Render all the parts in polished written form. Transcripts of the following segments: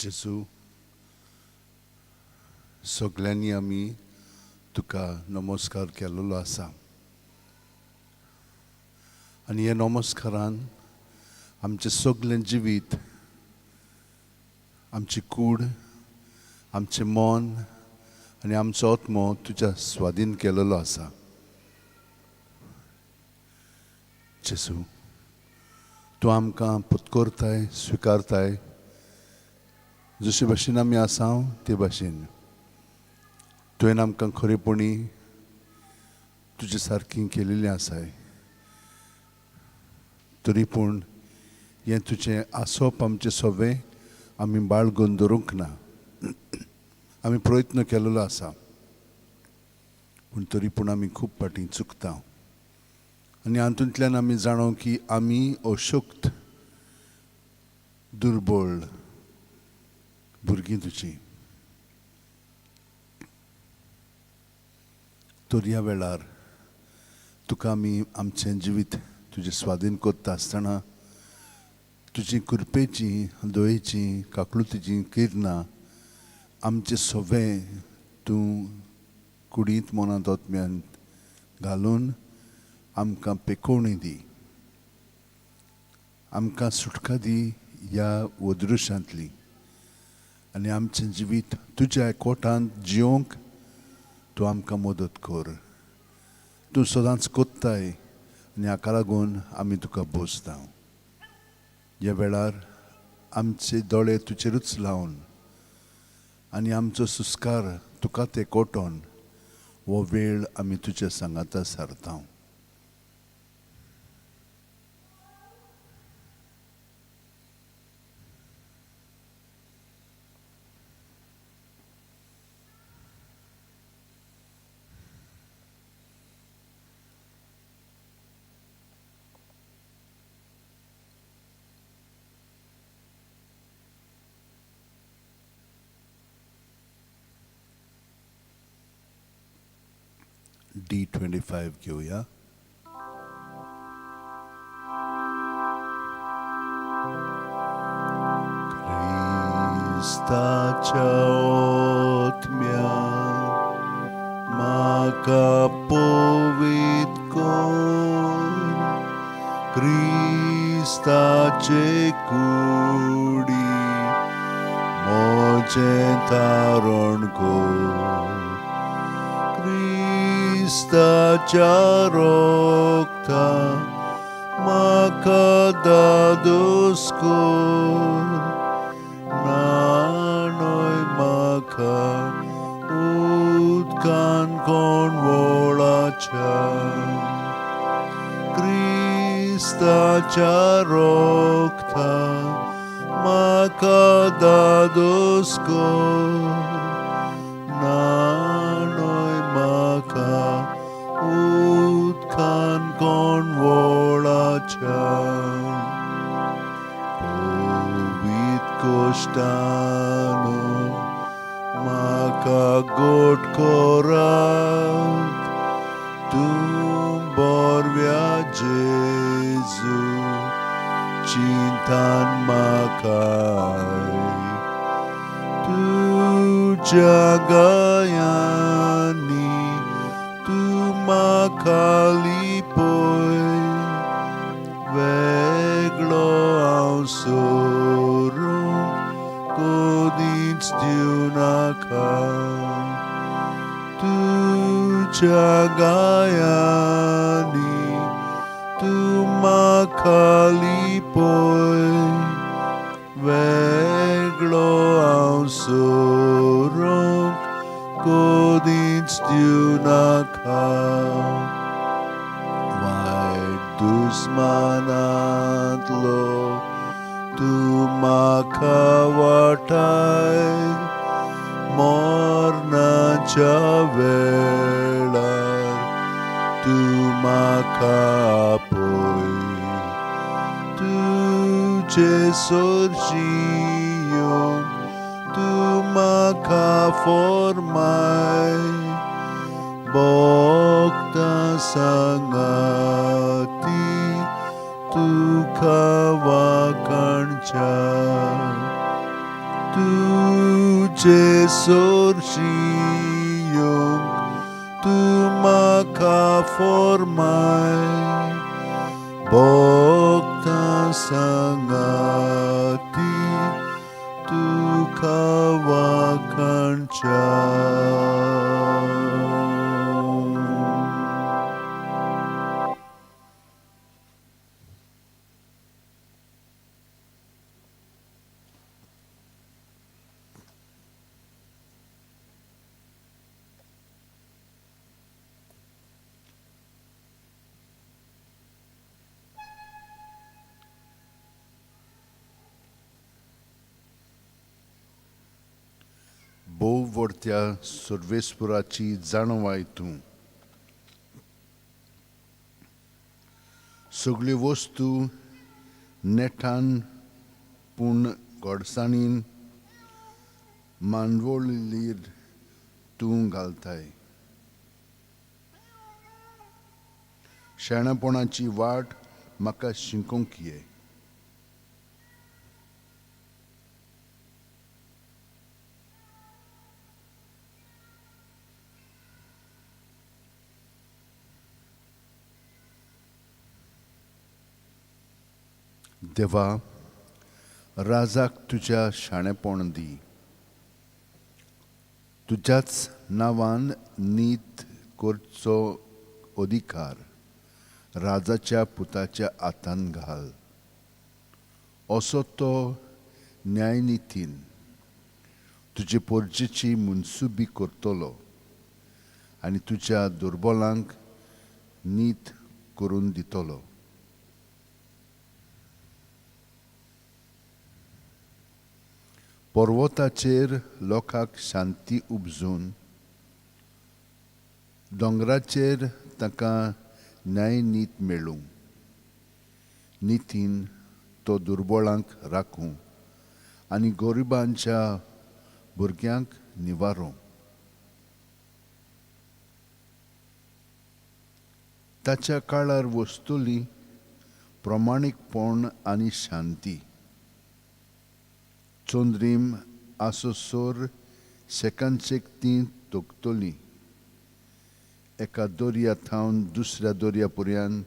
जेजू, सगल्यांनी आमी तुका नमस्कार केल्लो आसा आनी ह्या नमस्कारान आमचें सगलें जिवीत, आमची कूड, आमचें मन आनी आमचो आत्मो तुज्या स्वाधीन केलेलो आसा. जेजू, तूं आमकां पुतकोरताय, स्विकारताय, जशे भाशेन आमी आसा ते भाशेन. तुवें आमकां खरेपणी तुजे सारकी केलेली आसाय, तरी पूण हें तुजें आसप आमचें सगळें आमी बाळगून दवरूंक ना. आमी प्रयत्न केलेलो आसा, पूण तरी पूण आमी खूब फाटीं चुकता आनी हातूंतल्यान आमी जाणो की आमी अशक्त, दुर्बळ भुरगीं तुजी. तर ह्या वेळार तुका आमी आमचें जिवीत तुजें स्वाधीन करता आसतना तुजी कृपेची, दयेची, काकळुतीची किरणां आमचें सगळें तूं कुडींत, मनांत, आत्म्यांत घालून आमकां पेकोवणी दी, आमकां सुटका दी ह्या वदृशांतली आनी आमचें जिवीत तुज्या कोटांत जियोंक तूं आमकां मदत कर. तूं सदांच कोत्ताय आनी हाका लागून आमी तुका भोसता. ह्या वेळार आमचे दोळे तुजेरूच लावन आनी आमचो सुस्कार तुका ते कोटोन हो वेळ आमी तुज्या सांगाता सारता. D25 घेवया. क्रिस्ताच्या आत्म्या म्हाका पवित्र कर, क्रिस्ताचे कुडी म्हजें तारण कर, क्रिस्ताच्या रोगता म्हाका दादोस कर, नाणय म्हाका उदकान कोण वळाच्या, क्रिस्ताच्या रोगता म्हाका दादोस कर, नाणय म्हाका उदकान कोण वळाच्या, पवित्र कोश्टानो म्हाका गोट करात, तूं बरव्या जेजू चिंतान म्हाका, तुज्या गायांनी तूं म्हाका लिपय, वेगळो हांव सोरूंक कदींच दिवनाका, तुज्या गायांनी तूं म्हाका लिपय, वेगळो हांव सोरूंक कदींच दिवनाका. वायट दुस्मानांतलो तूं म्हाका वाटाय, मरणाच्या वेळार तूं म्हाका आपय, तुजे सरशी येवंक तूं म्हाका फॉर्माय, भोगता सांगाती तुका वाखाणच्या. तुजे सोरशी येवंक तूं म्हाका फॉर्माय भोगता सांगाती तुका वाखाणच्या. भोव व्हडत्या सर्वेस्पुराची जाणवाय तूं सगळ्यो वस्तू नेटान पूण गोडसाणीन मांडवळीर तूं घालताय. शाणेपणाची वाट म्हाका शिकोवंक ये. देवा, राजाक तुज्या शाणेपण दी, तुज्याच नांवान नीत करचो अधिकार राजाच्या पुताच्या हातान घाल. असो तो न्यायनितीन तुजे पोरजेची मनसुबी करतलो आनी तुज्या दुर्बलांक नीत करून दितलो. पर्वताचेर लोकांक शांती उपजून दोंगराचेर तांकां न्यायनीत मेळूं. नितीन तो दुर्बळांक राखूं आनी गरिबांच्या भुरग्यांक निवारूं. ताच्या काळार वस्तुली प्रमाणीकपण आनी शांती. चंद्रीम आसोसोर शेकानशेक ती तोखतली. एका दर्या थावन दुसऱ्या दर्या पर्यंत,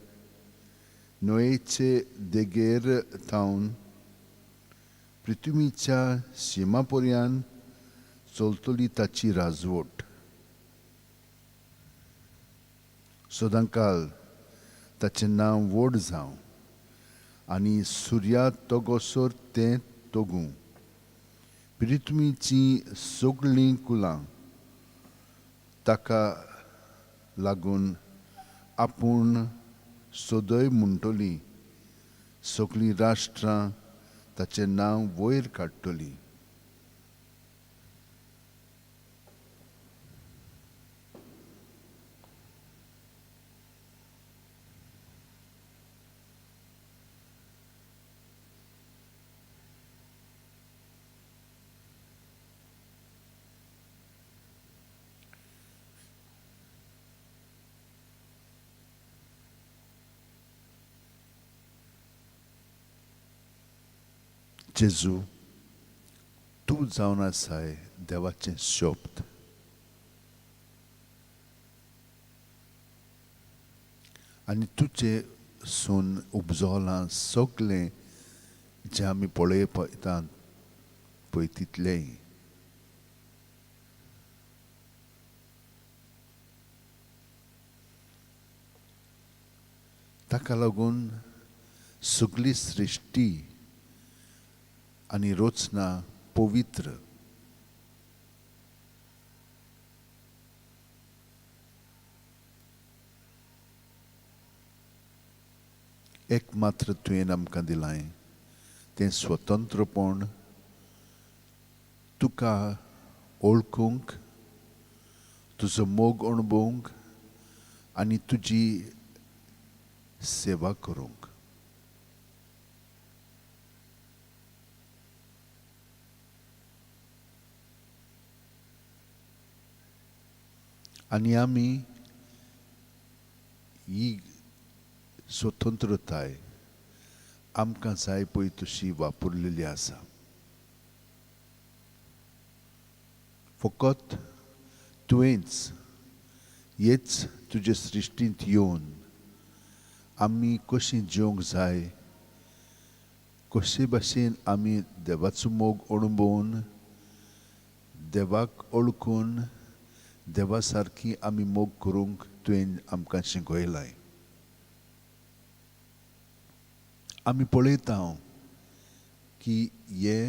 न्हंयेचे देगेर थावन पृथ्वीच्या शिमा पर्यंत चलतली ताची राजवट. सदांकाल ताचें नांव व्हड जावं आनी सुर्या तोगोसर तें तोगूं. पृथ्वीचीं सगळीं कुलां ताका लागून आपूण सदय म्हणटली, सगळीं राष्ट्रां ताचें नांव वयर काडटलीं. जेजू, तूं जावन आसाय देवाचें शब्द. आनी तुजें सून उपजलां सगळें जें आमी पळयतात पळय तितलेंय. ताका लागून सगळी सृश्टी आनी रचना पवित्र. एक मात्र तुवें आमकां दिलां तें स्वतंत्रपण तुका ओळखूंक, तुजो मोग अणभवूंक आनी तुजी सेवा करूंक. आनी आमी ही स्वतंत्रताय आमकां जाय पळय तशी वापरलेली आसा. फकत तुवेंच हेच तुजे सृश्टींत येवन आमी कशीं जिवंक जाय, कशे भाशेन आमी देवाचो मोग अणभवून देवाक ओळखून देवा सारकी आमी मोग करूंक तुवें आमकां शिकयलां. आमी पळयता की हे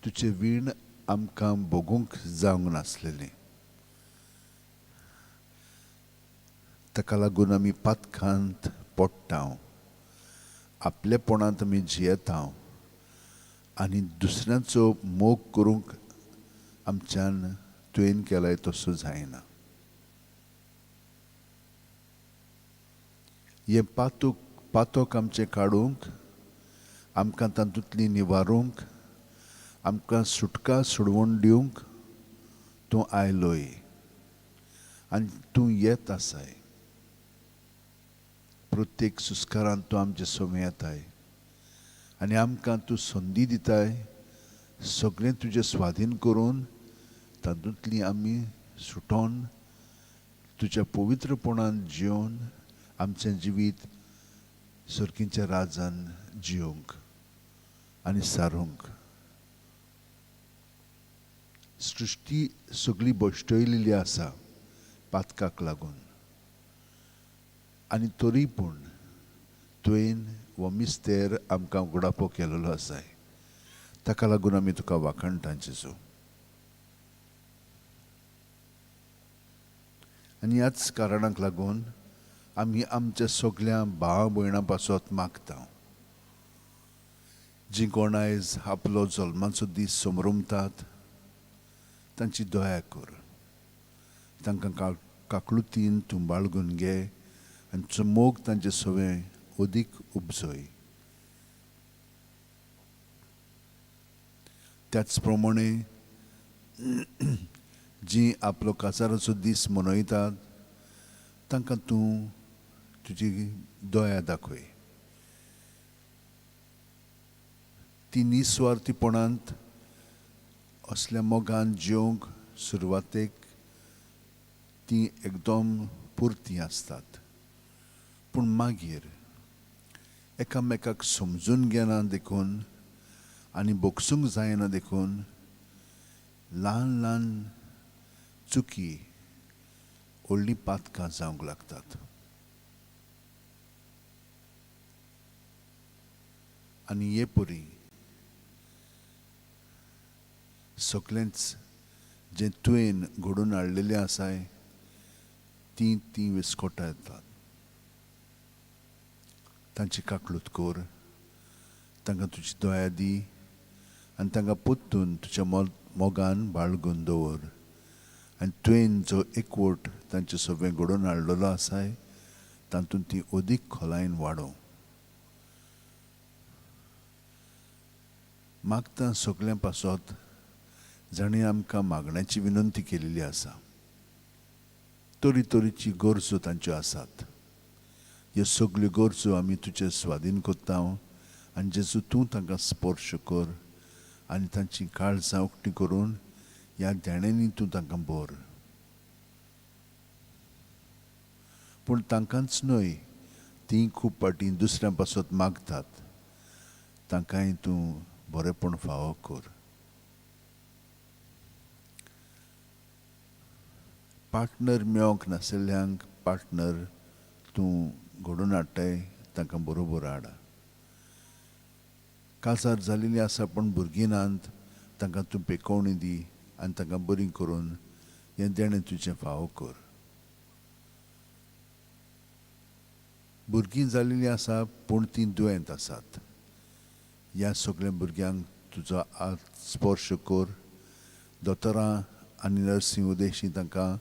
तुजें वीण आमकां भोगूंक जावंक नासलेलें. ताका लागून आमी पातकांत पडटा, आपलेपणांत आमी जियेता आनी दुसऱ्यांचो मोग करूंक आमच्यान तुवें केलाय तसो जायना. हें पातक आमचें काडूंक, आमकां तातूंतली निवारूंक, आमकां सुटका सोडवून दिवंक तूं आयलोय आनी तूं येत आसाय. प्रत्येक सुस्कारांत तूं आमचे समें येताय आनी आमकां तूं संदी दिताय सगळें तुजें स्वाधीन करून तातूंतली आमी सुटोन तुज्या पवित्रपणान जिवन आमचें जिवीत सर्कींच्या राजान जिवंक आनी सारूंक. सृश्टी सगळी भश्टयलेली आसा पातकाक लागून आनी तरी पूण तुवें हो मिस्तेर आमकां उगडापो केलेलो आसाय. ताका लागून आमी तुका वाखाणटा जेजू. आनी ह्याच कारणाक लागून आमी आमच्या सगल्या भाव भयणां पासत मागता, जीं कोण आयज आपलो जल्माचो दीस समरमतात तांची दया कर, तांकां काकळुतीन तूं बाळगून घे आनी तुजो मोग तांचे सवें अदीक उपजय. त्याच प्रमाणे जीं आपलो काजाराचो दीस मनयतात तांकां तूं तुजी दया दाखय. ती निस्वार्थीपणांत असल्या मोगान जिवंक सुरवातेक ती एकदम पुरती आसतात, पूण मागीर एकामेकाक समजून घेना देखून आनी बोगसूंक जायना देखून ल्हान ल्हान चुकी व्हडलीं पातकां जावंक लागतात. आनी हे परी सगळेंच जें तुवें घडोवन हाडलेलें आसाय तीं तीं विस्कोटा येतात. तांची काकळूत कर, तांकां तुजी दया दी आनी तांकां परतून तुज्या मोगान बाळगून दवर आनी तुवें जो एकवट तांचे सगळें घडोवन हाडलेलो आसाय तातूंत ती अदीक खोलायेन वाडोवं. मागता सगळ्यां पासत जाणें आमकां मागण्याची विनंती केलेली आसा, तरी तरेची गरजो तांच्यो आसात. ह्यो सगल्यो गरजो आमी तुजे स्वाधीन करता आनी जेजू तूं तांकां स्पर्श कर आनी तांची काळजां उक्ती करून ह्या देण्यांनी तूं तांकां भर. पूण तांकांच न्हय, तीं खूब फावटी दुसऱ्यां पासत मागतात, तांकांय तूं बरेंपण फावो कर. पार्टनर मेळोंक नाशिल्ल्यांक पार्टनर तूं घडोवन हाडटाय, तांकां बरोबर हाड. काजार जालेलीं आसा पूण भुरगीं नात, तांकां तूं पेकोवणी दी आनी तांकां बरीं करून हें देणें तुजें फावो कर. भुरगीं जालेलीं आसा पूण तीं दुयेंत आसात, ह्या सगळ्या भुरग्यांक तुजो हात स्पर्श कर. दोतोरां आनी नर्सी उदेशी तांकां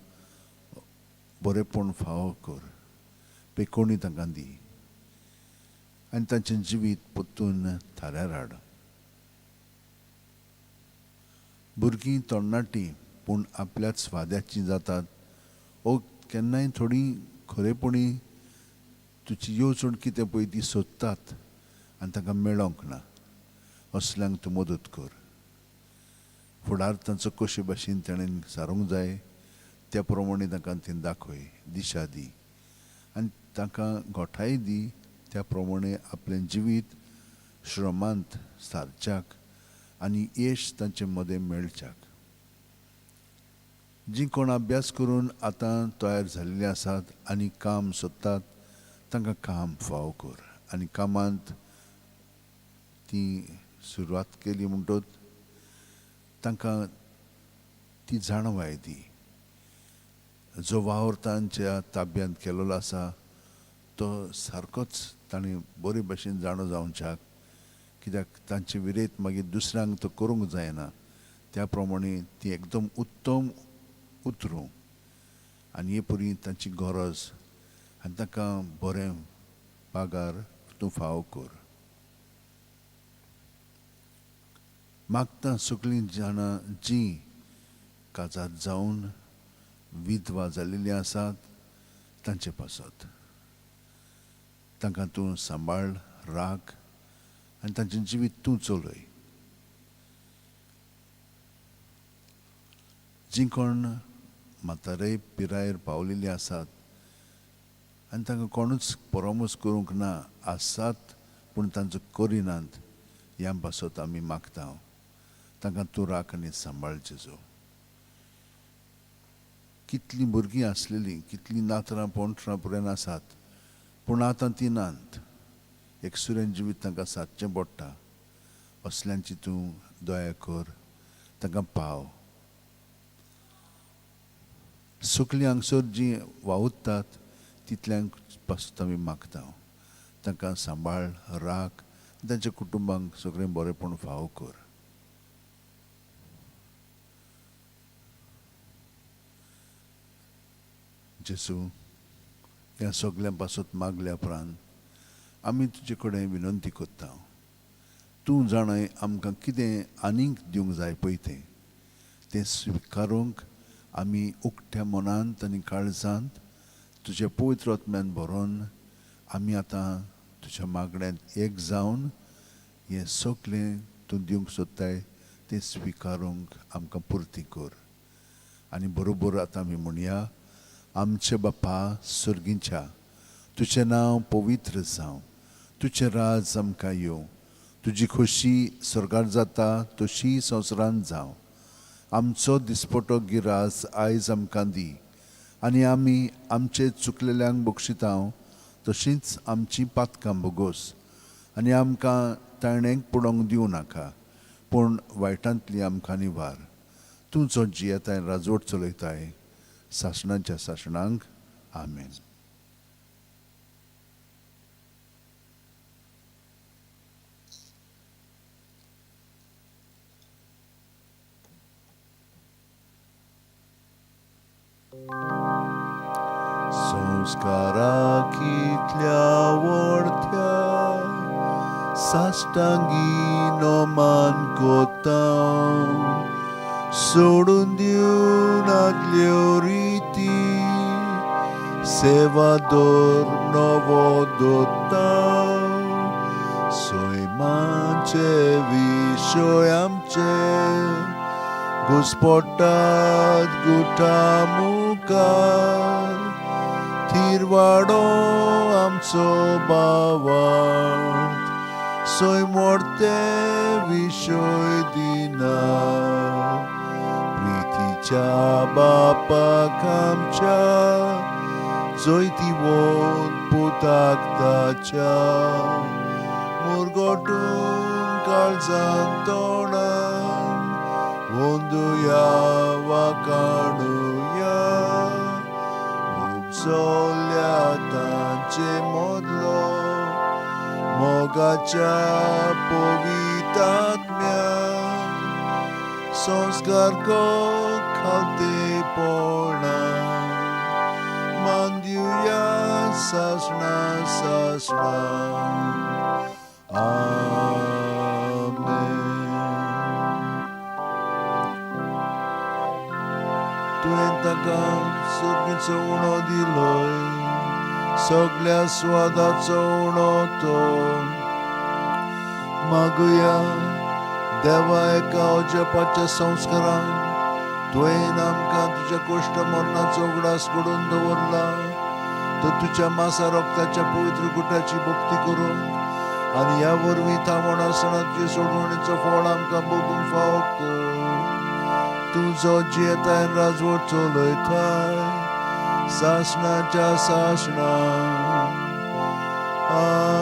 बरेंपण फावो कर, पेकोवणी तांकां दी आनी तांचें जिवीत परतून थाऱ्यार हाड. भुरगीं तरणाटीं पूण आपल्याच स्वाद्याचीं जातात ओ केन्नाय थोडीं खरेपणी तुजी येवजण कितें पळय ती सोदतात आनी तांकां मेळोंक ना, असल्यांक तूं मदत कर. फुडार तांचो कशे भाशेन ताणें सारूंक जाय त्या प्रमाणे तांकां तें दाखय, दिशा दी आनी तांकां गोठाय दी. त्या प्रमाणे आपलें जिवीत श्रमांत सारच्याक आनी येश तांचे मदें मेळच्याक. जीं कोण अभ्यास करून आतां तयार जाल्लीं आसात आनी काम सोदतात तांकां काम फावो कर आनी कामांत ती सुरवात केली म्हणटच तांकां ती जाणवाय दी. जो वावर तांच्या ताब्यांत केल्लो आसा तो सारकोच तांणी बरे भशेन जाणो जावच्याक, कित्याक तांचे विरेत मागीर दुसऱ्यांक तो करूंक जायना. त्या प्रमाणे ती एकदम उत्तम उतरूं आनी हे परी तांची गरज आनी तांकां बरें पागार तूं फावो कर. मागता सगळीं जाणां जीं काजार जावन विधवा जाल्लीं आसात तांचे पासत तांकां तूं सांबाळ, राख आनी तांचें जिवीत तूं चलय. जीं कोण म्हातारे पिरायेर पावलेलीं आसात आनी तांकां कोणूच परामर्श करूंक ना आसात पूण तांचो करिनात, ह्या पासत आमी मागता तांकां तूं राख आनी सांबाळ जेजू. कितलीं भुरगीं आसलेलीं, कितलीं नातरां पोंटरां पर्यंत आसात पूण आतां तीं नात. एकसुरें जिवीत तांकां सादचें पडटा. असल्यांची तूं दया कर, तांकां पाव. सगलीं हांगसर जीं वावुरतात तितल्यांक पासत आमी मागता तांकां सांबाळ, राख, तांच्या कुटुंबांक सगळें बरेंपण फावो कर. जेजू, ह्या सगल्यां पासत मागल्या उपरांत आमी तुजे कडेन विनंती करता, तूं जाणाय आमकां कितें आनीक दिवंक जाय पळय तें तें स्विकारूंक आमी उकत्या मनांत आनी काळजांत तुज्या पवित्र आत्म्यान भरोन आमी आतां तुज्या मागण्यांत एक जावन हें सगळें तूं दिवंक सोदताय तें स्विकारूंक आमकां पुर्ती कर. आनी बरोबर आतां आमी म्हणया, आमचे बापा सर्गीच्या, तुजें नांव पवित्र जावं, तुजें राज आमकां येवं, तुजी खोशी स्वर्गार जाता तशी संवसारांत जावं. आमचो दिसपटो गिरास आयज आमकां दी आनी आमी आमचे चुकलेल्यांक बक्षिता तशींच आमची पातकां भोगोस आनी आमकां ताणेक पडोवंक दिवं नाका पूण वायटांतली आमकां निवार. तूं जो जियेताय राजवट चलयताय सासणाच्या सासणांक. आमेन. संस्कारा कितल्या वडत्या साश्टांगी नमान कोता, सोडून दिवन आदल्यो रिती सेवा दर नवो दोता. सैमाचे विशय आमचे घुसपटात गुटा मुखार, थिरवाडो आमचो बावार्थ सैमोडते विशय दिना. प्रितीच्या बापाक आमच्या जैतिवंत पुताक ताच्या, मुरगोटून काळजान तोंडान वंदुया वाकाणुया. उपजल्या तांचे मदलो मोगाच्या पवितात्म्या, संस्कार खालतेपणा मान दिवया सासणा सासणा. आमेन. तुवें ताका सर्गीचो उणो दिलोय, सगळ्या स्वादाचो उणो तो. मागुया देवा एका अजपाच्या संस्कारान तुवें आमकां तुज्या कोश्ट मरणाचो उगडास घडोवन दवरला. तर तुज्या मासा रक्ताच्या पवित्र गुटाची भक्ती करूंक आनी ह्या वरवीं थांबोण आसतना तुजे सोडवणेचो फळ आमकां भोगूंक फावो कर. तुजो जियेताय राजवट चलयताय सासणाच्या सासणा. आमेन.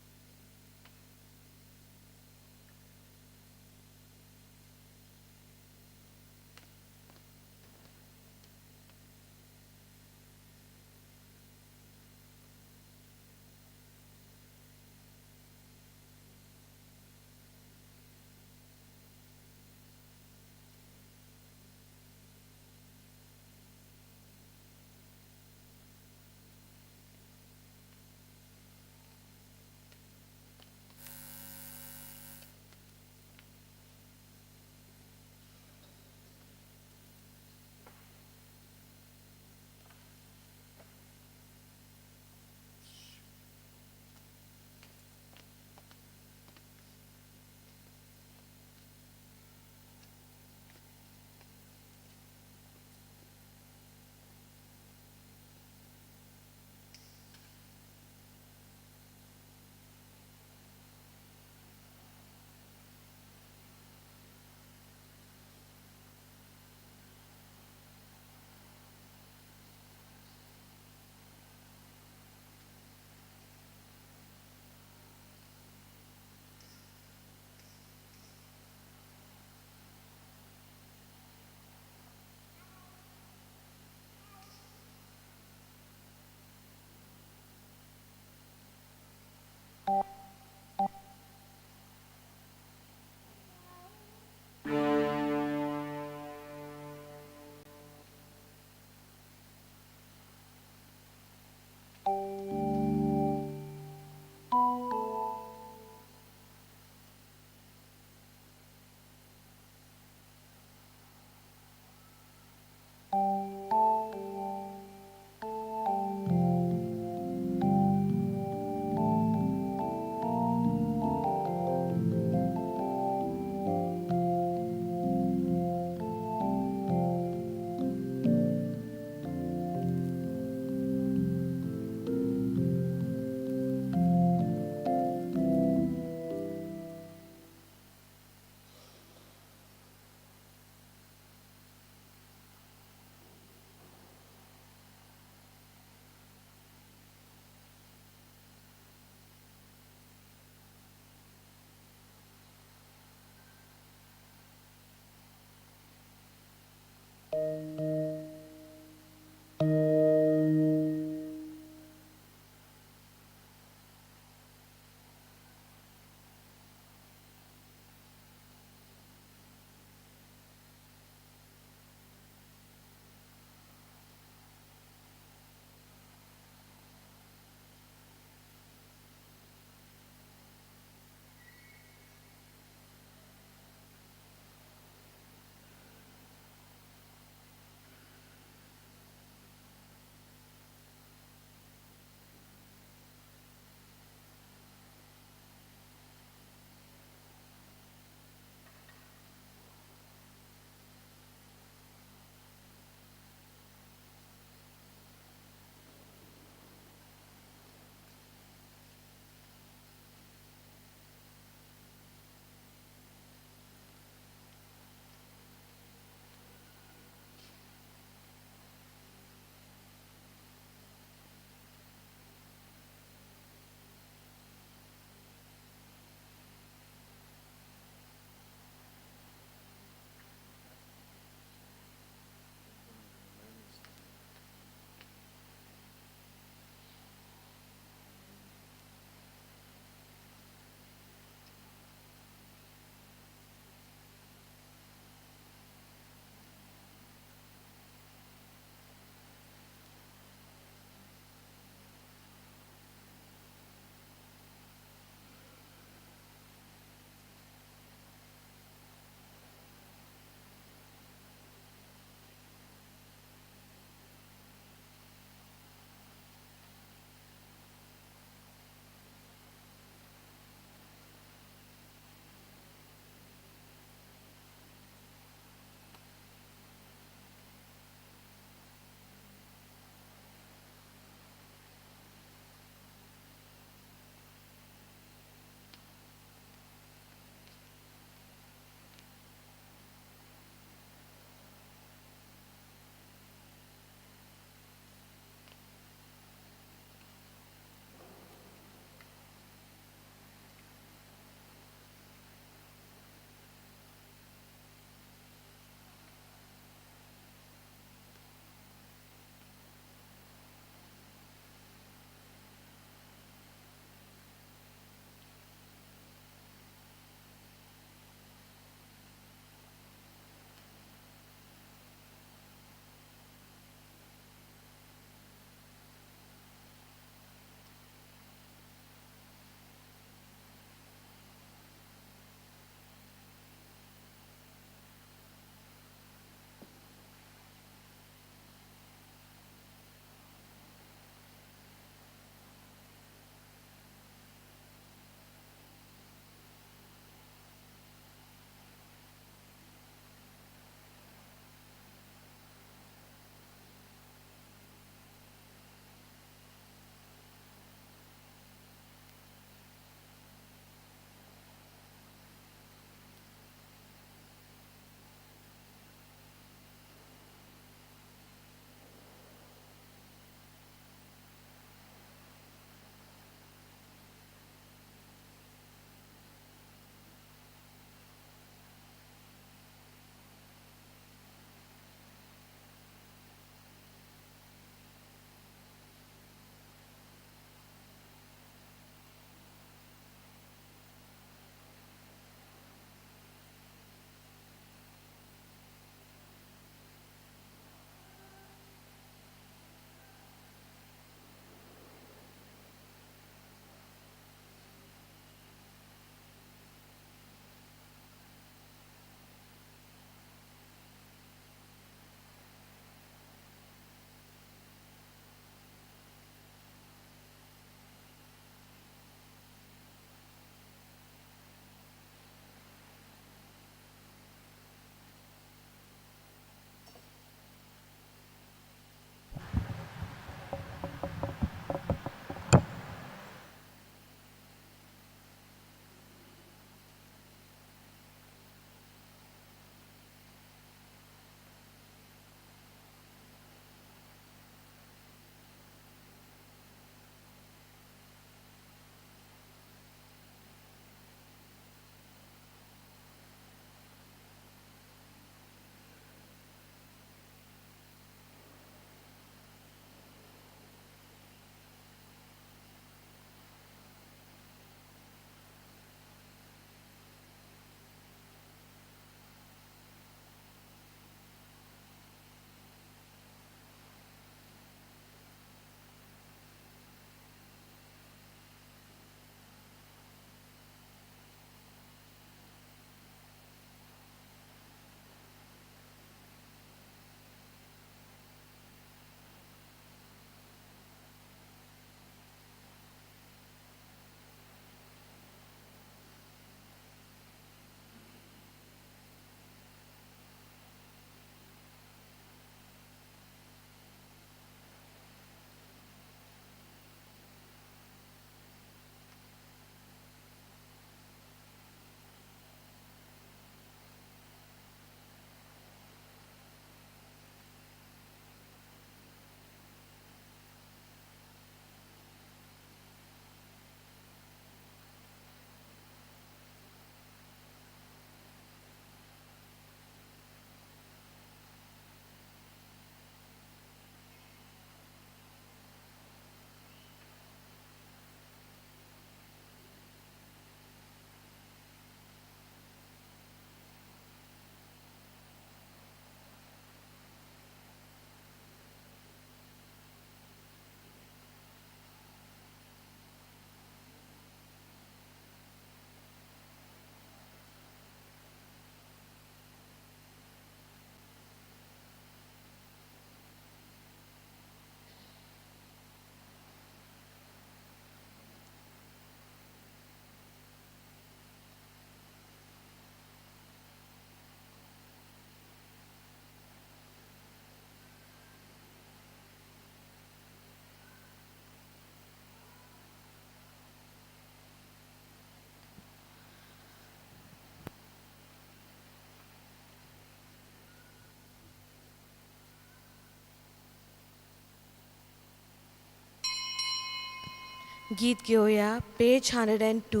गीत घेवया पेज 102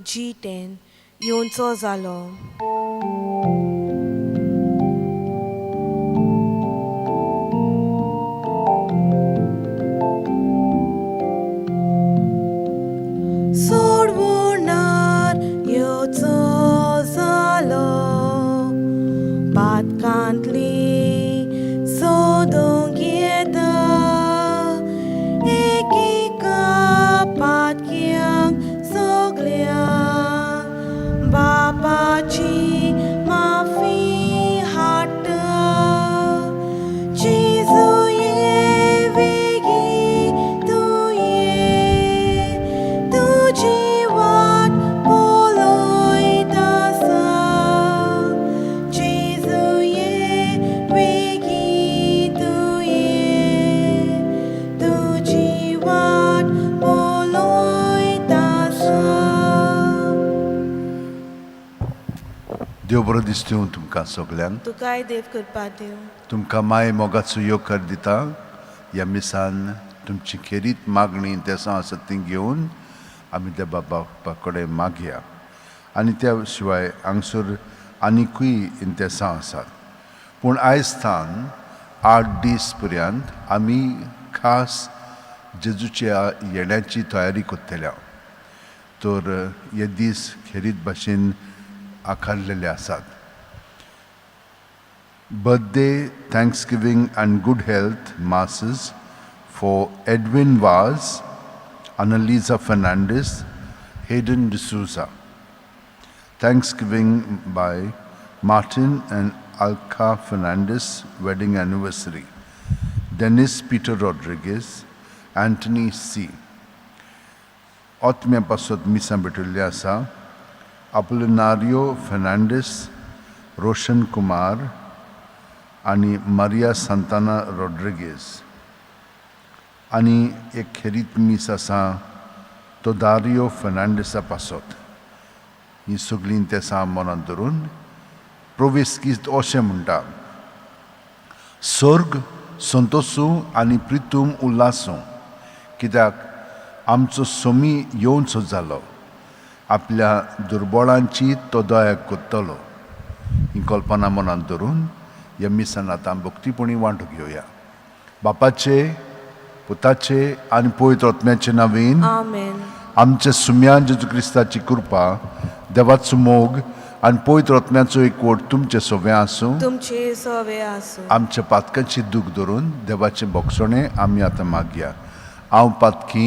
G10 येवचो जालो. सोडवणार येवचो जालो पातकांतली सोदूंक येता एकेका पातक्यांक सगळ्यांक बापाची माफी हाडटा. जेजू ये वेगीं तूं ये तुजी वाट पळयत आसा. जेजू ये वेगीं तूं ये तुजी वाट पळयत आसा. देव बरो दिसता तुमकां सगल्यांक. तुकाय देव कृपा दिवं. तुमकां माय मोगाचो येवकार दिता. ह्या मिसान तुमची खेरीत मागणी तेसां आसा ती घेवन आमी देवा बापा कडेन मागया आनी त्या शिवाय हांगसर आनिकूय इंतेसां आसात. पूण आयज थावन 8 दीस पर्यंत आमी खास जेजूच्या येण्याची तयारी करतल्या. तर हे दीस खेरीत भाशेन आकारलेले आसात. Birthday, Thanksgiving and good health masses for Edwin Vaz, Annalisa Fernandez, Hayden D'Souza. Thanksgiving by Martin and Alka Fernandez, wedding anniversary. Dennis Peter Rodriguez, Anthony C. ओतम्या पासत मिसां भेटिल्ली आसा. अपोलिनारियो फर्नांडीस, रोशन कुमार आनी मारिया सांताना रॉड्रिगेज. आनी एक खेरीत मीस आसा तो दारियो फर्नांडीसा पासत. ही सगळीं तेसां मनांत धरून प्रवेश गीत अशें म्हणटा. सर्ग संतोसूं आनी प्रितूम उल्हासूं कित्याक आमचो सोमी येवचो जालो आपल्या दुर्बळांची तो दया करतलो. ही कल्पना मनांत धरून ह्या मिसान आतां भक्तीपणी वांटो घेवया. बापाचे पुताचे आनी पवित्र आत्म्याचे नांवान आमेन. आमच्या सुम्यान जेजू क्रिस्ताची कृपा, देवाचो मोग आनी पवित्र आत्म्याचो एकवट तुमचे सोवे आसूं. तुमचे सोवे आसूं. आमच्या पातकांची दूख धरून देवाचें बोगसणें आमी आतां मागया. हांव पातकी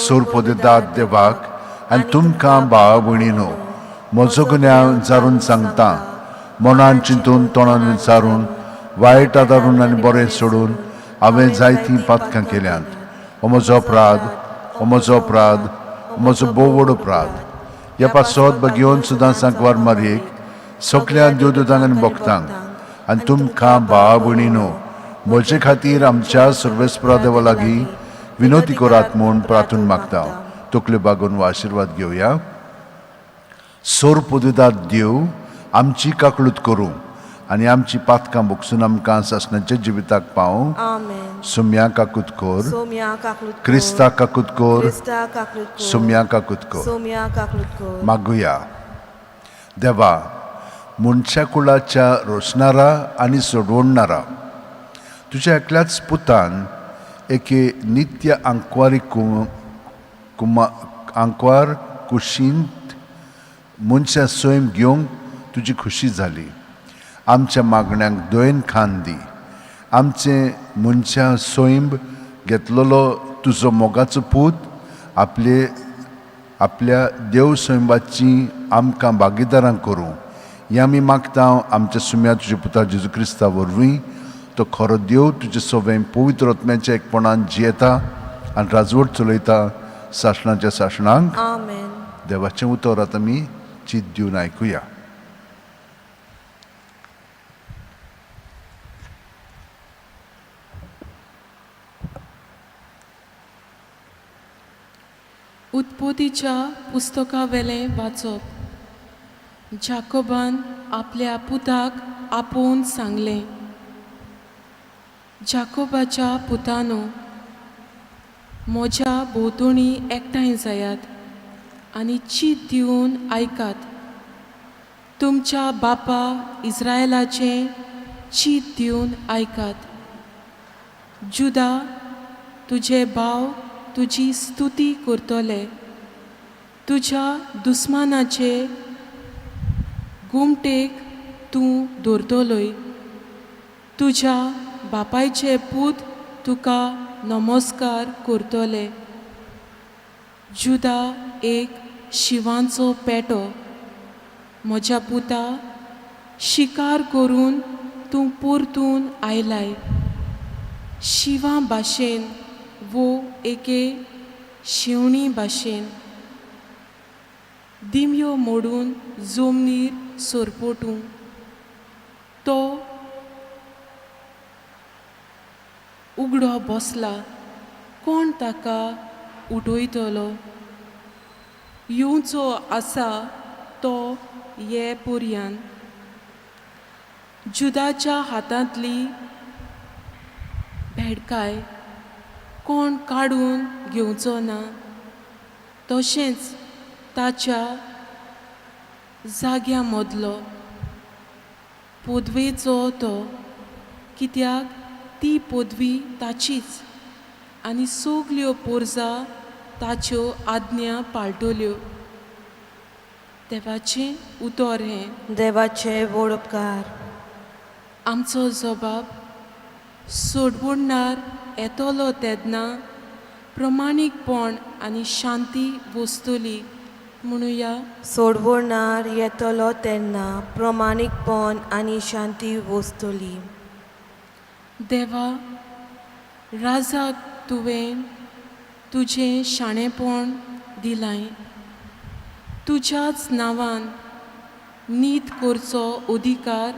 सोरपोदेदाद देवाक आनी तुमकां भावा भयणीनो म्हजो गुन्यांव जारून सांगता. मनान चिंतून तोंडान विचारून वायट आदारून आनी बरें सोडून हांवें जायतीं पातकां केल्यांत. हो म्हजो अपराध, हो म्हजो अपराध, हो म्हजो भोव व्हड अपराध. ह्या पासत बगेवन सुद्दां सांकवार मारयेक सगळ्या देवदूतांक आनी भक्तांक आनी तुमकां भावा भयणीनो म्हजे खातीर आमच्या सर्वेस्परा देवा लागीं विनोती करात म्हूण प्रार्थून मागता. तकल्यो बागोवन हो आशिर्वाद घेवया. सोरपोदेदाद देव आमची काकळूत करूं आनी आमची पातकां भोगसून आमकां सासणाच्या जिविताक पावूं. आमेन. सुम्या काकूत कर. सोम्या काकलूत कर. क्रिस्ता काकूत कर. क्रिस्ता काकलूत कर. सुम्या काकूत कर. सोम्या काकलूत कर. मागुया. देवा मनशा कुळाच्या रोसणारा आनी सोडवणारा तुज्या एकल्याच पुतान एके नित्य आंकवारी कुमा आंकवार कुशींत मनशा सैम घेवंक तुजी खुशी जाली. आमच्या मागण्यांक दोयन खान दी. आमचे मनशा सैम घेतलेलो तुजो मोगाचो पूत आपले आपल्या देव सैमाची आमकां भागीदारां करूं हें आमी मागता. आमच्या सुम्या तुज्या पुता जेजू क्रिस्ता वरवीं तो खरो देव तुजे सवें पवित्र आत्म्याच्या एकपणान जियेता आनी राजवट चलयता सासणाच्या सासणांक. आमेन. देवाचें उतर आतां आमी चीत दिवन आयकुया. उत्पत्तीच्या पुस्तकावेलें वाचप. जाकोबान आपल्या पुताक आपोवन सांगलें, जाकोबाच्या पुतानो, म्हज्या भोंवतणी एकठांय जायात आनी चीत दिवन आयकात. तुमच्या बापा इस्रायलाचें चीत दिवन आयकात. जुदा, तुजे भाव तुजी स्तुती करतले. तुज्या दुस्मानाचे गुमटेक तूं दवरतलोय. तुज्या बापायचे पूत तुका नमस्कार करतले. जुदा एक शिवांचो पेटो. म्हज्या पुता, शिकार करून तूं परतून आयलाय. शिंवा भाशेन वो एके शेवणी भाशेन दिमयो मोडून जमनीर सरपटूं तो उगडो बसला. कोण ताका उठयतलो? येवचो आसा तो ये पर्यान. जुदाच्या हातांतली भेडकाय कोण काडून घेवचो ना, तशेंच ताच्या जाग्या मदलो पदवेचो तो, कित्याक ती पदवी ताचीच आनी सगल्यो पोरजा ताच्यो आज्ञा पाळटल्यो. देवाचें उतर हें. देवाचे व्हड उपकार. आमचो जबाब सोडवणदार येतलो तेन्ना प्रमाणीकपण आनी शांती वसतली म्हणुया. सोडवणार येतलो तेन्ना प्रमाणीकपण आनी शांती वसतली. देवा, राजाक तुवें तुजें शाणेपण दिलाय. तुज्याच नांवान नीत करचो अधिकार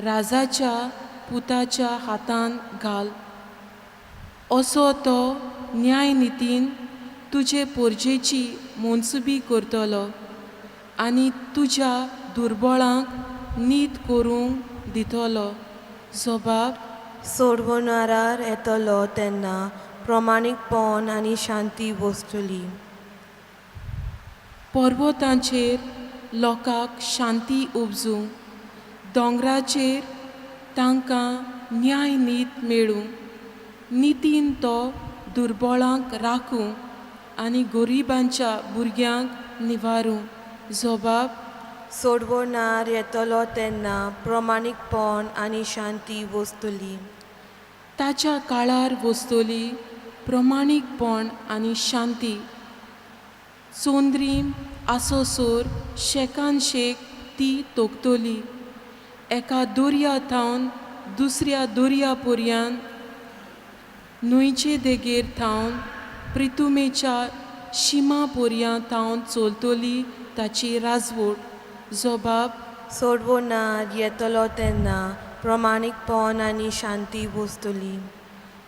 राजाच्या पुताच्या हातान घाल. असो तो न्यायनितीन तुजे पोरजेची मनसुबी करतलो आनी तुज्या दुर्बळांक नीत करूंक दितलो. जबाब सोडवणारार येतलो तेन्ना प्रमाणीकपण आनी शांती वसतली. पर्वतांचेर लोकांक शांती उपजूं, दोंगराचेर तांकां न्याय नीत मेळूं. नितीन तो दुर्बळांक राखूं आनी गरिबांच्या भुरग्यांक निवारूं. जबाब सोडवणार येतलो तेन्ना प्रमाणीकपण आनी शांती वसतली. ताच्या काळार वसतली प्रमाणीकपण आनी शांती. चोंद्रीम आसोसोर शेकान शेक ती तोखतली. एका दर्या थावन दुसऱ्या दर्या पर्यान, न्हंयचे देगेर थावन प्रितुमेच्या शिमा पर्यां थावन चलतली ताची राजवट. जबाब सोडवणार येतलो तेन्ना प्रमाणीकपण आनी शांती वसतली.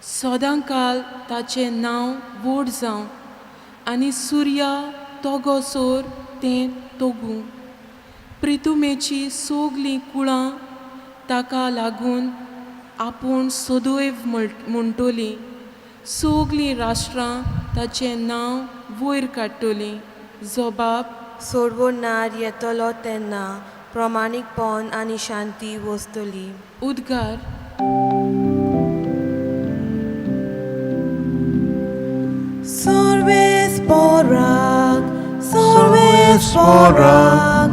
सदांकाल ताचें नांव व्हड जावं आनी सुर्या तोगोसोर तें तोगूं. प्रितुमेची सगलीं कुळां ताका लागून आपूण सदैव म्हणटलीं. सगलीं राष्ट्रां ताचें नांव वयर काडटलीं. जबाब सोडवणार येतलो तेन्ना प्रमाणीकपण आनी शांती वसतली. उद्गार. Solves porak, solves porak,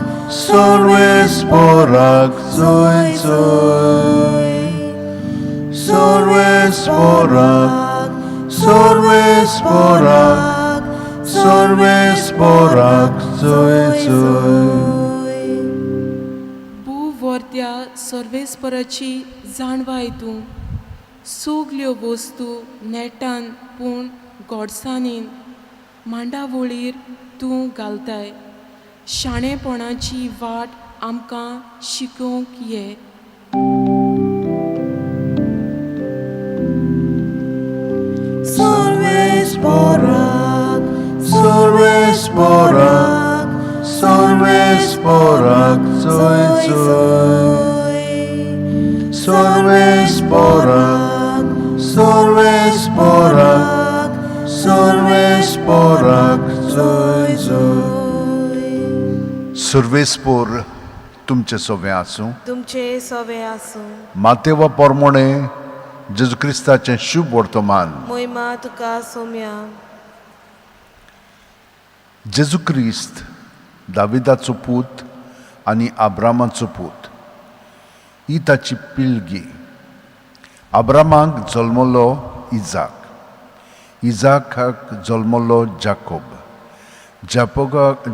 Solves porak, zoy zoy. Solves porak, solves porak, solves porak, zoy zoy. भू वर्त्या सर्वेस्पराची जाणवाय तूं. सगल्यो वस्तू नेटान पूण गोडसाणीन मांडावळीर तूं घालताय. शाणेपणाची वाट आमकां शिकोवंक ये. Solves porak, Solves porak, solves porak, zoy zoy. Solves porak, solves porak, सर्वेस्पोराक जय जय. सर्वेस्पोर तुमचे सोवे आसूं. तुमचे सवे आसूं. मातेवा पोरमोणे जेजू क्रिस्ताचें शुभ वर्तमान. मोहिमा तुका सोम्या. जेजू क्रिस्त दाविदाचो पूत आनी आब्रामाचो पूत. ही ताची पिळगी. आब्रामाक जल्मलो इजाक, इजाकाक जल्मलो जाकोब,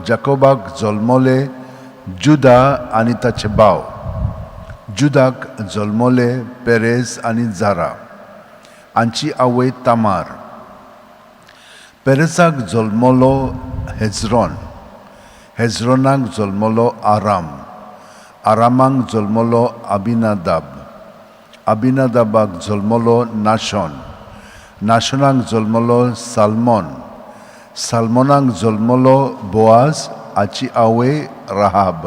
जाकोबाक जल्मले जुदा आनी ताचे भाव, जुदाक जल्मले पेरेज आनी जारा हांची आवय तामार, पेरेजाक जल्मलो हेजरोन, हेजरोनाक जल्मलो आराम, आरामाक जल्मलो अबिनादाब, अबिनादाबाक जल्मलो नाशोन, नाशोनाक जल्मलो साल्मोन, साल्मोनाक जल्मलो बोआज हाची आवय राहाब,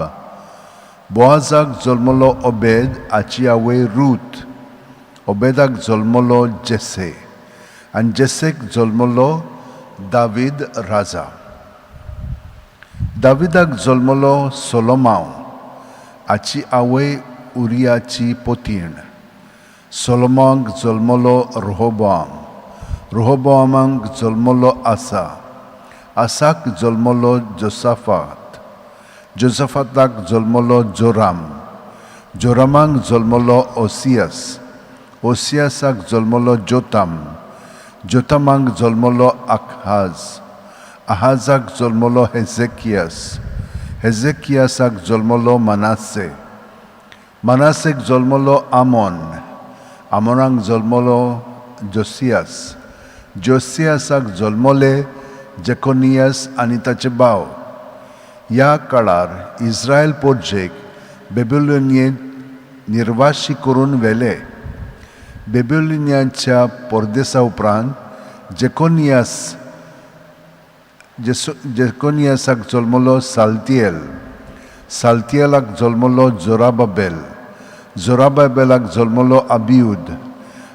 बोआजाक जल्मलो ओबेद हाची आवय रूत, ओबेदाक जल्मलो जेसे आनी जेसेक जल्मलो दावीद राजा. दाविदाक जल्मलो सोलोमाव हाची आवय उरियाची पोतीण, सोलोमाक जल्मलो रोहोबाम, रोहोबामाक जल्मलो आसा, आसाक जल्मलो जोसाफात, जोसाफाताक जल्मलो जोराम, जोरामाक जल्मलो ओसियस, ओसियसाक जल्मलो जोताम, जोतामाक जल्मलो आहाज, आहाजाक जल्मलो हेजेकियास, हेजेकियासाक जल्मलो मनासे, मनासेक जल्मलो आमोन, आमोनाक जल्मलो जोसियास, जोसियासाक जल्मले जेकोनियस आनी ताचे भाव. ह्या काळार इस्रायल पोर्जेक बेबिलोनियेंत निर्वाशी करून व्हेले. बेबिलोनियाच्या परदेसा उपरांत जेकोनियासाक जल्मलो साल्तियल, साल्तियलाक जल्मलो जोराबाबेल, जोराबाबेलाक जल्मलो अबियुद,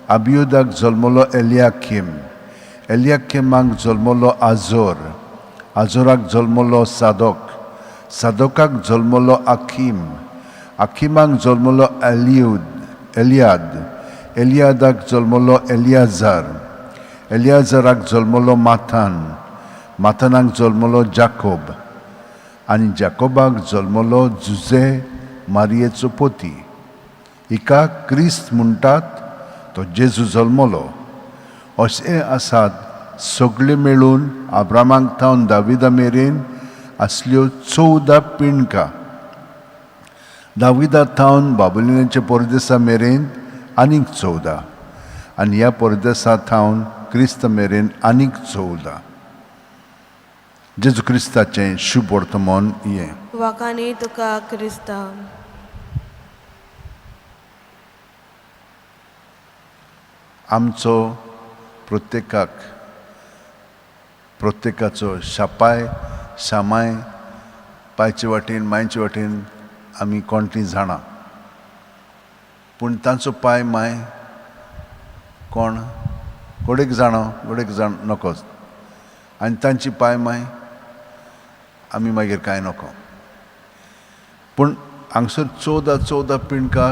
अबियुदाक जल्मलो एलियाकीम, एलियाकीमाक जल्मलो आझोर, आझोराक जल्मलो सादोक, सादोकाक जल्मलो आखीम, आखीमाक जल्मलो एलियुद, एलियाद, एलियादाक जल्मलो एलियाजार, एलियाजाराक जल्मलो माथान, माथानाक जल्मलो जाकोब आनी जाकोबाक जल्मलो जुजे मारियेचो पोती. हिका क्रिस्त म्हणटात तो जेजू जल्मलो. अशें आसात सगळे मेळून आब्रामाक थावन दाविदा मेरेन आसल्यो 14 पिणकां. दाविदा थावन बाबुलिनाच्या परदेसा मेरेन आनीक 14 आनी ह्या परदेसा थावन क्रिस्त मेरेन आनीक 14. जेजू क्रिस्ताचें शुभ वर्तमान हें. वाखाणी तुका क्रिस्ता. आमचो प्रत्येकाचो शापाय शामाय पायचे वाटेन मायचे वाटेन आमी कोणती जाणा, पूण तांचो पाय माय कोण गोडेक जाणो गोडेक जाण नकोच, आनी तांची पाय माय आमी मागीर कांय नको. पूण हांगसर 14 पिणकां,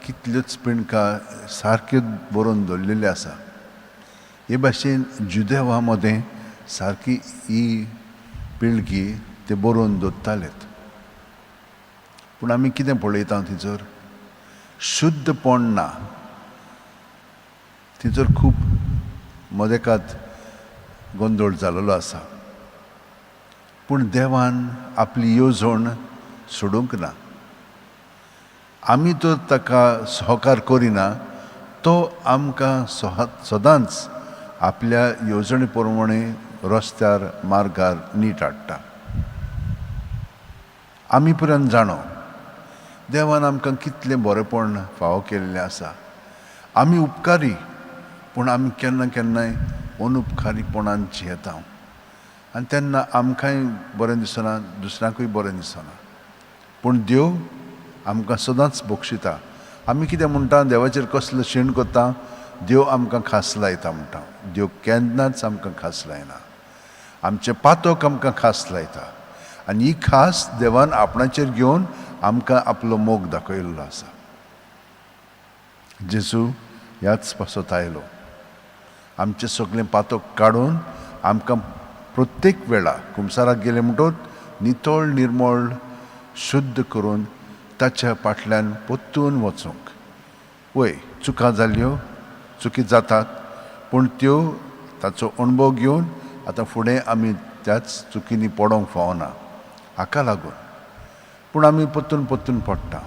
कितल्योच पिणकां सारक्यो बरोवन दवरलेल्यो आसा. हे भाशेन जुदेवा मदें सारकी ही पिळगी ते बरोवन दवरतालेत. पूण आमी कितें पळयता थंयसर शुद्धपण ना, थंयसर खूब मदेकात गोंदळ जाल्लो आसा. पूण देवान आपली येवजण सोडूंक ना. आमी तर ताका सहकार करिना, तो आमकां सदांच आपल्या येवजणे प्रमाणे रस्त्यार मार्गार नीट हाडटा. आमी पर्यंत जाणो देवान आमकां कितलें बरेंपण फावो केल्लें आसा. आमी उपकारी, पूण आमी केन्ना केन्नाय अनुपकारीपणान जियेता आनी तेन्ना आमकांय बरें दिसना, दुसऱ्यांकूय बरें दिसना. पूण देव आमकां सदांच बक्षिता. आमी कितें म्हणटा, देवाचेर कसलो शीण करता, देव आमकां खास लायता म्हणटा. देव केन्नाच आमकां खास लायना, आमचें पातक आमकां खास लायता आनी ही खास देवान आपणाचेर घेवन आमकां आपलो मोग दाखयल्लो आसा. जेजू ह्याच पासत आयलो, आमचें सगळें पातक काडून आमकां प्रत्येक वेळा कुमसाराक गेले म्हणटकच नितळ निर्मळ शुद्ध करून ताच्या फाटल्यान परतून वचूंक. वय चुका जाल्यो, चुकी जातात, पूण त्यो ताचो अणभव घेवन आतां फुडें आमी त्याच चुकींनी पडोंक फावना हाका लागून. पूण आमी परतून परतून पडटा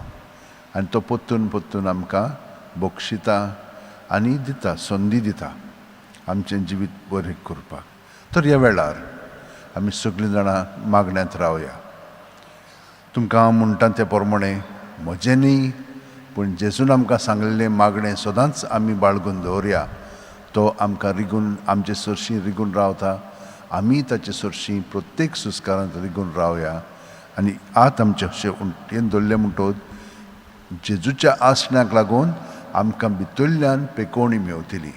आनी तो परतून परतून आमकां बक्षिता आनी दिता, संदी दिता आमचें जिवीत बरें करपाक. तर ह्या वेळार आमी सगळीं जाणां मागण्यांत रावया. तुमकां हांव म्हणटा ते प्रमाणें म्हजें न्ही, पूण जेजून आमकां सांगलेलें मागणें सदांच आमी बाळगून दवरया. तो आमकां रिगून, आमचे सरशीं रिगून रावता, आमी ताचे सरशीं प्रत्येक सुस्कारांत रिगून रावया. आनी आत आमचे अशें उंटयेन दवरलें म्हणटकच जेजूच्या आसण्याक लागून आमकां भितरल्यान पेकोवणी मेवतली.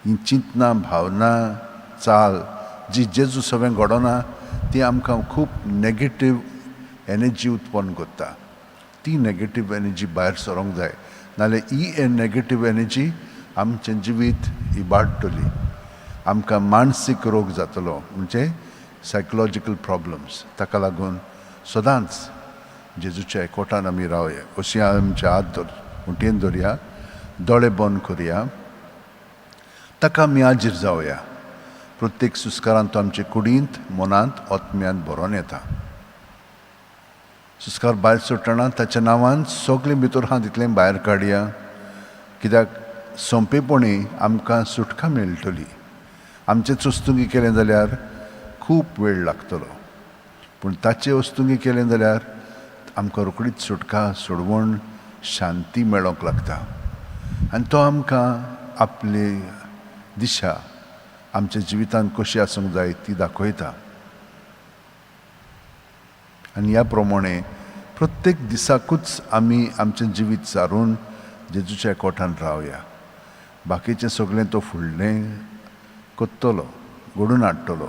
ही चिंतनां, भावना, चाल जी जेजू सगळें घडोना ती आमकां खूब नेगेटीव एनर्जी उत्पन्न करता. ती नेगेटीव एनर्जी भायर सरोंक जाय, नाल्यार ही नेगेटीव एनर्जी आमचें जिवीत इबाडटली, आमकां मानसीक रोग जातलो, म्हणजे सायकोलॉजिकल प्रॉब्लम्स. ताका लागून सदांच जेजूच्या एकवटान आमी रावया. अशी आमचे हात दवर मुठयेन दवरया, दोळे बंद करया, ताका आमी हाजीर जावया. प्रत्येक सुस्कारांत तो आमचे कुडींत, मनांत, आत्म्यांत भरोन येता. सुस्कार भायर सोडटना ताच्या नांवान सगळें भितर आहा तितलें भायर काडया, कित्याक सोंपेपणी आमकां सुटका मेळटली. आमचे चस्तुंगी केलें जाल्यार खूब वेळ लागतलो, पूण ताचे वस्तुंगी केलें जाल्यार आमकां रोखडीच सुटका, सोडवण, शांती मेळोंक लागता. आनी तो आमकां आपली दिशा आमच्या जिवितांत कशी आसूंक जाय ती दाखयता. आनी ह्या प्रमाणे प्रत्येक दिसाकूच आमी आमचें जिवीत सारून जेजूच्या कोठान रावया. बाकीचें सगळें तो फुडलें करतलो, घडून हाडटलो,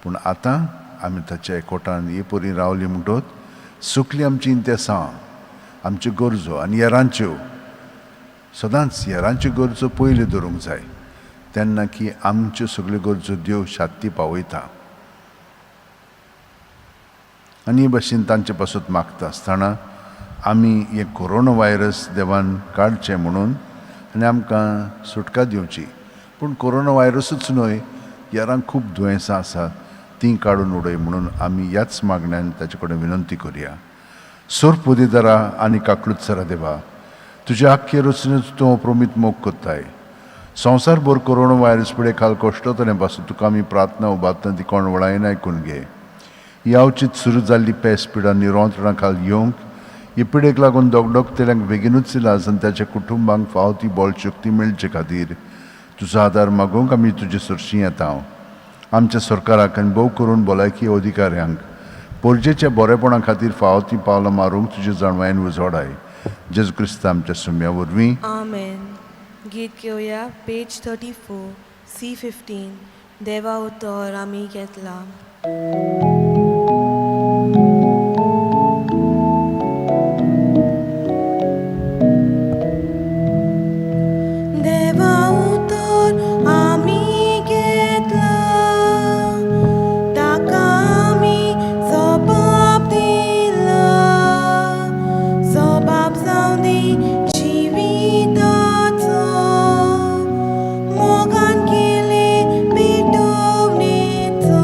पूण आतां आमी ताच्या एकवटान हे परी रावली म्हणटकच सुकली आमची इंतेसांव, आमच्यो गरजो आनी हेरांच्यो, सदांच हेरांच्यो गरजो पयल्यो धरूंक जाय, तेन्ना की आमच्यो सगल्यो गरजो देव शांती पावयता. आनी हे भशेन तांचे पासत मागता आसतना आमी हे कोरोना व्हायरस देवान काडचें म्हणून आनी आमकां सुटका दिवची. पूण कोरोना व्हायरसूच न्हय, हेरांक खूब दुयेंसां आसात तीं काडून उडय म्हणून आमी ह्याच मागण्यान ताचे कडेन विनंती करया. सोरपुदेदारा आनी काकलुतसरा देवा, तुज्या आख्खे रचनेचो तूं प्रमीत मोग करताय. संवसारभर कोरोना व्हायरस पिडे खाल कश्टतलें पासून तुका आमी प्रार्थना उबारतना ती कोण वळायन आयकून घे. ही अवचीत सुरू जाल्ली पेस पिडा निरोंत्रणा खाल येवंक, ही पिडेक लागून दोगडोगतेल्यांक बेगिनूच इलाज आनी ताच्या कुटुंबांक फावो ती बळ शक्ती मेळचे खातीर तुजो आदार मागूंक आमी तुजे सरशीं येता. आमच्या सरकाराक आनी भोव करून भलायकी अधिकाऱ्यांक पोरजेच्या बरेपणा खातीर फावो ती पावलां मारूंक तुजे जाणवायेन उजवाडाय. जेजू क्रिस्त आमच्या सुम्या वरवीं. आमेन. गीत घेवया पेज 34 C15 देवा उतर आमी घेतला. देवा उतर आमी घेतला, ताका आमी जबाब दिला, जबाब जावं दी जिविताचो, मोगान केले पेटोवणेचो.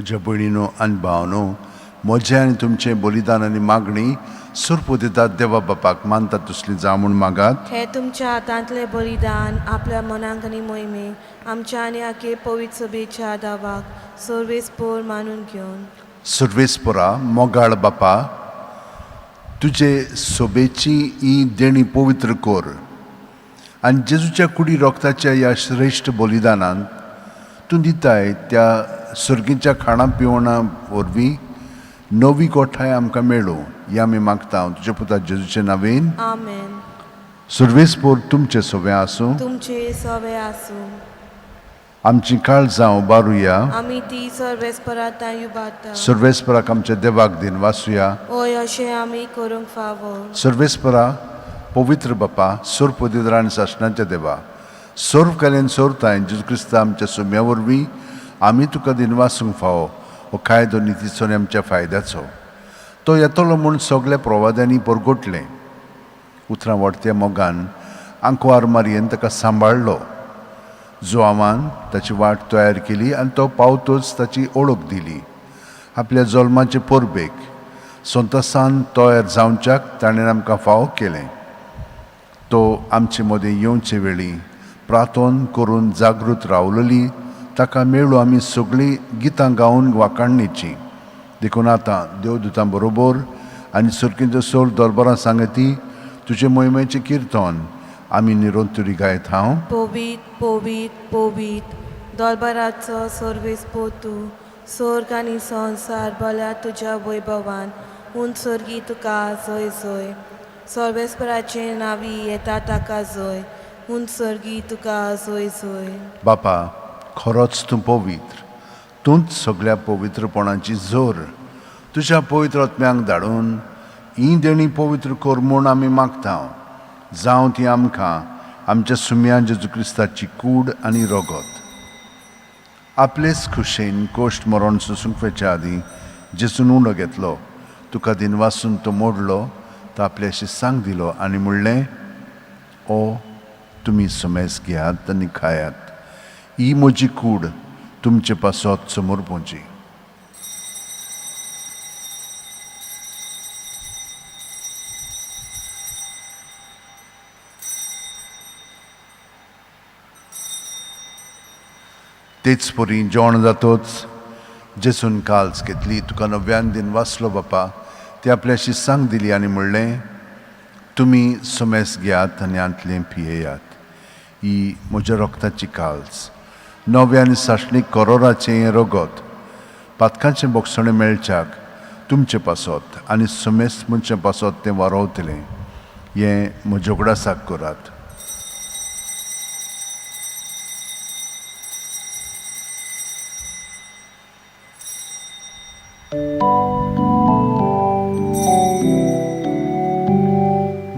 म्हज्या भयणीनो आनी भावनो, म्हजें आनी तुमचें बलिदान आनी मागणी सुरपुदितात देवा बापाक मानतात तसली जावं म्हूण मागात. हे तुमच्या हातांतलें बलिदान आपल्या मनाक आनी मोहिमेक आमच्या आनी आखे पवित्र सभेच्या दावाक सर्वेस पोर मानून घेवन. सर्वेस्परा मोगाळ बापा, तुजे सोबेची ही देणी पवित्र कर आनी जेजूच्या कुडी रोगताच्या ह्या श्रेश्ठ बलिदानान तूं दिताय त्या सर्गीच्या खाणां पिवणां वरवीं नवी गोठाय आमकां मेळूं हें आमी मागता तुज्या पुता जेजूचे नांवेन. आमेन. सर्वेस्पोर तुमचें सोबें आसूं. तुमचे सवे आसूं. आमची काळजां उबारुया. आमी ती सर्वेस्परात उबारता. सर्वेस्पराक आमच्या देवाक दिन वासुया. हय, अशें आमी करूंक फावो. सर्वेस्परा पवित्र बापा, सर्व आनी सासणाच्या देवा, सर्व कलेन सोरताय जेजू क्रिस्ता आमच्या सुम्या वरवीं आमी तुका दिनवासूंक फावो. हो कायदो नितीचो आनी आमच्या फायद्याचो. तो येतलो म्हूण सगल्या प्रवाद्यांनी परगटलें. उतरां वाडत्या मोगान आंकवार मारयेन ताका सांबाळ्ळो. जुआवान ताची वाट तयार केली आनी तो पावतोच ताची ओळख दिली. आपल्या जल्माचे परबेक संतोसान तयार जावच्याक ताणें आमकां फावो केलें. तो आमचे मदें येवचे वेळी प्रार्थन करून जागृत रावलेली ताका मेळूं आमी सगळीं गितां गावन वाखाणणेचीं. देखून आतां देवदूतां बरोबर आनी सर्कींचो सोर दरबारां सांगती तुजे मोहिमेचें किर्तन आमी निरंतरी गायत हांव. पवीत पवीत पवीत दरबाराचो सर्वेस पोतू, स्वर्ग आनी संवसार भल्या तुज्या वैभवान. उंच सर्गी तुका जय जय. सर्वेस्पराचे नांवी येता ताका जय. उंच सर्गी तुका जय जय. बापा, खरोच तूं पवित्र, तूंच सगळ्या पवित्रपणाची जोर. तुज्या पवित्र आत्म्यांक धाडून ही देणी पवित्र कर म्हूण आमी मागता. जावं ती आमकां आमच्या सुम्या जेजू क्रिस्ताची कूड आनी रगत. आपलेच खुशेन कोश्ट मरण सोसूंक वचच्या आदीं जेजून उंडो घेतलो, तुका दिनवासून तो मोडलो, तो आपल्याशी सांग दिलो आनी म्हणलें, ओ तुमी समेस घेयात आनी खायात, ही म्हजी कूड तुमचे पासत समोर पोवची. तेच परी जेवण जातोच जेसून काल्स घेतली, तुका नव्यान दिन वाचलो बापा, ती आपल्याशी सांग दिली आनी म्हणलें, तुमी समेस घेयात आनी हांतलें पियेयात, ही म्हज्या रक्ताची काल्स, नव्या आनी सासणीक करोराचें हें रगत, पातकांचें बोगसणें मेळच्याक तुमचे पासत आनी समेस्त मनशां पासत तें वारोवतलें, हें म्हज्या उगडासाक करात.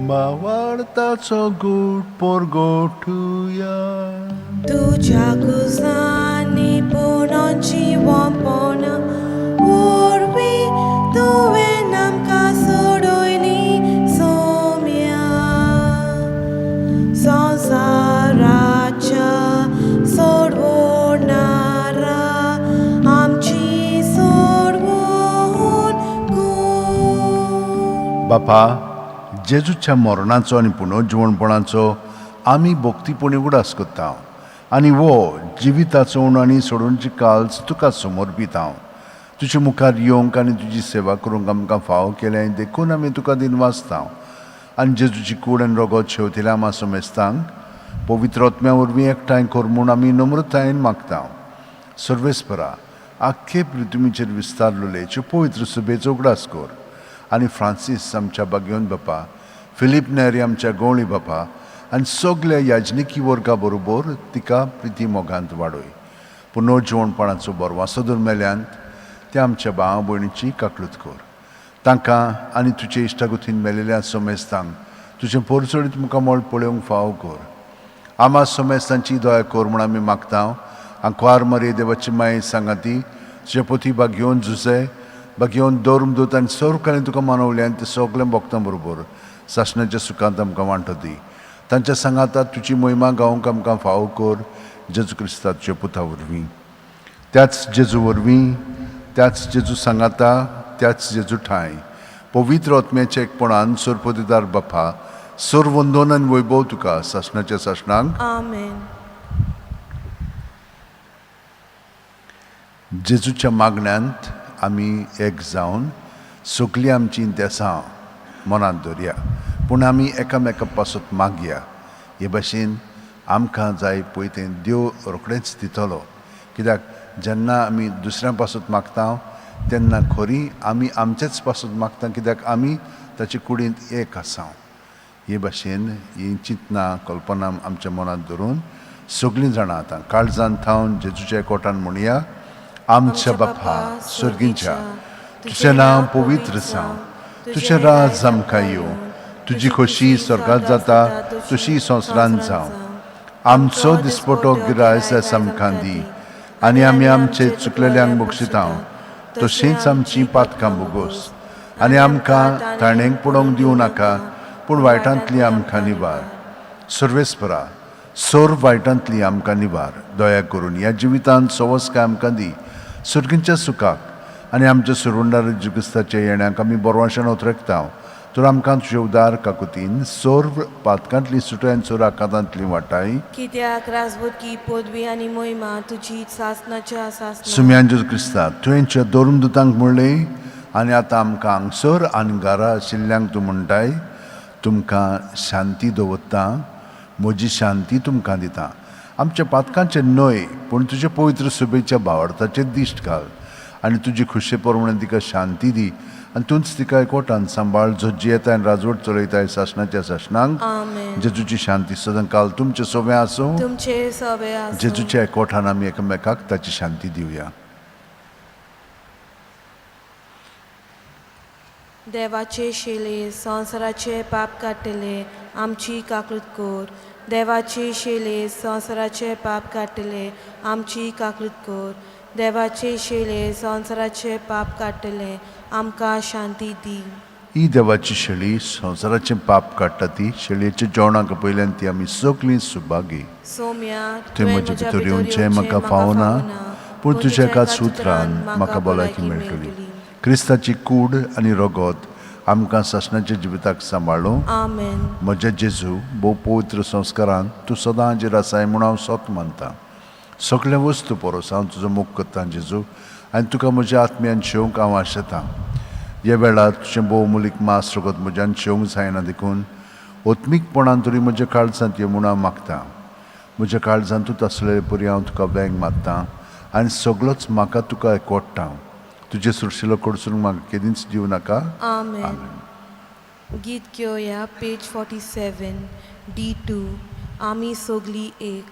मावाळताचो गूट पोरगोठुया. तुज्या कुसांनी पुणोची वोंपण वरवीं तुवें आमकां सोडयली सोम्या. संवसाराच्या सोडवणारा आमची सोडवण कर. बापा, जेजूच्या मरणाचो आनी पुनर्जिवणपणाचो आमी भक्तीपणी उगडास करता आनी वो जिविताचो उणो आनी सोडूनची काल्स तुका समर्पीत हांव. तुजे मुखार येवंक आनी तुजी सेवा करूंक आमकां फावो केलें देखून आमी तुका दिनवासता. आनी जेजूची कूड आनी रगत शेवतिल्या आमा समेस्तांक पवित्र आत्म्या वरवीं एकठांय कर म्हूण आमी नम्रतायेन मागता. सर्वेस्परा, आख्खे पृथ्वीचेर विस्तारलेले पवित्र सभेचो उगडास कर आनी फ्रांसीस आमच्या बागेवन बापा, फिलीप नेरी आमच्या गवळी बापा आनी सगल्या याजनिकी वर्गा बरोबर तिका प्रिती मोगांत वाडय. पुनर्जिवणपणाचो बरवासो दर मेल्यांत त्या आमच्या भाव भयणीची काकळूत कर. तांकां आनी तुजे इश्टागतीन मेलेल्या समेस्तांक तुजें पोरचडीत मुखामळ पळोवंक फावो कर. आमा समेस्तांची दया कर म्हूण आमी मागता. आंकवार मारये देवाची माये सांगाती तुजे पोती बागेवन जुसे बागेवन धर्मदूत आनी सर्व तुका मानवले आनी ते सगळें भक्तां बरोबर सासणाच्या सुखांत आमकां वांटो दी. तांच्या सांगाता तुजी मोहिमा गावंक आमकां फावो कर जेजू क्रिस्ता तुज्या पुता वरवीं. त्याच जेजू वरवीं त्याच जेजू सांगाता, त्याच जेजू ठांय पवित्र आत्म्याच्या एकपणान सरपतिदार बापा, सर्व वंदन आनी वैभव तुका सासणाच्या सासणांक. आमेन. जेजूच्या मागण्यांत आमी एक जावन सगळीं आमचीं देसां मनांत दवरया, पूण आमी एकामेका पासत मागया. हे भाशेन आमकां जाय पळय तें देव रोखडेंच दितलो, कित्याक जेन्ना आमी दुसऱ्यां पासत मागता तेन्ना खरी आमी आमचेच पासत मागता, कित्याक आमी ताचे कुडींत एक आसा. हे भाशेन ही चिंतनां कल्पना आमच्या मनांत धरून सगळीं जाणां आतां काळजान थावन जेजूच्या एकवटान म्हणया. आमच्या बापा सर्गींच्या, तुजें नांव पवित्र जावं, तुजें राज आमकां येवं, तुजी खोशी स्वर्गांत जाता तशी संवसारांत जावं. आमचो दिसपटो गिरायस आयज आमकां दी, आनी आमी आमचे चुकलेल्यांक बक्षिता तशींच आमची पातकां बोगोस, आनी आमकां ताणेंक पडोवंक दिवं नाका, पूण वायटांतली आमकां निवार. सर्वेस्परा, सर्व वायटांतली आमकां निवार. दया करून ह्या जिवितांत सवस्काय आमकां दी, सर्गींच्या सुखाक आनी आमच्या सुरुंडार जुगस्ताच्या येण्याक आमी बरवाशान उतरकता. तर आमकां तुजे उदार काकुतीन सर्व पातकांतली सुटयान सर्व आकांतांतली वाटाय. कित्याक राजबुदकी, पदवी आनी मोहिमा तुजी सासनाच्या सासना. सुम्यान जेजू क्रिस्ता, तुवेंच्या धर्मदुतांक म्हणलें आनी आतां आमकां हांगसर आनी घरा आशिल्ल्यांक तूं म्हणटाय, तुमकां शांती दवरता, म्हजी शांती तुमकां दिता. आमच्या पातकांचेर न्हय, पूण तुजे पवित्र सुबेच्या भावार्थाचेर दिश्ट घाल आनी तुजी खुशे प्रमाणे तिका शांती दी, आनी तूंच तिका एकवटान सांबाळ, जो जियेताय आनी राजवट चलयताय सासणाच्या सासणांक. आमेन. जेजूची शांती सदांकाल तुमचे सोबें आसूं. तुमचे सवे आसूं. जेजूच्या एकवटान आमी एकामेकाक ताची शांती दिवया. देवाचे शिले, संवसाराचे पाप काडटले, आमची काकूत कर. देवाचे शिले, संवसाराचे पाप काडटले, आमची काकूत कर. देवाचे शिले, संवसाराचे पाप काडटले, आमकां शांती दी. ही देवाची शेळी संवसाराचें पाप काडटा, ती शेळयेच्या जेवणाक पयल्यान ती आमी सगळीं सुभागी. सोम्या, तुवें म्हजे भितर येवचें म्हाका फावना, पूण तुज्या एकाच उतरान म्हाका भलायकी मेळटली. क्रिस्ताची कूड आनी रगत आमकां सासणाच्या जिविताक सांबाळूं. आमेन. म्हज्या जेजू, भोव पवित्र संस्कारान तूं सदां हाजीर आसाय म्हूण हांव सत मानतां. सगळें वस्तू परस हांव तुजो मोग करतां जेजू, आनी तुका म्हज्या आत्म्यान शेवंक हांव आशेतां. ह्या वेळार तुजें भोव मुलीक मास रगत म्हज्यान शेवंक जायना, देखून ओत्मीकपणान तरी म्हज्या काळजांत यो म्हूण हांव मागतां. म्हज्या काळजांतूच आसलेले परी हांव तुका वेंग मारतां आनी सगळोच म्हाका तुका एकवडटा. तुजें सुरशिलो कडसून म्हाका केदींच दिवं नाका. आमेन. गीत घेवया पेज 47 D2, आमी सगळीं एक.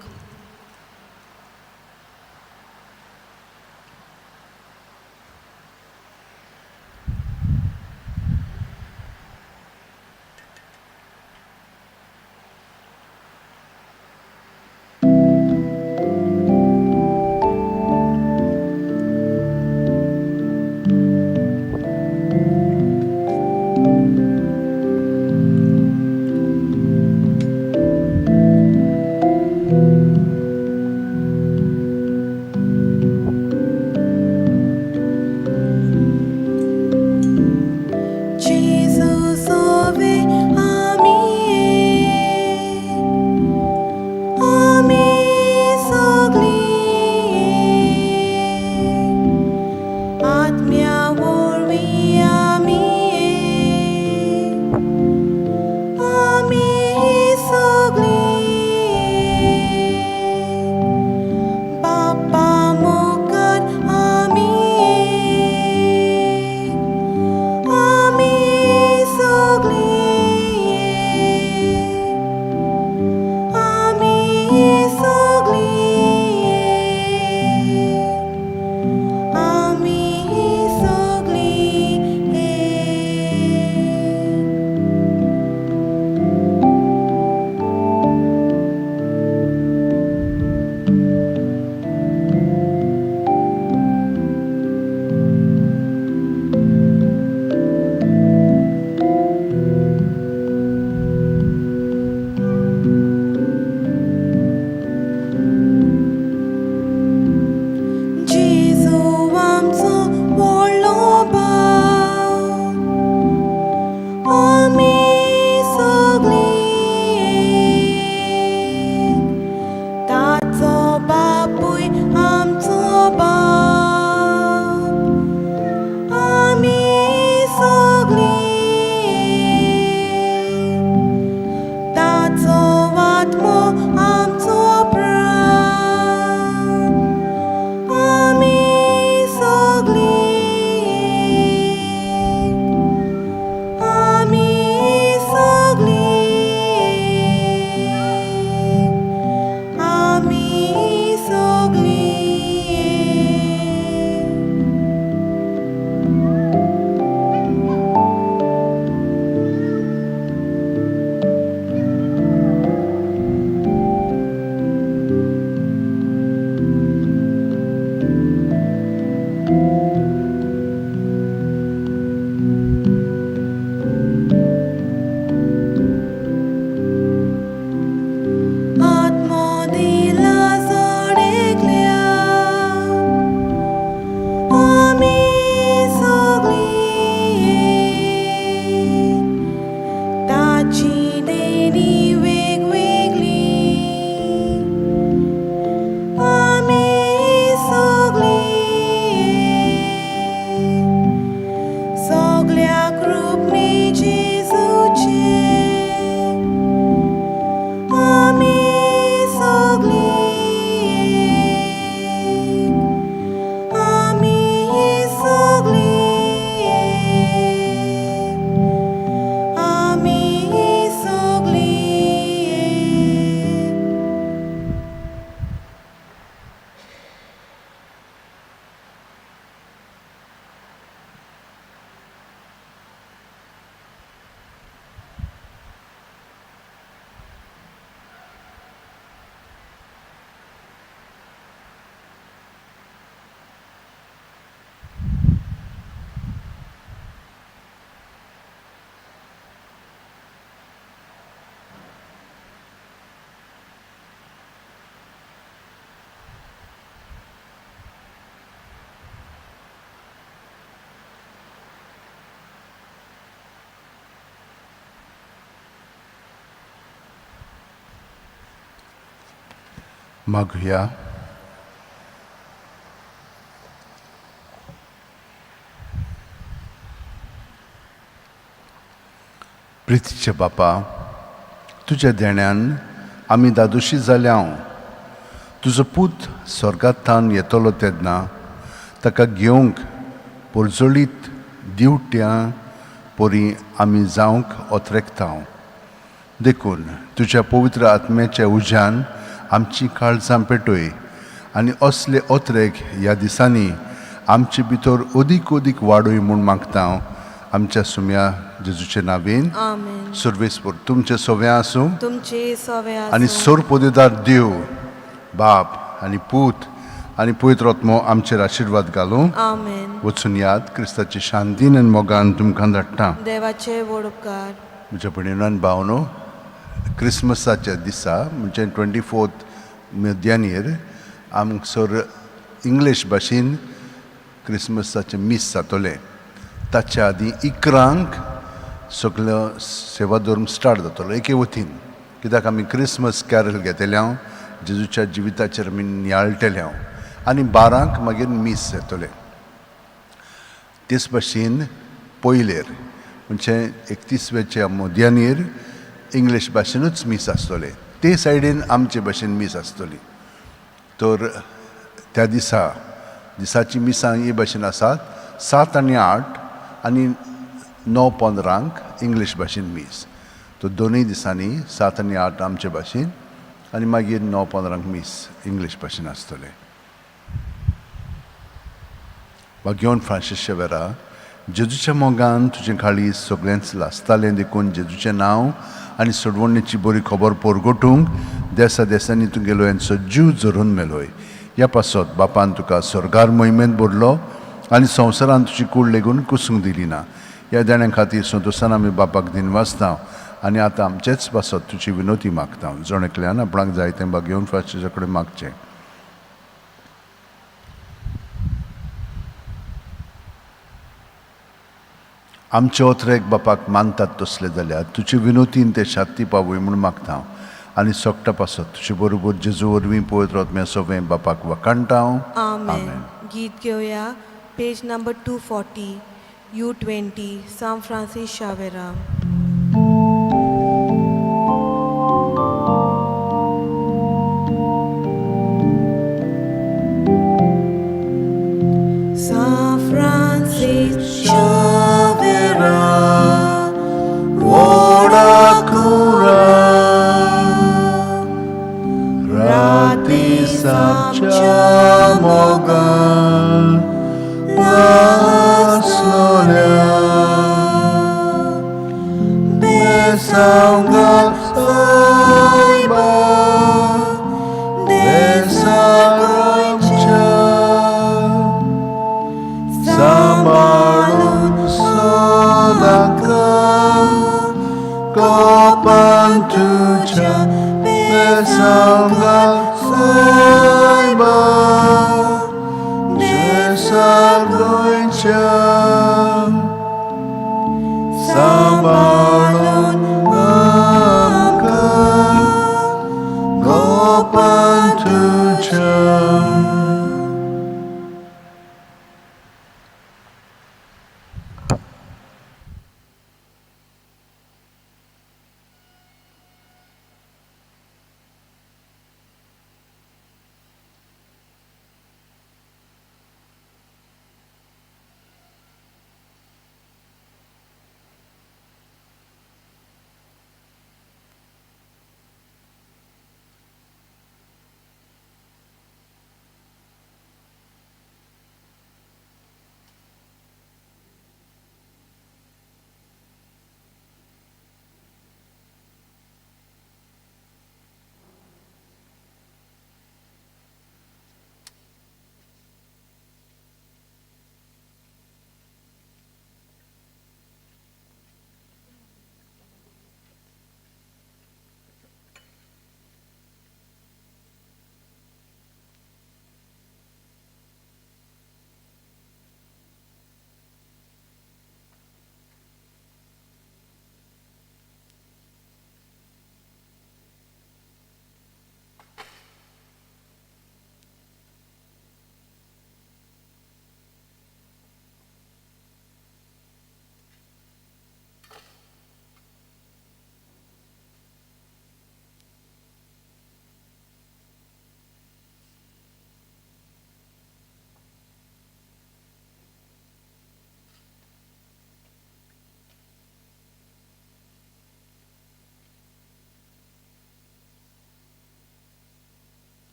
मागुया. प्रितीचे बापा, तुज्या देण्यान आमी दादोशी जाल्या. तुजो पूत स्वर्गांतल्यान येतलो तेन्ना ताका घेवंक पोरजोळीत दिवट्यां परी आमी जावंक ओतरेकता. देखून तुज्या पवित्र आत्म्याच्या उज्यान आमची काळजां पेटय आनी असले ओतरेक ह्या दिसांनी आमचे भितर अदीक अदीक वाडय म्हूण मागता आमच्या सुम्या जेजूचे नावेन. आमेन. सर्वेस्पर तुमचे सव्या आसूं तुमचे सवे आनी आसूं. सोरपोदेदार देव बाप आनी पूत आनी पवित्र आत्मो आमचेर आशिर्वाद घालूं. आमेन. वचून याद क्रिस्ताची शांतीन आनी मोगान तुमकां धाडटा. देवाचे व्हड उपकार. म्हज्या भयणीन भावनो, क्रिसमसाच्या दिसा म्हणजे 24 मध्यानीर आमसर इंग्लीश भाशेन क्रिसमसाचें मीस जातलें. ताच्या आदीं 11 सगळो सेवाधर्म स्टार्ट जातलो एके वतीन, कित्याक आमी क्रिसमस कॅरल घेतले हांव, जेजूच्या जिविताचेर आमी नियाळटले हांव आनी 12 मागीर मीस येतलें. तेच भाशेन पयलेर म्हणजे 31वेच्या मध्यानीर इंग्लीश भाशेनूच मीस आसतलें, ते सायडीन आमचे भाशेन मीस आसतली. तर त्या दिसा दिसाची मिसां हे भाशेन आसात, 7 आनी 8 आनी 9:15 इंग्लीश भाशेन मीस. तर दोनूय दिसांनी 7 आनी 8 आमचे भाशेन आनी मागीर 9:15 मीस इंग्लीश भाशेन आसतलें. भाग्यवंत फ्रांसीस शेवेरा, जेजूच्या मोगान तुजें काळीज सगळेंच लासतालें, देखून जेजूचें नांव आनी सोडवणेची बरी खबर परगटूंक देसा देसांनी तुगेलो यांचो जीव झरून मेलोय. ह्या पासत बापान तुका स्वर्गार मोहिमेंत भरलो आनी संवसारान तुजी कूड लेगून कुसूंक दिली ना. ह्या देण्या खातीर संतोशान आमी बापाक दिनवासता आनी आतां आमचेच पासत तुजी विनोती मागता. जण एकल्यान आपणाक जाय तें भाग्यवंत फ्रांसीसा कडेन मागचें. आमचे ओतरेक बापाक मानतात तसले जाल्यार तुजे विनोतीन ते शांती पावय म्हूण मागता आनी सोकटा पासत तुजे बरोबर जेजू वरवीं पवित्र आत्म्या सवें बापाक वखाणटा. आमेन. गीत घेवया पेज नंबर 240 U20 सांत Francis शावेरा. San Francis Xaviera, Ora cura rati samcha mogan laslolia besanga saiba desagamcha sambalun sodaka kopantucha besanga saiba desagoicha sambalun amka gopantucha.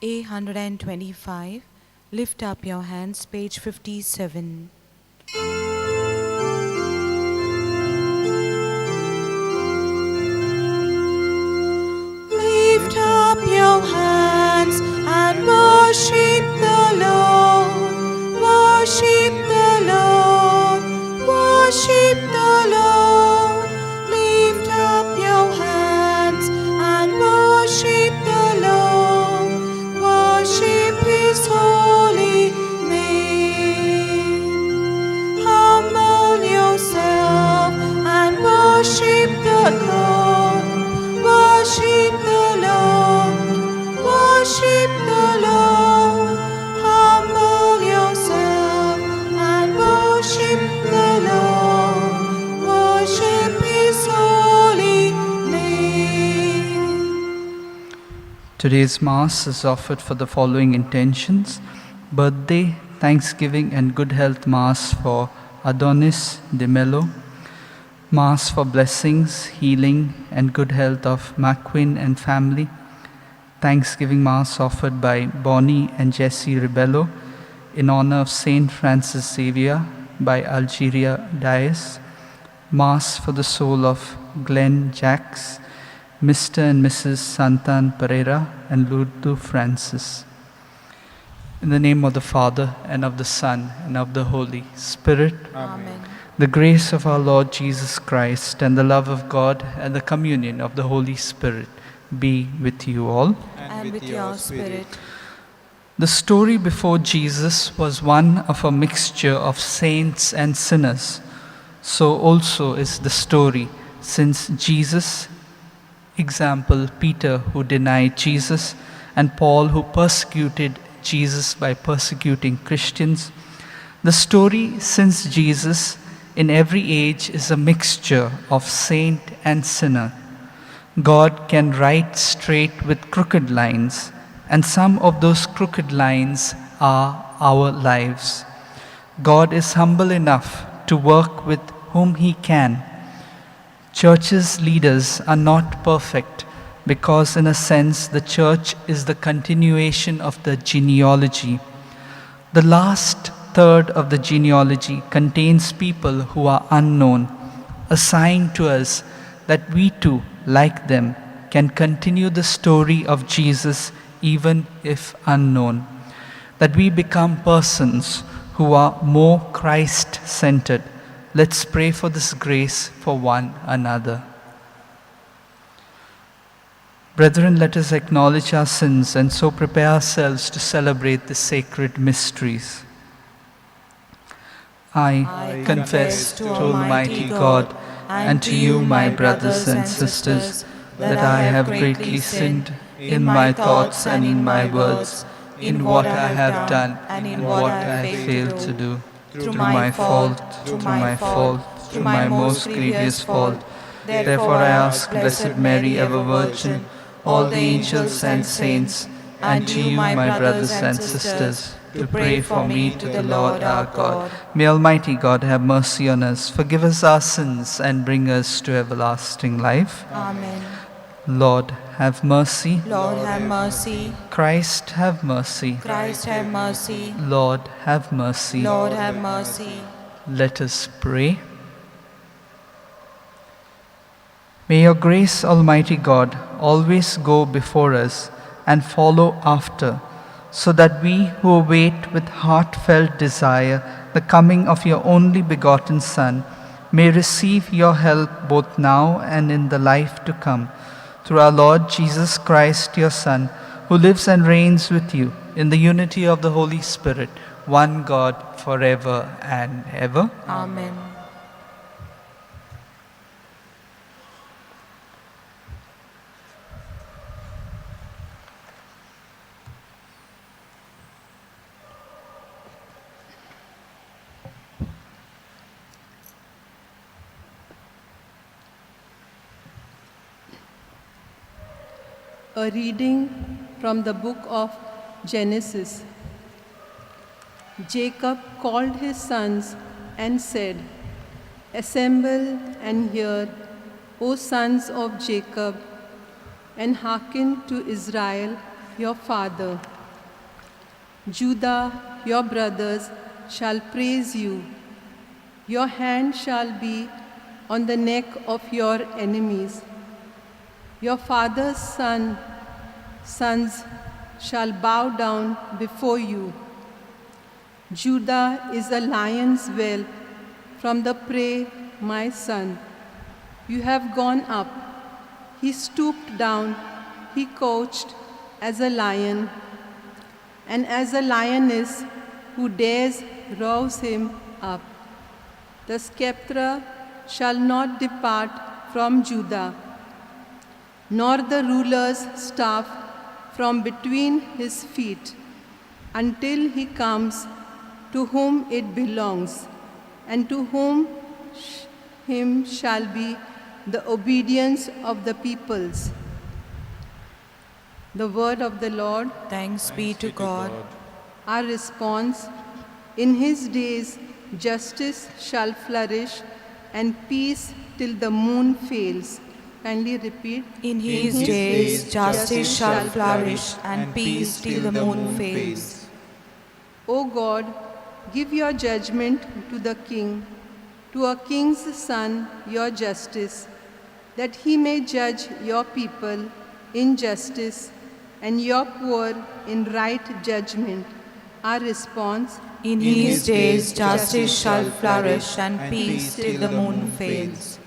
A125, Lift Up Your Hands, page 57. Lift up your hands and worship the Lord. Worship the Lord. Worship the Lord. Lift up your hands and worship the Lord. Worship His holy name. Humble yourself and worship the Lord. Worship the Lord. Worship the Lord. Humble yourself and worship the Lord. Worship His holy name. Today's Mass is offered for the following intentions: birthday, Thanksgiving, and good health Mass for Adonis de Mello, Mass for blessings, healing, and good health of McQueen and family, Thanksgiving Mass offered by Bonnie and Jesse Rebello in honor of Saint Francis Xavier by Algeria Dias, Mass for the soul of Glenn Jacks, Mr. and Mrs. Santan Pereira, and Lourdes Francis. In the name of the Father, and of the Son, and of the Holy Spirit. Amen. The grace of our Lord Jesus Christ, and the love of God, and the communion of the Holy Spirit be with you all. And with your spirit. The story before Jesus was one of a mixture of saints and sinners. So also is the story since Jesus. Example, Peter, who denied Jesus, and Paul, who persecuted Jesus by persecuting Christians. The story since Jesus in every age is a mixture of saint and sinner. God can write straight with crooked lines, and some of those crooked lines are our lives. God is humble enough to work with whom He can. Church's leaders are not perfect because, in a sense, the church is the continuation of the genealogy. The last third of the genealogy contains people who are unknown, a sign to us that we too, like them, can continue the story of Jesus even if unknown, that we become persons who are more Christ-centered. Let's pray for this grace for one another. Brethren, let us acknowledge our sins and so prepare ourselves to celebrate the sacred mysteries. I confess to Almighty God and to you, my brothers and sisters, that I have greatly sinned in my thoughts and in my words, in what I have done and what I have failed to do. Through my fault, through my fault, through my most grievous fault. Therefore I ask Blessed Mary, ever Virgin, all the angels and saints, and to you, my brothers and sisters, to pray for me to the Lord our God. May Almighty God have mercy on us, forgive us our sins, and bring us to everlasting life. Amen. Lord, have mercy. Lord, have mercy. Christ, have mercy. Christ, have mercy. Lord, have mercy. Lord, have mercy. Let us pray. May your grace, Almighty God, always go before us and follow after, so that we who await with heartfelt desire the coming of your only begotten Son may receive your help both now and in the life to come. Through our Lord Jesus Christ, your Son, who lives and reigns with you in the unity of the Holy Spirit, one God, forever and ever. Amen. A reading from the book of Genesis. Jacob called his sons and said, Assemble and hear, O sons of Jacob, and hearken to Israel, your father. Judah, your brothers, shall praise you. Your hand shall be on the neck of your enemies. Your father's sons shall bow down before you. Judah is a lion's whelp from the prey, my son. You have gone up. He stooped down, he couched as a lion, and as a lioness who dares rouse him up. The scepter shall not depart from Judah, nor the ruler's staff from between his feet, until he comes to whom it belongs, and to whom him shall be the obedience of the peoples. The word of the Lord. Thanks be to God. Our response: in his days justice shall flourish and peace till the moon fails. Kindly repeat. In his days justice shall flourish and peace till the moon fails. O God, give your judgment to the king, to a king's son your justice, that he may judge your people in justice and your poor in right judgment. Our response: In his days justice shall flourish and peace till the moon fails.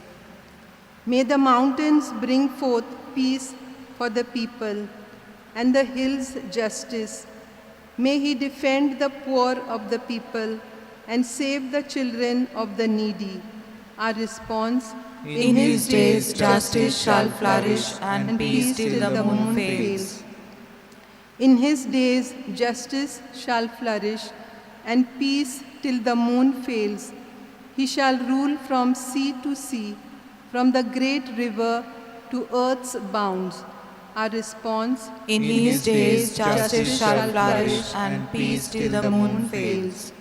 May the mountains bring forth peace for the people, and the hills justice. May he defend the poor of the people and save the children of the needy. Our response: In his days justice shall flourish and peace till the moon fails. In his days justice shall flourish and peace till the moon fails. He shall rule from sea to sea, from the great river to earth's bounds. Our response: In his days justice shall flourish and peace till the moon fails.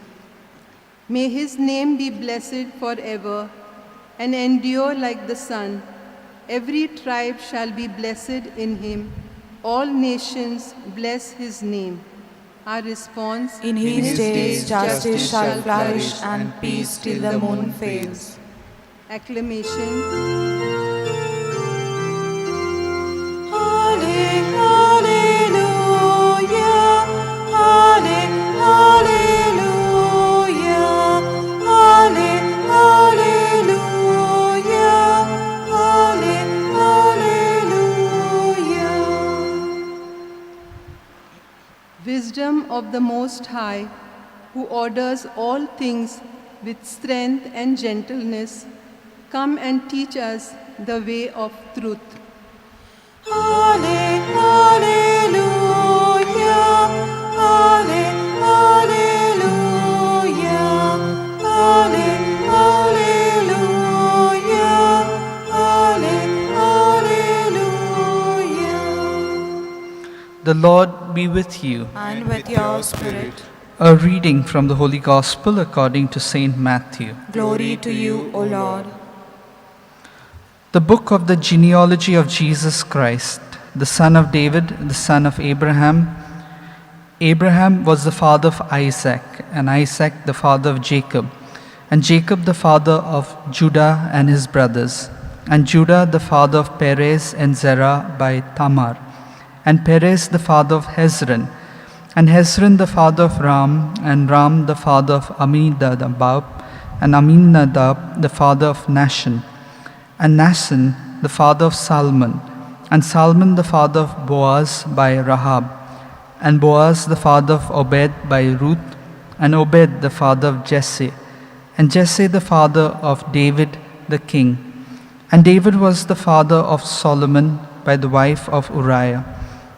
May his name be blessed forever and endure like the sun. Every tribe shall be blessed in him. All nations bless his name. Our response: In his days justice shall flourish and peace till the moon fails. Acclamation. Alleluia, alleluia, alleluia, alleluia. Wisdom of the Most High, who orders all things with strength and gentleness, come and teach us the way of truth. Alleluia, alleluia, alleluia, alleluia. The Lord be with you. And with your spirit. A reading from the Holy Gospel according to St. Matthew. Glory to you, O Lord. The book of the genealogy of Jesus Christ, the son of David, the son of Abraham. Abraham was the father of Isaac, and Isaac the father of Jacob, and Jacob the father of Judah and his brothers, and Judah the father of Perez and Zerah by Tamar, and Perez the father of Hezron, and Hezron the father of Ram, and Ram the father of Amminadab, and Amminadab the father of Nahshon, and Nahshon the father of Salmon, and Salmon the father of Boaz by Rahab, and Boaz the father of Obed by Ruth, and Obed the father of Jesse, and Jesse the father of David the king. And David was the father of Solomon by the wife of Uriah,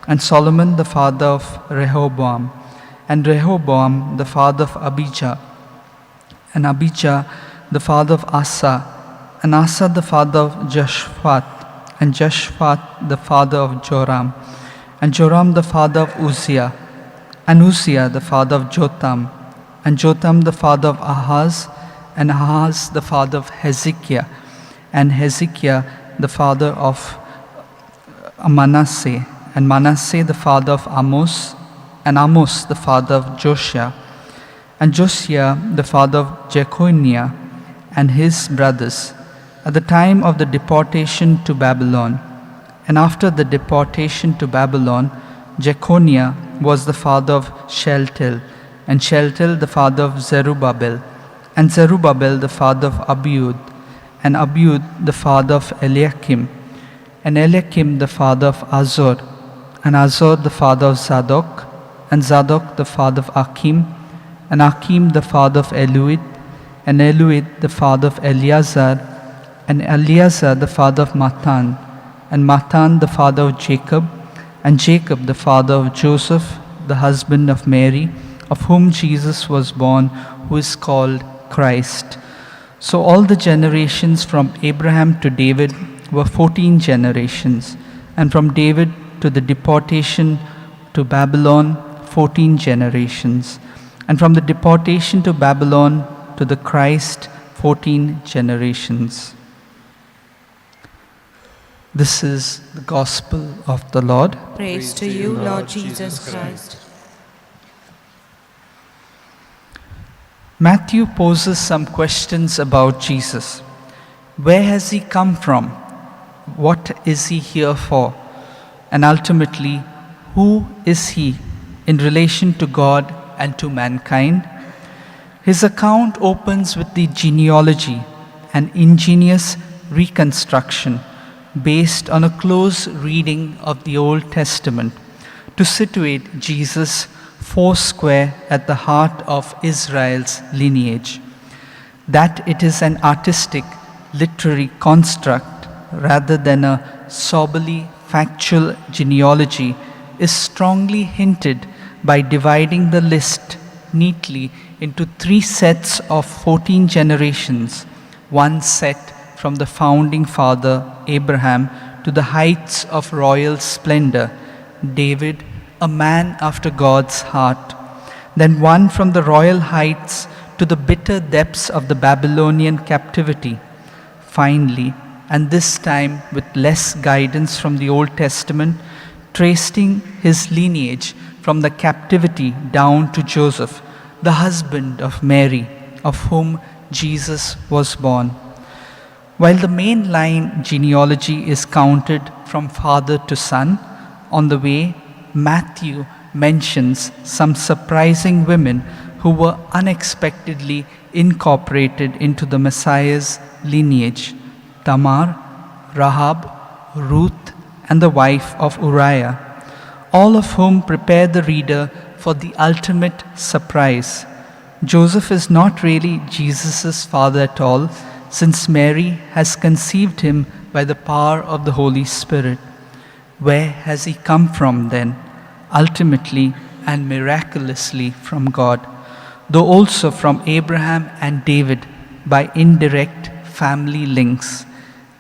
and Solomon the father of Rehoboam, and Rehoboam the father of Abijah, and Abijah the father of Asa, and Asa the father of Jehoshaphat, and Jehoshaphat the father of Joram, and Joram the father of Uzziah, and Uzziah the father of Jotham, and Jotham the father of Ahaz, and Ahaz the father of Hezekiah, and Hezekiah the father of Manasseh, and Manasseh the father of Amos, and Amos the father of Josiah, and Josiah the father of Jeconiah and his brothers, at the time of the deportation to Babylon. And after the deportation to Babylon, Jeconiah was the father of Shealtiel, and Shealtiel the father of Zerubbabel, and Zerubbabel the father of Abiud, and Abiud the father of Eliakim, and Eliakim the father of Azor, and Azor the father of Zadok, and Zadok the father of Achim, and Achim the father of Eliud, and Eliud the father of Eleazar, and Eleazar the father of Matthan, and Matthan the father of Jacob, and Jacob the father of Joseph, the husband of Mary, of whom Jesus was born, who is called Christ. So all the generations from Abraham to David were 14 generations, and from David to the deportation to Babylon, 14 generations, and from the deportation to Babylon to the Christ, 14 generations. This is the gospel of the Lord. Praise to you, Lord Jesus Christ. Matthew poses some questions about Jesus. Where has he come from? What is he here for? And ultimately, who is he in relation to God and to mankind? His account opens with the genealogy, an ingenious reconstruction based on a close reading of the Old Testament to situate Jesus foursquare at the heart of Israel's lineage. That it is an artistic, literary construct rather than a soberly factual genealogy is strongly hinted by dividing the list neatly into three sets of 14 generations, one set from the founding father Abraham to the heights of royal splendor, David, a man after God's heart, then one from the royal heights to the bitter depths of the Babylonian captivity. Finally, and this time with less guidance from the Old Testament, tracing his lineage from the captivity down to Joseph, the husband of Mary, of whom Jesus was born. While the main line genealogy is counted from father to son, on the way, Matthew mentions some surprising women who were unexpectedly incorporated into the Messiah's lineage: Tamar, Rahab, Ruth, and the wife of Uriah, all of whom prepare the reader for the ultimate surprise. Joseph is not really Jesus' father at all, since Mary has conceived him by the power of the Holy Spirit. Where has he come from then? Ultimately and miraculously from God, though also from Abraham and David by indirect family links.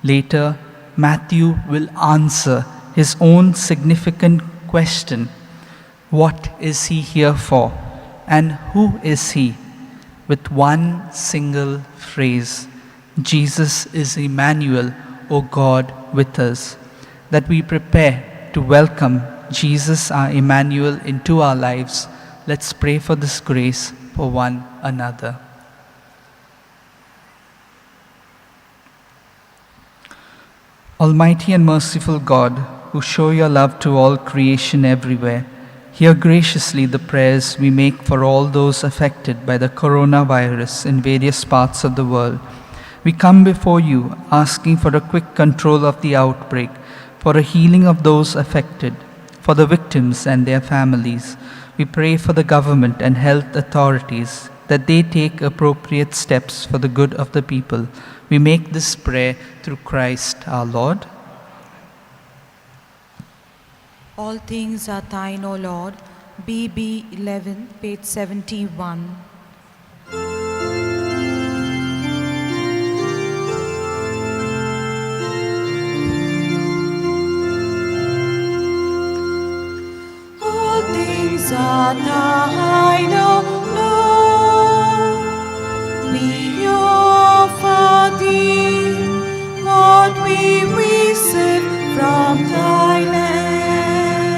Later, Matthew will answer his own significant question: what is he here for, and who is he? With one single phrase: Jesus is Emmanuel, O God with us. That we prepare to welcome Jesus, our Emmanuel, into our lives. Let's pray for this grace for one another. Almighty and merciful God, who show your love to all creation everywhere, hear graciously the prayers we make for all those affected by the coronavirus in various parts of the world. We come before you asking for a quick control of the outbreak, for a healing of those affected, for the victims and their families. We pray for the government and health authorities that they take appropriate steps for the good of the people. We make this prayer through Christ our Lord. All things are thine, O Lord. BB 11, page 71. All things are thine, O Lord. We offer thee what we receive from thy land.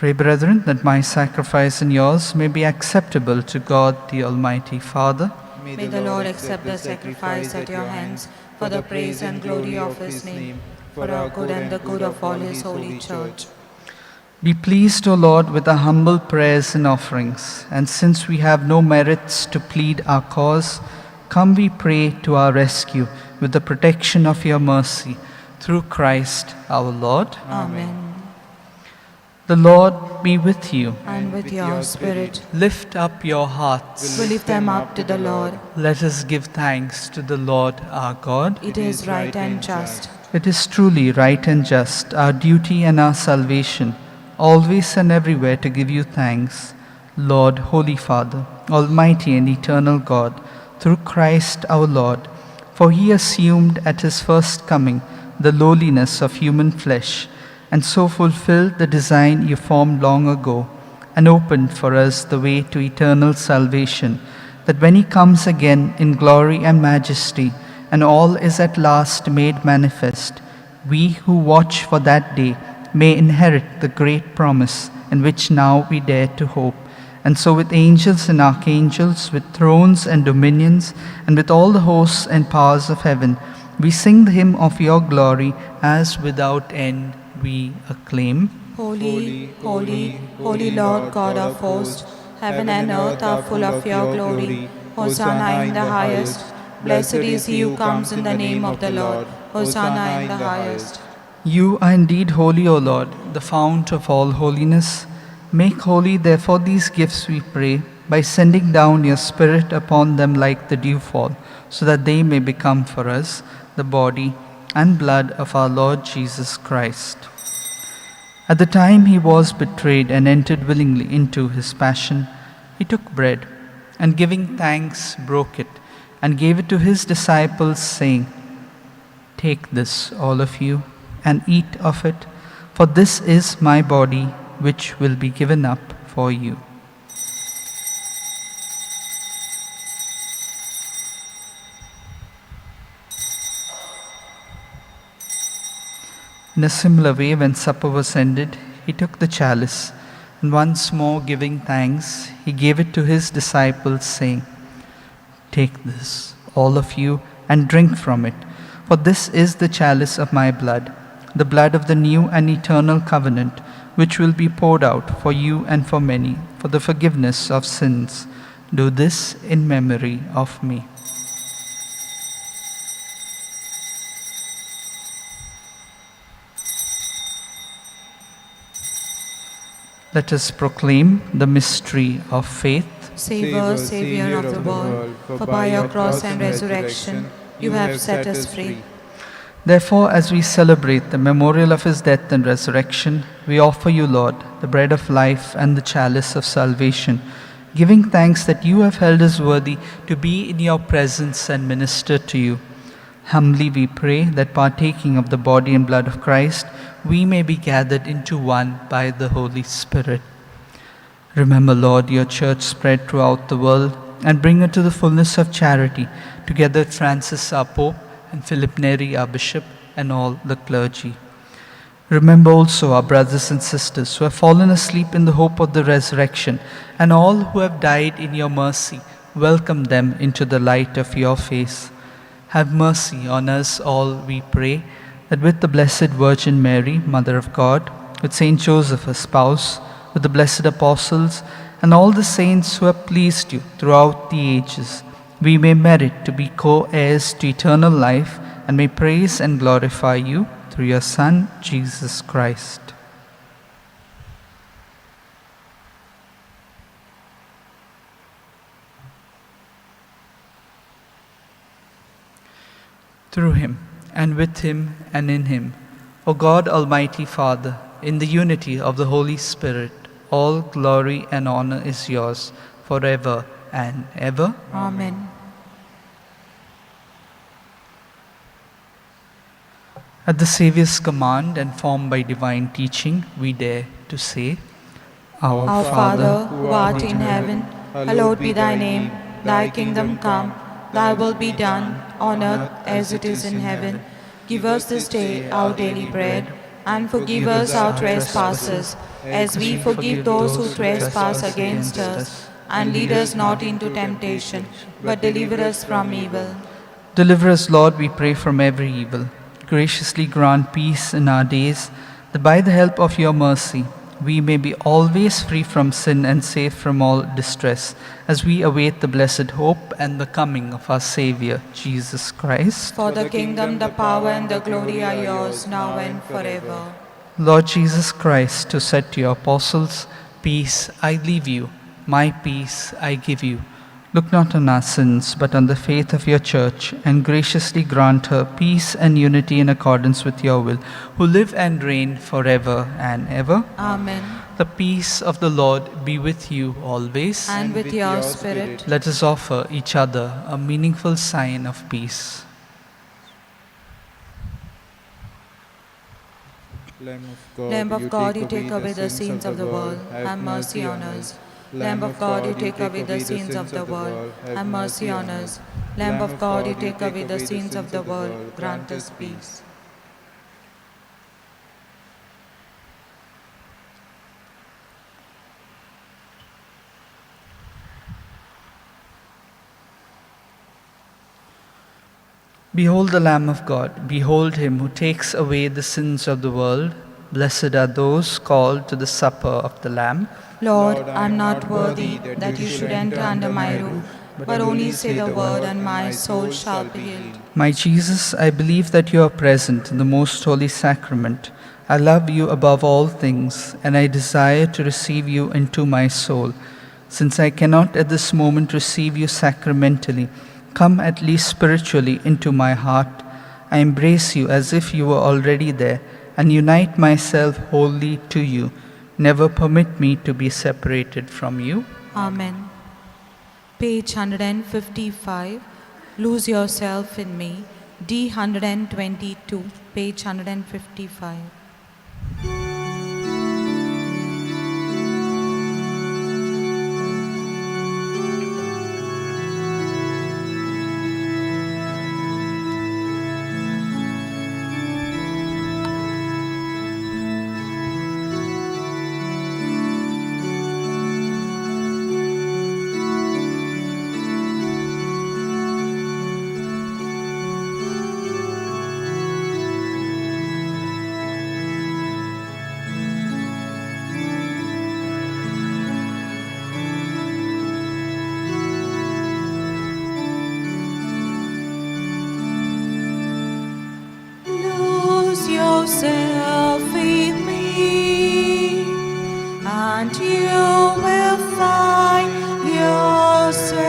Pray, brethren, that my sacrifice and yours may be acceptable to God, the Almighty Father. May the Lord accept the sacrifice at your hands for the praise and glory of his name, for our good and the good of all his holy church. Be pleased, O Lord, with our humble prayers and offerings, and since we have no merits to plead our cause, come, we pray, to our rescue with the protection of your mercy, through Christ our Lord. Amen. The Lord be with you. And with your spirit. Lift up your hearts. We lift them up to the Lord. Let us give thanks to the Lord our God. It is right and just. It is truly right and just, our duty and our salvation, always and everywhere to give you thanks, Lord, Holy Father, Almighty and eternal God, through Christ our Lord. For he assumed at his first coming the lowliness of human flesh, and so fulfilled the design you formed long ago, and opened for us the way to eternal salvation, that when he comes again in glory and majesty, and all is at last made manifest, we who watch for that day may inherit the great promise in which now we dare to hope. And so with angels and archangels, with thrones and dominions, and with all the hosts and powers of heaven, we sing the hymn of your glory, as without end we acclaim. Holy, holy, holy Lord God of hosts, heaven and earth are full of your glory. Hosanna in the highest. Blessed is he who comes in the name of the Lord. Hosanna in the highest. You are indeed holy, O Lord, the fount of all holiness. Make holy, therefore, these gifts, we pray, by sending down your Spirit upon them like the dewfall, so that they may become for us the body and blood of our Lord Jesus Christ. At the time he was betrayed and entered willingly into his passion, he took bread, and giving thanks, broke it, and gave it to his disciples, saying, "Take this, all of you, and eat of it, for this is my body, which will be given up for you." In a similar way, when supper was ended, he took the chalice, and once more giving thanks, he gave it to his disciples, saying, "Take this, all of you, and drink from it, for this is the chalice of my blood, the blood of the new and eternal covenant, which will be poured out for you and for many, for the forgiveness of sins. Do this in memory of me." Let us proclaim the mystery of faith. Save us, Savior of the world, for by your cross and resurrection you have set us free. Therefore, as we celebrate the memorial of his death and resurrection, we offer you, Lord, the bread of life and the chalice of salvation, giving thanks that you have held us worthy to be in your presence and minister to you. Humbly we pray that, partaking of the body and blood of Christ, we may be gathered into one by the Holy Spirit. Remember, Lord, your church spread throughout the world, and bring her to the fullness of charity, together with Francis our Pope, and Philip Neri our Bishop, and all the clergy. Remember also our brothers and sisters who have fallen asleep in the hope of the resurrection, and all who have died in your mercy. Welcome them into the light of your face. Have mercy on us all, we pray, that with the Blessed Virgin Mary, Mother of God, with Saint Joseph, her spouse, with the blessed apostles, and all the saints who have pleased you throughout the ages, we may merit to be co-heirs to eternal life, and may praise and glorify you through your Son, Jesus Christ. Through him, and with him, and in him, O God, Almighty Father, in the unity of the Holy Spirit, all glory and honor is yours forever and ever. Amen. At the Saviour's command and formed by divine teaching, we dare to say, Our Father, who art in heaven, hallowed be thy name. Thy kingdom come, thy will be done, on earth as it is in heaven. Give us this day our daily bread, and forgive us our trespasses, as we forgive those who trespass against us. And lead us not into temptation, but deliver us from evil. Deliver us, Lord, we pray, from every evil. Graciously grant peace in our days, that by the help of your mercy we may be always free from sin and safe from all distress, as we await the blessed hope and the coming of our Savior, Jesus Christ. For the kingdom, the power, and the glory are yours, now and forever. Lord Jesus Christ, who said to your apostles, "Peace I leave you, my peace I give you," look not on our sins, but on the faith of your church, and graciously grant her peace and unity in accordance with your will, who live and reign forever and ever. Amen. The peace of the Lord be with you always. And with your spirit. Let us offer each other a meaningful sign of peace. Lamb of God, you take away the sins of the world, have mercy on us. Lamb of God, you take away the sins of the world, have mercy on us. Lamb of God, you take away the sins of the world, grant us peace. Behold the Lamb of God, behold him who takes away the sins of the world. Blessed are those called to the supper of the Lamb. Lord, I am not worthy that you should enter under my roof, but only say the word, and my soul shall be healed. My Jesus, I believe that you are present in the most holy sacrament. I love you above all things, and I desire to receive you into my soul. Since I cannot at this moment receive you sacramentally, come at least spiritually into my heart. I embrace you as if you were already there, and unite myself wholly to you. Never permit me to be separated from you. Amen. Page 155, Lose Yourself in Me, D 122, page 155. Lose yourself in me, and you will find yourself.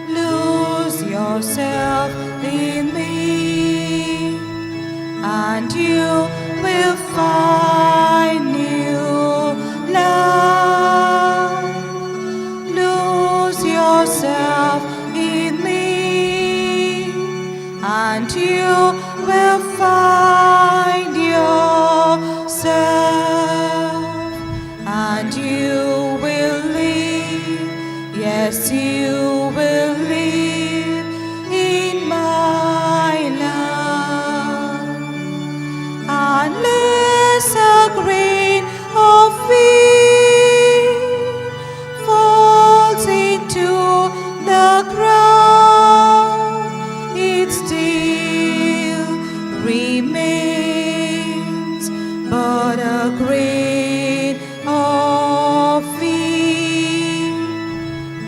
Lose yourself in me, and you will find new love. Lose yourself in me, and you will find yourself, and you will live, yes, you will live in my love. Unless a grain of wheat falls into the ground, it still remains but a grain of wheat.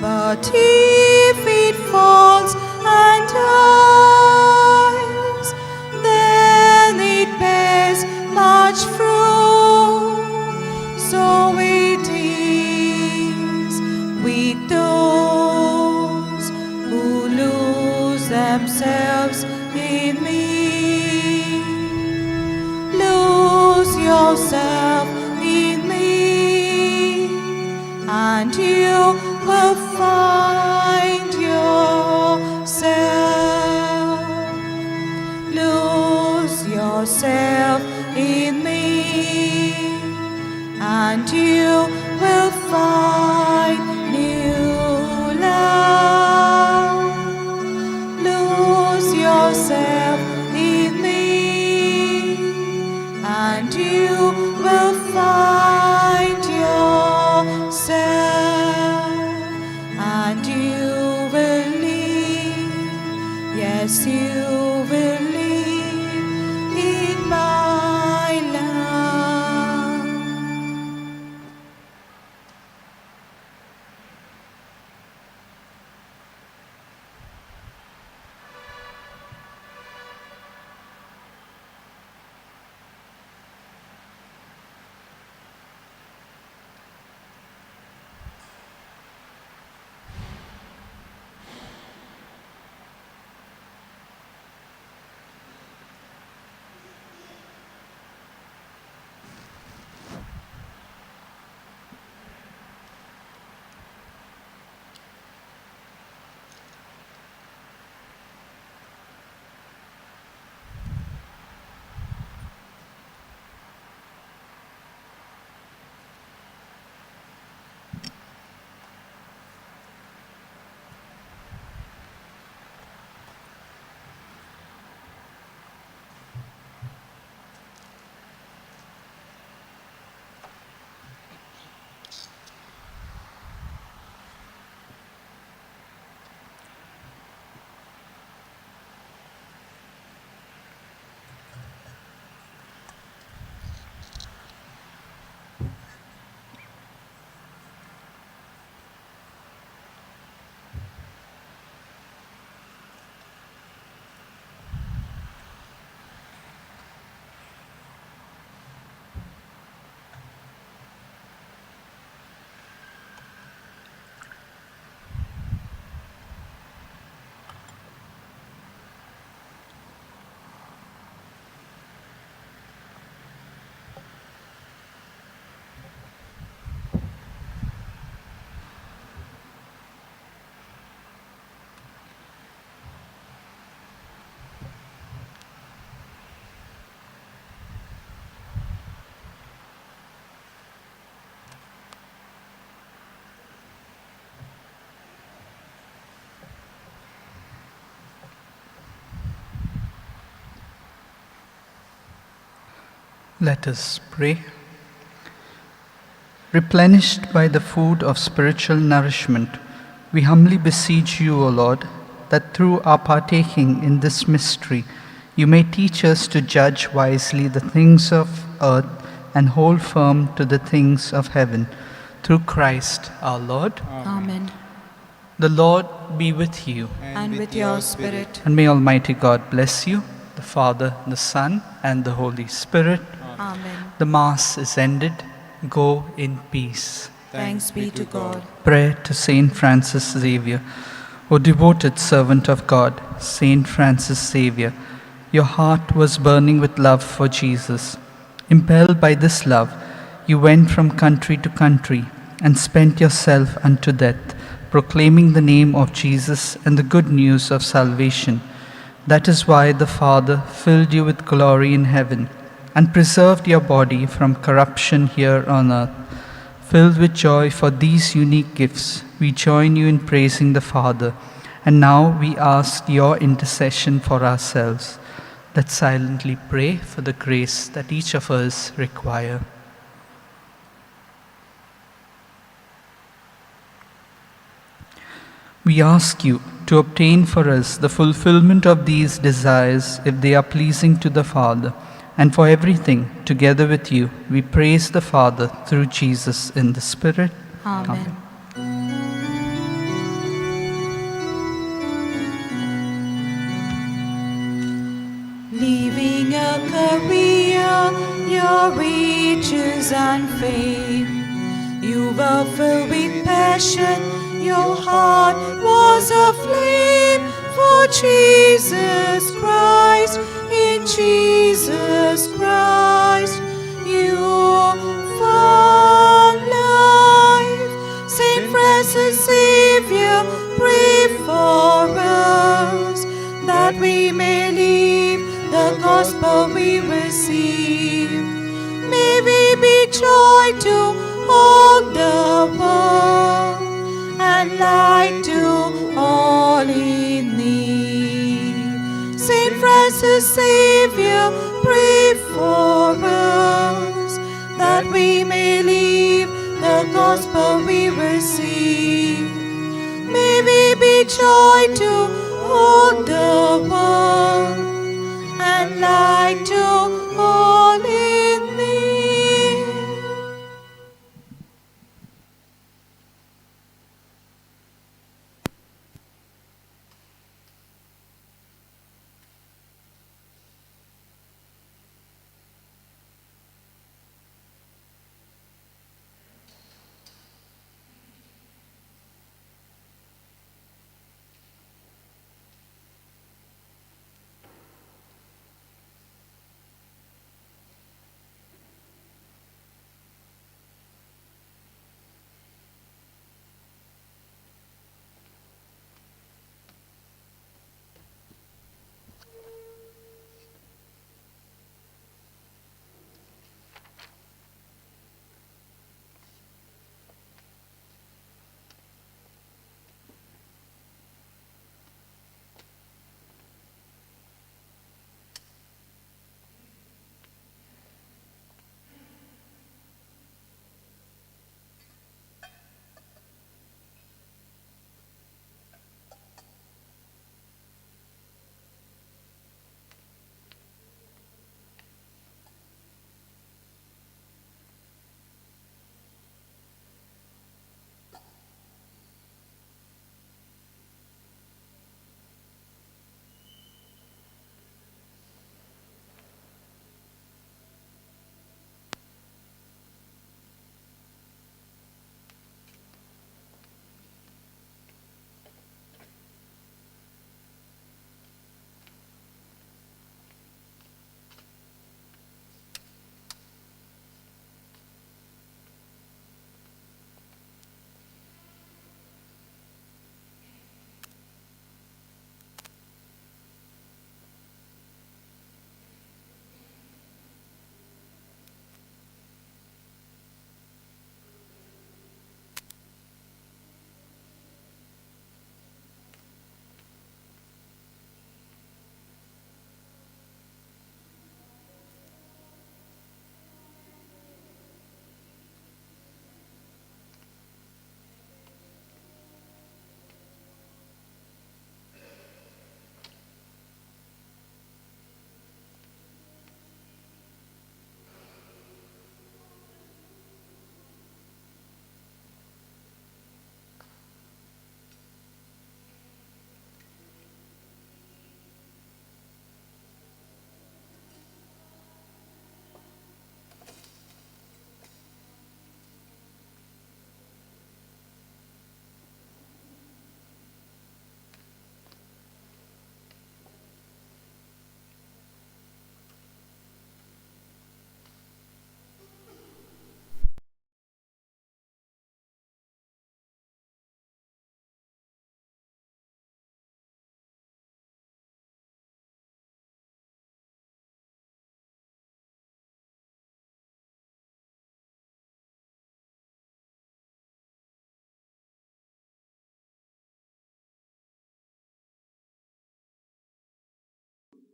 But if it falls and dies, then it bears much fruit. So it is with those who lose themselves in me. Lose yourself in me, and you will find yourself. Lose yourself in me, and you will find new love. Lose yourself in me, and you will As you will live in my love. Let us pray. Replenished by the food of spiritual nourishment, we humbly beseech you, O Lord, that through our partaking in this mystery, you may teach us to judge wisely the things of earth and hold firm to the things of heaven. Through Christ our Lord. Amen. The Lord be with you. And with your spirit. And may Almighty God bless you, the Father, the Son, and the Holy Spirit. Amen. The Mass is ended. Go in peace. Thanks be to God. Prayer to Saint Francis Xavier. O devoted servant of God, Saint Francis Xavier, your heart was burning with love for Jesus. Impelled by this love, you went from country to country and spent yourself unto death, proclaiming the name of Jesus and the good news of salvation. That is why the Father filled you with glory in heaven and preserved your body from corruption here on earth. Filled with joy for these unique gifts, we join you in praising the Father, and now we ask your intercession for ourselves. Let's silently pray for the grace that each of us require. We ask you to obtain for us the fulfillment of these desires if they are pleasing to the Father. And for everything, together with you, we praise the Father through Jesus in the Spirit. Amen. Leaving a career, your riches and fame, you were filled with passion, your heart was aflame for Jesus Christ. In Jesus Christ you found life. Saint Francis Xavier, pray for us, that we may live the gospel we receive. May we be joy to all the world and light to all in need. Saint Francis Xavier, pray for us, that we may live the gospel we receive. May we be joy to all the world, and light to all in me.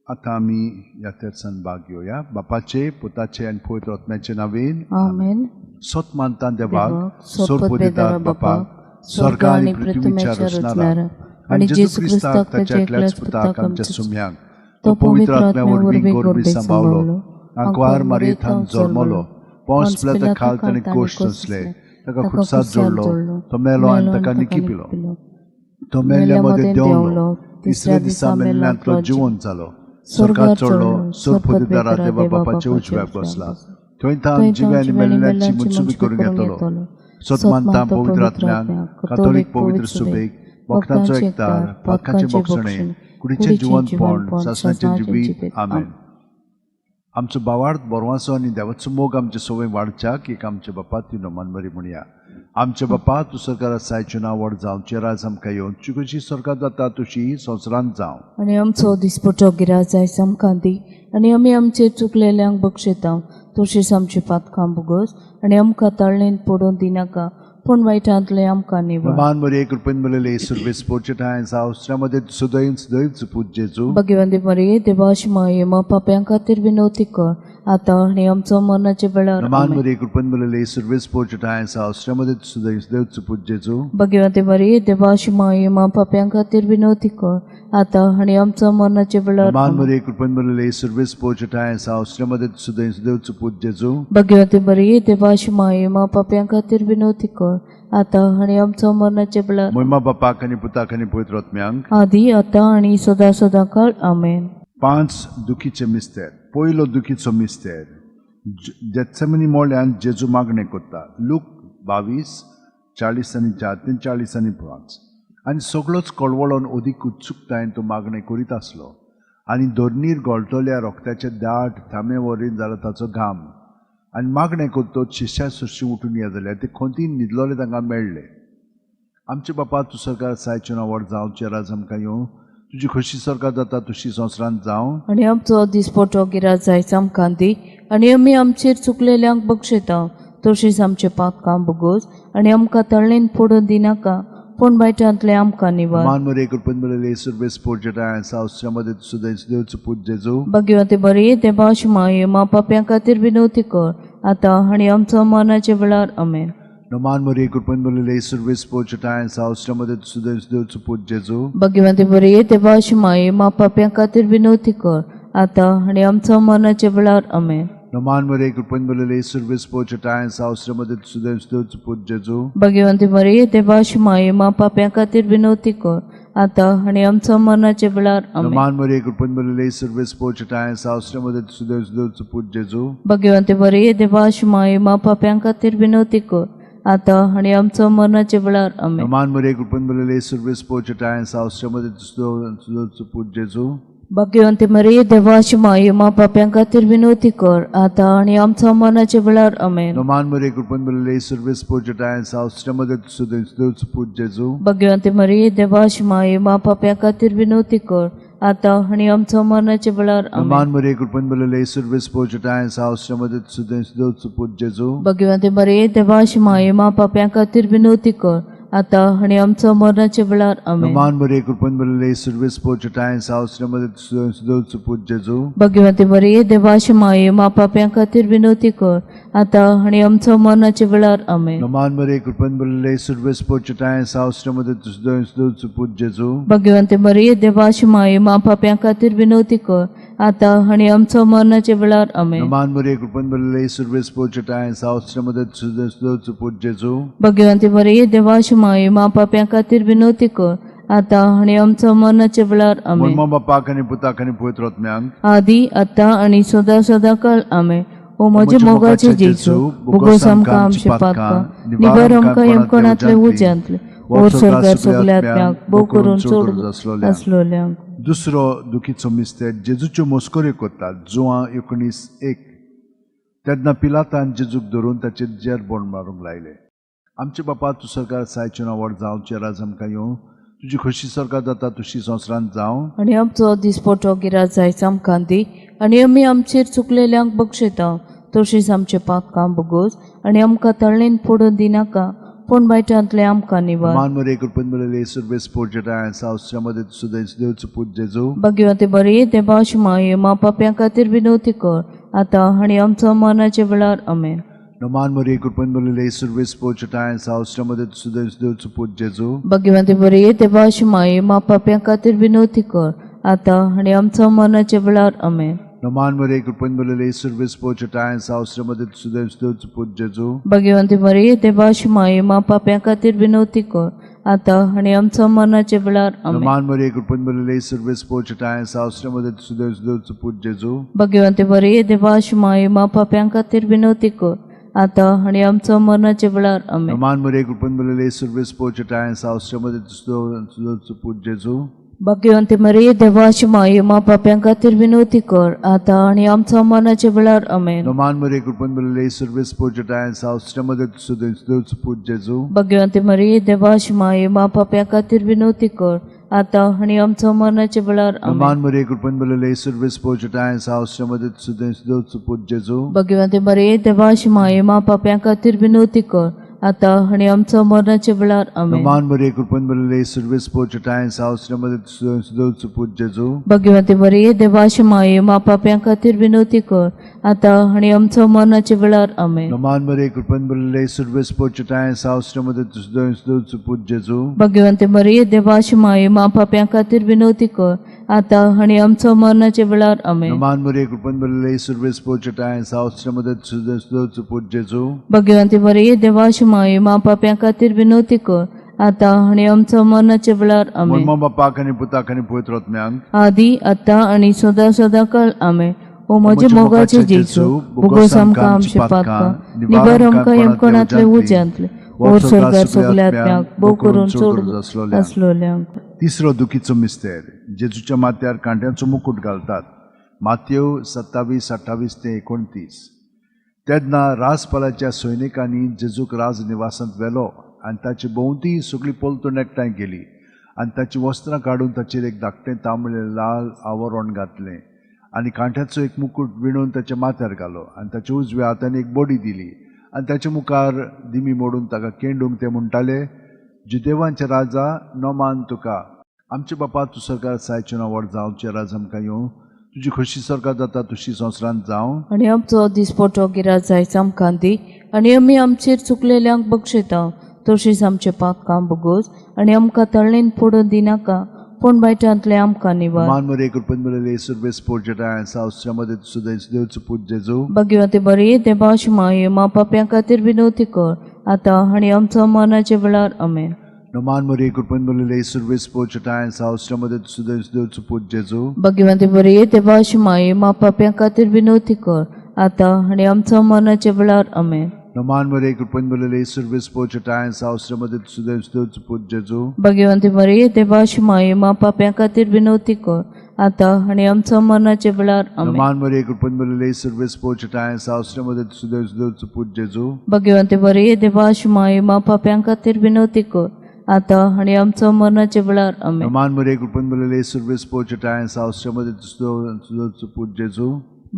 आतां आमी ह्या तेरसान भाग घेवया. बापाचे, पुताचे आनी पवित्र आत्म्याचे नांवेन. आमेन. सत मानता देवाक, सोर्प दिता बापाक, स्वर्ग आनी पृथ्वीच्या रचणारा, आनी जेजू क्रिस्ताक ताच्या एकल्याच पुताक आमच्या सुम्यांक, तो पवित्र आत्म्या वरवीं गोरबी सांबावलो, आंकवार मारयेथान जल्मलो, पोंस पिलाता खाल ताणें कोश सोंसले, ताका खुर्सात जोडलो, तो मेलो आनी ताका निकिपिलो, तो मेल्ल्या मदें देंवलो, तिसऱ्या दिसा मेल्ल्यांतलो जिवन जालो, स्वर्गात चडलो, सोर्प देवा बापाच्या उजव्याक बसला, थंय तान जिव्या आनी मेल्ल्यांची मुत्सुबी करूंक येतलो. सत मानता पवित्र आत्म्यान, कातोलीक पवित्र सुबेक, भक्तांचो एकतार, पातकांचें भोगसणें, कुडीचें जिवनपण, सासणाचें जिवीत. आमेन. आमचो भावार्थ बरवाचो आनी देवाचो मोग आमचे सवय वाडच्याक एक आमच्या बापा ती नोमानमरी म्हणया. आमच्या बापा, तूं सरकार आसायचें नांव व्हड जावचें, राज आमकां येवचें, कशी सरकार जाता तशी संवसारांत जावं. आनी आमचो दिसपटो गिराज आयज आमकां दी, आनी आमी आमचे चुकलेल्यांक बक्षयता, तशीच आमची पातकां भोगस, आनी आमकां ताळणेंत पडून दिनाका, पूण वायटांतलें आमकां निवळ. मान मरिये, कृपेन भरलेले, सुरवेस पोरचे ठांय जावं, सदैव सदैव पूज जेजू. भगवंती मरिये, देवाची माये, मा पाप्यां खातीर विनवती कर, आतां आनी आमचो मरणाच्या वेळार नमान आमेन. मरिये कृपेन भरलेले सर्वेस्पोर जेठाय आसा श्रीमती सुदैव देवचो पूत जेजू. भगवती मरिये देवाची माये मा पाप्यां खातीर विनवती कर आतां आनी आमचो मरणाच्या वेळार नमान आमेन. मरिये कृपेन भरलेले सर्वेस्पोर जेठाय आसा श्रीमती सुदैव देवचो पूत जेजू. भगवती मरिये देवाची माये मा पाप्यां खातीर विनवती कर आतां आनी आमचो मरणाच्या वेळार. मोहिमा बापाक आनी पुताक आनी पवित्र आत्म्यांक. आदी आतां आनी सदां सदां काळ आमेन. पांच दुखीचे मिस्तेर. पयलो दुखीचो मिस्तेर जेत्सेमनी मोळ्यान जेजू मागणें करता. लूक 22:40 आनी 4 43 आनी 5. आनी सगळोच कळवळोन अदीक उत्सुकतायेन तो मागणें करीत आसलो आनी धरणीर गळटल्या रोखत्याचे दाट थांबे वरीन जालो ताचो घाम. आनी मागणें करतच शिश्या सरशी उठून येता जाल्यार ते खोंतीन न्हिदलोले तांकां मेळ्ळे. आमचे बापा तूं सरकार सायचें नांव जावचें राज आमकां येवं, तुजी खोशी सरकार जाता तुशी संवसारांत जावं. आनी आमचो दिसपटो गिराज जायच आमकां दी आनी आमी आमचेर चुकलेल्यांक बक्षयता तशीच आमचें पातकां भोगोस आनी आमकां तळ्ळेन पडून दिनाका पूण वायटांतलें आमकां निवार. मान मरिये कृपेन भरलेले सर्वेस्पोर जेठाय आसा श्रीमती सुदैव देवचो पूत जेजू. भगवती मरिये देवाची माये मा पाप्यां खातीर विनवती कर आतां आनी आमचो मरणाच्या वेळार आमेन. नमान मरिये कृपेन भरलेले सर्वेस्पोर जेठाय आसा श्रीमती सुदैव देवचो पूत जेजू. भगवती मरिये देवाची माये मा पाप्यां खातीर विनवती कर आतां आनी आमचो मरणाच्या वेळार आमेन. नमान मरिये कृपेन भरलेले सर्वेस्पोर जेठाय आसा श्रीमती सुदैव देवचो पूत जेजू. भगवती मरिये देवाची माये मा पाप्यां खातीर विनवती कर आतां आनी आमचो मरणाच्या वेळार आमेन. नमान मरिये कृपेन भरलेले सर्वेस्पोर जेठाय आसा श्रीमती सुदैव देवचो पूत जेजू. भगवती मरिये देवाची माये मा पाप्यां खातीर विनवती कर आतां आनी आमचो मरणाच्या वेळार आमेन. नमान मरिये कृपेन भरलेले सर्वेस्पोर जेठाय आसा श्रीमती सुदैव देवचो पूत जेजू. भगवती मरिये देवाची माये मा पाप्यां खातीर विनवती कर आतां आनी आमचो मरणाच्या वेळार आमेन. नमान मरिये कृपेन भरलेले सर्वेस्पोर जेठाय आसा श्रीमती सुदैव देवचो पूत जेजू. भगवती मरिये देवाची माये मा पाप्यां खातीर विनवती कर आतां आनी आमचो मरणाच्या वेळार आमेन. नमान मरिये कृपेन भरलेले सर्वेस्पोर जेठाय आसा श्रीमती सुदैव देवचो पूत जेजू. भगवती मरिये देवाची माये मा पाप्यां खातीर विनवती कर आतां आनी आमचो मरणाच्या वेळार आमेन. नमान मरिये कृपेन भरलेले सर्वेस्पोर जेठाय आसा श्रीमती सुदैव देवचो पूत जेजू. भगवती मरिये देवाची माये मा पाप्यां खातीर विनवती कर आतां आनी आमचो मरणाच्या वेळार आमेन. नमान मरिये कृपेन भरलेले सर्वेस्पोर जेठाय आसा श्रीमती सुदैव देवचो पूत जेजू. भगवती मरिये देवाची माये मा पाप्यां खातीर विनवती कर आतां आनी आमचो मरणाच्या वेळार आमेन. नमान मरिये कृपेन भरलेले सर्वेस्पोर जेठाय आसा श्रीमती सुदैव देवचो पूत जेजू. भगवती मरिये देवाची माये मा पाप्यां खातीर विनवती कर आतां आनी आमचो मरणाच्या वेळार आमेन. मोहिमा बापाक आनी पुताक आनी पवित्र आत्म्यांक. आदी आतां आनी सदां सदां काळ आमेन. ओ म्हज्या मोगाचे जेजू, भोगोस आमकां आमचे पातकां, निबर आमकां यमकणांतले उज्यांतले, ओर स्वर्गार सगल्या आत्म्यांक भोव करून चड आसलोल्यांक. दुसरो दुखीचो मिस्तेर जेजूच्यो मस्कऱ्यो करतात. जुवां 19:1. तेन्ना पिलातान जेजूक धरून ताचेर जेरबोण मारूंक लायले. आमचे बापा तूं सरकार सायचें नांव जावचें राज आमकां येवं, तुजी खोशी सरकार जाता तुशी संवसारांत जावं. आनी आमचो दिसपटो गिराज जायच आमकां दी आनी आमी आमचेर चुकलेल्यांक बक्षयता तशीच आमचे पातकां भोगोस आनी आमकां तळ्ळेन पडून दिनाका पूण वायटांतलें आमकां निवार. मान मरिये कृपेन भरलेले सर्वेस्पोर जेठाय आसा श्रीमती सुदैव देवचो पूत जेजू. भगवती मरिये देवाची माये मा पाप्यां खातीर विनवती कर आतां आनी आमचो मरणाच्या वेळार आमेन. नमान मरिये कृपेन भरलेले सर्वेस्पोर जेठाय आसा श्रीमती सुदैव देवचो पूत जेजू. भगवती मरिये देवाची माये मा पाप्यां खातीर विनवती कर आतां आनी आमचो मरणाच्या वेळार आमेन. नमान मरिये कृपेन भरलेले सर्वेस्पोर जेठाय आसा श्रीमती सुदैव देवचो पूत जेजू. भगवती मरिये देवाची माये मा पाप्यां खातीर विनवती कर आतां आनी आमचो मरणाच्या वेळार आमेन. नमान मरिये कृपेन भरलेले सर्वेस्पोर जेठाय आसा श्रीमती सुदैव देवचो पूत जेजू. भगवती मरिये देवाची माये मा पाप्यां खातीर विनवती कर आतां आनी आमचो मरणाच्या वेळार आमेन. नमान मरिये कृपेन भरलेले सर्वेस्पोर जेठाय आसा श्रीमती सुदैव देवचो पूत जेजू. भगवंती मरिये देवाची माये मा पाप्यां खातीर विनवती कर आतां आनी आमचो मरणाच्या वेळार आमेन. नमान मरिये कृपेन भरलेले सर्वेस्पोर जेठाय आसा श्रीमती सुदैव देवचो पूत जेजू. भगवंती मरिये देवाची माये मा पाप्यां खातीर विनवती कर आतां आनी आमचो मरणाच्या वेळार आमेन. नमान मरिये कृपेन भरलेले सर्वेस्पोर जेठाय आसा श्रीमती सुदैव देवचो पूत जेजू. भगवंती मरिये देवाची माये मा पाप्यां खातीर विनवती कर आतां आनी आमचो मरणाच्या वेळार आमेन. नमान मरिये, कृपेन भरिल्ले, सर्वेस्पोर तुज्या सावसऱ्यामध्ये तुझं पूत जेजू. भगवंती मरिये, देवाचे माये, मा पाप्यां खातीर विनवती कर, आतां आनी आमचो मरणाच्या वेळार आमेन. नमान मरिये, कृपेन भरिल्ले, सर्वेस्पोर तुज्या सावसऱ्यामध्ये तुझं पूत जेजू. भगवंती मरिये, देवाचे माये, मा पाप्यां खातीर विनवती कर, आतां आनी आमचो मरणाच्या वेळार आमेन. नमान मरिये, कृपेन भरिल्ले, सर्वेस्पोर तुज्या सावसऱ्यामध्ये तुझं पूत जेजू. भगवंती मरिये, देवाचे माये, मा पाप्यां खातीर विनवती कर, आतां आनी आमचो मरणाच्या वेळार आमेन. मर्मा बापाक आनी पुताक आनी पवित्र आत्म्याक. आदी आतां आनी सदां सदां काल आमेन. ओ म्हजे मोगाचे जेजू, बोगोस आमकां आमचे पातकां निबर आमकां यमकणांतले उज्यांतले ओर स्वर्गार सगल्या आत्म्याक भोव करून चड आसलोल्यांक. तिसरो दुखीचो मिस्तेर, जेजूच्या माथ्यार कांट्यांचो मुकूट घालतात. मातयो 27:28 ते 29. तेन्ना राजपालाच्या सैनिकांनी जेजूक राजनिवासांत व्हेलो आनी ताची भोंवती सगळी पलतूण एकठांय केली आनी ताची वस्त्रां काडून ताचेर एक धाकटें तांबडें लाल आवरण घातलें आनी कांट्याचो एक मुकूट विणून ताच्या माथ्यार घालो आनी ताच्या उजव्या हातान एक बडी दिली आनी ताच्या मुखार दिमी मोडून ताका केंडूंक ते म्हणटाले, जुदेवांचे राजा, नमान तुका. आमचे बापा, तूं सरकार सायचें नांव व्हड जावं, तुजें राज आमकां येवं, तुजी खोशी सरकार जाता तुशी संवसारांत जावं. आनी आमचो दिसपटो गिराज जायच आमकां दी आनी आमी आमचेर चुकलेल्यांक बक्षयता तशीच आमचे पातकां बोगोस आनी आमकां तळणेन पडून दिनाका, पूण बायटांतले आमकां निवार. मान मरे कृपेन भरिल्ले, सर्वेस्पोर जेटा सावसऱ्यामध्ये तुझं देवचो पूत जेजू. भगवती बरी देवाची माये, मा पाप्यां खातीर विनवती कर, आतां आनी आमचो मरणाच्या वेळार आमेन. नमान मरे कृपेन भरिल्ले, सर्वेस्पोर जेटा सावसऱ्यामध्ये तुझं देवचो पूत जेजू. भगवंती बरी देवाची माये, मा पाप्यां खातीर विनवती कर, आतां आनी आमचो मरणाच्या वेळार आमेन. नमान मरे कृपेन भरिल्ले, सर्वेस्पोर जेटा सावसऱ्यामध्ये तुझं देवचो पूत जेजू. भगवंती बरी देवाची माये, मा पाप्यां खातीर विनवती कर, आतां आनी आमचो मरणाच्या वेळार आमेन. नमान मरे कृपेन भरिल्ले, सर्वेस्पोर जेटा सावसऱ्यामध्ये तुझं देवचो पूत जेजू. भगवंती बरी देवाची माये, मा पाप्यां खातीर विनवती कर, आतां आनी आमचो मरणाच्या वेळार आमेन. नमान मरे कृपेन भरिल्ले, सर्वेस्पोर जेटा सावसऱ्यामध्ये तुझं देवचो पूत जेजू.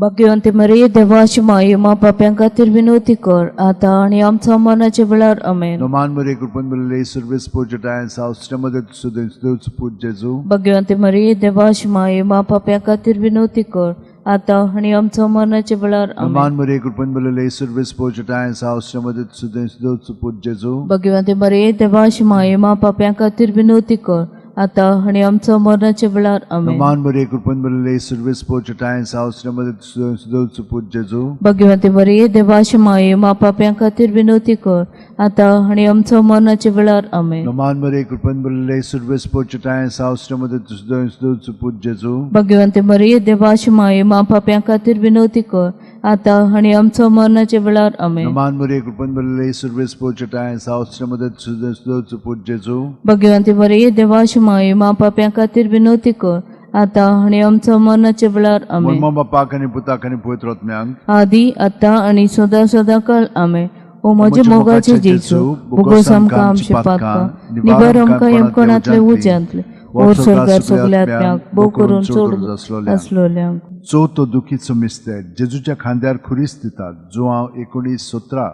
भगवंती मरिये, देवाची माये, मा पाप्यां खातीर विनवती कर, आतां आनी आमचो मरणाच्या वेळार आमेन. नमान मरे कृपेन भरिल्ले, सर्वेस्पोर जेटा सावसऱ्यामध्ये तुझं देवचो पूत जेजू. भगवंती मरिये, देवाची माये, मा पाप्यां खातीर विनवती कर, आतां आनी आमचो मरणाच्या वेळार आमेन. नमान मरे कृपेन भरिल्ले, सर्वेस्पोर जेटा सावसऱ्यामध्ये तुझं देवचो पूत जेजू. भगवंती मरिये, देवाची माये, मा पाप्यां खातीर विनवती कर, आतां आनी आमचो मरणाच्या वेळार आमेन. नमान मरे कृपेन भरिल्ले, सर्वेस्पोर जेटा सावसऱ्यामध्ये तुझं देवचो पूत जेजू. भगवंती मरिये, देवाची माये, मा पाप्यां खातीर विनवती कर, आतां आनी आमचो मरणाच्या वेळार आमेन. नमान मरे कृपेन भरिल्ले, सर्वेस्पोर जेटा सावसऱ्यामध्ये तुझं देवचो पूत जेजू. भगवंती मरिये, देवाची माये, मा पाप्यां खातीर विनवती कर, आतां आनी आमचो मरणाच्या वेळार आमेन. नमान मरे कृपेन भरिल्ले, सर्वेस्पोर जेटा सावसऱ्यामध्ये तुझं देवचो पूत जेजू. भगवंती मरिये, देवाची माये, मा पाप्यां खातीर विनवती कर, आतां आनी आमचो मरणाच्या वेळार आमेन. मर्मा बापाक आनी पुताक आनी पवित्र आत्म्याक. आदी आतां आनी सदां सदां काल आमेन. ओ म्हजे मोगाचे जेजू, बोगोस आमकां आमचे पातकां निबर आमकां यमकणांतले उज्यांतले ओर स्वर्गार सगल्या आत्म्याक भोव करून चड आसलोल्यांक. चवथो दुखीचो मिस्तेर, जेजूच्या खांद्यार खुरीस दितात. जुवांव 19:17.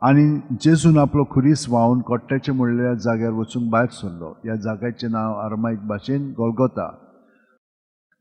आनी जेजून आपलो खुरीस व्हांवन कोट्ट्याचे म्हणलेल्या जाग्यार वचूंक भायर सरलो. ह्या जाग्याचें नांव आरमाईक भाशेन गोलगोता.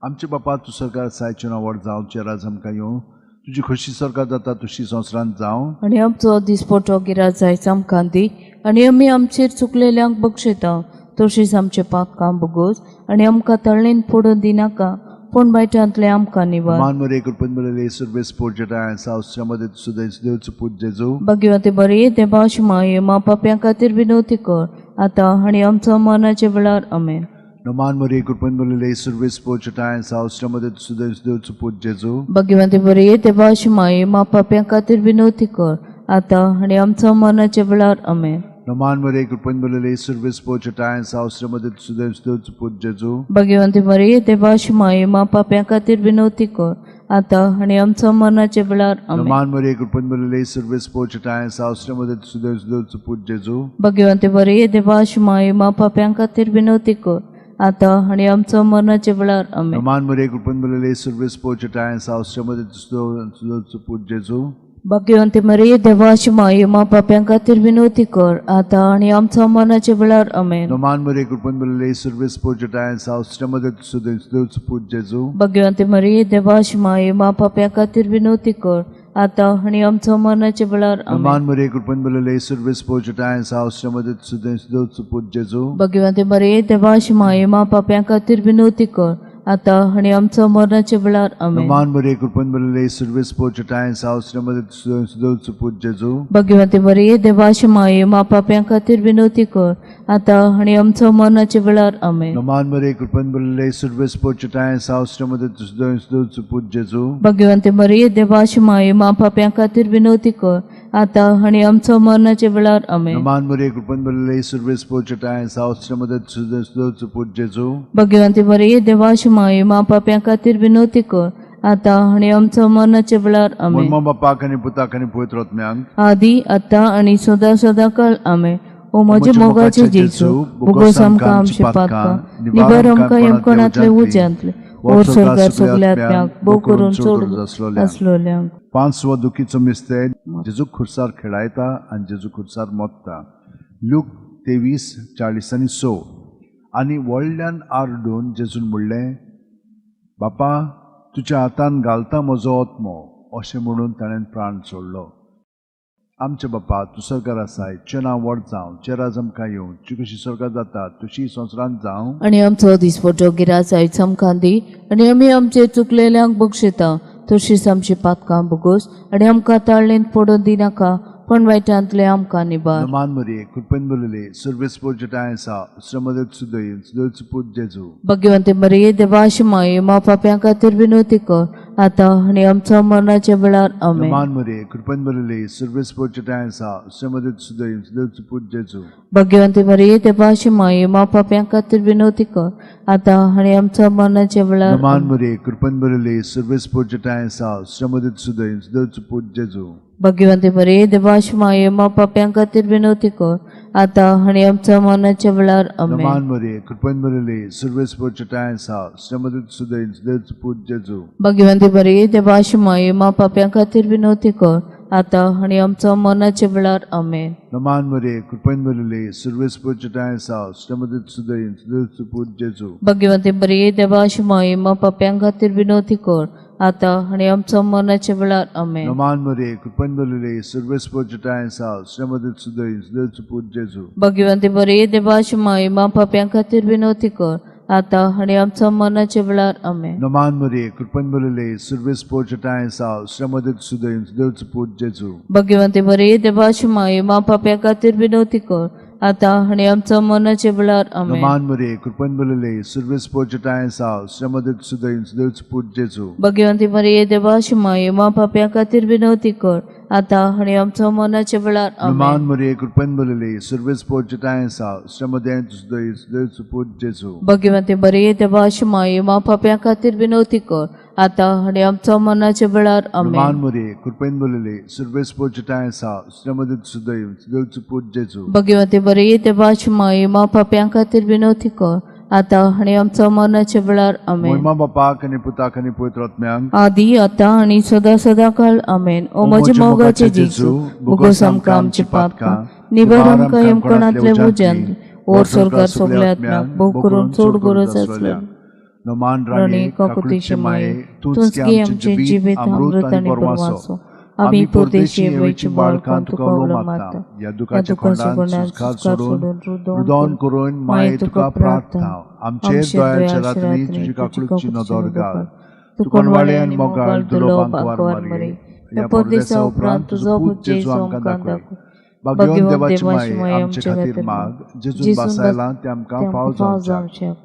आमचे बापा, तूं सरकार सायचें नांव व्हड जावं, तुजें राज आमकां येवं, तुजी खोशी सरकार जाता तुशी संवसारांत जावं. आनी आमचो दिसपटो गिराज जायच आमकां दी आनी आमी आमचेर चुकलेल्यांक बक्षयता तशीच आमचे पातकां बोगोस आनी आमकां तळणेन पडून दिनाका, पूण बायटांतले आमकां निवार. मान मरे कृपेन भरिल्ले, सर्वेस्पोर जेटा सावसऱ्यामध्ये तुझं देवचो पूत जेजू. भगवंती बरी देवाची माये, मा पाप्यां खातीर विनवती कर, आतां आनी आमचो मरणाच्या वेळार आमेन. नमान मरे कृपेन भरिल्ले, सर्वेस्पोर जेटा सावसऱ्यामध्ये तुझं देवचो पूत जेजू. भगवंती बरी देवाची माये, मा पाप्यां खातीर विनवती कर, आतां आनी आमचो मरणाच्या वेळार आमेन. नमान मरे कृपेन भरिल्ले, सर्वेस्पोर जेटा सावसऱ्यामध्ये तुझं देवचो पूत जेजू. भगवंती मरिये, देवाची माये, मा पाप्यां खातीर विनवती कर, आतां आनी आमचो मरणाच्या वेळार आमेन. नमान मरे कृपेन भरिल्ले, सर्वेस्पोर जेटा सावसऱ्यामध्ये तुझं देवचो पूत जेजू. भगवंती मरिये, देवाची माये, मा पाप्यां खातीर विनवती कर, आतां आनी आमचो मरणाच्या वेळार आमेन. नमान मरे कृपेन भरिल्ले, सर्वेस्पोर जेटा सावसऱ्यामध्ये तुझं देवचो पूत जेजू. भाग्यवंती मरिये देवाची माये मा पाप्यां खातीर विनवती कर आतां आनी आमचो मरणाच्या वेळार. आमेन. नोमान मरिये कृपेन भरिल्ले सर्वेस्पर जेठांय आसा, श्रीमती सुदेव सुदेवचो पूत जेजू. भाग्यवंती मरिये देवाची माये मा पाप्यां खातीर विनवती कर आतां आनी आमचो मरणाच्या वेळार. आमेन. नोमान मरिये कृपेन भरिल्ले सर्वेस्पर जेठांय आसा, श्रीमती सुदेव सुदेवचो पूत जेजू. भाग्यवंती मरिये देवाची माये मा पाप्यां खातीर विनवती कर आतां आनी आमचो मरणाच्या वेळार. आमेन. नोमान मरिये कृपेन भरिल्ले सर्वेस्पर जेठांय आसा, श्रीमती सुदेव सुदेवचो पूत जेजू. भाग्यवंती मरिये देवाची माये मा पाप्यां खातीर विनवती कर आतां आनी आमचो मरणाच्या वेळार. आमेन. नोमान मरिये कृपेन भरिल्ले सर्वेस्पर जेठांय आसा, श्रीमती सुदेव सुदेवचो पूत जेजू. भाग्यवंती मरिये देवाची माये मा पाप्यां खातीर विनवती कर आतां आनी आमचो मरणाच्या वेळार. आमेन. नोमान मरिये कृपेन भरिल्ले सर्वेस्पर जेठांय आसा, श्रीमती सुदेव सुदेवचो पूत जेजू. भाग्यवंती मरिये देवाची माये मा पाप्यां खातीर विनवती कर आतां आनी आमचो मरणाच्या वेळार. आमेन. मोरमा बापाक आनी पुताक आनी पवित्र आत्म्यांक आदी आतां आनी सदां सदां काळ. आमेन. ओ म्हज्या मोगाचे जेजू, बोगोस आमकां आमचे पातकां निबर आमकां यमकणांतले उज्यांतले ओर स्वर्गार सगल्या आत्म्यांक भोव करून चड आसलोल्यांक. पांचवो दुखीचो मिस्तेर, जेजू खुर्सार खेळायता आनी जेजू खुर्सार मोत्ता. लूक 23:46. आनी व्हडल्यान आरडून जेजून म्हणलें, बापा तुज्या हातान घालता म्हजो आत्मो. अशें म्हणून ताणें प्राण सोडलो. आमचे बापा, तूं सरकार आसाय, तुजें नांव व्हड जावं, तुजें राज आमकां येवं, तुजी कशी स्वर्गात जाता तशी संवसारांत जावं. आनी आमचो दिसपट्टो गिरास आयज आमकां दी आनी आमी आमचे चुकलेल्यांक बक्षिता तशीच आमची पातकां बोगोस आनी आमकां ताळ्ळेंत पडून दिनाका, पण वायटांतले आमकां निबार. नमान मरिये, कृपेन भरिल्ले, सर्वेस्पर जेठांय आसा, श्रीमती सुदय सुदयचो पूत जेजू. भाग्यवंती मरिये देवाची माये मा पाप्यां खातीर विनवती कर आतां आनी आमचो मरणाच्या वेळार. आमेन. नमान मरिये, कृपेन भरिल्ले, सर्वेस्पर जेठांय आसा, श्रीमती सुदय सुदयचो पूत जेजू. भाग्यवंती मरिये देवाची माये मा पाप्यां खातीर विनवती कर आतां आनी आमचो मरणाच्या वेळार. नमान मरिये, कृपेन भरिल्ले, सर्वेस्पर जेठांय आसा, श्रीमती सुदय सुदयचो पूत जेजू. भाग्यवंती मरिये देवाची माये मा पाप्यां खातीर विनवती कर आतां आनी आमचो मरणाच्या वेळार. आमेन. नमान मरिये, कृपेन भरिल्ले, सर्वेस्पर जेठांय आसा, श्रीमती सुदय सुदयचो पूत जेजू. भाग्यवंती मरिये देवाची माये मा पाप्यां खातीर विनवती कर आतां आनी आमचो मरणाच्या वेळार. आमेन. नमान मरिये, कृपेन भरिल्ले, सर्वेस्पर जेठांय आसा, श्रीमती सुदय सुदयचो पूत जेजू. भाग्यवंती मरिये देवाची माये मा पाप्यां खातीर विनवती कर आतां आनी आमचो मरणाच्या वेळार. आमेन. नमान मरिये, कृपेन भरिल्ले, सर्वेस्पर जेठांय आसा, श्रीमती सुदय सुदयचो पूत जेजू. भाग्यवंती मरिये देवाची माये मा पाप्यां खातीर विनवती कर आतां आनी आमचो मरणाच्या वेळार. आमेन. नमान मरिये, कृपेन भरिल्ले, सर्वेस्पर जेठांय आसा, श्रीमती सुदय सुदयचो पूत जेजू. भाग्यवंती मरिये देवाची माये मा पाप्यां खातीर विनवती कर आतां आनी आमचो मरणाच्या वेळार. आमेन. नमान मरिये, कृपेन भरिल्ले, सर्वेस्पर जेठांय आसा, श्रीमती सुदय सुदयचो पूत जेजू. भाग्यवंती मरिये देवाची माये मा पाप्यां खातीर विनवती कर आतां आनी आमचो मरणाच्या वेळार. नमान आमेन. मरिये, कृपेन भरिल्ले, सर्वेस्पर जेठांय आसा, श्रीमती सुदय सुदयचो पूत जेजू. भाग्यवंती मरिये देवाची माये मा पाप्यां खातीर विनवती कर आतां आनी आमचो मरणाच्या वेळार. नमान आमेन. मरिये, कृपेन भरिल्ले, सर्वेस्पर जेठांय आसा, श्रीमती सुदय सुदयचो पूत जेजू. भाग्यवंती मरिये देवाची माये मा पाप्यां खातीर विनवती कर आतां आनी आमचो मरणाच्या वेळार. आमेन. महिमा बापाक आनी पुताक आनी पवित्र आत्म्यांक आदी आतां आनी सदां सदां काळ. आमेन. ओ म्हज्या मोगाचे जेजू, बोगोस आमकां आमची पातकां निबर आमकां यमकणांतले उज्यांतले ओर स्वर्गार सगल्या आत्म्यांक भोव करून चड गरज आसल्या. नमान राणी राणी काकुतीचे माये, तूंच गे आमचें जिवीत अमृत आनी परवासो. आमी परदेशी येवची बाळकां तुका उलो मारता, ह्या दुखाच्या खोंडान सुस्कार सोडून रुदोन करून माये तुका प्रार्थना. आमचेर दयाच्या रातनी तुजी काकुळची नदर घाल. तुकोणवाळे आनी मोगाळ दुलोबांक वार मारये. ह्या परदेसा उपरांत तुजो पूत जेजू आमकां दाखय. भाग्यवंत देवाची माये, आमचे खातीर माग. जेजून बासायला तें आमकां फाव जावच्याक.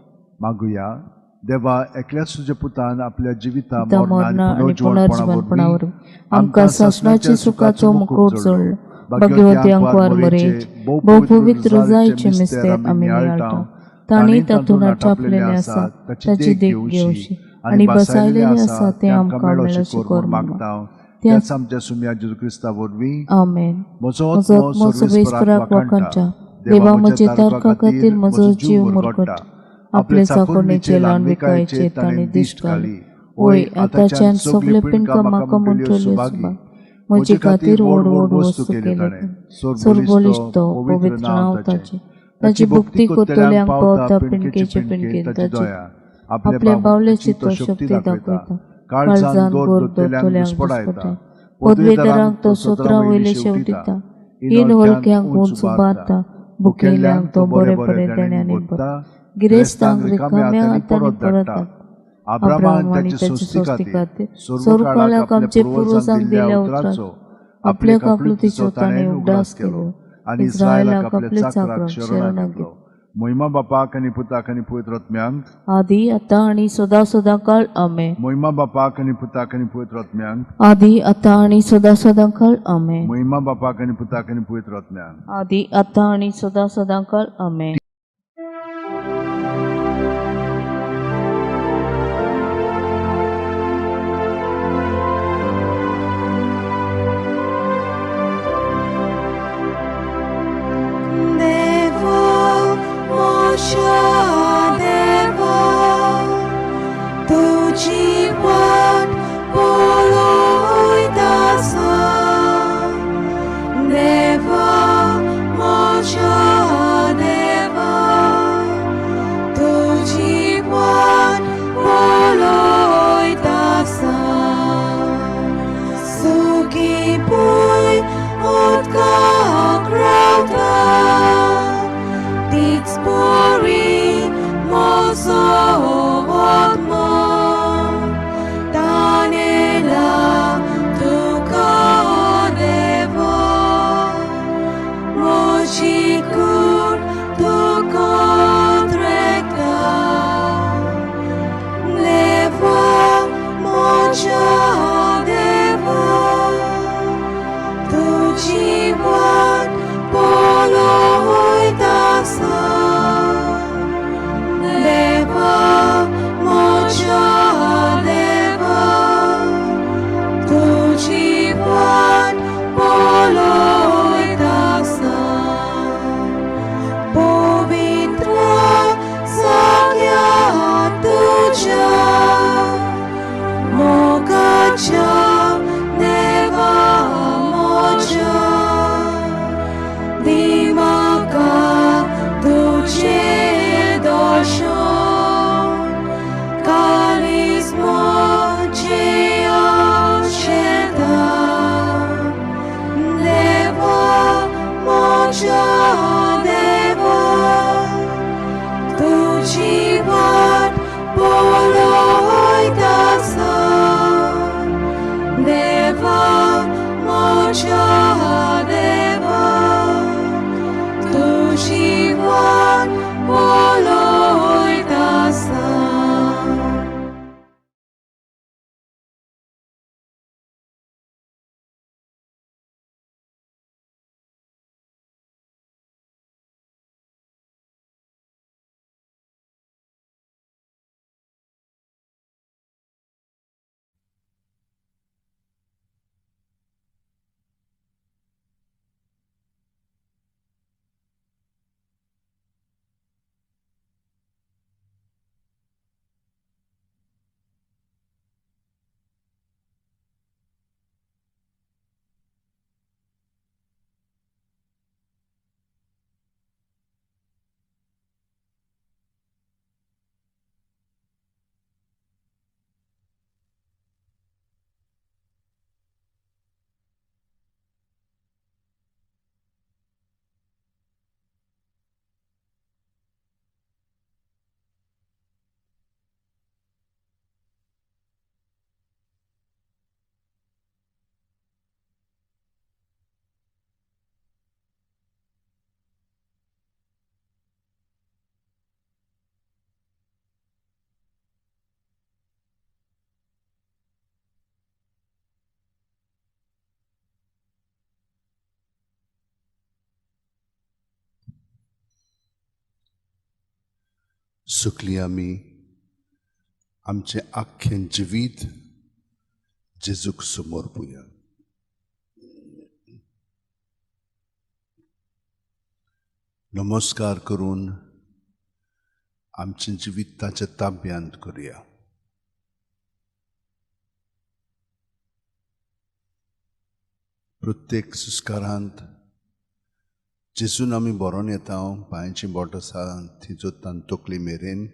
मागुया. देवा, एकल्याच तुज्या पुतान आपल्या जिविता मरणा आनी पुनर्जीवनपणा वरवीं आमकां सासणाच्या सुखाचो मुकुट जोडलो. भाग्यवती अंकवार मरेच भोव पवित्र जायचे मिस्तेर आमी नियाळटा. तांणी तातूंत आटापलेलें आसा ताची देख घेवची आनी बसायलेलें आसा तें आमकां मेळोवचें कर मागता. त्याच आमच्या सुम्या जेजू क्रिस्ता वरवीं. आमेन. म्हजो म्हजो आत्मो आत्मो सर्वेस्पराक सर्वेस्पराक वाखाणटा. वाखाणटा. देवा म्हजे तारका खातीर म्हजो जीव मुरगटा. आपले चाकोरणेचे ल्हानविकायेचेर ताणें दिश्ट घाली. वय आतांच्यान सगळे पिंडकां म्हाका म्हणटल्यो सुभागी. म्हजे खातीर व्हड व्हड वस्तू केल्यो ताणें. सर्वबळिश्ट पवित्र नांव ताचें. ताची भक्ती करतल्यांक पावता पिणकेचे पिणके ताची दया. आपल्या बावलेची तो शक्ती दाखयता. काळजान गोर दवरतल्यांक घुस्पडायता. पदवेदारांक तो सत्रां वयले शेवटिता. हीन हलक्यांक उंच उबारता. भुकेल्ल्यांक तो बरे बरे देण्यांनी भरता. गिरेस्तांक रिकाम्या हातांनी परत धाडटा. अब्राहम आनी ताचे सोस्ती खातीर सर्वकाळाक आमचे पुर्वजांक दिल्ल्या उतराचो आपल्या काकलुतीचो ताणें उगडास केलो आनी इस्रायलाक आपल्या चाकराक शरणाक घेतलो. मोहिमा बापाक आनी पुताक आनी पवित्र आत्म्यांक, आदी आतां आनी सदां सदां काळ. आमेन. मोहिमा बापाक आनी पुताक आनी पवित्र आत्म्यांक, आदी आतां आनी सदां सदां काळ. आमेन. मोहिमा बापाक आनी पुताक आनी पवित्र आत्म्यांक, आदी आतां आनी सदां सदां काळ. आमेन. देवा म्हज्या देवा, तुजी वाट पळयत आसा. देवा म्हज्या देवा, तुजी वाट पळयत आसा. सुखी भूंय उदकाक रावता, तीच बरी म्हजो आत्मो. तानेला तुका देवा, म्हजी कूड तुका त्रेकता. देवा म्हज्या देवा, तुजी वाट पळयत आसा. देवा म्हज्या देवा, तुजी वाट पळयत आसा. पवित्र जाग्यार तुज्या मोगाच्या देवा म्हज्या, दी म्हाका तुजें दर्शन. काळीज म्हजें आशेता. देवा म्हज्या देवा, तुजी वाट पळयत आसा. देवा म्हज्या देवा, तुजी वाट पळयत आसा. सुकली आमी आमचें आख्खें जिवीत जेजूक समर्पुया. नमस्कार करून आमचें जिवीत ताच्या ताब्यांत करुया. प्रत्येक सुस्कारांत जेजून आमी बरोवन येता, पांयची बोट आसा ती जोतान तकली मेरेन,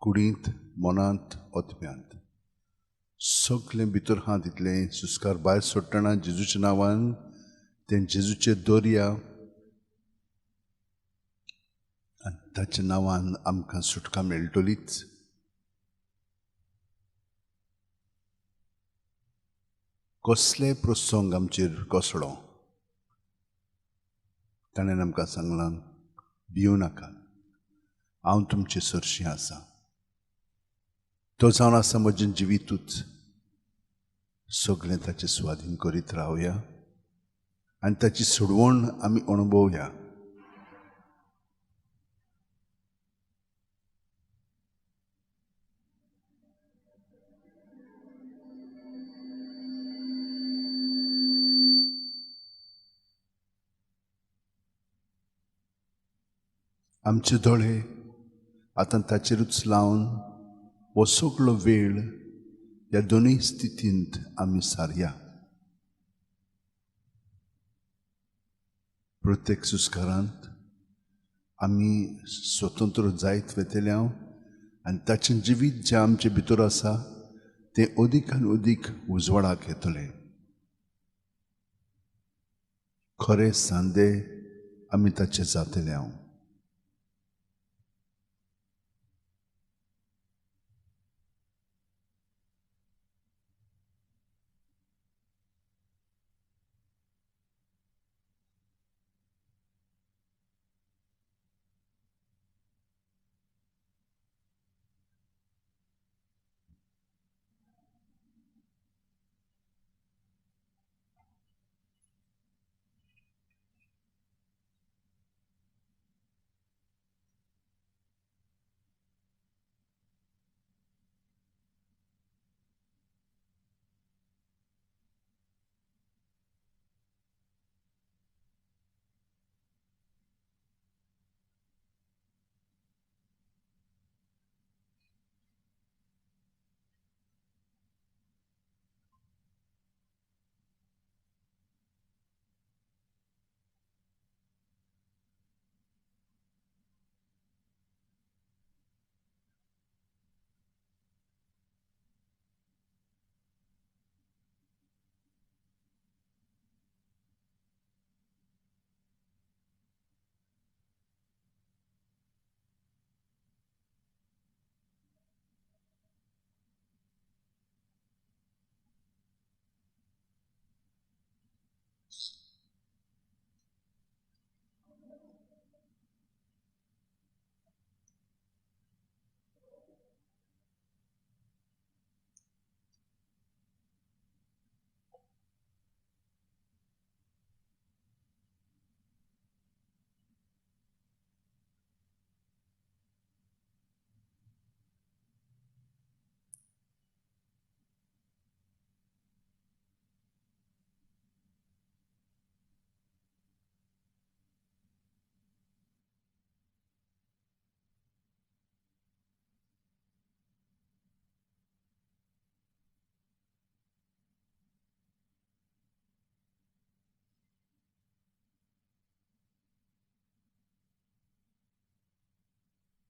कुडींत, मनांत, ओतम्यांत सगळें भितर आहा तितलें सुस्कार भायर सोडटना जेजूच्या नांवान तें जेजूचे दर्या आनी ताच्या नांवान आमकां सुटका मेळटलीच. कसले प्रसंग आमचेर कोसळो ताणें आमकां सांगलां, भिवू नाका, हांव तुमचे सरशीं आसा. तो जावन आसा म्हजें जिवितूच. सगळें ताचे स्वाधीन करीत रावया आनी ताची सोडवण आमी अणभवया. आमचे दोळे आतां ताचेरूच लावन हो सगळो वेळ ह्या दोनूय स्थितींत आमी सारया. प्रत्येक सुस्कारांत आमी स्वतंत्र जायत वेतले हांव आनी ताचें जिवीत जें आमचे भितर आसा तें अदीक आनी अदीक उजवाडाक येतलें. खरे सांदे आमी ताचे जातले हांव.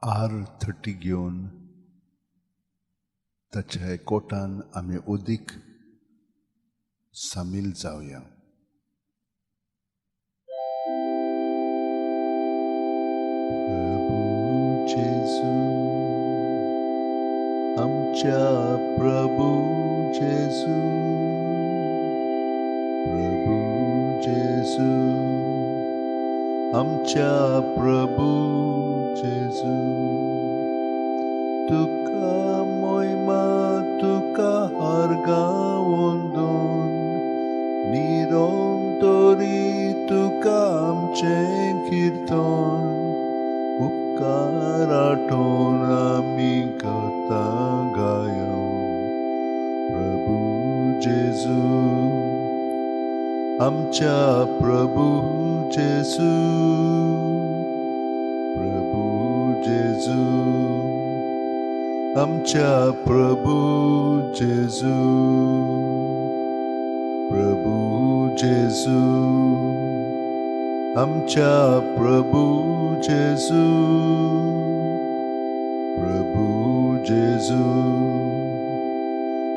आर 30 घेवन ताच्या कोटान आमी अदीक सामील जावया. प्रभू जेजू, आमच्या प्रभू जेजू, प्रभू जेजू, आमच्या प्रभू जेजू, तुका मोयमा, तुका हरगावंदून निरंतरी तुका आमचें किर्तन उपकार आठोवन आमी करता गायन. प्रभू जेजू, आमच्या प्रभू जेजू, प्रभू जेजू, आमच्या प्रभू जेजू. प्रभू जेजू, आमच्या प्रभू जेजू, प्रभू जेजू,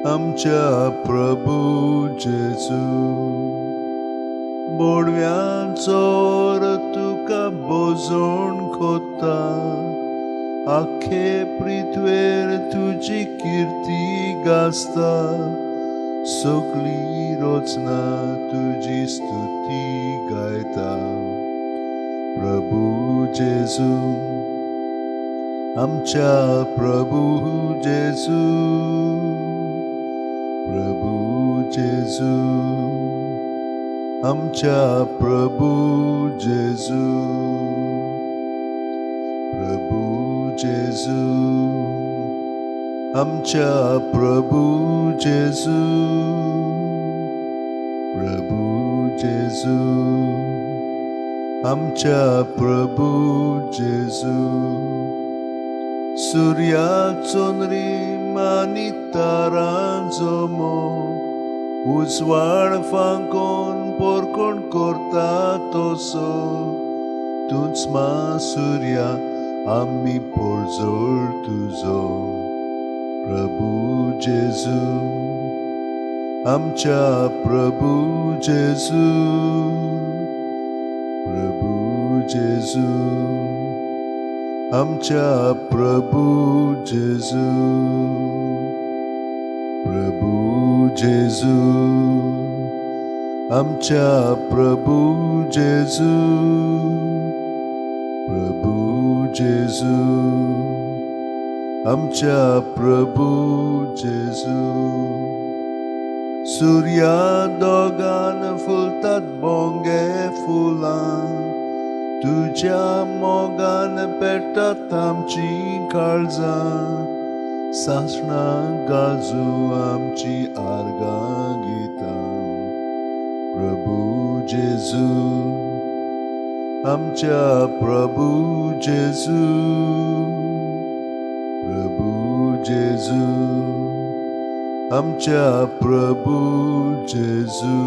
आमच्या प्रभू जेजू. बोडव्यांचोर तुका बोजोण कोता, आखे पृथ्वेर तुजी किर्ती गाजता, सगळी रचना तुजी स्तुती गायता. प्रभू जेजू, आमच्या प्रभू जेजू, प्रभू जेजू, आमच्या प्रभू जेजू, प्रभू जेजू, आमच्या प्रभू जेजू, प्रभू जेजू, आमच्या प्रभू जेजू. सुर्या चंद्रीम आनी तारां जमो, उजवाड फांकोन पोरकोण करता तसो, तूंच मा सुर्या आमी पोरजोळ तुजो. प्रभू जेजू, आमच्या प्रभू जेजू, प्रभू जेजू, आमच्या प्रभू जेजू, प्रभू जेजू, आमच्या प्रभू जेजू, प्रभू जेजू, आमच्या प्रभू जेजू. सुर्या दोगान फुलतात बोंगे फुलां, तुज्या मोगान पेटतात आमची काळजां, सासणां गाजू आमची आर्गां गितां. प्रभू जेजू, आमच्या प्रभू जेजू, प्रभू जेजू, आमच्या प्रभू जेजू.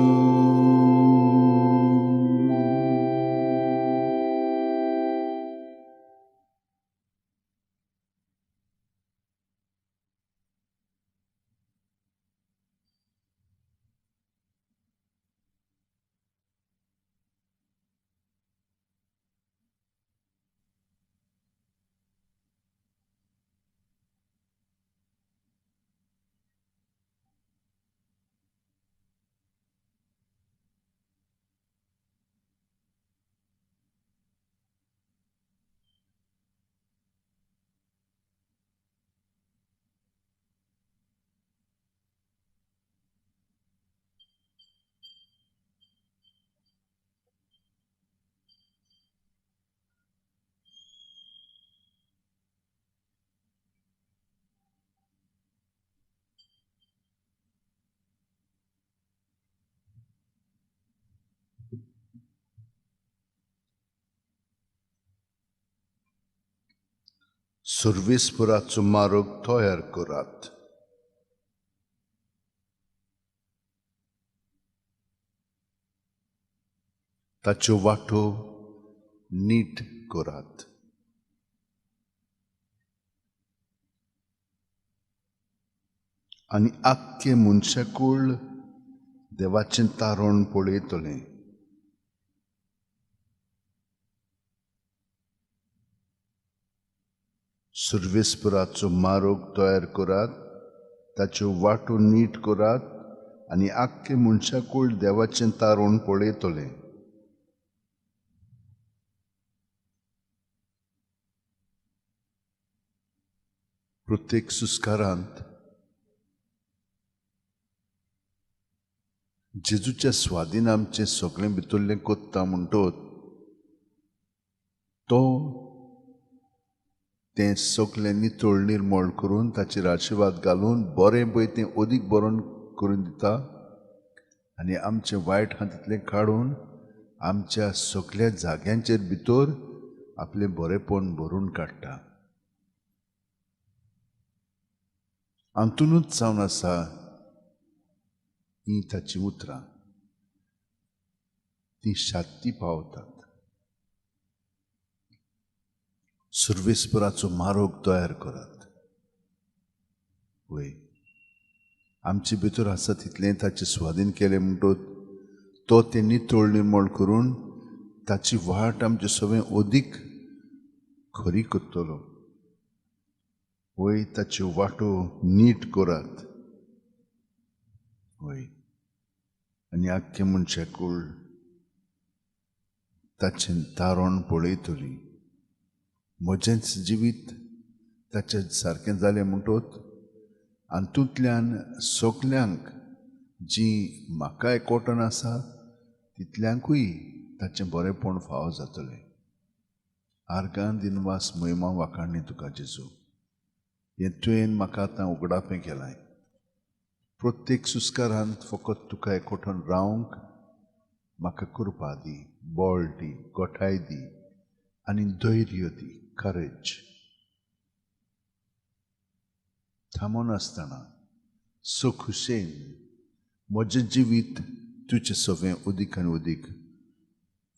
सर्वेस्पराचो मार्ग तयार करात. ताच्यो वाटो नीट करात. आनी आख्खे मनशाकूळ देवाचें तारण पळयतलें. सर्वेस्पराचो मार्ग तयार करात, ताच्यो वाटो नीट करात आनी आख्खे मनशाकूळ देवाचें तारण पळयतलें. प्रत्येक सुस्कारांत जेजूच्या स्वाधीन आमचें सगळें भितरलें कोत्ता म्हणटोत तो तें सगळें नितळ निर्मळ करून ताचेर आशिर्वाद घालून बरें पळय तें अदीक बरोवन करून दिता आनी आमचें वायट आहा तितलें काडून आमच्या सगळ्या जाग्यांचेर भितर आपलें बरेंपण भरून काडटा. आंतुनूच जावन आसा हीं ताचीं उतरां. ती शांती पावतात. सुर्वेस्पराचो मारोग तयार करात. वय आमचे भितर आसा तितलें ताचे स्वाधीन केलें म्हणटोच तो तें नितळ निर्मळ करून ताची वाट आमचे सगळें अदीक खरी करतलो. वय ताच्यो वाटो नीट करात. वय आनी आख्खें मनशाकूळ ताचें तारण पळयतली. म्हजेंच जिवीत ताचें सारकें जालें म्हणटोच हातूंतल्यान सगल्यांक जीं म्हाका एकवटन आसा तितल्यांकूय ताचें बरेंपण फावो जातलें. आर्गां दिनवास मोहिमा वाखाणी तुका जेजू. हें तुवें म्हाका आतां उगडापें केलां. प्रत्येक सुस्कारांत फकत तुका एकवटन रावंक म्हाका कृपा दी, बळ दी, गोठाय दी आनी धैर्य दी, करेज. थांबनासतना सो खुशेन म्हजें जिवीत तुजें सगळें अदीक आनी अदीक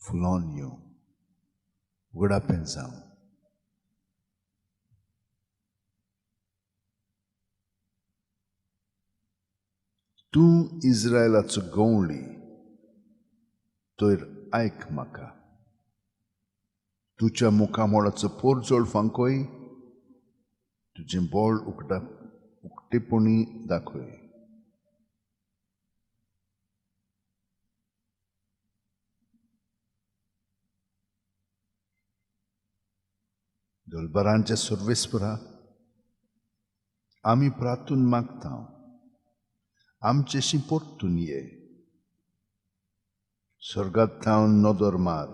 फुलोवन येवं, उगडापें जावं. तूं इस्रायलाचो गवळी तर आयक म्हाका. तुज्या मुखामोळाचो पोरजोळ फांकोय, तुजें बळ उक्तेपणी दाखय. दलबरांच्या सर्वेस्परा आमी प्रातून मागता, आमचेशी परतून ये. स्वर्गात थावन नदर मार,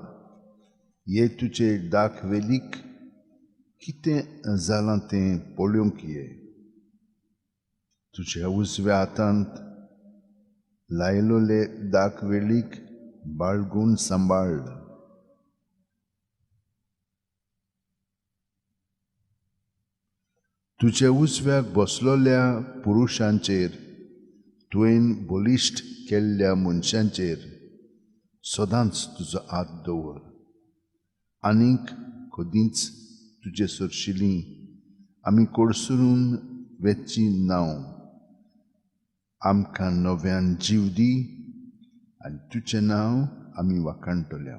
ये तुजे दाखवेलीक कितें जालां तें पळोवंक ये. तुज्या उजव्या हातांत लायलोले दाखवेलीक बाळगून सांबाळ. तुज्या उजव्याक बसलोल्या पुरुशांचेर, तुवें बलिश्ट केल्ल्या मनशांचेर सदांच तुजो हात दवर. आनीक कदींच तुजे सरशिली आमी कोडसरून वेची नांव. आमकां नव्यान जीव दी आनी तुजें नांव आमी वाखाणटले.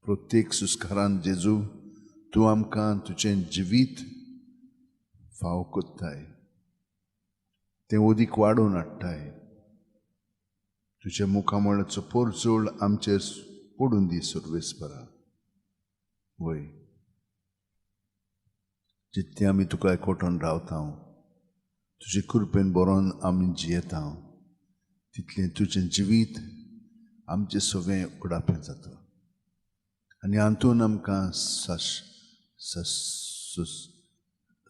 प्रत्येक सुस्कारान जेजू तूं आमकां तुजें जिवीत फाव कोत्ताय, तें अदीक वाडोवन हाडटाय. तुज्या मुखामळाचो पोरजोळ आमचेर पडून दी सर्वेस्परा. वय जितलें आमी तुका एकवटून रावता, तुजे कृपेन बरोवन आमी जियेता, तितलें तुजें जिवीत आमचें सगळें उगडापें जाता आनी हातून आमकां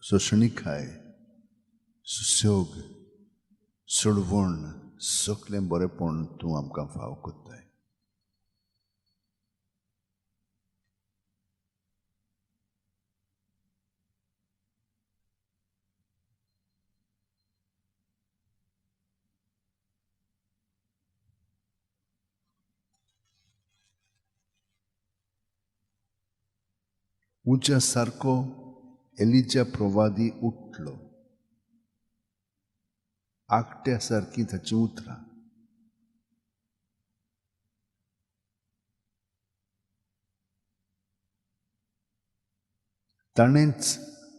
सोशणिकाय, सुशोग, सोडवण सगळें बरेंपण तूं आमकां फाव कोत्ताय. उज्या सारको एलिजा प्रवादी उठलो. आकट्या सारकी ताचीं उतरां. ताणेंच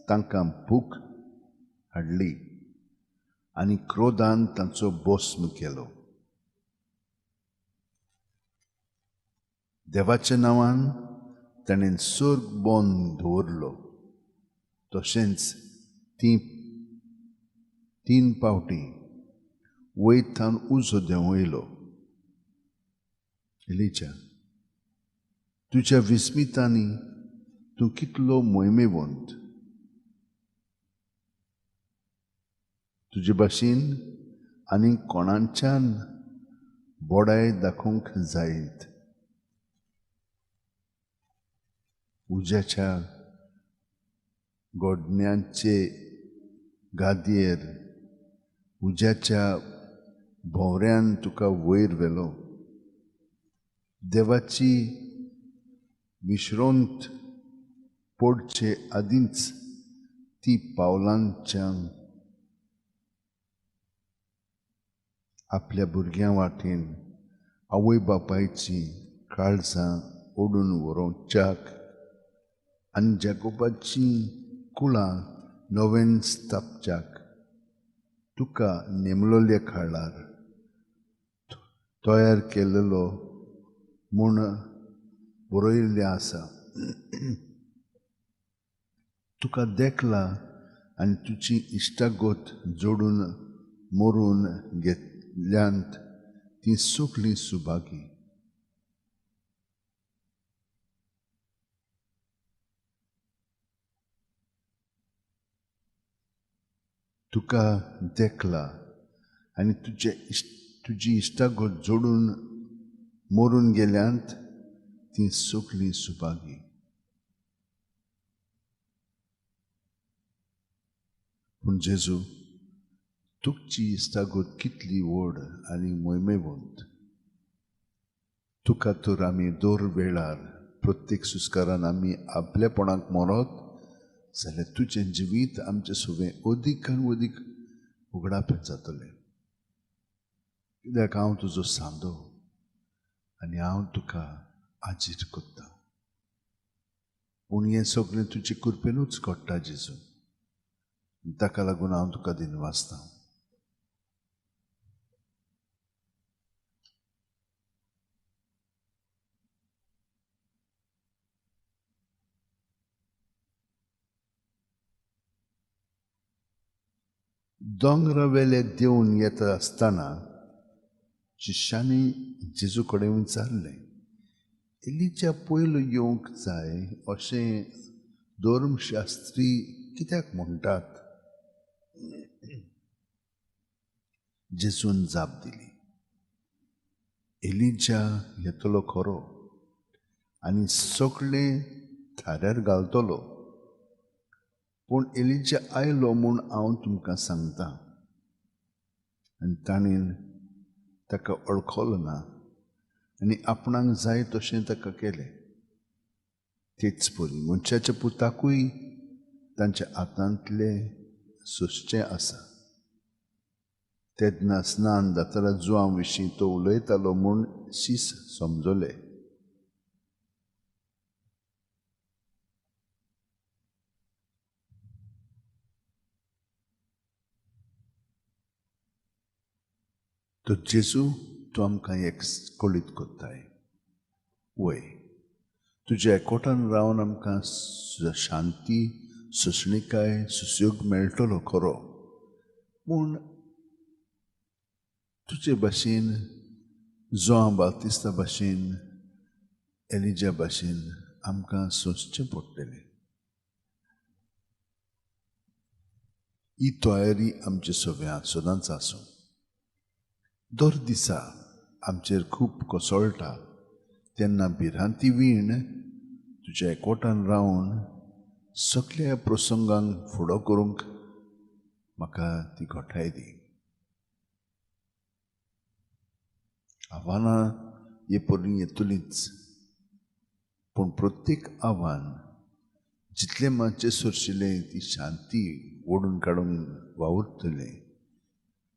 तांकां भूक हाडली आनी क्रोधान तांचो भस्म केलो. देवाच्या नांवान ताणें सर्ग बंद दवरलो. तशेंच ती 3 पावटी वयर थावन उजो देंवयलो. एलिजा, तुज्या विस्मितांनी तूं कितलो मोहिमेवंत. तुजे भाशेन आनी कोणाच्यान बोडाय दाखोवंक जायत. उज्याच्या गोडण्यांचे गादयेर उज्याच्या भोंवऱ्यान तुका वयर व्हेलो. देवाची विश्रोंत पडचे आदींच ती पावलांच्या आपल्या भुरग्यां वाटेन आवय बापायची काळजां ओडून व्हरोवच्याक आनी जाकोबाची कुळां नवेन स्थापच्याक तुका नेमलोल्या काळार तयार केलेलो म्हूण बरयल्लें आसा. तुका देखला आनी तुजी इश्टागत जोडून मरून घेतल्यांत ती सगळीं सुभागी. तुका देखला आनी तुजी इश्टागत जोडून मरून गेल्यांत ती सगळीं सुभागी. पूण जेजू, तुमची इश्टागत कितली व्हड आनी मोहिमेवंत. तुका तर आमी दर वेळार प्रत्येक सुस्कारान आमी आपलेपणाक मरत जाल्यार तुजें जिवीत आमचें सगळें अदीक आनी अदीक उगडापें जातलें. कित्याक हांव तुजो सांदो आनी हांव तुका आजीर करता. पूण हें सगळें तुजे कृपेनूच घडटा जेजू, ताका लागून हांव तुका दिनवासता. दोंगरावेले देंवन येता आसतना शिश्यांनी जेजू कडेन विचारलें, एलिच्या पयलो येवंक जाय अशें धर्मशास्त्री कित्याक म्हणटात? जेजून जाप दिली, एलिजा येतलो खरो आनी सगळें थाऱ्यार घालतलो, पूण एलिजा आयलो म्हूण हांव तुमकां सांगता. आनी ताणें ताका वळखलो ना आनी आपणाक जाय तशें ताका केलें. तेच परी मनशाच्या पुताकूय तांच्या हातांतलें सोंसचें आसा. तेन्ना स्नान जातना जुवां विशीं तो उलयतालो म्हूण शीस समजले. तर जेजू, तूं आमकां एक कळीत करताय, वय तुज्या एकवटान रावन आमकां शांती, सोंसणीकाय, सुशेग मेळटलो खरो, पूण तुजे भाशेन जोआं बाप्तिस्ता भाशेन एलिजा भाशेन आमकां सोंसचें पडटलें. ही तयारी आमचे सगळ्या सदांच आसूं. दर दिसा आमचेर खूब कोसळटा तेन्ना भिरांती वीण तुज्या एकवटान रावन सगळ्या प्रसंगांक फुडो करूंक म्हाका ती घटाय दी. आव्हानां हे परी येतलींच, पूण प्रत्येक आव्हान जितलें मातशें सोरशिलें ती शांती ओडून काडूंक वावुरतलें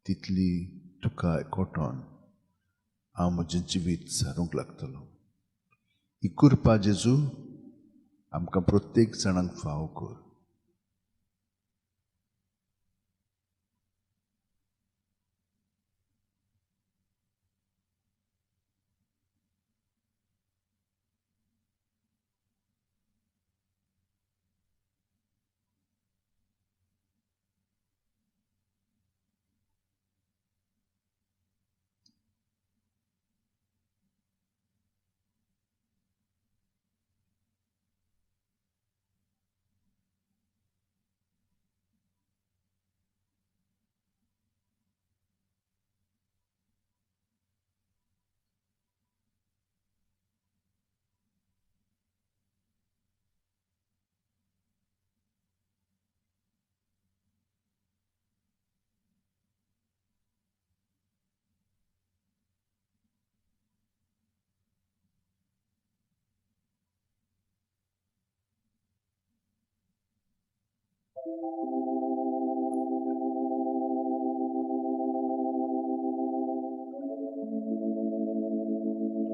तितली तुका एकवटोन हांव म्हजें जिवीत सारूंक लागतलो. ही कृपा जेजू आमकां प्रत्येक जाणांक फावो कर.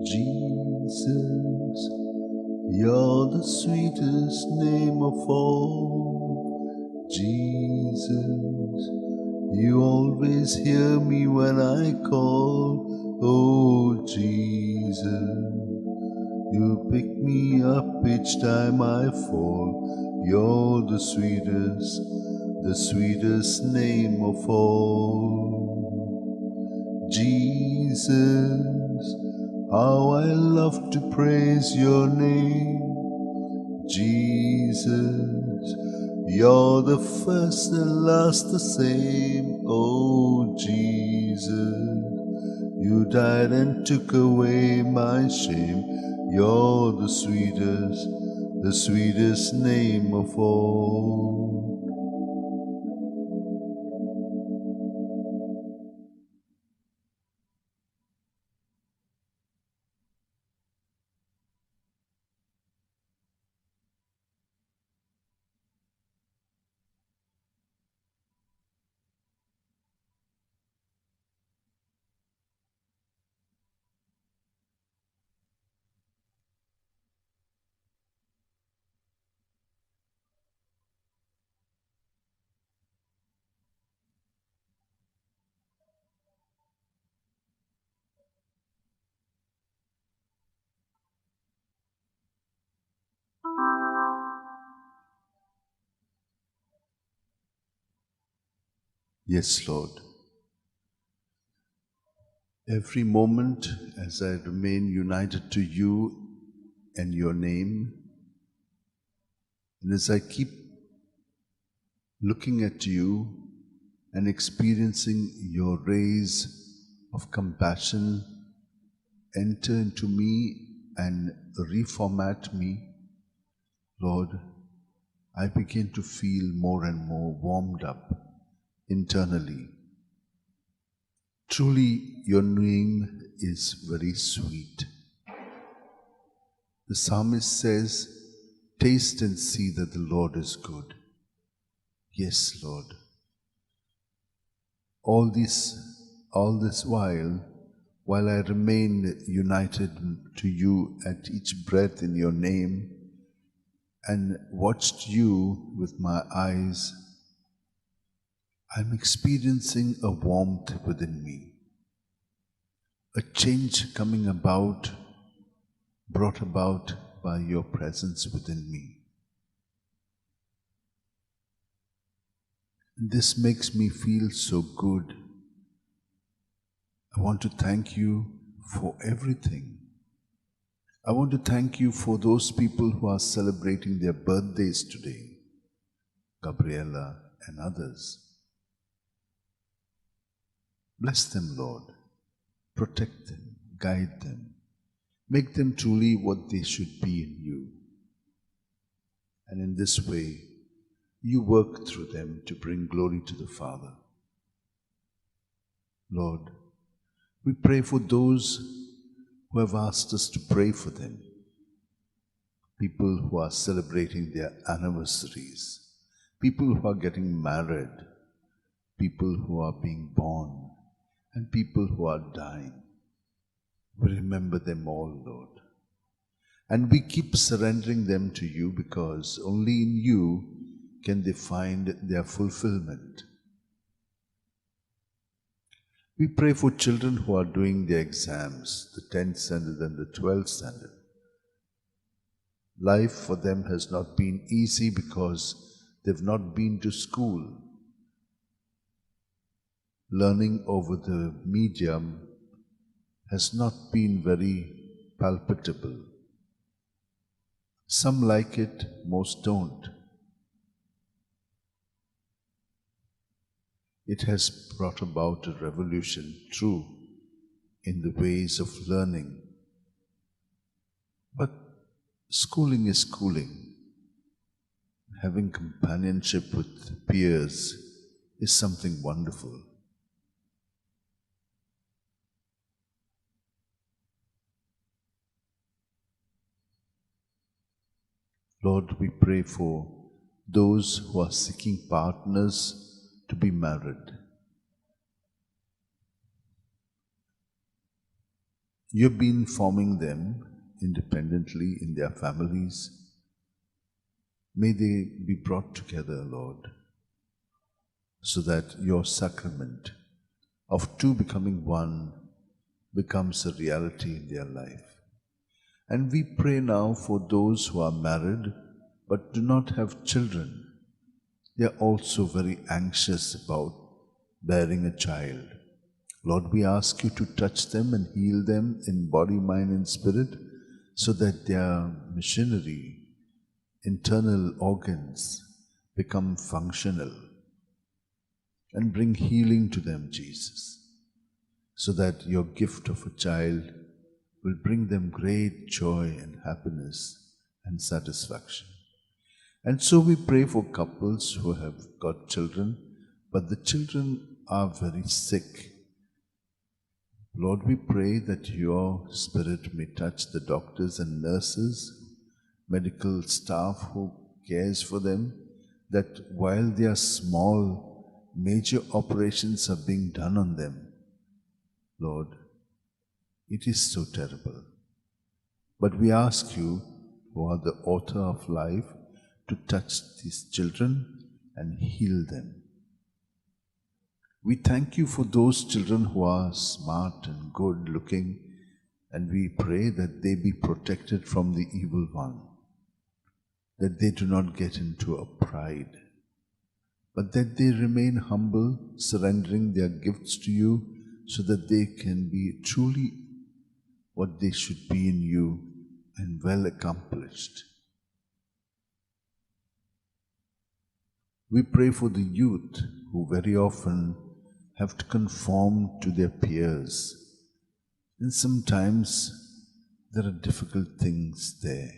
Jesus, you're the sweetest name of all. Jesus, you always hear me when I call. Oh, Jesus, you pick me up each time I fall. You're the sweetest name of all. Jesus, how I love to praise your name. Jesus, you're the first and last the same. Oh, Jesus, you died and took away my shame. You're the sweetest name of all. Yes, Lord. Every moment as I remain united to you and your name, and as I keep looking at you and experiencing your rays of compassion enter into me and reformat me, Lord, I begin to feel more and more warmed up internally. Truly, your name is very sweet. The psalmist says, "Taste and see that the Lord is good." Yes, Lord. All this while I remain united to you at each breath in your name and watched you with my eyes, I'm experiencing a warmth within me, a change coming about, brought about by your presence within me. And this makes me feel so good. I want to thank you for everything. I want to thank you for those people who are celebrating their birthdays today, Gabriella and others. Bless them, Lord. Protect them, guide them, make them truly what they should be in you. And in this way, you work through them to bring glory to the Father. Lord, we pray for those who have asked us to pray for them, people who are celebrating their anniversaries, people who are getting married, people who are being born, and people who are dying. We remember them all, Lord. And we keep surrendering them to you because only in you can they find their fulfillment. We pray for children who are doing their exams, the 10th standard and the 12th standard. Life for them has not been easy because they've not been to school. Learning over the medium has not been very palpable. Some like it, most don't. It has brought about a revolution, true, in the ways of learning. But schooling is schooling. Having companionship with peers is something wonderful. Lord, we pray for those who are seeking partners to be married. You've been forming them independently in their families. May they be brought together, Lord, so that your sacrament of two becoming one becomes a reality in their life. And we pray now for those who are married but do not have children. They are also very anxious about bearing a child. Lord, we ask you to touch them and heal them in body, mind, and spirit, so that their machinery, internal organs, become functional, and bring healing to them, Jesus, so that your gift of a child will bring them great joy and happiness and satisfaction. And so we pray for couples who have got children, but the children are very sick. Lord, we pray that your Spirit may touch the doctors and nurses, medical staff who cares for them, that while they are small, major operations are being done on them. Lord, it is so terrible. But we ask you, who are the author of life, to touch these children and heal them. We thank you for those children who are smart and good looking, and we pray that they be protected from the evil one, that they do not get into a pride, but that they remain humble, surrendering their gifts to you, so that they can be truly what they should be in you and well accomplished. We pray for the youth who very often have to conform to their peers, and sometimes there are difficult things there.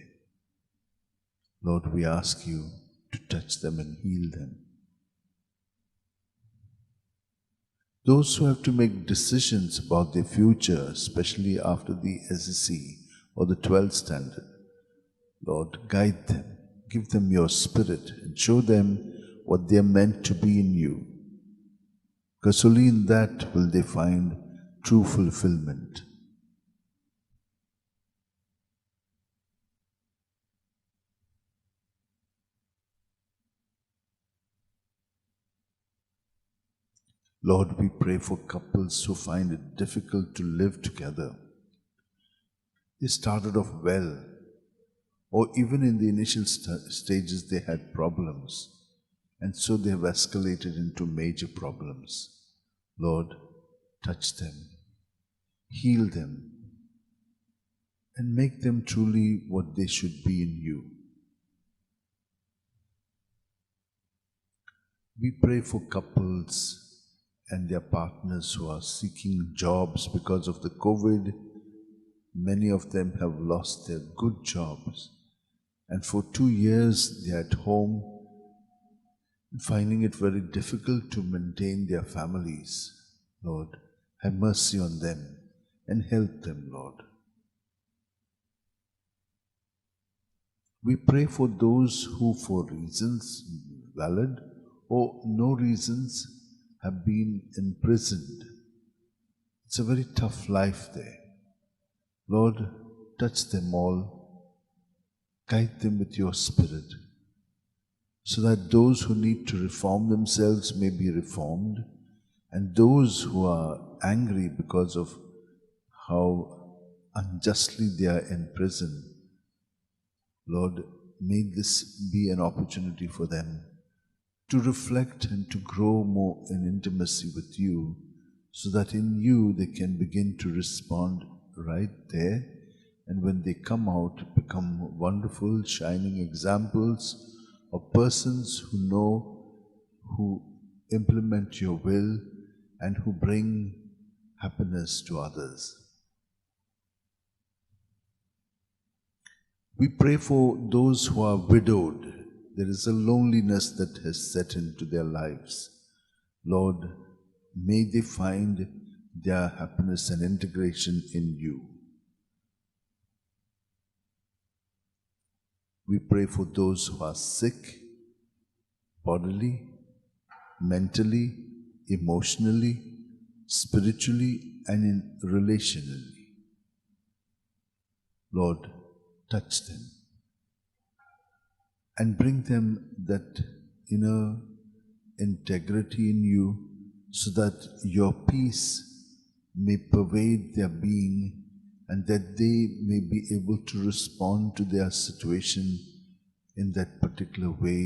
Lord, we ask you to touch them and heal them. Those who have to make decisions about their future, especially after the SSC or the 12th standard, Lord, guide them, give them your Spirit, and show them what they are meant to be in you. Because only in that will they find true fulfillment. Lord, we pray for couples who find it difficult to live together. They started off well, or even in the initial stages they had problems, and so they have escalated into major problems. Lord, touch them, heal them, and make them truly what they should be in you. We pray for couples and their partners who are seeking jobs because of the COVID. Many of them have lost their good jobs, and for 2 years they are at home, finding it very difficult to maintain their families. Lord, have mercy on them and help them, Lord. We pray for those who, for reasons valid or no reasons, have been imprisoned. It's a very tough life there. Lord, touch them all, guide them with your Spirit, so that those who need to reform themselves may be reformed, and those who are angry because of how unjustly they are in prison, Lord, may this be an opportunity for them to reflect and to grow more in intimacy with you, so that in you they can begin to respond right there, and when they come out, become wonderful, shining examples of persons who know, who implement your will, and who bring happiness to others. We pray for those who are widowed. There is a loneliness that has set into their lives. Lord, may they find their happiness and integration in you. We pray for those who are sick bodily, mentally, emotionally, spiritually, and in relationally. Lord, touch them and bring them that inner integrity in you so that your peace may pervade their being and that they may be able to respond to their situation in that particular way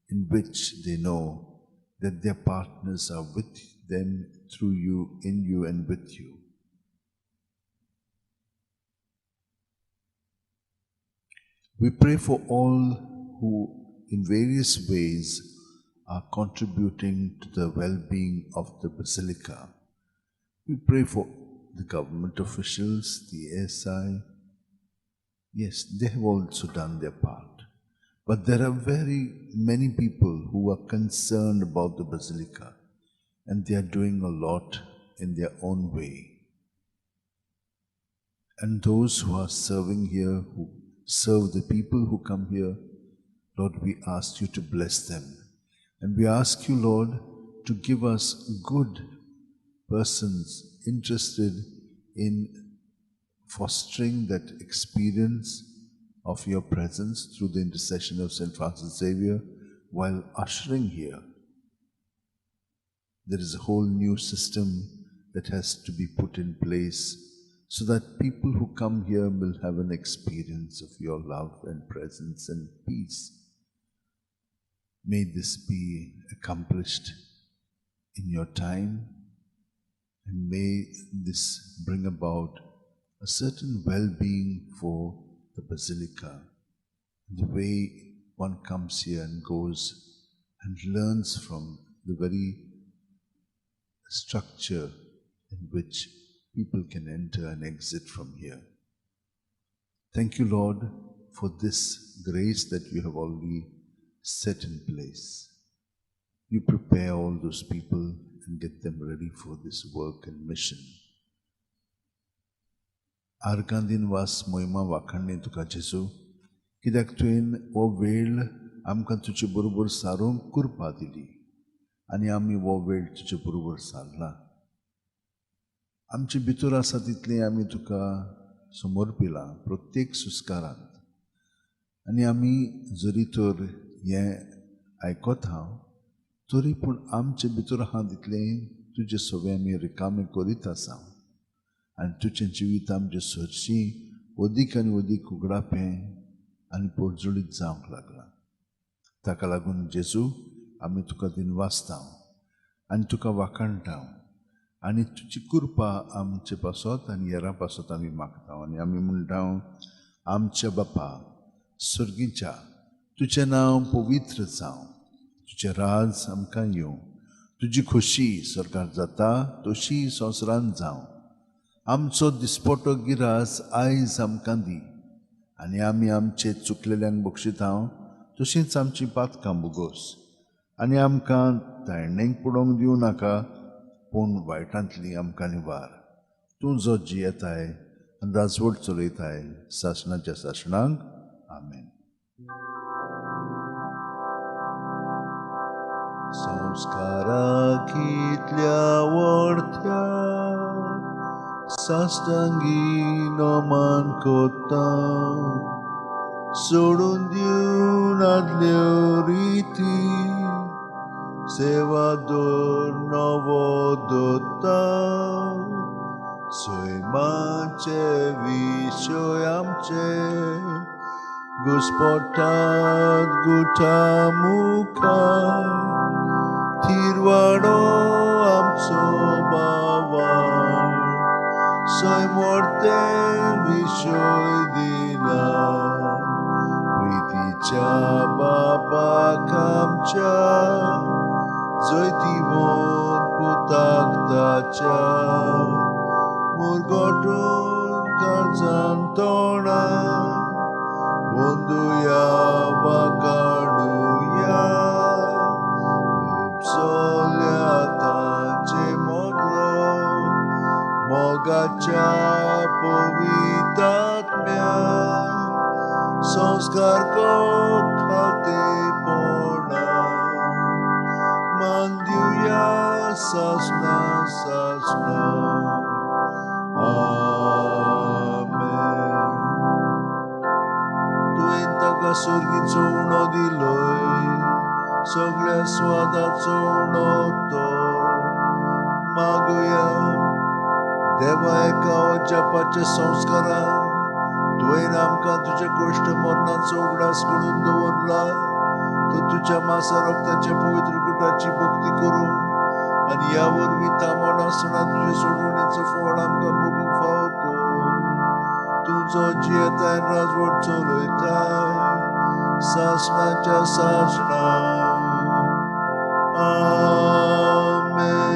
in which they know that their partners are with them, through you, in you, and with you. We pray for all who in various ways are contributing to the well-being of the Basilica. We pray for the government officials, the ASI. Yes, they have also done their part. But there are very many people who are concerned about the Basilica, and they are doing a lot in their own way. And those who are serving here, who serve the people who come here, Lord, we ask you to bless them. And we ask you, Lord, to give us good persons interested in fostering that experience of your presence through the intercession of St. Francis Xavier while ushering here. There is a whole new system that has to be put in place so that people who come here will have an experience of your love and presence and peace. May this be accomplished in your time, and may this bring about a certain well-being for the Basilica. The way one comes here and goes and learns from the very structure in which people can enter and exit from here. Thank you, Lord, for this grace that you have already set in place. You prepare all those people and get them ready for this work and mission. आर्गां वास मोहिमा वाखाणणी तुका जेजू, कित्याक तुवें हो वेळ आमकां तुजे बरोबर सारोवंक कृपा दिली आनी आमी हो वेळ तुजे बरोबर सारला. आमचे भितर आसा तितलें आमी तुका समर्पिलां प्रत्येक सुस्कारांत, आनी आमी जरी तर हें आयकत हांव तरी पूण आमचे भितर आहा तितलें तुजे सगळें आमी रिकामें करीत आसा आनी तुजें जिवीत आमचें सरशीं अदीक आनी अदीक उगडापें आनी पोरजुळीत जावंक लागलां. ताका लागून जेजू आमी तुका दिनवासता आनी तुका वाखाणटा आनी तुजी कृपा आमचे पासत आनी हेरां पासत आमी मागता. आनी आमी म्हणटा, आमच्या बापा सर्गीच्या, तुजें नांव पवित्र जावं, तुजें राज आमकां येवं, तुजी खोशी सरकार जाता तशी संवसारांत जावं. आमचो दिसपटो गिरास आयज आमकां दी आनी आमी आमचे चुकलेल्यांक बक्षिता तशींच आमची पातकां भोगोस आनी आमकां ताळणेक पडोवंक दिवं नाका, पूण वायटांतली आमकां निवार. तूं जो जियेताय आनी राजवट चलयताय सासणाच्या सासणांक. आमेन. संस्कारा कितल्या वडत्या साश्टांगी नमन कोता, सोडून दिवन आदल्यो रिती, सेवा दर नवो दत्ता, सैमाचे विशय आमचे घुस्पटात गुठा मुखार, थिरवाडो आमचो बाबा सैमोर्ते विशय दिला, प्रितीच्या बापाक आमच्या जैतिवंत पुताक ताच्या, मुरगटून काळजान तोंडा वंदुया वाकाडुया, उपसल्या ताचे मोगलो मोगाच्या पवितात्म्या, संस्कार खातेपणा. मान दिवया सासणा सासणा. आमेन. तुवें ताका सर्गीचो उणो दिलोय, सगळ्या स्वादाचो उणो तो. मागुया देवा, एका अजापाच्या संस्कारान तुवें आमकां तुज्या कश्ट मरणाचो उगडास करून दवरला, तर तुज्या मासा रक्ताच्या पवित्र कुटाची भक्ती करूंक आनी ह्या वरवीं तामण आसतना तुजे सोडवणेचो फळ आमकां भोगूंक फावो कर. तूं जो जियेताय, राजवट चलयताय सासणाच्या सासणा. आमेन.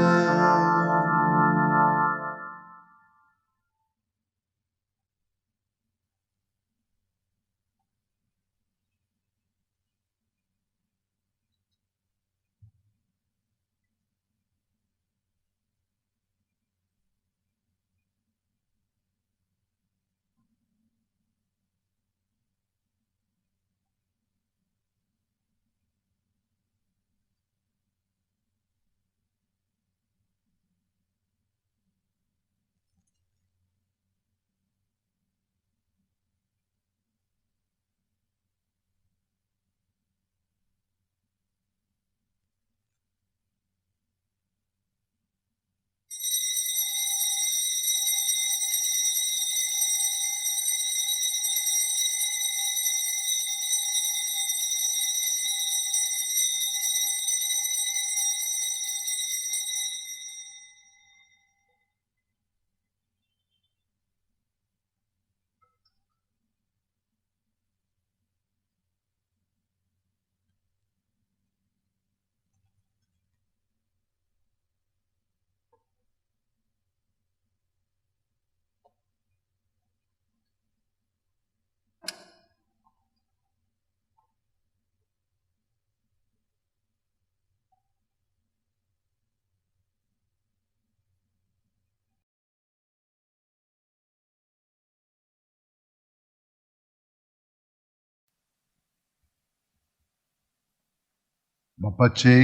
बापाचे,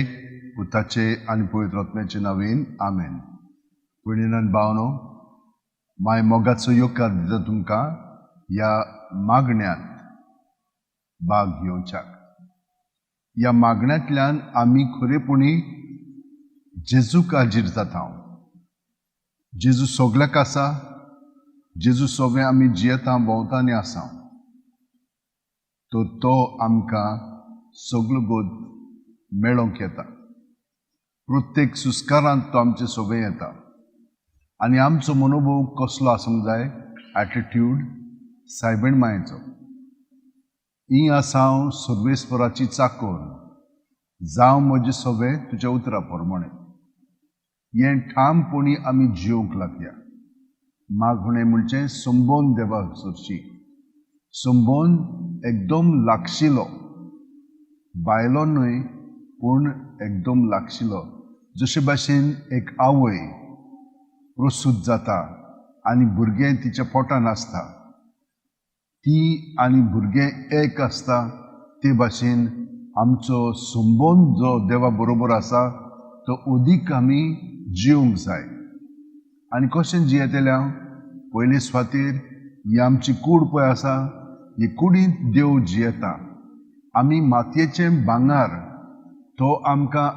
पुताचे आनी पवित्र आत्म्याचे नांवान, आमेन. भयणीन भावनो, माय मोगाचो येवकार दिता तुमकां ह्या मागण्यांत भाग घेवच्याक. ह्या मागण्यांतल्यान आमी खरेपणी जेजूक हाजीर जाता. जेजू सगल्याक आसा, जेजू सगळें आमी जियेता, भोंवता आनी आसा, तर तो आमकां सगलो गोद मेळोंक येता. प्रत्येक सुस्कारांत तो आमचे सगळें येता. आनी आमचो मनोभोव कसलो आसूंक जाय? एटिट्यूड सायबीण मायेचो. ही आसा हांव सर्वेस्पराची चाकोर, जावं म्हजें सगळें तुज्या उतरा प्रमाणें. हें ठामपणी आमी जियोंक लागया. मागणें म्हणचें संबोन देवा सरशी, संबोन एकदम लागशिलो, बायलो न्हय पूण एकदम लागशिलो. जशे भाशेन एक आवय प्रसूत जाता आनी भुरगें तिच्या पोटान आसता, ती आनी भुरगें एक आसता, ते भाशेन आमचो संबंद जो देवा बरोबर आसा तो अदीक आमी जिवंक जाय. आनी कशें जियेतले हांव? पयले सुवातेर ही आमची कूड पळय आसा, ही कुडींत देव जियेता. आमी मातयेचें भांगर, तो आमकां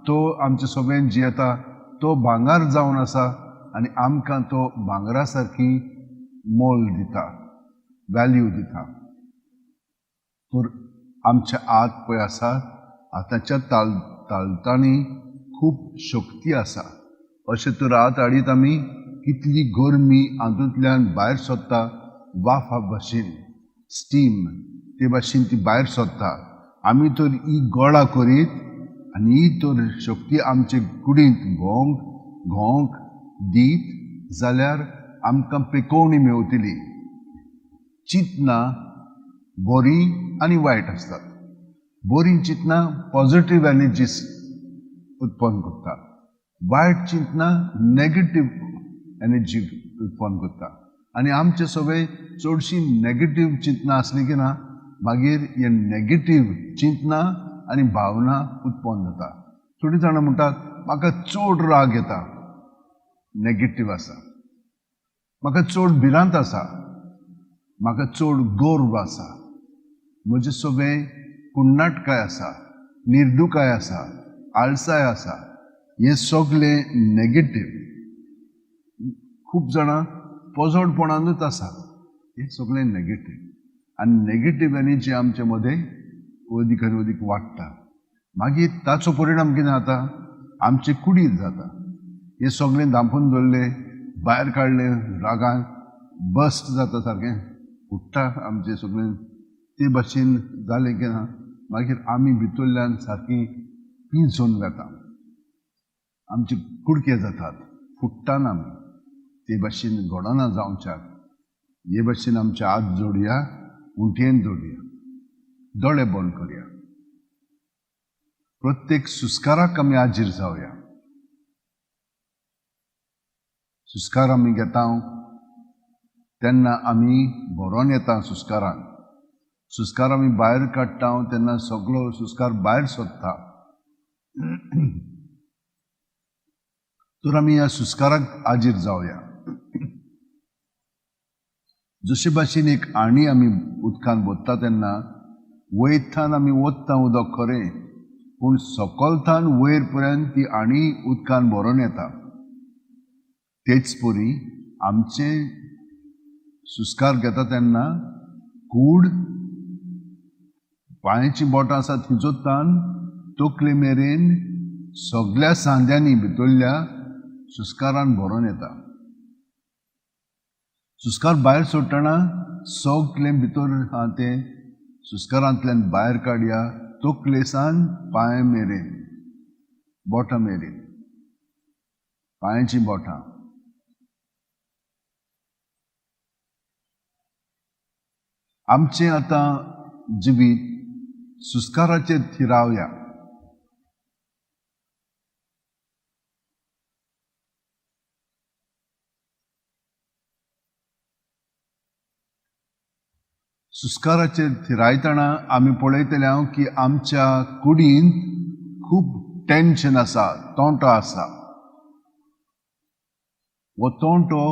तो आमचे सगळ्यान जियेता, तो भांगर जावन आसा आनी आमकां तो भांगरा सारकी मोल दिता, वॅल्यू दिता. तर आमच्या आत पळय आसा, आतांच्या तालतांनी खूब शक्ती आसा. अशें तर हात हाडीत आमी कितली गरमी हातूंतल्यान भायर सोदता, वाफा भाशेन, स्टीम ते भाशेन ती भायर सोदता. आमी तर ही गोळा करीत आनी ही तर शक्ती आमचे कुडींत भोंवंक घोवंक दीत जाल्यार आमकां पेकोवणी मेवतली. चिंतनां बरीं आनी वायट आसतात. बरीं चिंतनां पॉझिटीव एनर्जीस उत्पन्न करता, वायट चिंतनां नॅगेटीव एनर्जी उत्पन्न करता. आनी आमचे सगळे चडशीं नॅगेटीव चिंतनां आसलीं की ना, मागीर हे नॅगेटीव चिंतनां आनी भावना उत्पन्न जाता. थोडीं जाणां म्हणटात म्हाका चड राग येता, नेगेटीव आसा. म्हाका चड भिरांत आसा, म्हाका चड गर्व आसा, म्हजें सगळें कुण्णाटकाय आसा, निर्दुकाय आसा, आळसाय आसा. हें सगळें नेगेटीव. खूब जाणां पोजोडपणानूच आसा. हें सगळें नेगेटीव आनी नेगेटीव एनर्जी आमचे मदें अदीक आनी अदीक वाडटा. मागीर ताचो परिणाम कितें जाता, आमचे कुडीर जाता. हें सगळें धांपून दवरलें, भायर काडलें, रागान बस्ट जाता, सारकें फुट्टा आमचें सगळें. ते भाशेन जालें की ना मागीर आमी भितरल्यान सारकी पिंजून वता, आमचे कुडके जातात, फुट्टाना आमी. ते भाशेन घडना जावच्याक हे भाशेन आमचे हात जोडया, उंटयेन जोडया, दोळे बंद करया. प्रत्येक सुस्काराक आमी हाजीर जावया. सुस्कार आमी घेता तेन्ना आमी भरोन येता सुस्कारान. सुस्कार आमी भायर काडटा तेन्ना सगळो सुस्कार भायर सोदता. तर आमी ह्या सुस्काराक हाजीर जावया. जशे भाशेन एक आणी आमी उदकान भरता तेन्ना वयतान आमी ओत्ता उदक खरें, पूण सकलतान वयर पर्यंत ती आणी उदकान भरोन येता. तेच परी आमचे सुस्कार घेता तेन्ना कूड पांयाचीं बोटां आसा थंयचोतान तकले मेरेन सगळ्या सांद्यांनी भितरल्या सुस्कारान भरोन येता. सुस्कार भायर सोडटना सगळें भितर आहा तें सुस्कारांतल्यान भायर काडया, तकलेसान पांय मेरेन, बोटां मेरेन, पांयाचीं बोटां. आमचें आतां जिवीत सुस्काराचेर थिरावया. सुस्काराचेर थिरायतना आमी पळयतले हांव की आमच्या कुडींत खूब टेन्शन आसा, तोंटो आसा. हो तोंटो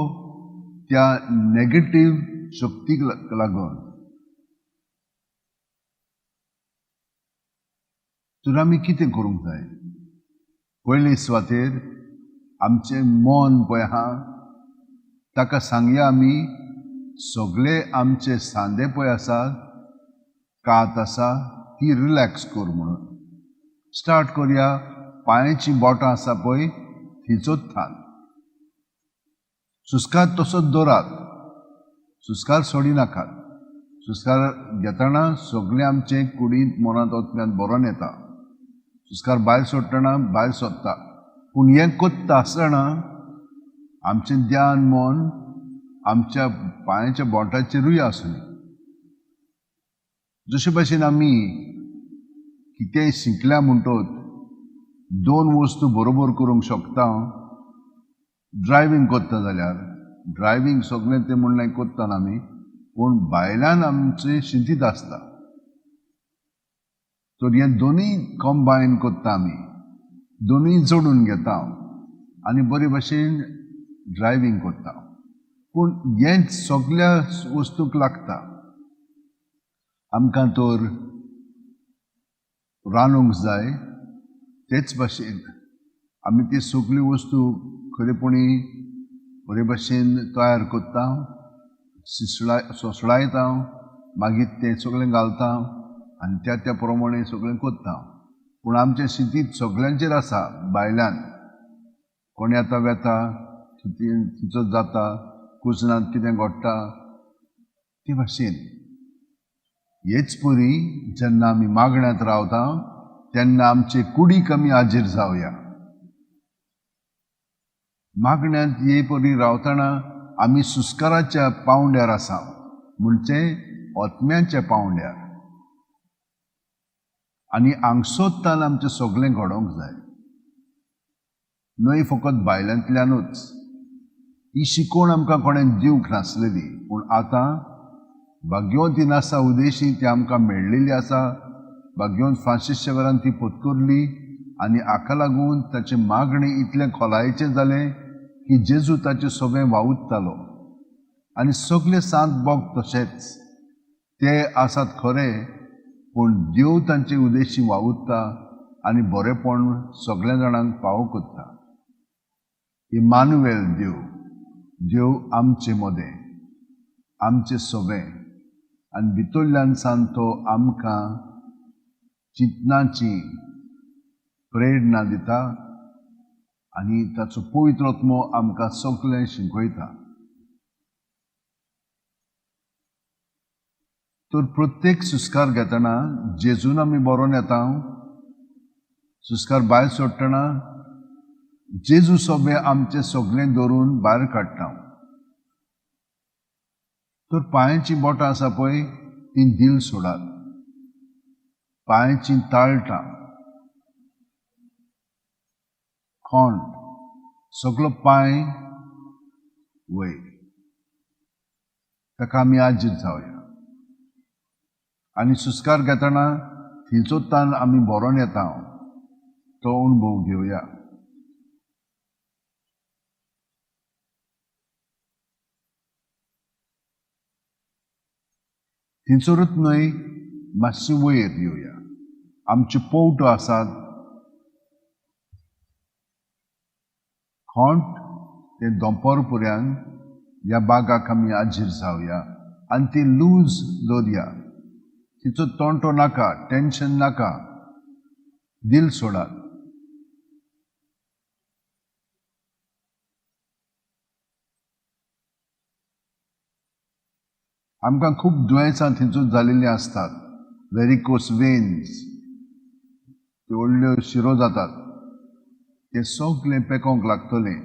त्या नेगेटीव शक्तीक लागून. तर आमी कितें करूंक जाय? पयले सुवातेर आमचें मन पळय आहा ताका सांगया आमी सगळे आमचे सांदे पळय आसा, कात आसा ती रिलॅक्स कर म्हणून. स्टार्ट करया पांयाचीं बोटां आसा पळय थंयचोच थान. सुस्कार तसोच दवरात, सुस्कार सोडिनाकात. सुस्कार घेतना सगळें आमचें कुडींत मनांत वतल्यान भरोन येता. सुस्कार भायर सोडटना भायर सोदता. पूण हें कोत्ता आसतना आमचें ध्यान मन आमच्या पांयाच्या बोटाचेरूय आसूं. जशे भाशेन आमी कितेंय शिकल्या म्हणटोच दोन वस्तू बरोबर करूंक शकता. ड्रायव्हींग करता जाल्यार ड्रायव्हींग सगळें तें म्हणलें करता आमी, पूण भायल्यान आमचें शिंतीत आसता. तर हें दोनूय कंबायन करता आमी, दोनूय जोडून घेता आनी बरे भाशेन ड्रायव्हींग करता. पूण हेंच सगळ्या वस्तूंक लागता. आमकां तर रांदूंक जाय, तेच भाशेन आमी ती सगळी वस्तू खरेपणी बरे भाशेन तयार करता, सोसळायता, मागीर तें सगळें घालता आनी त्या त्या प्रमाणे सगळें करता. पूण आमचें शितीत सगळ्यांचेर आसा भायल्यान. कोणी आतां वेता तिचो जाता, कुजनांत कितें घडटा ते भाशेन. हेच परी जेन्ना आमी मागण्यांत रावता तेन्ना आमचे कुडीक आमी हाजीर जावया. मागण्यांत हे परी रावतना आमी सुस्काराच्या पावंड्यार आसा, म्हणजे आत्म्याच्या पावंड्यार. आनी आंगसोत्तान आमचें सगळें घडोवंक जाय, न्हय फकत भायल्यांतल्यानूच. ही शिकवण आमकां कोणें दिवंक नासलेली, पूण आतां भाग्यवंती नासा उदेशी ती आमकां मेळ्ळेली आसा. भाग्यवंत फ्रांसीस शेवरान ती पत्करली आनी हाका लागून ताचें मागणें इतलें खोलायेचें जालें की जेजू ताचे सगळें वावुरतालो. आनी सगळे सांत बोग तशेंच ते आसात खरे, पूण देव तांचे उद्देशी वावुरता आनी बरेपण सगळ्या जाणांक पावो करता. इमानुएल देव, देव आमचे मदें, आमचे सवें आनी भितरल्यान सान तो आमकां चिंतनाची प्रेरणा दिता आनी ताचो पवित्र आत्मो आमकां सगळें शिकयता. तर प्रत्येक सुस्कार घेतना जेजून आमी बरोवन येता. सुस्कार भायर सोडटना जेजू सगळें आमचें सगळें धरून भायर काडटा. तर पांयाचीं बोटां आसा पळय तीं दिल सोडात, पांयाचीं ताळटां, खोंट, सगलो पांय वयर, ताका आमी आजीत जावया. आनी सुस्कार घेतना थंयचो तान आमी बरोवन येता तो अणभव घेवया. थंयसरूच न्हय, मातशी वयर येवया. आमच्यो पोवटो आसात, खोंट ते दोंपर पुऱ्यान ह्या बागाक आमी आजीर जावया आनी ती लूज दवरया. तिचो तोंटो नाका, टेंशन नाका, दिल सोडात. आमकां खूब दुयेंसां थंयसून जालेलीं आसतात. वेरिकोस वेन्स, त्यो व्हडल्यो शिरो जातात, ते सगळें पेकोंक लागतलें,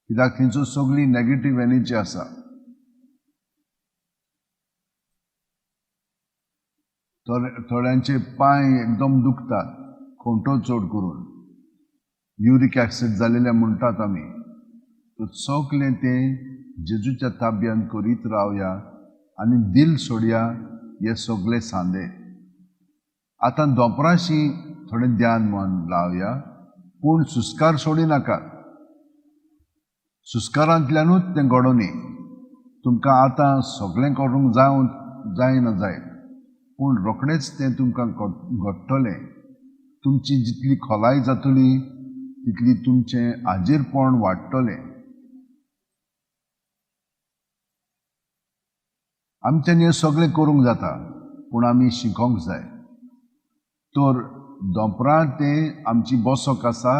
कित्याक थंयसर सगळी नॅगेटीव एनर्जी आसा. थोड्यांचे पांय एकदम दुखतात, खोंटो चड करून युरीक ॲसिड जालेले म्हणटात आमी. तर सगळें तें जेजूच्या ताब्यान करीत रावया आनी दिल सोडया हे सगळे सांदे. आतां दोंपराशी थोडें ध्यान मन लावया, पूण सुस्कार सोडी नाका. सुस्कारांतल्यानूच तें घडोवनी. तुमकां आतां सगळें करूंक जायना जायत, पूण रोखडेंच तें तुमकां घडटलें. तुमची जितली खोलाय जातली तितली तुमचें आजीरपण वाडटलें. आमच्यान हें सगळें करूंक जाता, पूण आमी शिकोंक जाय. तर दोंपरां तें आमची बसक आसा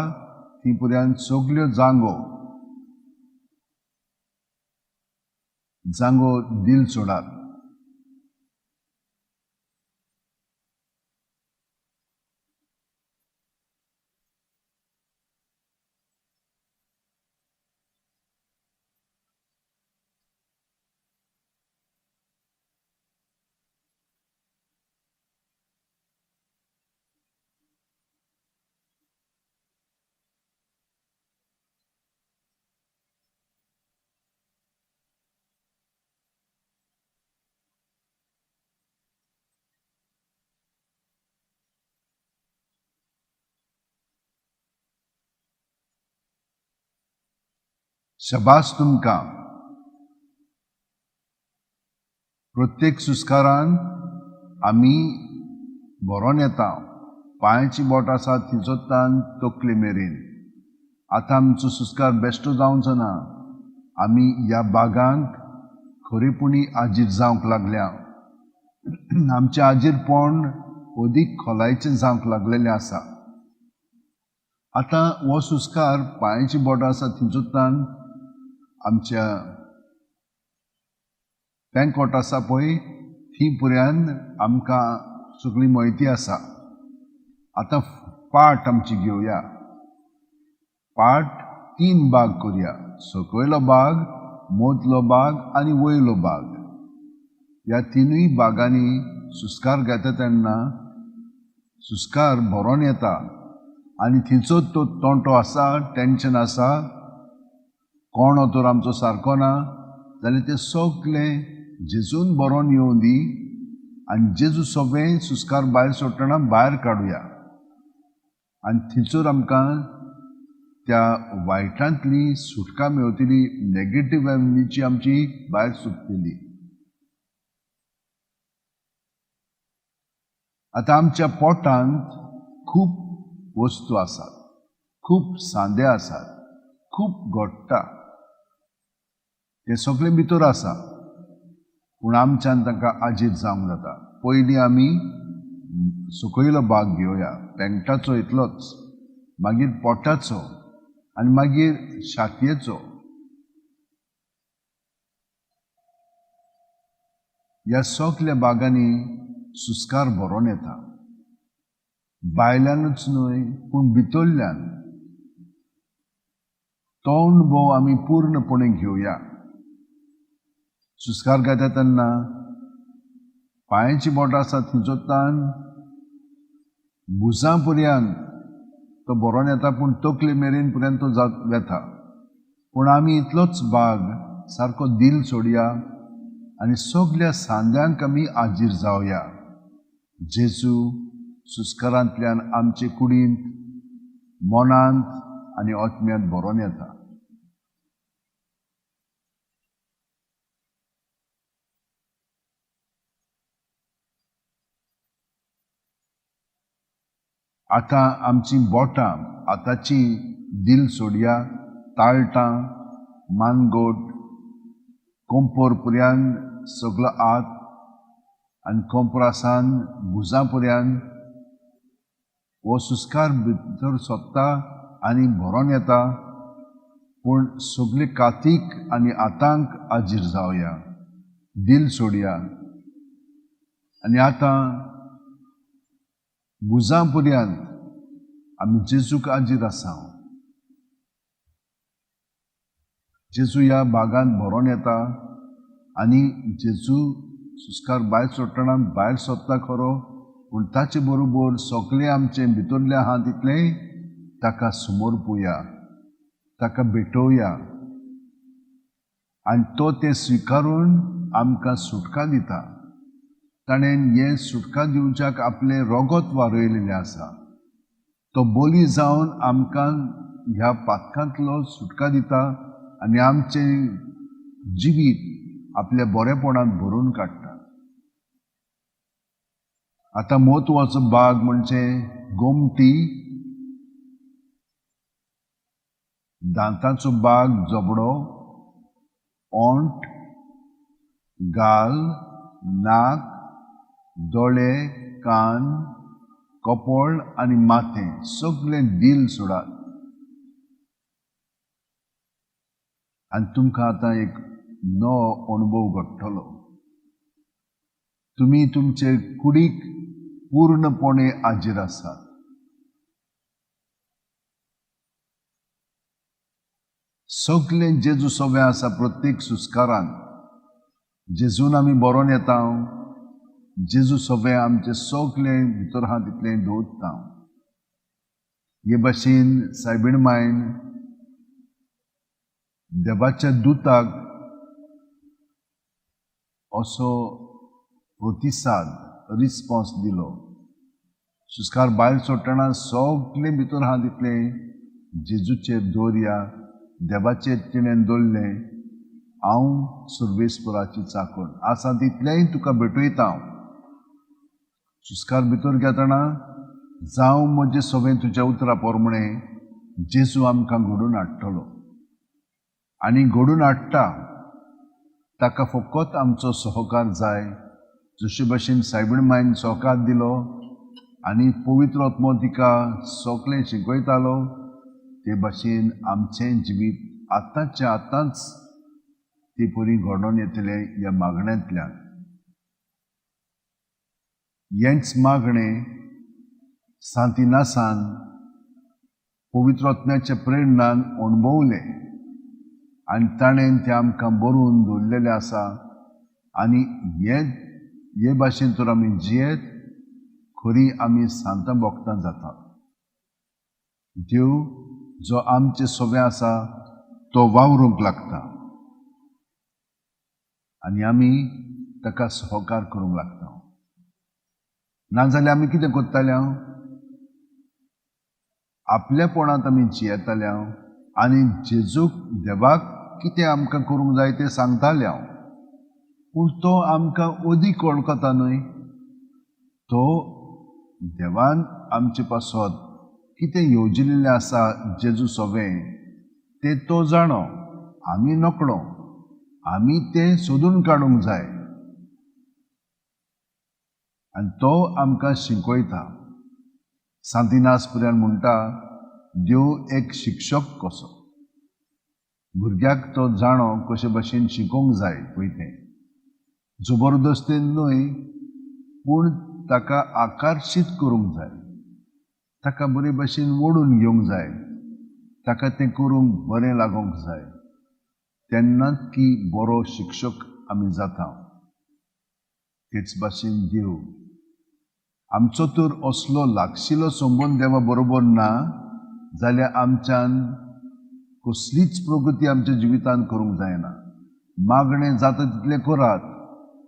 ती पर्यंत सगल्यो जांगो जांगो दिल सोडात. शबास तुमकां. प्रत्येक सुस्कारान आमी भरोन येता. पांयाची बोट आसा तिचो तान तकले मेरेन. आतां आमचो सुस्कार बेश्टो जावचो ना. आमी ह्या बागांक खरेपणी आजीर जावंक लागल्या. आमचें आजीरपण अदीक खोलायेचें जावंक लागलेलें आसा. आतां हो सुस्कार पांयाची बोटां आसा तिचो तान आमच्या पँकोट आसा पळय ती पुऱ्यान आमकां सगळी म्हायती आसा. आतां पाट आमची घेवया. पाट तीन भाग करुया, सकयलो भाग, मदलो भाग आनी वयलो भाग. ह्या तिनूय भागांनी सुस्कार घेता तेन्ना सुस्कार भरोन येता आनी थंयचो तो तोंटो आसा, टेंशन आसा, कोणो तर आमचो सारको ना जाल्यार तें सगळें जेजून बरोवन येवं दी आनी जेजू सगळें सुस्कार भायर सोडटना भायर काडुया. आनी थंयसर आमकां त्या वायटांतली सुटका मेवतली, नेगेटीव एनर्जी आमची भायर सुट्टली. आतां आमच्या पोटांत खूब वस्तू आसात, खूब सांदे आसात, खूब घडटा, तें सगळें भितर आसा, पूण आमच्यान तांकां आजीर जावंक जाता. पयलीं आमी सकयलो भाग घेवया, पेंगटाचो इतलोच, मागीर पोटाचो आनी मागीर छातयेचो. ह्या सगल्या भागांनी सुस्कार भरोन येता, भायल्यानूच न्हय पूण भितरल्यान. तो अणभव आमी पूर्णपणे घेवया. सुस्कार घेता तेन्ना पांयाची बोटां आसा थंयचोतान भुजां पर्यंत तो भरोन येता, पूण तकले मेरेन पर्यंत तो वेता. पूण आमी इतलोच भाग सारको दिल सोडया आनी सगल्या सांद्यांक आमी आजीर जावया. जेजू सुस्कारांतल्यान आमचे कुडींत, मनांत आनी आत्म्यांत भरोन येता. आतां आमची बोटां आतांची दिल सोडया, ताळटां, मानगोट, कोंपर पर्यंत सगलो आत आनी कोंपरासान भुजां पर्यंत हो सुस्कार भितर सोदता आनी भरोन येता. पूण सगले कातीक आनी आतांक आजीर जावया, दिल सोडया आनी आतां भुजां पर्यंत आमी जेजूक आजीर आसा. जेजू ह्या भागांत भरोन येता आनी जेजू सुस्कार भायर सोडटना भायर सोदता खरो, पूण ताचे बरोबर सगळें आमचें भितरलें आहा तितलें ताका समर्पुया, ताका भेटोवया आनी तो तें स्विकारून आमकां सुटका दिता. ताणें हें सुटका दिवच्याक आपलें रोगत वारयलेलें आसा. तो बोली जावन आमकां ह्या पातकांतलो सुटका दिता आनी आमचें जिवीत आपल्या बरेपणांत भरून काडटा. आतां म्हत्वाचो भाग म्हणजे गोमटी, दांताचो भाग जबडो, ओंठ, गाल, नाक, दोळे, कान, कपळ आनी माथें सगळें दिल सोडात. आनी तुमकां आतां एक नवो अणभव घडटलो. तुमी तुमचे कुडीक पूर्णपणे आजीर आसात. सगळें जेजू सगळें आसा प्रत्येक सुस्कारान. जेजून आमी बरोवन येता, जेजू सगळें आमचें सगळें भितर आहा तितलें दवरता. हे भाशेन सायबीण मायन देवाच्या दुताक असो प्रतिसाद, रिस्पॉन्स दिलो. सुस्कार भायर सोडटना सगळें भितर आहा तितलें जेजूचेर दवरया, देवाचेर तिणें दवरलें. हांव सर्वेस्पराची चाकण आसा तितलेंय तुका भेटयता. हांव सुस्कार भितर घेतना जावं म्हजें सगळें तुज्या उतरा प्रमाणें जेजू आमकां घडोवन हाडटलो आनी घडोवन हाडटा. ताका फकत आमचो सहकार जाय. जशे भशेन सायबीण मायन सहकार दिलो आनी पवित्र आत्मो तिका सगळें शिकयतालो, ते भाशेन आमचें जिवीत आतांचे आतांच ते परी घडोवन येतलें ह्या मागण्यांतल्यान. हेंच मागणें सांतिनासान पवित्र आत्म्याच्या प्रेरणान अणभवलें आनी ताणें तें आमकां बरोवन दवरलेलें आसा. आनी हे भाशेन तर आमी जियेत खरी आमी सांतां भोगतां जाता. देव जो आमचे सगळें आसा तो वावरूंक लागता आनी आमी ताका सहकार करूंक लागता. नाजाल्यार आमी कितें करताले? हांव आपल्यापणांत आमी जियेताले आनी जेजूक देवाक कितें आमकां करूंक जाय तें सांगताले. पूण तो आमकां अदीक वळखता न्हय. तो देवान आमचे पासत कितें येवजिल्लें आसा जेजू सवें तें तो जाणो, आमी नकळो. आमी तें सोदून काडूंक जाय आनी तो आमकां शिकयता. सांतिनास पुर्यान म्हणटा, देव एक शिक्षक कसो, भुरग्याक तो जाणो कशे भाशेन शिकोवंक जाय पळय तें, जबरदस्तेन न्हय पूण ताका आकर्शीत करूंक जाय, ताका बरे भाशेन ओडून घेवंक जाय, ताका तें करूंक बरें लागोंक जाय, तेन्नाच की बरो शिक्षक आमी जाता. तेच भाशेन देव आमचो तर असलो लागशिलो संबंद देवा बरोबर ना जाल्यार आमच्यान कसलीच प्रगती आमच्या जिवितांत करूंक जायना. मागणें जाता तितलें करात,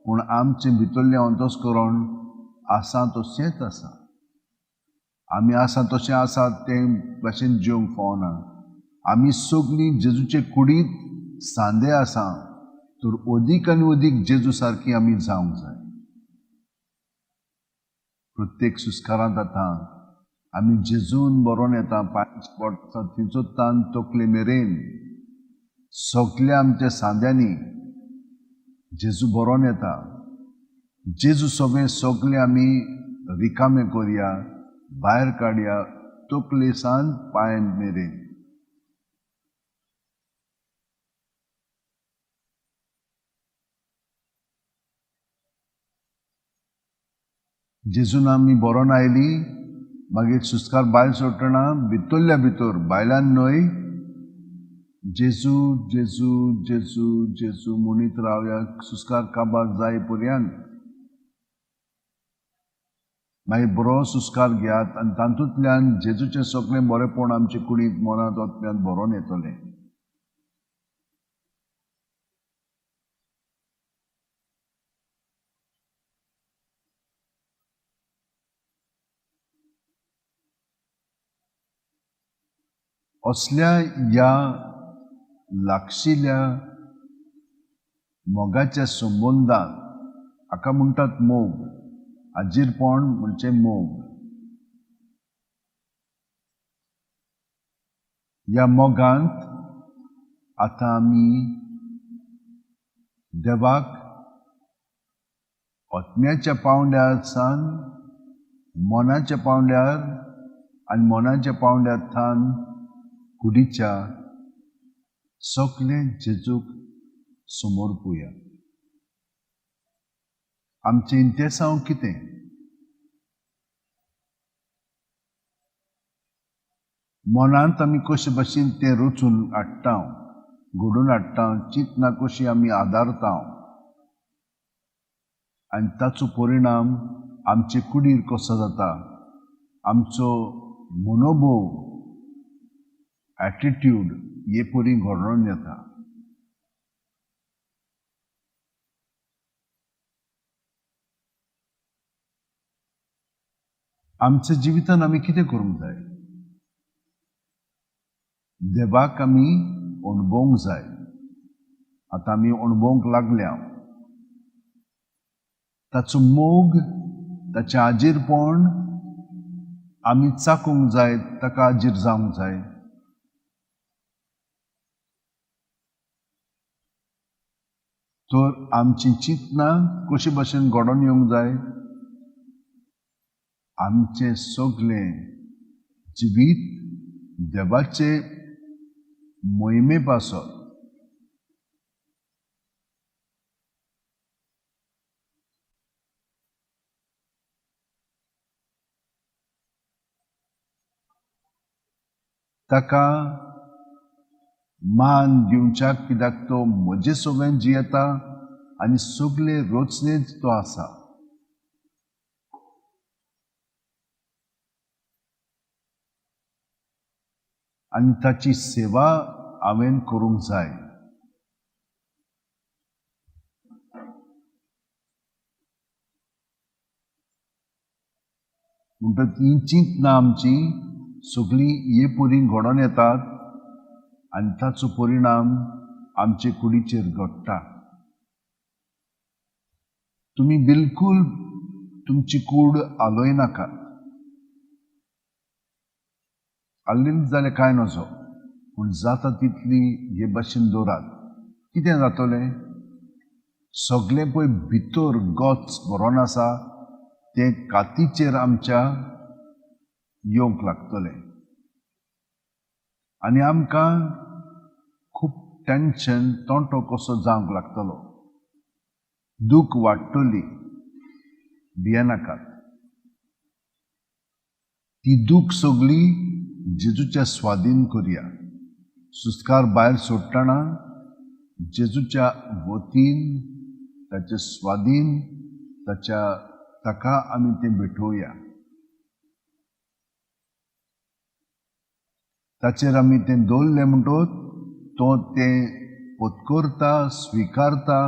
पूण आमचें भितरलें अंतस्करण आसा तशेंच आसा. आमी आसा तशें आसा तें भाशेन जिवंक फावना. आमी सगळीं जेजूचे कुडींत सांदे आसा, तर अदीक आनी अदीक जेजू सारकी आमी जावंक जाय. प्रत्येक सुस्कारांत आतां आमी जेजून बरोवन येता, पांय पडटा थंयचो तान तकले मेरेन सगल्या आमच्या सांद्यांनी जेजू बरोवन येता. जेजू सगळें सगळें आमी रिकामे करया, भायर काडया, तकले सान पांय मेरेन. जेजून आमी बरोवन आयली, मागीर सुस्कार भायर सोडटना भितरल्या भितर, भायल्यान न्हय, जेजू जेजू जेजू जेजू म्हणीत रावया सुस्कार काबार जाय पर्यंत. मागीर बरो सुस्कार घेयात आनी तातूंतल्यान जेजूचें सगळें बरेंपण आमचे कुडींत, मनांत, आत्म्यांत भरोन येतलें. असल्या ह्या लागशिल्ल्या मोगाच्या संबंदान, हाका म्हणटात मोग, आजीरपण म्हणजे मोग. ह्या मोगांत आतां आमी देवाक आत्म्याच्या पांवड्यार सावन मनाच्या पांवड्यार आनी मनाच्या पांवड्यार थावन कुडीच्या सगळें जेजूक समर्पुया. आमचें इंतेसांव कितें? मनांत आमी कशे भाशेन तें रचून हाडटा, घडोवन हाडटा, चिंतना कशी आमी आदारता आनी ताचो परिणाम आमचे कुडीर कसो जाता, आमचो मनोभोव, एटिट्यूड हे परी घडोवन येता. आमच्या जिवितान आमी कितें करूंक जाय? देवाक आमी अणभवंक जाय. आतां आमी अणभवंक लागल्या. ताचो मोग, ताचें आजीरपण आमी चाकूंक जाय, ताका आजीर जावंक जाय. तर आमची चिंतना कशे भाशेन घडोवन येवंक जाय? आमचें सगळें जिवीत देवाचे मोहिमे पासत, ताका मान दिवच्याक, कित्याक तो म्हजे सगळें जियेता आनी सगळे रचनेंत तो आसा. आनी ताची सेवा हांवें करूंक जाय. म्हणटकच ही चिंतना आमची सगळीं हे परी घडोवन येतात आनी ताचो परिणाम आमचे कुडीचेर घडटा. तुमी बिलकूल तुमची कूड आलोयनाका. आल्ली जाल्यार कांय नजो, पूण जाता तितली हे भाशेन दवरात. कितें जातलें, सगळें पळय भितर गच भरोन आसा तें कातीचेर आमच्या येवंक लागतलें आनी आमकां खूब टेंशन तोंटो कसो जावंक लागतलो, दूख वाडटली. भियेनाकात, ती दूख सगळी जेजूच्या स्वाधीन करया. सुस्कार भायर सोडटना जेजूच्या वतीन, ताचे स्वाधीन, ताच्या ताका आमी तें भेटोवया. ताचेर आमी तें दवरलें म्हणटकच तो तें पत्करता, स्विकारता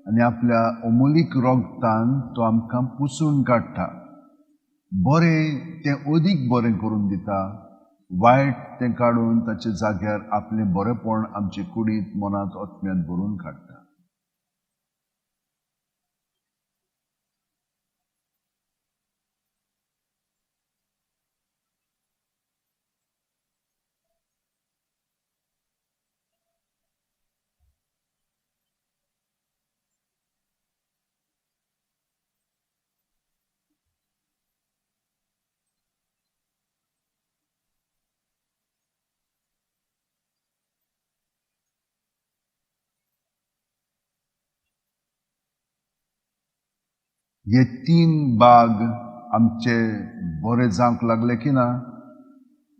आनी आपल्या अमोलीक रोगतान तो आमकां पुसून काडटा. बरें तें अदीक बरें करून दिता, वायट तें काडून ताच्या जाग्यार आपलें बरेंपण आमचे कुडींत, मनांत, आत्म्यांत भरून काडटा. हे तीन बाग आमचे बरे जावंक लागले की ना,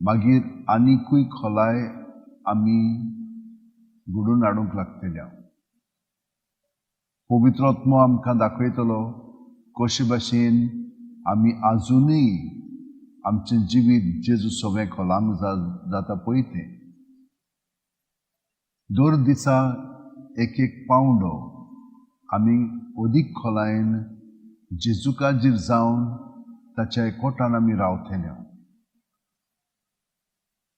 मागीर आनिकूय खोलाय आमी घडून हाडूंक लागतले. पवित्र आत्मो आमकां दाखयतलो कशे भाशेन आमी आजुनूय आमचें जिवीत जेजू सगळें खोलांक जाता पळय तें. दर दिसा एक एक पावंडो आमी अदीक खोलायेन जेजूकाजीर जावन ताच्या एकवटान आमी रावतले.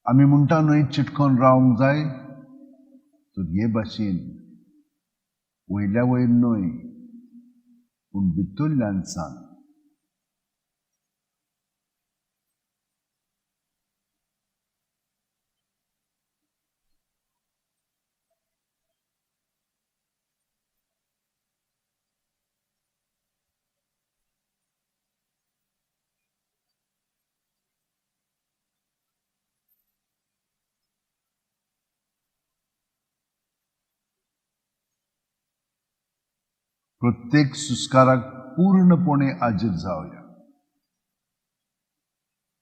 आमी म्हणटा न्हय चिटकोन रावंक जाय, तर हे भाशेन वयल्या वयर न्हय पूण भितरल्यान सांग. प्रत्येक सुस्काराक पूर्णपणे हाजीर जावया.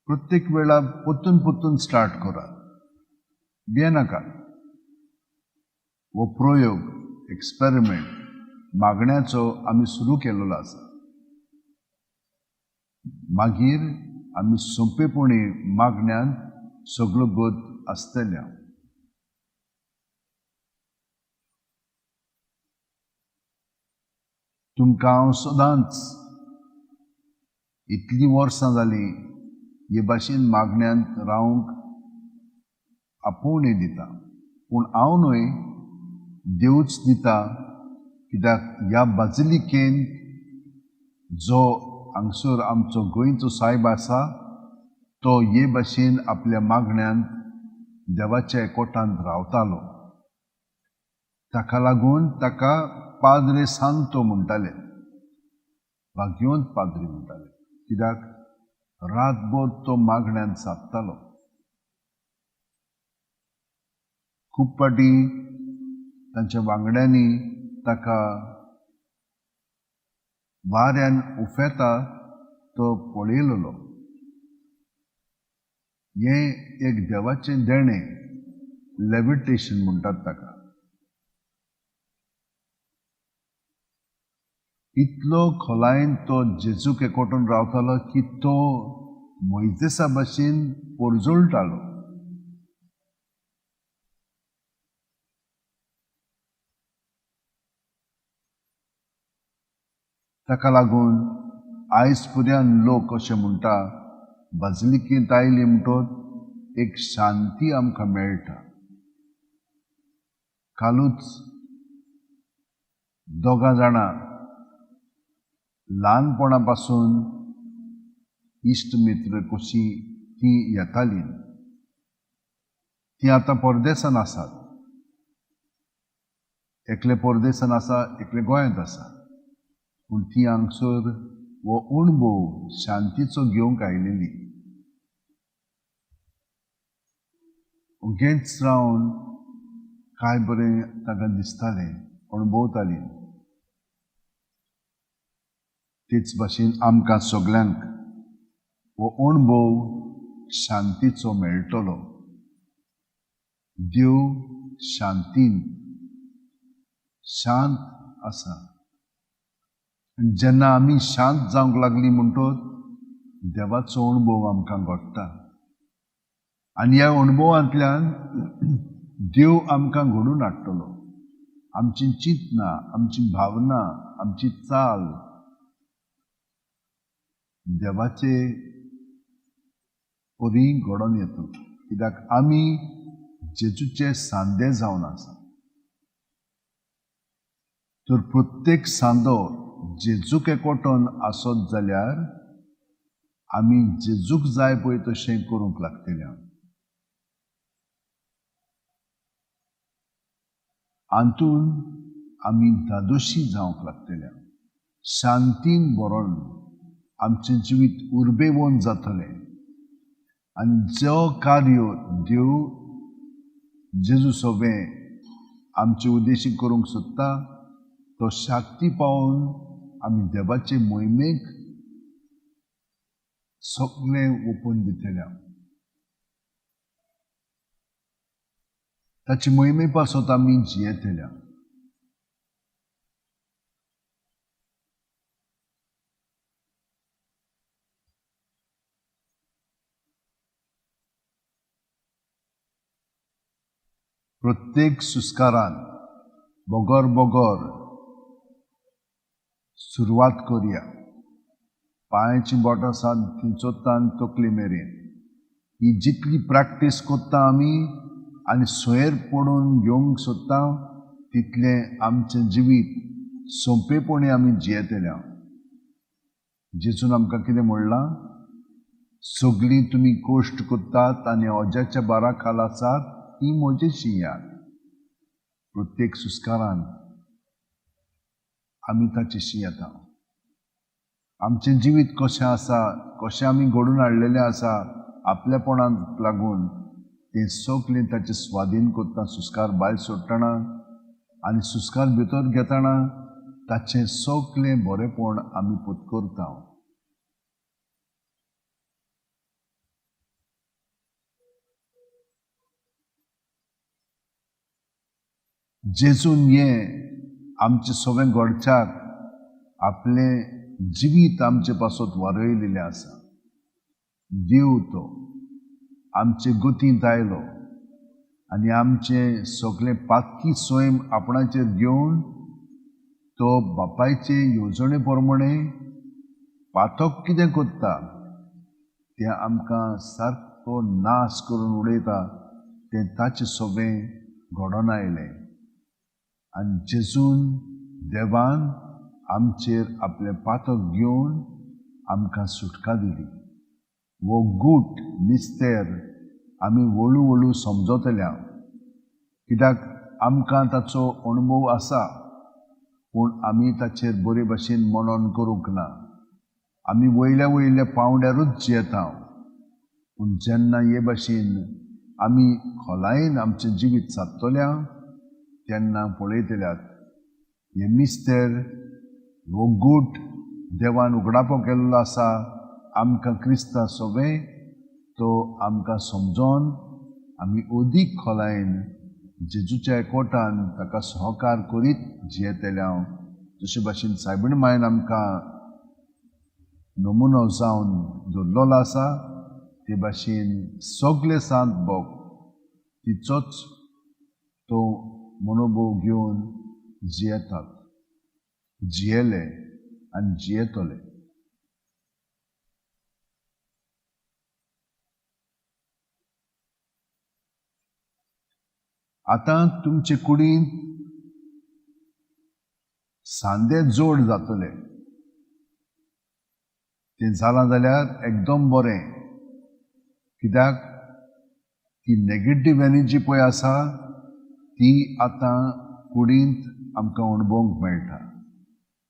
प्रत्येक वेळा परतून परतून स्टार्ट करात, भियेनाकात. हो प्रयोग, एक्सपेरिमेंट मागण्याचो आमी सुरू केल्लो आसा. मागीर आमी सोंपेपणी मागण्यांत सगळो गत आसतले. तुमकां हांव सदांच इतलीं वर्सां जालीं हे भाशेन मागण्यांत रावंक आपोवणें दिता, पूण हांव न्हय, देवूच दिता. कित्याक ह्या बाजिलिकेंत जो हांगसर आमचो गोंयचो सायब आसा तो हे भाशेन आपल्या मागण्यांत देवाच्या एकवटांत रावतालो. ताका लागून ताका पाद्रे सांतो म्हणटाले, भाग्यवंत पाद्री म्हणटाले. कित्याक रातभर तो मागण्यांत सादतालो. खूब फावटी तांच्या वांगड्यांनी ताका वाऱ्यान उफेता तो पळयलेलो. हें एक देवाचें देणें, लेविटेशन म्हणटात ताका. इतलो खोलायेन तो जेजूक एकवटून रावतालो की तो मोयजेसा भाशेन परजळटालो. ताका लागून आयज पर्यंत लोक अशें म्हणटा बाजलिकेंत आयली म्हणटोच एक शांती आमकां मेळटा. कालूच दोगां जाणां ल्हानपणा पासून इश्ट मित्र कशीं तीं येतालीं. तीं आतां परदेसान आसात. एकले परदेसान आसा, एकले गोंयांत आसा. पूण ती हांगसर हो अणभव शांतीचो घेवंक आयलेली. ओगेच रावन काय बरें तांकां दिसतालें, अणभवतालीं. तेच भाशेन आमकां सगल्यांक हो अणभव शांतीचो मेळटलो. देव शांतीन शांत आसा. जेन्ना आमी शांत जावंक लागली म्हणटोच देवाचो अणभव आमकां घडटा आनी ह्या अणभवांतल्यान देव आमकां घडून हाडटलो. आमची चिंतना, आमची भावना, आमची चाल देवाचे परी घडोवन येता. कित्याक आमी जेजूचे सांदे जावन आसा. तर प्रत्येक सांदो जेजूक एकवटून आसत जाल्यार आमी जेजूक जाय पळय तशें करूंक लागतले. हातून आमी धादोशी जावंक लागतले. शांतीन भरोन आमचें जिवीत उर्बेवन जातलें आनी जो कार्य देव जेजू सोबें आमचे उद्देशी करूंक सोदता तो शक्ती पावोवन आमी देवाचे मोहिमेक सगळें ओपून दितले. ताचे मोहिमे पासत आमी जियेतले. प्रत्येक सुस्कारान बगर बगर सुरवात करया. पांयाची बोटां आसात ती चोत्तान तकली मेरेन ही जितली प्रॅक्टीस करता आमी आनी सोयर पडून घेवंक सोदता तितलें आमचें जिवीत सोंपेपणी आमी जियेतले. जेजून आमकां कितें म्हणलां? सगळीं तुमी कश्ट करतात आनी अजाच्या बारा खाल आसात ती म्हजेशी यात. प्रत्येक सुस्कारान आमी ताचेशी येता. आमचें जिवीत कशें आसा, कशें आमी घडून हाडलेलें आसा आपलेपणाक लागून तें सगळें ताचे स्वाधीन करता. सुस्कार भायर सोडटना आनी सुस्कार भितर घेतना ताचें सगळें बरेंपण आमी पत्करता. जेजून हें आमचें सगळें घडच्याक आपलें जिवीत आमचे पासत वारयलेलें आसा. देव तो आमचे गतींत आयलो आनी आमचें सगळें पातकी सैम आपणाचेर घेवन तो बापायचे येवजणे प्रमाणे पातक कितें करता तें आमकां सारको नाश करून उडयता तें ताचें सगळें घडोवन आयलें. आनी जेजून देवान आमचेर आपलें पातक घेवन आमकां सुटका दिली. हो गूट मिस्तेर आमी हळू हळू समजतल्या. कित्याक आमकां ताचो अणभव आसा पूण आमी ताचेर बरे भाशेन मनन करूंक ना. आमी वयल्या वयल्या पांवड्यारूच जियेता. पूण जेन्ना हे भाशेन आमी खोलायेन आमचें जिवीत सादतल्या तेन्ना पळयतल्यात हे मिस्तेर हो गूट देवान उगडापो केल्लो आसा आमकां क्रिस्ता सोबें तो आमकां समजोन आमी अदीक खोलायेन जेजूच्या एकवटान ताका सहकार करीत जियेतले. जशे भाशेन सायबीण मायन आमकां नमुनो जावन दवरलेलो आसा ते भाशेन सगळे सांत भोग तिचोच तो मनोभोव घेवन जियेतात, जियेले आनी जियेतले. आतां तुमचे कुडींत सांदे जोड जातले. तें जालां जाल्यार एकदम बरें, कित्याक ती नेगेटीव एनर्जी पळय आसा ती आतां कुडींत आमकां अणभवंक मेळटा.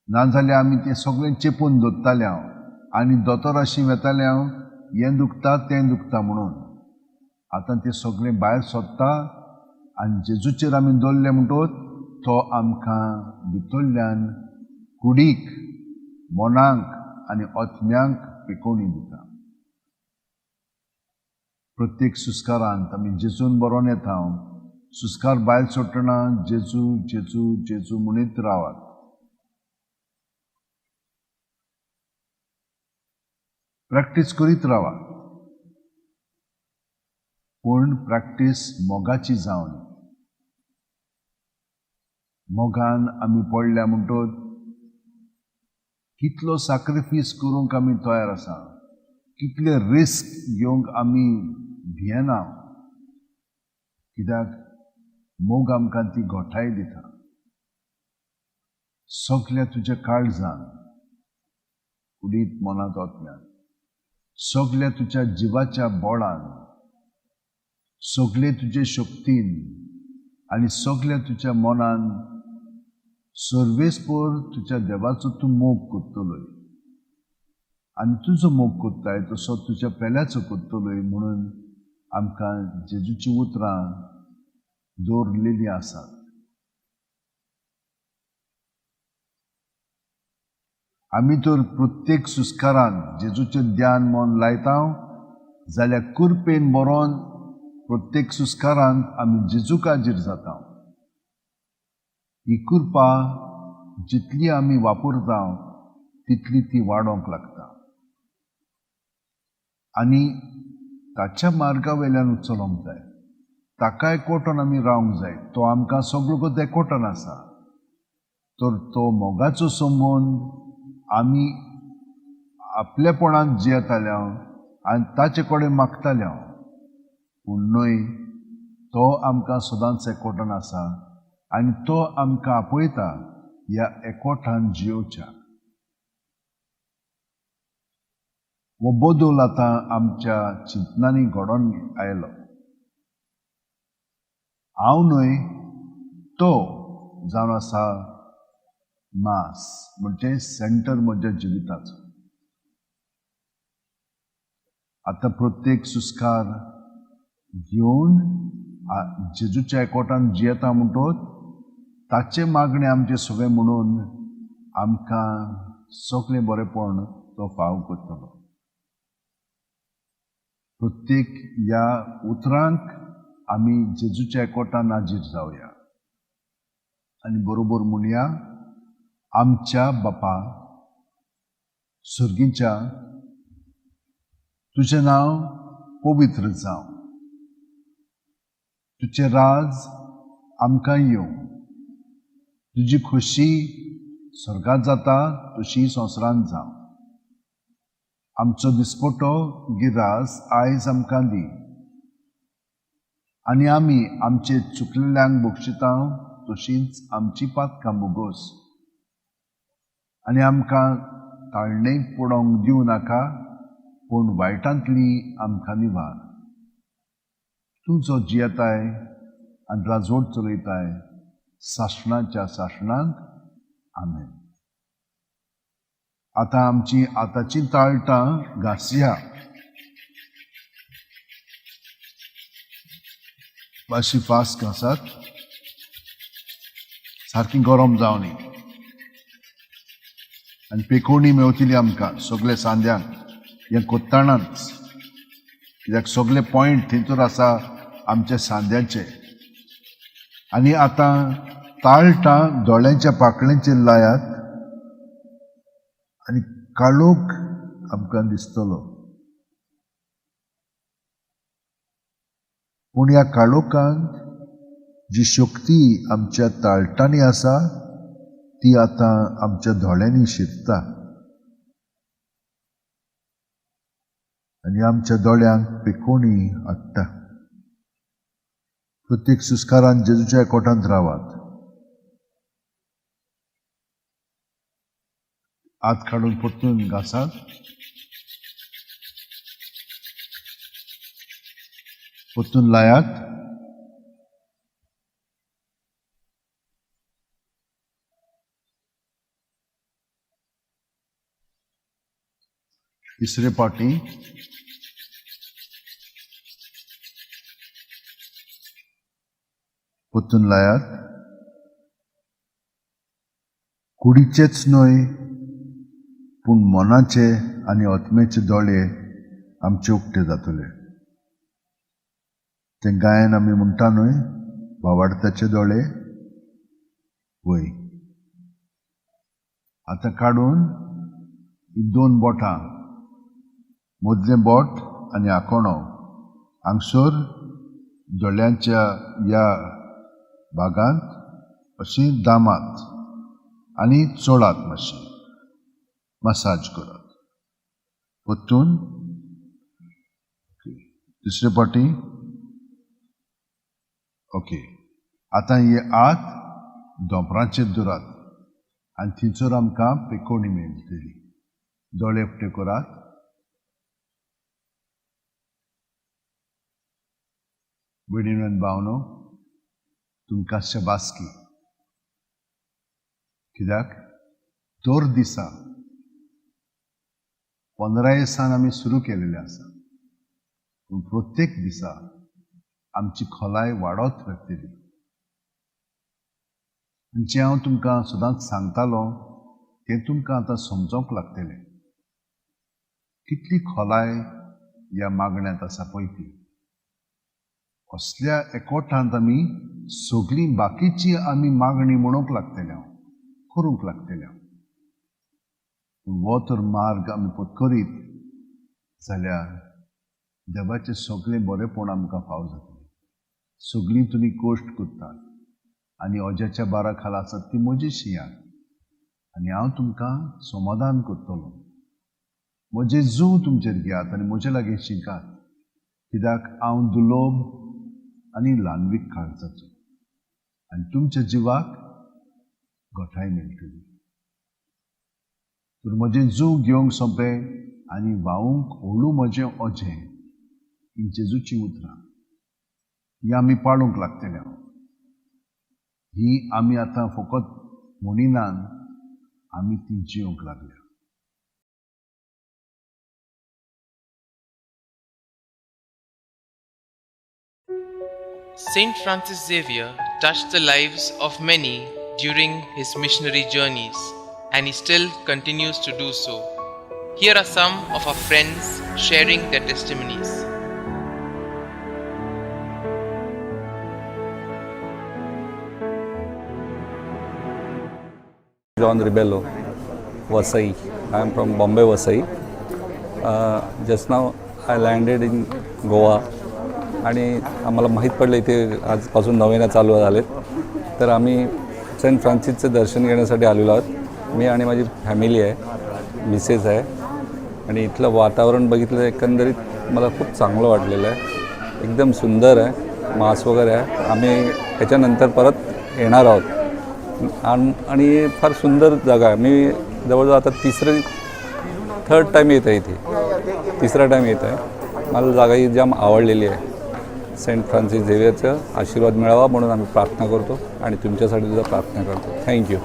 नाजाल्यार आमी तें सगळें चेपून दवरताले हांव आनी दोतोराशी वेतालें हांव, हें दुखता तें दुखता म्हणून. आतां तें सगळें भायर सोदता आनी जेजूचेर आमी दवरलें म्हणटकच तो आमकां भितरल्यान कुडीक, मनाक आनी आत्म्यांक पिकोवणी दिता. प्रत्येक सुस्कारांत आमी जेजून बरोवन येता. सुस्कार भायर सोडटना जेजू जेजू जेजू म्हणीत रावात. प्रॅक्टीस करीत रावात, पूण प्रॅक्टीस मोगाची जावन. मोगान आमी पडल्या म्हणटकच कितलो साक्रिफीस करूंक आमी तयार आसा, कितले रिस्क घेवंक आमी भियेना, कित्याक मोग आमकां ती घोटाय दिता. सगल्या तुज्या काळजान, कुडींत, मनांत, आत्म्यान, सगल्या तुज्या जिवाच्या बोळान, सगळे तुजे शक्तीन आनी सगल्या तुज्या मनान सर्वेस्पर तुज्या देवाचो तूं मोग करतलोय आनी तुजो मोग करताय तसो तुज्या पेल्याचो करतलोय म्हणून आमकां जेजूचीं उतरां दवरलेलीं आसात. आमी तर प्रत्येक सुस्कारान जेजूचें ध्यान मन लायता जाल्यार कुरपेन बरोवन प्रत्येक सुस्कारांत आमी जेजूक हाजीर जाता. ही कृपा जितली आमी वापरता तितली ती वाडोवंक लागता आनी ताच्या मार्गा वयल्यान चलोवंक जाय. ताका एकवटून आमी रावंक जाय. तो आमकां सगळो एकवटून आसा, तर तो मोगाचो संबंद आमी आपलेपणांत जियेताले आनी ताचे कडेन मागताले, पूण न्हय, तो आमकां सदांच एकवटून आसा आनी तो आमकां आपयता ह्या एकवटान जियोवच्या. हो बदल आतां आमच्या चिंतनांनी घडोवन आयलो. हांव न्हय, तो जावन आसा मास, म्हणजे सेंटर म्हज्या जिविताचो. आतां प्रत्येक सुस्कार घेवन जेजूच्या एकवटान जियेता म्हणटकच ताचें मागणें आमचें सगळें म्हणून आमकां सगळें बरेंपण तो फाव करतलो. प्रत्येक ह्या उतरांक आमी जेजूच्या एकवटान हाजीर जावया आनी बरोबर म्हणया, आमच्या बापा सर्गीच्या, तुजें नांव पवित्र जावं, तुजें राज आमकां येवं, तुजी खोशी स्वर्गांत जाता तशी संवसारांत जावं. आमचो दिसपटो गिरास आयज आमकां दी आनी आमी आमचे चुकलेल्यांक बक्षिता तशींच आमची पातकां भोगोस आनी आमकां ताळणेक पडोवंक दिवं नाका, पूण वायटांतली आमकां निवार. तूं जो जियेताय आनी राजवट चलयताय सासणाच्या सासणाक, आमेन. आतां आमची आतांची ताळटां घासया. मातशी फास्ट घासात, सारकी गरम जावनी आनी पेकोवणी मेवतली आमकां सगळे सांद्यांक हें कोत्ताणाच, कित्याक सगळे पॉयंट थंयसर आसा आमच्या सांद्यांचे. आनी आतां ताळटां दोळ्यांच्या पाकळ्यांचेर लायात आनी काळोख आमकां दिसतलो, पूण ह्या काळोखांत जी शक्ती आमच्या ताळटांनी आसा ती आतां आमच्या दोळ्यांनी शिरता आनी आमच्या दोळ्यांक पेकोवणी हाडटा. प्रत्येक सुस्कारान जेजूच्या कोटांत रावात. हात काडून परतून घासात. परतून लायात. तिसरे पाटी परतून लायात. कुडीचेच न्हय पूण मनाचे आनी आत्म्याचे दोळे आमचे उक्ते जातले. तें गायन आमी म्हणटा न्हय, भावार्थाचे दोळे वय. आतां काडून ही दोन बोटां, मदलें बोट आनी आकोणो हांगसर दोळ्यांच्या ह्या भागांत अशी दामात आनी चोळात, मातशें मसाज करात. परतून तिसरे पाटी. ओके, आतां हे हात दोंपरांचेर दवरात आनी थंयसर आमकां पेकोणी मेळटली. दोळे उक्ते करात. भयणीनो आनी भावनो, तुमकां शाबासकी, कित्याक दर दिसा 15 दिसान आमी सुरू केलेलें आसा, पूण प्रत्येक दिसा आमची खोलाय वाडत वतली. जें हांव तुमकां सदांच सांगतालो तें तुमकां आतां समजोंक लागतलें. कितली खोलाय ह्या मागण्यांत आसा पळय ती. असल्या एकवटांत आमी सगळीं बाकीची आमी मागणी म्हणूंक लागतल्या, करूंक लागतल्या. पूण हो तर मार्ग आमी पत्करीत जाल्यार देवाचें सगळें बरेंपण आमकां फाव जातलें. सगळीं तुमी कश्ट करतात आनी अज्याच्या बारा खाला आसात ती म्हजी शियात आनी हांव तुमकां समाधान करतलो. म्हजें जूं तुमचेर घेयात आनी म्हजे लागीं शिकात, कित्याक हांव दुलोब आनी ल्हानवीक काळजाचो आनी तुमच्या जिवाक गोठाय मेळटली. तर म्हजें जूं घेवंक सोंपें आनी व्हांवूंक हळू म्हजें अजें. ही जेजूचीं उतरां ही आमी पाळूंक लागतल्या. ही आमी आतां फकत म्हणिनान, आमी ती जिवंक लागल्या. Saint Francis Xavier touched the lives of many during his missionary journeys, and he still continues to do so. Here are some of our friends sharing their testimonies. John Rebello, Vasai. I am from Bombay, Vasai. Just now I landed in Goa आणि आम्हाला माहीत पडलं इथे आजपासून नवेना चालू झालेत, तर आम्ही सेंट फ्रान्सिसचं दर्शन घेण्यासाठी आलेलो आहोत. मी आणि माझी फॅमिली आहे, मिसेस आहे. आणि इथलं वातावरण बघितलं एकंदरीत मला खूप चांगलं वाटलेलं आहे. एकदम सुंदर आहे, मास वगैरे आहे. आम्ही त्याच्यानंतर परत येणार आहोत. आणि फार सुंदर जागा आहे. मी जवळजवळ आता थर्ड टाईम येत आहे इथे, तिसरा टाईम येत आहे. मला जागा ही जाम आवडलेली आहे. सेंट फ्रान्सिस झेवियरचा आशीर्वाद मिळावा म्हणून आम्ही प्रार्थना करतो आणि तुमच्यासाठी सुद्धा प्रार्थना करतो. Thank you.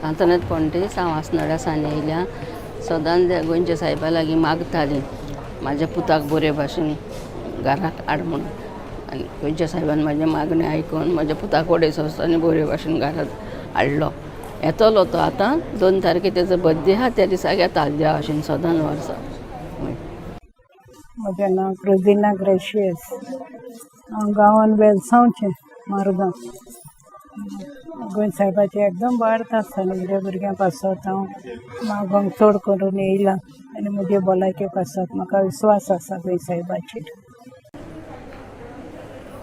आंतोनेत पोंटेस, हांव आसनोड्या सावन येयल्या. सदांच गोंयच्या सायबा लागीं मागतालीं म्हाज्या पुताक बरे भाशेन घराक हाड म्हणून. आनी गोंयच्या सायबान म्हाजें मागणें आयकून म्हज्या पुताक वडे संस्थांनी बरे भाशेन घरांत हाडलो. येतलो तो आतां 2 तारखे तेजो बर्थडे आहा, त्या दिसाक येता देवा भाशेन सदांच वर्सा. म्हजें नांव क्रोजिना ग्रेशियस. हांव गांवान वेलसांवचें, मारगांव. गोंय सायबाचें एकदम वाडत आसता. म्हज्या भुरग्यां पासत हांव मागोंक चड करून येयलां आनी म्हजे भलायके पासत म्हाका विस्वास आसा गोंय सायबाचेर.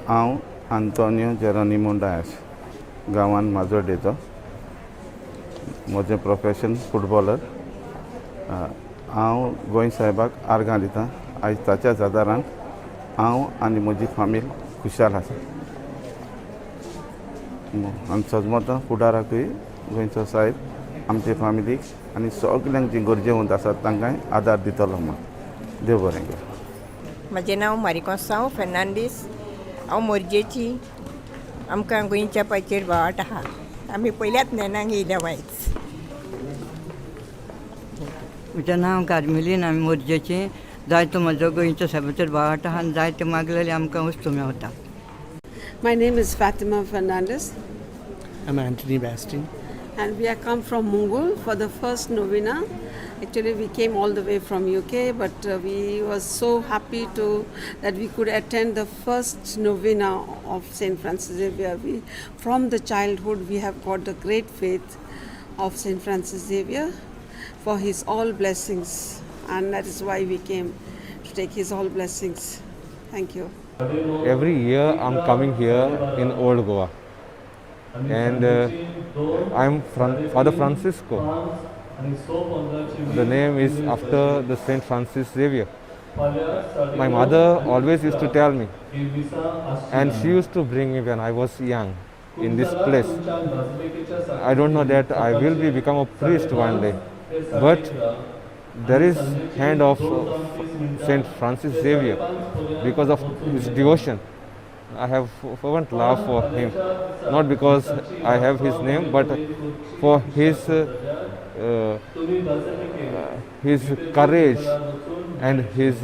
हांव आंतोनियो जेरोनिमो डायस, गांवान माजोड्डेचो. म्हजें प्रोफेशन फुटबॉलर. हांव गोंय सायबाक आर्गां दितां. आयज ताच्याच आदारान हांव आनी म्हजी फामील खुशाल आसा. आनी सजमता फुडाराकूय गोंयचो सायब आमचे फामिलीक आनी सगल्यांक जी गरजेवंत आसात तांकांय आदार दितलो म्हूण. देव बरें करूं. म्हजें नांव मारिकोसांव फेर्नांडीस. हांव मोरजेची. आमकां गोंयच्या पायचेर बोवाट आहा. आमी पयल्याच नेनांक येयल्या वायच. म्हजें नांव कार्मेलीन. आमी मोरजेची. जायतो म्हजो गोंयच्या सायबाचेर बोवाट आहा आनी जायते मागलेले आमकां वस्तू मेवता. My name is Fatima Fernandez. I'm Anthony Bastin. And we have come from Mungul for the first novena. Actually, we came all the way from UK, but we were so happy to that we could attend the first novena of St. Francis Xavier. We, from the childhood, we have got the great faith of St. Francis Xavier for his all blessings, and that is why we came to take his all blessings. Thank you. Every year I'm coming here in Old Goa, and I'm Father Francisco. The name is after the Saint Francis Xavier. My mother always used to tell me, and she used to bring me when I was young in this place. I don't know that I will be become a priest one day, but there is hand of Saint Francis Xavier because of his devotion. I have fervent love for him, not because I have his name, but for his courage and his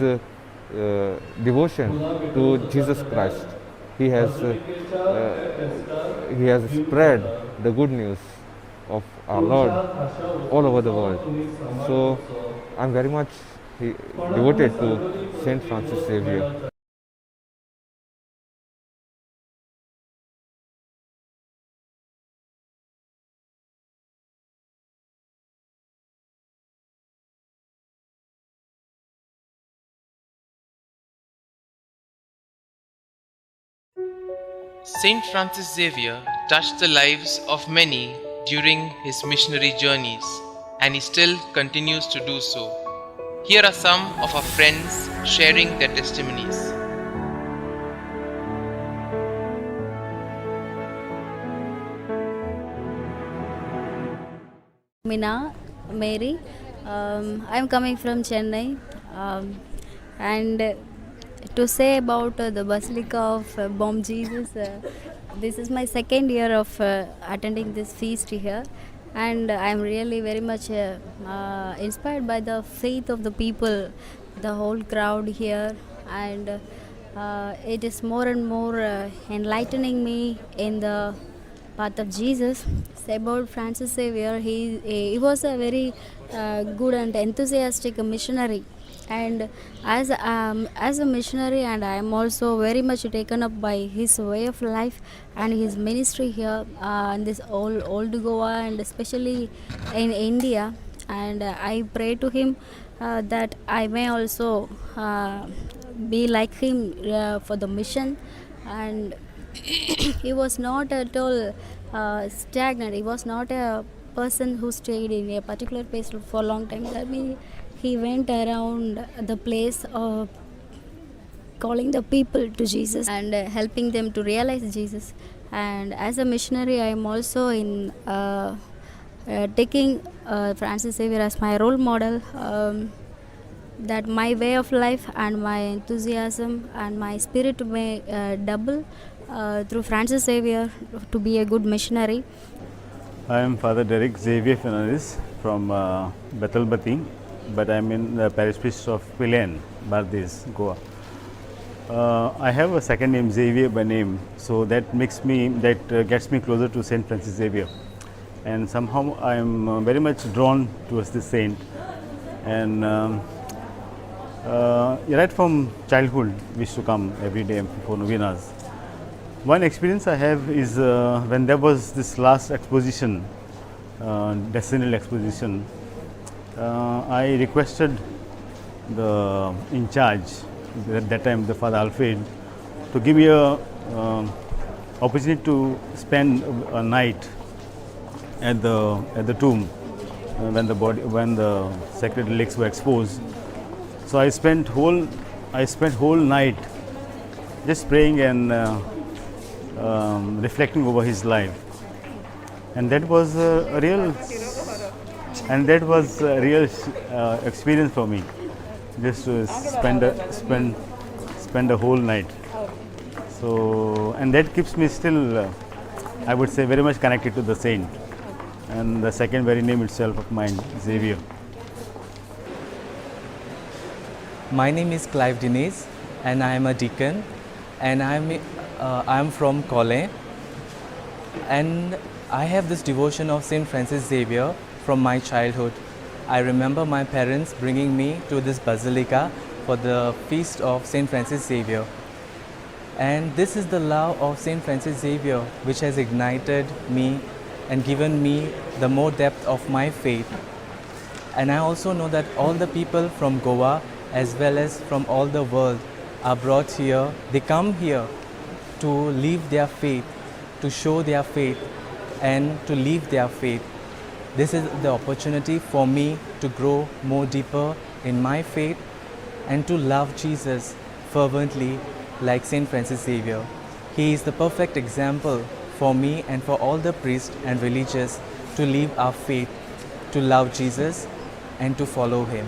devotion to Jesus Christ. He has spread the good news of our Lord all over the world. So I'm very much devoted to Saint Francis Xavier. Saint Francis Xavier touched the lives of many during his missionary journeys, and he still continues to do so. Here are some of our friends sharing their testimonies. Mina Mary. I'm coming from Chennai. And to say about the Basilica of Bom Jesus, this is my second year of attending this feast here. And I'm really very much inspired by the faith of the people, the whole crowd here. And it is more and more enlightening me in the path of Jesus. Say about Francis Xavier, he was a very good and enthusiastic missionary, and as a missionary, and I am also very much taken up by his way of life and his ministry here in this old Goa and especially in India. And I pray to him that I may also be like him for the mission. And he was not at all stagnant. He was not a person who stayed in a particular place for a long time. That means he went around the place calling the people to Jesus and helping them to realize Jesus. And as a missionary, I am also in taking Francis Xavier as my role model, that my way of life and my enthusiasm and my spirit may double through Francis Xavier to be a good missionary. I am Father Derek Xavier Fernandez from Betalbatim, but I am in the parish priest of Pilerne, Bardez, Goa. I have a second name, Xavier by name, so that makes me, that gets me closer to Saint Francis Xavier. And somehow I am very much drawn towards this saint. And right from childhood, we used to come every day for novenas. One experience I have is when there was this last exposition, decennial exposition, I requested the in charge, at that time the Father Alfred, to give me a opportunity to spend a night at the tomb when the sacred relics were exposed. So I spent whole night just praying and reflecting over his life. And that was a real experience for me, just to spend a whole night. So, and that keeps me still, I would say, very much connected to the saint and the second very name itself of mine, Xavier. My name is Clive Diniz and I am a deacon, and I am from Kole, and I have this devotion of Saint Francis Xavier from my childhood. I remember my parents bringing me to this basilica for the feast of Saint Francis Xavier. And this is the love of Saint Francis Xavier which has ignited me and given me the more depth of my faith. And I also know that all the people from Goa as well as from all the world are brought here. They come here to live their faith, to show their faith and to live their faith. This is the opportunity for me to grow more deeper in my faith and to love Jesus fervently like Saint Francis Xavier. He is the perfect example for me and for all the priests and religious to live our faith, to love Jesus and to follow him.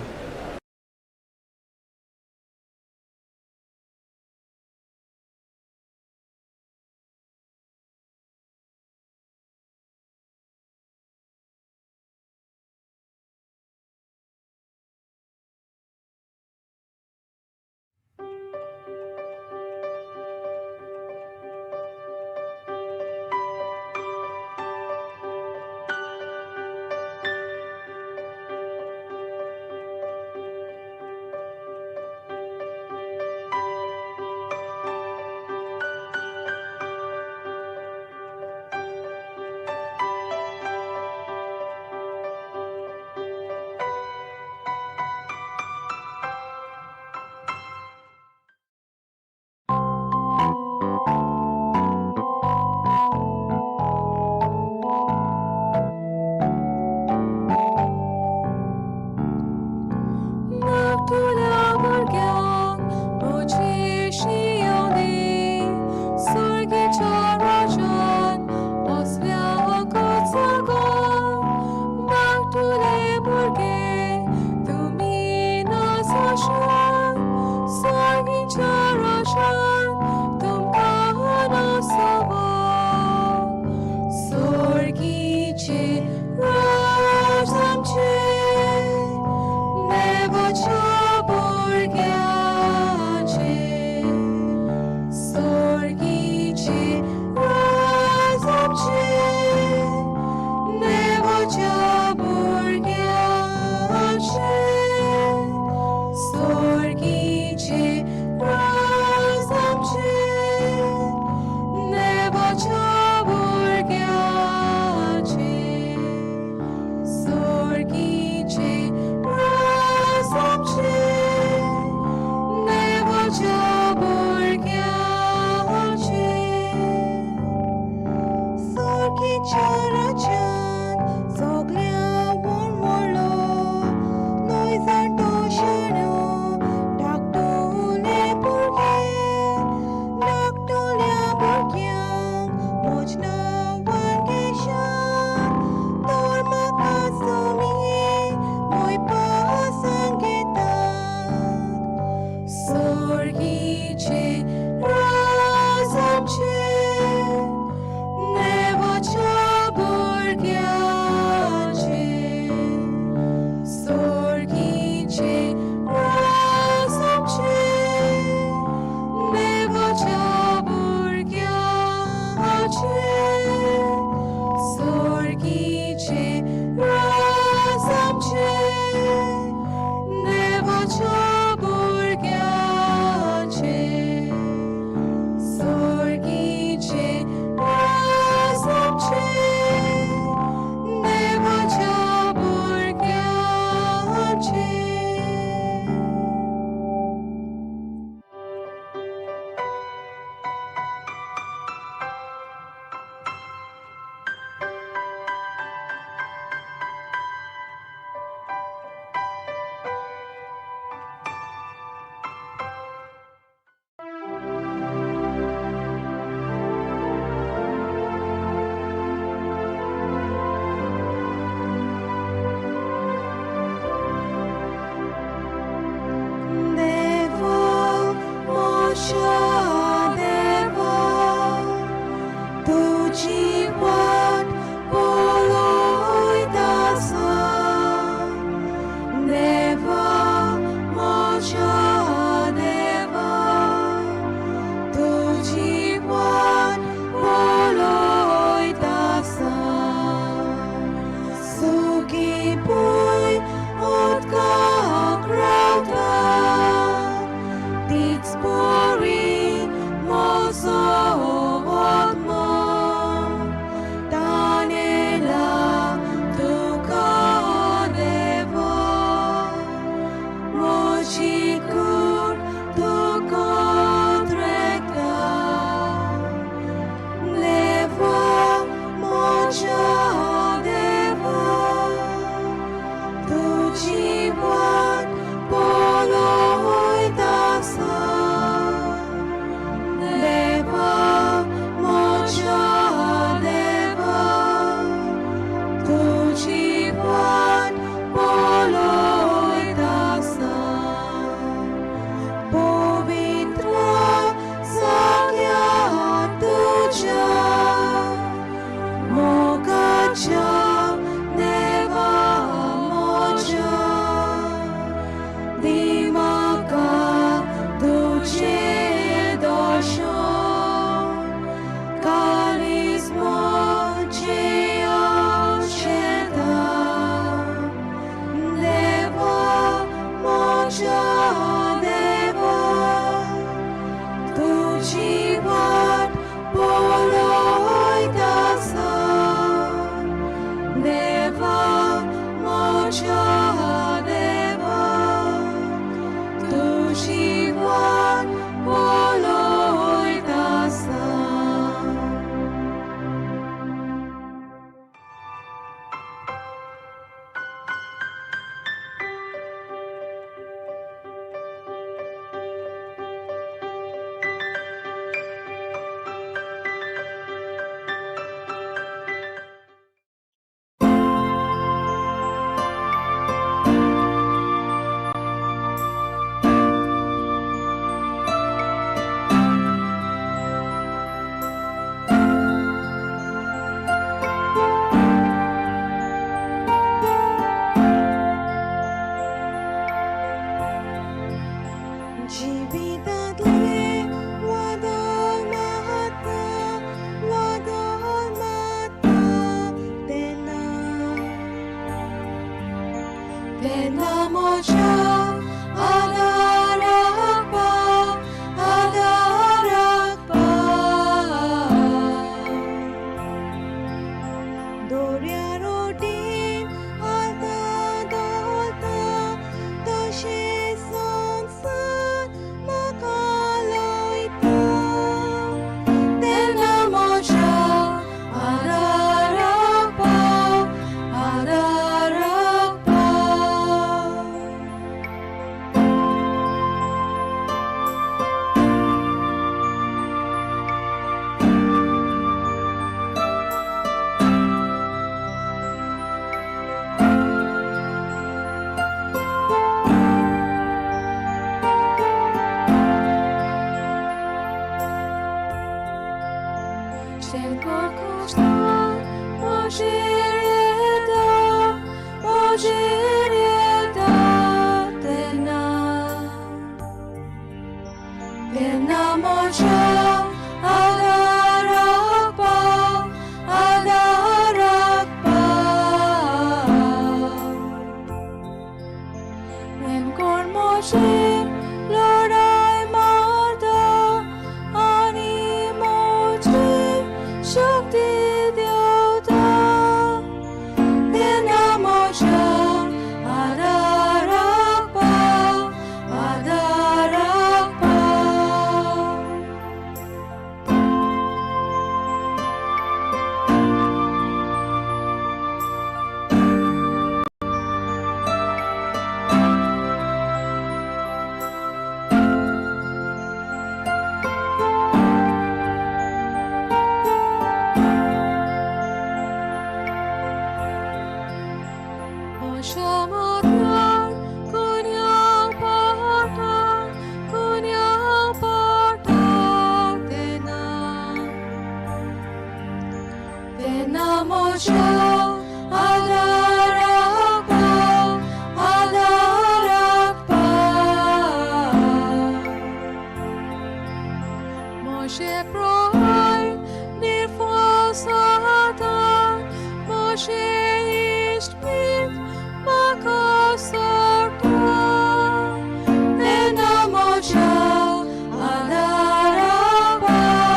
Adara pa.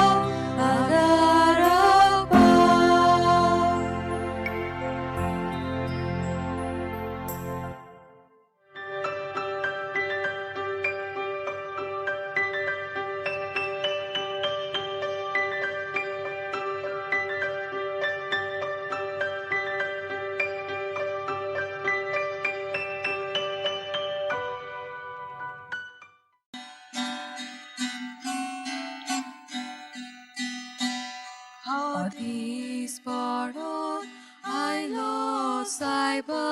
दीस पडोन आयलो सायबा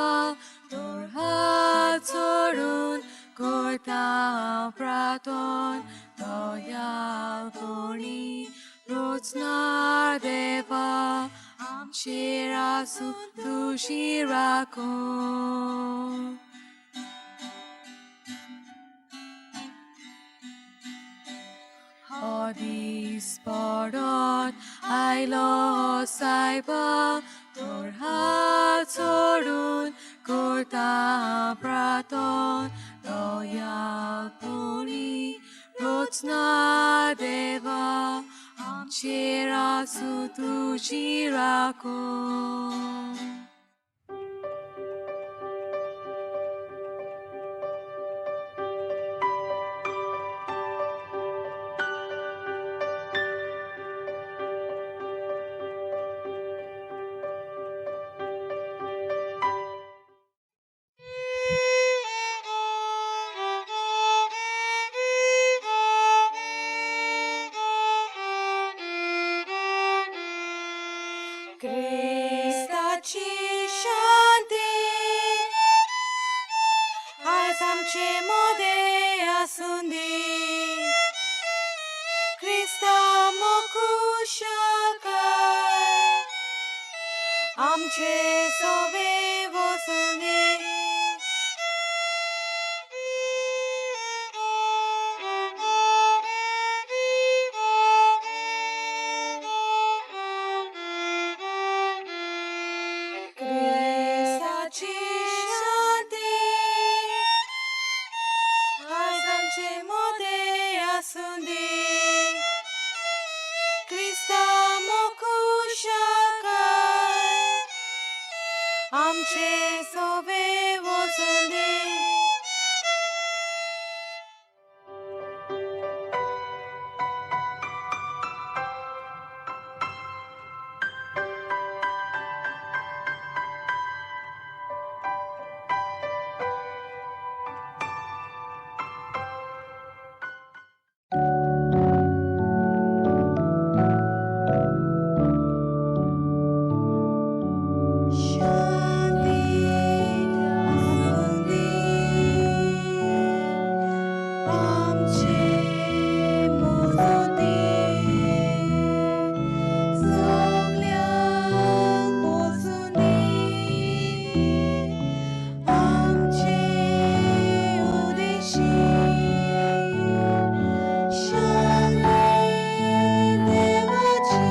तोर हात सोडून करता हांव प्रार्थन दयाळपणी रोचणार देवा आमचेर आसूं तुजी राखण. हो दीस पडोन आयलो सायबा तोर हात सोडून करता हांव प्रार्थन दयाळपणी रोचना देवा आमचेर आसूं तुजी राखण. क्रिस्ताची शांती आयज आमचे मोदें आसूं दी. क्रिस्ता मोकुशाकाय आमचे सोवे वसूं दी. क्रिस्ताची शांती आयज आमचे मोदें आसूं दी. क्रिस्ता मोकुशाकाय आमचे सोवे वसूं दी. शांती आसूं दी आमचे मजगतीं सगल्यांक पोसूं दी आमचे उदेशी. शांती देवाची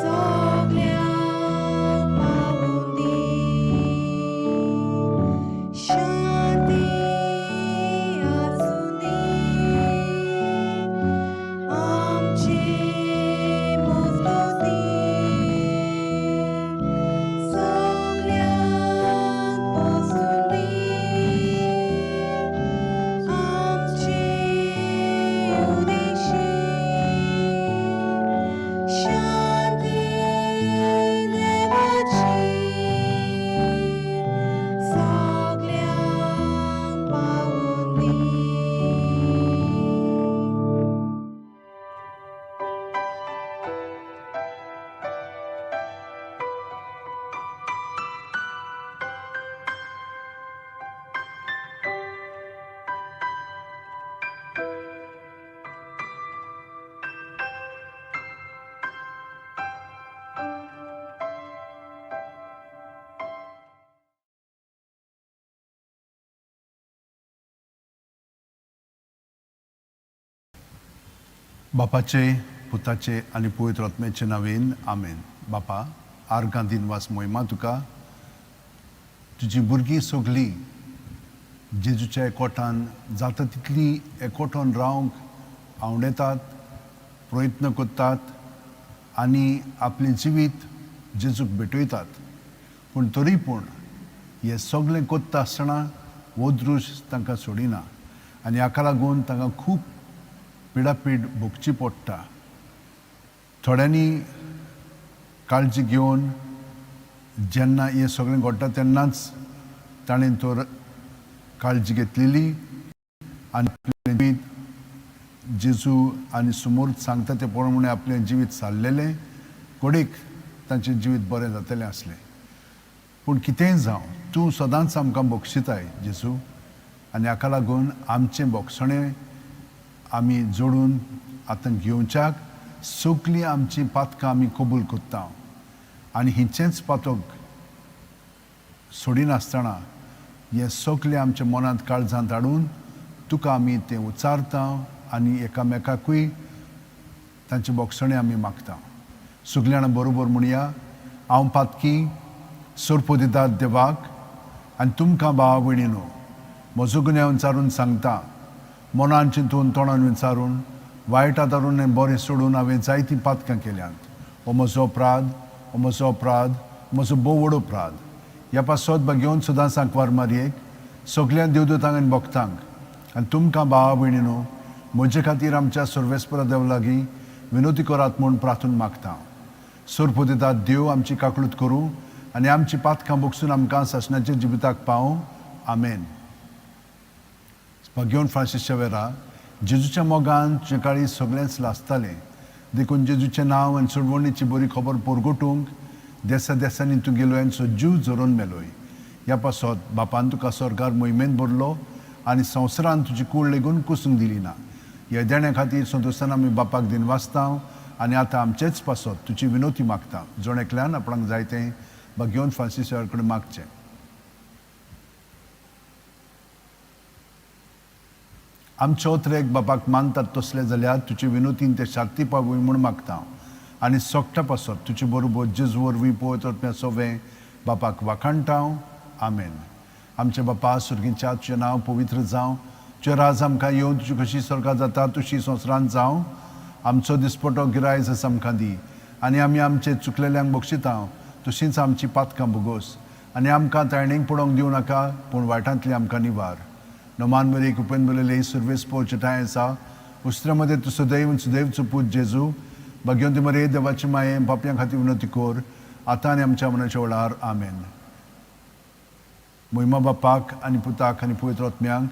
सगल्यांक पावूं दी. शांती आसूं दी आमचे मजगतीं सगल्यांक पोसूं दी आमचे उदेशी. शांती देवाची सगल्यांक पावूं दी. बापाचे पुताचे आनी पवित्र आत्म्याचे नांवेन आमेन. बापा आर्गां दिनवास मोहिमा तुका तुजी भुरगीं सगलीं जेजूच्या एकवटान जाता तितली एकवटान रावंक आवडेतात प्रयत्न करतात आनी आपलें जिवीत जेजूक भेटयतात. पूण तरी पूण हें सगळें करता आसतना हो दृश्य तांकां सोडिना आनी हाका लागून तांकां खूब पिडापीड भोगची पडटा. थोड्यांनी काळजी घेवन जेन्ना हें सगळें घडटा तेन्नाच ताणें तर काळजी घेतलेली आनी आपलें जिवीत जेजू आनी सुमूर्त सांगता ते प्रमाणे आपलें जिवीत सारलेलें, कोडीक तांचें जिवीत बरें जातलें आसलें. पूण कितेंय जावं, तूं सदांच आमकां बक्षिताय जेजू, आनी हाका लागून आमचें बोगसणें आमी जोडून आतां घेवच्याक सगळीं आमचीं पातकां आमी कबूल करता आनी हिचेंच पातक सोडिनासतना हें सगळें आमच्या मनांत काळजांत हाडून तुका आमी तें उच्चारता आनी एकामेकाकूय तांचे बोगसणें आमी मागता. सगळीं जाणां बरोबर म्हणया, हांव पातकी सोरपोदितात देवाक आनी तुमकां भावा भयणीनो म्हजो गुन्यांव विचारून सांगता. मनान चिंतून तोंडान विचारून वायट आदारून आनी बरें सोडून हांवें जायतीं पातकां केल्यांत. हो म्हजो अपराध, हो म्हजो अपराध, म्हजो भोव व्हड अपराध. ह्या पासत भाग्योवन सदां सांकवार मारयेक सगळ्या देवदूतांक आनी भक्तांक आनी तुमकां भावा भयणीनो म्हजे खातीर आमच्या सर्वेस्परा देव लागीं विनोती करात म्हूण प्रार्थून मागता. सोरपोदितात देव आमची काकळूत करूं आनी आमची पातकां बगसून आमकां सासणाच्या जिविताक पावूं. आमेन. भाग्योवन फ्रांसीस शेवेरा, जेजूच्या मोगान तुजें काळीज सगळेंच लासतालें, देखून जेजूचें नांव आनी सोडवणीची बरी खबर परगटूंक देसा देसांनी तूं गेलोय आनी सजीव झरोवन मेलोय. ह्या पासत बापान तुका स्वर्गार मोहिमेंत भरलो आनी संवसारान तुजी कूड लेगून कुसूंक दिली ना. ह्या देण्या खातीर संतोशान आमी बापाक दिनवासता आनी आतां आमचेच पासत तुजी विनोती मागता. जण एकल्यान आपणाक जाय तें भाग्योवन फ्रांसीस कडेन मागचें. आमचो त्रेक बापाक मानतात तसले जाल्यार तुजे विनोतीन ते शांती पावूय म्हूण मागता आनी सोकटा पासत तुजे बरोबर जेजू वरवीं पवित्र सोवें बापाक वाखाणटा. आमेन. आमचे बापा सुर्गीच्या, तुजें नांव पवित्र जावं, तुजें राज आमकां येवन, तुजी कशी स्वर्गांत जाता तशी संवसारांत जावं. आमचो दिसपटो गिरायज आमकां दी आनी आमी आमचे चुकलेल्यांक बक्षिता तशींच आमची पातकां भोगोस आनी आमकां तायणेक पडोवंक दिवं नाका, पूण वायटांतली आमकां निवार. नमान मरे कुपेन बरयलें सुर्वेस पोवचे ठांय आसा उस्त्रा मदें तूं सदैव सुदैवचो पूत जेजू भाग्यवंती मरे देवाची माये पापयां खातीर विनवती कर आतां आनी आमच्या मनाच्या वेळार. आमेन. मोहिमा बापाक आनी पुताक आनी पवित्र आत्म्यांक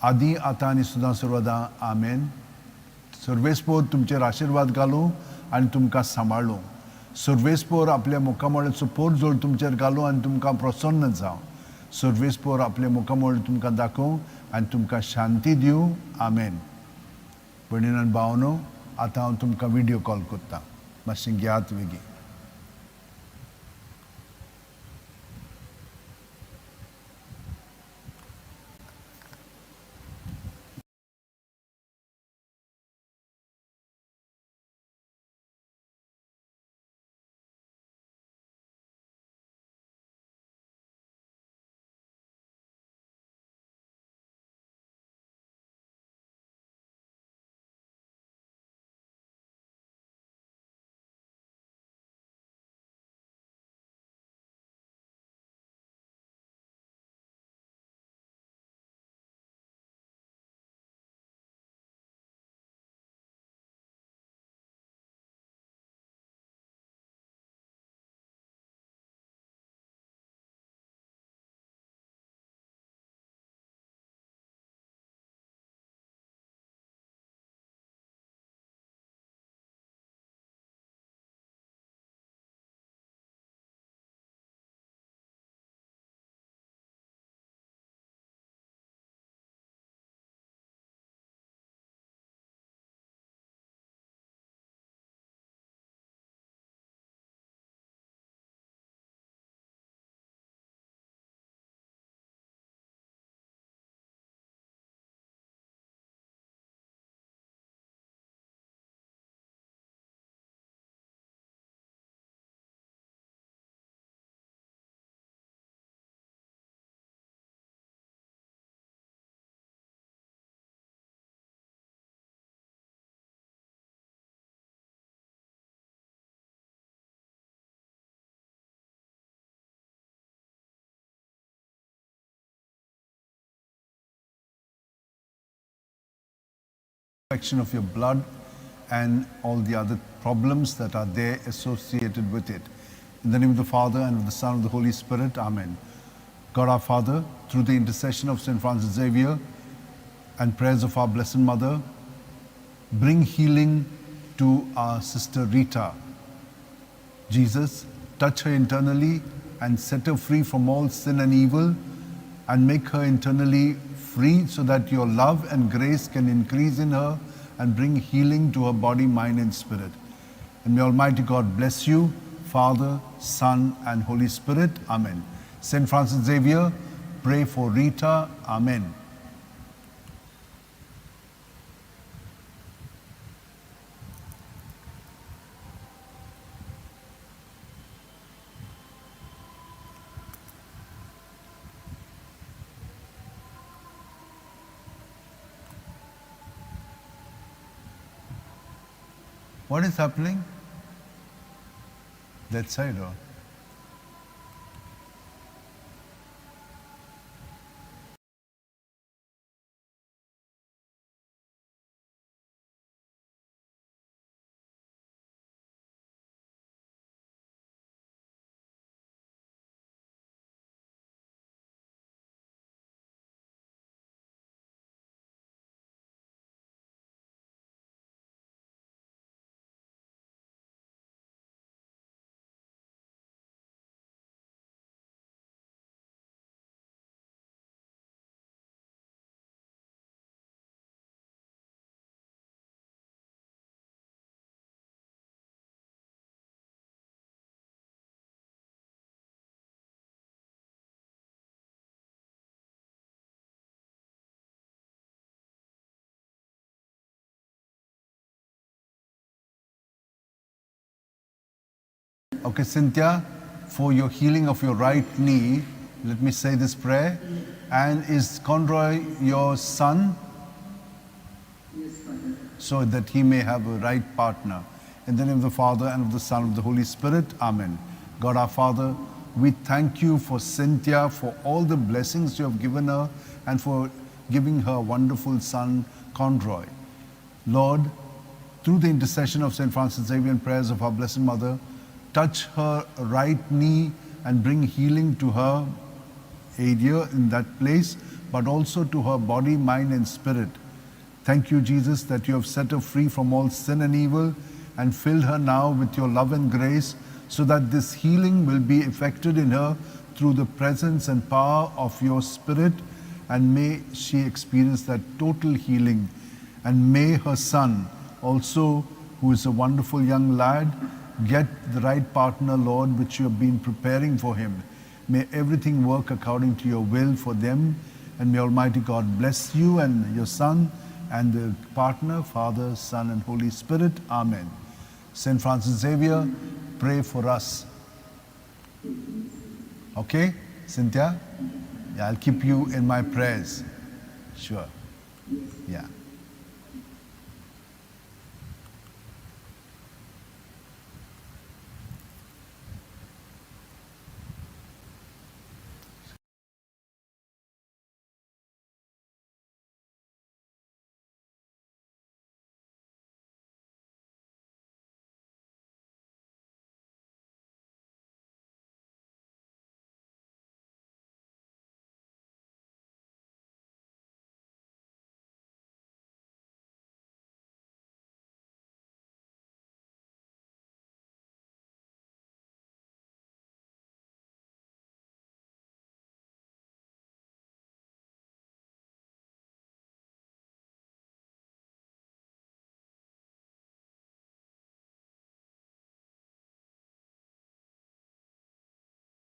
आदी आतां आनी सदां सर्वदां. आमेन. सर्वेस्पोर तुमचेर आशिर्वाद घालूं आनी तुमकां सांबाळूं. सर्वेस्पोर आपल्या मुखामळाचो पोरजोळ तुमचेर घालूं आनी तुमकां प्रसन्न जावं. सर्वेस्पोर आपल्या मुखामळ तुमकां दाखोवं आनी तुमकां शांती दिवं. आमेन. भयणीन आनी भावनो, आतां हांव तुमकां विडियो कॉल करतां, मातशें घेयात वेगीं. Infection of your blood and all the other problems that are there associated with it. In the name of the Father, and of the Son, and of the Holy Spirit, Amen. God our Father, through the intercession of St. Francis Xavier and prayers of our Blessed Mother, bring healing to our sister Rita. Jesus, touch her internally and set her free from all sin and evil, and make her internally free so that your love and grace can increase in her and bring healing to her body, mind, and spirit. And may Almighty God bless you, Father, Son, and Holy Spirit. Amen. Saint Francis Xavier, pray for Rita. Amen. What is happening? That side, or? Okay, Cynthia, for your healing of your right knee, let me say this prayer. And is Conroy your son? Yes, Father. So that he may have a right partner. In the name of the Father, and of the Son, and of the Holy Spirit. Amen. God our Father, we thank you for Cynthia, for all the blessings you have given her, and for giving her wonderful son, Conroy. Lord, through the intercession of St. Francis Xavier and prayers of our Blessed Mother, touch her right knee and bring healing to her area in that place, but also to her body, mind, and spirit. Thank you, Jesus, that you have set her free from all sin and evil and filled her now with your love and grace, so that this healing will be effected in her through the presence and power of your Spirit, and may she experience that total healing. And may her son also, who is a wonderful young lad, get the right partner, Lord, which you have been preparing for him. May everything work according to your will for them. And may Almighty God bless you and your son and the partner, Father, Son, and Holy Spirit. Amen. St. Francis Xavier, pray for us. Okay, Cynthia? Yeah, I'll keep you in my prayers. Sure. Yeah.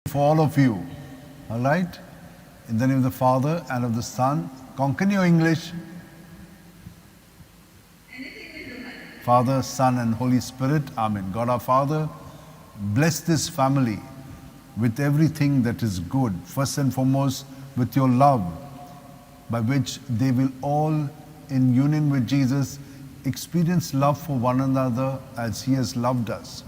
For all of you, all right? In the name of the Father and of the Son. Konkani or English? Father, Son, and Holy Spirit. Amen. God our Father, bless this family with everything that is good. First and foremost, with your love, by which they will all, in union with Jesus, experience love for one another as He has loved us.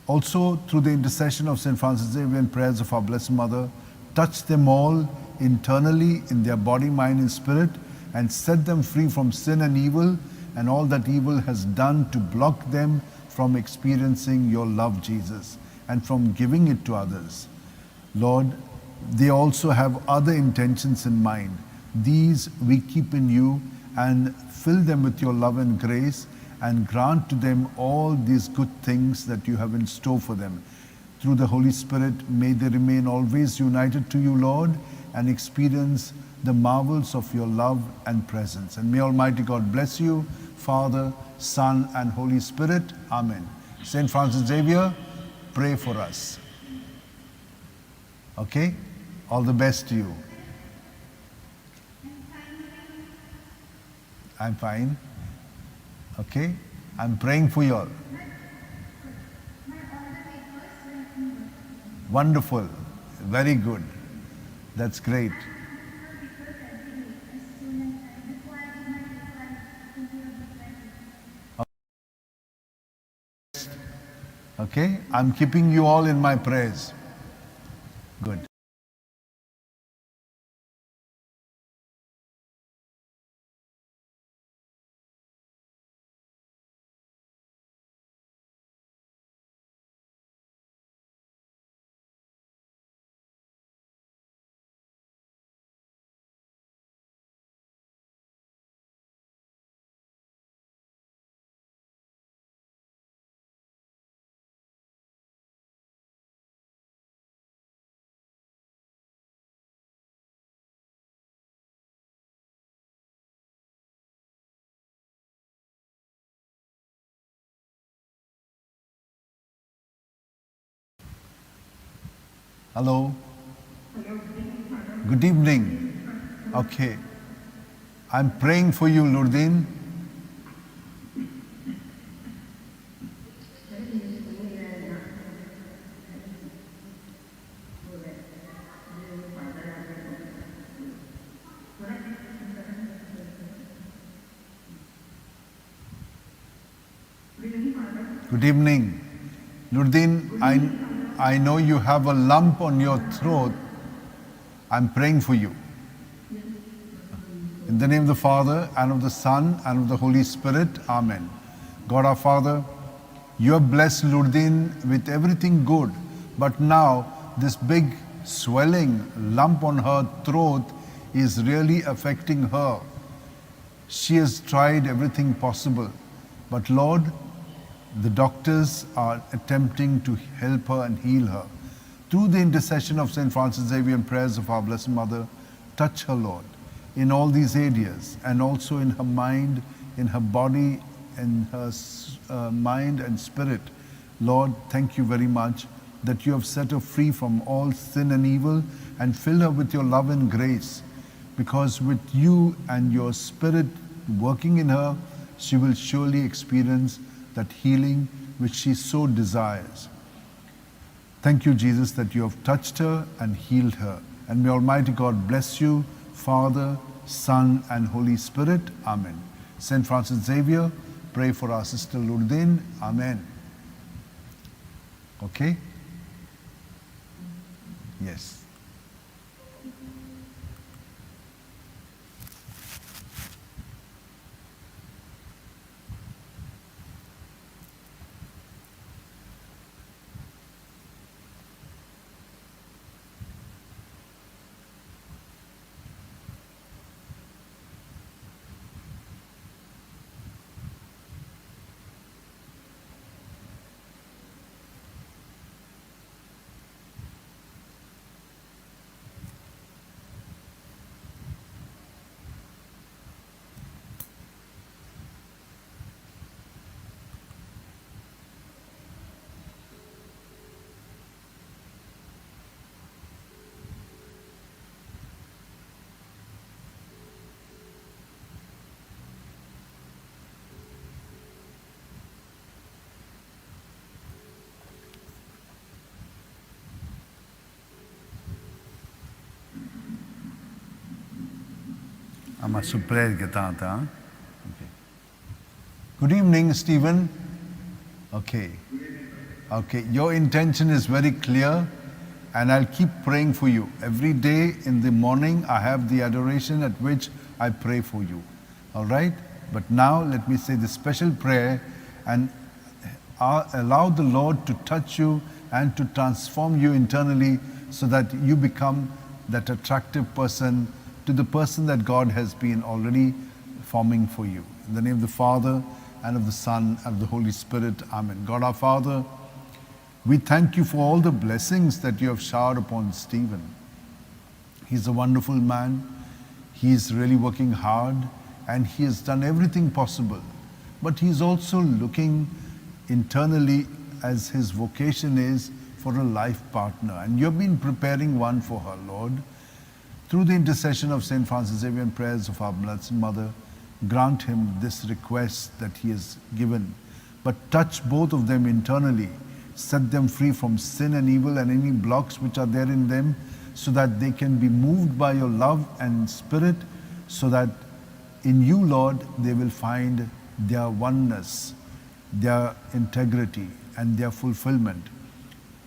Also, through the intercession of St. Francis Xavier and prayers of our Blessed Mother, touch them all internally in their body, mind, and spirit, and set them free from sin and evil and all that evil has done to block them from experiencing your love, Jesus, and from giving it to others. Lord, they also have other intentions in mind. These we keep in you and fill them with your love and grace, and grant to them all these good things that you have in store for them. Through the Holy Spirit, may they remain always united to you, Lord, and experience the marvels of your love and presence. And may Almighty God bless you, Father, Son, and Holy Spirit. Amen. Saint Francis Xavier, pray for us. Okay? All the best to you. I'm fine. Okay? I'm praying for you all. Wonderful. Very good. That's great. Okay? I'm keeping you all in my prayers. Good. Hello. Good evening. Okay. I'm praying for you, Lurdin. Good evening. Lurdin, I know you have a lump on your throat. I'm praying for you. In the name of the Father, and of the Son, and of the Holy Spirit. Amen. God our Father, you have blessed Lurdin with everything good, but now this big swelling lump on her throat is really affecting her. She has tried everything possible, but Lord, the doctors are attempting to help her and heal her. Through the intercession of St. Francis Xavier and prayers of our Blessed Mother, touch her, Lord, in all these areas, and also in her mind, in her body, in her mind and spirit. Lord, thank you very much that you have set her free from all sin and evil and filled her with your love and grace, because with you and your spirit working in her, she will surely experience that healing which she so desires. Thank you, Jesus, that you have touched her and healed her. And may Almighty God bless you, Father, Son, and Holy Spirit. Amen. St. Francis Xavier, pray for our sister Lurdin. Amen. Okay? Yes. Okay. Good evening, Stephen. Okay. Okay, your intention is very clear, and I'll keep praying for you. Every day in the morning, I have the adoration at which I pray for you. All right? But now let me say the special prayer and allow the Lord to touch you and to transform you internally so that you become that attractive person to the person that God has been already forming for you. In the name of the Father, and of the Son, and of the Holy Spirit. Amen. God our Father, we thank you for all the blessings that you have showered upon Stephen. He's a wonderful man. He is really working hard, and he has done everything possible. But he's also looking internally, as his vocation is, for a life partner. And you've been preparing one for her, Lord. Through the intercession of St. Francis Xavier and prayers of our Blessed Mother, grant him this request that he has given. But touch both of them internally. Set them free from sin and evil and any blocks which are there in them, so that they can be moved by your love and spirit, so that in you, Lord, they will find their oneness, their integrity, and their fulfillment.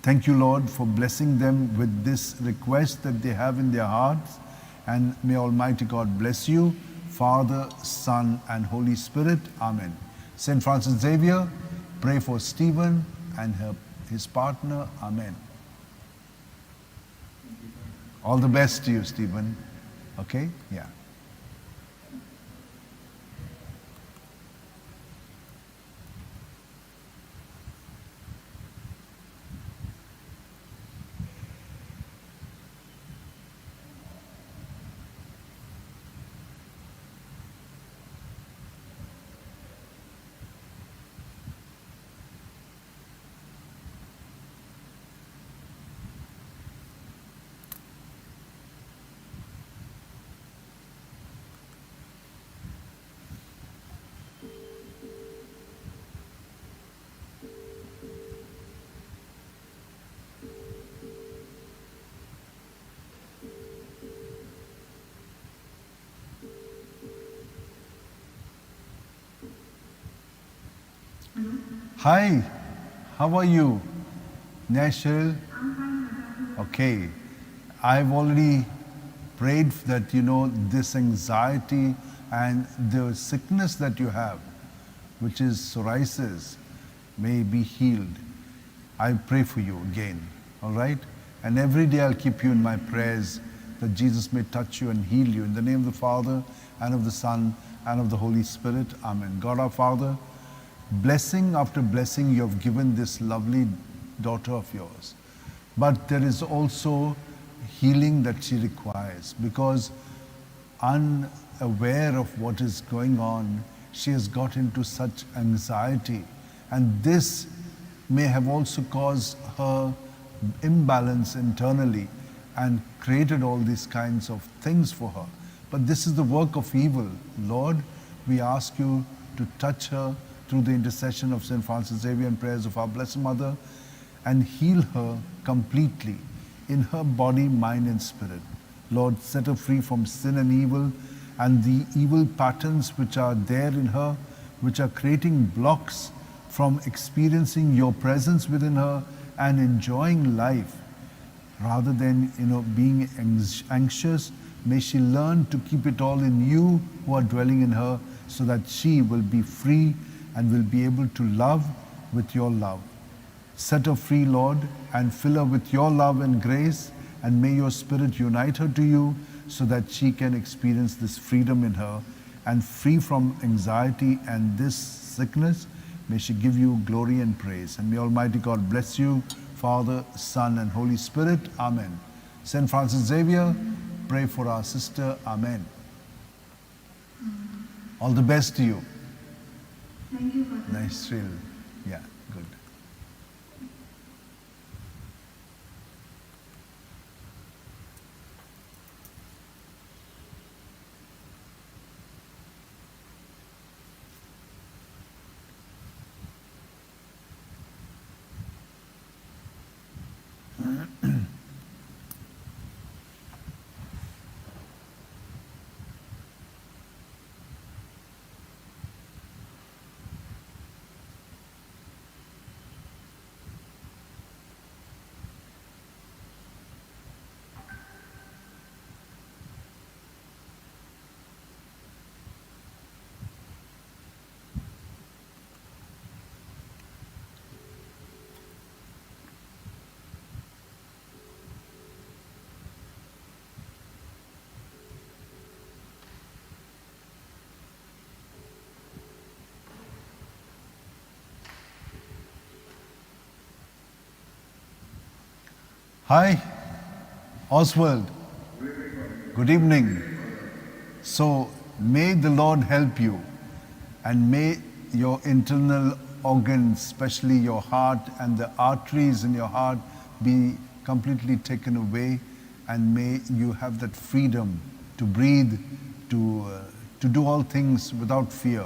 Thank you, Lord, for blessing them with this request that they have in their hearts. And may Almighty God bless you, Father, Son, and Holy Spirit. Amen. St. Francis Xavier, pray for Stephen and his partner. Amen. All the best to you, Stephen. Okay? Yeah. Hi, how are you? Nashil? Okay, I've already prayed that, you know, this anxiety and the sickness that you have, which is psoriasis, may be healed. I pray for you again, all right? And every day I'll keep you in my prayers that Jesus may touch you and heal you. In the name of the Father, and of the Son, and of the Holy Spirit. Amen. God our Father, blessing after blessing you have given this lovely daughter of yours. But there is also healing that she requires, because unaware of what is going on, she has got into such anxiety. And this may have also caused her imbalance internally and created all these kinds of things for her. But this is the work of evil. Lord, we ask you to touch her through the intercession of St. Francis Xavier and prayers of our Blessed Mother, and heal her completely in her body, mind, and spirit. Lord, set her free from sin and evil and the evil patterns which are there in her, which are creating blocks from experiencing your presence within her and enjoying life. Rather than, you know, being anxious, may she learn to keep it all in you who are dwelling in her, so that she will be free and will be able to love with your love. Set her free, Lord, and fill her with your love and grace, and may your Spirit unite her to you so that she can experience this freedom in her and free from anxiety and this sickness. May she give you glory and praise. And may Almighty God bless you, Father, Son, and Holy Spirit. Amen. St. Francis Xavier, pray for our sister. Amen. All the best to you. Thank you, Father. Nice thrill. Yeah, good. Hi, Oswald. Good evening. So, may the Lord help you, and may your internal organs, especially your heart and the arteries in your heart, be completely taken away, and may you have that freedom to breathe, to do all things without fear.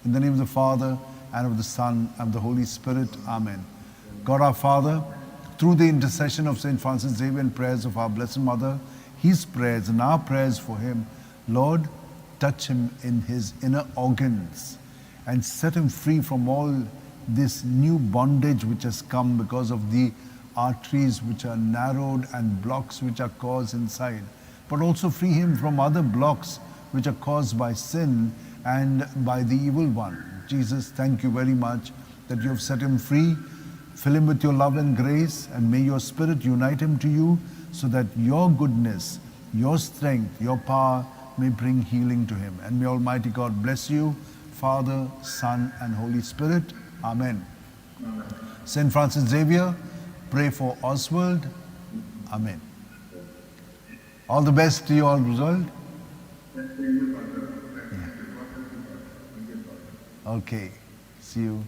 In the name of the Father, and of the Son, and of the Holy Spirit. Amen. God our Father, through the intercession of St. Francis Xavier and prayers of our Blessed Mother, his prayers and our prayers for him, Lord, touch him in his inner organs and set him free from all this new bondage which has come because of the arteries which are narrowed and blocks which are caused inside. But also free him from other blocks which are caused by sin and by the evil one. Jesus, thank you very much that you have set him free. Fill him with your love and grace, and may your Spirit unite him to you so that your goodness, your strength, your power may bring healing to him. And may Almighty God bless you, Father, Son, and Holy Spirit. Amen. Amen. St. Francis Xavier, pray for Oswald. Amen. All the best to you all, Oswald. Yeah. Okay, see you.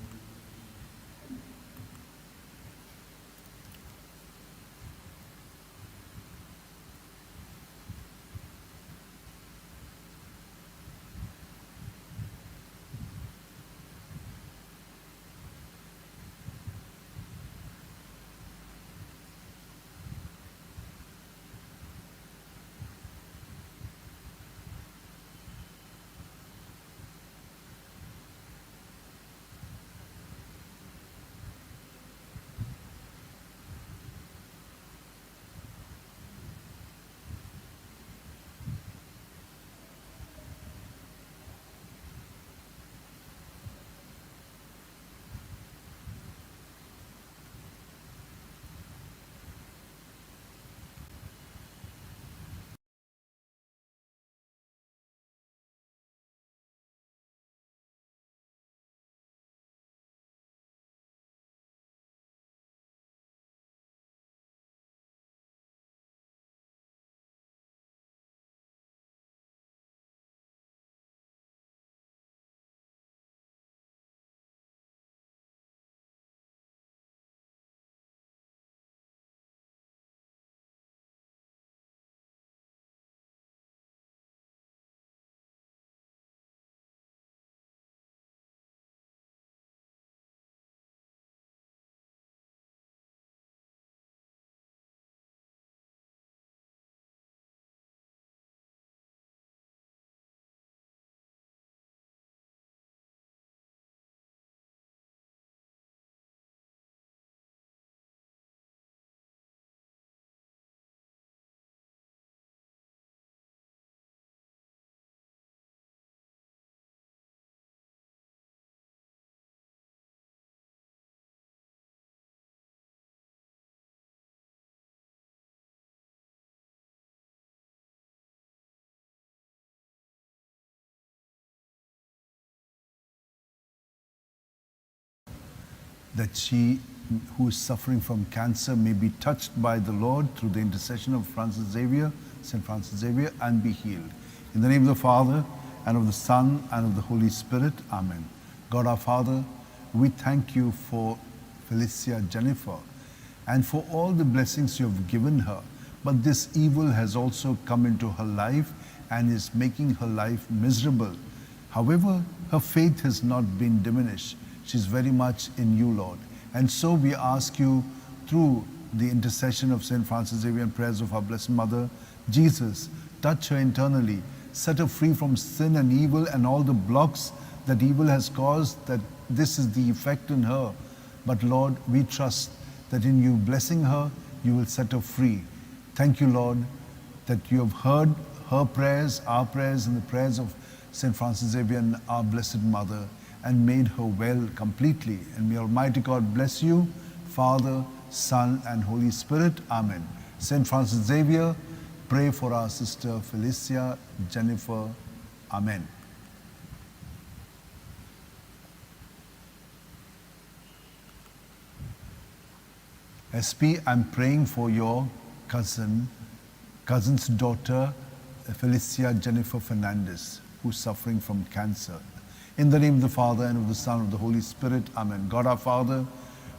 That she who is suffering from cancer may be touched by the Lord through the intercession of Francis Xavier, St. Francis Xavier, and be healed. In the name of the Father, and of the Son, and of the Holy Spirit. Amen. God our Father, we thank you for Felicia Jennifer and for all the blessings you have given her. But this evil has also come into her life and is making her life miserable. However, her faith has not been diminished. She's very much in you, Lord. And so we ask you, through the intercession of St. Francis Xavier and prayers of our Blessed Mother, Jesus, touch her internally, set her free from sin and evil and all the blocks that evil has caused, that this is the effect in her. But Lord, we trust that in you blessing her, you will set her free. Thank you, Lord, that you have heard her prayers, our prayers, and the prayers of St. Francis Xavier and our Blessed Mother, and made her well completely. And may Almighty God bless you, Father, Son, and Holy Spirit. Amen. St. Francis Xavier, pray for our sister Felicia Jennifer. Amen. SP, I'm praying for your cousin's daughter, Felicia Jennifer Fernandez, who's suffering from cancer. In the name of the Father, and of the Son, and of the Holy Spirit, Amen. God our Father,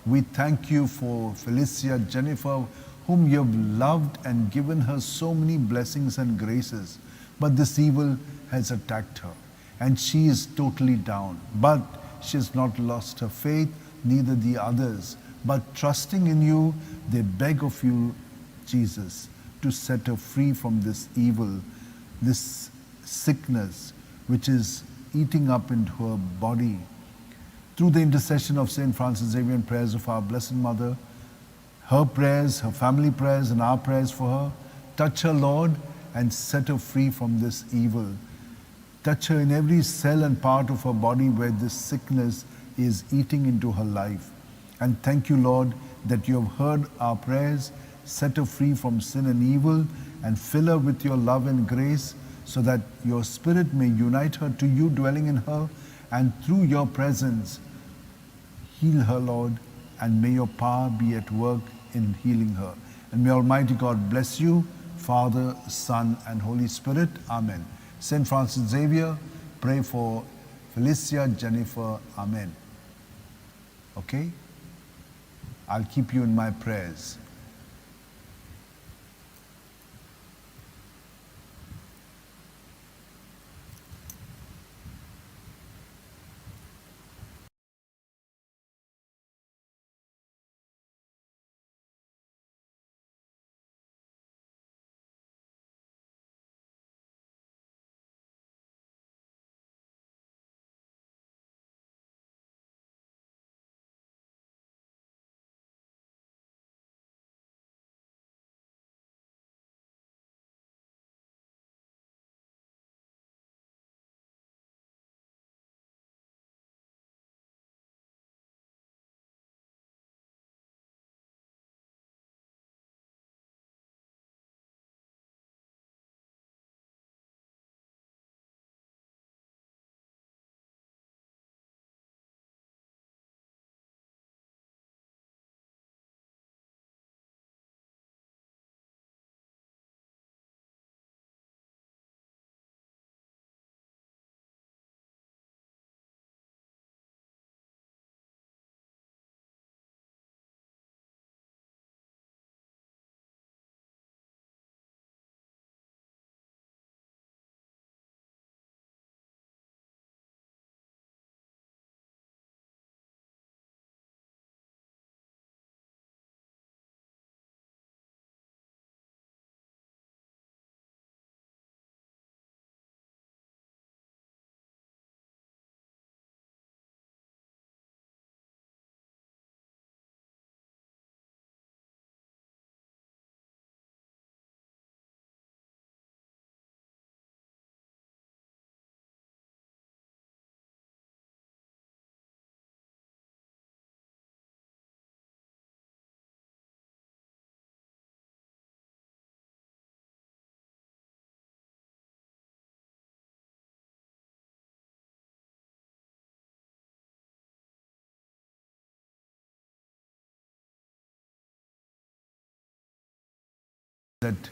we thank you for Felicia Jennifer, whom you have loved and given her so many blessings and graces. But this evil has attacked her, and she is totally down. But she has not lost her faith, neither the others. But trusting in you, they beg of you, Jesus, to set her free from this evil, this sickness which is eating up into her body. Through the intercession of St. Francis Xavier and prayers of our Blessed Mother, her prayers, her family prayers, and our prayers for her, touch her, Lord, and set her free from this evil. Touch her in every cell and part of her body where this sickness is eating into her life. And thank you, Lord, that you have heard our prayers. Set her free from sin and evil, and fill her with your love and grace, so that your Spirit may unite her to you dwelling in her, and through your presence heal her, Lord, and may your power be at work in healing her. And may Almighty God bless you, Father, Son, and Holy Spirit. Amen. St. Francis Xavier, pray for Felicia Jennifer. Amen. Okay? I'll keep you in my prayers. That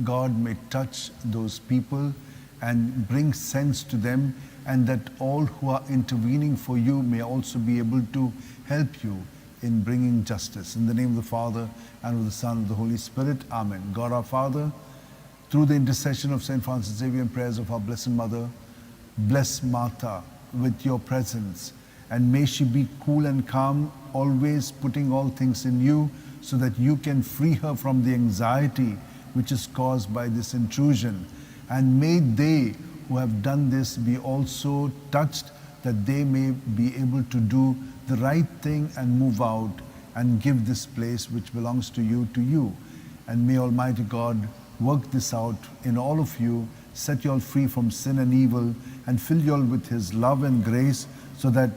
God may touch those people and bring sense to them, and that all who are intervening for you may also be able to help you in bringing justice. In the name of the Father, and of the Son, and of the Holy Spirit. Amen. God our Father, through the intercession of St. Francis Xavier and prayers of our Blessed Mother, bless Martha with your presence, and may she be cool and calm, always putting all things in you, so that you can free her from the anxiety which is caused by this intrusion. And may they who have done this be also touched, that they may be able to do the right thing and move out and give this place which belongs to you to you. And may Almighty God work this out in all of you, set you all free from sin and evil, and fill you all with His love and grace, so that,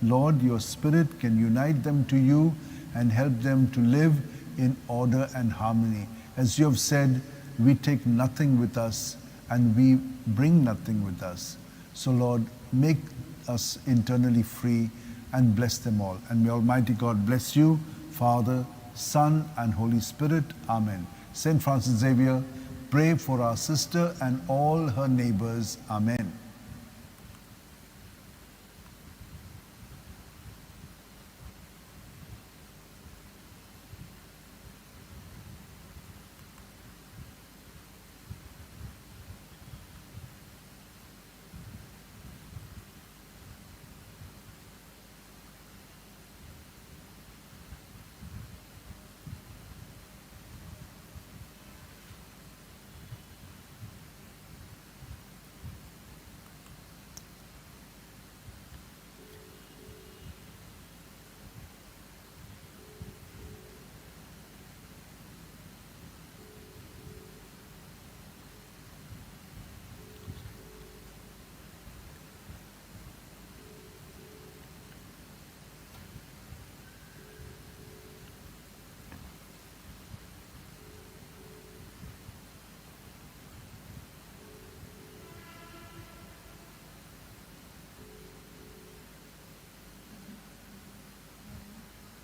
Lord, your Spirit can unite them to you and help them to live in order and harmony. As you have said, we take nothing with us and we bring nothing with us. So Lord, make us internally free and bless them all. And may Almighty God bless you, Father, Son, and Holy Spirit. Amen. Saint Francis Xavier, pray for our sister and all her neighbors. Amen.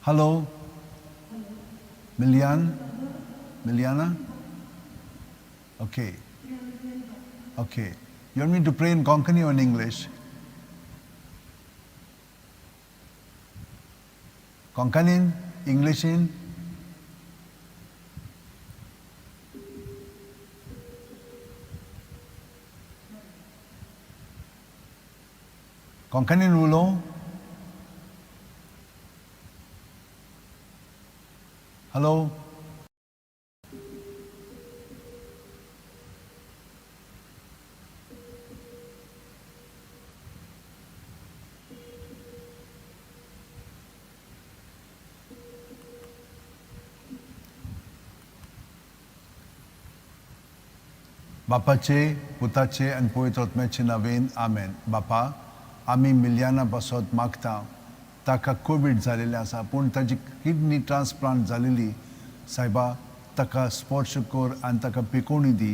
Hello? Milian? Miliana? Okay. Okay. You want me to pray in Konkani or in English? Konkani? English in? Konkani ulo? Hello? बापाचे पुताचे आनी पवित्र आत्म्याचे नांवेन आमेन. बापा, आमी मिलियाना पासत मागता. ताका Covid जालेलें आसा, पूण ताजी किडनी ट्रान्सप्लांट जालेली. सायबा, ताका स्पर्श कर आनी ताका पिकोवणी दी.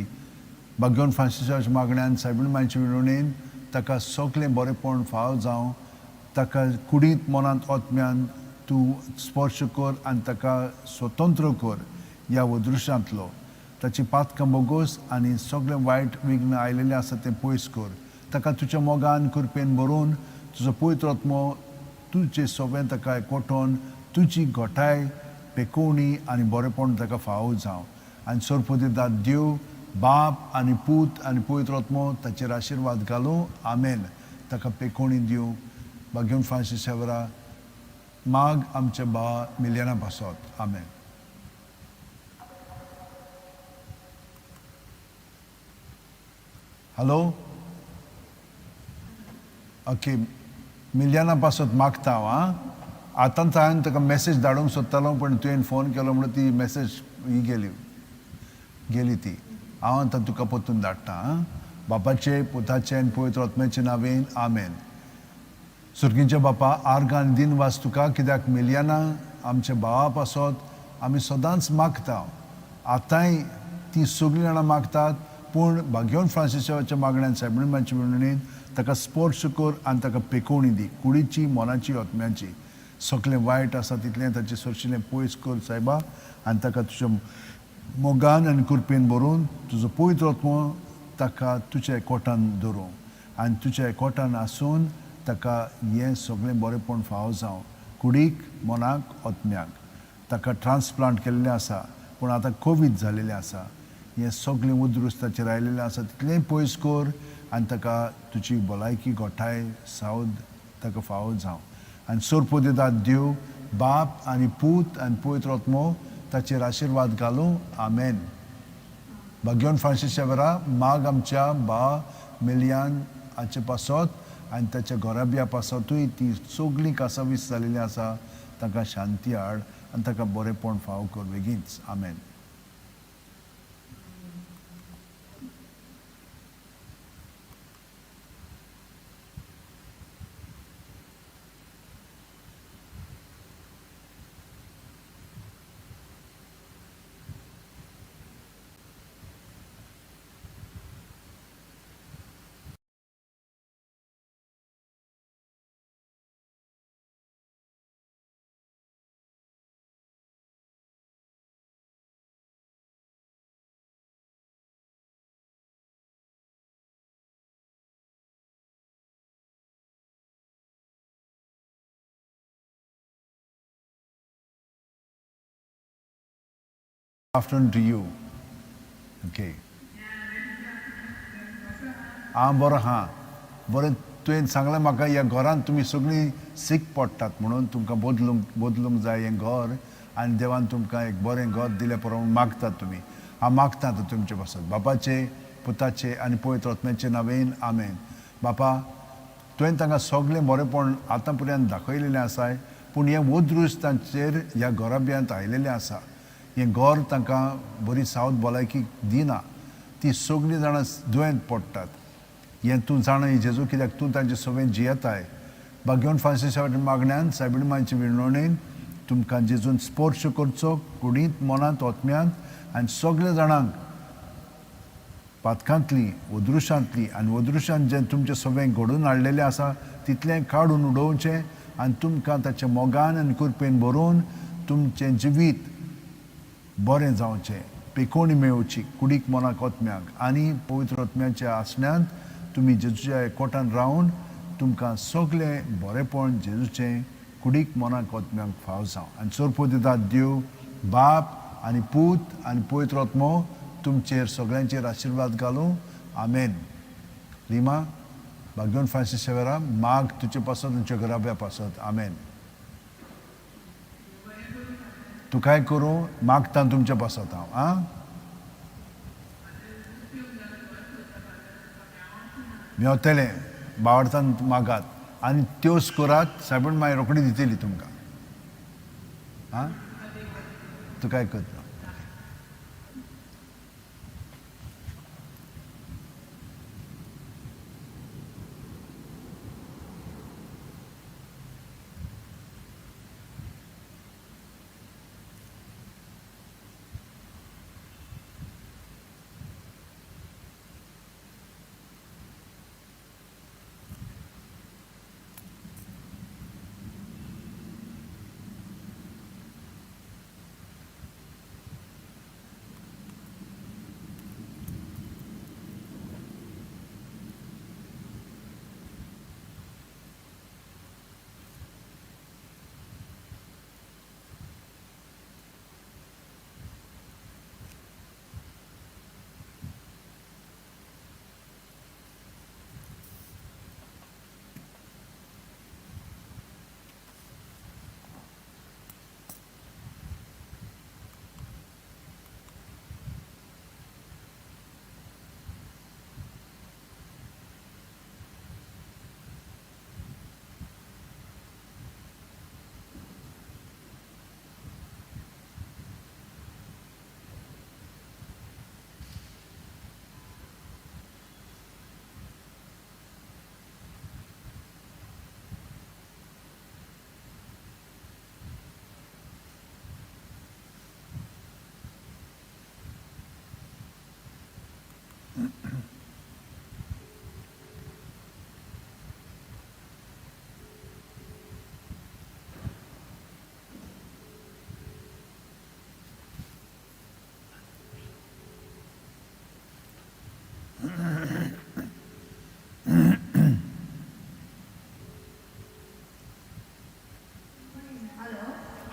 भाग्यवन फ्रांसिसाच्या मागण्यान सायबीण मांयचे विनवणेन ताका सगळें बरेपण फाव जावं. ताका कुडींत, मनांत, आत्म्यान तूं स्पर्श कर आनी ताका स्वतंत्र कर ह्या अदृश्यांतलो. ताची पातकां बोगोस आनी सगळें वायट विघ्न आयलेलें आसा तें पयस कर. ताका तुज्या मोगान कृपेन भरून तुजो पवित्र आत्मो तुजे सोबें ताका एकवटोन तुजी घटाय, पेकोवणी आनी बरेपण ताका फावो जावं. आनी सोरपोदिदाद देव बाप आनी पूत आनी पवित्र आत्मो ताचेर आशिर्वाद घालूं. आमेन. ताका पेकोवणी दिवं. भाग्यवन फ्रांसीस शेवरा, माग आमच्या भावा मिलियना पासत. आमेन. हॅलो. ओके, मिलियना पासत मागता हांव. आं, आतांच हांवें ताका मॅसेज धाडूंक सोदतालो, पूण तुवें फोन केलो म्हणून ती मॅसेज ही गेली गेली ती. हांव आतां तुका परतून धाडटा. आं, बापाचे, पुताचे आनी पवित्र आत्म्याचे नांवेन आमेन. सुर्गींच्या बापा, आर्गां आनी दिनवास तुका, कित्याक मिलियना आमच्या भावा पासत आमी सदांच मागता. आतांय ती सगळीं जाणां मागतात, पूण भाग्यवन फ्रांसिसाच्या मागण्यान सायबीण मांयचे विनवणेन ताका स्पर्श कर आनी ताका पेकोवणी दी. कुडीची, मनाची, आत्म्याची सगळें वायट आसा तितलें ताचें सोरशिलें पयस कर सायबा, आनी ताका तुज्या मोगान आनी कृपेन भरून तुजो पवित्र आत्मो ताका तुज्या एकवटान धरूं आनी तुज्या एकवटान आसून ताका हें सगळें बरेपण फावो जावं. कुडीक, मनाक, आत्म्याक. ताका ट्रान्सप्लांट केल्लें आसा, पूण आतां कोवीड जालेलें आसा. हें सगळें उद्रुस ताचेर आयलेलें आसा तितलें पयस कर आनी ताका तुजी भलायकी, घटाय, सावद ताका फावो जावं. आनी सोरपोदिदाद देव बाप आनी पूत आनी पवित्र आत्मो ताचेर आशिर्वाद घालूं. आमेन. भाग्यवन फ्रांसीस शेवरा, माग आमच्या बा मिलियान हाचे पासत आनी ताच्या घराब्या पासतूय. ती सगळीं कासावीस जालेलीं आसा, ताका शांती हाड आनी ताका बरेपण फावो कर बेगीनच. आमेन. Afternoon to you. Okay, आं, बरो आहा. बरें, तुवें सांगलें म्हाका ह्या घरांत तुमी सगळीं सीक पडटात म्हणून तुमकां बदलूंक जाय हें घर आनी देवान तुमकां एक बरें घर दिलें पुरो म्हूण मागतात तुमी. हांव मागता आतां तुमचे पासत बापाचे, पुताचे आनी पवित्र आत्म्याचे नांवेन, आमेन. बापा, तुवें तांकां सगळें बरेंपण आतां पर्यंत दाखयलेलें आसाय, पूण हें वदृश्ट तांचेर ह्या घराब्यांत आयलेलें आसा. हें घर तांकां बरी सावध भलायकी दिना. तीं सगळीं जाणां दुयेंत पडटात. हें तूं जाणाय जेजू, कित्याक तूं तांचे सवें जियेताय. भाग्यवंत फ्रांसिसा मागण्यान, सायबीण मांयचे विनवणेन तुमकां जेजून स्पर्श करचो कुडींत, मनांत, ओत्म्यांत आनी सगल्या जाणांक पातकांतली, वदृशांतली आनी वदृशान जें तुमचे सवें घडून हाडलेलें आसा तितलें काडून उडोवचें आनी तुमकां ताच्या मोगान आनी कृपेन भरून तुमचें जिवीत बरें जावचें, पेकोणी मेळोवची कुडीक, मनाक, ओत्म्याक आनी पवित्र ओत्म्याच्या आसण्यांत तुमी जेजूच्या एकवटान रावन तुमकां सगळें बरेंपण जेजूचें कुडीक, मनाक, ओत्म्याक फाव जावं. आनी सोरपो दितात देव बाप आनी पूत आनी पवित्र आत्मो तुमचेर सगळ्यांचेर आशिर्वाद घालूं. आमेन. लिमा, भाग्यवंत फ्रांसीस शेवेरा माग तुजे पासत, तुमच्या घराब्या पासत. आमेन. तूं काय करूं, मागता तुमच्या पासत हांव. आं, मेवतलें बावडतान मागात आनी त्योच करात. सायबण मागीर रोखडी दितली तुमकां. आं, तूं काय करता?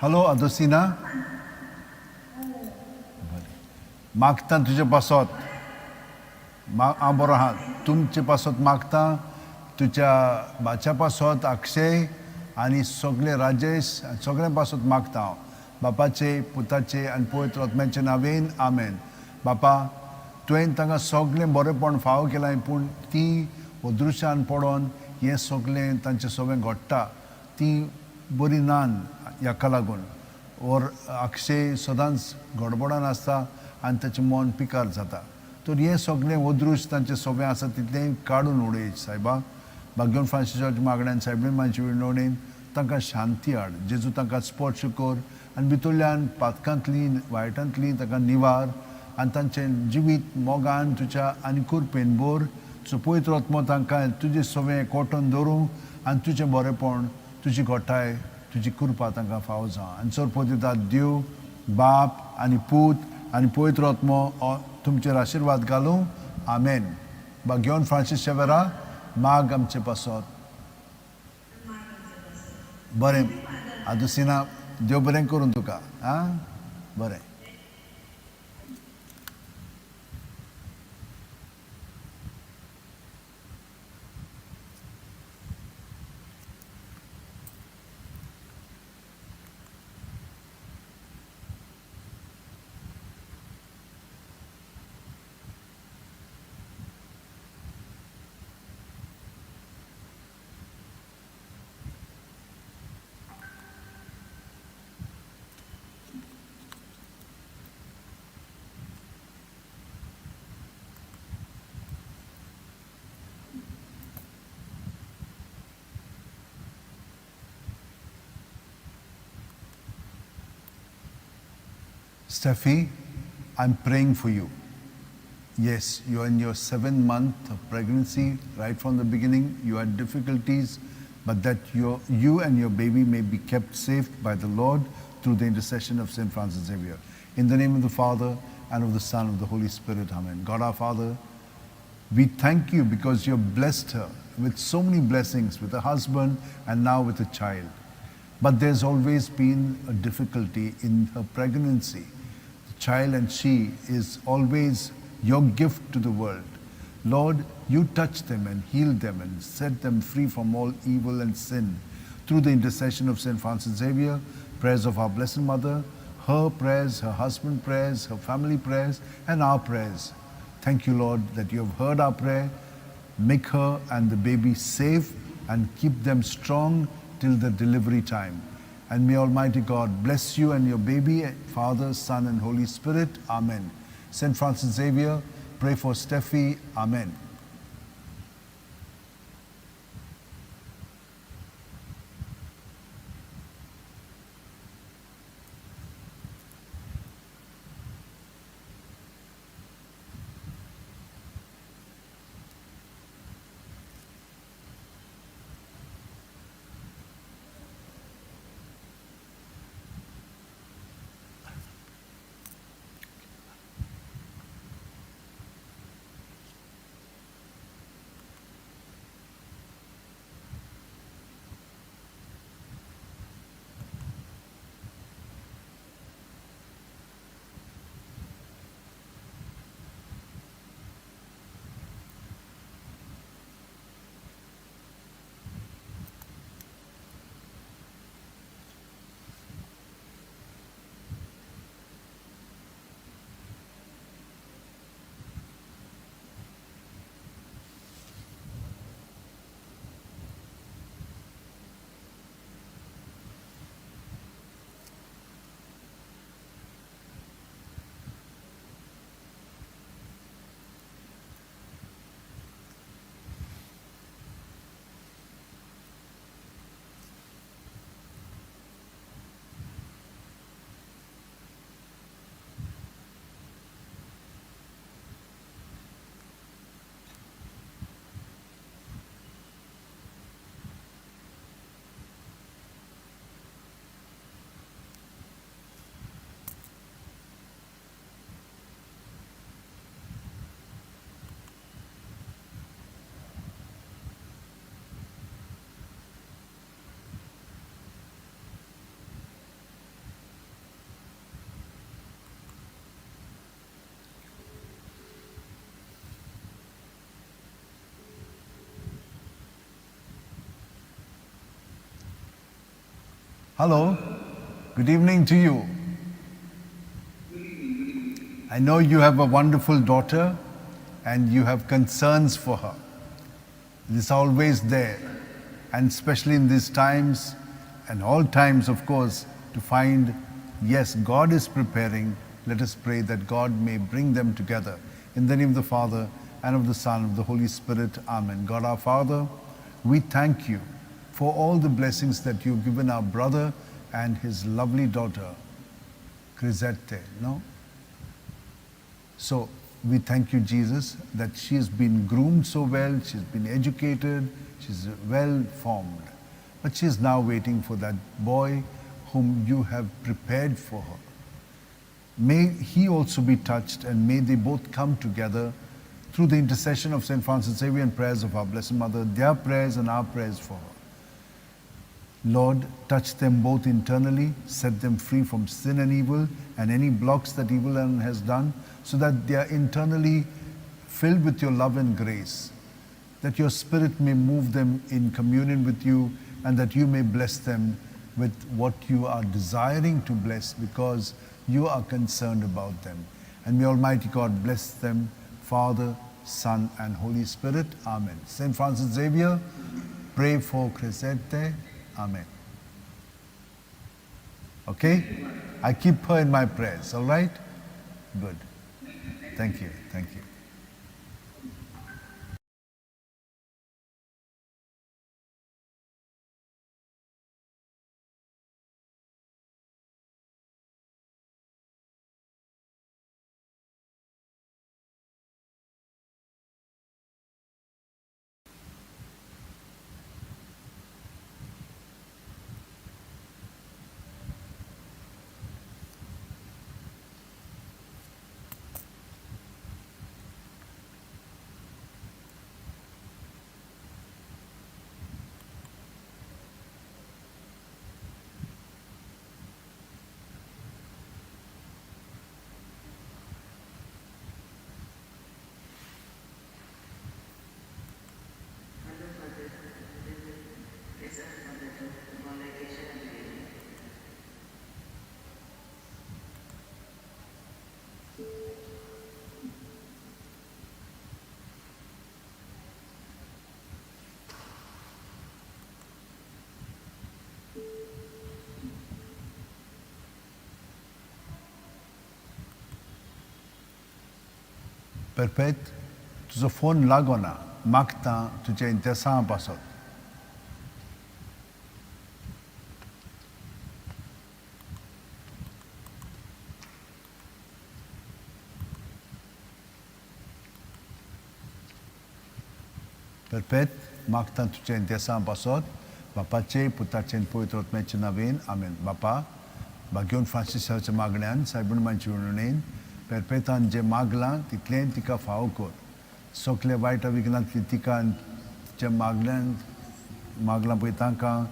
हॅलो आदोसिना, मागता तुजे पासत. हांव बरो आहा. तुमचे पासत मागता, तुज्या भाच्या पासत अक्षय आनी सगळे राजेश सगळ्यां पासत मागता हांव. बापाचे, पुताचे आनी पवित्र आत्म्याचे नांवेन, आमेन. बापा, तुवें तांकां सगळें बरेंपण फावो केलां, पूण तीं अदृश्यान पडोन हें सगळें तांचें सगळें घडटा. तीं बरी नान ह्याका लागून और अक्षय सदांच गडबडान आसता आनी ताचें मन पिकार जाता. तर हें सगळें अदृश्ट तांचें सगळें आसा तितलें काडून उडय सायबा. भाग्यवंत फ्रांसिसाच्या मागण्यान, सायबीण मांयचे विनवणेन तांकां शांती हाड. जेजू तांकां स्पर्श कर आनी भितरल्यान पातकांतली, वायटांतली तांकां निवार आनी तांचें जिवीत मोगान तुज्या आनी कृपेन भर. सो पवित्र आत्मो तांकां तुजें सगळें कोटून दवरूं आनी तुजें बरेंपण, तुजी गोठाय, तुजी कृपा तांकां फावो जावं. आनी चड दितात देव बाप आनी पूत आनी पवित्र आत्मो तुमचेर आशिर्वाद घालूं. आमेन. भाग्यवंत फ्रांसीस शेवेरा माग आमचे पासत. बरें आदुसिना, देव बरें करूं तुका. आं, बरें. Steffi, I'm praying for you. Yes, you're in your 7th month of pregnancy. Right from the beginning, you had difficulties, but that you and your baby may be kept safe by the Lord through the intercession of St. Francis Xavier. In the name of the Father, and of the Son, and of the Holy Spirit. Amen. God our Father, we thank you because you have blessed her with so many blessings, with a husband and now with a child. But there's always been a difficulty in her pregnancy. The child and she is always your gift to the world. Lord, you touch them and heal them and set them free from all evil and sin. Through the intercession of St. Francis Xavier, prayers of our Blessed Mother, her prayers, her husband's prayers, her family prayers, and our prayers. Thank you, Lord, that you have heard our prayer. Make her and the baby safe and keep them strong till the delivery time. And may Almighty God bless you and your baby, Father, Son, and Holy Spirit. Amen. St. Francis Xavier, pray for Steffi. Amen. Hello, good evening to you. I know you have a wonderful daughter and you have concerns for her. It's always there, and especially in these times and all times, of course, to find, yes, God is preparing. Let us pray that God may bring them together. In the name of the Father, and of the Son, and of the Holy Spirit. Amen. God our Father, we thank you for all the blessings that you've given our brother and his lovely daughter, Crisette, no? So we thank you, Jesus, that she has been groomed so well, she's been educated, she's well formed. But she is now waiting for that boy whom you have prepared for her. May he also be touched, and may they both come together through the intercession of St. Francis Xavier and prayers of our Blessed Mother, their prayers and our prayers for her. Lord, touch them both internally, set them free from sin and evil and any blocks that evil has done, so that they are internally filled with your love and grace, that your Spirit may move them in communion with you, and that you may bless them with what you are desiring to bless, because you are concerned about them. And may Almighty God bless them, Father, Son, and Holy Spirit. Amen. St. Francis Xavier, pray for Crescente. Amen. Okay? I keep her in my prayers, all right? Good. Thank you. Thank you. परफेत तुजो phone लागना, मागता तुज्या इंतेसांव पासत. परफेत मागता तुज्या इंतेसांव पासत, बापाचे पुताचे पवित्र आत्म्याचे नांवेन आमेन. बापा, भाग्योन फ्रांसिसाच्या मागण्यान सायबण मांयचे विणणेन पेरपेतान जें मागलां तितलें तिका फावो कर. सगल्या वायट विघ्नांतली तिका तिच्या मागल्यान मागलां पळय तांकां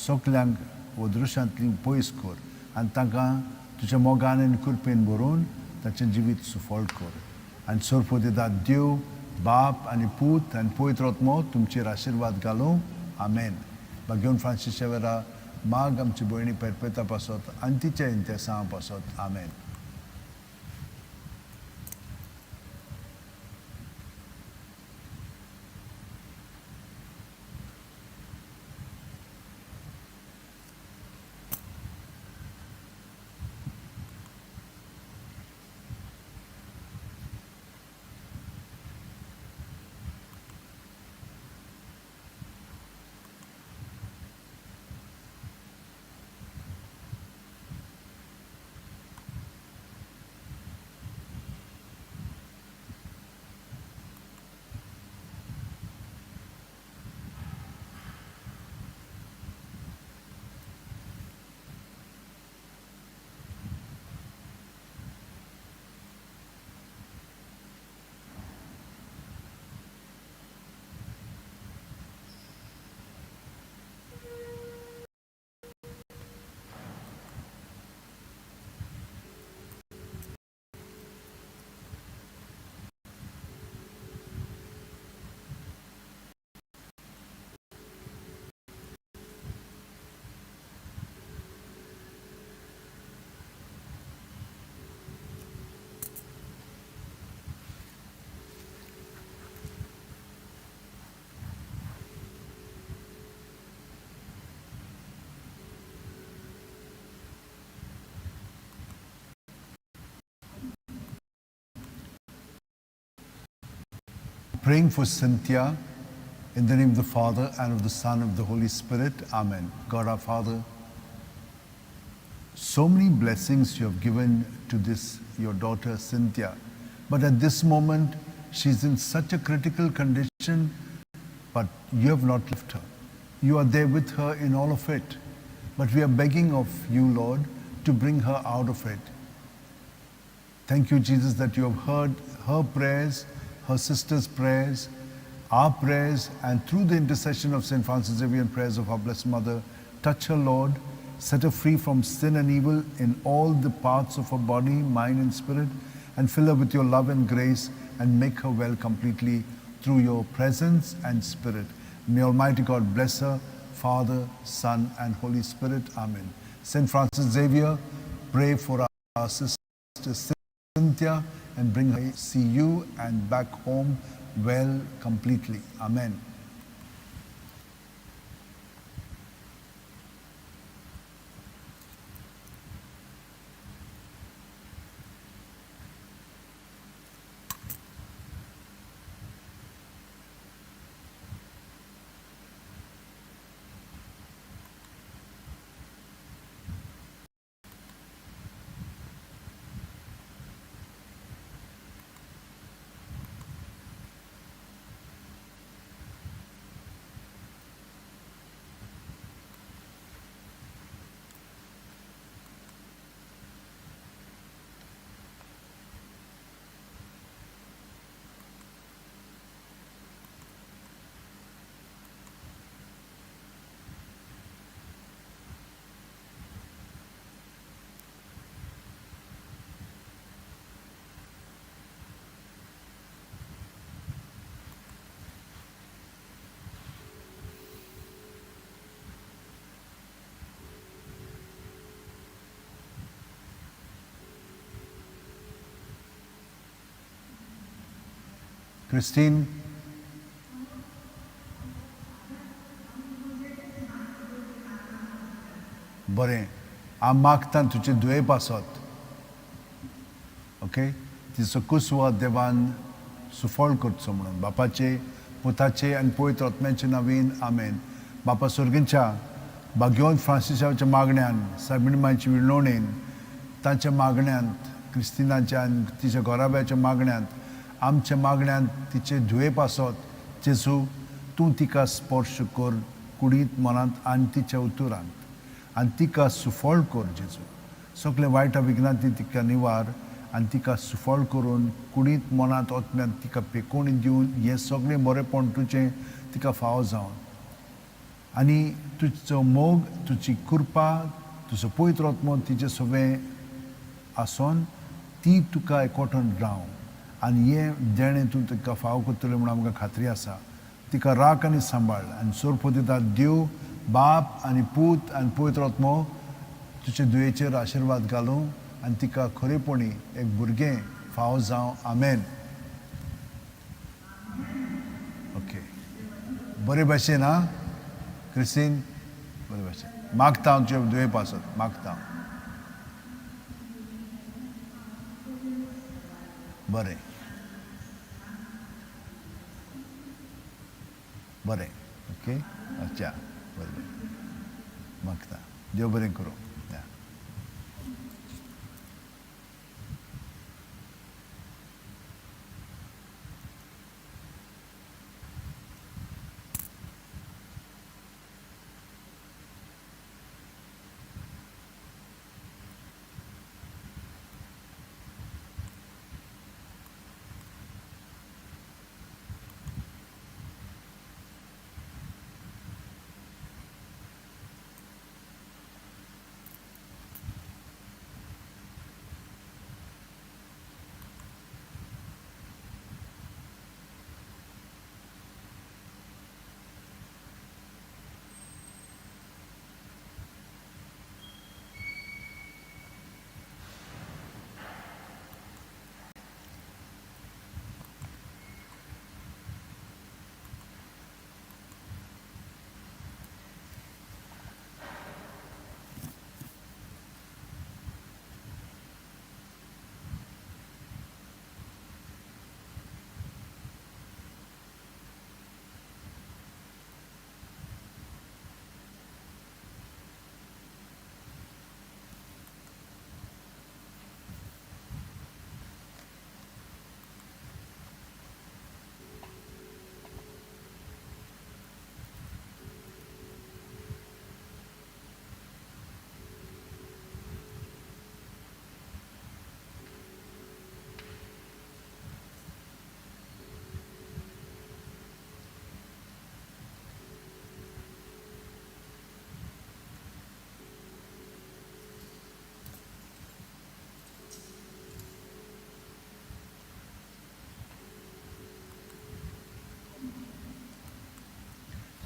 सगल्यांक अदृश्यांतली पयस कर आनी तांकां तुज्या मोगान आनी कृपेन भरून ताचें जिवीत सुफळ कर. आनी सोरपोदेदाद देव बाप आनी पूत आनी पवित्र आत्मो तुमचेर आशिर्वाद घालूं. आमेन. भाग्योन फ्रांसिस वेरा माग आमची भयणी पेरपेता पासत आनी तिच्या इंतेसांव पासत. आमेन. Praying for Cynthia, in the name of the Father, and of the Son, and of the Holy Spirit. Amen. God our Father, so many blessings you have given to this, your daughter Cynthia. But at this moment, she's in such a critical condition, but you have not left her. You are there with her in all of it. But we are begging of you, Lord, to bring her out of it. Thank you, Jesus, that you have heard her prayers, her sister's prayers, our prayers, and through the intercession of St. Francis Xavier and prayers of our Blessed Mother, touch her, Lord, set her free from sin and evil in all the parts of her body, mind, and spirit, and fill her with your love and grace, and make her well completely through your presence and spirit. May Almighty God bless her, Father, Son, and Holy Spirit. Amen. St. Francis Xavier, pray for our sister Cynthia and bring her see you and back home well completely. Amen. Christine. बरें, हांव मागता तुजे दुयें पासत, okay, तिचो कुसवा देवान सुफळ करचो म्हणून. बापाचे, पुताचे आनी पवित्र आत्म्याचे नांवान आमेन. बापा सर्गीच्या भाग्यवंत फ्रांसिसाच्या मागण्यान, सायबिणमायची विनवणेन, तांच्या मागण्यांत, क्रिस्तिनाच्या आनी तिच्या घराब्याच्या मागण्यांत, आमच्या मागण्यांत तिचे धुवे पासत जेजू तूं तिका स्पर्श कर कुडींत, मनांत आनी तिच्या उतरांत, आनी तिका सुफळ कर जेजू. सगळे वायट विघ्नांती तिका निवार आनी तिका सुफळ करून कुडींत, मनांत, आत्म्यांत तिका पेकोवणी दिवन हें सगळें बरेंपण तुजें तिका फावो जावन आनी तुजो मोग, तुजी कृपा, तुजो पवित्र आत्मो तिचे सगळें आसोन ती तुका एकवटून राव आनी हें देणें तूं तिका फावो करतलें म्हूण आमकां खात्री आसा. तिका राख आनी सांबाळ आनी सोरपोत देव बाप आनी पूत आनी पवित्र आत्मो तुजे दुयेचेर आशिर्वाद घालूं आनी तिका खरेपणी एक भुरगें फावो जावं. आमेन. ओके, बरे भाशेन. आं क्रिस्तीन, बरे भाशेन मागता हांव तुजे दुये पासत मागता. बरें बरें, ओके, अच्छा, बरें बरें मागता. देव बरें करूं.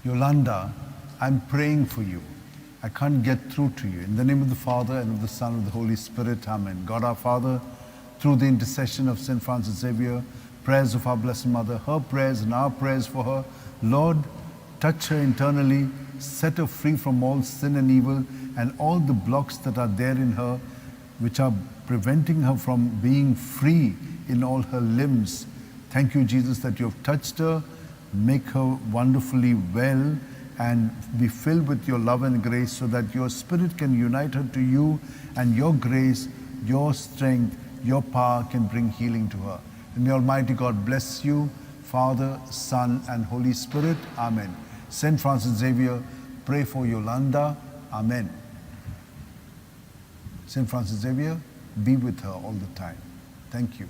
Yolanda, I'm praying for you. I can't get through to you. In the name of the Father, and of the Son, and of the Holy Spirit, Amen. God our Father, through the intercession of St. Francis Xavier, prayers of our Blessed Mother, her prayers and our prayers for her, Lord, touch her internally, set her free from all sin and evil and all the blocks that are there in her, which are preventing her from being free in all her limbs. Thank you, Jesus, that you have touched her. Make her wonderfully well and be filled with your love and grace so that your spirit can unite her to you, and your grace, your strength, your power can bring healing to her. And may Almighty God bless you, Father, Son, and Holy Spirit. Amen. St. Francis Xavier, pray for Yolanda. Amen. St. Francis Xavier, be with her all the time. Thank you.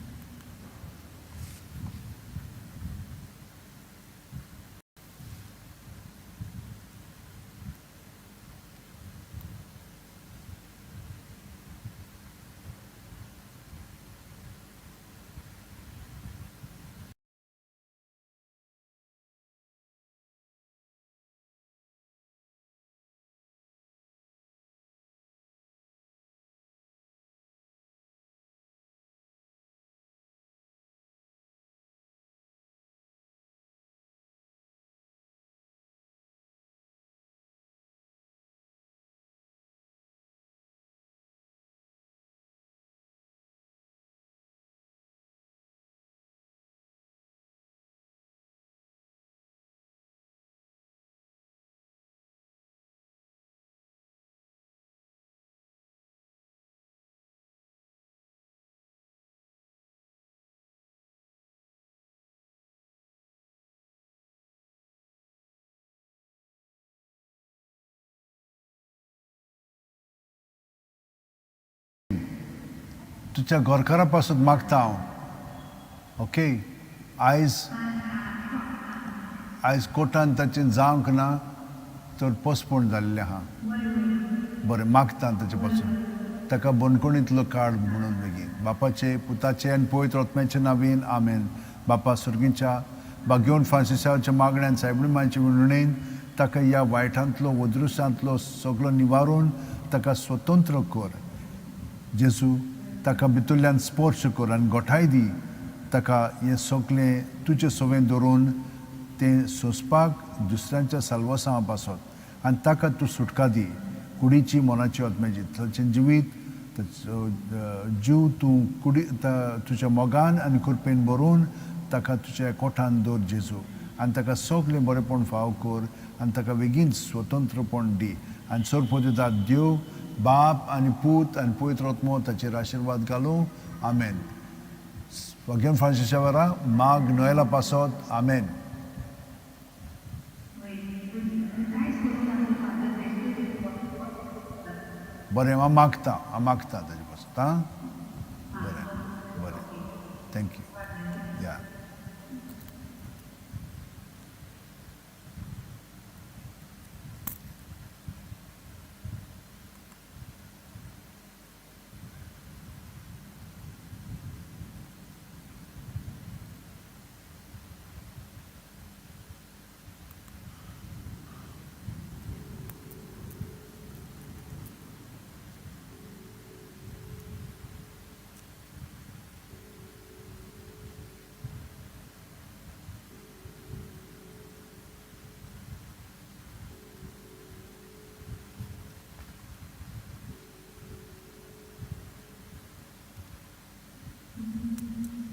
तुज्या घरकारा पासून मागता हांव. Okay, आयज आयज कोर्टान ताचें जावंक ना तर पोस्टपोन जाल्लें आहा. बरें, मागता ताचे पासून ताका बंदखणींतलो काड म्हणून बेगीन. बापाचे, पुताचे आनी पवित्र आत्म्याचे नांवान आमेन. बापा सर्गीच्या भाग्यवंत फ्रांसिसाच्या मागण्यान सायबणी मांयचे विनवणेन ताका ह्या वायटांतलो वदृश्यांतलो सगलो निवारून ताका स्वतंत्र कर. जेजू, ताका भितरल्यान स्पर्श कर आनी गोठाय दी ताका हें सगलें तुजे सवें धरून तें सोंसपाक दुसऱ्यांच्या साल्वासांवा पासत आनी ताका तूं सुटका दी कुडीची, मनाची, आत्म्याची. ताचें जिवीत, ताचो जीव तूं कुडी तुज्या मोगान आनी कृपेन भरून ताका तुज्या कोठान दवर जेजू आनी ताका सगलें बरेंपण फाव कर आनी ताका बेगीन स्वतंत्रपण दी. आनी सर्वपतिदात देव बाप आनी पूत आनी पवित्र आत्मो ताचेर आशिर्वाद घालूं. आमेन. भाग्यवंत फ्रांसिसा वेरा माग नोएला पासत. आमेन. बरें, हांव मागता, हांव मागता ताजे पासत. आं, बरें बरें, thank you. या.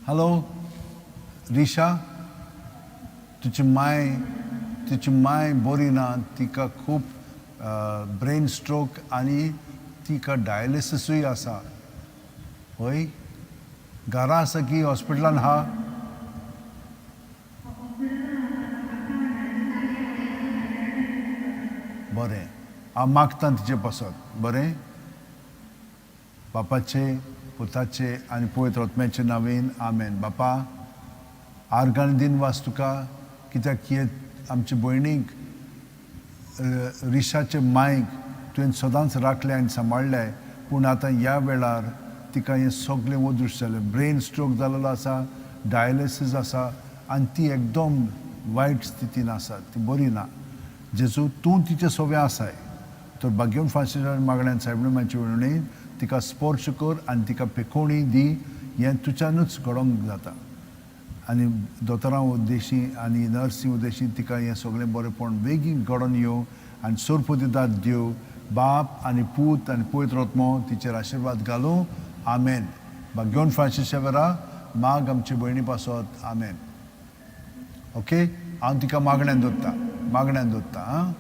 हॅलो रिशा, तुजी माय बरी ना, तिका खूब ब्रेन स्ट्रोक आनी तिका डायलिसिसूय आसा. हय, घरा आसा की हॉस्पिटलान आहा? बरें, हांव मागता तिचे पासत. बरें, बापाचे, पुताचे आनी पवित्र आत्म्याचे नांवान आमेन. बापा, आर्गान दिन वास तुका, कित्याक हे आमचे भयणीक रिशाचे मायक तुवें सदांच राखलें आनी सांबाळ्ळें, पूण आतां ह्या वेळार तिका हें सगळें अदृश्ट जालें. ब्रेन स्ट्रोक जालेलो आसा, डायलिसीस आसा आनी ती एकदम वायट स्थितीन आसा, ती बरी ना. जेजू, तूं तिचे सोवे आसाय तर भाग्यवंत फ्रांसिसाच्या मागण्यान सायबणी मांयचे विनवणेन तिका स्पर्श कर आनी तिका पेकोवणी दी. हें तुज्यानूच घडोवंक जाता आनी दोतोरां उद्देशी आनी नर्सी उद्देशी तिका हें सगळें बरेंपण बेगीन घडोवन येवं आनी सर्वपतिदात देव बाप आनी पूत आनी पवित्र आत्मो तिचेर आशिर्वाद घालूं. आमेन. भाग्यवंत फ्रांसिसा वेरा माग आमचे भयणी पासत. आमेन. ओके, हांव तिका मागण्यान दवरता, मागण्यान दवरता. आं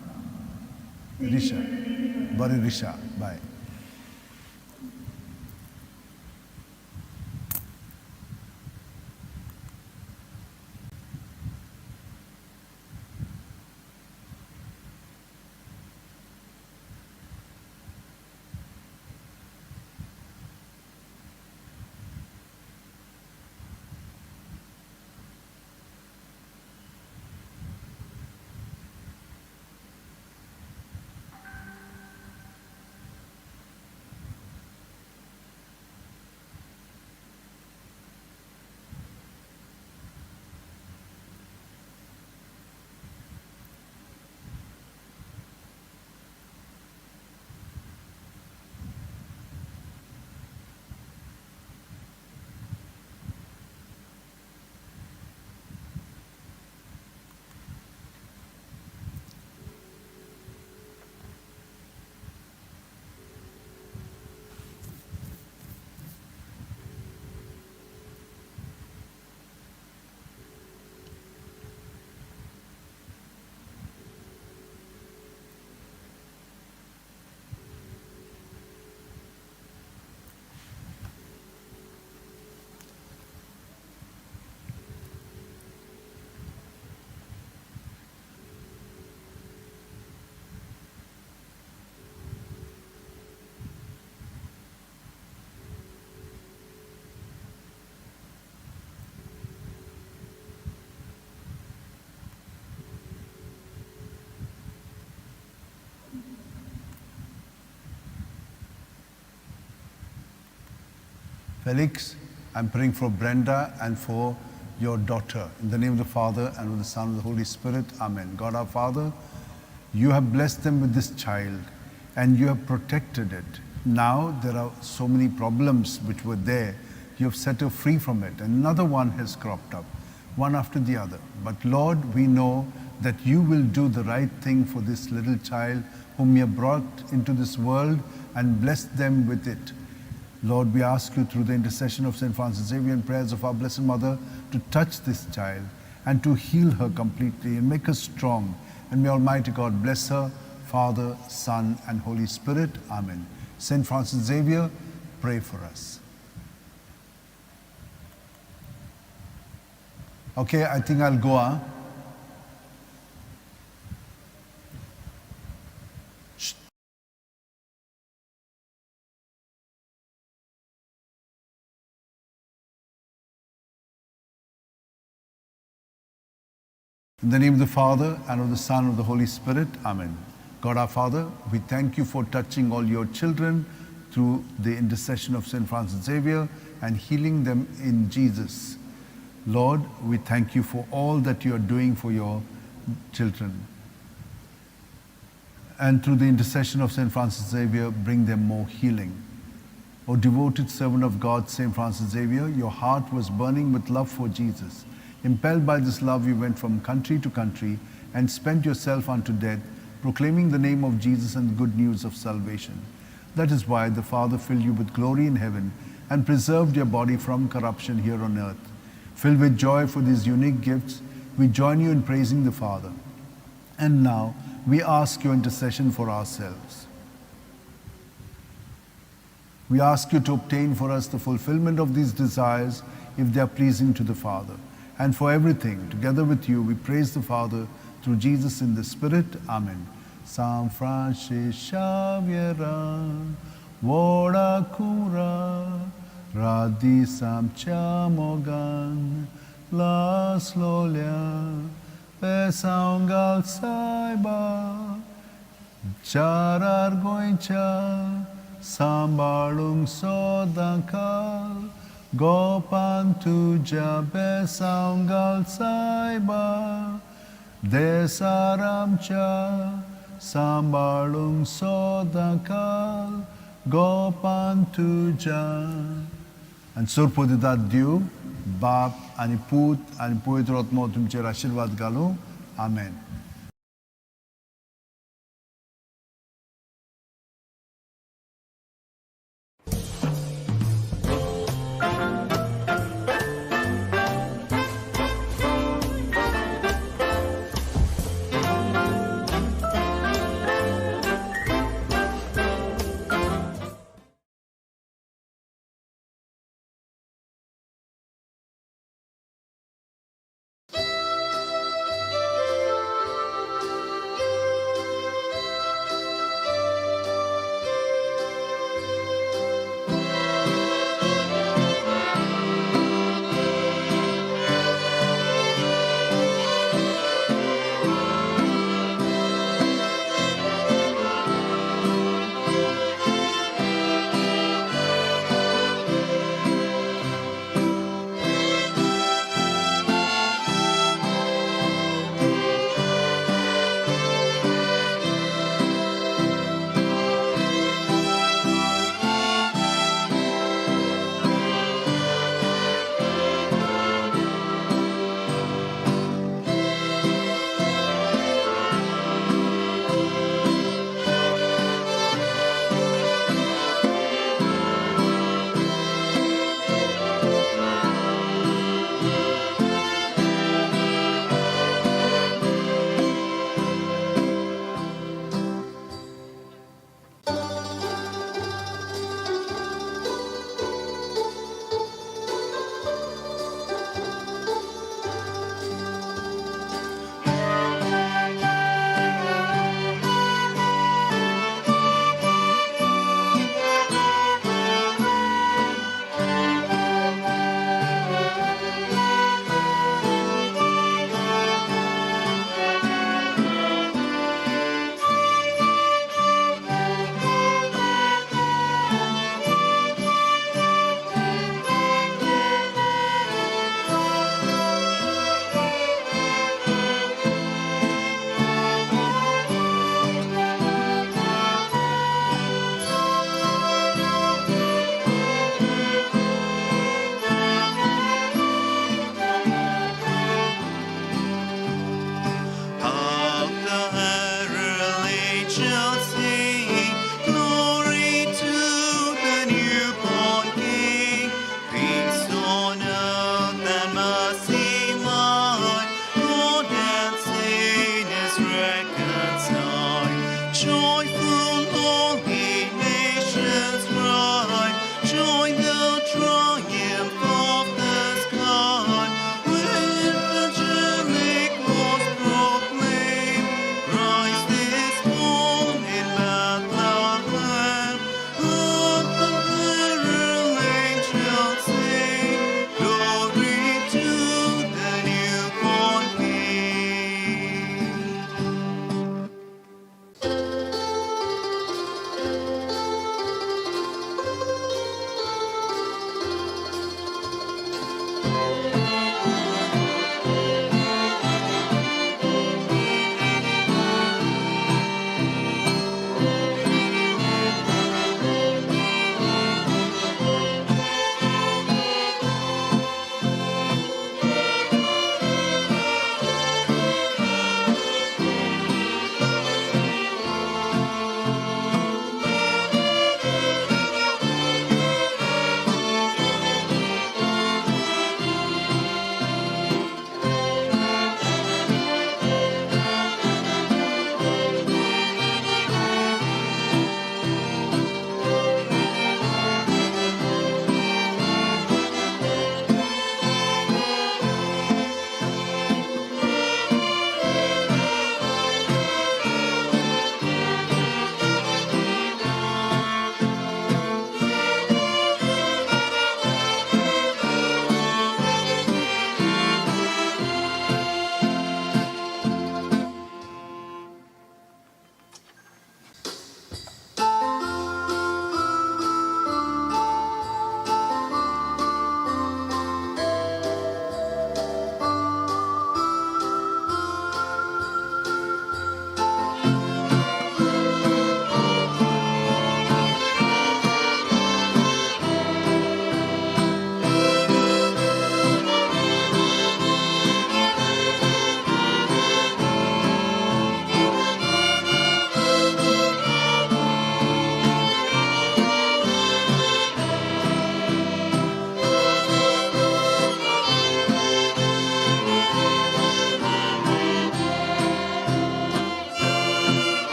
रिशा, बरें रिशा, बाय. Felix, I'm praying for Brenda and for your daughter. In the name of the Father, and of the Son, and of the Holy Spirit. Amen. God our Father, you have blessed them with this child and you have protected it. Now there are so many problems which were there. You have set her free from it. Another one has cropped up, one after the other. But Lord, we know that you will do the right thing for this little child whom you have brought into this world and blessed them with it. Lord, we ask you through the intercession of St. Francis Xavier and prayers of our Blessed Mother to touch this child and to heal her completely and make her strong. And may Almighty God bless her, Father, Son, and Holy Spirit. Amen. St. Francis Xavier, pray for us. Okay, I think I'll go. Huh? In the name of the Father, and of the Son, and of the Holy Spirit. Amen. God our Father, we thank you for touching all your children through the intercession of St. Francis Xavier and healing them in Jesus. Lord, we thank you for all that you are doing for your children. And through the intercession of St. Francis Xavier, bring them more healing. O devoted servant of God, St. Francis Xavier, your heart was burning with love for Jesus. Impelled by this love, you went from country to country and spent yourself unto death, proclaiming the name of Jesus and the good news of salvation. That is why the Father filled you with glory in heaven and preserved your body from corruption here on earth. Filled with joy for these unique gifts, we join you in praising the Father. And now we ask your intercession for ourselves. We ask you to obtain for us the fulfillment of these desires if they are pleasing to the Father. And for everything, together with you, we praise the Father through Jesus in the Spirit. Amen. San Francis Xavier, Voda Kura, Radhi Samcha Mogan, Las Lolia, Pesaungal Saiba, Charar Goincha, Sambalung Sodankal, Gopan Tuja Besaungal Saiba, Desaramcha, Sambalung Sodankal, Gopan Tuja. आनी सोरपोदितात देव बाप आनी पूत आनी पवित्र आत्मो तुमचेर आशिर्वाद घालूं. आमेन.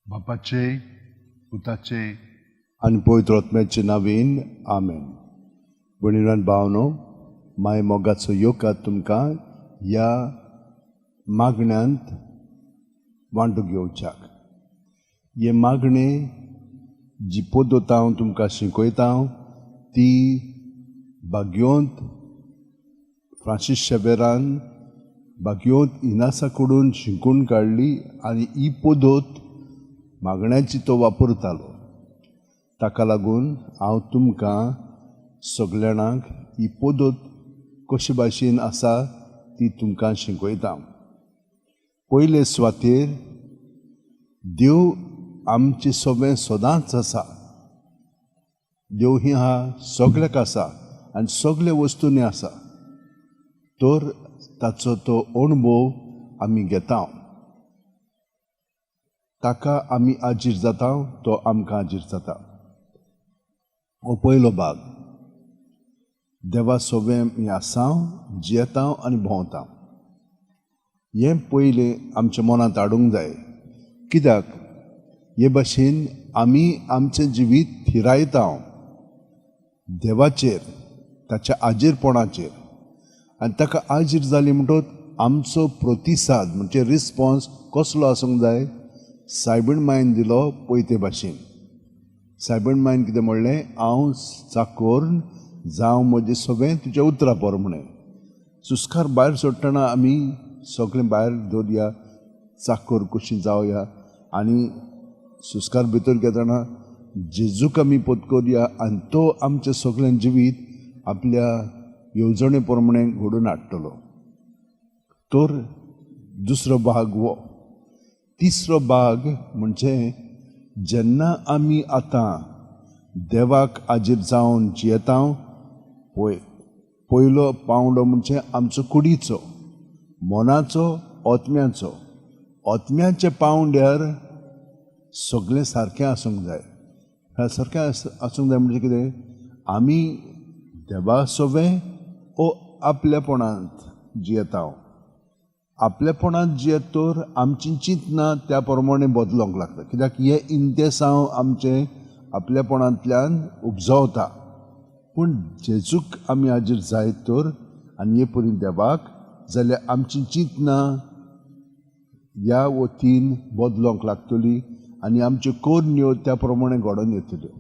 बापाचे, पुताचे आनी पवित्र आत्म्याचे नांवान आमेन. भयणीन भावनो, माय मोगाचो योगाद तुमकां ह्या मागण्यांत वांटो घेवच्याक. हे मागणे जी पद्दत हांव तुमकां शिकयता ती भाग्योंत फ्रांसीस शेवेरान भाग्योंत इनासा कडून शिकून काडली आनी ही पद्दत मागण्याची तो वापरतालो. ताका लागून हांव तुमकां सगळ्यांक ही पद्दत कशे भाशेन आसा ती तुमकां शिकयता. पयले सुवातेर देव आमचे सगळें सदांच आसा. देव ही आहा सगळ्याक आसा आनी सगळे वस्तूंनी आसा, तर ताचो तो अणभव आमी घेता. ताका आमी आजीर जाता, तो आमकां आजीर जाता. हो पयलो भाग. देवा सोबें मी आसा, जियेता आनी भोंवता. हें पयलें आमच्या मनांत हाडूंक जाय. कित्याक हे भाशेन आमी आमचें जिवीत थिरायता देवाचेर, ताच्या आजीरपणाचेर. आनी ताका आजीर जाली म्हणटकच आमचो प्रतिसाद म्हणजे रिस्पोन्स कसलो आसूंक जाय? सायबीण मायन दिलो पयते भाशेन. सायबीण मायन कितें म्हणलें? हांव चाकोर जावं म्हजें सगळें तुज्या उतरा प्रमाणें. सुस्कार भायर सोडटना आमी सगळें भायर दवरया, चाकोर कशी जावया आनी सुस्कार भितर घेतना जेजूक आमी पत्करया आनी तो आमचें सगळें जिवीत आपल्या येवजणे प्रमाणें घडोवन हाडटलो. तर दुसरो भाग हो. तिसरो भाग म्हणजे जेन्ना आमी आतां देवाक आजीर जावन जियेता, पयलो पांवडो म्हणजे आमचो कुडीचो, मनाचो, आत्म्याचो. आत्म्याच्या पांवड्यार सगळें सारकें आसूंक जाय. सारकें आसूंक जाय म्हणजे कितें? आमी देवा सोबें ओ आपलेपणांत जियेता. आपलेपणांत जियेत तर आमची चिंतना त्या प्रमाणे बदलोंक लागता. कित्याक हे इंतेसांव आमचें आपलेपणांतल्यान उपजवता. पूण जेजूक आमी हाजीर जायत तर आनी हे परी देवाक जाल्यार आमची चिंतना ह्या वतीन बदलोंक लागतली आनी आमच्यो करण्यो त्या प्रमाणे घडोवन येतल्यो.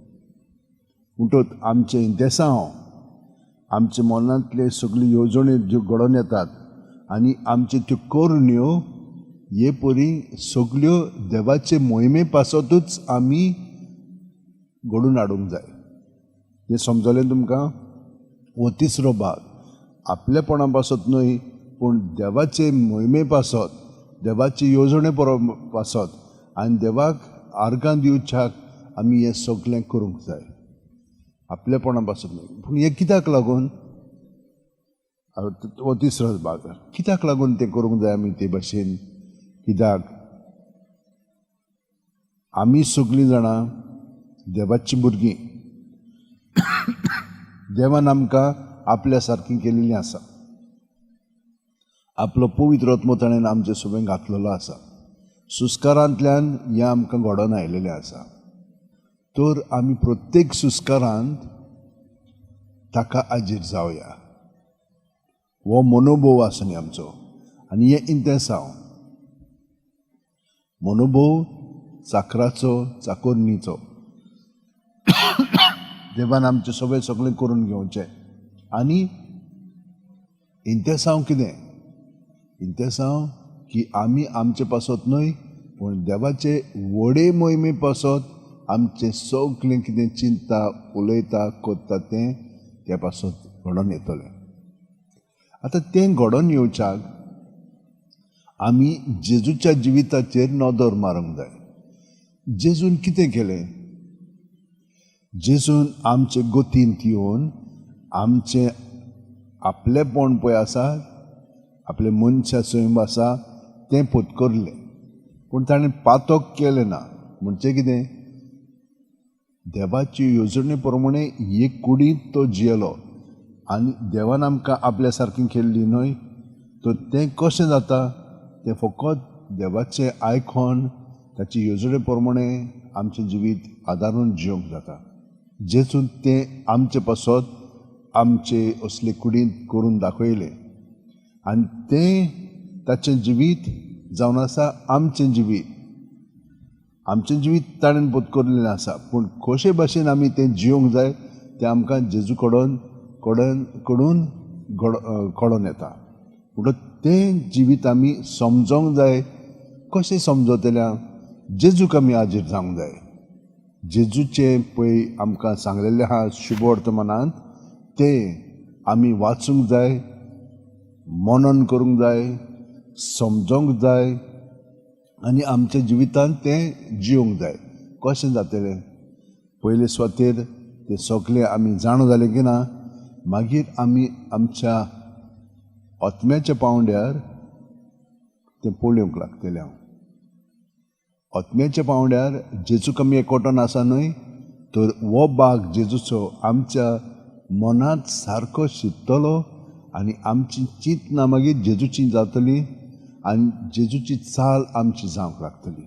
म्हणटकच आमचें इंतेसांव, आमच्या मनांतले सगळ्यो येवजण्यो ज्यो घडोवन येतात आनी आमच्यो त्यो करण्यो हे परी सगळ्यो देवाचे मोहिमे पासतूच आमी घडोवन हाडूंक जाय. हें समजलें तुमकां? हो तिसरो भाग. आपलेपणा पासत न्हय, पूण देवाचे मोहिमे पासत, देवाचे येवजणे पासत आनी देवाक आर्गां दिवच्याक आमी हें सगळें करूंक जाय. आपलेपणा पासत न्हय. पूण हें कित्याक लागून? हो तिसरो भाग. कित्याक लागून तें करूंक जाय आमी ते भाशेन? कित्याक आमी सगळीं जाणां देवाचीं भुरगीं. देवान आमकां आपल्या सारकीं केलेलीं आसा. आपलो पवित्र आत्मो ताणें आमचे सोबें घातलेलो आसा. सुस्कारांतल्यान हें आमकां घडोवन आयलेलें आसा. तर आमी प्रत्येक सुस्कारांत ताका आजीर जावया. हो मनोभोव आसा न्ही आमचो आनी हें इंतेसांव. मनोभोव चाकराचो, चाकोरणीचो. देवान आमचें सगळें सगळें करून घेवचें. आनी इंतेसांव कितें? इंतेसांव की आमी आमचे पासत न्हय, पूण देवाचे व्हडे मोहिमे पासत आमचें सगळें कितें चिंतता, उलयता, करता तें त्या पासत घडोवन येतलें. आतां तें घडोवन येवच्याक आमी जेजूच्या जिविताचेर नदर मारूंक जाय. जेजून कितें केलें? जेजून आमचे गतींत येवन आमचें आपलेपण पळय आसा, आपलें मनशा सैम आसा तें पत्करलें. पूण ताणें पातक केलें ना. म्हणजे कितें? देवाची येवजणे प्रमाणे हे कुडींत तो जियेलो आनी देवान आमकां आपल्या सारकी केल्ली न्हय. तर तें कशें जाता? तें फकत देवाचें आयकोन ताची येवजणे प्रमाणे आमचें जिवीत आदारून जिवंक जाता. जेजून तें आमचे पासत आमचे असले कुडींत करून दाखयलें आनी तें ताचें जिवीत जावन आसा आमचें जिवीत. आमचें जिवीत ताणें पोतकरलेलें आसा, पूण कशे भाशेन आमी तें जिवंक जाय तें आमकां जेजू कडून कडून कळोन येता. म्हणटकच तें जिवीत आमी समजोंक जाय. कशें समजतल्या? जेजूक आमी हाजीर जावंक जाय. जेजूचें पळय आमकां सांगलेलें आहा शुभवर्तमानांत, तें आमी वाचूंक जाय, मनन करूंक जाय, समजोंक जाय आनी आमच्या जिवितांत तें जिवंक जाय. कशें जातलें? पयले सुवातेर तें सगळें आमी जाणा जालें की ना, मागीर आमी आमच्या आत्म्याच्या पांवड्यार तें पळोवंक लागतलें. हांव आत्म्याच्या पांवड्यार जेजूक आमी एकवटान आसा न्हय, तर हो भाग जेजूचो आमच्या मनांत सारको शिरतलो आनी आमची चिंतना मागीर जेजूची जातली आनी जेजूची चाल आमची जावंक लागतली.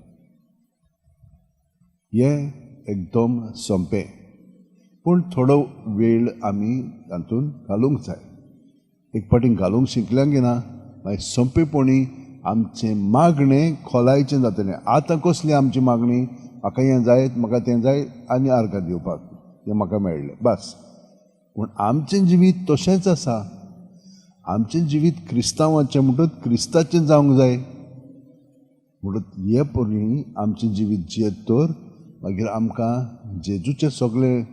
हें एकदम सोंपें, पूण थोडो वेळ आमी तातूंत घालूंक जाय. एक फावटी घालूंक शिकल्या की ना, मागीर सोंपेपणी आमचें मागणें खोलायचें जातलें. आतां कसली आमची मागणी? म्हाका हें जाय, म्हाका तें जाय आनी आर्गां दिवपाक हें म्हाका मेळ्ळें, बस. पूण आमचें जिवीत तशेंच आसा. आमचें जिवीत क्रिस्तांवाचें म्हणटकच क्रिस्ताचें जावंक जाय. म्हणटकच हे परी आमचें जिवीत जियेत तर मागीर आमकां जेजूचें सगळें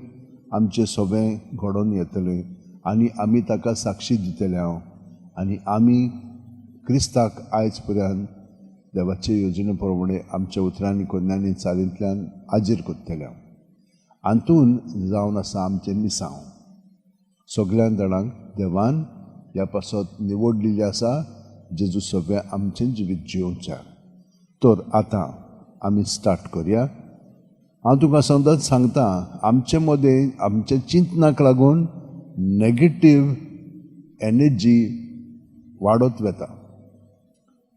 आमचें सगळें घडोवन येतलें आनी आमी ताका साक्षी दितले हांव. आनी आमी क्रिस्ताक आयज पर्यंत देवाचे येवजणे प्रमाणे आमच्या उतरांनी, कोन्यांनी, चालींतल्यान हाजीर करतले हांव. हातून जावन आसा आमचें मिसांव. सगळ्या जाणांक देवान ह्या पासत निवडलेली आसा जेजू सगळें आमचें जिवीत जिवोवच्या. तर आतां आमी स्टार्ट करया. हांव तुमकां सदांच सांगता, आमचे मदें आमच्या चिंतनाक लागून नेगेटीव एनर्जी वाडत वता.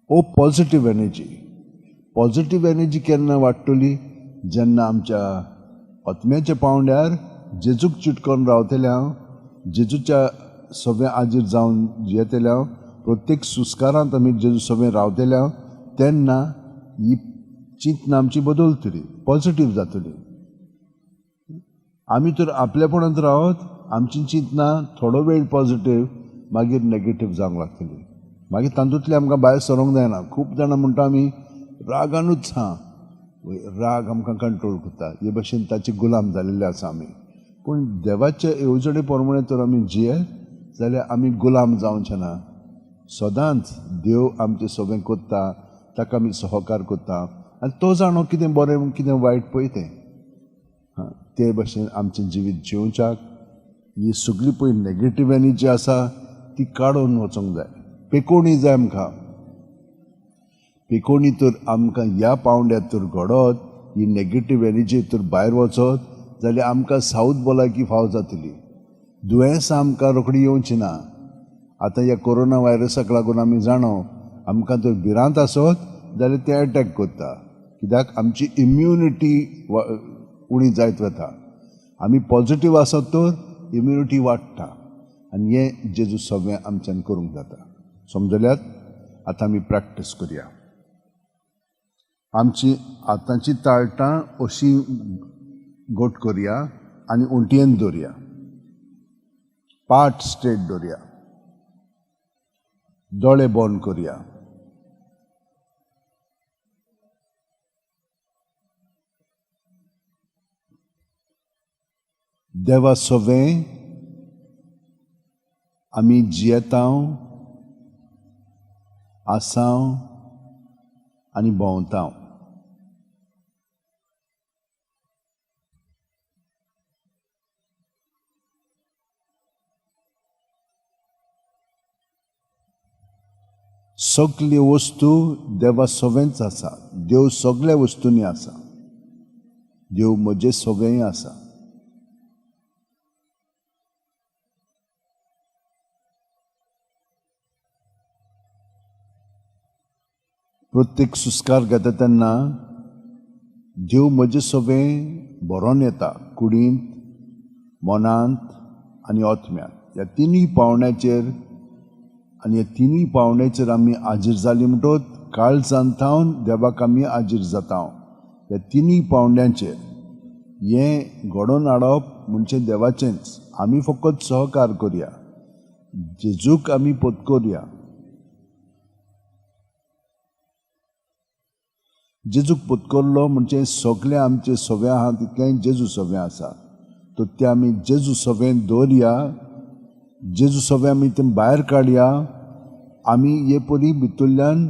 ओ पॉझिटीव एनर्जी, पॉझिटीव एनर्जी केन्ना वाडटली? जेन्ना आमच्या आत्म्याच्या पांवड्यार जेजूक चिटकोन रावतले हांव, जेजूच्या सगळें हाजीर जावन जियेतले हांव, प्रत्येक सुस्कारांत आमी जेजू सगळें रावतले हांव, तेन्ना ही चिंतना आमची बदलतली, पॉझिटीव जातली. आमी तर आपलेपणांत रावत आमची चिंतना थोडो वेळ पॉझिटीव, मागीर नेगेटीव जावंक लागतली. मागीर तातूंतलें आमकां भायर सरोंक जायना. खूब जाणां म्हणटा आमी रागानूच हा, राग आमकां कंट्रोल करता, हे भशेन ताचे गुलाम जाल्ले आसा आमी. पूण देवाचे येवजणे प्रमाणे तर आमी जियेत जाल्यार आमी गुलाम जावचे ना. सदांच देव आमचें सगळें करता, ताका आमी सहकार करता आनी तो जाणो कितें बरें कितें वायट पळय तें. ते भशेन आमचें जिवीत जिवच्याक ही सगळी पळय नेगेटीव एनर्जी आसा ती काडून वचूंक जाय. पेकोणी जाय आमकां. पेकोणी तर आमकां ह्या पांवड्यार तर घडत, ही नेगेटीव एनर्जी तर भायर वचत जाल्यार आमकां सावथ भलायकी फाव जातली. दुयेंसां आमकां रोखडी येवची ना. आतां ह्या कोरोना व्हायरसाक लागून आमी जाणो आमकां जर भिरांत आसत जाल्यार तें एटॅक करता, कित्याक आमची इम्युनिटी उणी जायत वता. आमी पॉझिटीव आसत तर इम्युनिटी वाडटा आनी हें जेजू सगळें आमच्यान करूंक जाता. समजल्यात? आतां आमी प्रॅक्टीस करया. आमची आतांची ताळटां अशी गोट करया आनी उंटयेन दवरया, पाट स्ट्रेट दवरया, दोळे बंद करया. देवा सवें आमी जियेतांव, आसांव आनी भोंवतांव. सगल्यो वस्तू देवा सवेंच आसा. देव सगल्या वस्तूंनी आसा. देव म्हजे सवेंय आसा. प्रत्येक सुस्कार घेता तेन्ना देव म्हजे सवें भरोन येता, कुडींत, मनांत आनी आत्म्यांत. ह्या तिनूय पावण्याचेर आनी ह्या तिनूय पावण्याचेर आमी हाजीर जाली म्हणटकच काळजान थावन देवाक आमी हाजीर जाता. ह्या तिनूय पावंड्यांचेर हें घडोवन हाडप म्हणजे देवाचेंच. आमी फकत सहकार करया, जेजूक आमी पत्करया. जेजूक पत्करलो म्हणजे सगळें आमचें सवें आहा तितलेंय जेजू सवें आसा. तर तें आमी जेजू सवें दवरया, जेजू सवें आमी तें भायर काडया. आमी हे परी भितरल्यान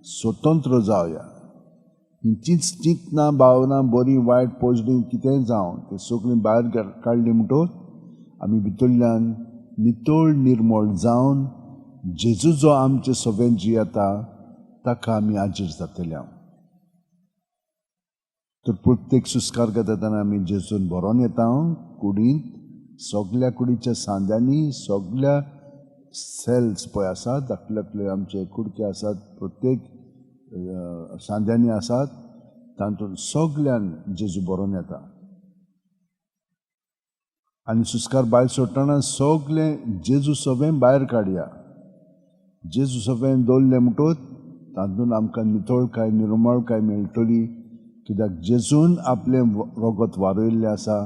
स्वतंत्र जावया. चींच चिंतना भावना बरी वायट पोजडी कितेंय जावं तें सगळीं भायर काडली म्हणटकच आमी भितरल्यान नितळ निर्मळ जावन जेजू जो आमचे सवें जियेता ताका आमी हाजीर जातले. तर प्रत्येक सुस्कार घेता तेन्ना आमी जेजून भरोन येता. कुडींत सगल्या कुडीच्या सांद्यांनी सगल्या सेल्स पळय आसात, धाकले धाकले आमचे कुडके आसात, प्रत्येक सांद्यांनी आसात, तातूंत सगल्यान जेजू भरोन येता. आनी सुस्कार भायर सोडटना सगलें जेजू सवें भायर काडया. जेजू सवें दवरलें म्हणटकच तातूंत आमकां नितळकाय निर्मळकाय मेळटली. कित्याक जेजून आपलें रगत वारयल्लें आसा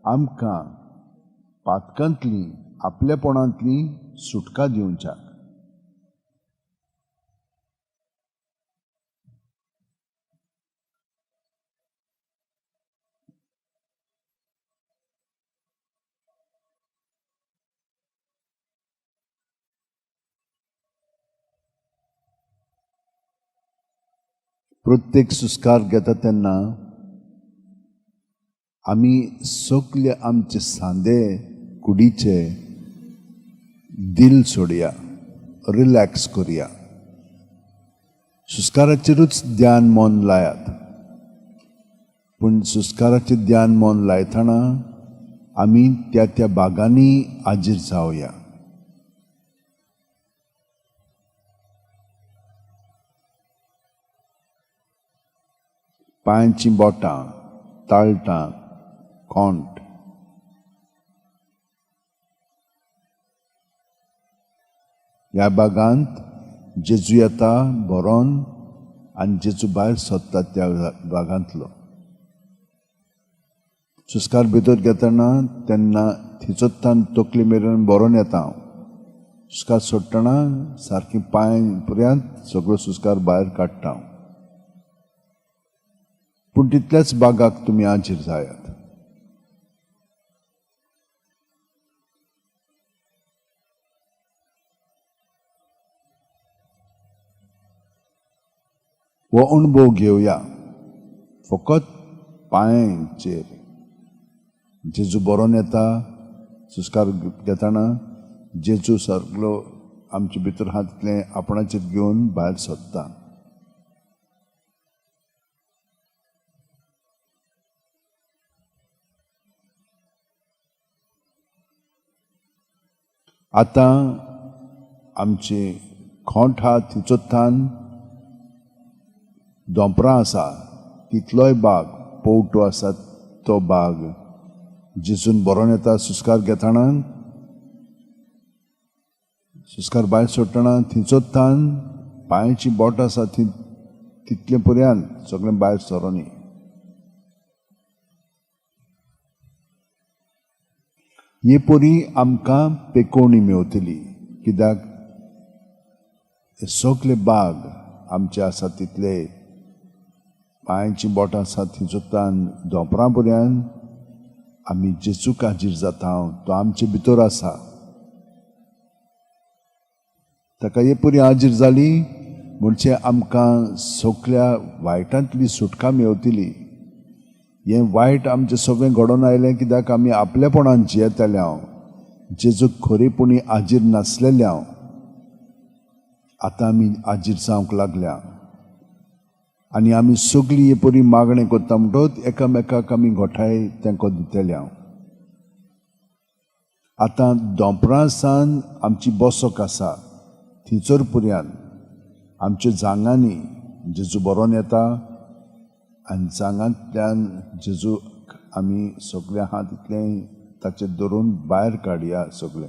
आमकां पातकांतली आपलेपणांतली सुटका दिवच्याक. प्रत्येक सुस्कार घेता तेन्ना आमी सगळे आमचे सांदे कुडीचे दिल सोडया, रिलॅक्स करया. सुस्काराचेरूच ध्यान मन लायात. पूण सुस्काराचेर ध्यान मन लायतना आमी त्या त्या भागांनी हाजीर जावया. पांयांचीं बोटां, ताळटां, खोंट, ह्या भागांत जेजू येता भरोन आनी जेजू भायर सोदता त्या भागांतलो. सुस्कार भितर घेतना तेन्ना थिचोत्तान तकली मेरेन भरोन येता हांव. सुस्कार सोडटना सारकी पांय पर्यंत सगळो सुस्कार भायर काडटा हांव. पूण तितल्याच बागाक तुमी हाजीर जायात. हो अणभव घेवया फकत पांयांचेर. जेजू बरोन येता सुस्कार घेतना जेजू सगलो आमचे भितर आहा तितलें आपणाचेर घेवन भायर सोदता. आतां आमचे खोंट आहा थिचोत्थान दोंपरां आसा तितलोय बाग पोवटो आसा तो बाग जेजून बरोन येता सुस्कार घेतना. सुस्कार भायर सोडटना थिचोत्थान पांयाची बोट आसा ती तितले पर्यंत सगळें भायर सरोनी. हे परी आमकां पेकोवणी मेवतली. कित्याक सगले बाग आमचे आसा तितले पांयांची बोटां आसा थिंचोत्तान दोंपरां पर्यंत आमी जेजूक हाजीर जाता. तो आमचे भितर आसा. ताका हे परी हाजीर जाली म्हणजे आमकां सगल्या वायटांतली सुटका मेवतली. हें वायट आमचें सगळें घडोवन आयलें कित्याक आमी आपलेपणान जियेताले हांव, जेजूक खरेपणी हाजीर नासलेले हांव. आतां आमी हाजीर जावंक लागल्या आनी आमी सगळीं हे परी मागणें करता म्हणटकच एकामेकाक आमी घोठाय तेंको दितले हांव. आतां दोंपरां सान आमची बसक आसा थिंचर पर्यंत आमच्या जांगांनी जेजू बरोन येता. आनी जांगांतल्यान जेजूक आमी सगळें आहा तितलें ताचेर धरून भायर काडया. सगळें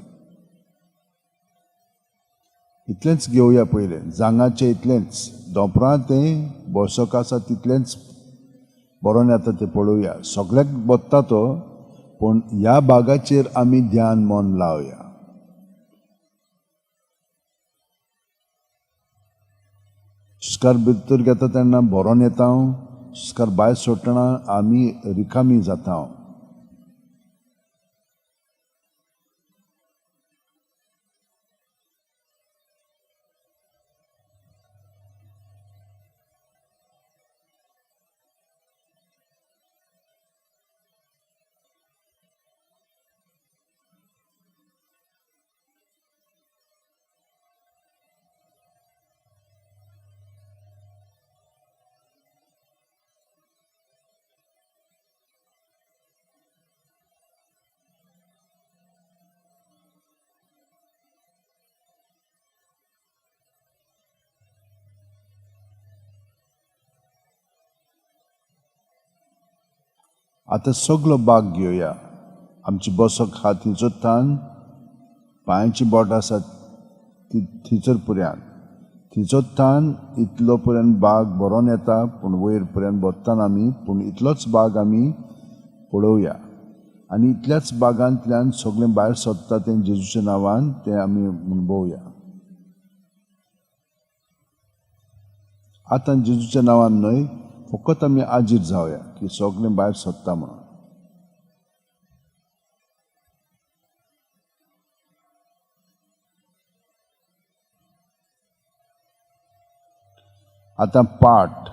इतलेंच घेवया पयलें, जांगाचें इतलेंच, दोंपरां तें बसक आसा तितलेंच बरोवन येता तें पळोवया. सगळ्याक बत्ता तो, पूण ह्या भागाचेर आमी ध्यान मन लावया. सुस्कार भितर घेता तेन्ना भरोन येता हांव, सुस्कार भायर सोडटना आमी रिकामी जाता. आतां सगलो बाग घेवया. आमची बसक आहा थंयसर थावन पांयांची बोट आसा ती थंयसर पर्यंत, थंयसर थावन इतलो पर्यंत बाग भरोन येता, पूण वयर पर्यंत बसताना आमी, पूण इतलोच बाग आमी पळोवया. आनी इतल्याच बागांतल्यान सगळें भायर सोदता तें जेजूच्या नांवान तें आमी अणभवया. आतां जेजूच्या नांवान न्हय, फकत आमी आजीर जावया की सगळें भायर सोदता म्हणून. आतां पाट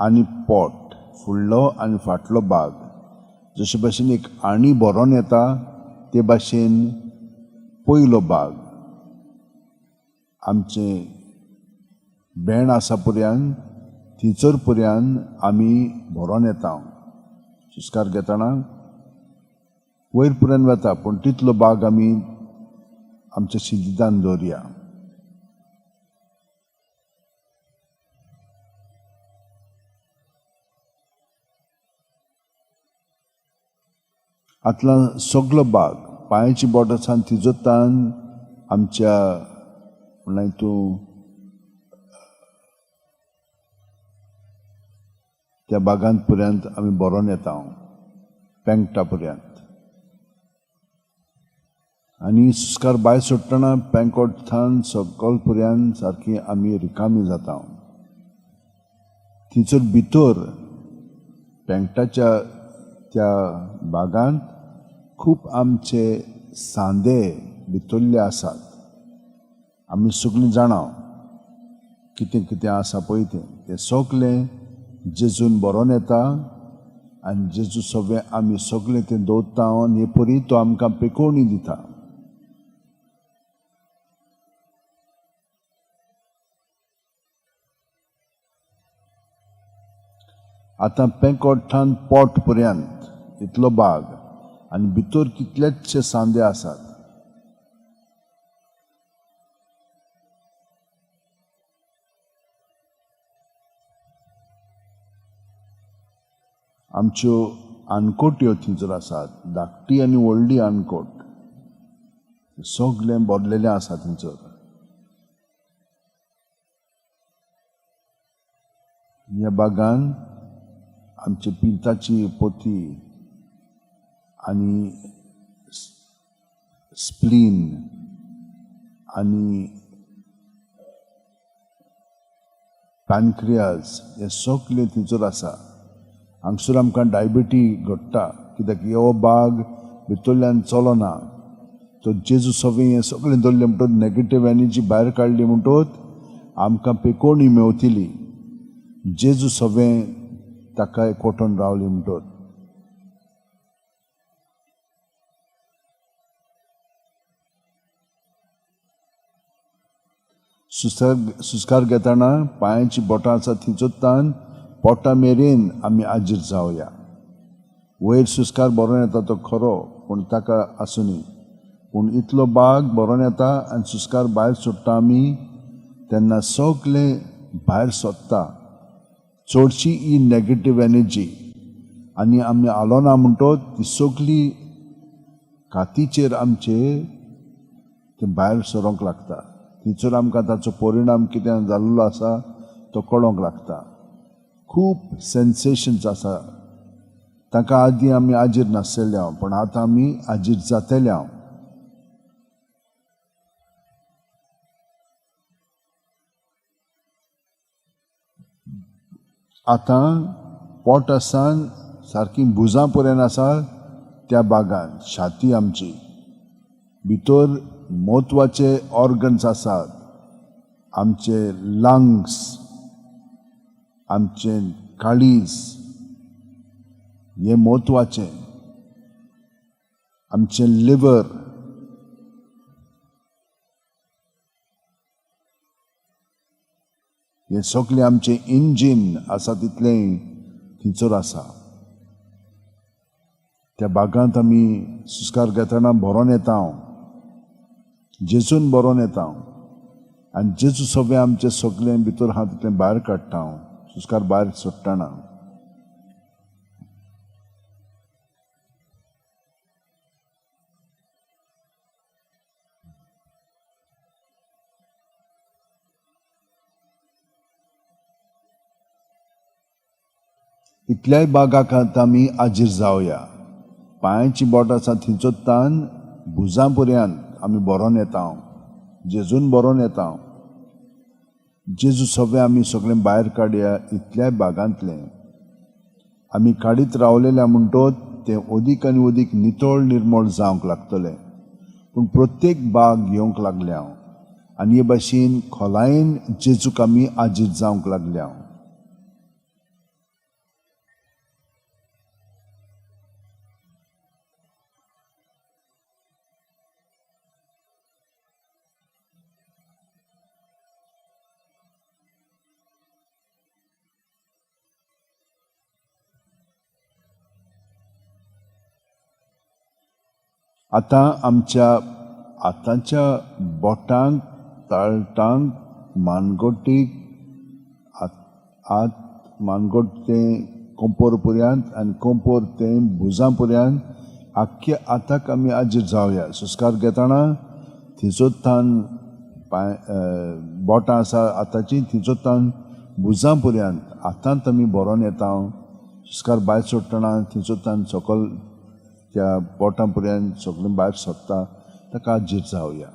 आनी पोट, फुडलो आनी फाटलो भाग जशे भाशेन एक आणी भरोन येता ते भाशेन पयलो भाग आमचें भेंड आसा पर्यंत थंयसर पर्यंत आमी भरोन येता. सुस्कार घेतना वयर पर्यंत वता, पूण तितलो भाग आमी आमच्या शिदितान दवरया. आतला सगलो भाग पांयाची बोट आसा तिजो तान आमच्या म्हणल्यार तूं त्या बागांत पर्यंत आमी भरोन येता, पेंकटा पर्यंत. आनी सुस्कार भायर सोडटना पेंकोट थावन सकल पर्यंत सारकी आमी रिकामी जाता. थंयसर भितर पेंकटाच्या त्या बागांत खूब आमचे सांदे भितरले आसात. आमी सगळीं जाणा कितें कितें आसा पळय तें, तें सगळें जेजून भरोन येता आनी जेजू सगळें आमी सगळें तें दवरता आनी हे परी तो आमकां पेकोवणी दिता. आतां पेंकोठान पोट पर्यंत इतलो बाग आनी भितर कितलेचशे सांदे आसात. आमच्यो आनकोट्यो थंयसर आसात, धाकटी आनी व्हडली आनकोट, सगळें भरलेलें आसा थंयसर. ह्या बागान आमचे पिंताची पोती आनी स्प्लीन आनी पॅनक्रियाज हे सगळें थंयसर आसा. हांगसर आमकां डायबिटी घडटा, कित्याक हो बाग भितरल्यान चलना. तो जेजू सगळें हें सगळें दवरलें म्हणटकच नेगेटीव एनर्जी भायर काडली म्हणटकच आमकां पेकोवणी मेवतली. जेजू सगळें ताका एकवटून रावली म्हणटकच. सुस्कार घेतना पांयांची बोटां आसा थंयसर तान पोटा मेरेन आमी आजीर जावया. वयर सुस्कार भरोन येता तो खरो, पूण ताका आसुनी, पूण इतलो बाग भरोन येता आनी सुस्कार भायर सोडटा आमी तेन्ना सगळें भायर सोदता. चडशी ही नॅगेटीव एनर्जी आनी आमी आलोना म्हणटो ती सगली कातीचेर आमचे ते भायर सरोंक लागता. थंयसर आमकां ताचो परिणाम कितें जाल्लो आसा तो कळोंक लागता. खूब सेन्सेशन्स आसा तांकां आदीं आमी आजीर नासलेले हांव, पूण आतां आमी आजीर जातले हांव. आतां पोट आसान सारकी भुजां पर्यंत आसा त्या बागान छाती आमची भितर म्हत्वाचे ऑर्गन्स आसात, आमचे लंग्स, आमचे काळीज हे म्हत्वाचें, आमचें लिवर, हें सगळें आमचें इंजीन आसा तितलें थंयसर आसा. त्या बागांत आमी सुस्कार घेतना भरोन येता हांव, जेजून भरोन येता हांव आनी जेजू सगळें आमचें सगळें भितर आहा तितलें भायर काडटा हांव, सुस्कार भायर सोडटना. इतल्याय बागाक आमी आजीर जावया. पांयाची बोट आसा थंयचो तान भुजां पर्यंत आमी भरोन येता हांव, जेजून भरोन येता हांव. जेजू सगळें आमी सगळें भायर काडया इतल्याय बागांतलें. आमी काडीत रावलेल्या म्हणटोच तें अदीक आनी अदीक नितळ निर्मळ जावंक लागतलें. पूण प्रत्येक बाग येवंक लागलें हांव आनी हे भाशेन खोलायेन जेजूक आमी आजीर जावंक लागले हांव. आतां आमच्या आतांच्या बोटांक, ताळटांक, मानगोटीक, आत मानगोट तें कोंपोर पर्यंत आनी कोंपोर तें भुजां पर्यंत आख्ख्या आताक आमी आजीर जावया. सुस्कार घेतना थंयचो तान पांय बोटां आसा आतांची थंयचो तान भुजां पर्यंत आतांत आमी भरोन येता हांव. सुस्कार भायर सोडटना थंयचो तान सकल त्या बोटां पर्यंत सगळें भायर सोदता, ताका आजीर जावया.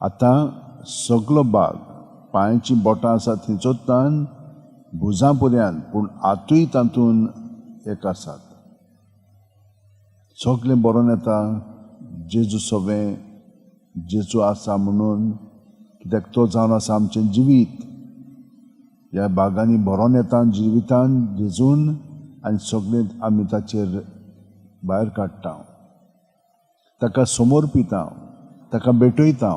आतां सगलो बाग पांयाची बोटां आसा थंयचो तान भुजां पर्यंत, पूण आतूय तातूंत एक आसात. सगळें बरोवन येता जेजू सगळें जेजू आसा म्हणून, कित्याक तो जावन आसा आमचें जिवीत. ह्या बागांनी भरोन येता जिवितान जेजून आनी सगळें आमी ताचेर भायर काडटा, ताका समर्पिता, ताका भेटयता.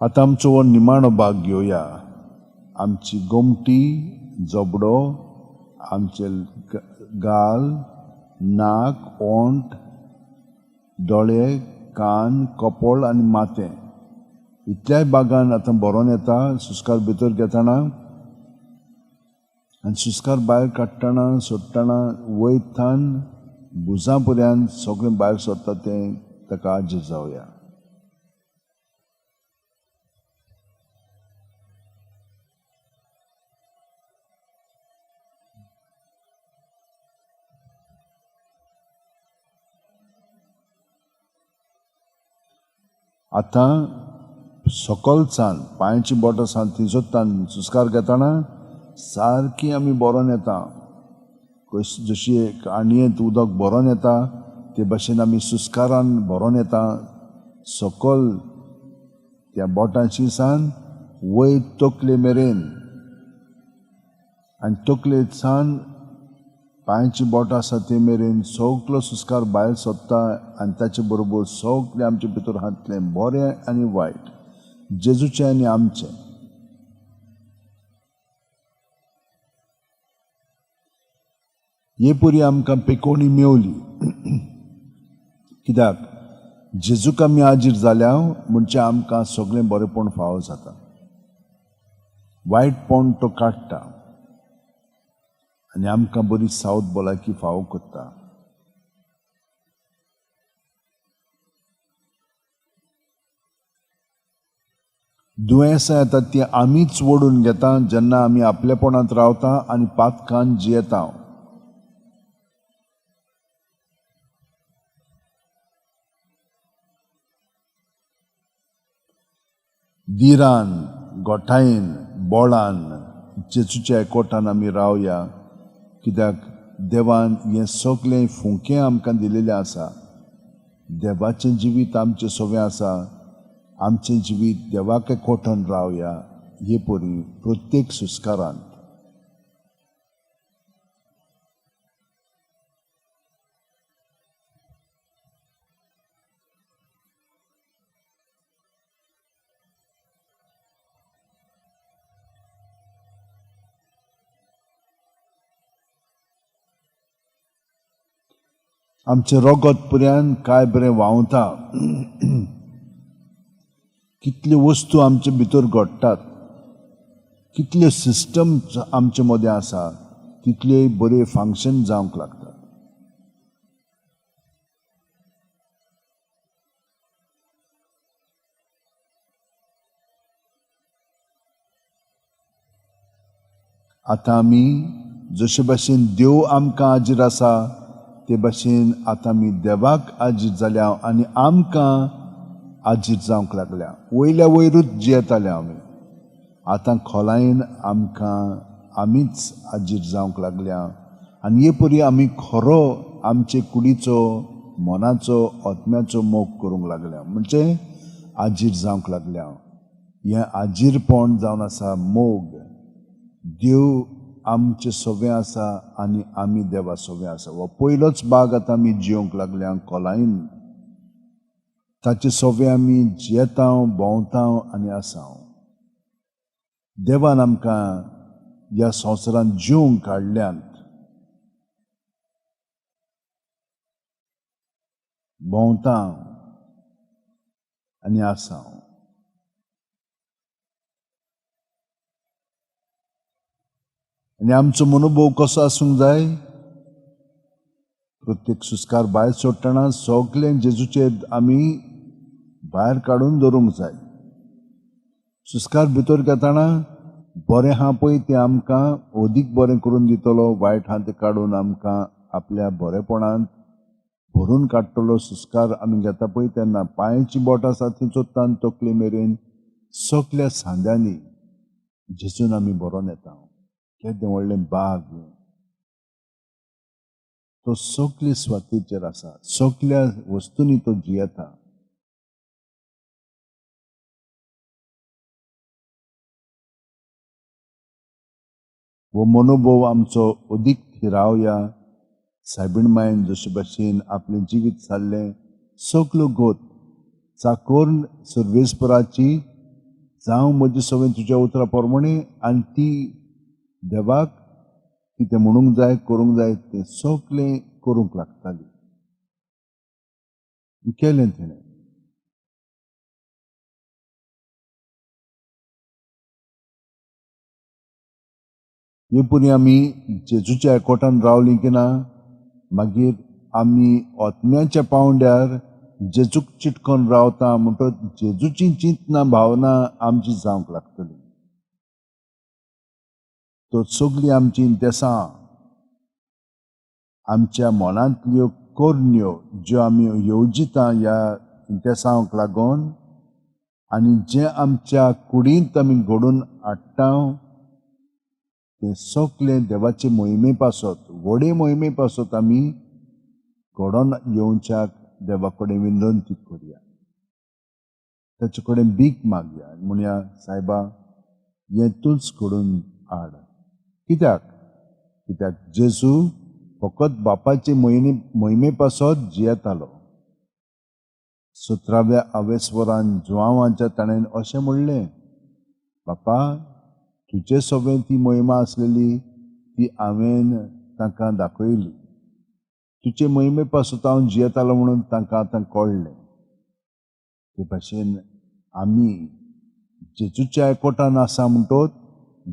आतां आमचो हो निमाणो भाग घेवया. आमची गोमटी, जबडो, आमचे गाल, नाक, ओंठ, दोळे, कान, कपोल आनी माथें इतल्याय बागान आतां भरोन येता. सुस्कार भितर घेतना आनी सुस्कार भायर काडटना सोडटना वयतान भुजां पर्यंत सगळें भायर सोडटा तें ताका आजीर जावया. आतां सकलसान पांयाची बोटां सान थंयसर तान सुस्कार घेतना सारकी आमी भरोन येता. जशी एक आणयेंत उदक भरोन येता ते भाशेन आमी सुस्कारान भरोन येता. सकल त्या बोटांची सान वयर तकले मेरेन आनी तकले सान पांयची बोटां आसा ते मेरेन सगलो सुस्कार भायर सोदता आनी ताचे बरोबर सगलें आमचे भितर हातलें बरें आनी वायट, जेजूचें आनी आमचें. हे परी आमकां पेकोणी मेवली. कित्याक जेजूक आमी आजीर जाल्या म्हणजे आमकां सगळें बरेंपण फावो जाता. वायटपण तो काडटा आनी आमकां बरी सावत भलायकी फावो करता. दुयेंसां येतात ती आमीच ओडून घेता जेन्ना आमी आपलेपणांत रावता आनी पातकान जियेता. दिरान, गोठायेन, बोळान जेजूच्या एकवटान आमी रावया. कित्याक देवान हें सगळें फुंकें आमकां दिलेलें आसा. देवाचें जिवीत आमचें सवें आसा. आमचें जिवीत देवाक एकवटान रावया हे परी प्रत्येक सुस्कारांत. आमचें रगत पुऱ्यान काय बरें व्हांवता. कितल्यो वस्तू आमचे भितर घडटात, कितल्यो सिस्टम आमचे मदें आसा, तितल्योय बऱ्यो फंक्शन जावंक लागतात. आतां आमी जशे भाशेन देव आमकां आजीर आसा ते भाशेन आतां आमी देवाक आजीर जाल्या आनी आमकां आजीर जावंक लागल्या. वयल्या वयरूच जियेताले आमी, आतां खोलायेन आमकां आमीच आजीर जावंक लागल्या. आनी हे परी आमी खरो आमचे कुडीचो, मनाचो, आत्म्याचो मोग करूंक लागल्या, म्हणजे आजीर जावंक लागल्या. हें आजीरपण जावन आसा मोग. देव आमचे सवें आसा आनी आमी देवा सवें आसा. हो पयलोच भाग आतां आमी जियोंक लागल्या खोलायेन. ताचे सवें आमी जियेता, भोंवता आनी आसा. देवान आमकां ह्या संवसारांत जिवंक काडल्यात, भोंवता आनी आसा. आनी आमचो मनोभोव कसो आसूंक जाय? प्रत्येक सुस्कार भायर सोडटना सगळें जेजूचेर आमी भायर काडून दवरूंक जाय. सुस्कार भितर घेतना बरें आहा पळय तें आमकां अदीक बरें करून दितलो, वायट आहा तें काडून आमकां आपल्या बरेपणांत भरून काडटलो. सुस्कार आमी घेता पळय तेन्ना पांयची बोटां आसा थंय चोत्तान तकले मेरेन सगल्या सांद्यांनी जेजून आमी भरोन येता. केदें व्हडलें बाग, तो सगळे स्वातीचेर आसा, सगल्या वस्तूंनी तो जियेता. हो मनोभोव आमचो अदीक थिरावया. सायबीण मायन जशे भाशेन आपलें जिवीत सारलें, सगलो गोत चाकोर सर्वेस्पराची जावं म्हजे सवें तुज्या उतरा प्रमाणे, आनी ती देवाक कितें म्हणूंक जाय, करूंक जाय तें सगळें करूंक लागताली. केलें तिणें. हे परी आमी जेजूच्या एकवटान रावली की ना, मागीर आमी आत्म्याच्या पांवड्यार जेजूक चिटकोन रावता म्हणटच जेजूची चिंतना भावना आमची जावंक लागतली. तो सगळीं आमची देसां, आमच्या मनांतल्यो करण्यो ज्यो आमी येवजिता ह्या देसांक लागून आनी जें आमच्या कुडींत आमी घडोवन हाडटा तें सगळें देवाचे मोहिमे पासत, व्हडे मोहिमे पासत आमी घडोवन येवच्याक देवा कडेन विनंती करुया, ताचे कडेन भीक मागया, म्हणया सायबा हें तूंच घडोवन हाड. कित्याक? कित्याक जेजू फकत बापाचे मोहिमे पासत जियेतालो. 17व्या आवेस्वरान जुवांवाच्या ताणें अशें म्हणलें, बापा तुजे सोबें ती मोहिमा आसलेली ती हांवें तांकां दाखयली. तुजे मोहिमे पासत हांव जियेतालो म्हणून तांकां आतां कळ्ळें. ते भाशेन आमी जेजूच्या एकवटान आसा म्हणटोच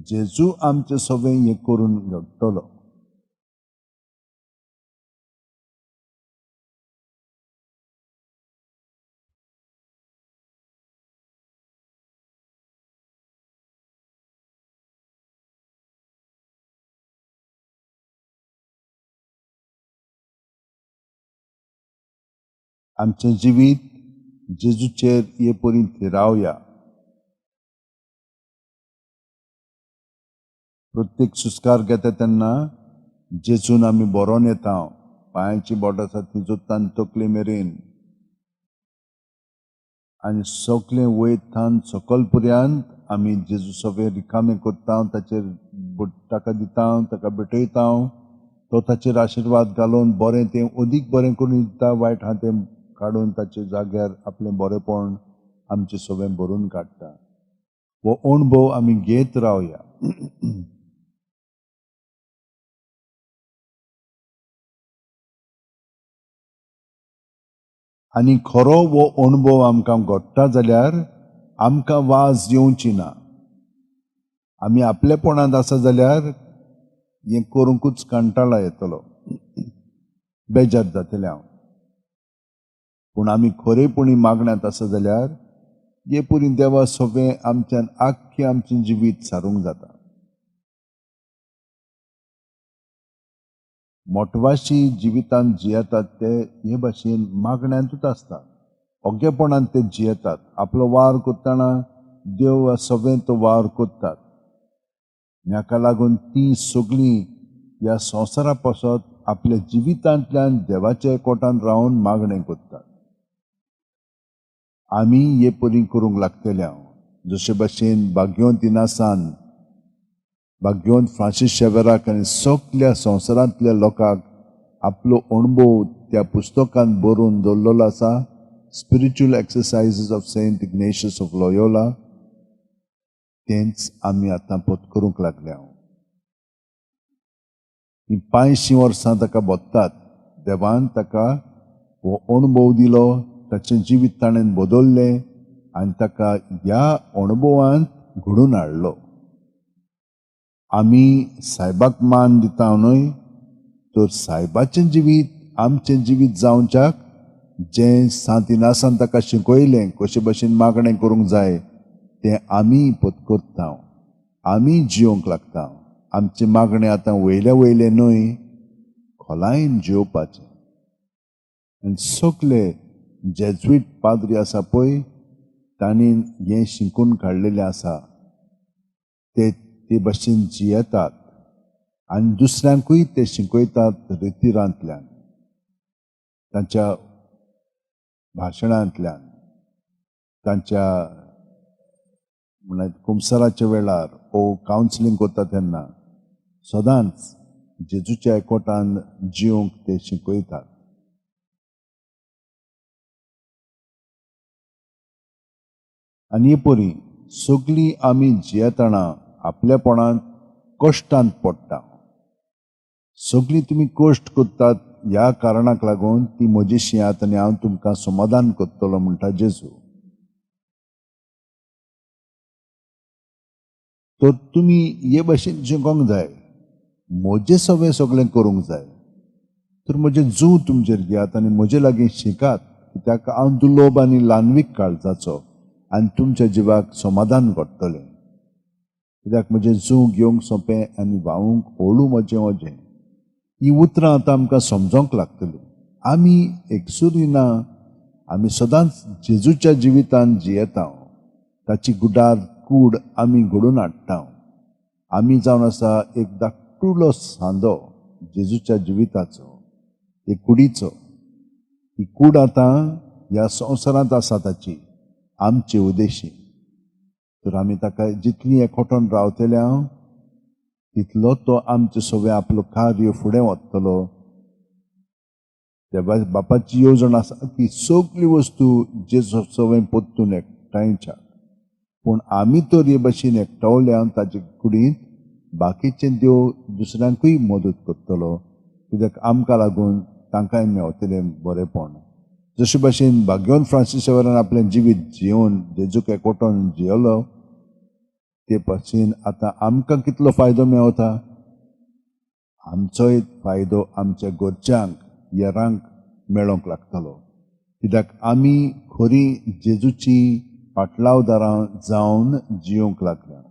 जेजू आमचे सोबें हें करून घडटलो. आमचें जिवीत जेजूचेर हे परी थिरावया. प्रत्येक सुस्कार घेता तेन्ना जेजून आमी बरोवन येता. पांयाची बोट आसा ती जोडटान तकले मेरेन आनी सगळें वयतान सकल पर्यंत आमी जेजू सगळें रिकामें करता, ताचेर ताका दिता, ताका भेटयता. तो ताचेर आशिर्वाद घालून बरें तें अदीक बरें करून दिता, वायट आहा तें काडून ताचे जाग्यार आपलें बरेंपण आमचें सगळें भरून काडटा. हो अणभव आमी घेत रावया. आनी खरो हो अणभव आमकां घडटा जाल्यार आमकां वाज येवची ना. आमी आपलेपणांत आसा जाल्यार हें करूंकूच कंटाळा येतलो, बेजार जातलें हांव. पूण आमी खरेपणी मागण्यांत आसा जाल्यार हे पुरी देवा सगळें आमच्यान आख्खें आमचें जिवीत सारूंक जाता. मोटवाशी जिवितांत जियेतात ते हे भाशेन मागण्यांतूच आसतात, ओगेपणांत ते जियेतात. आपलो वावर करतना देव सगळें तो वावर करतात. हाका लागून ती सगळीं ह्या संवसारा पासत आपल्या जिवितांतल्यान देवाच्या एकवटान रावन मागणें करतात. आमी हे परी करूंक लागतले हांव जशे भाशेन भाग्यवंत इनासान, भाग्यवंत फ्रांसीस शेवेराक आनी सगल्या संवसारांतल्या लोकांक आपलो अणभव त्या पुस्तकांत बरोवन दवरलेलो आसा, spiritual exercises of Saint Ignatius of Loyola. तेंच आमी आतां पोत करूंक लागले हांव. हीं 500 वर्सां ताका भोगतात. देवान ताका हो अणभव दिलो, ताचें जिवीत ताणें बदललें आनी ताका ह्या अणभवांत घडून हाडलो. आमी सायबाक मान दिता न्हय, तर सायबाचें जिवीत आमचें जिवीत जावच्याक जें सांत इनासान ताका शिकयलें कशे भशेन मागणें करूंक जाय तें आमी पत्करता, आमी जियोंक लागता. आमचें मागणें आतां वयल्या वयलें न्हय, खोलायेन जियोवपाचें. आनी सगले जेज्वीट पाद्री आसा पळय तांणी हें शिकून काडलेलें आसा, ते ते भशेन जियेतात आनी दुसऱ्यांकूय ते शिकयतात रितिरांतल्यान, तांच्या भाशणांतल्यान, तांच्या म्हणल्यार कुमसराच्या वेळार ओ कावन्सिलींग करता तेन्ना सदांच जेजूच्या एकवटान जिवंक ते शिकयतात. आनी हे परी सगळीं आमी जियेतना आपल्यापणांत कश्टांत पडटा. सगळीं तुमी कश्ट करतात ह्या कारणाक लागून ती म्हजी शियात आनी हांव तुमकां समाधान करतलो म्हणटा जेजू. तर तुमी हे भशेन जिकोंक जाय, म्हजें सगळें सगळें करूंक जाय. तर म्हजें जूं तुमचेर घेयात आनी म्हजे लागीं शिकात, कित्याक हांव दुर्लोभ आनी ल्हानवीक काळजाचो आनी तुमच्या जिवाक समाधान घडटलें. कित्याक म्हजें जूं घेवंक सोंपें आनी व्हांवूंक हळू म्हजें वजें. ही उतरां आतां आमकां समजोंक लागतलीं. आमी एकसुरी ना, आमी सदांच जेजूच्या जिवितांत जियेता, ताची गुडार कूड आमी घडोवन हाडटा. आमी जावन आसा एक धाकटुलो सांदो जेजूच्या जिविताचो, एक कुडीचो. ही कूड आतां ह्या संवसारांत आसा ताची आमचे उद्देशी. तर आमी ताका जितली एकवटून रावतले हांव तितलो तो आमचे सगळें आपलो कार्य फुडें वतलो देवा बापाची येवजण आसा की सगळी वस्तू जेजू सवय परतून एकठांयच्या, पूण आमी तर हे भाशेन एकठावल्यान ताचे कुडींत बाकीचे देव दुसऱ्यांकूय मदत करतलो, कित्याक आमकां लागून तांकांय मेवतलें बरेंपण. जशे भाशेन भाग्यवंत फ्रांसीस सेवरान आपलें जिवीत जियोवन जेजूक एकवटोन जियेलो, ते भाशेन आतां आमकां कितलो फायदो मेवता, आमचोय फायदो आमच्या घरच्यांक येरांक मेळोंक लागतलो, कित्याक आमी खरी जेजूची फाटलावदारां जावन जियोंक लागल्या.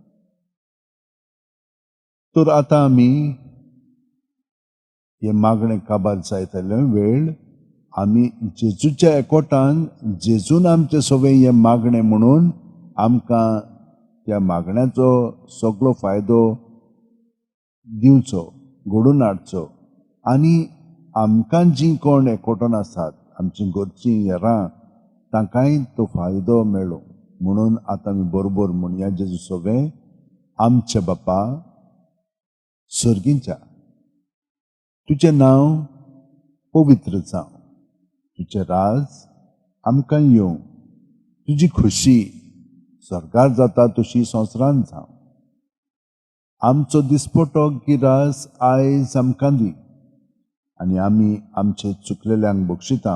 तर आतां आमी हे मागणें काबार जायतले वेळ आमी जेजूच्या एकवटान जेजून आमचे सगळें हें मागणें म्हणून आमकां त्या मागण्याचो सगळो फायदो दिवचो, घडोवन हाडचो आनी आमकां जीं कोण एकवटून आसात आमची घरचीं हेरां तांकांय तो फायदो मेळो म्हणून आतां आमी बरोबर म्हणया जेजू सगळें आमच्या बापा सर्गींच्या, तुजें नांव पवित्र जावं, तुजें राज आमकां येवं, तुजी खुशी स्वर्गार जाता तशी संवसारांत जावं, आमचो दिसपटो गिरास आयज आमकां दी आनी आमी आमचे चुकलेल्यांक बक्षिता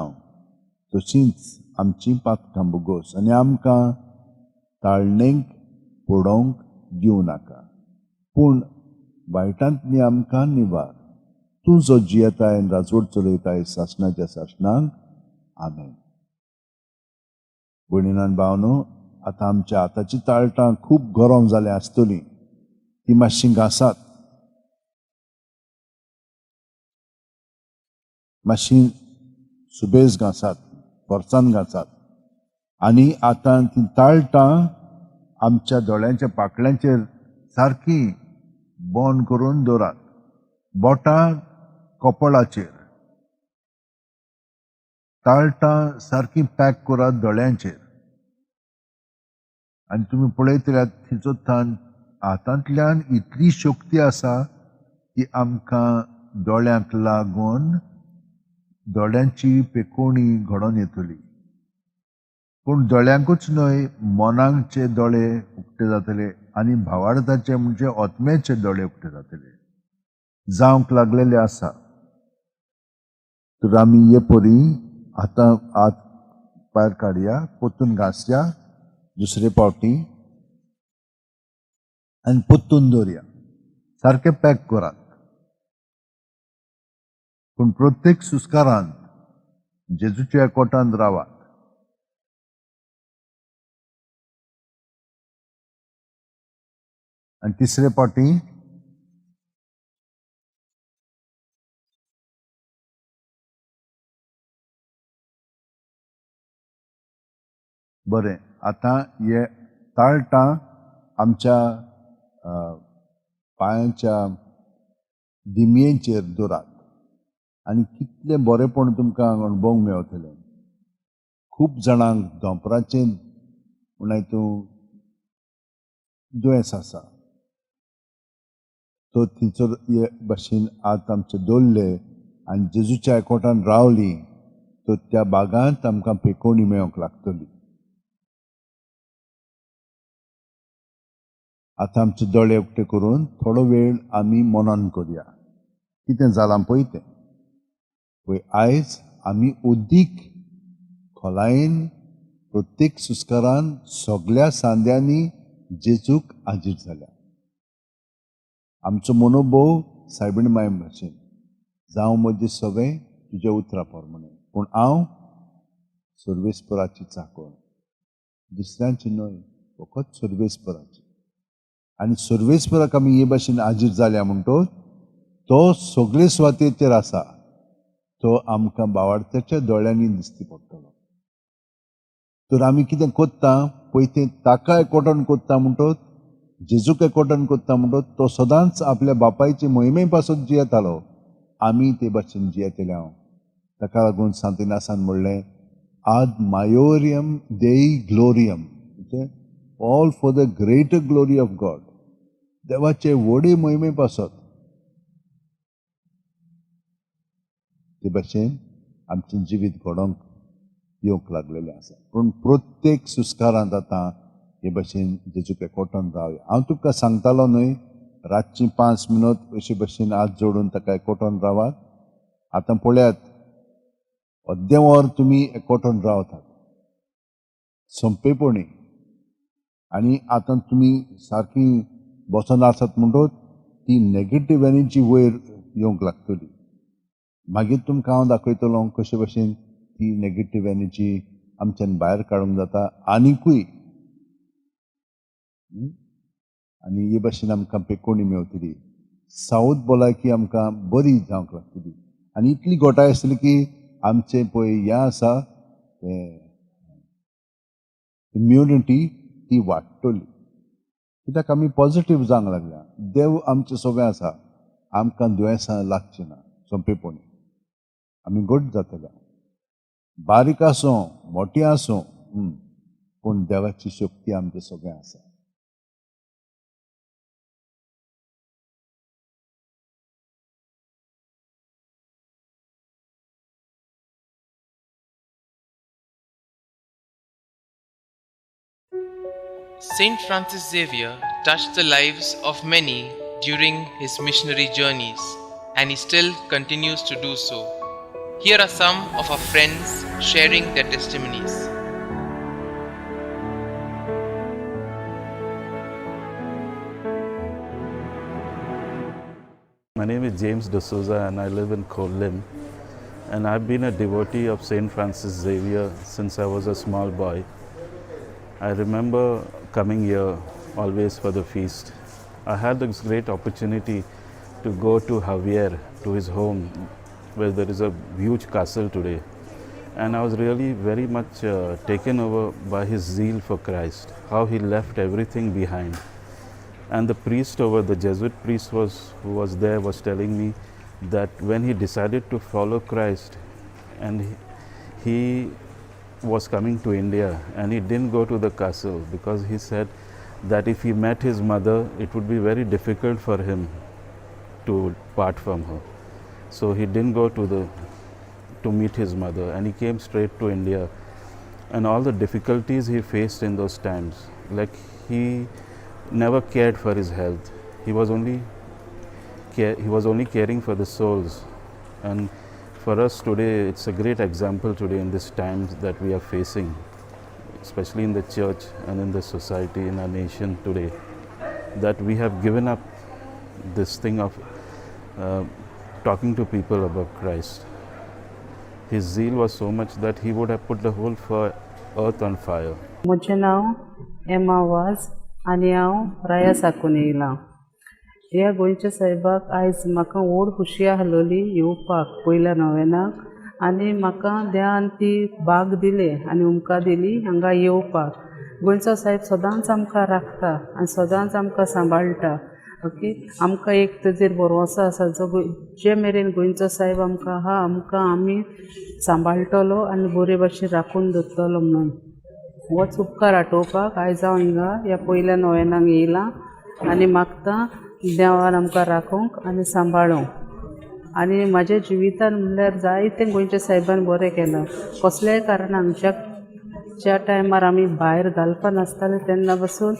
तशींच आमची पातकां बोगोस आनी आमकां ताळणेक पडोवंक दिवं नाका, पूण वायटांतली आमकां निवार. तूं जो जियेताय आनी राजवट चलयताय सासणाच्या सासणाक. आमेन. भयणीन भावनो, आतां आमच्या हाताचीं ताळटां खूब गरम जाल्यां आसतलीं, ती मातशीं घांसात, मातशीं सुबेज घांसात, फोर्सान घांसात आनी आतां ती ताळटां आमच्या दोळ्यांच्या पाकळ्यांचेर सारकी बंद करून दवरात, बोटां कपळाचेर, ताळटां सारकी पॅक करात दोळ्यांचेर आनी तुमी पळयतल्यात तिचो थान हातांतल्यान इतली शक्ती आसा की आमकां दोळ्यांक लागून दोळ्यांची पेकोणी घडोवन येतली. पूण दोळ्यांकूच न्हय, मनांचे दोळे उक्ते जातले आनी भावार्थाचे म्हणजे आत्म्याचे दोळे उक्ते जातले जावंक लागलेले आसा. तर आमी हे परी आतां हात भायर काडया, परतून घांसया दुसरे पावटी आनी परतून दवरया, सारकें पॅक करात. पूण प्रत्येक सुस्कारांत जेजूच्या एकवटांत रावात. आनी तिसरे पावटी बरें, आतां हे ताळटां आमच्या पांयांच्या दिमयेचेर दवरात आनी कितलें बरेंपण तुमकां अणभवूंक मेवतलें. खूब जाणांक धोंपराचें म्हणल्यार तूं दुयेंस आसा, तो थंयसर हे भाशेन हात आमचे दवरले आनी जेजूच्या एकवटान रावली तर त्या बागांत आमकां पेकोवणी मेळोंक लागतली. आतां आमचे दोळे उक्ते करून थोडो वेळ आमी मनन करया, कितें जालां पळय तें. पळय आयज आमी उदीक खोलायेन प्रत्येक सुस्कारान सगळ्या सांद्यांनी जेजूक हाजीर जाल्या. आमचो मनोभोव सायबीण माय भाशेन जावं म्हजें सगळें तुज्या उतरा प्रमाणे, पूण हांव सर्वेस्पराची चाकर, दुसऱ्यांची न्हय, फकत सर्वेस्पराची. आनी सर्वेस्पराक आमी हे भाशेन हाजीर जाल्या म्हणटो तो सगळे सुवातेचेर आसा, तो आमकां बावार्थ्याच्या दोळ्यांनी दिसती पडटलो. तर आमी कितें कोत्ता पळय तें ताका एकवटन कोत्ता म्हणटोच, जेजूक एकवटन कोत्ता म्हणटोच तो सदांच आपल्या बापायचे मोहिमे पासून जियेतालो, आमी ते भाशेन जियेतले हांव. ताका लागून सांतिनासान म्हणलें आद मायोरियम देई ग्लोरियम, म्हणजे all for the greater glory of God, देवाचे व्हडे मोहिमे पासत. ते भाशेन आमचें जिवीत घडोवंक येवंक लागलेलें आसा. पूण प्रत्येक सुस्कारांत आतां हे भशेन जेजूक एकवटून रावया. हांव तुमकां सांगतालो न्हय, रातचीं 5 मिनट अशे भशेन हात जोडून ताका एकवटून रावात. आतां पळयात, अर्दें वर तुमी एकवटून रावतात सोंपेपणी, आनी आतां तुमी सारकी बसोन आसात म्हणटकच ती नेगेटीव एनर्जी वयर येवंक लागतली. मागीर तुमकां हांव दाखयतलो कशे भशेन ती नेगेटीव एनर्जी आमच्यान भायर काडूंक जाता आनिकूय. आनी हे भशेन आमकां पेकोणी मेवतली, सावथ भलायकी आमकां बरी जावंक लागतली. आनी इतली घोटाय आसली की आमचें पळय हें आसा तें इम्युनिटी ती वाडटली, कित्याक आमी पॉजिटीव जावंक लागल्या. देव आमचें सगळें आसा, आमकां दुयेंसां लागचीं ना सोंपेपणी, आमी घट जातले. बारीक आसूं मोटी आसूं, पूण देवाची शक्ती आमचें सगळें आसा. Saint Francis Xavier touched the lives of many during his missionary journeys, and he still continues to do so. Here are some of our friends sharing their testimonies. My name is James D'Souza and I live in Khorlim, and I've been a devotee of Saint Francis Xavier since I was a small boy. I remember coming here always for the feast. I had this great opportunity to go to Javier, to his home, where there is a huge castle today. And I was really very much taken over by his zeal for Christ, how he left everything behind. And the priest over, the Jesuit priest who was there, was telling me that when he decided to follow Christ, and he was coming to India, and he didn't go to the castle because he said that if he met his mother, it would be very difficult for him to part from her. So he didn't go to meet his mother, and he came straight to India. And all the difficulties he faced in those times, like he never cared for his health. He was only caring for the souls. And for us today, it's a great example today in these times that we are facing, especially in the church and in the society, in our nation today, that we have given up this thing of talking to people about Christ. His zeal was so much that he would have put the whole earth on fire. म्हजें नांव एमा वाज आनी हांव राया साकून येयलां. ह्या गोंयच्या सायबाक आयज म्हाका व्हड खुशी आहलोली येवपाक पयल्या नोवेनाक, आनी म्हाका देवान ती भाग दिले आनी उमकां दिली हांगा येवपाक. गोंयचो सायब सदांच आमकां राखता आनी सदांच आमकां सांबाळटा. ओके, आमकां एक तेजेर भरवंसो आसा, जो जे मेरेन गोंयचो सायब आमकां आहा, आमकां आमी सांबाळटलो आनी बरे भाशेन राखून दवरतलो म्हणून. होच उपकार आठोवपाक आयज हांव हिंगा ह्या पयल्या नोवेनाक येयलां आनी मागता देवान आमकां राखूंक आनी सांबाळूंक. आनी म्हाज्या जिवितान म्हणल्यार जायतें गोंयच्या सायबान बरें केलां. कसल्याय कारणान ज्या टायमार आमी भायर घालपा नासताले तेन्ना पासून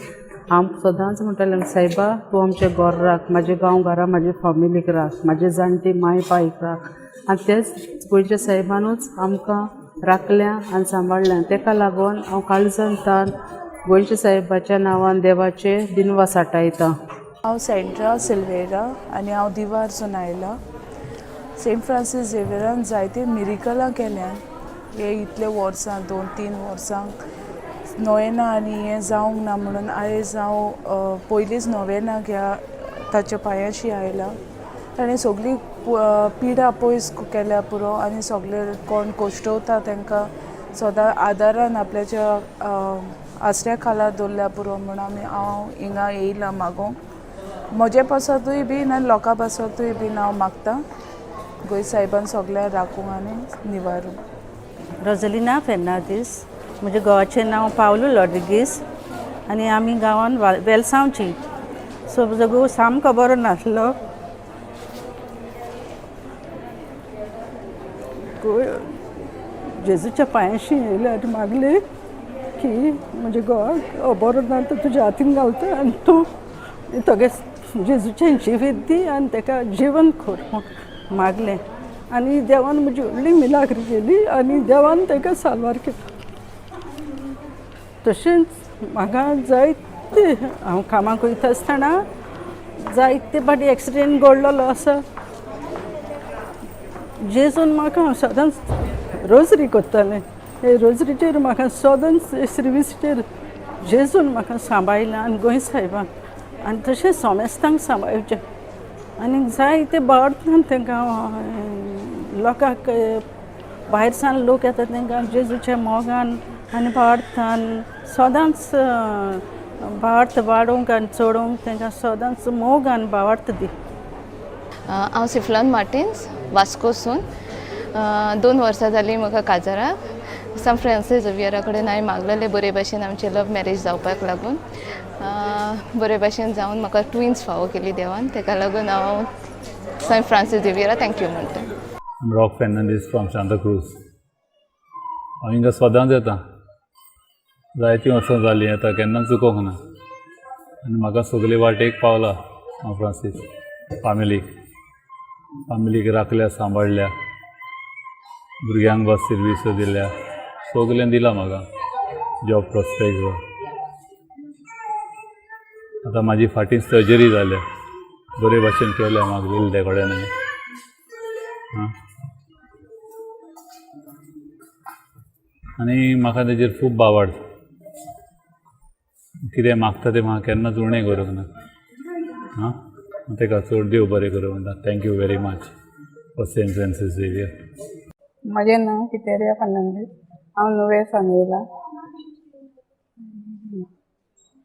हांव सदांच म्हणटालें, सायबा तूं आमचें घर राख, म्हाजे गांव घरा, म्हाजे फामिलीक राख, म्हाजे जाणटी माय पायक राख. आनी तेच गोंयच्या सायबानूच आमकां राखल्या आनी सांबाळ्ळ्या. तेका लागून हांव काळजान तान गोंयच्या सायबाच्या नांवान देवाचे दिनवास आटायता. हांव सेंट्रा सिल्वेरा आनी हांव दिवारसून आयलां. सेंट फ्रांसीस झेवियरान जायते मिरिकलां केल्यान हे इतले वर्सां, 2-3 वर्सांक नोवेना आनी हें जावंक ना म्हणून आयज हांव पयलींच नोवेनाक ह्या ताच्या पांयाशी आयलां. ताणें सगळी पिडा पयस केल्या पुरो आनी सगळे कोण कोश्टवता तांकां सदां आदारान आपल्याच्या आसऱ्या खाला दवरल्या पुरो म्हणून आमी हांव हिंगा येयलां मागोंक. म्हजे पासतूय बीन आनी लोकां पासतूय बीन हांव मागता गोंय सायबान सगळ्यांक राखूंक आनी निवारूंक. रोजलिना फेर्नांदीस, म्हज्या घोवाचें नांव पावलू लॉड्रिगीस आनी आमी गांवान वेलसांवची. सो म्हजो घोव सामको बरो नासलो. जेजूच्या पांयाशी येयलें आनी मागलें की म्हज्या घोवाक बरो ना तो तुज्या हातीन घालता आनी तूं तोगे जेजूचें जिवीत दी आनी तेका जिवन कर म्हूण मागलें आनी देवान म्हजी व्हडली मिलाग्र केली आनी देवान तेका साल्वार केलो. तशेंच म्हाका जायते हांव कामाक वयता आसतना जायते फावटी एक्सिडेंट घडलेलो आसा. जेजून म्हाका हांव सदांच रोजरी करतालें, हे रोजरीचेर म्हाका सदांच सर्विसीचेर जेजून म्हाका सांबाळ्ळें आनी गोंय सायबान आनी तशेंच सोमेस्तांक सांबाळचें आनी जायते भारतान तांकां लोकांक भायर सान लोक येता तांकां जेजूच्या मोगान आनी भारतान सदांच भावार्थ वाडोवंक आनी चडोवंक तांकां सदांच मोग आनी भावार्थ दी. हांव सिफ्लॉन मार्टिन्स वास्कोसून. 2 वर्सां जालीं म्हाका काजाराक. सांत फ्रांसीस झेवियरा कडेन हांवें मागलेलें बरे भाशेन आमचें लव मॅरेज जावपाक लागून बरे भाशेन जावन म्हाका ट्विन्स फावो केली देवान, ताका लागून हांव सांत फ्रांसीस झेवियरा thank you म्हणटा. I'm Rock Fernandez from Santa Cruz. हांव हिंगा सदांच येता, जायतीं वर्सां जालीं येता, केन्ना चुकोंक ना आनी म्हाका सगले वाटेक पावला सांत फ्रांसीस. फामिलीक फामिलीक राखल्या, सांबाळ्ळ्या, भुरग्यांक बस सर्विसो दिल्या, सगलें दिलां म्हाका जॉब प्रोस्पेक्ट. आतां म्हाजी फाटीं सर्जरी जाल्या, बरे भाशेन केल्या म्हाका ते कडेन. आनी म्हाका तेजेर खूब भावार्थ, कितें मागता तें म्हाका केन्नाच उणें करूंक ना. आं, ताका चड देव बरें करूं म्हणटा. Thank you very much for Saint Francis Xavier. म्हजें नांव कितेरिया फर्नांडीस, हांव नुवें सावन येयलां.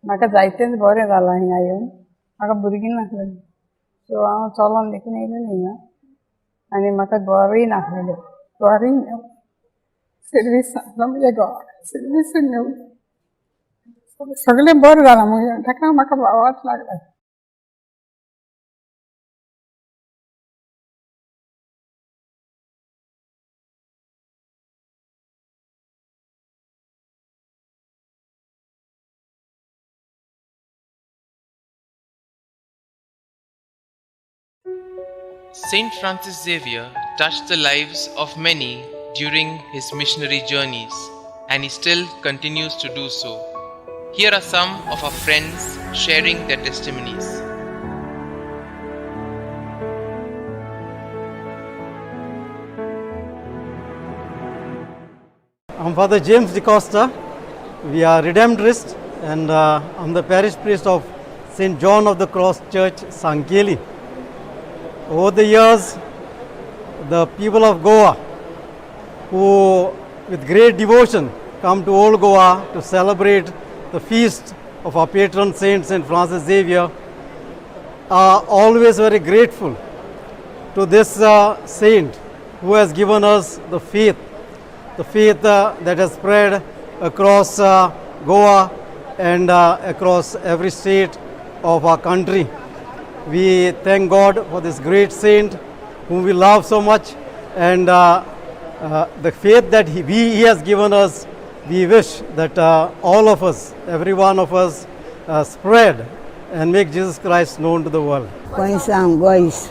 म्हाका जायतेंच बरें जालां हिंगा येवन. म्हाका भुरगीं नासलेलीं, सो हांव चलोन देखून येयलेलें हिंगा. आनी म्हाका घोवूय नासलेलें, घोवूय सर्वीस आसलो म्हज्या घोवाक, सर्वीस सगळें बरें जालां म्हजें, ताका म्हाका भावार्थ लागला. Saint Francis Xavier touched the lives of many during his missionary journeys, and he still continues to do so. Here are some of our friends sharing their testimonies. I'm Father James DeCosta. We are Redemptorists, and I'm the parish priest of St. John of the Cross Church, Sankeli. Over the years, the people of Goa, who with great devotion come to Old Goa to celebrate the feast of our patron saint, St. Francis Xavier, are always very grateful to this saint who has given us the faith that has spread across Goa and across every state of our country. We thank God for this great saint whom we love so much, and the faith that he has given us, we wish that all of us, every one of us, spread and make Jesus Christ known to the world. Gois.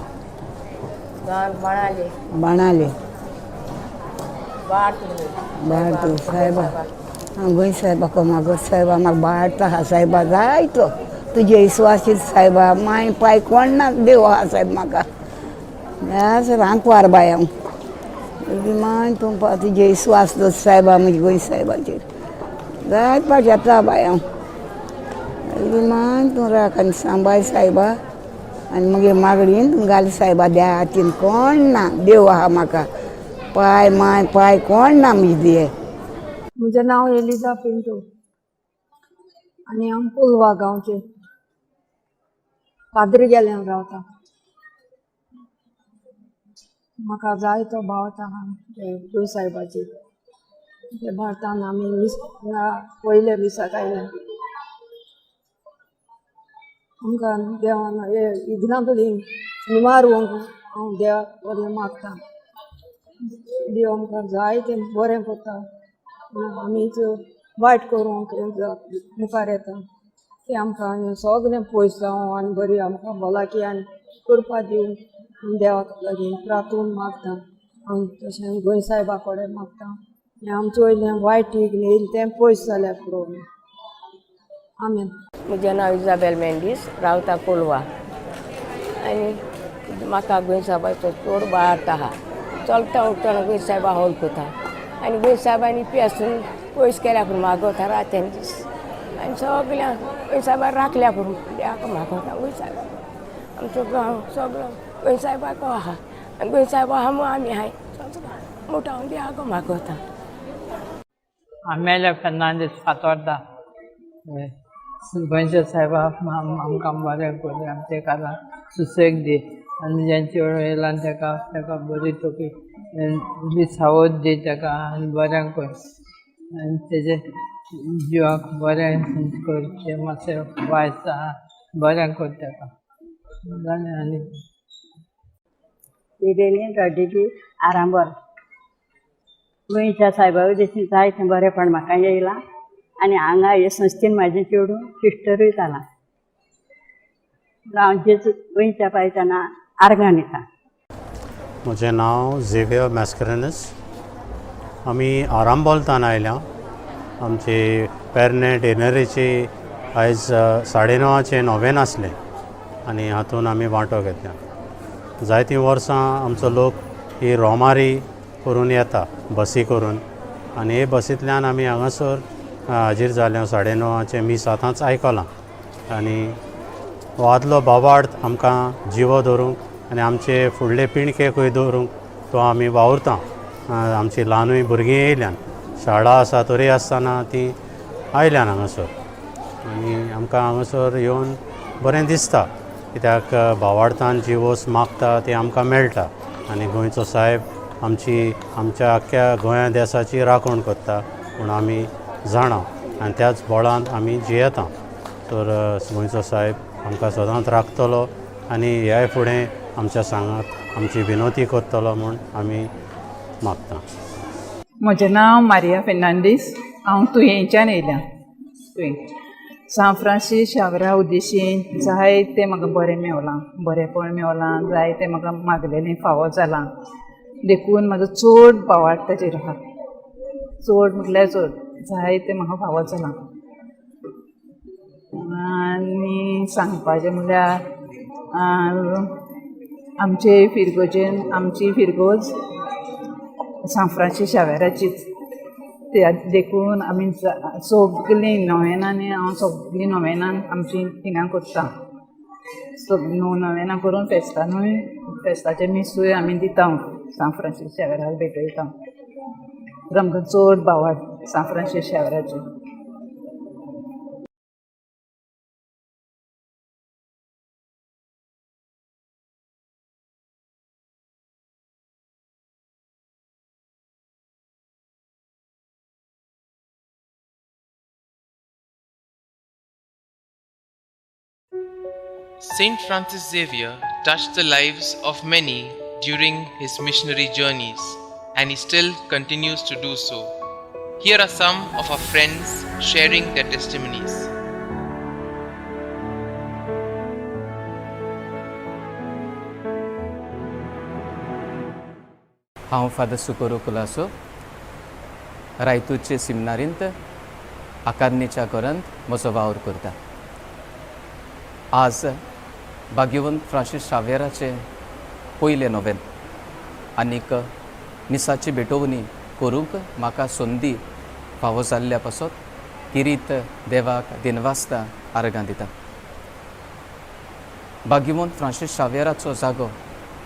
Banale. Bartu Saiba. Gois Saiba ko Saiba mag Barta Saiba जायतो तुजे विश्वासीत सायबा my पाय कोण ना देव आहा सायब म्हाका रांकवार बाय हांव माय तूं तुजे विश्वास दवर सायबा म्हजे गोंय सायबाचेर जायत पाट येता बाय हांव माय तूं राख आनी सांबाळ सायबा आनी मगे मागणीन तूं घाल सायबा द्या हातीन कोण ना देव आहा म्हाका पाय my पाय कोण ना म्हजे दिये. म्हजें नांव एलिजा पिंटो आनी हांव कोलवा गांवचें पाद्री गेल्यान हांव रावता. म्हाका जायतो भावार्थ आहा गुरू सायबाचेर. त्या भारतान आमी मीस पयले मिसाक आयले आमकां देवान हे इग्नातली निवार हांव देवाक बरें मागता. देव आमकां जायतें बरें करता. आमीच वायट करूंक मुखार येता तें आमकां सगळें पयस जावं आनी बरी आमकां भलायकी आनी करपा दिवं देवाक लागीं प्रार्थून मागता. आनी तशें गोंय सायबा कडेन मागता हें आमचे वयलें वायट येयलें तें पयस जाल्यार पुरो. आमेन. म्हजें नांव इजाबेल मेंडीस, रावता कोलवा आनी म्हाका गोंय सायबाचो चड भावार्थ आहा. चलता उठ्ठना गोंय सायबा वळखता आनी गोंय सायबान इपियासून पयस केल्या पुरो मागवता रात आनी दीस आनी सगळ्यांक गोंय सायबा राखल्या पुरो देवाक मागवता. गोंय सायबा आमचो गांव सगळो गोंय सायबाको आहा आनी गोंय सायबा आहा म्हूण आमी आहाय मोठो हांव देवाक मागवता. आमेल्या फेर्नांदीस, फातोर्दा. गोंयच्या सायबा आमकां बरें करूं, आमचे कानार सुसेग दी आनी जेंचे वेळ येयला तेका तेका बरी तोपी बरी सावध दी तेका आनी बरें कर आनी तेजे जिवाक बरें कर, तें मातशें वायट आहा बरें कर तेका जालें. आनी इबेलीन रॉड्रिगीस, आरांबोल. गोंयच्या सायबा उदेशीं जायतें बरेंपण म्हाका येयलां आनी हांगा हे संस्थेन म्हाजें चेडूं सिस्टरूय जालां. हांव जेजू गोंयच्या पायताना आर्गां दिता. म्हजें नांव झेवियर मॅस्करेनस. आमी आरांबोलतान आयल्या. आमचे पेरणे डिनरीची आयज 9:30 नोवेन आसलें आनी हातून आमी वांटो घेतला. जायतीं वर्सां आमचो लोक ही रोमारी करून येता बसी करून आनी हे बसींतल्यान आमी हांगासर हाजीर जाल्या. 9:30 मीस आतांच आयकलां आनी हो आदलो भावार्थ आमकां जिवो दवरूंक आनी आमचे फुडले पिणकेकूय दवरूंक तो आमी वावुरता. आमची ल्हानूय भुरगीं येयल्यान, शाळा आसा तरी आसतना ती आयल्यान हांगासर आनी आमकां हांगासर येवन बरें दिसता, कित्याक भावार्थान जी वस्त मागता ती आमकां मेळटा आनी गोंयचो सायब आमची आमच्या आख्ख्या गोंया देसाची राखण करता म्हूण आमी जाणा आनी त्याच बळान आमी जियेता. तर गोंयचो सायब आमकां सदांच राखतलो आनी ह्याय फुडें आमच्या सांगात आमची विनवती करतलो म्हूण आमी मागता. म्हजें नांव मारिया फेर्नांडीस. हांव तुयेंच्यान येयल्या. तुयें सांत फ्रांसीस शावरा उद्देशीन जायतें म्हाका बरें मेवलां, बरेंपण मेवलां, जायतें म्हाका मागलेलें फावो जालां. देखून म्हाजो चड भावार्थ ताचेर आहा, चड म्हटल्यार चड जायतें म्हाका फावो जालां. आनी सांगपाचें म्हणल्यार आमचे फिरगोजेन आमची फिरगोज सांत फ्रांसीस शावेराचीच, देखून आमी सगलीं नोवेनांनी हांव सगलीं नोवेनां आमची थिंगा करता. नोवेनां करून फेस्तानूय फेस्ताचें मिसूय आमी दिता, सांत फ्रांसीस शावेराक भेटयता. आमकां चड भावार्थ सांत Francis शावेराचेर. Saint Francis Xavier touched the lives of many during his missionary journeys, and he still continues to do so. Here are some of our friends sharing their testimonies. हांव फादर सुकोरो कुलासो, रायतूरचे सिमनारींत आकारनेच्या घरांत म्हजो वावर करता. आज भाग्यवंत फ्रांसीस शावेराचें पयलें नोवेन आनीक मिसाची भेटवणी करूंक म्हाका संदी फावो जाल्ल्या पासत किरीत देवाक दिनवासता, आर्गां दिता. भाग्यवंत फ्रांसीस शावेराचो जागो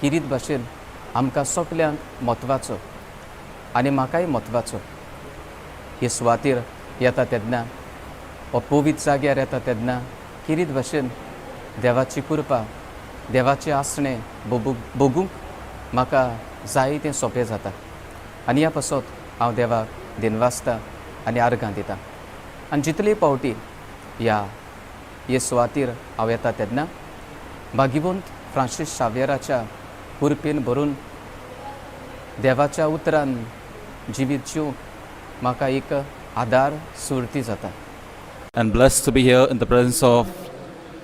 किरीत भाशेन आमकां सगल्यांक म्हत्वाचो आनी म्हाकाय म्हत्वाचो. हे सुवातेर येता तेन्ना हो पवित्र जाग्यार येता तेन्ना किरीत भाशेन देवाची कृपा, देवाचें आसणें भोगूंक म्हाका जायतें सोंपें जाता आनी ह्या पासत हांव देवाक दिनवासता आनी आर्गां दिता. आनी जितले पावटी ह्या हे सुवातेर हांव येता तेन्ना भाग्यवंत फ्रांसीस शावेराच्या कृपेन भरून देवाच्या उतरान जिवीत जिवंक म्हाका एक आदार सुर्ती जाता. And blessed to be here in the presence of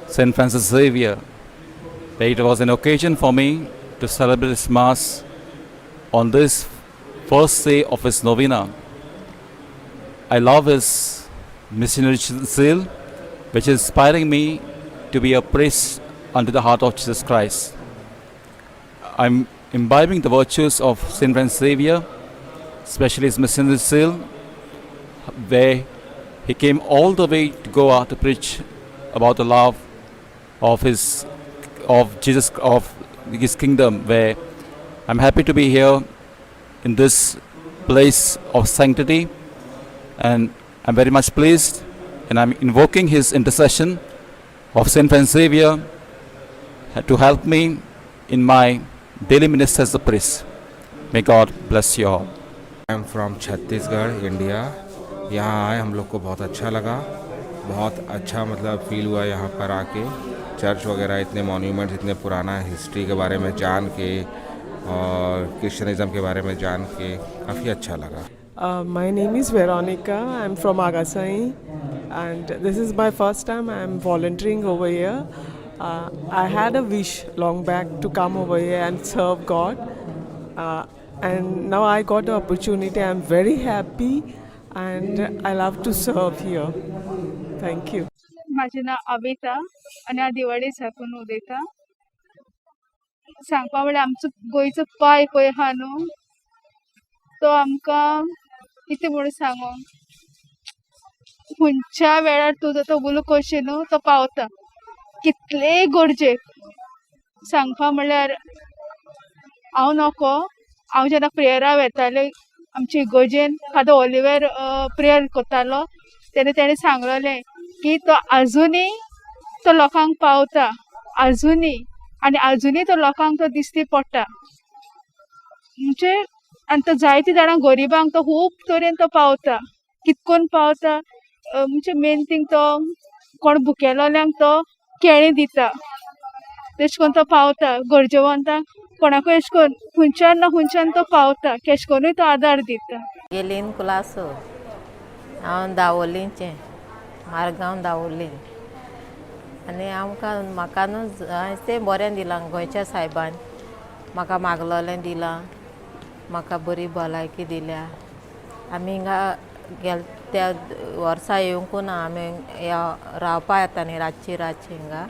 St. Francis Xavier. It was an occasion for me to celebrate this Mass on this first day of his novena. I love his missionary zeal, which is inspiring me to be a priest unto the heart of Jesus Christ. I'm imbibing the virtues of St. Francis Xavier, especially his missionary zeal, where he came all the way to Goa to preach about the love of his of Jesus, of his kingdom, where I'm happy to be here in this place of sanctity, and I'm very much pleased, and I'm invoking his intercession of Saint Francis Xavier to help me in my daily ministry as a priest. May God bless you all. I am from Chhattisgarh, India. यहाँ आए, हम लोग को बहुत अच्छा लगा, बहुत अच्छा मतलब feel हुआ यहाँ पर आके। चर्च वगैरह, इतने मॉन्यूमेंट्स, इतने पुराना हिस्ट्री के बारे में जान के और क्रिश्चियनिज़्म के बारे में जान के काफ़ी अच्छा लगा। My name is Veronica. I'm from Agasai, and this is my first time I'm volunteering over here. I had a wish long back to come over here and serve God, and now I got the opportunity. I'm very happy, and I love to serve here. Thank you. म्हाजें नांव अविता आनी हांव दिवाडे साकून उलयतां. सांगपा म्हळ्यार आमचो गोंयचो पाय पळय आहा न्हू, तो आमकां कितें म्हूण सांगू, खंयच्या वेळार तूं जर तो उलो करशी न्हू, तो पावता कितलेय गरजेक. सांगपा म्हणल्यार हांव नको, हांव जेन्ना प्रेयरा वेतालें आमचे इगर्जेन, फादर ओलिवर प्रेयर करतालो तेन्ना तेणें सांगलेलें की तो आजुनूय तो लोकांक पावता आजुनूय आनी आजुनूय तो लोकांक तो दिश्टी पडटा. म्हणजे आनी तो जायते जाणां गरिबांक तो खूब तरेन तो पावता. कितकोन पावता म्हणजे मेन थींग तो कोण भुकेलोल्यांक तो केळीं दिता. तेश कोन तो पावता गरजेवंतांक, कोणाकूय एश कोन खंयच्यान ना खंयच्यान तो पावता, केश कोनूय तो आदार दिता. गेलीन कुलासो. हांव दावोलीचें, मारगांव दावोली. आनी आमकां म्हाका न्हू जायतें बरें दिलां गोंयच्या सायबान. म्हाका मागलोलें दिलां, म्हाका बरी भलायकी दिल्या. आमी हिंगा गेल त्या वर्सा येवंकू ना. आमी ह्या रावपा येता न्ही रातची रातची हिंगा.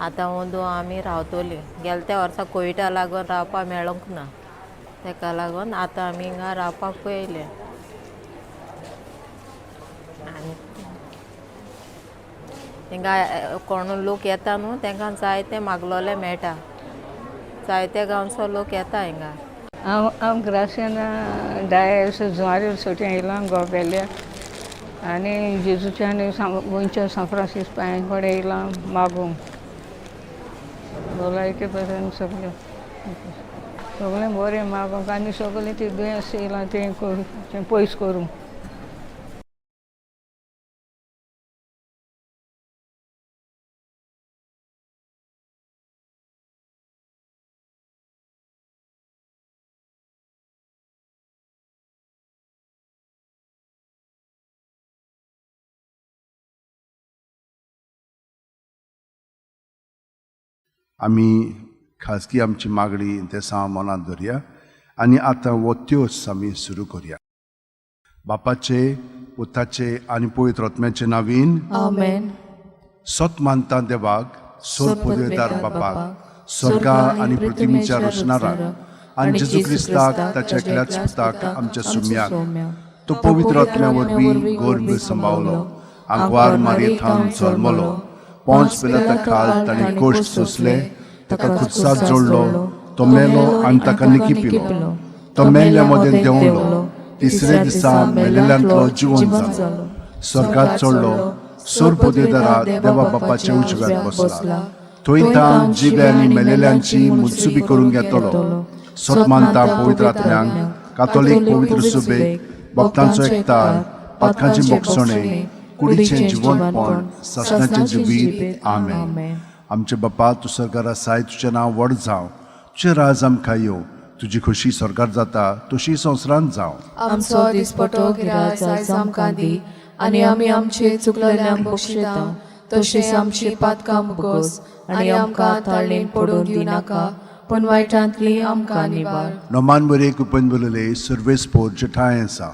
आतां अंदू आमी रावतलीं. गेले त्या वर्सा कोविडा लागून रावपा मेळोंक ना, तेका लागून आतां आमी हिंगा रावपाक पळयलें. आनी हिंगा कोण लोक येता न्हू, तांकां जायते मागलोले मेळटा. जायते गांवचो लोक येता हिंगा. हांव हांव ग्रासियाना डायस, जुवारी सोटी येयलां गोवेल्या आनी जेजूच्या आनी गोंयच्या सांत फ्रांसीस पांयां कडेन येयलां मागूंक भलायके बरें, सगळें सगळें बरें मागूंक आनी सगळें ती दुयेंस येयलां तें पयस करूंक. आमी खाजगी आमची मागणी तेसांव मनांत धरया आनी आतां हो त्योस आमी सुरू करया. बापाचे, पुताचे आनी पवित्र आत्म्याचे नावीन. आमेन. सत मानता देवाक, सोर पदवेदार बापाक, स्वर्गा आनी पृथ्वीच्या रचणाराक, आनी जेजू क्रिस्ताक ताच्या एकल्याच पुताक आमच्या सुम्याक, तो पवित्र आत्म्या वरवीं गर्भ सांबावलो, आंकवार मारयेथावन जल्मलो, पोंच पिलाता खाल ताणें कश्ट सोंसले, ताका खुर्साक जोडलो, तो मेलो आनी ताका निकिपिलो, तो मेल्ल्या मदें देंवलो, तिसरे दिसा मेलेल्यांतलो जिवन जालो, स्वर्गात चडलो, सोर पदवेदारा देवा बापाच्या उजव्यात बसला, थंय ताण जिवे आनी मेलेल्यांची मुत्सुबी करून घेतलो. सत मानता पवित्र आत्म्यांक, कातोलीक पवित्र सुबेक, भक्तांचो एकतार, पातकांची मोगसणे, कुडीचें जिवनपण, सासणाचें जिवीत. आमेन. आमचे बापा, तूं सरकार आसाय, तुजें नांव व्हड जावं, तुजें राज आमकां येवं, तुजी खोशी स्वर्गार जाता तशी संवसारांत जावं. आमचो दिसपटो गिरास आयज आमकां दी आनी आमी आमचे चुकलेल्यांक बक्षिता तशें आमची पातकां भोगोस आनी आमकां ताळणेन पडून दिवनाका पूण वायटांतली आमकां निवार. नोमान बरे कृपेन बोलले सर्वेस्पोर जेठाय आसा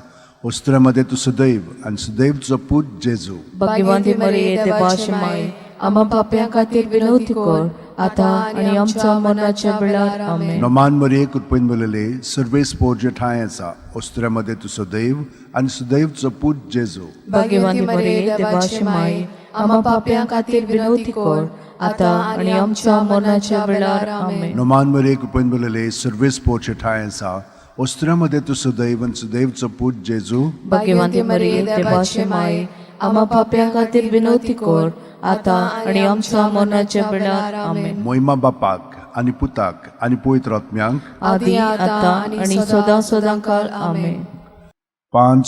वस्त्रामध्ये तूं सदैव आनी सदैव तुजो पूत जेजू. भाग्यवंती मरिये देवाचे माये, आम्हा पाप्यां खातीर विनवती कर आतां आनी आमच्या मरणाच्या वेळार. आमेन. नोमान मरिये कृपेन बोलले सर्वेस्पोर जेठाय आसा वस्त्रामध्ये तूं सदैव आनी सदैव तुजो पूत जेजू. भाग्यवंती मरिये देवाचे माये, आम्हा पाप्यां खातीर विनवती कर आतां आनी आमच्या मरणाच्या वेळार. आमेन. नोमान मरिये कृपेन बोलले सर्वेस्पोर जेठाय आसा वस्त्रामध्ये तूं सदैव आनी सदैव तुजो पूत जेजू. भाग्यवंती मरिये देवाचे माये, आम्हा पाप्यां खातीर विनवती कर आतां आनी आमच्या मरणाच्या वेळार. आमेन. मोहिमा बापाक आनी पुताक आनी पवित्र आत्म्यांक, आदी आतां आनी सदां सदां काळ. आमेन. 5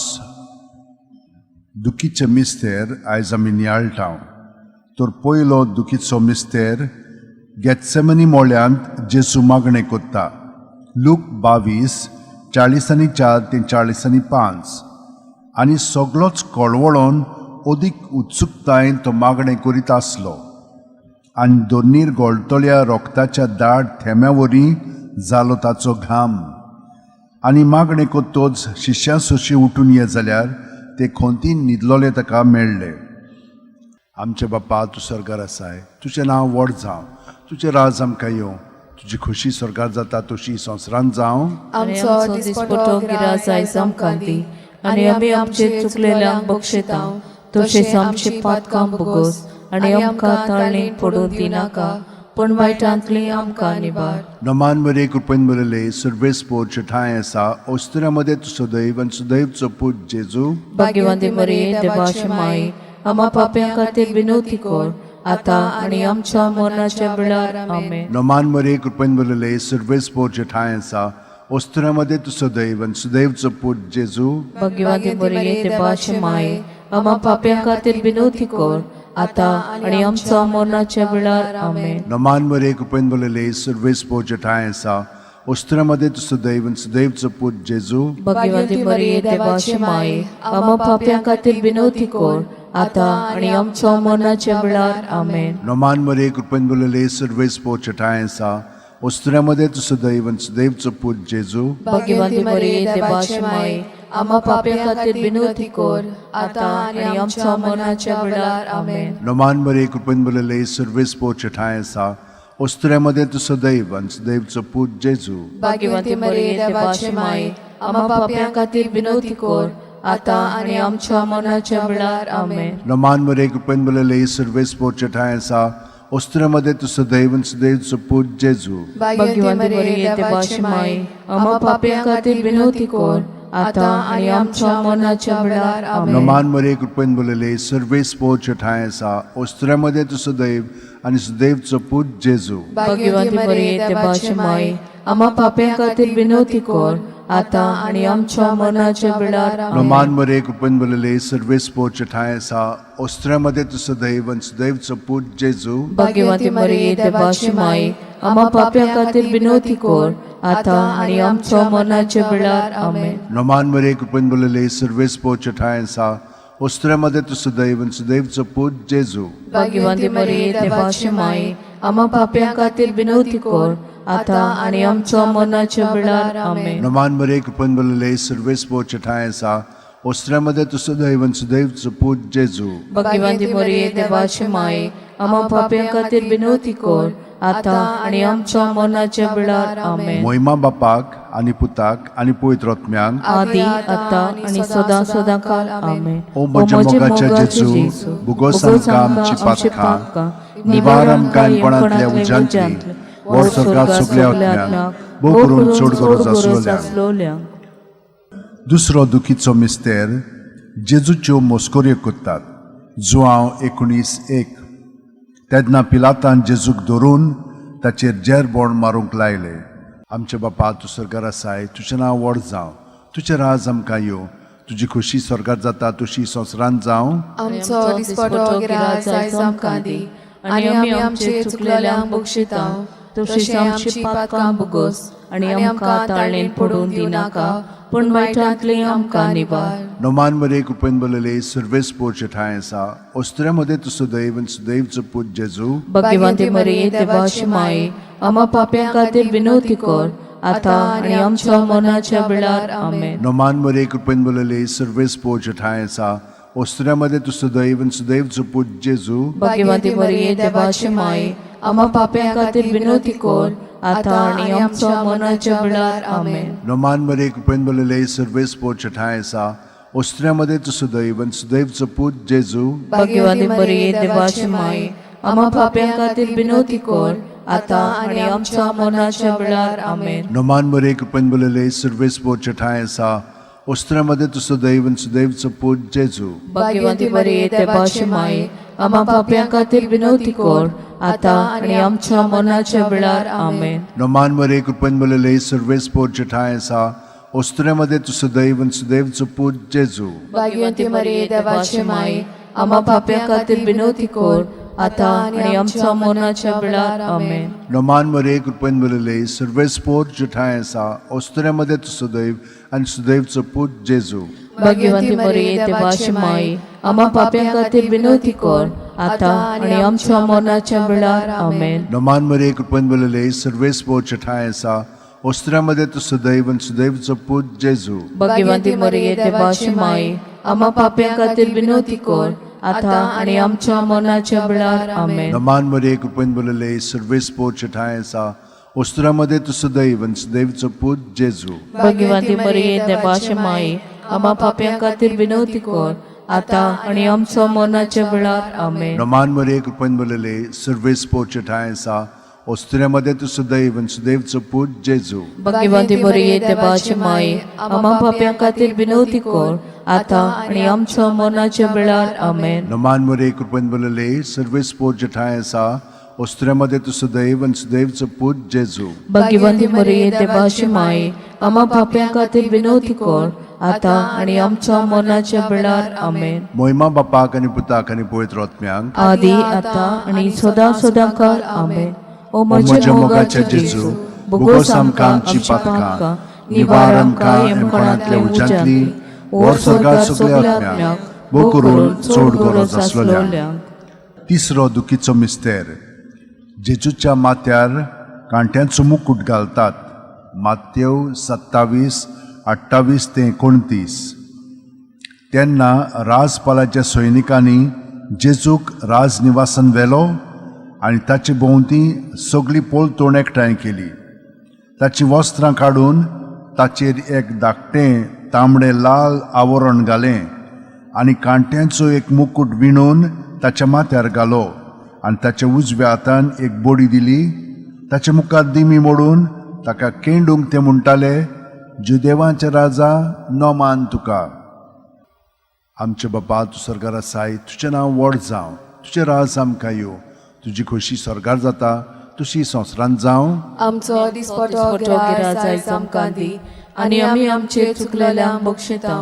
दुखीचे मिस्तेर आयज आमी नियाळटा. तर पयलो दुखीचो मिस्तेर गेत्सेमनी मोळ्यांत जेजू मागणें कोत्ता. लूक 22:44 ते 45. आनी सगलोच कळवळोन अदीक उत्सुकतायेन तो मागणें करीत आसलो आनी दोनीर गोळटल्या रोगताच्या दाट थेंब्या वरी जालो ताचो घाम. आनी मागणें कोत्तोच शिश्यां सोशी उठून ये जाल्यार ते खोंतीन न्हिदलोले ताका मेळ्ळे. आमचे बापा, तूं स्वर्गार आसाय, तुजें नांव व्हड जावं, तुजें राज आमकां येवं, तुजी खोशी स्वर्गार जाता तशी संवसारांत जावं. आमचो दिसपटो गिरास आयज आमकां दी आनी आमी आमचे चुकलेल्यांक बक्षिता तशेंच आमची पातकां भोगोस आनी आमकां ताळणेन पडून दिनाका पूण वायटांतली आमकां निवार. नमान मरे कृपेन बरले सर्वेस्पोर जेठाय आसा ओस्तुऱ्या मदें तूं सदैव आनी सदैव तुजो पूत जेजू. भाग्यवंती मरिये देवाचे माये, आम्हा पाप्यां खातीर विनवती कर आतां आनी आमच्या मरणाच्या वेळार. आमेन. नमान मरे कृपेन बरले सर्वेस्पोर जेठाय आसा ओस्तुऱ्या मदें तूं सदैव आनी सदैव तुजो पूत जेजू. भाग्यवंती मरिये देवाचे माये, आम्हा पाप्यां खातीर विनवती कर आतां आनी आमच्या मरणाच्या वेळार. आमेन. नमान मरे कृपेन बरले सर्वेस्पोर जेठाय आसा ओस्तुऱ्या मदें तूं सदैव आनी सदैव तुजो पूत जेजू. भाग्यवंती मरिये देवाचे माये, आम्हा पाप्यां खातीर विनवती कर आतां आनी आमच्या मरणाच्या वेळार. आमेन. नमान मरे कृपेन बरले सर्वेस्पोर जेठाय आसा ओस्तुऱ्या मदें तूं सदैव आनी सदैव तुजो पूत जेजू. भाग्यवंती मरिये देवाचे माये, आम्हा पाप्यां खातीर विनवती कर आतां आनी आमच्या मरणाच्या वेळार. आमेन. नमान मरे कृपेन बरले सर्वेस्पोर जेठाय आसा ओस्तुऱ्या मदें तूं सदैव आनी सदैव तुजो पूत जेजू. भाग्यवंती मरिये देवाचे माये, आम्हा पाप्यां खातीर विनवती कर आतां आनी आमच्या मरणाच्या वेळार. आमेन. नमान मरे कृपेन बरले सर्वेस्पोर जेठाय आसा ओस्तुऱ्या मदें तूं सदैव आनी सदैव तुजो पूत जेजू. भाग्यवंती मरिये देवाचे माये, आम्हा पाप्यां खातीर विनवती कर आतां आनी आमच्या मरणाच्या वेळार. आमेन. नमान मरे कृपेन बरले सर्वेस्पोर जेठाय आसा ओस्तुऱ्या मदें तूं सदैव आनी सदैव तुजो पूत जेजू. भाग्यवंती मरिये देवाचे माये, आम्हा पाप्यां खातीर विनवती कर आतां आनी आमच्या मरणाच्या वेळार. आमेन. नमान मरे कृपेन बरले सर्वेस्पोर जेठाय आसा ओस्तुऱ्या मदें तूं सदैव आनी सदैव तुजो पूत जेजू. भाग्यवंती मरिये देवाचे माये, आम्हा पाप्यां खातीर विनवती कर आतां आनी आमच्या मरणाच्या वेळार. आमेन. नमान मरे कृपेन बरले सर्वेस्पोर जेठाय आसा ओस्तुऱ्या मदें तूं सदैव आनी सदैव तुजो पूत जेजू. भाग्यवंती मरिये देवाचे माये, आम्हा पाप्यां खातीर विनवती कर आतां आनी आमच्या मरणाच्या वेळार. आमेन. नमान मरे कृपेन बरले सर्वेस्पोर जेठाय आसा ओस्तुऱ्या मदें तूं सदैव आनी सदैव तुजो पूत जेजू. भाग्यवंती मरिये देवाचे माये, आम्हा पाप्यां खातीर विनवती कर आतां आनी आमच्या मरणाच्या वेळार. आमेन. मोहिमा बापाक आनी पुताक आनी पवित्र आत्म्यांक, आदी आतां आनी सदां सदां काळ. आमेन. ओ म्हज्या मोगाच्या जेजू, भुगोस आमकां आमची पातकां, निवार आमकां कोणांतल्या उज्यांतली, व्हर स्वर्गांत सगल्या आत्म्यांक, भोव करून चड गरज आसलोल्यांक. दुसरो दुखीचो मिस्तेर जेजूच्यो मस्कऱ्यो करतात. जुआंव 19:1. तेन्ना पिलातान जेजूक धरून ताचेर जेरबोण मारूंक लायले. आमचे बापा, तूं स्वर्गार आसाय, तुजें नांव व्हड जावं, तुजें राज आमकां येवं, तुजी खोशी स्वर्गार जाता तशी संवसारांत जावं. आमचो दिसपटो गिरास आयज आमकां दी आनी आमी आमचे चुकलेल्यांक बक्षिता तशीच आमची पातकां भोगोस आनी आमकां ताळणेन पडून दिनाका, पूण वायटांतली आमकां निवार. नोमान मरे कृपेन बरलेले सर्वेस पोरचे ठांय आसा, ओस्त्र्या मदें तूं सदैव आनी सदैवचो पूत जेजू. भाग्यवंती मरिये, देवाची माये, आमा पाप्यां खातीर विनवती कर, आतां आनी आमच्या मरणाच्या वेळार. आमेन. नोमान मरे कृपेन बरलेले सर्वेस पोरचे ठांय आसा, ओस्त्र्या मदें तूं सदैव आनी सदैवचो पूत जेजू. भाग्यवंती मरिये, देवाची माये, आमा पाप्यां खातीर विनवती कर, आतां आनी आमच्या मरणाच्या वेळार. आमेन. नोमान मरे कृपेन बरलेले सर्वेस पोरचे ठांय आसा, ओस्त्र्या मदें तूं सदैव आनी सदैवचो पूत जेजू. भाग्यवंती मरिये, देवाची माये, आमा पाप्यां खातीर विनवती कर, आतां आनी आमच्या मरणाच्या वेळार. आमेन. नोमान मरे कृपेन बरलेले सर्वेस पोरचे ठांय आसा, ओस्त्र्या मदें तूं सदैव आनी सदैवचो पूत जेजू. भाग्यवंती मरिये, देवाची माये, आमा पाप्यां खातीर विनवती कर, आतां आनी आमच्या मरणाच्या वेळार. आमेन. नोमान मरे कृपेन बरलेले सर्वेस पोरचे ठांय आसा, ओस्त्र्या मदें तूं सदैव आनी सदैवचो पूत जेजू. भाग्यवंती मरिये, देवाची माये, आमा पाप्यां खातीर विनवती कर, आतां आनी आमच्या मरणाच्या वेळार. आमेन. नोमान मरे कृपेन बरलेले सर्वेस पोरचे ठांय आसा, ओस्त्र्या मदें तूं सदैव आनी सदैवचो पूत जेजू. भाग्यवंती मरिये, देवाची माये, आमा पाप्यां खातीर विनवती कर, आतां आनी आमच्या मरणाच्या वेळार. आमेन. नोमान मरे कृपेन बरलेले सर्वेस पोरचे ठांय आसा, ओस्त्र्या मदें तूं सदैव आनी सदैवचो पूत जेजू. भाग्यवंती मरिये, देवाची माये, आमा पाप्यां खातीर विनवती कर, आतां आनी आमच्या मरणाच्या वेळार. आमेन. नोमान मरे कृपेन बरलेले सर्वेस पोरचे ठांय आसा, ओस्त्र्या मदें तूं सदैव आनी सदैवचो पूत जेजू. भाग्यवंती मरिये, देवाची माये, आमा पाप्यां खातीर विनवती कर, आतां आनी आमच्या मरणाच्या वेळार. आमेन. नोमान मरे कृपेन बरलेले सर्वेस पोरचे ठांय आसा, ओस्त्र्या मदें तूं सदैव आनी सदैवचो पूत जेजू. भाग्यवंती मरिये, देवाची माये, आमा पाप्यां खातीर विनवती कर, आतां आनी आमच्या मरणाच्या वेळार. आमेन. नोमान मरे कृपेन बरलेले सर्वेस पोरचे ठांय आसा, ओस्त्र्या मदें तूं सदैव आनी सदैवचो पूत जेजू. भाग्यवंती मरिये, देवाची माये, आमा पाप्यां खातीर विनवती कर, आतां आनी आमच्या मरणाच्या वेळार. आमेन. मोहिमा बापाक आनी पुताक आनी पवित्र आत्म्यांक, आदी आतां आनी सदां सदां काळ. आमेन. ओ म्हज्या मोगाच्या जेजू, बोगोस आमकां आमची पातकां, निवार आमकां यमकोणांतल्या उज्यांतली, व्हर स्वर्गार सगल्या आत्म्यांक, भोव करून चड गरज आसलेल्यांक. तिसरो दुखीचो मिस्तेर. जेजूच्या माथ्यार कांट्यांचो मुकूट घालतात. मात्यव 27:28 ते 29. तेन्ना राजपालाच्या सैनिकांनी जेजूक राजनिवासान व्हेलो आनी ताचे भोंवती सगळी पलतोण एकठांय केली. ताचीं वस्त्रां काडून ताचेर एक धाकटें तांबडें लाल आवरण घालें आनी कांट्यांचो एक मुकूट विणून ताच्या माथ्यार घालो आनी ताच्या उजव्या हातान एक बडी दिली. ताच्या मुखार दिमी मोडून ताका केंडूंक ते म्हणटाले, जुदेवांचे राजा, नोमान तुका. आमचे बापा, तूं स्वर्गार आसाय, तुजें नांव व्हड जावं, तुजें राज आमकां येवं, तुजी खोशी स्वर्गार जाता तशी संवसारांत जावं. आमचो दिसपटो गिरास आयज आमकां दी, आनी आमी आमचे चुकलेल्यांक बक्षिता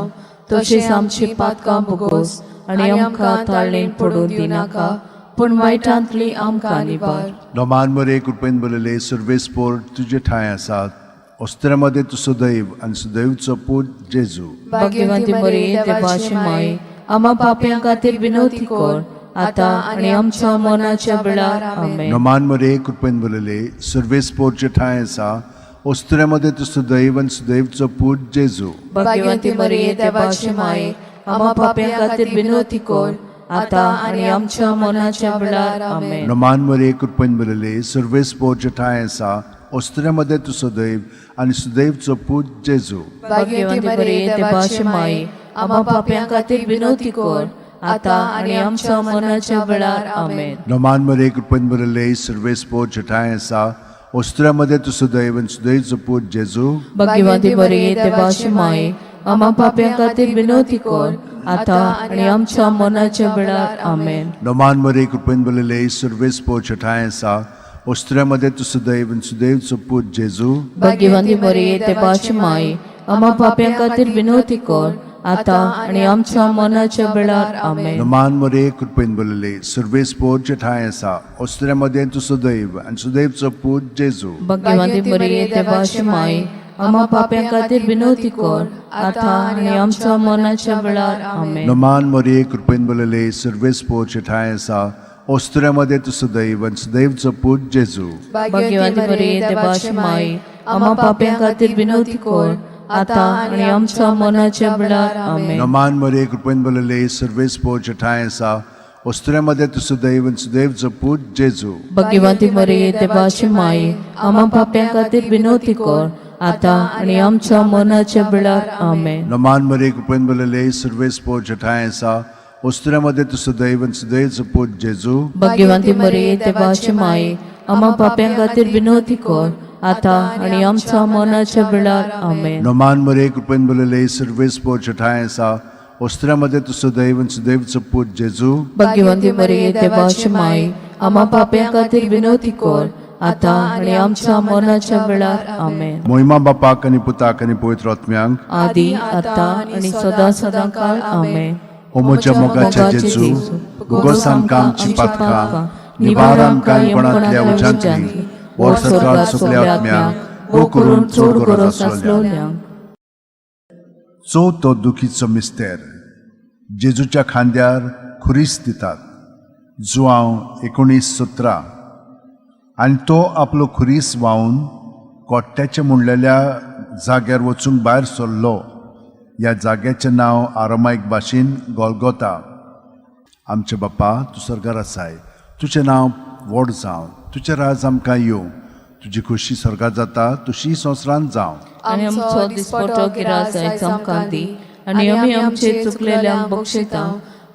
तशेंच आमची पातकां भोगोस, आनी आमकां ताळणेन पडून दिनाका, पूण वायटांतली आमकां निवार. नोमान मरे कृपेन बरलेले सर्वेस पोर तुजे ठांय आसात, ओस्त्र्या मदें तूं सदैव आनी सदैवचो पूत जेजू. भाग्यवंती मरिये, देवाची माये, आमा पाप्यां खातीर विनवती कर, आतां आनी आमच्या मरणाच्या वेळार. आमेन. नोमान मरे कृपेन बरलेले सर्वेस पोरचे ठांय आसा, ओस्त्र्या मदें तूं सदैव आनी सदैवचो पूत जेजू. भाग्यवंती मरिये, देवाची माये, आमा पाप्यां खातीर विनवती कर, आतां आनी आमच्या मरणाच्या वेळार. आमेन. नोमान मरे कृपेन बरलेले सर्वेस पोरचे ठांय आसा, ओस्त्र्या मदें तूं सदैव आनी सदैवचो पूत जेजू. भाग्यवंती मरिये, देवाची माये, आमा पाप्यां खातीर विनवती कर, आतां आनी आमच्या मरणाच्या वेळार. आमेन. नोमान मरे कृपेन बरलेले सर्वेस पोरचे ठांय आसा, ओस्त्र्या मदें तूं सदैव आनी सदैवचो पूत जेजू. भाग्यवंती मरिये, देवाची माये, आमा पाप्यां खातीर विनवती कर, आतां आनी आमच्या मरणाच्या वेळार. आमेन. नोमान मरे कृपेन बरलेले सर्वेस पोरचे ठांय आसा, ओस्त्र्या मदें तूं सदैव आनी सदैवचो पूत जेजू. भाग्यवंती मरिये, देवाची माये, आमा पाप्यां खातीर विनवती कर, आतां आनी आमच्या मनाच्या वेळार. आमेन. नमान मरे, कृपेन बोलले, सर्वेस्पोर ठांय आसा, ओसऱ्या मदें तूं सदैव आनी सुदैवचो पूत जेजू. भाग्यवंती मरिये, देवाची माय, आम्हा पाप्यां खातीर विनवती कर, आतां आनी आमच्या मनाच्या वेळार. आमेन. नमान मरे, कृपेन बोलले, सर्वेस्पोर ठांय आसा, ओसऱ्या मदें तूं सदैव आनी सुदैवचो पूत जेजू. भाग्यवंती मरिये, देवाची माय, आम्हा पाप्यां खातीर विनवती कर, आतां आनी आमच्या मनाच्या वेळार. आमेन. नमान मरे, कृपेन बोलले, सर्वेस्पोर ठांय आसा, ओसऱ्या मदें तूं सदैव आनी सुदैवचो पूत जेजू. भाग्यवंती मरिये, देवाची माय, आम्हा पाप्यां खातीर विनवती कर, आतां आनी आमच्या मनाच्या वेळार. आमेन. नमान मरे, कृपेन बोलले, सर्वेस्पोर ठांय आसा, ओसऱ्या मदें तूं सदैव आनी सुदैवचो पूत जेजू. भाग्यवंती मरिये, देवाची माय, आम्हा पाप्यां खातीर विनवती कर, आतां आनी आमच्या मनाच्या वेळार. आमेन. नमान मरे, कृपेन बोलले, सर्वेस्पोर ठांय आसा, ओसऱ्या मदें तूं सदैव आनी सुदैवचो पूत जेजू. भाग्यवंती मरिये, देवाची माय, आम्हा पाप्यां खातीर विनवती कर, आतां आनी आमच्या मनाच्या वेळार. आमेन. मोहिमा बापाक आनी पुताक आनी पवित्र आत्म्यांक, आदी आतां आनी सदां सदां काळ. आमेन. ओ म्हज्या मोगाच्या जेजू, भोगोस आमकां आमची पातकां, निवार आमकां कोणांतल्या उज्यांतली, व्हर सरकार सगल्या आत्म्यांक, गो करून चड गरज आसलोल्यांक. चवथो दुखीचो मिस्तेर, जेजूच्या खांद्यार खुरीस दितात. जुआंव 19:17. आनी तो आपलो खुरीस व्हांवन कोट्ट्याच्या म्हणलेल्या जाग्यार वचूंक भायर सरलो. ह्या जाग्याचें नांव आरामायक भाशेन गोलगोता. आमचे बापा, तूं स्वर्गार आसाय, तुजें नांव व्हड जावं, तुजें राज आमकां येवं, तुजी खोशी स्वर्गार जाता तशी संवसारांत जावं. आनी आमचो दिसपटो गिरास आयज आमकां दी, आनी आमी आमचे चुकलेल्यांक बक्षिता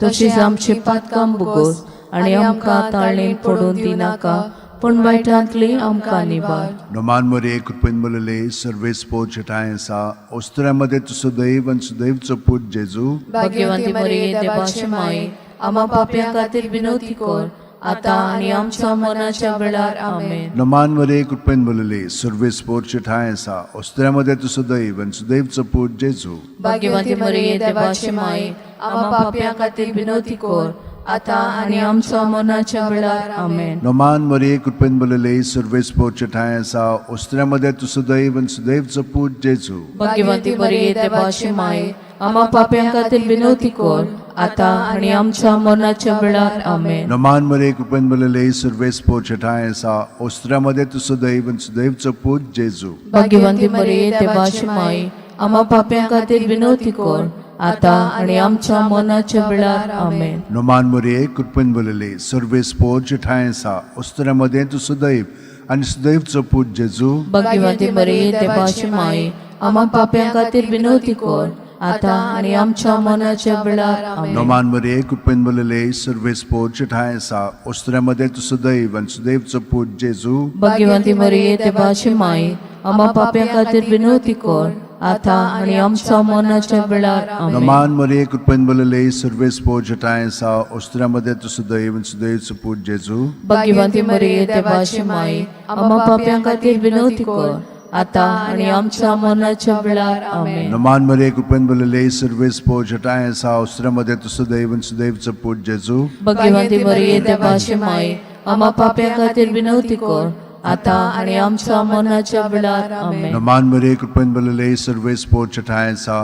तशीच आमची पातकां भोगोस, आनी आमकां ताळणेन पडून दिनाका, पूण वायटांतली आमकां निवार. नमान मरे, कृपेन बोलले, सर्वेस्पोर ठांय आसा, ओस्तुऱ्या मदें तूं सदैव आनी सुदैवचो पूत जेजू. भाग्यवंती मरिये, देवाची माय, आम्हा पाप्यां खातीर विनवती कर, आतां आनी आमच्या मनाच्या वेळार. आमेन. नमान मरे, कृपेन बोलले, सर्वेस्पोर ठांय आसा, ओस्तुऱ्या मदें तूं सदैव आनी सुदैवचो पूत जेजू. भाग्यवंती मरिये, देवाची माय, आम्हा पाप्यां खातीर विनवती कर, आतां आनी आमच्या मनाच्या वेळार. आमेन. नमान मरे, कृपेन बोलले, सर्वेस्पोर ठांय आसा, ओस्तुऱ्या मदें तूं सदैव आनी सुदैवचो पूत जेजू. भाग्यवंती मरिये, देवाची माय, आम्हा पाप्यां खातीर विनवती कर, आतां आनी आमच्या मनाच्या वेळार. आमेन. नमान मरे, कृपेन बोलले, सर्वेस्पोर ठांय आसा, ओस्तुऱ्या मदें तूं सदैव आनी सुदैवचो पूत जेजू. भाग्यवंती मरिये, देवाची माय, आम्हा पाप्यां खातीर विनवती कर, आतां आनी आमच्या मनाच्या वेळार. आमेन. नमान मरे, कृपेन बोलले, सर्वेस्पोर ठांय आसा, ओस्तुऱ्या मदें तूं सदैव आनी सुदैवचो पूत जेजू. भाग्यवंती मरिये, देवाची माय, आम्हा पाप्यां खातीर विनवती कर, आतां आनी आमच्या मनाच्या वेळार. आमेन. नमान मरे, कृपेन बोलले, सर्वेस्पोर ठांय आसा, ओस्तुऱ्या मदें तूं सदैव आनी सुदैवचो पूत जेजू. भाग्यवंती मरिये, देवाची माय, आम्हा पाप्यां खातीर विनवती कर, आतां आनी आमच्या मनाच्या वेळार. आमेन. नमान मरे, कृपेन बोलले, सर्वेस्पोर ठांय आसा, ओस्तुऱ्या मदें तूं सदैव आनी सुदैवचो पूत जेजू. भाग्यवंती मरिये, देवाची माय, आम्हा पाप्यां खातीर विनवती कर, आतां आनी आमच्या मनाच्या वेळार. आमेन. नमान मरे, कृपेन बोलले, सर्वेस्पोर ठांय आसा, ओस्तुऱ्या मदें तूं सदैव आनी सुदैवचो पूत जेजू. भाग्यवंती मरिये, देवाची माय, आम्हा पाप्यां खातीर विनवती कर, आतां आनी आमच्या मनाच्या वेळार. आमेन. नमान मरे, कृपेन बोलले, सर्वेस्पोर ठांय आसा,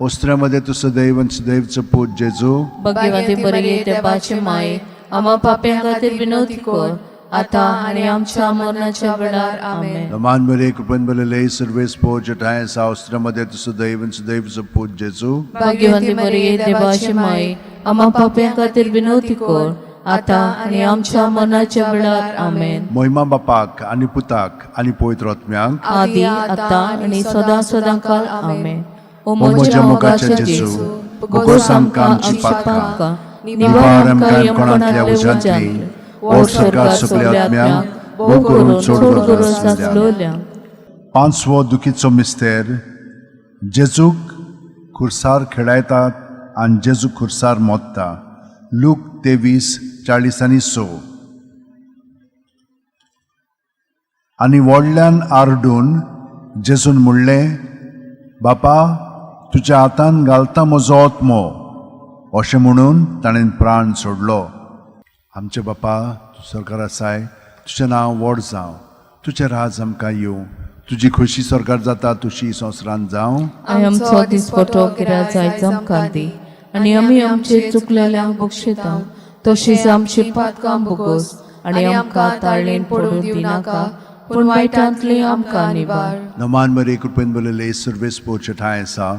ओस्तुऱ्या मदें तूं सदैव आनी सुदैवचो पूत जेजू. भाग्यवंती मरिये, देवाची माय, आम्हा पाप्यां खातीर विनवती कर, आतां आनी आमच्या मरणाच्या वेळार. आमेन. नमान मरे, कृपेन भरलेले, सर्वेस्पोर ठांय आसा, ओस्तुऱ्या मदें तूं सदैव आनी सुदैवचो पूत जेजू. भाग्यवंती मरिये, देवाची माय, आम्हा पाप्यां खातीर विनवती कर, आतां आनी आमच्या मरणाच्या वेळार. आमेन. मोहिमा बापाक आनी पुताक आनी पवित्र आत्म्यांक, आदी आतां आनी सदां सदां काल. आमेन. ओ ओ म्हज्या मोगाच्या जेजू, भोगोस आमकां आमची पातकां, निवार आमकां कोणांतल्या उज्यांतली, व्हड स्वर्गार सगल्या आत्म्यांक, भोव करून चड गरज आसलोल्यांक. पांचवो दुखीचो मिस्तेर, जेजूक खुर्सार खेळायतात आनी जेजू खुर्सार मोत्ता. लूक 23:46. आनी व्हडल्यान आरडून जेजून म्हणलें, बापा, तुज्या हातान घालता म्हजो आत्मो. अशें म्हणून ताणें प्राण सोडलो. आमचे बापा, तूं सरकार आसाय, तुजें नांव व्हड जावं, तुजें राज आमकां येवं, तुजी खोशी सरकार जाता तुशी संवसारांत जावं. आमचो दिसपटो गिराज आयज आमकां दी आनी आमी आमचे चुकलेल्यांक बक्षिता तशीच आमची पातकां भोगोस आनी आमकां ताळणेन पडूंक दिनाका पूण वायटांतली आमकां निवार. नमान मरे, कृपेन बरलेले सर्वेस पोरचे ठांय आसा.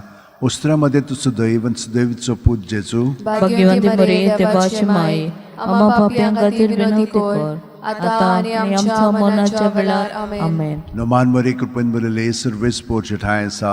उस्त्रा मध्ये तूं सुदैव आनी सुदैवीचो पूत जेजू. भाग्यवंती मरिये, देवाची माये, आम्हा पापयां खातीर विनवती कर आतां आनी आमच्या मरणाच्या वेळार. आमेन. नमान मरे, कृपेन बरलेले सर्वेस पोरचे ठांय आसा.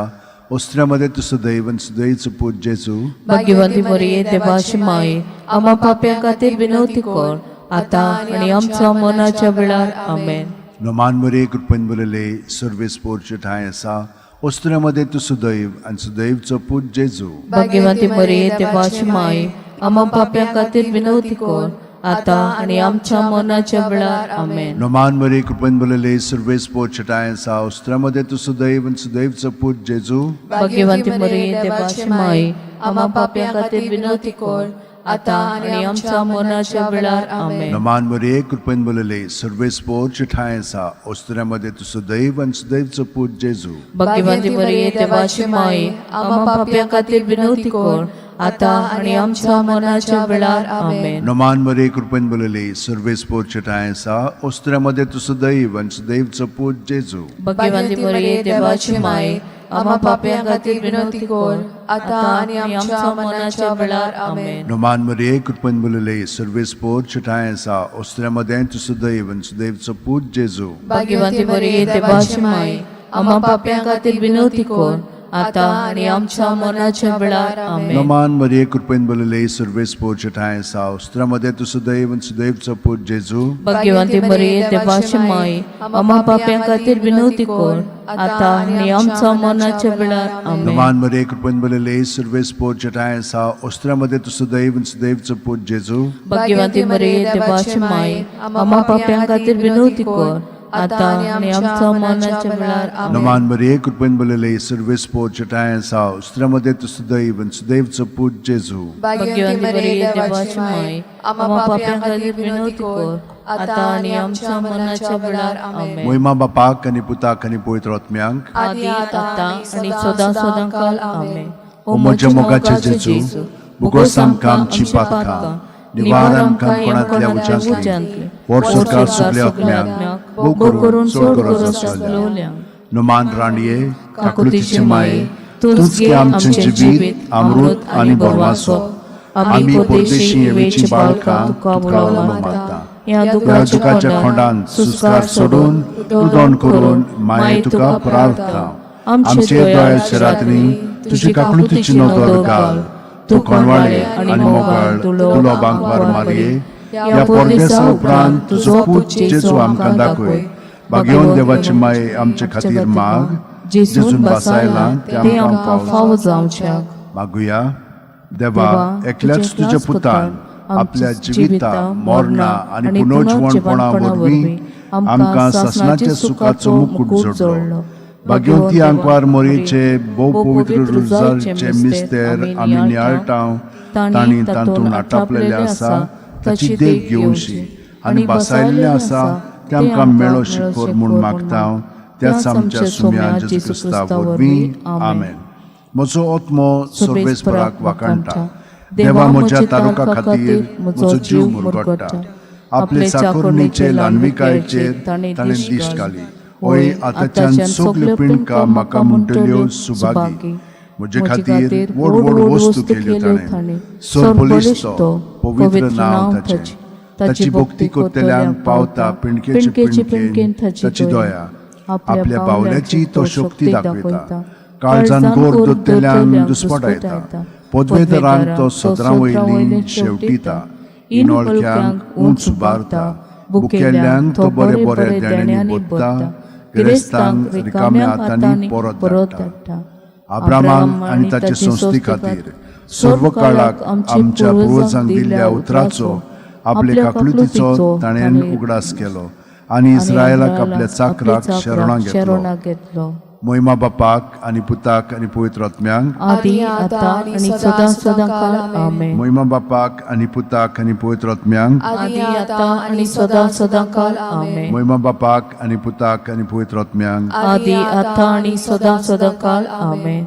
उस्त्रा मध्ये तूं सुदैव आनी सुदैवीचो पूत जेजू. भाग्यवंती मरिये, देवाची माये, आम्हा पापयां खातीर विनवती कर आतां आनी आमच्या मरणाच्या वेळार. आमेन. नमान मरे, कृपेन बरलेले सर्वेस पोरचे ठांय आसा. उस्त्रा मध्ये तूं सुदैव आनी सुदैवचो पूत जेजू. भाग्यवंती मरिये, देवाची माये, आम्हा पापयां खातीर विनवती कर आतां आनी आमच्या मरणाच्या वेळार. आमेन. नमान मरे, कृपेन बरलेले सर्वेस पोरचे ठांय आसा. उस्त्रा मध्ये तूं सुदैव आनी सुदैवचो पूत जेजू. भाग्यवंती मरिये, देवाची माये, आम्हा पापयां खातीर विनवती कर आतां आनी आमच्या मरणाच्या वेळार. आमेन. नमान मरिये, कृपेन भरलेले सर्वेस पोरचे ठांय आसा. उस्त्रा मध्ये तूं सुदैव आनी सुदैवचो पूत जेजू. भाग्यवंती मरिये, देवाची माये, आम्हा पापयां खातीर विनवती कर आतां आनी आमच्या मरणाच्या वेळार. आमेन. नमान मरिये, कृपेन भरलेले सर्वेस पोरचे ठांय आसा. उस्त्रा मध्ये तूं सुदैव आनी सुदैवचो पूत जेजू. भाग्यवंती मरिये, देवाची माये, आम्हा पापयां खातीर विनवती कर आतां आनी आमच्या मरणाच्या वेळार. आमेन. नमान मरिये, कृपेन भरलेले सर्वेस पोरचे ठांय आसा. उस्त्रा मध्ये तूं सुदैव आनी सुदैवचो पूत जेजू. भाग्यवंती मरिये, देवाची माये, आम्हा पापयां खातीर विनवती कर आतां आनी आमच्या मरणाच्या वेळार. आमेन. नमान मरिये, कृपेन भरलेले सर्वेस पोरचे ठांय आसा. उस्त्रा मध्ये तूं सुदैव आनी सुदैवचो पूत जेजू. भाग्यवंती मरिये, देवाची माये, आम्हा पापयां खातीर विनवती कर आतां आनी आमच्या मरणाच्या वेळार. आमेन. नमान मरिये, कृपेन भरलेले सर्वेस पोरचे ठांय आसा. उस्त्रा मध्ये तूं सुदैव आनी सुदैवचो पूत जेजू. भाग्यवंती मरिये, देवाची माये, आम्हा पापयां खातीर विनवती कर आतां आनी आमच्या मरणाच्या वेळार. आमेन. नमान मरिये, कृपेन भरलेले सर्वेस पोरचे ठांय आसा. उस्त्रा मध्ये तूं सुदैव आनी सुदैवचो पूत जेजू. भाग्यवंती मरिये, देवाची माये, आम्हा पापयां खातीर विनवती कर आतां आनी आमच्या मरणाच्या वेळार. आमेन. मोहिमा बापाक आनी पुताक आनी पवित्र आत्म्यांक, आदी आतां आनी सदां सदां काल. आमेन. ओ म्हज्या मोगाचे जेजू, भोगोस आमकां आमची पातकां, निवार आमकां कोणांतल्या उज्यांतली, व्हड सरकार सगल्या आत्म्यांक, भोव करून चड गरज आसलेल्यांक. नमान राणये, काकुळतीचे माये, तूंच गे आमचें जिवीत, अमृत आनी भरवासो. आमी परदेशी येवेची बाळकां तुका उलो मारता. ह्या दुखाच्या खोंडान सुस्कार सोडून रुदण करून माये तुका प्रार्थना. आमचे दयाच्या रात्री तुजी काकुळतीची नदर घाल. तूं कोणवाळे आनी मोगाळ तुलो बांकवार मारये, ह्या परदेसा उपरांत तुजो पूत जेजू आमकां दाखय. भाग्यवंत देवाची माये आमचे खातीर माग, जेजून बासायला ते आमकां फावो जावच्याक. मागुया. देवा, एकल्याच तुज्या पुतान आपल्या जिविता, मरणा आनी पुनर्जिवणपणा वरवीं आमकां सासणाच्या सुखाचो मुकूट जोडलो. भाग्यवंती आंकवार मोरयेचे भोव पवित्र रुजारचे मिस्तेर आमी नियाळटा, तांणी तातूंत आटापलेलें आसा ताची देख घेवची आनी बसायल्लें आसा तें आमकां मेळो शिकोर म्हूण मागता, त्याच आमच्या सुम्या जेजू क्रिस्ता वरवीं. आमेन. म्हजो आत्मो सर्वेस्पराक वाखाणटा. देवा म्हज्या तारुका खातीर म्हजो जीव मुरगट्टा. आपले चाकोरणीचे ल्हानविकायेचेर ताणें दिश्ट घाली. हय, आतांच्यान सगल्यो पिंडका म्हाका म्हणटल्यो सुभागी. म्हजे खातीर व्हड व्हड वस्तू केल्यो ताणें. सरबळिश्ट पवित्र नांव ताचें. ताची भक्ती करतल्यांक पावता पिंडकेचे पिंडकेन ताची दया. आपल्या बावल्याची तो शक्ती दाखयता. काळजान गोर दोतल्यांक दुस्पटायता. पदवेदारांक तो सदरां वयली शेवटिता. इनोळख्यांक उंच उबारता. बुकेल्ल्यांक तो बरे बरे देण्यांनी बोधता. गिरेस्तांक रिकाम्या हातांनी परत धाडटा. अब्रामाक आनी ताचे संस्थे खातीर सर्व काळाक आमच्या पुर्वजांक दिल्ल्या उतराचो आपले काकळुतीचो ताणें उगडास केलो आनी इस्रायलाक आपल्या चाकराक शरणां घेतलो. मोहिमा बापाक आनी पुताक आनी पवित्र आत्म्यांक आदी आतां आनी सदां सदां काल आमेन. मोहिमा बापाक आनी पुताक आनी पवित्र आत्म्यांक आदी आतां आनी सदां सदां काल आमेन. मोहिमा बापाक आनी पुताक आनी पवित्र आत्म्यांक आदी आतां आनी सदां सदां काल आमेन.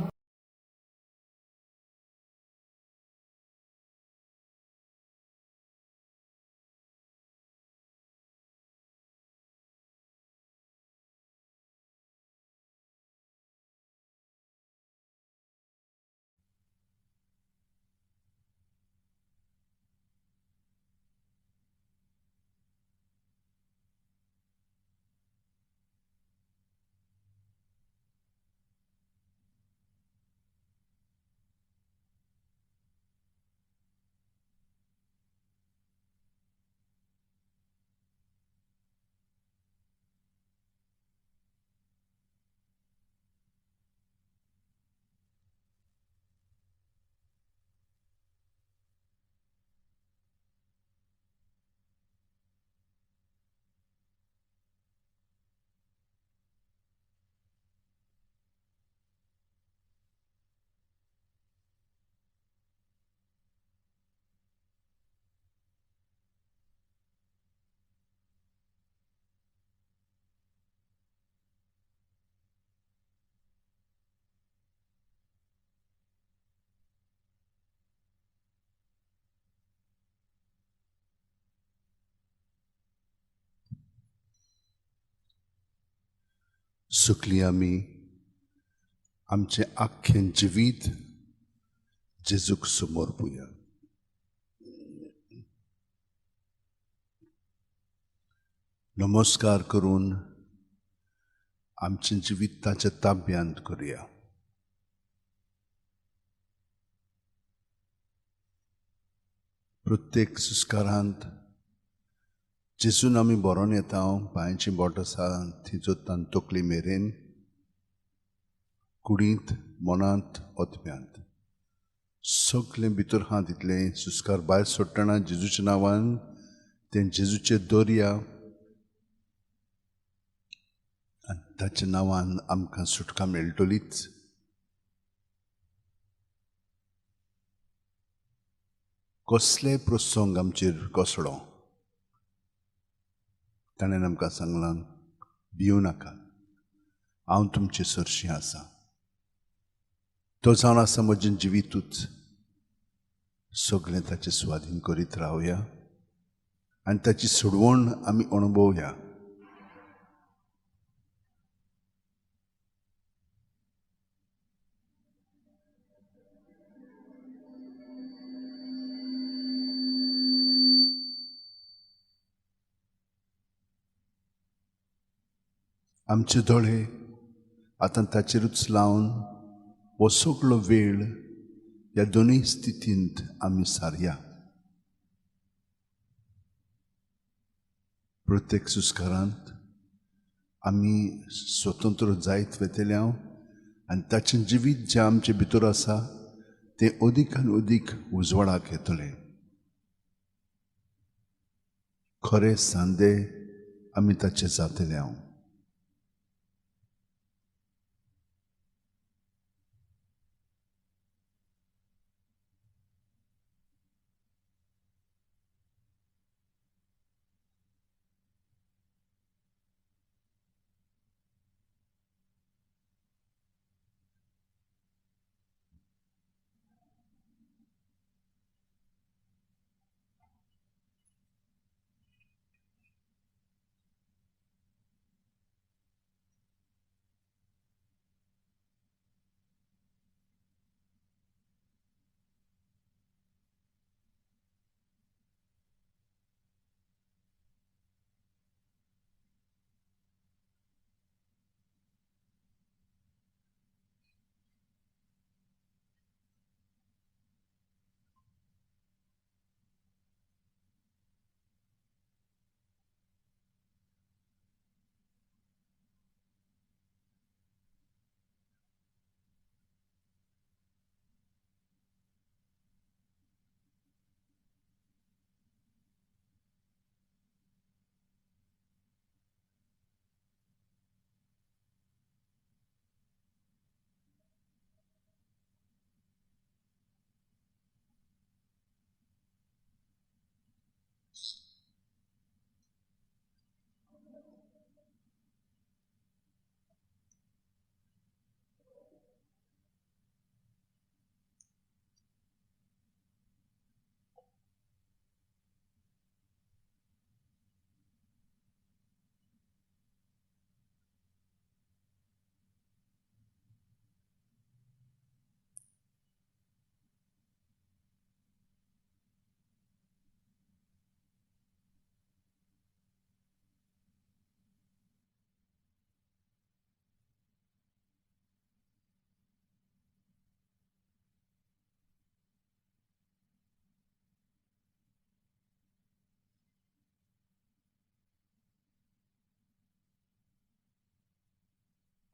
सुकली आमी आमचें आख्खें जिवीत जेजूक समर्पुया. नमस्कार करून आमचें जिवीत ताच्या ताब्यांत करुया. प्रत्येक संस्कारांत जेजून आमी बरोवन येता, पांयांची बोट आसा ती जोडटान तकली मेरेन, कुडींत, मनांत, आत्म्यांत सगळें भितर आहा तितलें संस्कार भायर सोडटना जेजूच्या नांवान तें जेजूचे दर्या आनी ताच्या नांवान आमकां सुटका मेळटलीच. कसलेय प्रसंग आमचेर कोसळो ताणें आमकां सांगलां, भिवू नाका, हांव तुमचे सरशीं आसा. तो जावन आसा म्हजें जिवितूच. सगळें ताचे स्वाधीन करीत रावया आनी ताची सोडवण आमी अणभवया. आमचे दोळे आतां ताचेरूच लावन हो सगळो वेळ ह्या दोनूय स्थितींत आमी सारया. प्रत्येक संस्कारांत आमी स्वतंत्र जायत वतले आनी ताचें जिवीत जें आमचे भितर आसा तें अदीक आनी अदीक उजवाडाक येतलें. खरे सांदे आमी ताचे जातले.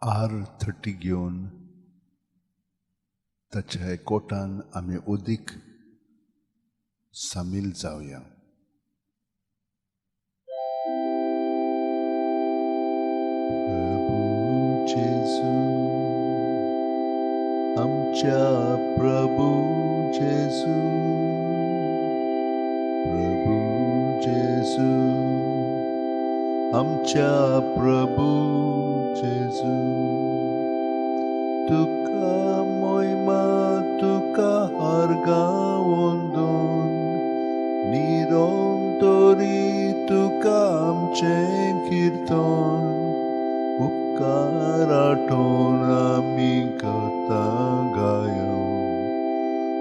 R30 घेवन ताच्या एकवटान आमी अदीक सामील जावया. प्रभू जेजू, आमच्या प्रभू जेजू, प्रभू जेजू, आमच्या प्रभू जेजू, तुका मोयमा, तुका हरगा वंदन, निरंतरी तुका आमचें किर्तन, उपकार आठोवन आमी करता गायन.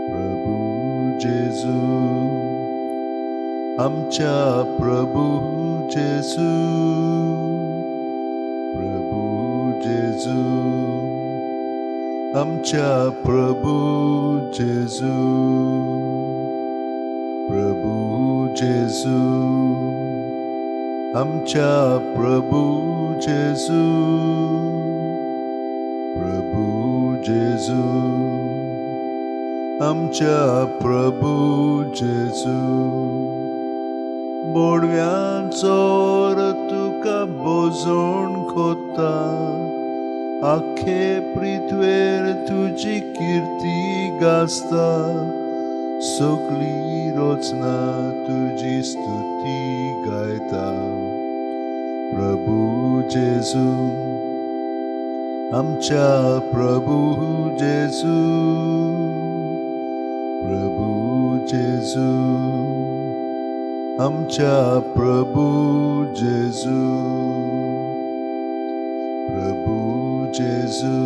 प्रभू जेजू, आमच्या प्रभू जेजू, प्रभू जेजू, आमच्या प्रभू जेजू, प्रभू जेजू, आमच्या प्रभू जेजू, प्रभू जेजू, आमच्या प्रभू जेजू. बोडव्यांचोर तुका बोजोण खोता, आखे पृथ्वेर तुजी किर्ती गाजता, सगळी रचना तुजी स्तुती गायता. प्रभू जेजू, आमच्या प्रभू जेजू, प्रभू जेजू, आमच्या प्रभू जेजू, प्रभू जेजू,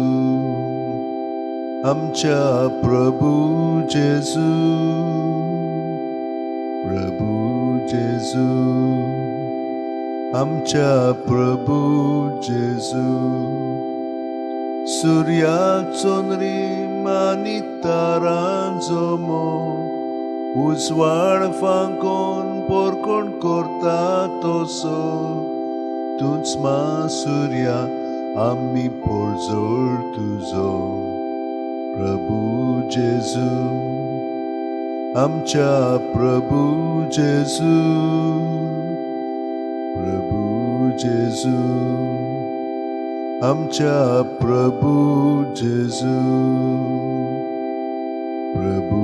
आमच्या प्रभू जेजू, प्रभू जेजू, आमच्या प्रभू जेजू. सुर्या चंद्रीम आनी तारां जमो, उजवाड फांकोन पोरकोण करता तसो, तूंच मा सुर्या आमी पोरजोळ तुजो. प्रभू जेजू, आमच्या प्रभू जेजू, प्रभू जेजू, आमच्या प्रभू जेजू, प्रभू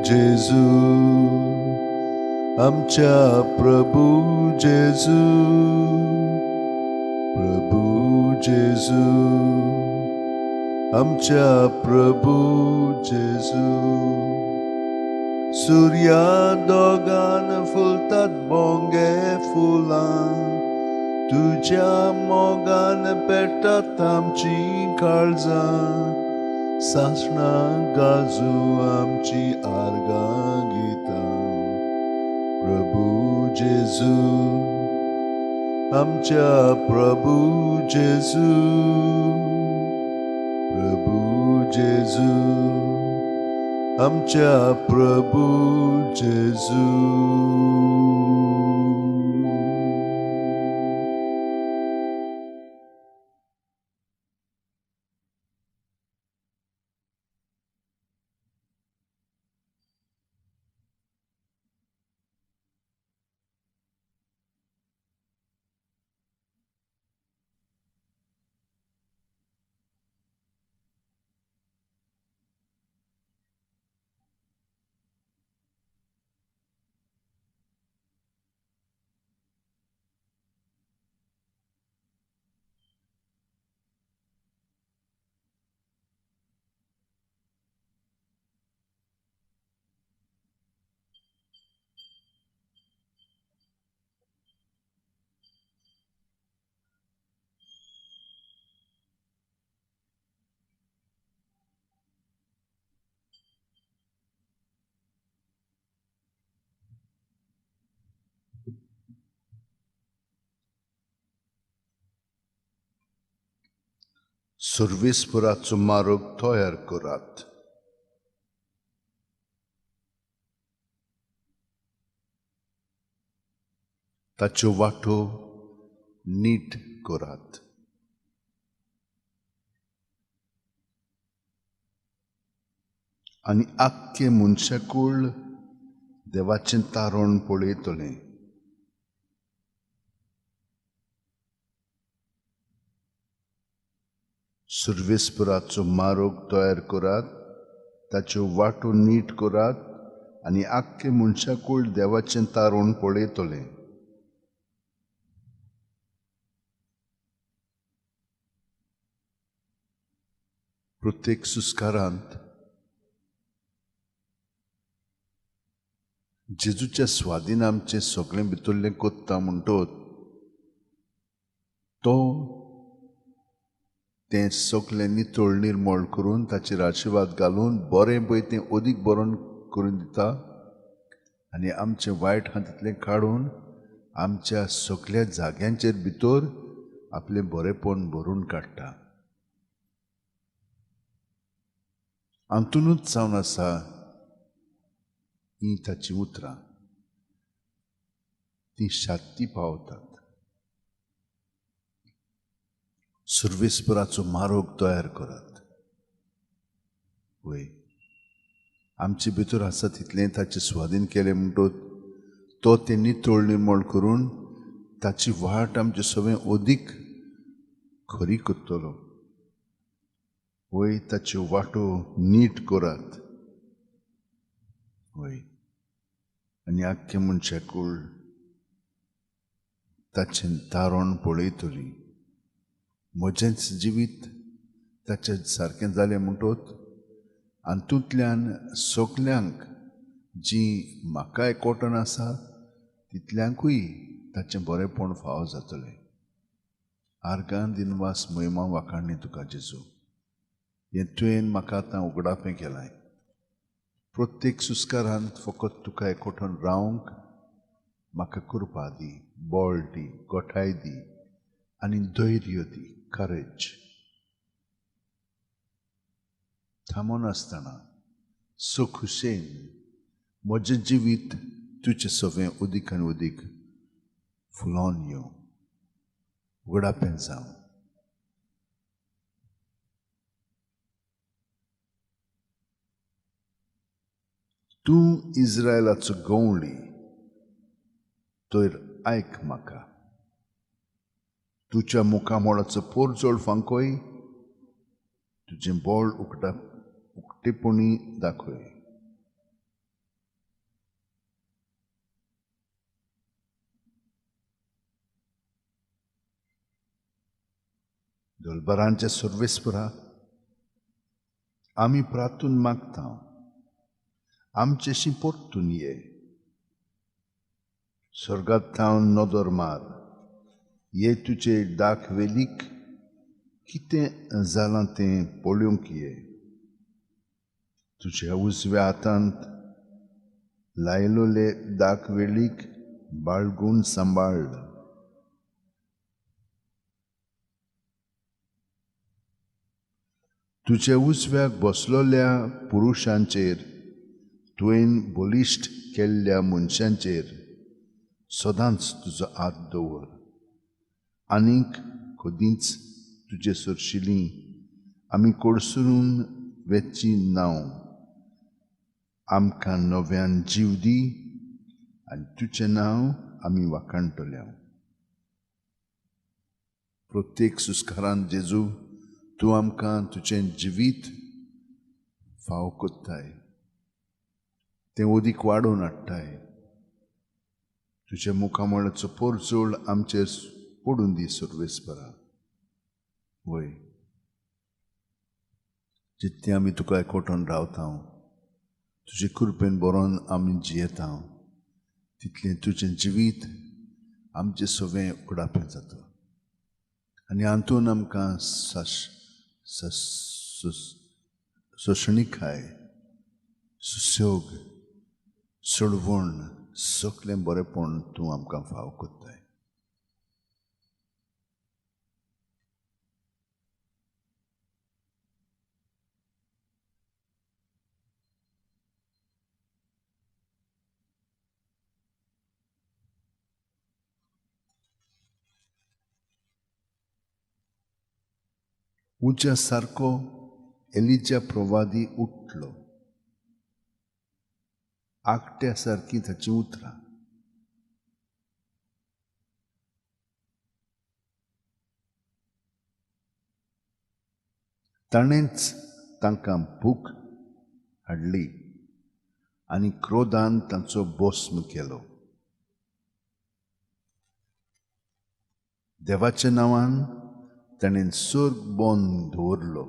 जेजू, आमच्या प्रभू जेजू, प्रभू जेजू, आमच्या प्रभू जेजू. सुर्या दोगान फुलतात बोंगे फुलां, तुज्या मोगान पेटतात आमची काळजां, सासणां गाजू आमची आर्गां गितां. प्रभू जेजू, आमच्या प्रभू जेजू, प्रभू जेजू, आमच्या प्रभू जेजू. सर्वेस्पराचो मार्ग तयार करात. ताच्यो वाटो नीट करात. आनी आख्खें मनशाकूळ देवाचें तारण पळयतलें. सुर्वेस्पराचो मार्ग तयार करात, ताच्यो वाटो नीट करात आनी आख्खें मनशाकूळ देवाचें तारण पळयतलें. प्रत्येक सुस्कारांत जेजूच्या स्वाधीन आमचें सगळें भितरलें कोत्ता म्हणटोत तो तें सगळें नितळ निर्मळ करून ताचेर आशिर्वाद घालून बरें पळय तें अदीक बरोवन करून दिता आनी आमचें वायट आहा तितलें काडून आमच्या सगळ्या जाग्यांचेर भितर आपलें बरेंपण भरून काडटा. हातूनच जावन आसा हीं ताचीं उतरां, तीं शांती पावतात. सुर्वेस्पराचो मार्ग तयार करात. वय आमचे भितर आसा तितलें ताचे स्वाधीन केलें म्हणटोच तो तें नितळ निर्मळ करून ताची वाट आमचे सगळें अदीक खरी करतलो. वय ताच्यो वाटो नीट करात. वय आनी आख्खें मनशाकूळ ताचें तारण पळयतली. म्हजेंच जिवीत ताचें सारकें जालें म्हणटोच हातूंतल्यान सगल्यांक जीं म्हाका एकवटन आसा तितल्यांकूय ताचें बरेंपण फावो जातलें. आर्गां दिनवास महिमा वाखाणणी तुका जेजू, हें तुवें म्हाका आतां उगडापें केलां. प्रत्येक सुस्कारांत फकत तुका एकवटन रावंक म्हाका कृपा दी, बळ दी, गोठाय दी आनी धैर्य दी, करेज. थांबनासतना सो खुशेन म्हजें जिवीत तुजें सगळें अदीक आनी अदीक फुलोवन येवं, उगडापें जावं. तूं इस्रायलाचो गवळी तर आयक म्हाका, तुज्या मुखामळाचो पोरजोळ फांकोय, तुजें बळ उक्तेपणी दाखय. दलबरांच्या सर्वेस्परा आमी प्रार्थून मागता, आमचेशी परतून ये. स्वर्गांत थावन नदर मार, ये तुजे दाखवेलीक कितें जालां तें पळोवंक ये. तुज्या उजव्या हातांत लायलोले दाखवेलीक बाळगून सांबाळ. तुज्या उजव्याक बसलोल्या पुरुशांचेर, तुवें बलिश्ट केल्ल्या मनशांचेर सदांच तुजो हात दवर. आनीक कदींच तुजे सरशिलीं आमी कोडसरून वेची नांव. आमकां नव्यान जीव दी आनी तुजें नांव आमी वाखाणटले. प्रत्येक सुस्कारान जेजू तूं आमकां तुजें जिवीत फाव कोत्ताय, तें अदीक वाडोवन हाडटाय. तुज्या मुखामळाचो पोरजोळ आमचेर पडून दी सर्वेस्परा. वय जितलें आमी तुका एकवटून रावता, तुजे कृपेन बरोवन आमी जियेता, तितलें तुजें जिवीत आमचें सगळें उगडापें जाता आनी हातून आमकां सोंसणीकाय, सुशेग, सोडवण सगळें बरेंपण तूं आमकां फाव कोत्ताय. उज्या सारको एलिजा प्रवादी उठलो. आगट्या सारकीं ताचीं उतरां. ताणेंच तांकां भूक हाडली आनी क्रोधान तांचो भस्म केलो. देवाच्या नांवान ताणें सर्ग बंद दवरलो,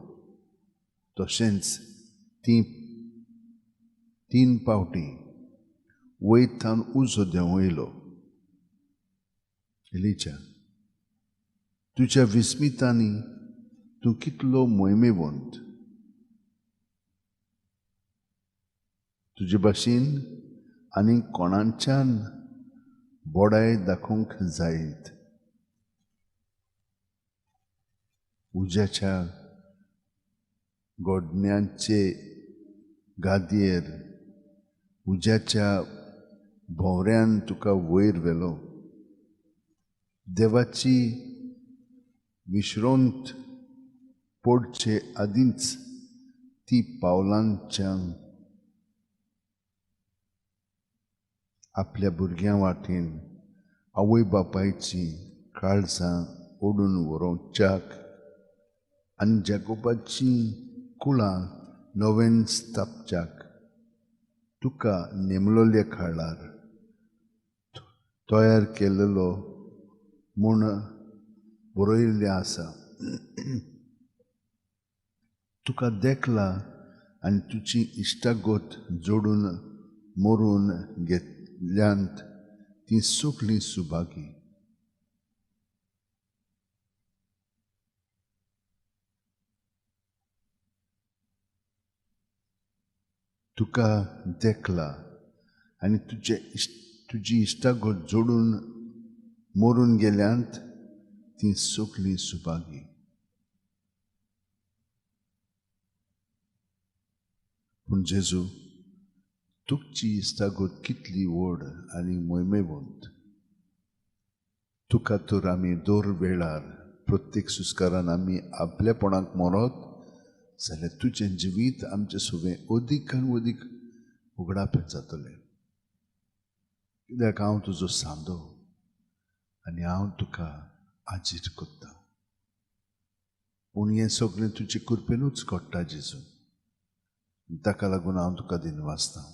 तशेंच ती 3 पावटी वयतान उजो देंवयलो. एलिजा, तुज्या विस्मितांनी तूं कितलो मोहिमेवंत. तुजे भाशेन आनी कोणाच्यान बोडाय दाखोवंक जायत. उज्याच्या गोडण्यांचे गादयेर उज्याच्या भोंवऱ्यान तुका वयर व्हेलो. देवाची विश्रोंत पडचे आदींच ती पावलांच्या आपल्या भुरग्यां वाटेन आवय बापायची काळजां ओडून व्हरोवच्याक आनी जाकोबाची कुळां नव्यान स्थापच्याक तुका नेमलोल्या काळार तयार केलेलो म्हूण बरयल्लें आसा. तुका देखला आनी तुजी इश्टागत जोडून मरून घेतल्यांत ती सगळीं सुभागी. तुका देखला आनी तुजी इश्टागत जोडून मरून गेल्यांत ती सगळीं सुभागी. पूण जेजू, तुमची इश्टागत कितली व्हड आनी मोहिमेवंत. तुका तर आमी दर वेळार प्रत्येक सुस्कारान आमी आपलेपणाक मरत जाल्यार तुजें जिवीत आमचें सगळें अदीक आनी अदीक उगडापें जातलें. कित्याक हांव तुजो सांदो आनी हांव तुका आजीर करतां. पूण हें सगळें तुजे कृपेनूच घडटा जेजू, ताका लागून हांव तुका दिनवासतां.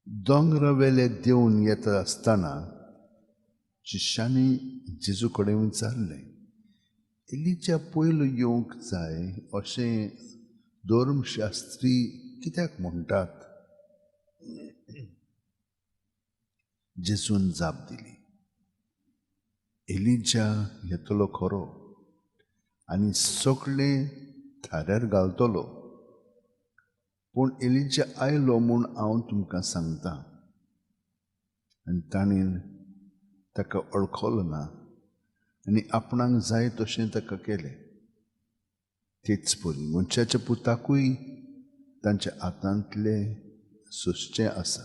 दोंगरा वेले देंवन येता आसतना शिश्यांनी जेजू कडेन विचारलें, एलिजा पयलो येवंक जाय अशें धर्मशास्त्री कित्याक म्हणटात? जेजून जाप दिली, एलिजा येतलो खरो आनी सगळें थाऱ्यार घालतलो, पूण एलिजा आयलो म्हूण हांव तुमकां सांगता. आनी ताणें ताका वळखलो ना आनी आपणाक जाय तशें ताका केलें. तेच परी मनशाच्या पुताकूय तांच्या हातांतलें सोंसचें आसा.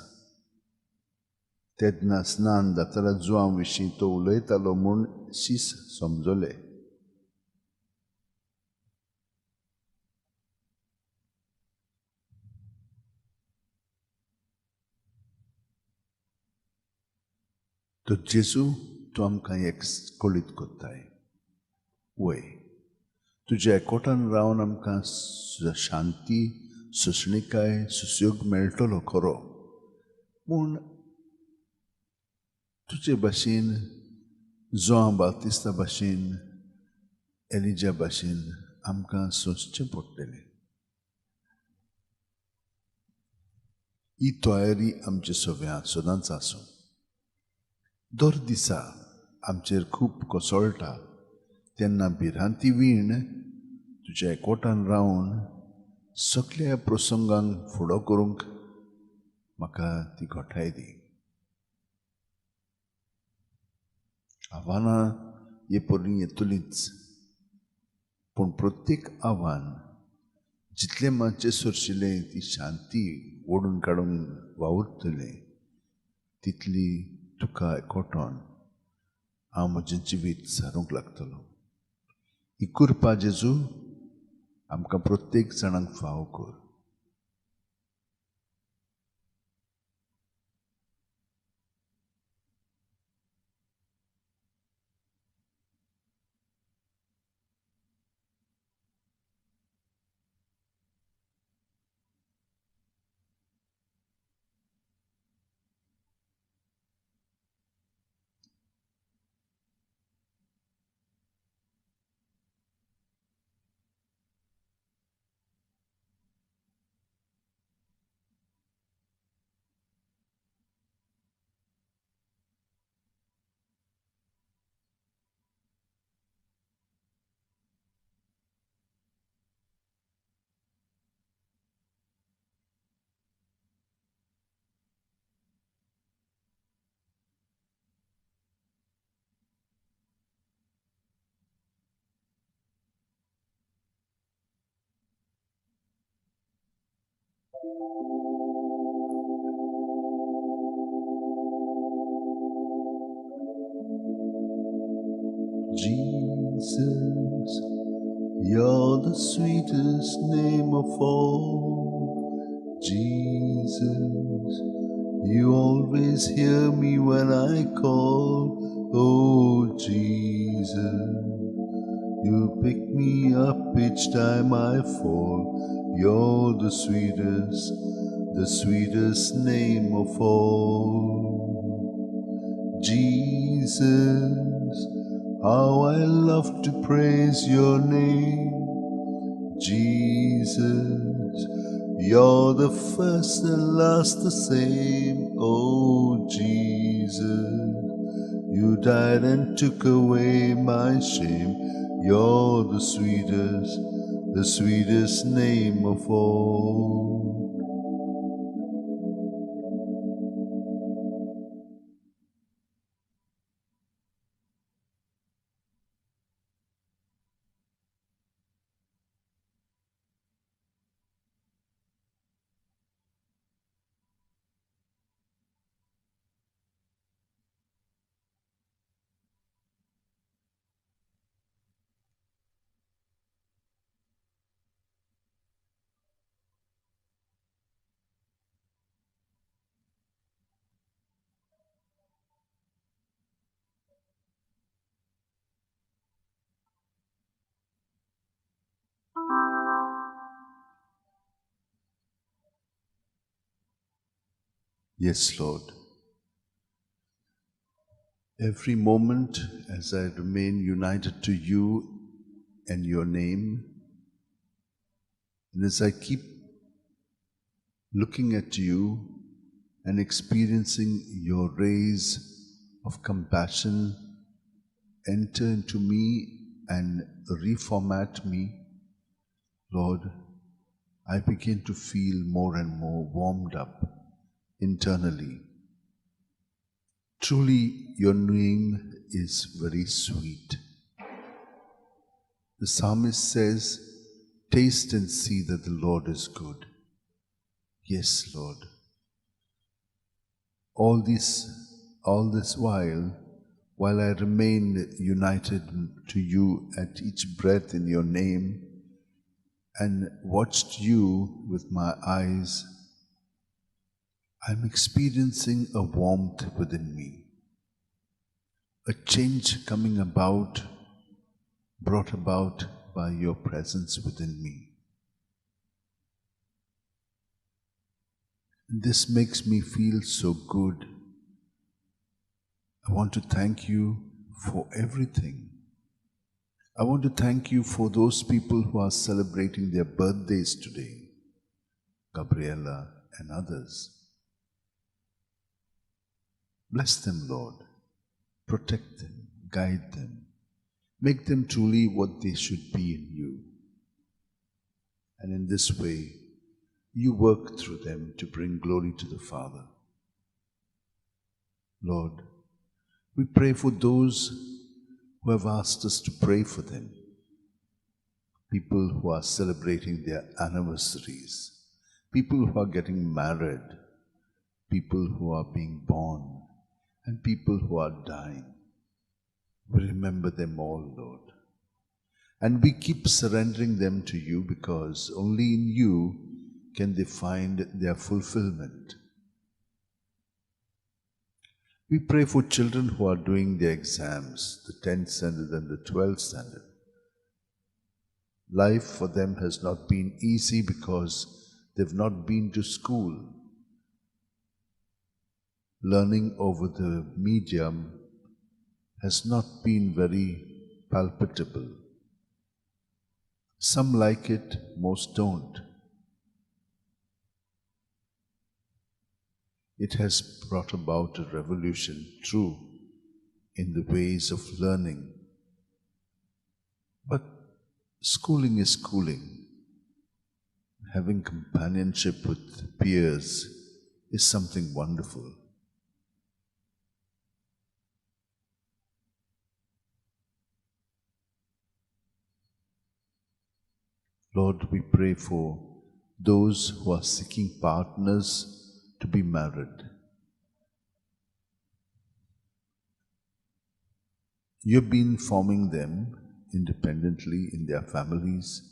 तेन्ना स्नान जातना जुवां विशीं तो उलयतालो म्हूण शीस समजले. तर जेजू, तूं आमकां एक कळीत करताय, वय तुज्या एकवटान रावन आमकां शांती, सोंसणीकाय, सुशेग मेळटलो खरो, पूण तुजे भाशेन जुआंव बाप्तिस्ता भाशेन, एलिजा भाशेन आमकां सोंसचें पडटलें. ही तयारी आमचे सगळ्या सदांच आसूं. दर दिसा आमचेर खूब कोसळटा तेन्ना भिरांती वीण तुज्या एकवटान रावन सगल्या प्रसंगांक फुडो करूंक म्हाका ती घटाय दी. आव्हानां हे परी येतलींच, पूण प्रत्येक आव्हान जितलें मातशें सोरशिलें ती शांती ओडून काडूंक वावुरतलें तितली तुका एकवटोन हांव म्हजें जिवीत सारूंक लागतलो. ही कृपा जेजू आमकां प्रत्येक जाणांक फावो कर. Jesus, you're the sweetest name of all. Jesus, you always hear me when I call. Oh, Jesus, you pick me up each time I fall. You're the sweetest name of all. Jesus, how I love to praise your name. Jesus, you're the first and last the same. Oh, Jesus, you died and took away my shame. You're the sweetest name of all. Yes, Lord. Every moment as I remain united to you and your name, and as I keep looking at you and experiencing your rays of compassion enter into me and reformat me, Lord, I begin to feel more and more warmed up internally. Truly, your name is very sweet. The psalmist says, "Taste and see that the Lord is good." Yes, Lord. All this while I remain united to you at each breath in your name and watched you with my eyes, I'm experiencing a warmth within me, a change coming about, brought about by your presence within me. This makes me feel so good. I want to thank you for everything. I want to thank you for those people who are celebrating their birthdays today, Gabriella and others. Bless them, Lord. Protect them, guide them. Make them truly what they should be in you. And in this way, you work through them to bring glory to the Father. Lord, we pray for those who have asked us to pray for them, people who are celebrating their anniversaries, people who are getting married, people who are being born and people who are dying. We remember them all, Lord. And we keep surrendering them to you because only in you can they find their fulfillment. We pray for children who are doing their exams, the 10th standard and the 12th standard. Life for them has not been easy because they've not been to school. Learning over the medium has not been very palpable. Some like it, most don't. It has brought about a revolution, true, in the ways of learning. But schooling is schooling. Having companionship with peers is something wonderful. Lord, we pray for those who are seeking partners to be married. You've been forming them independently in their families.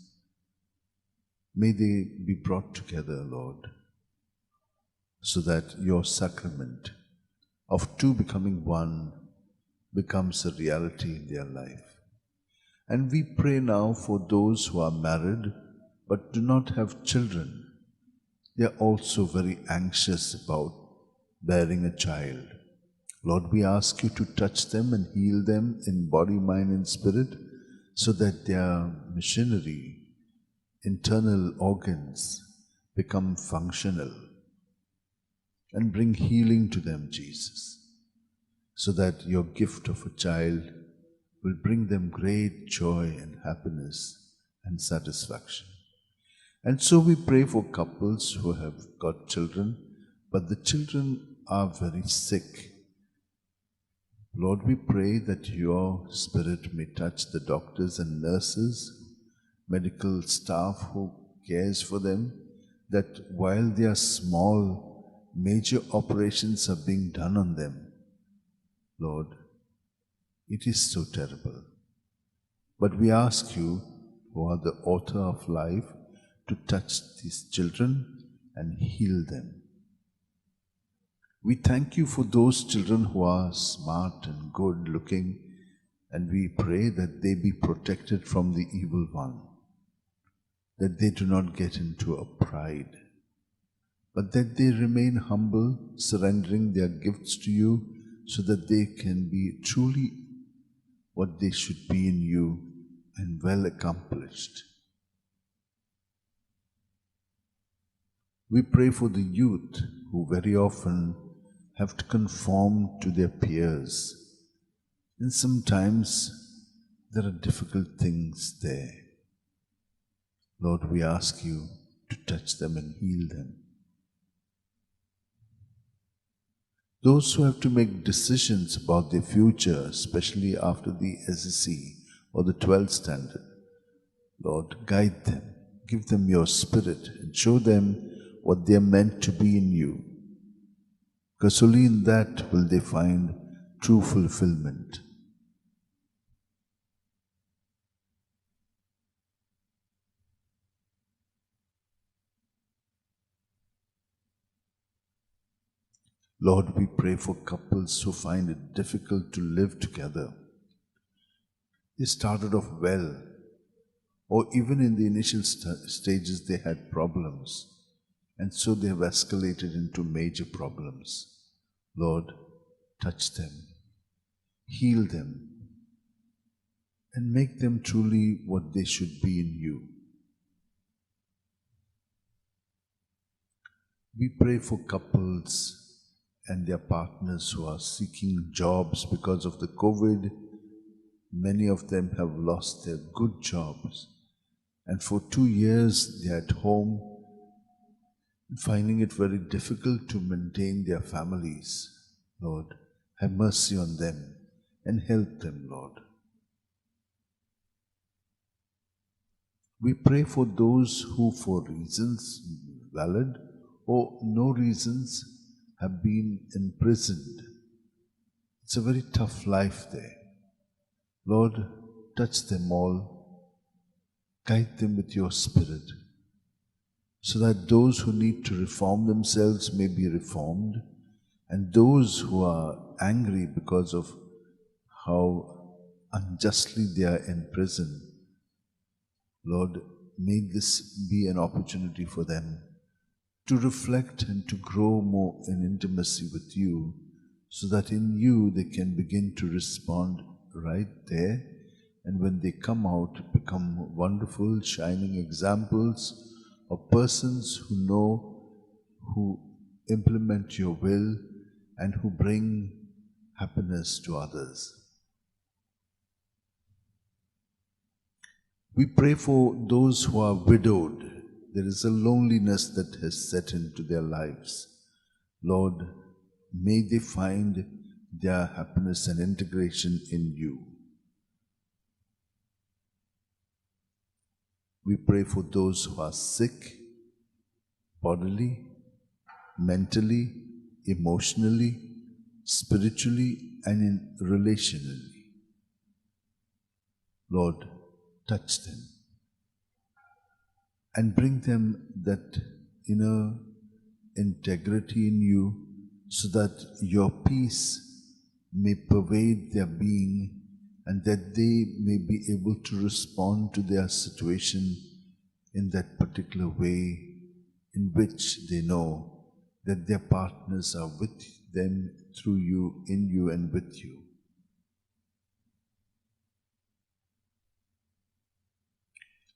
May they be brought together, Lord, so that your sacrament of two becoming one becomes a reality in their life. And we pray now for those who are married but do not have children. They are also very anxious about bearing a child. Lord, we ask you to touch them and heal them in body, mind, and spirit so that their machinery, internal organs become functional and bring healing to them, Jesus, so that your gift of a child will bring them great joy and happiness and satisfaction. And so we pray for couples who have got children, but the children are very sick. Lord, we pray that your Spirit may touch the doctors and nurses, medical staff who cares for them, that while they are small, major operations are being done on them. Lord, it is so terrible. But we ask you, who are the author of life, to touch these children and heal them. We thank you for those children who are smart and good looking, and we pray that they be protected from the evil one, that they do not get into a pride, but that they remain humble, surrendering their gifts to you so that they can be truly what they should be in you and well accomplished. We pray for the youth who very often have to conform to their peers, and sometimes there are difficult things there. Lord, we ask you to touch them and heal them. Those who have to make decisions about their future, especially after the SSC or the 12th standard, Lord, guide them, give them your Spirit and show them what they are meant to be in you. Because only in that will they find true fulfillment. Lord, we pray for couples who find it difficult to live together. They started off well, or even in the initial stages they had problems, and so they have escalated into major problems. Lord, touch them, heal them, and make them truly what they should be in you. We pray for couples and their partners who are seeking jobs because of the COVID. Many of them have lost their good jobs, and for 2 years they are at home, finding it very difficult to maintain their families. Lord, have mercy on them and help them, Lord. We pray for those who, for reasons valid or no reasons, have been imprisoned. It's a very tough life there. Lord, touch them all, guide them with your Spirit, so that those who need to reform themselves may be reformed, and those who are angry because of how unjustly they are in prison, Lord, may this be an opportunity for them to reflect and to grow more in intimacy with you, so that in you they can begin to respond right there, and when they come out, become wonderful, shining examples of persons who know, who implement your will, and who bring happiness to others. We pray for those who are widowed. There is a loneliness that has set into their lives. Lord, may they find their happiness and integration in you. We pray for those who are sick, bodily, mentally, emotionally, spiritually, and in relationally. Lord, touch them and bring them that inner integrity in you, so that your peace may pervade their being and that they may be able to respond to their situation in that particular way in which they know that their partners are with them, through you, in you, and with you.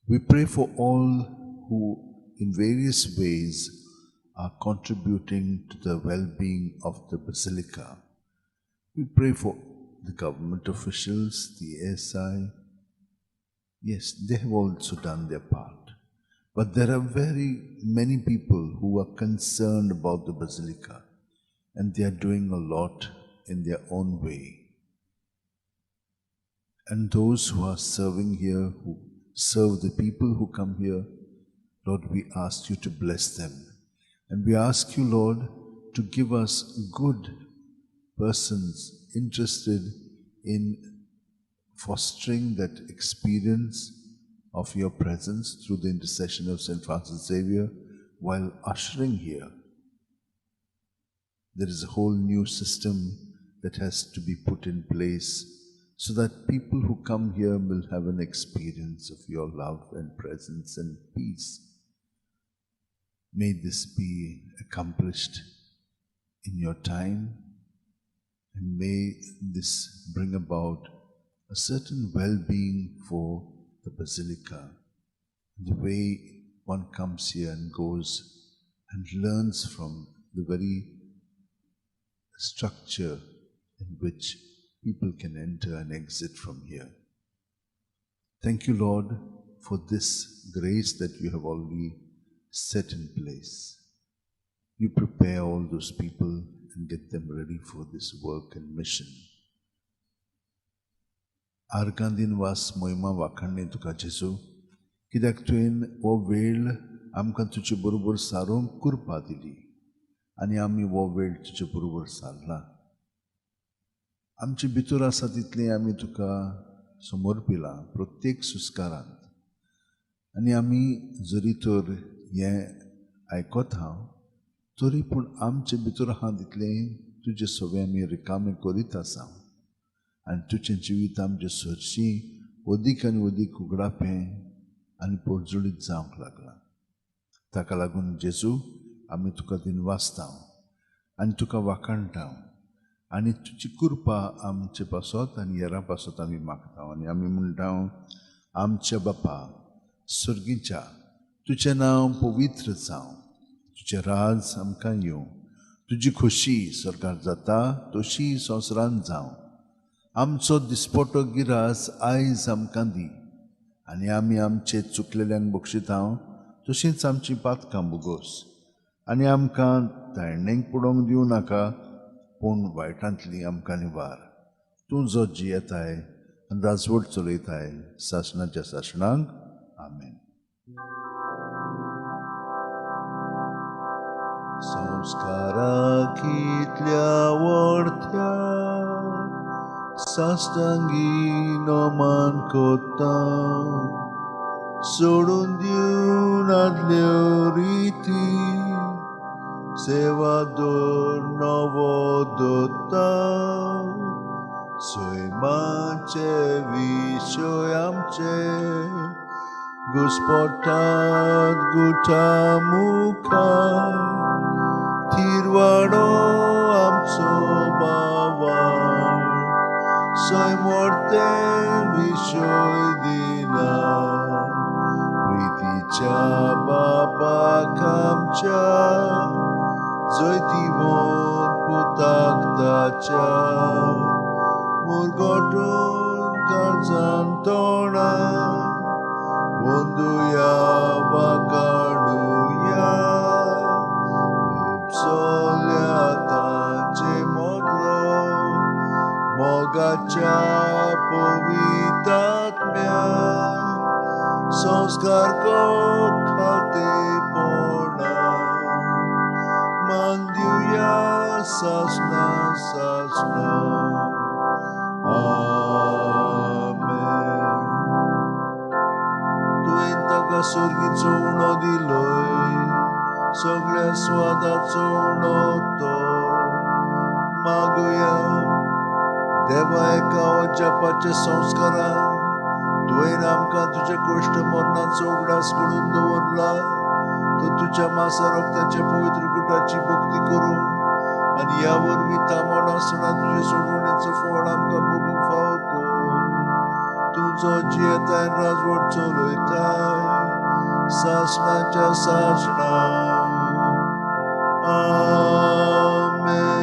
We pray for all who in various ways are contributing to the well-being of the Basilica. We pray for the government officials, the ASI. Yes, they have also done their part. But there are very many people who are concerned about the Basilica, and they are doing a lot in their own way. And those who are serving here, who serve the people who come here, Lord, we ask you to bless them. And we ask you, Lord, to give us good persons interested in fostering that experience of your presence through the intercession of St. Francis Xavier while ushering here. There is a whole new system that has to be put in place so that people who come here will have an experience of your love and presence and peace. May this be accomplished in your time, and may this bring about a certain well-being for the Basilica. The way one comes here and goes and learns from the very structure in which people can enter and exit from here. Thank you, Lord, for this grace that you have already set in place. You prepare all those people and get them ready for this work and mission. आर्गांदीन वास मोहिमा वाखाणणे तुका जेजू, कित्याक तुवें हो वेळ आमकां तुजे बरोबर सारोवंक कृपा दिली आनी आमी हो वेळ तुजे बरोबर सारला. आमचे भितर आसा तितलें आमी तुका समर्पिलां प्रत्येक सुस्कारांत, आनी आमी जरी तर हें आयकत हांव तरी पूण आमचे भितर आहा तितलें तुजे सगळें आमी रिकामें करीत आसा आनी तुजें जिवीत आमचे सरशीं अदीक आनी अदीक उगडापें आनी पोरजुळीत जावंक लागलां. ताका लागून जेजू आमी तुका दिनवासता आनी तुका वाखाणटा आनी तुजी कृपा आमचे पासत आनी हेरां पासत आमी मागता आनी आमी म्हणटा, आमच्या बापा सर्गीच्या, तुजें नांव पवित्र जावं, तुजें राज आमकां येवं, तुजी खोशी स्वर्गार जाता तशी संवसारांत जावं. आमचो दिसपटो गिरास आयज आमकां दी आनी आमी आमचे चुकलेल्यांक बक्षिता तशींच आमची पातकां भोगोस आनी आमकां ताळणेक पडोवंक दिवं नाका, पूण वायटांतली आमकां निवार. तूं जो जियेताय आनी राजवट चलयताय सासणाच्या सासणांक. आमेन. संस्काराकी साश्टांगी नमन कोत्ता सोडून दिवन आदल्यो रिती सेवा दर नवो दत्ता सैमाचे विशय आमचे घुस्पटात गुठा मुखार थिरवाडो आमचो बाबा सैमोर्ते विशय दिना प्रितीच्या बापाक आमच्या जैतिवंत पुताक ताच्या मुरगटून काळजान तोंडा वंदुया वाकाणुया उपसल्या तांचे मोदलो मोगाच्या पवितात्म्या संस्कार खातेपणा मान दिवया सासना सासना. आमेन. तुवें ताका सर्गीचो उणो दिलोय सगळ्या स्वादाचो उणो तो मागुया देवा एका अजापाच्या संस्कारान तुवें आमकां तुज्या कश्ट मरणाचो उगडास करून दवरला तर तुज्या मासा रक्ताच्या पवित्र गुटाची भक्ती करूं आनी ह्या वरवीं तामण आसतना तुजे सोडवणेचो फळ आमकां भोगूंक फावो कर. तुजो जियेताय राजवट चलयताय सासणाच्या सासणा. आमेन.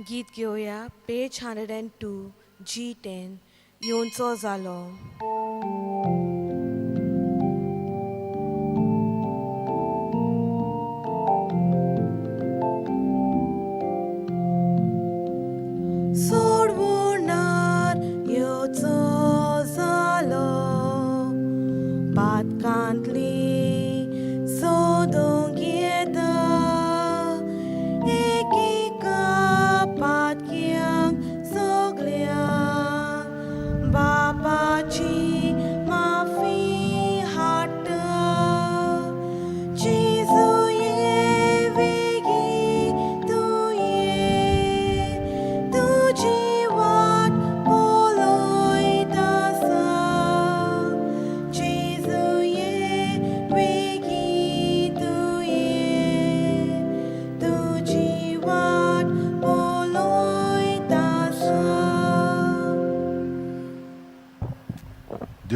गीत घेवया पेज 102 G10 येवचो जालो.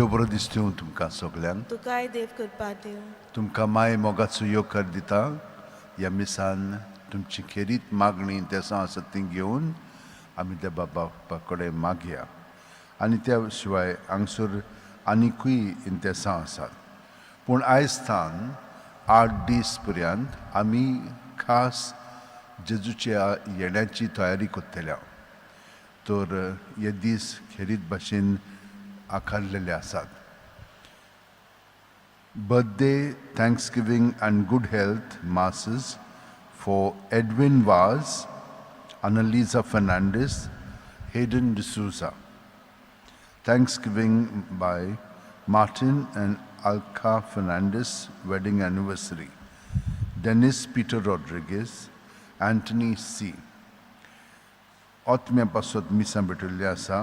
देव बरो दीस दिवं तुमकां सगल्यांक. तुकाय देव कृपा दिवं. तुमकां माय मोगाचो येवकार दिता. ह्या मिसान तुमची खेरीत मागणी तेसां आसात ती घेवन आमी देवा बापा कडेन मागया आनी त्या शिवाय हांगसर आनिकूय इंतेसां आसात. पूण आयज थावन 8 दीस पर्यंत आमी खास जेजूच्या येण्याची तयारी करतल्या. तर हे दीस खेरीत भाशेन आकारलेले आसात. Birthday, thanksgiving and good health masses for Edwin Vaz, Annalisa Fernandes, Hayden D'Souza. Thanksgiving by Martin and Alka Fernandes, wedding anniversary. Dennis Peter Rodrigues, Anthony C. ओतम्या पासत मिसां भेटयल्ली आसा.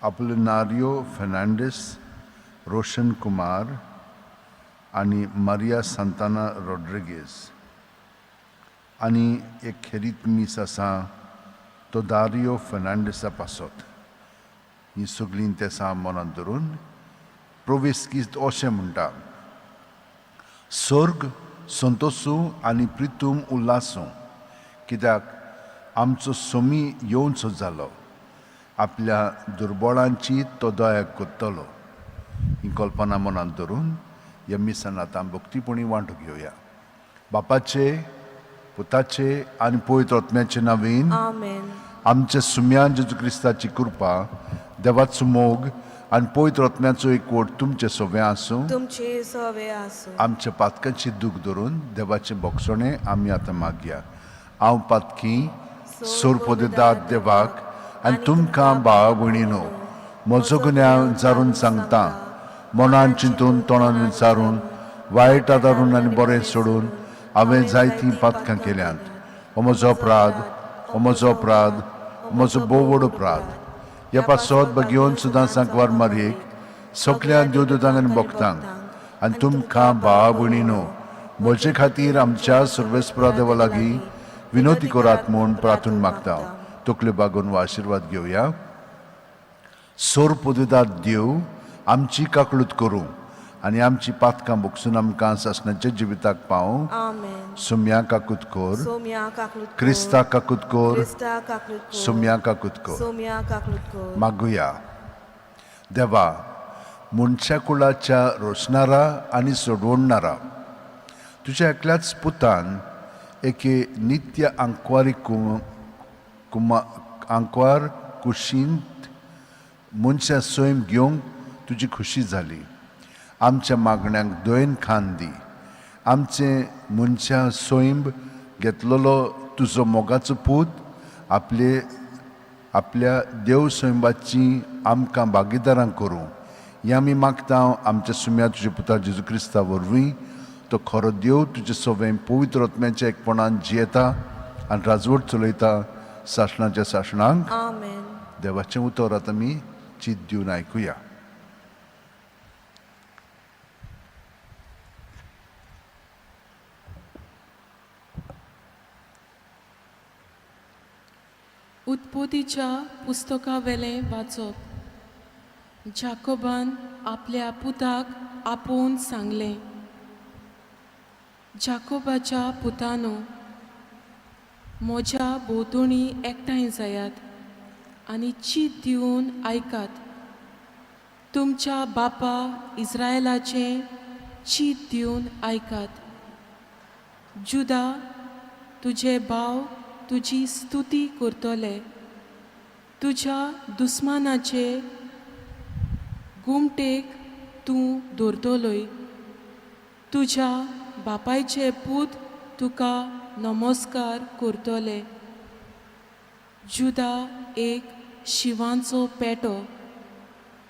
अपोलिनारियो फर्नांडीस, रोशन कुमार आनी मारिया सांताना रॉड्रिगीज. आनी एक खेरीत मीस आसा तो दारियो फर्नांडीसा पासत. ही सगळीं तेसां मनांत धरून प्रवेश गीत अशें म्हणटा. सर्ग संतोसूं आनी प्रितूम उल्हासूं, कित्याक आमचो सोमी येवचो जालो, आपल्या दुर्बळांची तो दया करतलो. ही कल्पना मनांत धरून ह्या मिसान आतां भक्तीपणी वांटो घेवया. बापाचे, पुताचे आनी पवित्र आत्म्याचे नांवान आमेन. आमच्या सुम्यान जेजू क्रिस्ताची कृपा, देवाचो मोग आनी पवित्र आत्म्याचो एकवट तुमचे सगळें आसूं. तुमचे सवे आसूं. आमच्या पातकांची दूख धरून देवाचें बोगसणें आमी आतां मागया. हांव पातकी सोरपोदेदाद देवाक आनी तुमकां भाव भयणीनो म्हजो गुन्यांव जारून सांगता. मनान चिंतून, तोंडान विचारून, वायट आदारून आनी बरें सोडून हांवें जायतीं पातकां केल्यांत. हो म्हजो अपराध, हो म्हजो अपराध, हो म्हजो भोव व्हड अपराध. ह्या पासत बगेवन सुद्दां सांकवार मारयेक, सगळ्या देवदूतांक आनी भक्तांक आनी तुमकां भाव भयणीनो म्हजे खातीर आमच्या सर्वेस्परा देवा लागीं विनोती करात म्हूण प्रार्थून मागता. तकल्यो बागोवन हो आशिर्वाद घेवया. सोरपोदेदाद देव आमची काकळूत करूं आनी आमची पातकां बोगसून आमकां सासणाच्या जिविताक पावूं. आमेन. सुम्या काकूत कर, सोम्या काकलूत कर. क्रिस्ता काकूत कर, क्रिस्ता काकलूत कर. सुम्या काकूत कर. सोम्या काकलूत कर. मागुया. देवा, मनशा कुळाच्या रोसणारा आनी सोडवणारा तुज्या एकल्याच पुतान एके नित्य आंकवारी आंकवार कुशींत मनशां सैम घेवंक तुजी खुशी जाली. आमच्या मागण्यांक दोयन खान दी. आमचे मनशां सैम घेतलेलो तुजो मोगाचो पूत आपले आपल्या देव सैमाची आमकां भागीदारां करूं हें आमी मागता. आमच्या सुम्या तुज्या पुता जेजू क्रिस्ता वरवीं. तो खरो देव तुजे सवें पवित्र आत्म्याच्या एकपणान जियेता आनी राजवट चलयता सासणाच्या सासणांक. आमेन. देवाचें उतर आतां आमी चीत दिवन आयकुया. उत्पत्तीच्या पुस्तकावेलें वाचप. जाकोबान आपल्या पुताक आपोवन सांगलें, जाकोबाच्या पुतानो, म्हज्या भोंवतणी एकठांय जायात आनी चीत दिवन आयकात. तुमच्या बापा इस्रायलाचें चीत दिवन आयकात. जुदा, तुजे भाव तुजी स्तुती करतले. तुज्या दुस्मानाचे गुमटेक तूं दवरतलोय. तुज्या बापायचे पूत तुका नमस्कार करतले. जुदा एक शिंवाचो पेटो.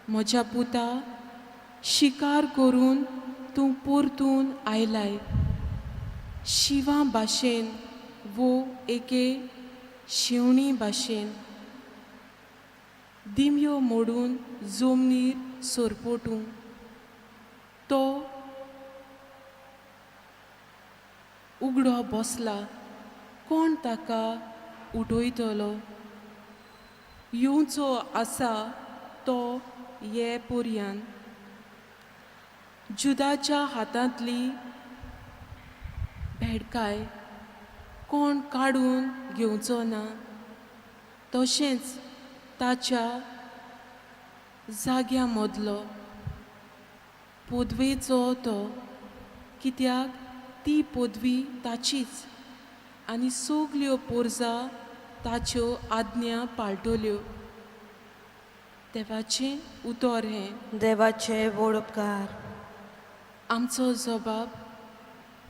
म्हज्या पुता, शिकार करून तूं परतून आयलाय. शिंवा भाशेन वो एके शेवणी भाशेन दिमयो मोडून जमनीर सरपटूं तो उगडो बसला, कोण ताका उठयतलो? येवचो आसा तो ये पर्यान. जुदाच्या हातांतली भेडकाय कोण काडून घेवचो ना, तशेंच ताच्या जाग्या मदलो पदवेचो तो, कित्याक ती पदवी ताचीच आनी सगल्यो पोरजा ताच्यो आज्ञा पाळटल्यो. देवाचें उतर हें. देवाचे व्हड उपकार. आमचो जबाब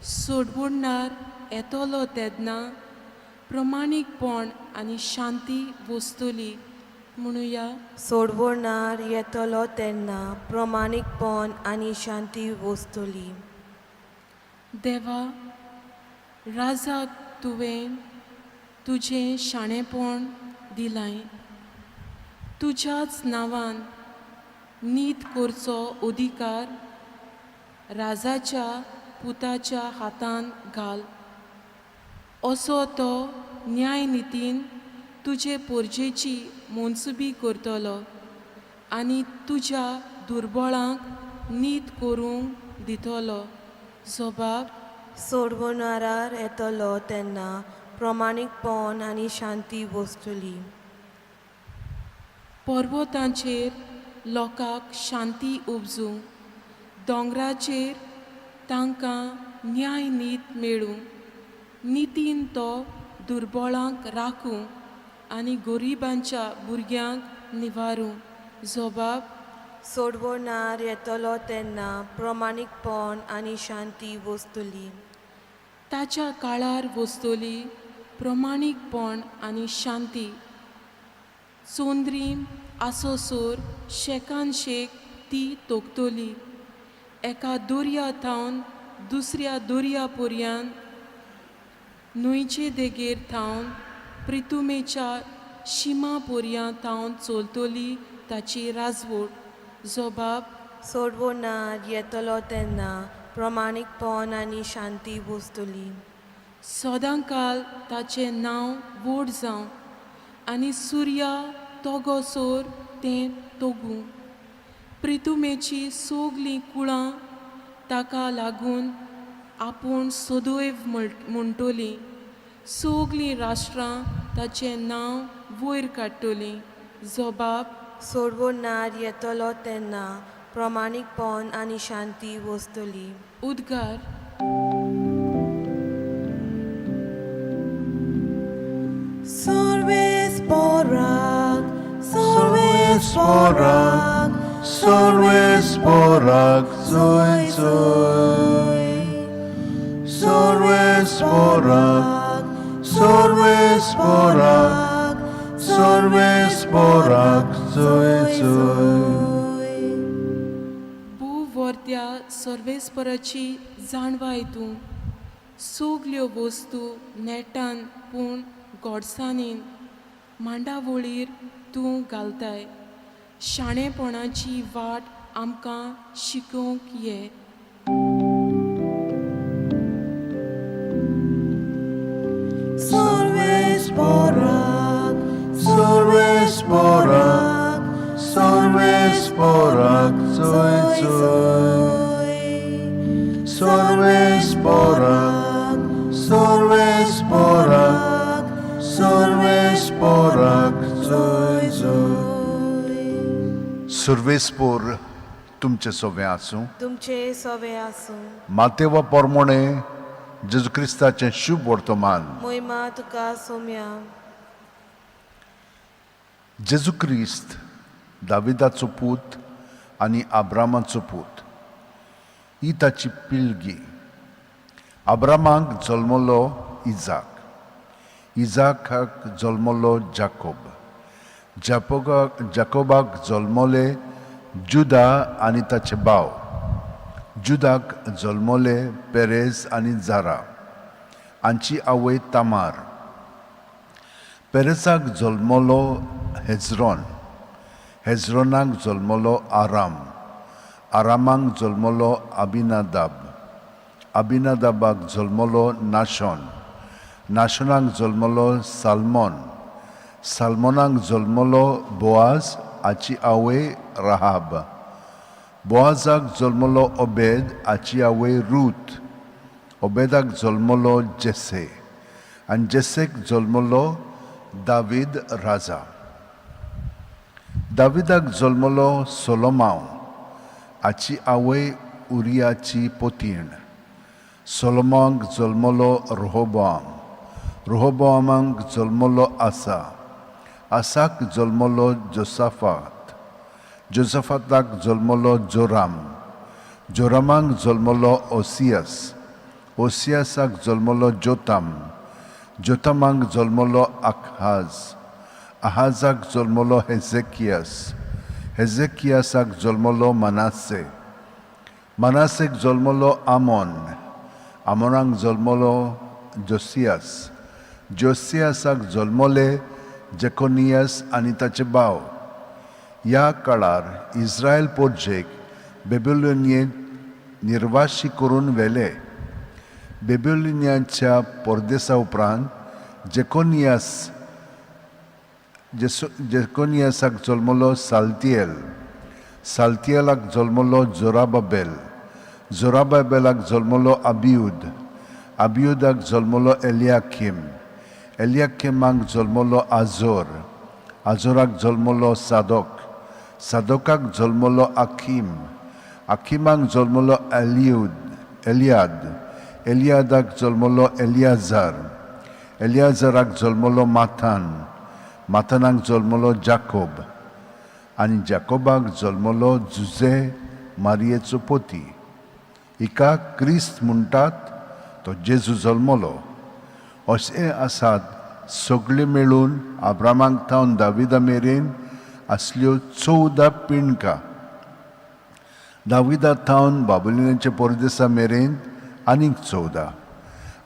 सोडवणदार येतलो तेन्ना प्रमाणीकपण आनी शांती वसतली म्हणुया. सोडवणार येतलो तेन्ना प्रमाणीकपण आनी शांती वसतली. देवा, राजाक तुवें तुजें शाणेपण दिलाय, तुज्याच नांवान नीत करचो अधिकार राजाच्या पुताच्या हातान घाल, असो तो न्यायनितीन तुजे पोरजेची मनसुबी करतलो आनी तुज्या दुर्बळांक नीत करूंक दितलो. जबाब सोडवणारार येतलो तेन्ना प्रमाणीकपण आनी शांती वसतली. पर्वतांचेर लोकांक शांती उपजूं, दोंगराचेर तांकां न्याय नीत मेळूं. नितीन तो दुर्बळांक राखूं आनी गरिबांच्या भुरग्यांक निवारूं. जबाब सोडवणार येतलो तेन्ना प्रमाणीकपण आनी शांती वसतली. ताच्या काळार वसतली प्रमाणीकपण आनी शांती. चोंद्रीम आसोसोर शेकान शेक ती तोखतली. एका दर्या थावन दुसऱ्या दर्या पर्यान, न्हंयचे देगेर थावन प्रितुमेच्या शिमा पर्यां थावन चलतली ताची राजवट. जबाब सोडवणार येतलो तेन्ना प्रमाणीकपण आनी शांती वसतली. सदांकाल ताचें नांव व्हड जावं आनी सुर्या तोगोसोर तें तोगूं. प्रितुमेची सगलीं कुळां ताका लागून आपूण सदैव म्हणटलीं, सगलीं राष्ट्रां ताचें नांव वयर काडटलीं. जबाब सोडवणार येतलो तेन्ना प्रमाणीकपण आनी शांती वसतली. उद्गार. सर्वेस्पराक, सर्वेस्पराक, सर्वेस्पराक जोय जोय. सर्वेस्पराक, सर्वेस्पराक, सर्वेस्पराक जोय जोय. भूवर्त्या सर्वेस्पराची जाणवाय तूं, सगल्यो वस्तू नेटान पूण गोडसाणीन मांडावळीर तूं घालताय. शाणेपणाची वाट आमकां शिकोवंक ये. सर्वेस्पराक, सर्वेस्पराक, सर्वेस्पराक जोय जोय. सर्वेस्पराक, सर्वेस्पराक, सर्वेस्पराक जोय जोय. सर्वेस्पोर तुमचे सोवें आसूं. तुमचे सवे आसूं. मातेवा पोरमोणे जेजू क्रिस्ताचें शुभ वर्तमान. मोहिमा तुका सोम्या. जेजू क्रिस्त दाविदाचो पूत आनी आब्रामाचो पूत, ही ताची पिळगी. आब्रामाक जल्मलो इजाक, इजाकाक जल्मलो जाकोब, जाकोबाक जल्मले जुदा आनी ताचे भाव, जुदाक जल्मले पेरेज आनी जारा हांची आवय तामार. पेरेजाक जल्मलो हेजरोन, हेजरोनाक जल्मलो आराम, आरामाक जल्मलो अबिनादाब, अबिनादाबाक जल्मलो नाशोन, नाशोनाक जल्मलो साल्मोन, साल्मोनाक जल्मलो बोआज हाची आवय राहाब, बोआजाक जल्मलो ओबेद, हाची आवय रूत. ओबेदाक जल्मलो जेसे आनी जेसेक जल्मलो दावीद राजा. दाविदाक जल्मलो सोलोमांव, हाची आवय उरियाची पोतीण. सोलोमांक जल्मलो रोहोबोआम, रोहोबोआमाक जल्मलो आसा, आसाक जल्मलो जोसाफात, जोसाफाताक जल्मलो जोराम, जोरामाक जल्मलो ओसियस, ओसियसाक जल्मलो जोताम, जोतामाक जल्मलो आहाज, आहाजाक जल्मलो हेजेकियास, हेजेकियासाक जल्मलो मनासे, मनासेक जल्मलो आमोन, आमोनाक जल्मलो जोसियास, जोसियासाक जल्मले जेकोनियस आनी ताचे भाव. ह्या काळार इस्रायल पोर्जेक बेबिलोनियेंत निर्वाशी करून व्हेले. बेबिलोनियाच्या परदेसा उपरांत जेकोनियासाक जल्मलो साल्तियल, साल्तियलाक जल्मलो जोराबाबेल, जोराबाबेलाक जल्मलो अबियूद, अबियूदाक जल्मलो एलियाकीम, एलियाकीमाक जल्मलो आझोर, आझोराक जल्मलो सादोक, सादोकाक जल्मलो आखीम, आखीमाक जल्मलो एलियाद, एलियादाक जल्मलो एलियाजार, एलियाजाराक जल्मलो माथान, माथानाक जल्मलो जाकोब आनी जाकोबाक जल्मलो जुझे मारियेचो पोती. हिका क्रिस्त म्हणटात तो जेजू जल्मलो. अशें आसात सगळे मेळून आब्रामाक थावन दाविदा मेरेन आसल्यो 14 पिणकां. दाविदा थावन बाबुलिनाच्या परदेसा मेरेन आनीक 14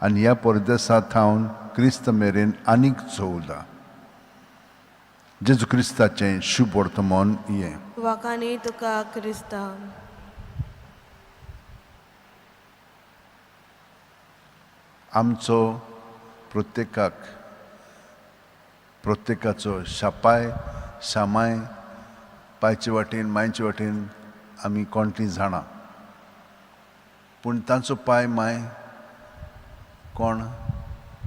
आनी ह्या परदेसा थावन क्रिस्त मेरेन आनीक 14. जेजू क्रिस्ताचें शुभ वर्तमान हें. वाखाणी तुका क्रिस्ता. आमचो प्रत्येकाचो शापाय शामाय पायचे वाटेन मायचे वाटेन आमी कोणटी जाणा, पूण तांचो पाय माय कोण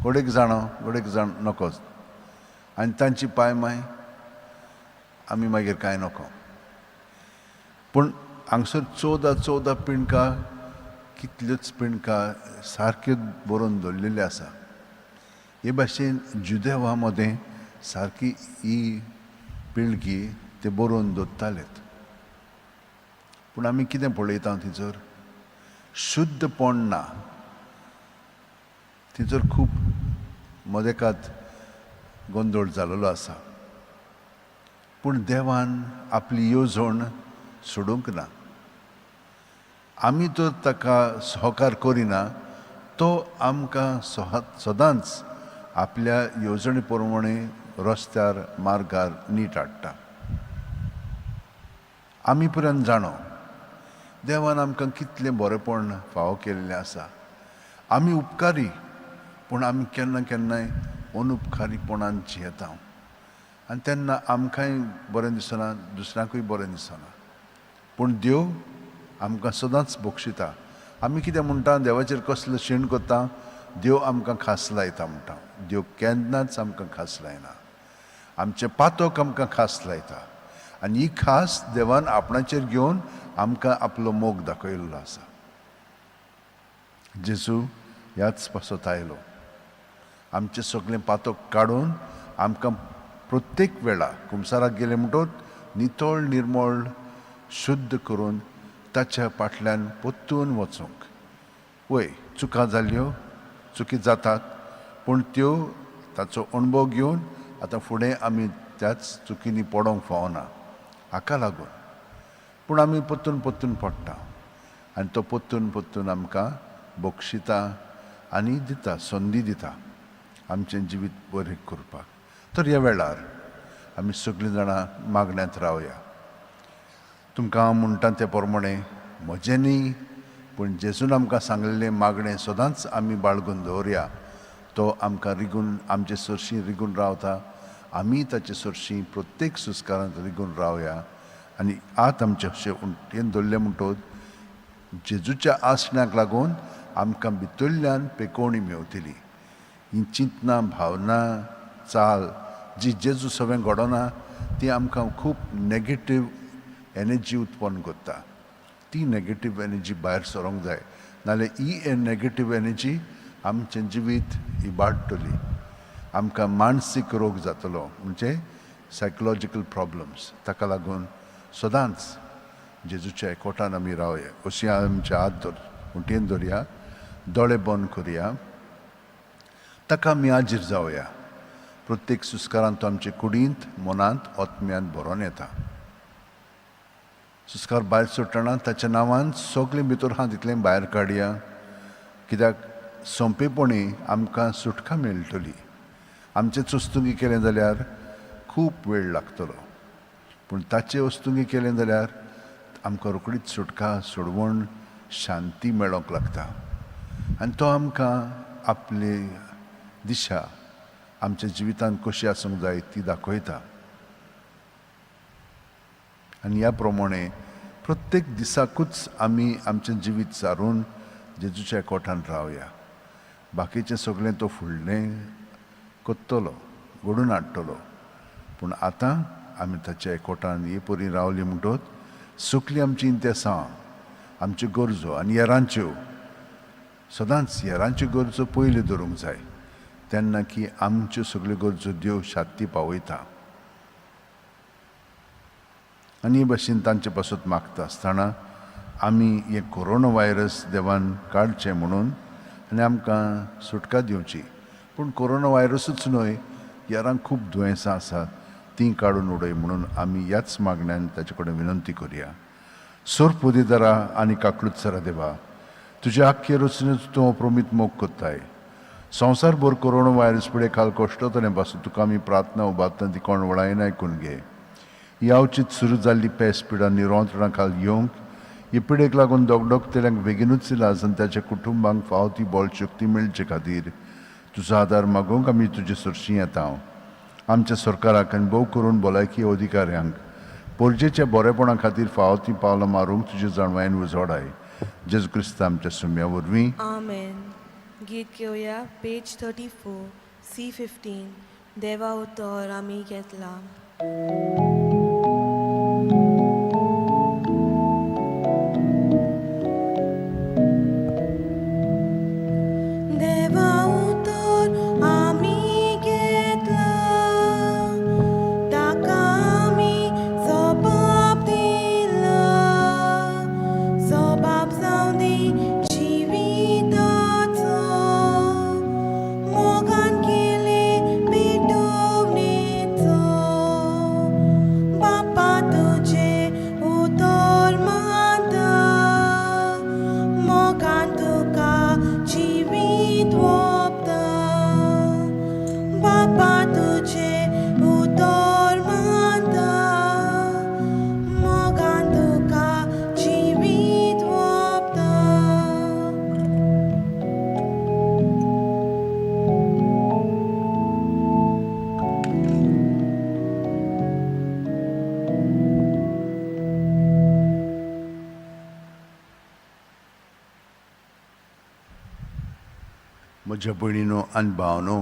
घोडेक जाणो घोडेक जाण नकोच, आनी तांची पाय माय आमी मागीर कांय नको. पूण हांगसर 14 पिणकां, कितल्योच पिणकां सारक्यो बरोवन दवरलेल्यो आसा. हे भाशेन जुदेवा मदें सारकी ही पिळगी ते बरोवन दवरतालेत. पूण आमी कितें पळयता थंयसर शुद्धपण ना, थंयसर खूब मदेकात गोंदळ जाल्लो आसा. पूण देवान आपली येवजण सोडूंक ना. आमी तर ताका सहकार करिना, तो आमकां सदांच आपल्या येवजणे प्रमाणे रस्त्यार मार्गार नीट हाडटा. आमी पर्यंत जाणो देवान आमकां कितलें बरेपण फावो केल्लें आसा. आमी उपकारी, पूण आमी केन्ना केन्नाय अनुपकारीपणान जियेता आनी तेन्ना आमकांय बरें दिसना, दुसऱ्यांकूय बरें दिसना. पूण देव आमकां सदांच बक्षिता. आमी कितें म्हणटा, देवाचेर कसलो शीण करता, देव आमकां खास लायता म्हणटा. देव केन्नाच आमकां खास लायना, आमचें पातक आमकां खास लायता आनी ही खास देवान आपणाचेर घेवन आमकां आपलो मोग दाखयल्लो आसा. जेजू ह्याच पासत आयलो, आमचें सगळें पातक काडून आमकां प्रत्येक वेळा कुमसाराक गेले म्हणटोच नितळ निर्मळ शुद्ध करून ताच्या फाटल्यान परतून वचूंक. वय चुका जाल्यो, चुकी जातात, पूण त्यो ताचो अणभव घेवन आतां फुडें आमी त्याच चुकींनी पडोंक फावना हाका लागून. पूण आमी परतून परतून पडटा आनी तो परतून परतून आमकां बक्षिता आनी दिता, संदी दिता आमचें जिवीत बरें करपाक. तर ह्या वेळार आमी सगळीं जाणां मागण्यांत रावया. तुमकां हांव म्हणटा ते प्रमाणे म्हजें न्ही, पूण जेजून आमकां सांगलेलें मागणें सदांच आमी बाळगून दवरया. तो आमकां रिगून आमचे सरशीं रिगून रावता, आमी ताचे सरशीं प्रत्येक सुस्कारांत रिगून रावया आनी आत आमचे अशें उंटयेन धरलें म्हणटकच जेजूच्या आसण्याक लागून आमकां भितरल्यान पेकोवणी मेवतली. ही चिंतनां, भावना, चाल जी जेजू सगळें घडोना ती आमकां खूब नेगेटीव एनर्जी उत्पन्न करता. ती नेगेटीव एनर्जी भायर सरोंक जाय, नाल्यार ही नेगेटीव एनर्जी आमचें जिवीत इबाडटली, आमकां मानसीक रोग जातलो, म्हणजे सायकोलॉजिकल प्रॉब्लम्स. ताका लागून सदांच जेजूच्या एकवटान आमी रावया. अशी आमचे हात धर उंटयेन धरया, दोळे बंद करया, ताका आमी आजीर जावया. प्रत्येक सुस्कारांत तो आमचे कुडींत, मनांत, आत्म्यांत भरोन येता. सुस्कार भायर सोडटना ताच्या नांवान सगळें भितर आहा तितलें भायर काडया, कित्याक सोंपेपणी आमकां सुटका मेळटली. आमचे चुस्तुंगी केलें जाल्यार खूब वेळ लागतलो, पूण ताचे वस्तुंगी केलें जाल्यार आमकां रोखडीच सुटका, सोडवण, शांती मेळोंक लागता. आनी तो आमकां आपली दिशा आमच्या जिवितांत कशी आसूंक जाय ती दाखयता. आनी ह्या प्रमाणे प्रत्येक दिसाकूच आमी आमचें जिवीत सारून जेजूच्या एकवटान रावया. बाकीचें सगळें तो फुडलें करतलो, घडून हाडटलो, पूण आतां आमी ताच्या एकवटान हे परी रावली म्हणटकच सगळीं आमची इंतेसां, आमच्यो गरजो आनी हेरांच्यो, सदांच हेरांच्यो गरजो पयल्यो धरूंक जाय, तेन्ना की आमच्यो सगळ्यो गरजो देव शांती पावयता. आनी हे भशेन तांचे पासत मागता आसतना आमी हें कोरोना व्हायरस देवान काडचें म्हणून आनी आमकां सुटका दिवची. पूण कोरोना व्हायरसूच न्हय, हेरांक खूब दुयेंसां आसात, तीं काडून उडय म्हणून आमी ह्याच मागण्यान ताचे कडेन विनंती करया. सोरपुदेदारा आनी काकलुत्सरा देवा, तुज्या आख्खे रचनेचो तूं अप्रमीत मोग करताय. संवसारभर कोरोना व्हायरस पिडे खाल कश्टतलें पासून तुका आमी प्रार्थना उबारता ती कोण वळायन आयकून घे. ही अवचीत सुरू जाल्ली पेस पिडा निरोंत्रणा खाल येवंक, ही पिडेक लागून दोगडोगतेल्यांक बेगिनूच इलाज आनी ताच्या कुटुंबांक फावो ती बळ शक्ती मेळचे खातीर तुजो आदार मागूंक आमी तुजे सरशीं येता. आमच्या सरकाराक आनी भोव करून भलायकी अधिकाऱ्यांक पोरजेच्या बरेपणा खातीर फावो ती पावलां मारूंक तुजे जाणवायेन उजवाडाय. जेजू क्रिस्त आमच्या सुम्या वरवीं, आमेन. गीत घेवया पेज 34 C15 देवा उतर आमी घेतला. देवा उतर आमी घेतला, ताका आमी जबाब दिला, जबाब जावं दी जिविताचो, मोगान केले पेटोवणेचो. बापा तुजें उतर मानता, मोगान तुका जिवीत ओंपता. बापा तुजें उतर मानता, मोगान तुका जिवीत ओंपता. म्हज्या भयणीनो आनी भावनो,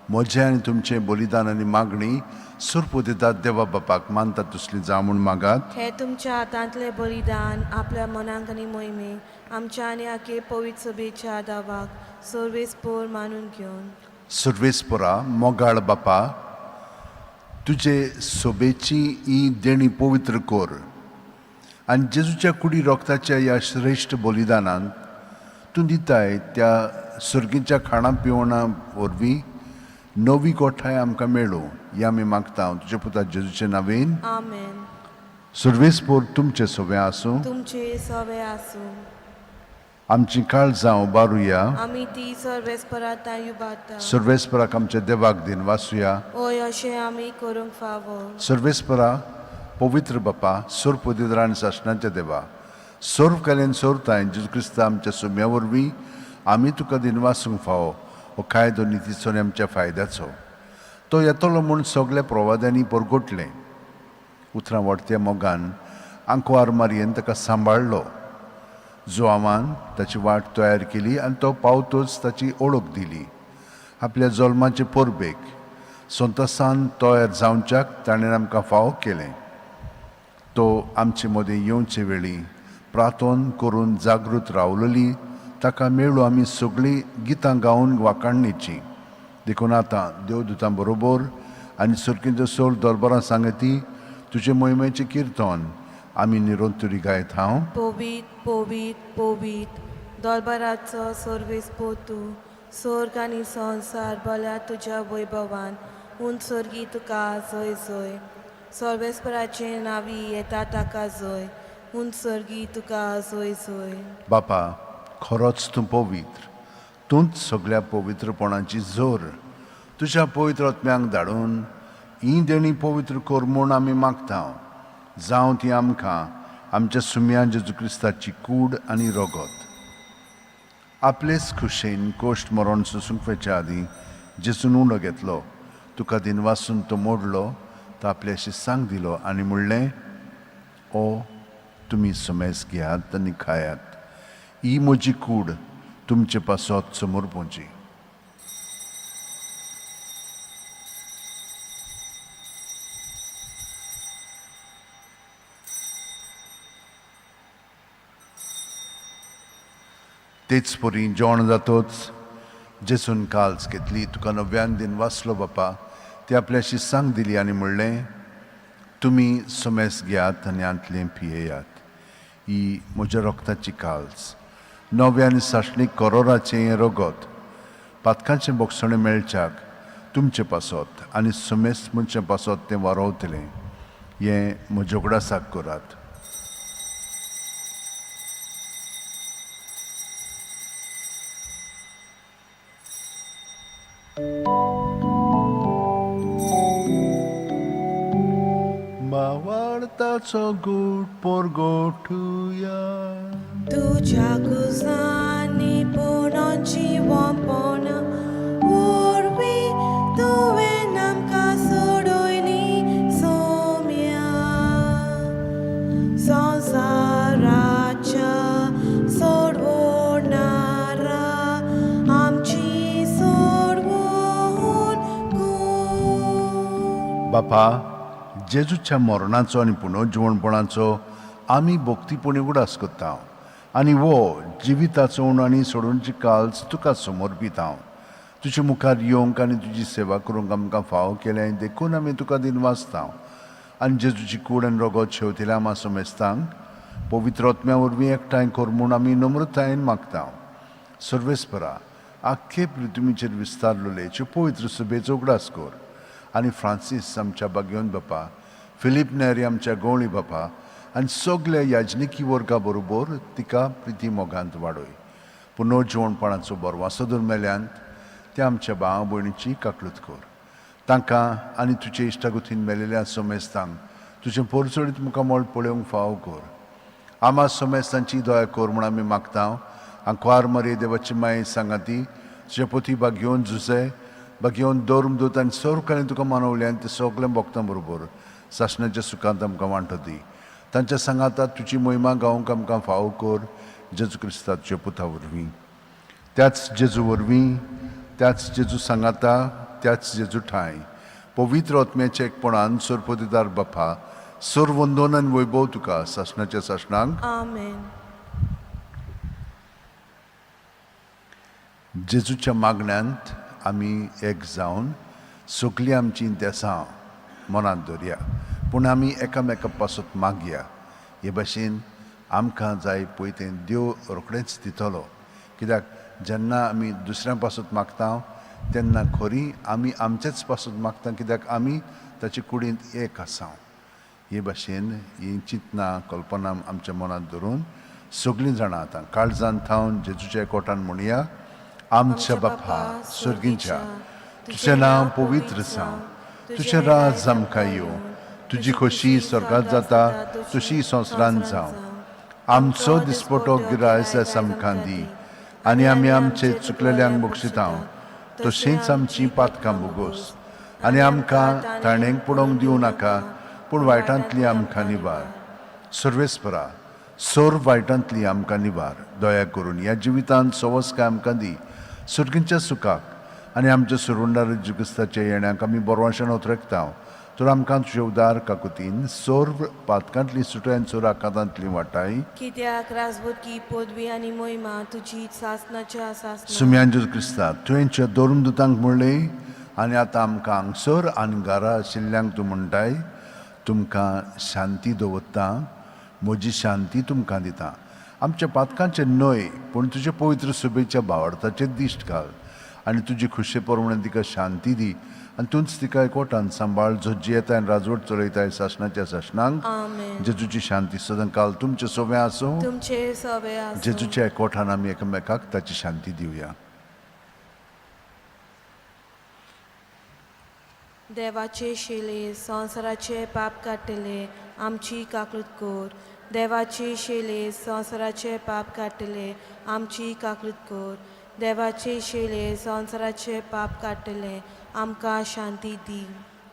म्हजें आनी तुमचें बलिदान आनी मागणी सुरपुदेतात देवा बापाक मानतात तसली जावं म्हूण मागात. हे तुमच्या हातांतलें बलिदान आपल्या मनाक आनी मोहिमेक आमच्या आनी आखे पवित्र सभेच्या दावाक सर्वेस्पोर मानून घेवन. सर्वेस्परा मोगाळ बापा, तुजे सोबेची ही देणी पवित्र कर आनी जेजूच्या कुडी रोगताच्या ह्या श्रेश्ठ बलिदानान तूं दिताय त्या सर्गीच्या खाणां पिवणां वरवीं नवी गोठाय आमकां मेळूं ही आमी मागता तुज्या पुता जेजूचे नांवेन. आमेन. सर्वेस्पोर तुमचें सगळें आसूं. तुमचे सवे आसूं. आमची काळजां उबारुया. आमी ती सर्वेस्परा तांय उबारता. सर्वेस्पराक आमच्या देवाक दिन वासुया. ओय अशें आमी करूंक फावो. सर्वेस्परा पवित्र बापा, सोरपुदिद्रा आनी सासणाच्या देवा, सर्व कालीन सोरताय जेजू क्रिस्ता आमच्या सुम्या वरवीं आमी तुका दिनवासूंक फावो हो कायदो नितीचो आनी आमच्या फायद्याचो. तो येतलो म्हूण सगल्या प्रवाद्यांनी परगटलें. उतरां वाडत्या मोगान आंकवार मारयेन ताका सांबाळ्ळो. जुआंवान ताची वाट तयार केली आनी तो पावतच ताची ओळख दिली. आपल्या जल्माचे परबेक संतोसान तयार जावच्याक ताणें आमकां फावो केलें. तो आमचे मदें येवचे वेळी प्रार्थन करून जागृत रावलेली ताका मेळूं आमी सगळीं गितां गावन वाखाणणेचीं. देखून आतां देवदूतां बरोबर आनी सर्कींचो सोर दरबारां सांगती तुजे मोहिमेचें किर्तन आमी निरंतरी गायत हांव. पोवीत पोवीत पोवीत दोलबाराचो सर्वेस पोतू, स्वर्ग आनी संवसार भल्या तुज्या वैभवान, उंच स्वर्गी तुका जय जय. सर्वेस्पराचें नांवी येता ताका जय, उंच स्वर्गी तुका जय जय. बापा, खरोच तूं पवित्र, तूंच सगळ्या पवित्रपणाची जोर. तुज्या पवित्र आत्म्यांक धाडून ही देणी पवित्र कर म्हूण आमी मागता. जावं ती आमकां आमच्या सुम्या जेजू क्रिस्ताची कूड आनी रगत. आपलेच खुशेन कोश्ट मरण सोसूंक वचच्या आदीं जेजून उंडो घेतलो, तुका दिनवासून तो मोडलो, तो आपल्याशी सांग दिलो आनी म्हणलें, ओ तुमी समेस घेयात आनी खायात, ही म्हजी कूड तुमचे पासत समोर पोवची. तेच परी जेवण जातोच जेसून काल्स घेतली, तुका नव्यान दिन वाचलो बापा, ती आपल्याशी सांग दिली आनी म्हणलें, तुमी समेस घेयात आनी आंतलें पियेयात, ही म्हज्या रक्ताची काल्स, नव्या आनी सासणीक करोराचें हें रगत, पातकांचें बोगसणें मेळच्याक तुमचें पासत आनी समेस मनशां पासत तें वारोवतलें, हें म्हज्या उगडासाक करात. मावाळताचो गूट पोरगोठुया तुज्या कुजांनी पुणोची वोंपण वरवीं तुवें आमकां सोडयली सोम्या, संवसाराच्या सोडवणारा आमची सोडवण कर. बापा, जेजूच्या मरणाचो आनी पुनर्जिवणपणाचो आमी भक्तीपणी उगडास करता आनी वो जिविताचो उण आनी सोडूनची काल्स तुका समर्पिता. तुजे मुखार येवंक आनी तुजी सेवा करूंक आमकां फावो केलें देखून आमी तुका दिनवासता. आनी जेजूची कूड आनी रगत शेवतिल्या आमा समेस्तांक पवित्र आत्म्या वरवीं एकठांय कर म्हूण आमी नम्रतायेन मागता. सर्वेस्परा, आख्खे पृथ्वीचेर विस्तारलेले पवित्र सभेचो उगडास कर आनी फ्रांसीस आमच्या बागयोन बापा, फिलीप नेरी आमच्या गवळी बापा आनी सगल्या याजनिकी वर्गा बरोबर तिका प्रिती मोगांत वाडय. पुनर्जिवणपणाचो बरवासो धरून मेल्यांत त्या आमच्या भाव भयणीची काकळूत कर. तांकां आनी तुजे इश्टागतीन मेलेल्या समेस्तांक तुजें पोरचडीत मुखामळ पळोवंक फावो कर. आमा समेस्तांची दया कर म्हूण आमी मागता. आंकवार मरे देवाची माये सांगाती तुजे पोती बागयोन जुसे बागयोन धर्मदूत आनी सर्वकाळी तुका मानवले आनी ते सगळें भोगता बरोबर सासणाच्या सुखांत आमकां वांटो दी. तांच्या सांगाता तुजी मोहिमा गावंक आमकां फावो कर जेजू क्रिस्ता तुज्या पुता वरवीं. त्याच जेजू वरवीं, त्याच जेजू सांगाता, त्याच जेजू ठांय पवित्र आत्म्याच्या एकपणान सरपतीदार बापा, सर्वंदन आनी वैभव तुका सासणाच्या सासणांक. आमेन. जेजूच्या मागण्यांत आमी एक जावन सगळीं आमचीं देसां मनांत दवरया, पूण आमी एकामेका पासत मागया. हे भाशेन आमकां जाय पळय तें देव रोखडेंच दितलो. कित्याक जेन्ना आमी दुसऱ्यां पासत मागता तेन्ना खरी आमी आमचेच पासत मागता, कित्याक आमी ताचे कुडींत एक आसा. हे भाशेन हीं चिंतनां कल्पना आमच्या मनांत धरून सगळीं जाणां आतां काळजान थावन जेजूच्या एकवटान म्हणया, आमच्या बापा सर्गींच्या, तुजें नांव पवित्र जावं, तुजें राज आमकां येवं, तुजी खोशी स्वर्गांत जाता तशी संवसारांत जावं. आमचो दिसपटो गिरायस आयज आमकां दी आनी आमी आमचे चुकलेल्यांक बक्षिता तशेंच आमची पातकां भोगोस आनी आमकां ताणेंक पडोवंक दिवं नाका, पूण वायटांतली आमकां निवार. सर्वेस्परा, सर्व वायटांतली आमकां निवार. दया करून ह्या जिवितांत सवस्काय आमकां दी, सर्गींच्या सुखाक आनी आमच्या सुरुंडार जेजू क्रिस्ताच्या येण्याक आमी बरवाशान ओतरेकता. तर आमकां तुजे उदार काकुतीन सर्व पातकांतली सुटयान सर्व आकांतांतली वाटाय. कित्याक राजबुदकी, पदवी आनी मोहिमा तुजी सासनाच्या सासना. सुम्यान जेजू क्रिस्ता, तुवें धर्मदुतांक म्हणलें आनी आतां आमकां हांगसर आनी घरा आशिल्ल्यांक तूं म्हणटाय, तुमकां शांती दवरता, म्हजी शांती तुमकां दिता. आमच्या पातकांचेर न्हय, पूण तुजे पवित्र सभेच्या भावार्थाचेर दिश्ट घाल आनी तुजी खुशे प्रमाणे तिका शांती दी आनी तूंच तिका एकवटान सांबाळ, जो जियेताय आनी राजवट चलयताय सासणाच्या सासणांक. आमेन. जेजूची शांती सदांकाल तुमचे सोबे आसूं. तुमचे सवे आसूं. जेजूच्या एकवटान आमी एकामेकाक ताची शांती दिवया. देवाचे शेले, संवसाराचे पाप काडटले, आमची काकूळट कर. देवाचे शेले, संवसाराचे पाप काडटले, आमची काकूळट कर. देवाचे शेले, संवसाराचे पाप काडटले, आमकां शांती दी.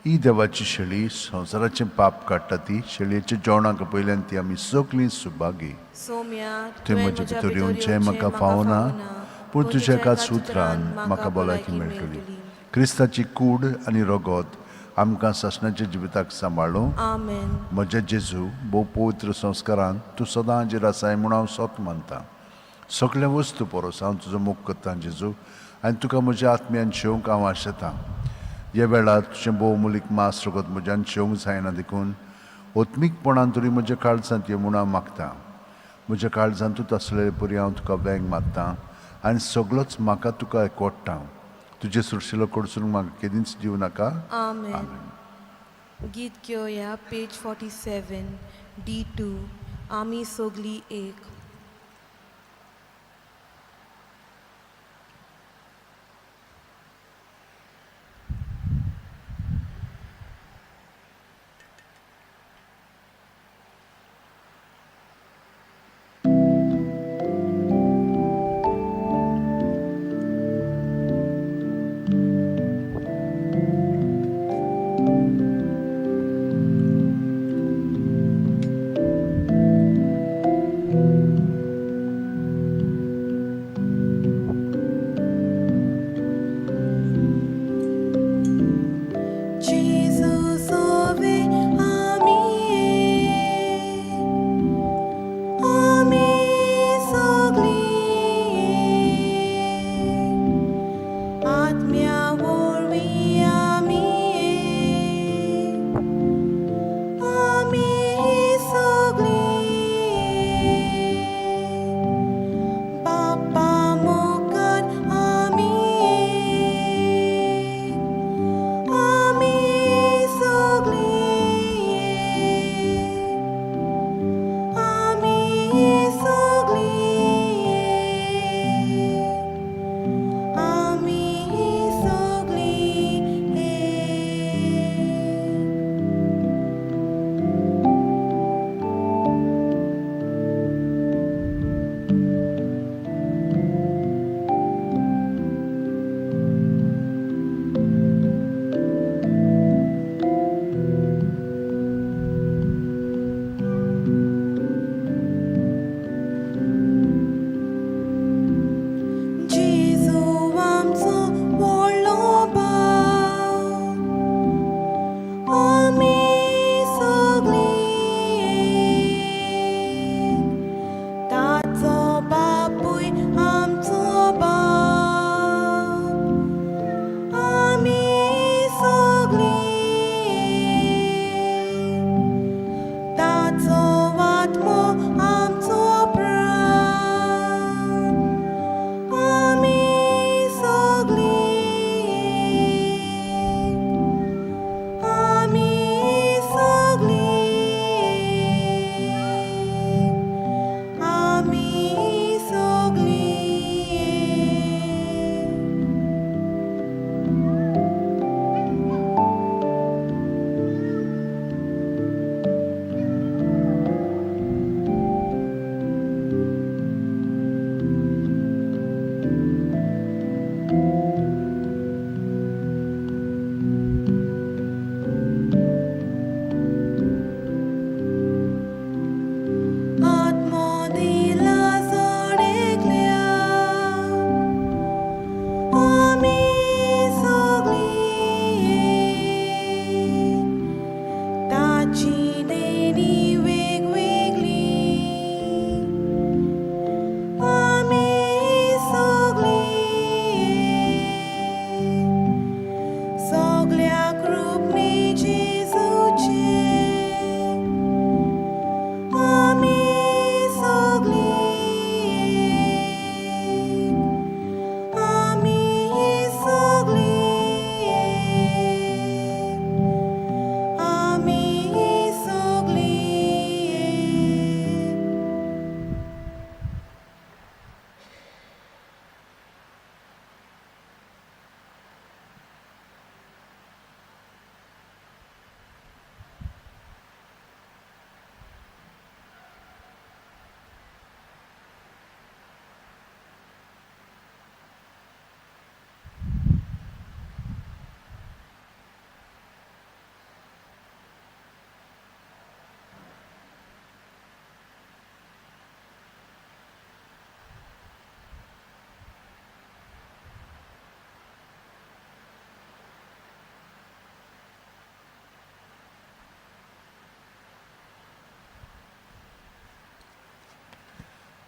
ही देवाची शेळी, संवसाराचें पाप काडटा ती. शेळयेच्या जेवणाक पयल्यान ती आमी सगळीं सुभागी. सोम्या, तुवें म्हज्या भितर येवचें म्हाका फावना, पूण तुज्या एकाच उतरान म्हाका भलायकी मेळटली. क्रिस्ताची कूड आनी रगत आमकां सासणाच्या जिविताक सांबाळूं. आमेन. म्हज्या जेजू, भोव पवित्र संस्कारान तूं सदां हाजीर आसाय म्हूण हांव सोत मानता. सगळ्या वस्तू परस हांव तुजो मोग करतां जेजू, आनी तुका म्हज्या आत्म्यान शेवंक हांव आशेतां. ह्या वेळार तुजें भोव मुलीक मास रगत म्हज्यान शेवंक जायना, देखून आत्मीकपणान तरी म्हज्या काळजांत यो म्हूण हांव मागता. म्हज्या काळजांतूच आसलेले परी हांव तुका वेंग मारता आनी सगळोच म्हाका तुका एकवडटा. तुजें सुरशिलो कडसून म्हाका केदींच दिवं नाका. आमेन. गीत घेवया, पेज 47, D2, आमी सगळीं एक.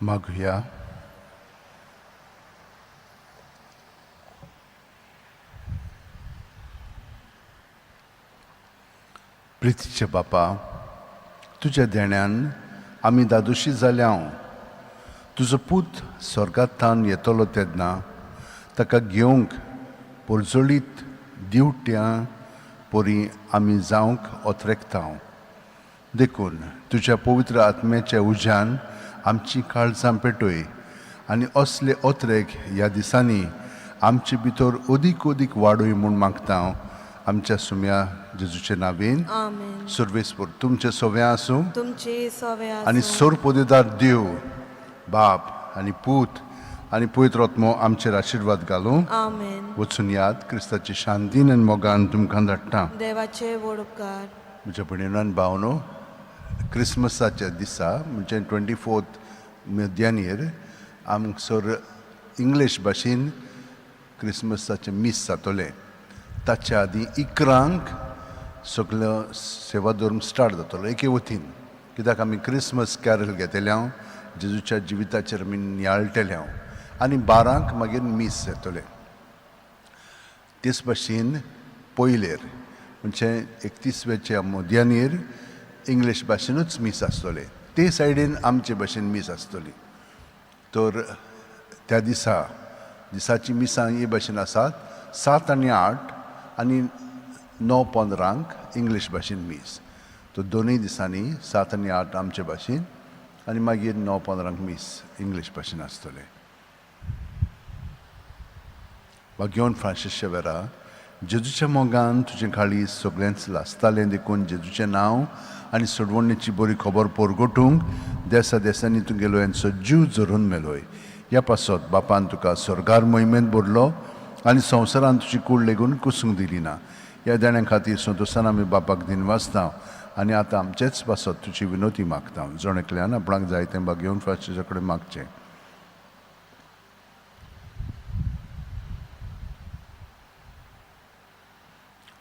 मागुया. प्रितीचे बापा, तुज्या देण्यान आमी दादोशी जाल्या. तुजो पूत स्वर्गांतल्यान येतलो तेन्ना ताका घेवंक पोरजोळीत दिवट्यां परी आमी जावंक ओतरेकता. देखून तुज्या पवित्र आत्म्याच्या उज्यान आमची काळजां पेटय आनी असले ओतरेक ह्या दिसांनी आमचे भितर अदीक अदीक वाडय म्हूण मागता आमच्या सुम्या जेजूचे नावेन. आमेन. सर्वेस्पर तुमचे सोव्या आसूं तुमचे सवे आनी आसूं. सोरपोदेदार देव बाप आनी पूत आनी पवित्र आत्मो आमचेर आशिर्वाद घालूं. आमेन. वचून याद क्रिस्ताची शांतीन आनी मोगान तुमकां धाडटा. देवाचे व्हड उपकार. म्हज्या भयणीन भावनो, क्रिसमसाच्या दिसा म्हणजे 24 मध्यानीर आमसर इंग्लीश भाशेन क्रिसमसाचें मीस जातलें. ताच्या आदीं 11 सगळो सेवा धर्म स्टार्ट जातलो एके वतीन, कित्याक आमी क्रिसमस कॅरल घेतले हांव, जेजूच्या जिविताचेर आमी नियाळटले हांव आनी 12 मागीर मीस येतलें. तेच भाशेन पयलेर म्हणजे 31वेच्या मध्यानीर इंग्लीश भाशेनूच मीस आसतलें, ते सायडीन आमचे भाशेन मीस आसतली. तर त्या दिसा दिसाची मिसां हे भाशेन आसात, 7 आनी 8 आनी 9:15 इंग्लीश भाशेन मीस. तर दोनूय दिसांनी 7 आनी 8 आमचे भाशेन आनी मागीर 9:15 मीस इंग्लीश भाशेन आसतलें. वाग्योन फ्रांसीस शेवेरा, जेजूच्या मोगान तुजें काळीज सगळेंच लासतालें, देखून जेजूचें नांव आनी सोडवणेची बरी खबर परगटूंक देसा देसांनी तूं गेलो यांचो जीव झरून मेलोय. ह्या पासत बापान तुका स्वर्गार मोहिमेंत भरलो आनी संवसारान तुजी कूड लेगून कुसूंक दिली ना. ह्या देण्या खातीर संतोशान आमी बापाक दिनवासता आनी आतां आमचेच पासत तुजी विनोती मागता. जण एकल्यान आपणाक जाय तें बागेवन फ्रांसीसा कडेन मागचें.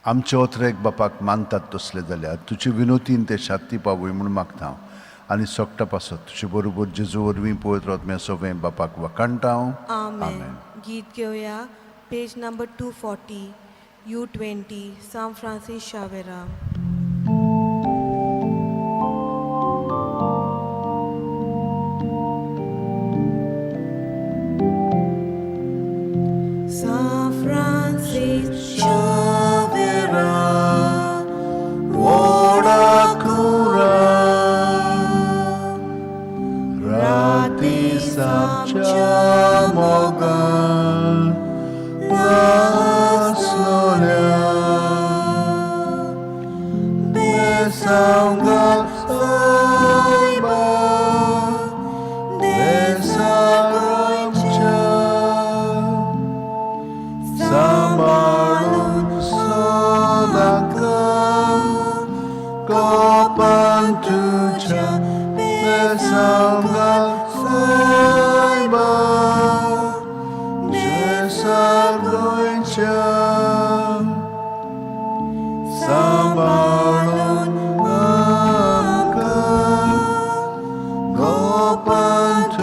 आमचे ओतरेक बापाक मानतात तसले जाल्यार तुजे विनोतीन ते शांती पावय म्हूण मागता आनी सोकटा पासत तुजे बरोबर जेजू वरवीं पवित्र आत्म्या सोवें बापाक वखाणटा. आमेन. गीत घेवया page number 240 U20 San Francis Xaviera. San Francis Xaviera, Odakura Rati samcha mogan laslolia Besanga saiba desagamcha Sambalun sodaka Kopantucha besanga saiba Desagoincha Sambalun amka Gopantucha.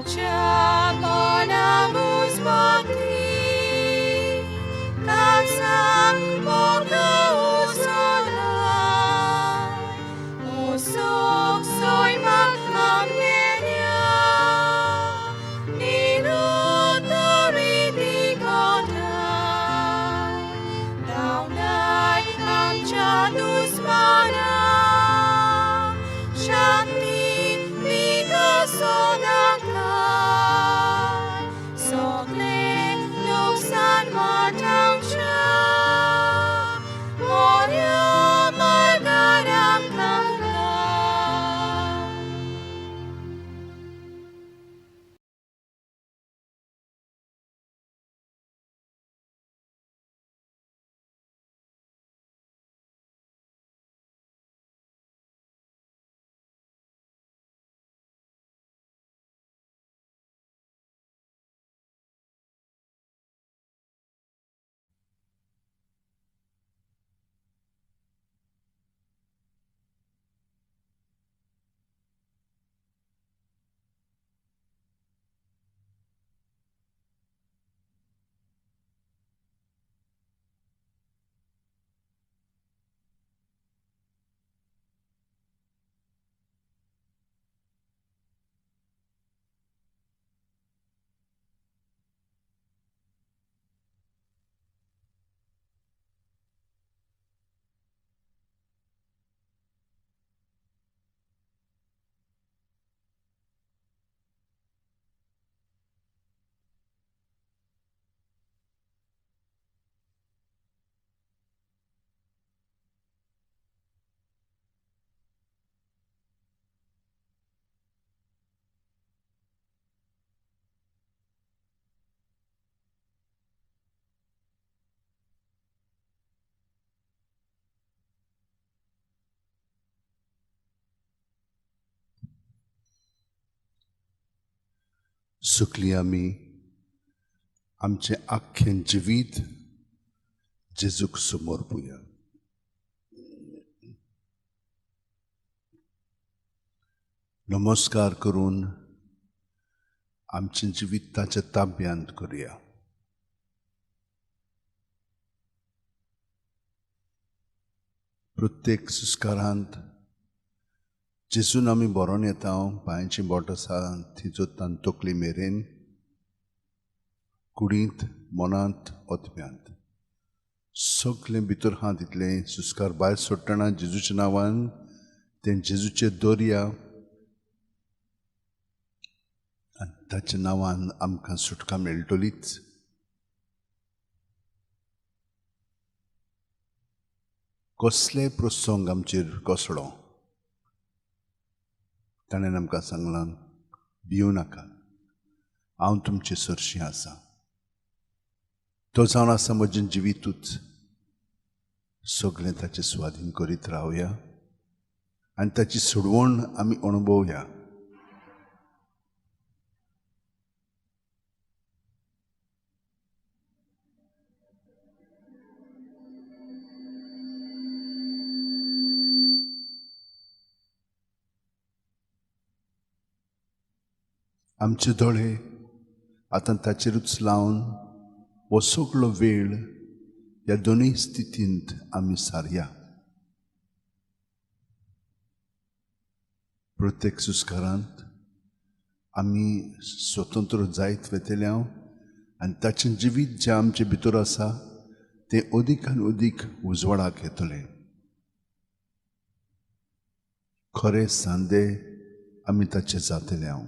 आमच्या मना मुजमती काळजाक मोग उसळा मोसोक सैमाक आमगेल्या निरुतरी दिगोता धांवडाय आमच्या दुस्माना शांती दिगा सदांकाळ सगळें लुकसाण वाटावच्या मोऱ्या मार्गार आमकां घाल. सुकली आमी आमचें आख्खें जिवीत जेजूक समर्पुया. नमस्कार करून आमचें जिवीत ताच्या ताब्यांत करुया. प्रत्येक संस्कारांत जेजून आमी बरोवन येता, पांयांची बोट आसा ती जोतान तकली मेरेन, कुडींत, मनांत, ओतम्यांत सगळें भितर आहा तितलें संस्कार भायर सोडटना जेजूच्या नांवान तें जेजूचे दर्या आनी ताच्या नांवान आमकां सुटका मेळटलीच. कसले प्रसंग आमचेर कोसळो ताणें आमकां सांगलां, भिवू नाका, हांव तुमचे सरशीं आसा. तो जावन आसा म्हजें जिवितूच. सगळें ताचे स्वाधीन करीत रावया आनी ताची सोडवण आमी अणभवया. आमचे दोळे आतां ताचेरूच लावन हो सगळो वेळ ह्या दोनूय स्थितींत आमी सारया. प्रत्येक संस्कारांत आमी स्वतंत्र जायत वतले आनी ताचें जिवीत जें आमचे भितर आसा तें अदीक आनी अदीक उजवाडाक येतलें. खरे सांदे आमी ताचे जातले हांव.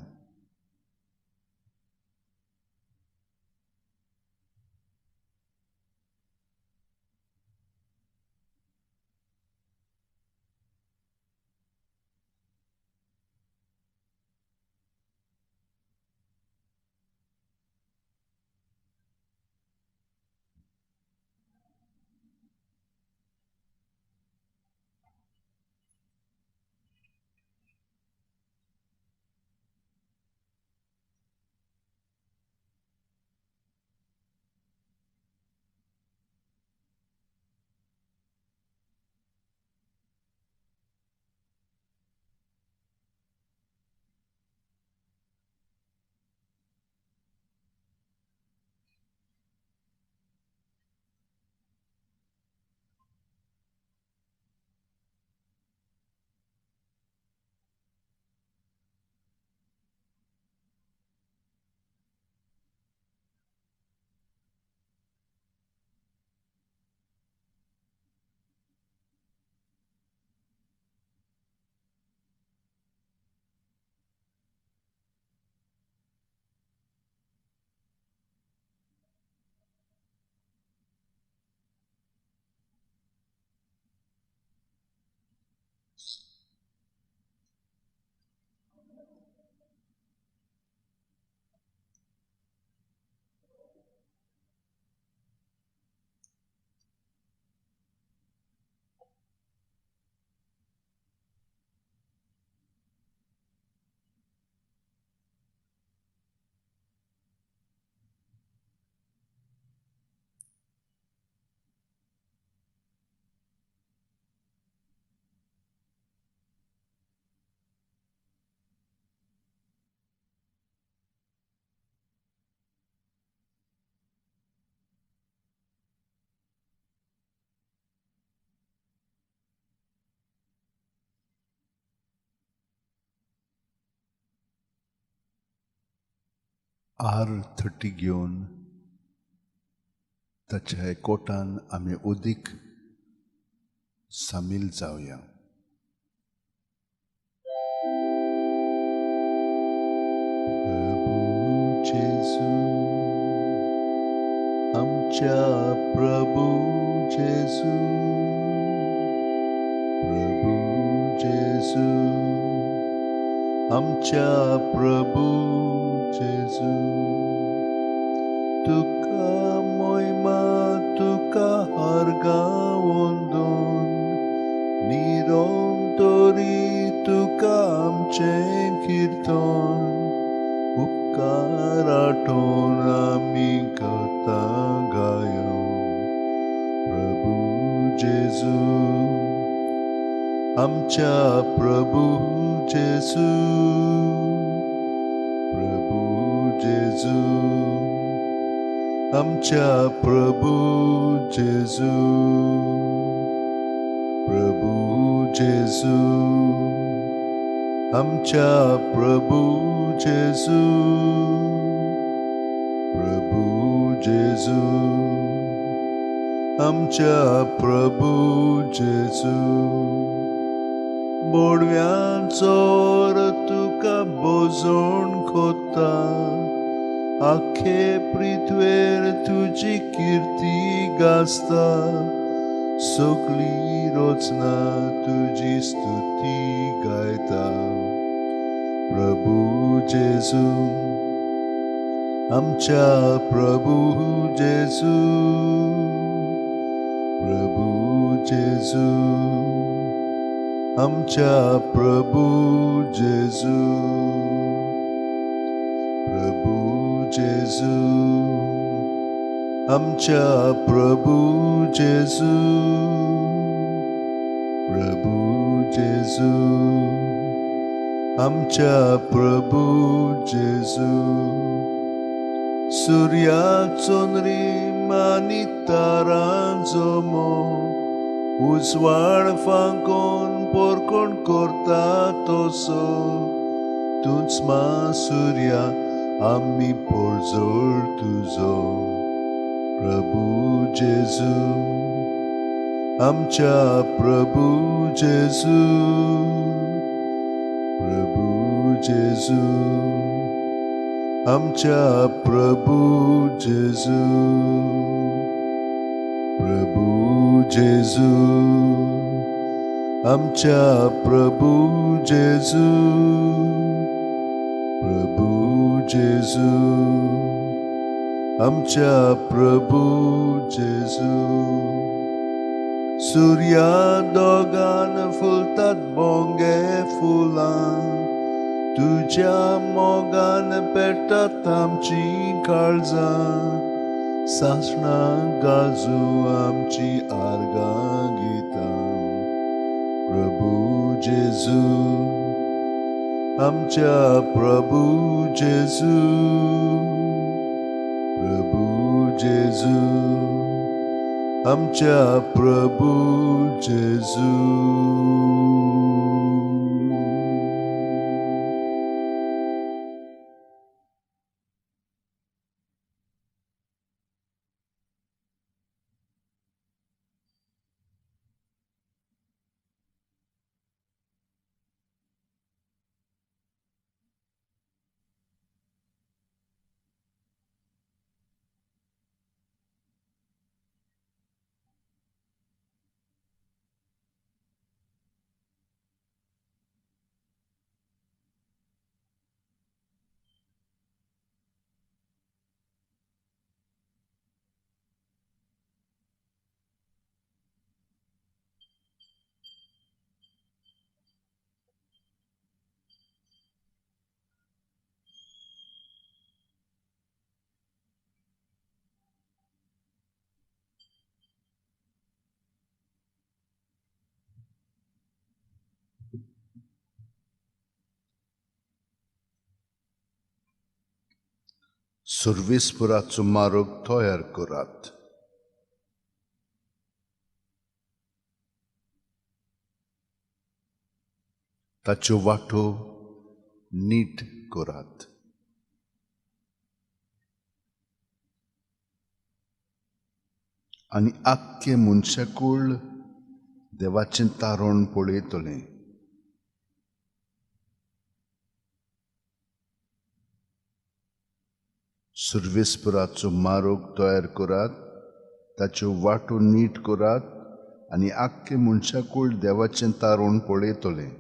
R30 घेवन ताच्या एकवटान आमी अदीक सामील जावया. प्रभू जेजू, आमच्या प्रभू जेजू, प्रभू जेजू, आमच्या प्रभू जेजू, तुका मोयमा, तुका हरगां वंदन, निरंतरी तुका आमचें किर्तन, उपकार आठोवन आमी करता गायन. प्रभू जेजू, आमच्या प्रभू जेजू, प्रभू जेजू, आमच्या प्रभू जेजू, प्रभू जेजू, आमच्या प्रभू जेजू, प्रभू जेजू, आमच्या प्रभू जेजू. बोडव्यांचोर तुका बोजोण कोता, आखे पृथ्वेर तुजी किर्ती गाजता, सगळी रचना तुजी स्तुती गायता. प्रभू जेजू, आमच्या प्रभू जेजू, प्रभू जेजू, आमच्या प्रभू जेजू, प्रभू जेजू, आमच्या प्रभू जेजू, प्रभू जेजू, आमच्या प्रभू जेजू. सुर्या चंद्रीम आनी तारां जमो, उजवाड फांकोन पोरकोण करता तसो, तूंच मा सुर्या आमी पोरजोळ तुजो. प्रभू जेजू, आमच्या प्रभू जेजू, प्रभू जेजू, आमच्या प्रभू जेजू, प्रभू जेजू, आमच्या प्रभू जेजू, प्रभू जेजू, आमच्या प्रभू जेजू. सुर्या दोगान फुलतात बोंगे फुलां, तुज्या मोगान पेटतात आमची काळजां, सासणां गाजू आमची आर्गां गितां. प्रभू जेजू, आमच्या प्रभू जेजू, प्रभू जेजू, आमच्या प्रभू जेजू. सर्वेस्पराचो मार्ग तयार करात. ताच्यो वाटो नीट करात. आनी आख्खें मनशाकूळ देवाचें तारण पळयतलें. सुर्वेस्पराचो मार्ग तयार करात, ताच्यो वाटो नीट करात आनी आख्खें मनशाकूळ देवाचें तारण पळयतलें.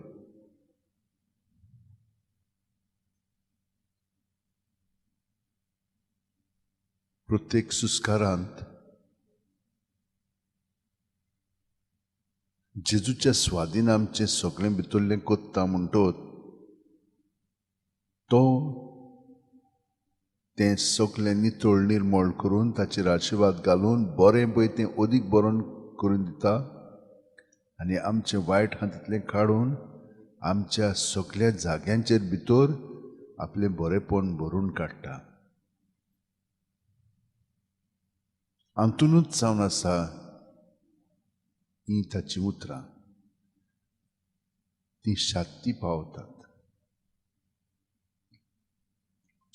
प्रत्येक सुस्कारांत जेजूच्या स्वाधीन आमचें सगळें भितरलें कोत्ता म्हणटोत तो तें सगळें नितळ निर्मळ करून ताचेर आशिर्वाद घालून बरें पळय तें अदीक बरोवन करून दिता आनी आमचें वायट आहा तितलें काडून आमच्या सगळ्या जाग्यांचेर भितर आपलें बरेंपण भरून काडटा. हातूनच जावन आसा हीं ताचीं उतरां, तीं शांती पावतात.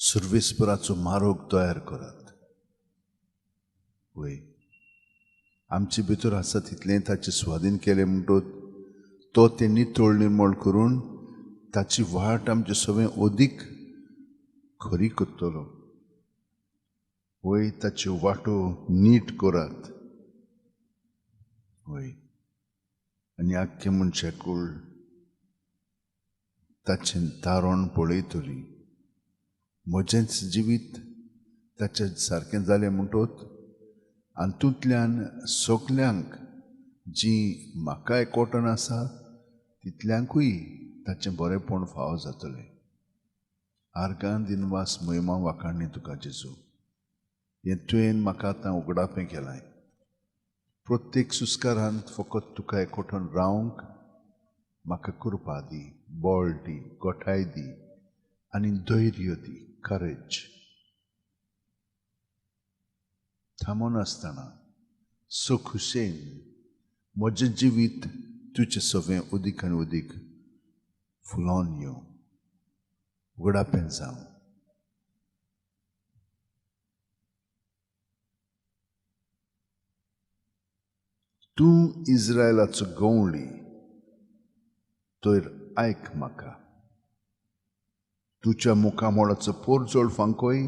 सुर्वेस्पराचो मार्ग तयार करात. वय आमचे भितर आसा तितलें ताचे स्वाधीन केलें म्हणटोच तो तें नितळ निर्मळ करून ताची वाट आमचे सगळें अदीक खरी करतलो. वय ताच्यो वाटो नीट करात. वय आनी आख्खें मनशाकूळ ताचें तारण पळयतली. म्हजेंच जिवीत ताचें सारकें जालें म्हणटोच हातूंतल्यान सगल्यांक जीं म्हाका एकवटन आसा तितल्यांकूय ताचें बरेंपण फावो जातलें. आर्गां दिनवास महिमा वाखाणी तुका जेजू, हें तुवें म्हाका आतां उगडापें केलां. प्रत्येक सुस्कारांत फकत तुका एकवटन रावंक म्हाका कृपा दी, बळ दी, गोठाय दी आनी धैर्य दी, करेज. थांबनासतना सो खुशेन म्हजें जिवीत तुजें सगळें अदीक आनी अदीक फुलोवन येवं, उगडापें जावं. तूं इस्रायलाचो गवळी तर आयक म्हाका, तुज्या मुखामोळाचो पोरजोळ फांकोय,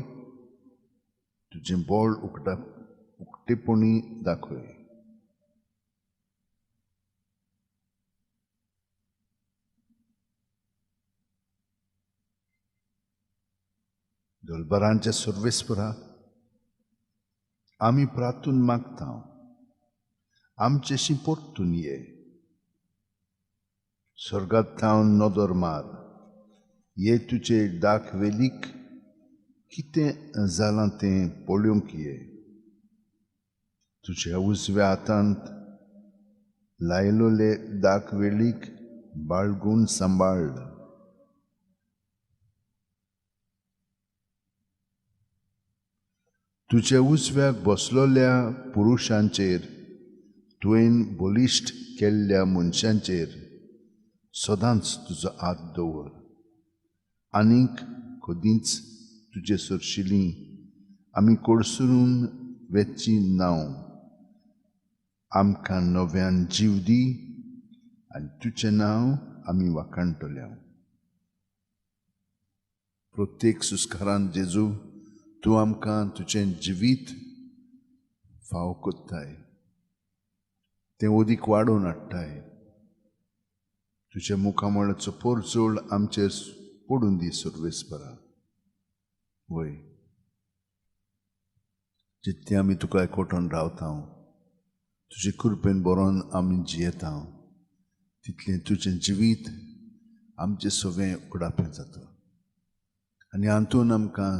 तुजें बळ उक्तेपणी दाखय. दलबरांच्या सर्वेस्परा आमी प्रार्थून मागता, आमचेशी परतून ये. स्वर्गांत थावन नदर मार, ये तुजे दाखवेलीक कितें जालां तें पळोवंक ये. तुज्या उजव्या हातांत लायलोले दाखवेलीक बाळगून सांबाळ. तुज्या उजव्याक बसलोल्या पुरुशांचेर, तुवें बलिश्ट केल्ल्या मनशांचेर सदांच तुजो हात दवर. आनीक कदींच तुजे सरशिली आमी कोडसरून वेची नांव. आमकां नव्यान जीव दी आनी तुजें नांव आमी वाखाणटले. प्रत्येक सुस्कारान जेजू तूं आमकां तुजें जिवीत फाव कोत्ताय, तें अदीक वाडोवन हाडटाय. तुज्या मुखामळाचो पोरजोळ आमचेर पडून दी सर्वेस्परा. वय जितलें आमी तुका एकवटून रावता, तुजे कृपेन बरोवन आमी जियेता, तितलें तुजें जिवीत आमचें सगळें उगडापें जाता आनी हातून आमकां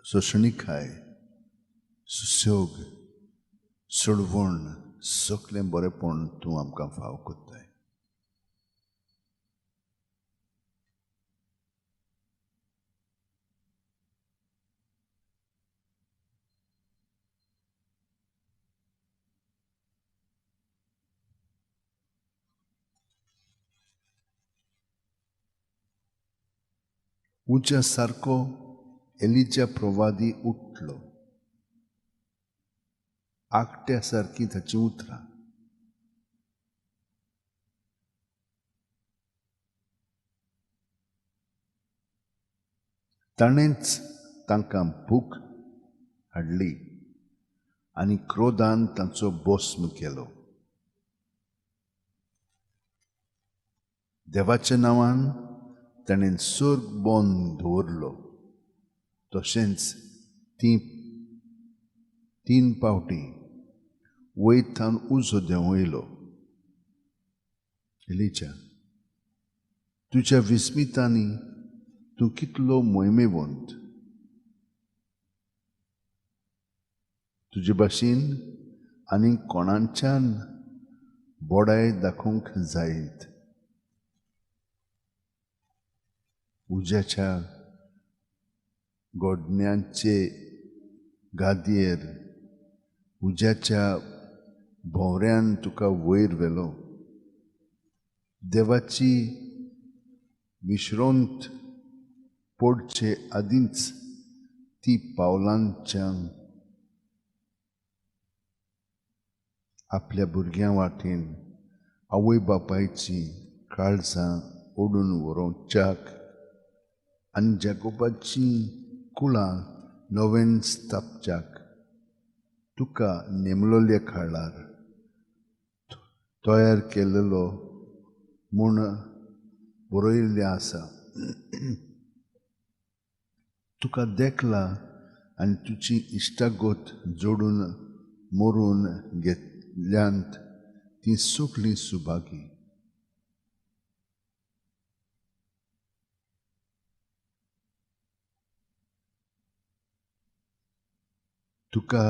सोंसणीकाय, सुशेग, सोडवण सगळें बरेंपण तूं आमकां फाव कोत्ताय. उज्या सारको एलिजा प्रवादी उठलो. आकट्या सारकीं ताचीं उतरां. ताणेंच तांकां भूक हाडली आनी क्रोधान तांचो भस्म केलो. देवाच्या नांवान ताणें सर्ग बंद दवरलो, तशेंच ती 3 पावटी वयतान उजो देंवयलो. एलिजा, तुज्या विस्मितांनी तूं कितलो मोहिमेवंत. तुजे भाशेन आनी कोणाच्यान बोडाय दाखोवंक जायत. उज्याच्या गोडण्यांचे गादयेर उज्याच्या भोंवऱ्यान तुका वयर व्हेलो. देवाची विश्रांत पडचे आदींच ती पावलांच्या आपल्या भुरग्यां वाटेन आवय बापायची काळजां ओडून व्हरोवच्याक आनी जाकोबाची कुळां नव्यान स्थापच्याक तुका नेमलोल्या काळार तयार केलेलो म्हूण बरयल्लें आसा. तुका देखला आनी तुजी इश्टागत जोडून मरून घेतल्यांत ती सगळीं सुभागी. तुका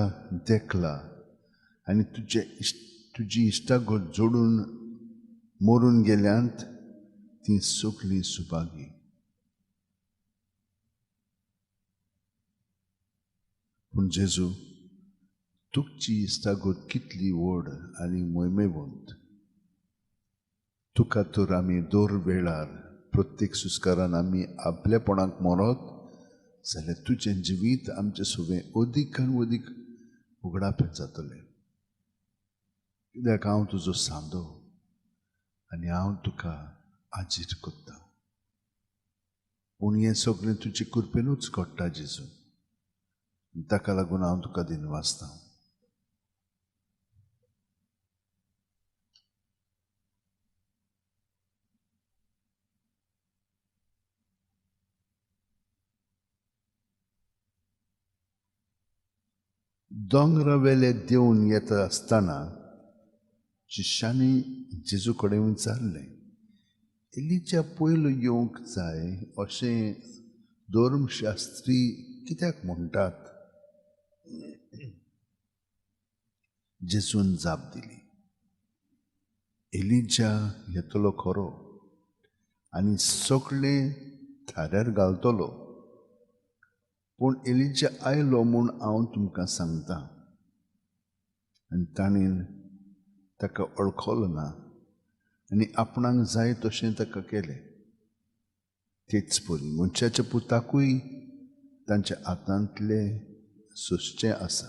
देखला आनी तुजी इश्टागत जोडून मरून गेल्यांत ती सगळीं सुभागी. पूण जेजू, तुमची इश्टागत कितली व्हड आनी मोहिमेवंत. तुका तर आमी दर वेळार प्रत्येक सुस्कारान आमी आपलेपणाक मरत जाल्यार तुजें जिवीत आमचें सगळें अदीक आनी अदीक उगडापें जातलें. कित्याक हांव तुजो सांदो आनी हांव तुका आजीर करता. पूण हें सगळें तुजे कृपेनूच घडटा जेजू, ताका लागून हांव तुका दिनवासता. दोंगरा वेले देंवन येता आसतना शिश्यांनी जेजू कडेन विचारलें, एलिजा पयलो येवंक जाय अशें धर्मशास्त्री कित्याक म्हणटात? जेजून जाप दिली, एलिजा येतलो खरो आनी सगळें थाऱ्यार घालतलो, पूण एलिजा आयलो म्हूण हांव तुमकां सांगता. आनी ताणें ताका वळखलो ना आनी आपणाक जाय तशें ताका केलें. तेच परी मनशाच्या पुताकूय तांच्या हातांतलें सोंसचें आसा.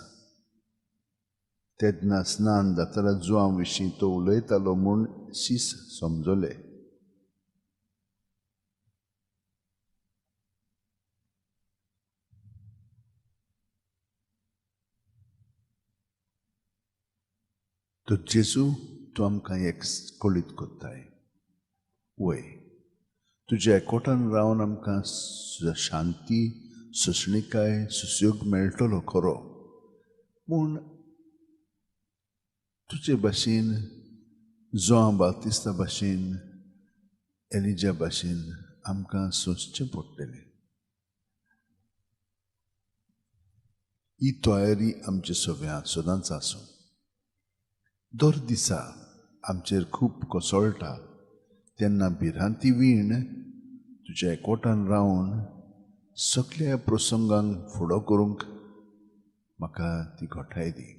तेन्ना स्नान जातना जुवां विशीं तो उलयतालो म्हूण शीस समजले. तर जेजू, तूं आमकां एक कळीत करताय, वय तुज्या एकवटान रावन आमकां शांती, सोंसणीकाय, सुशेग मेळटलो खरो, पूण तुजे भाशेन जुआंव बाप्तिस्ता भाशेन एलिजा भाशेन आमकां सोंसचें पडटलें. ही तयारी आमचे सगळ्या सदांच आसूं. दर दिसा आमचेर खूब कोसळटा तेन्ना भिरांती वीण तुज्या एकवटान रावन सगळ्या प्रसंगांक फुडो करूंक म्हाका ती घटाय दी.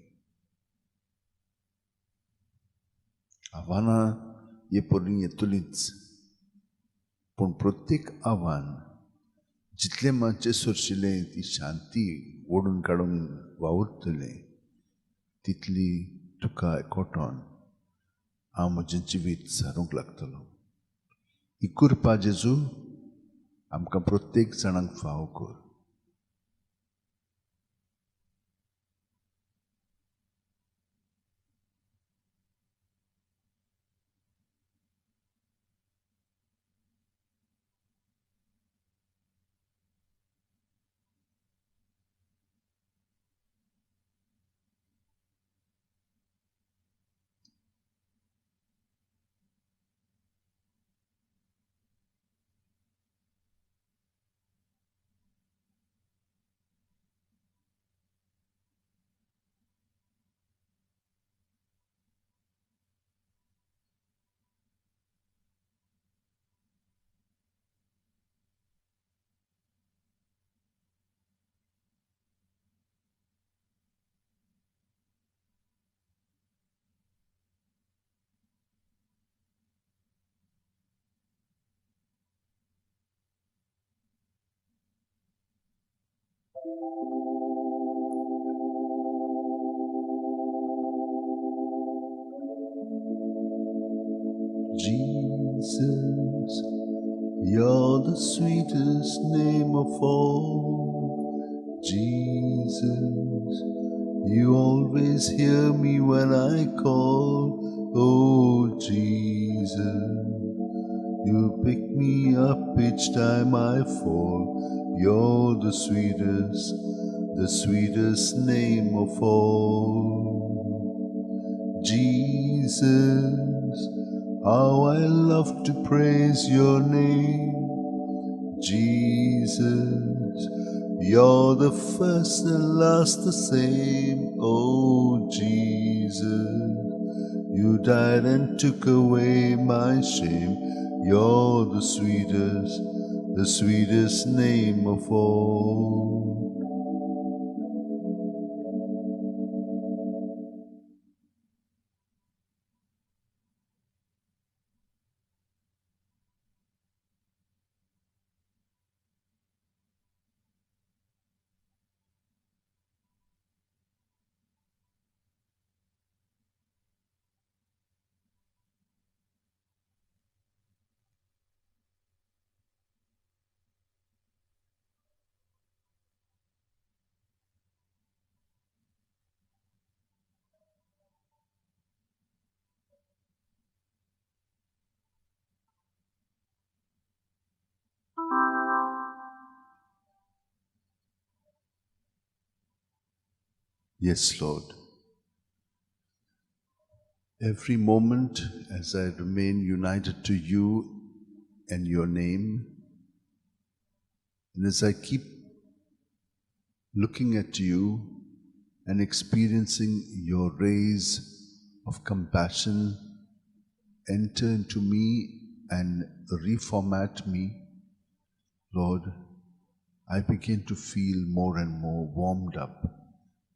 आव्हानां हे परी येतलींच, पूण प्रत्येक आव्हान जितलें मातशें सोरशिलें ती शांती ओडून काडूंक वावुरतलें तितली तुका एकवटोन हांव म्हजें जिवीत सारूंक लागतलो. ही कृपा जेजू आमकां प्रत्येक जाणांक फावो कर. Jesus, you're the sweetest name of all. Jesus, you always hear me when I call. Oh, Jesus, you pick me up each time I fall. You're the sweetest name of all. Jesus, how I love to praise your name. Jesus, you're the first and last the same. Oh, Jesus, you died and took away my shame. You're the sweetest name of all. Yes, Lord. Every moment as I remain united to you and your name, and as I keep looking at you and experiencing your rays of compassion enter into me and reformat me, Lord, I begin to feel more and more warmed up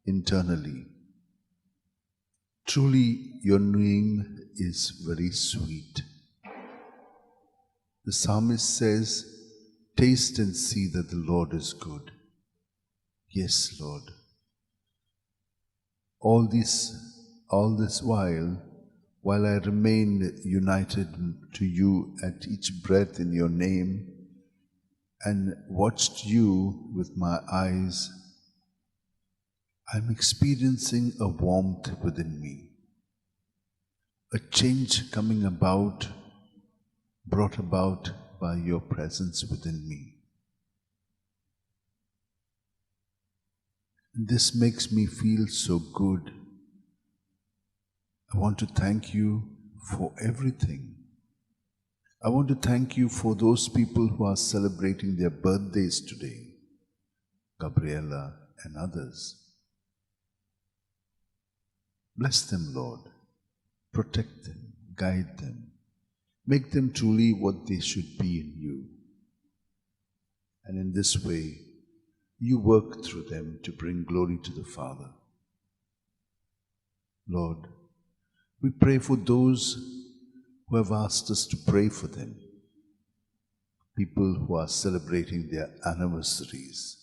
internally. Truly, your name is very sweet. The psalmist says, "Taste and see that the Lord is good." Yes, Lord. All this while I remain united to you at each breath in your name and watched you with my eyes, I'm experiencing a warmth within me, a change coming about, brought about by your presence within me. And this makes me feel so good. I want to thank you for everything. I want to thank you for those people who are celebrating their birthdays today, Gabriela and others. Bless them, Lord. Protect them, guide them, make them truly what they should be in you. And in this way, you work through them to bring glory to the Father. Lord, we pray for those who have asked us to pray for them, people who are celebrating their anniversaries,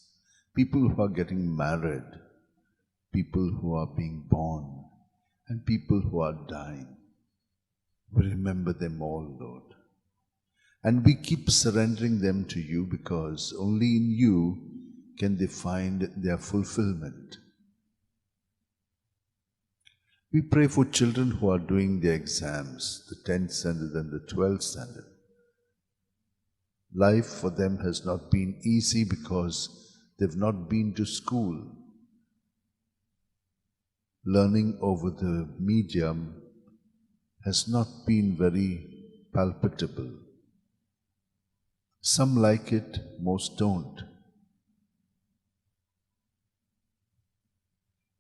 people who are getting married, people who are being born and people who are dying. We remember them all, Lord. And we keep surrendering them to you because only in you can they find their fulfillment. We pray for children who are doing their exams, the 10th standard and the 12th standard. Life for them has not been easy because they've not been to school. Learning over the medium has not been very palpable. Some like it, most don't.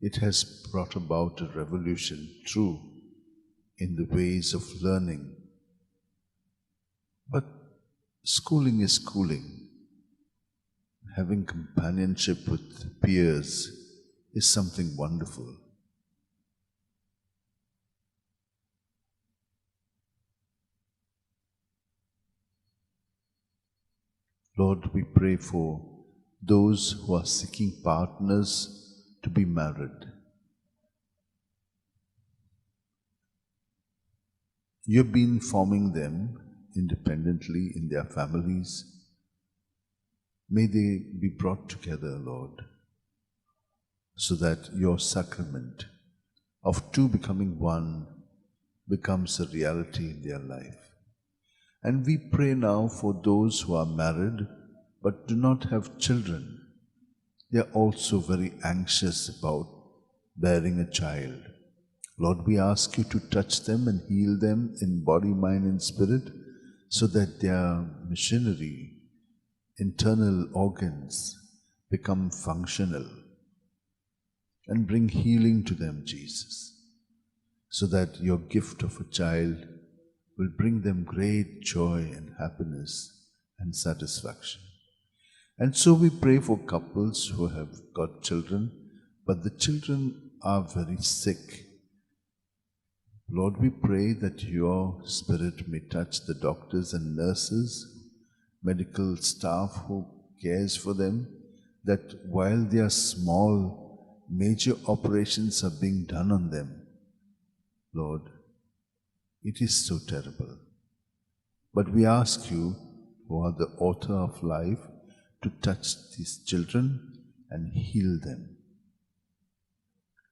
It has brought about a revolution, true, in the ways of learning. But schooling is schooling. Having companionship with peers is something wonderful. Lord, we pray for those who are seeking partners to be married. You've been forming them independently in their families. May they be brought together, Lord, so that your sacrament of two becoming one becomes a reality in their life. And we pray now for those who are married but do not have children. They are also very anxious about bearing a child. Lord, we ask you to touch them and heal them in body, mind, and spirit so that their machinery, internal organs become functional, and bring healing to them, Jesus, so that your gift of a child will bring them great joy and happiness and satisfaction. And so we pray for couples who have got children, but the children are very sick. Lord, we pray that your Spirit may touch the doctors and nurses, medical staff who cares for them, that while they are small, major operations are being done on them. Lord, it is so terrible. But we ask you, who are the author of life, to touch these children and heal them.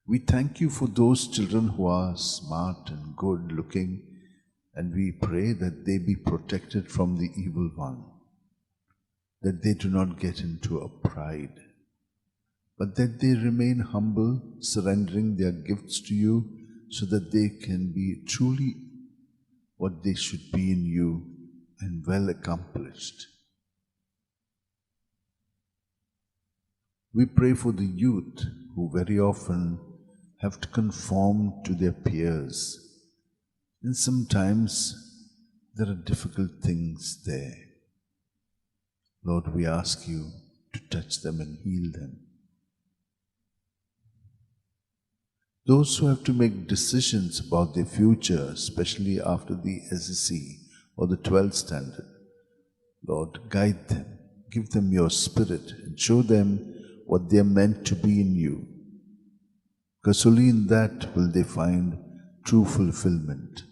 We thank you for those children who are smart and good looking, and we pray that they be protected from the evil one, that they do not get into a pride, but that they remain humble, surrendering their gifts to you so that they can be truly what they should be in you and well accomplished. We pray for the youth who very often have to conform to their peers, and sometimes there are difficult things there. Lord, we ask you to touch them and heal them. Those who have to make decisions about their future, especially after the SSC or the 12th standard, Lord, guide them, give them your Spirit and show them what they are meant to be in you. Because only in that will they find true fulfillment.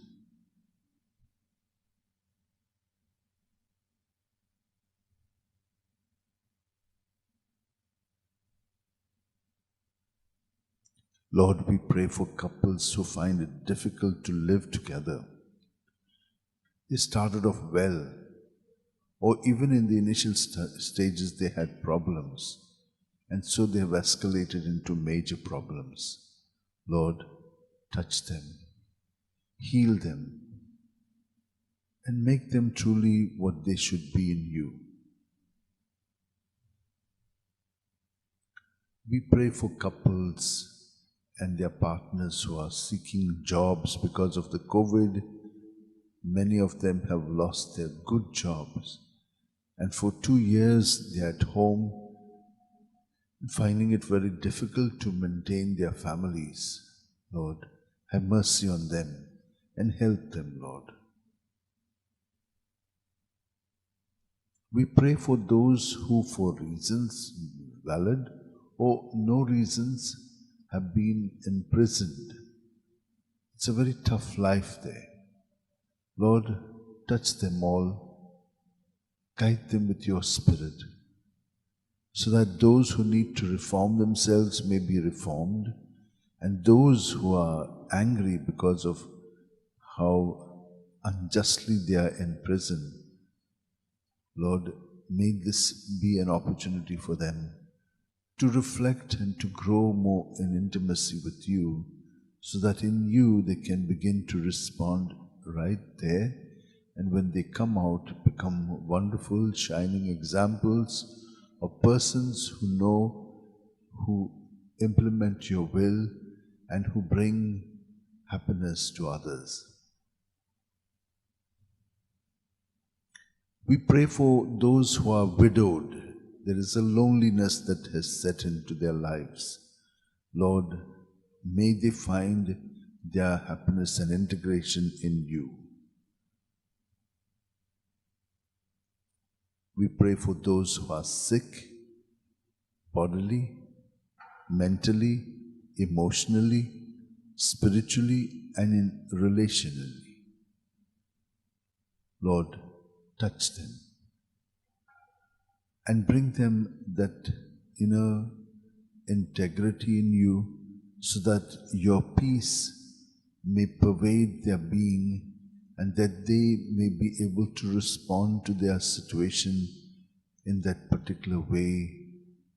Lord, we pray for couples who find it difficult to live together. They started off well, or even in the initial stages they had problems, and so they have escalated into major problems. Lord, touch them, heal them, and make them truly what they should be in you. We pray for couples and their partners who are seeking jobs because of the COVID. Many of them have lost their good jobs, and for 2 years they are at home, finding it very difficult to maintain their families. Lord, have mercy on them and help them, Lord. We pray for those who, for reasons valid or no reasons, have been imprisoned. It's a very tough life there. Lord, touch them all, guide them with your Spirit, so that those who need to reform themselves may be reformed, and those who are angry because of how unjustly they are in prison, Lord, may this be an opportunity for them to reflect and to grow more in intimacy with you, so that in you they can begin to respond right there, and when they come out, become wonderful, shining examples of persons who know, who implement your will, and who bring happiness to others. We pray for those who are widowed. There is a loneliness that has set into their lives. Lord, may they find their happiness and integration in you. We pray for those who are sick, bodily, mentally, emotionally, spiritually, and in relationally. Lord, touch them and bring them that inner integrity in you, so that your peace may pervade their being and that they may be able to respond to their situation in that particular way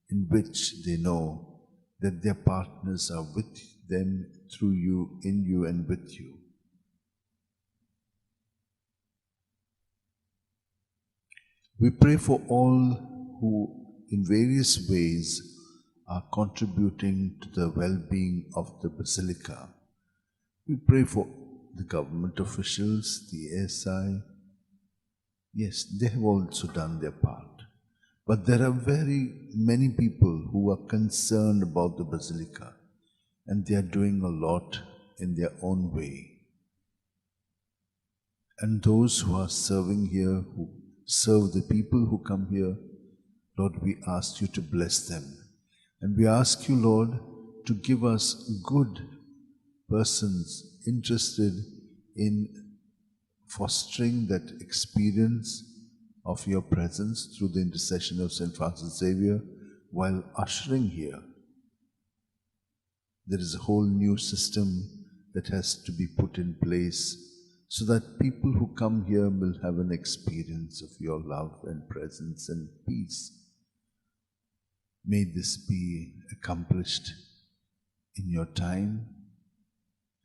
in which they know that their partners are with them, through you, in you, and with you. We pray for all who in various ways are contributing to the well-being of the Basilica. We pray for the government officials, the ASI. Yes, they have also done their part. But there are very many people who are concerned about the Basilica, and they are doing a lot in their own way. And those who are serving here, who serve the people who come here, Lord, we ask you to bless them. And we ask you, Lord, to give us good persons interested in fostering that experience of your presence through the intercession of St. Francis Xavier while ushering here. There is a whole new system that has to be put in place so that people who come here will have an experience of your love and presence and peace. May this be accomplished in your time,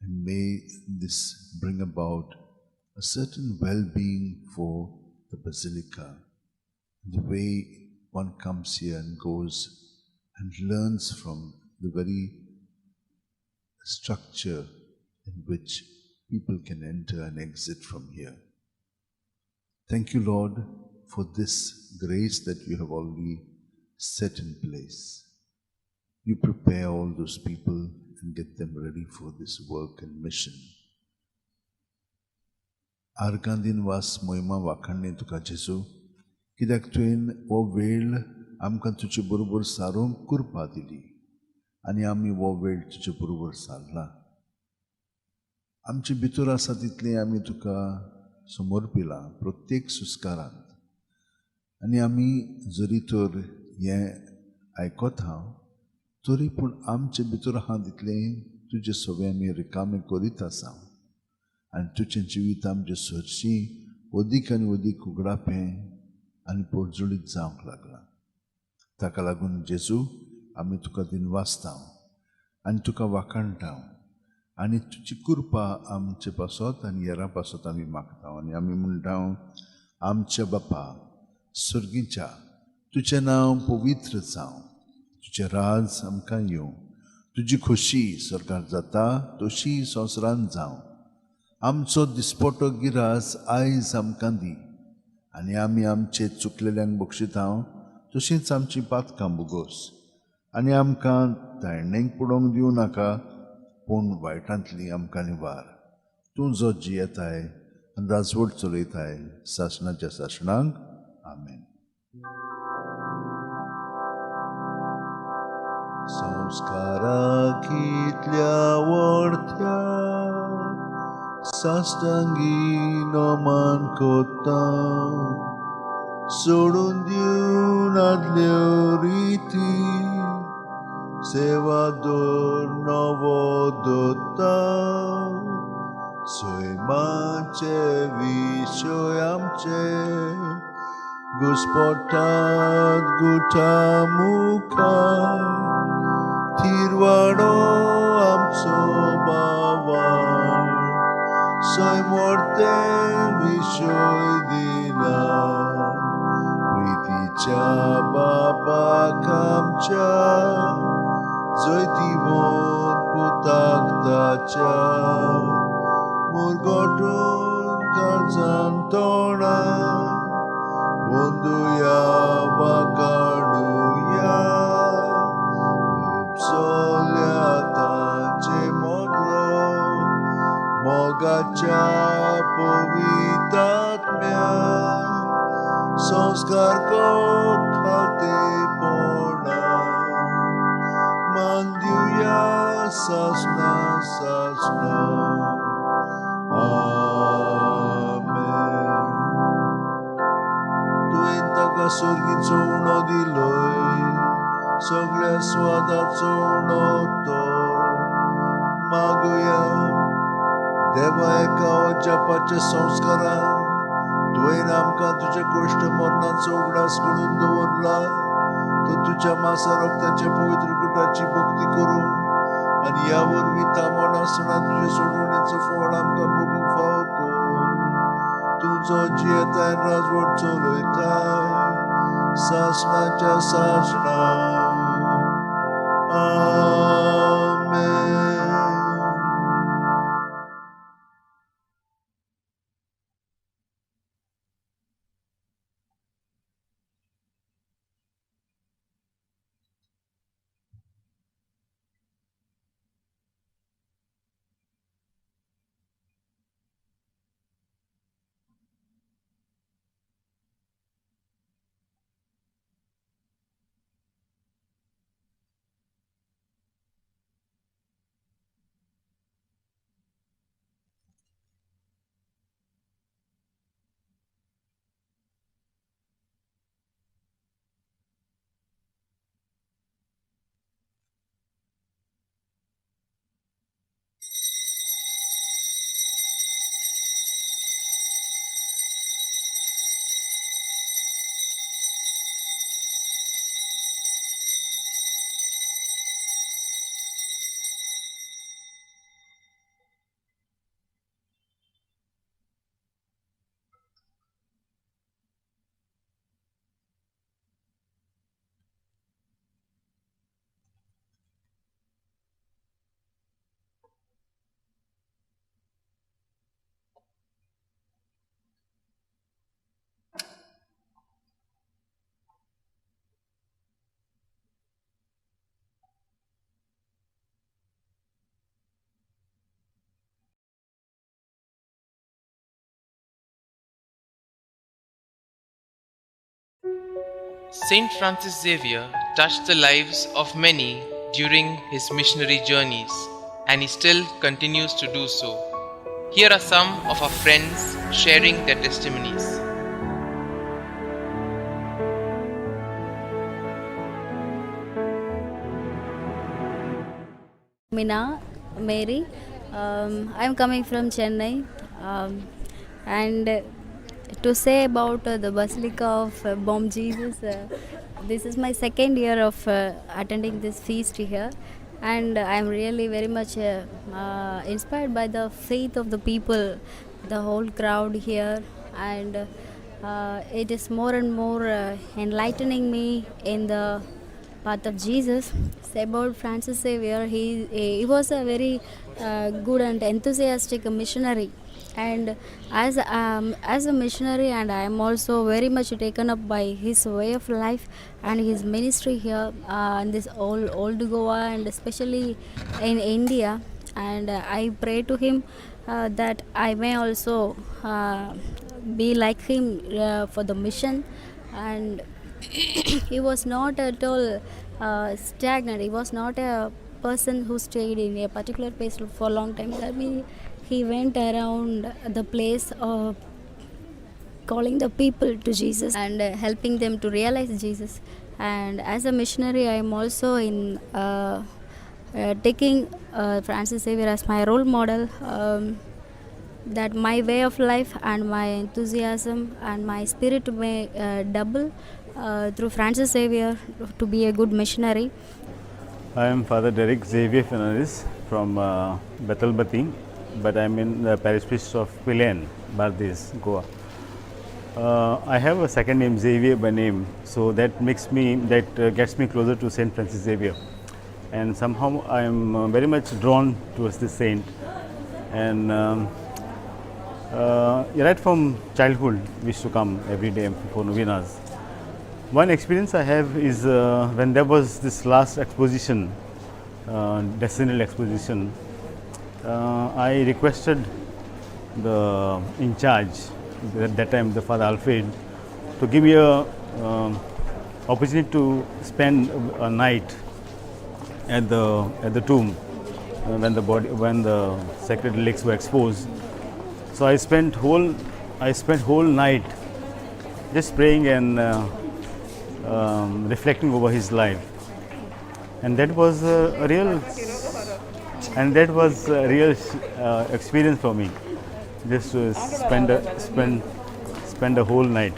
and may this bring about a certain well-being for the Basilica. The way one comes here and goes and learns from the very structure in which people can enter and exit from here. Thank you, Lord, for this grace that you have already set in place. You prepare all those people and get them ready for this work and mission. आर्गांदीन वास मोहिमा वाखाणणी तुका जेजू, कित्याक तुवें हो वेळ आमकां तुजे बरोबर सारोवंक कृपा दिली आनी आमी हो वेळ तुजे बरोबर सारला. आमचे भितर आसा तितलें आमी तुका समर्पिलां प्रत्येक सुस्कारांत, आनी आमी जरी तर हें आयकत हांव तरी पूण आमचे भितर आहा तितलें तुजे सगळें आमी रिकामें करीत आसा आनी तुजें जिवीत आमचे सरशी अदीक आनी अदीक उगडापें आनी पोरजुळीत जावंक लागलां. ताका लागून जेजू आमी तुका दिनवासता आनी तुका वाखाणटा आनी तुजी कृपा आमचे पासत आनी हेरां पासत आमी मागता. आनी आमी म्हणटा, आमच्या बापा सर्गीच्या, तुजें नांव पवित्र जावं, तुजें राज आमकां येवं, तुजी खोशी स्वर्गार जाता तशी संवसारांत जावं. आमचो दिसपटो गिरास आयज आमकां दी आनी आमी आमचे चुकलेल्यांक बक्षिता तशींच आमची पातकां भोगोस आनी आमकां ताळणेक पडोवंक दिवं नाका, पूण वायटांतली आमकां निवार. तूं जो जियेताय आनी राजवट चलयताय सासणाच्या सासणांक. आमेन. संस्कारा कितल्या वडत्या साश्टांगी नमन कोत्ता सोडून दिवन आदल्यो रिती सेवा दवर नवो दत्ता सैमाचे विशय आमचे घुस्पटात गुठा मुखार थिरवाडो आमचो बाबा सैमोर्ते विशय दिना प्रितीच्या बापाक आमच्या जैतिवंत पुताक ताच्या मुरगटून काळजान तोंडा वंदुया वाकाडुया उपसल्या तांचे मोगलो मोगाच्या पवितात्म्या संस्कार खालतेपणा मान दिवया सासना सासना. आमेन. तुवें ताका सर्गीचो उणो दिलोय सगळ्या स्वादाचो उणो तो मागुया देवा एका अजापाच्या संस्कारान तुवें आमकां तुज्या कश्ट मरणाचो उगडास करून दवरला तर तुज्या मासा रक्ताच्या पवित्र कुटाची भक्ती करूं आनी ह्या वरवीं तामण आसतना तुजे सोडवणेचो फळ आमकां भोगूंक फावो कर. तुजो जियेताय राजवट चलयताय सासणाच्या सासणा. आमेन. Saint Francis Xavier touched the lives of many during his missionary journeys, and he still continues to do so. Here are some of our friends sharing their testimonies. Mina Mary. I'm coming from Chennai, and to say about the Basilica of Bom Jesus, this is my second year of attending this feast here, and I'm really very much inspired by the faith of the people, the whole crowd here, and it is more and more enlightening me in the path of Jesus. About Francis Xavier, he was a very good and enthusiastic missionary, and as a missionary, and I am also very much taken up by his way of life and his ministry here in this old Goa and especially in India. And I pray to him that I may also be like him for the mission. And He was not at all stagnant. He was not a person who stayed in a particular place for a long time. That means he went around the place, calling the people to Jesus and helping them to realize Jesus. And as a missionary, I am also in taking Francis Xavier as my role model. That my way of life and my enthusiasm and my spirit may double through Francis Xavier to be a good missionary. I am Father Derek Xavier Fernandez from Betalbatim, but I am in the parish priest of Pilerne, Bardez, Goa. I have a second name, Xavier by name, so that makes me, that gets me closer to Saint Francis Xavier. And somehow I am very much drawn towards this saint. And right from childhood, we used to come every day for novenas. One experience I have is when there was this last exposition, decennial exposition, I requested the in charge, at that time the Father Alfred, to give me a opportunity to spend a night at the tomb when the sacred relics were exposed. So I spent whole night just praying and reflecting over his life, and that was a real experience for me, just to spend a whole night.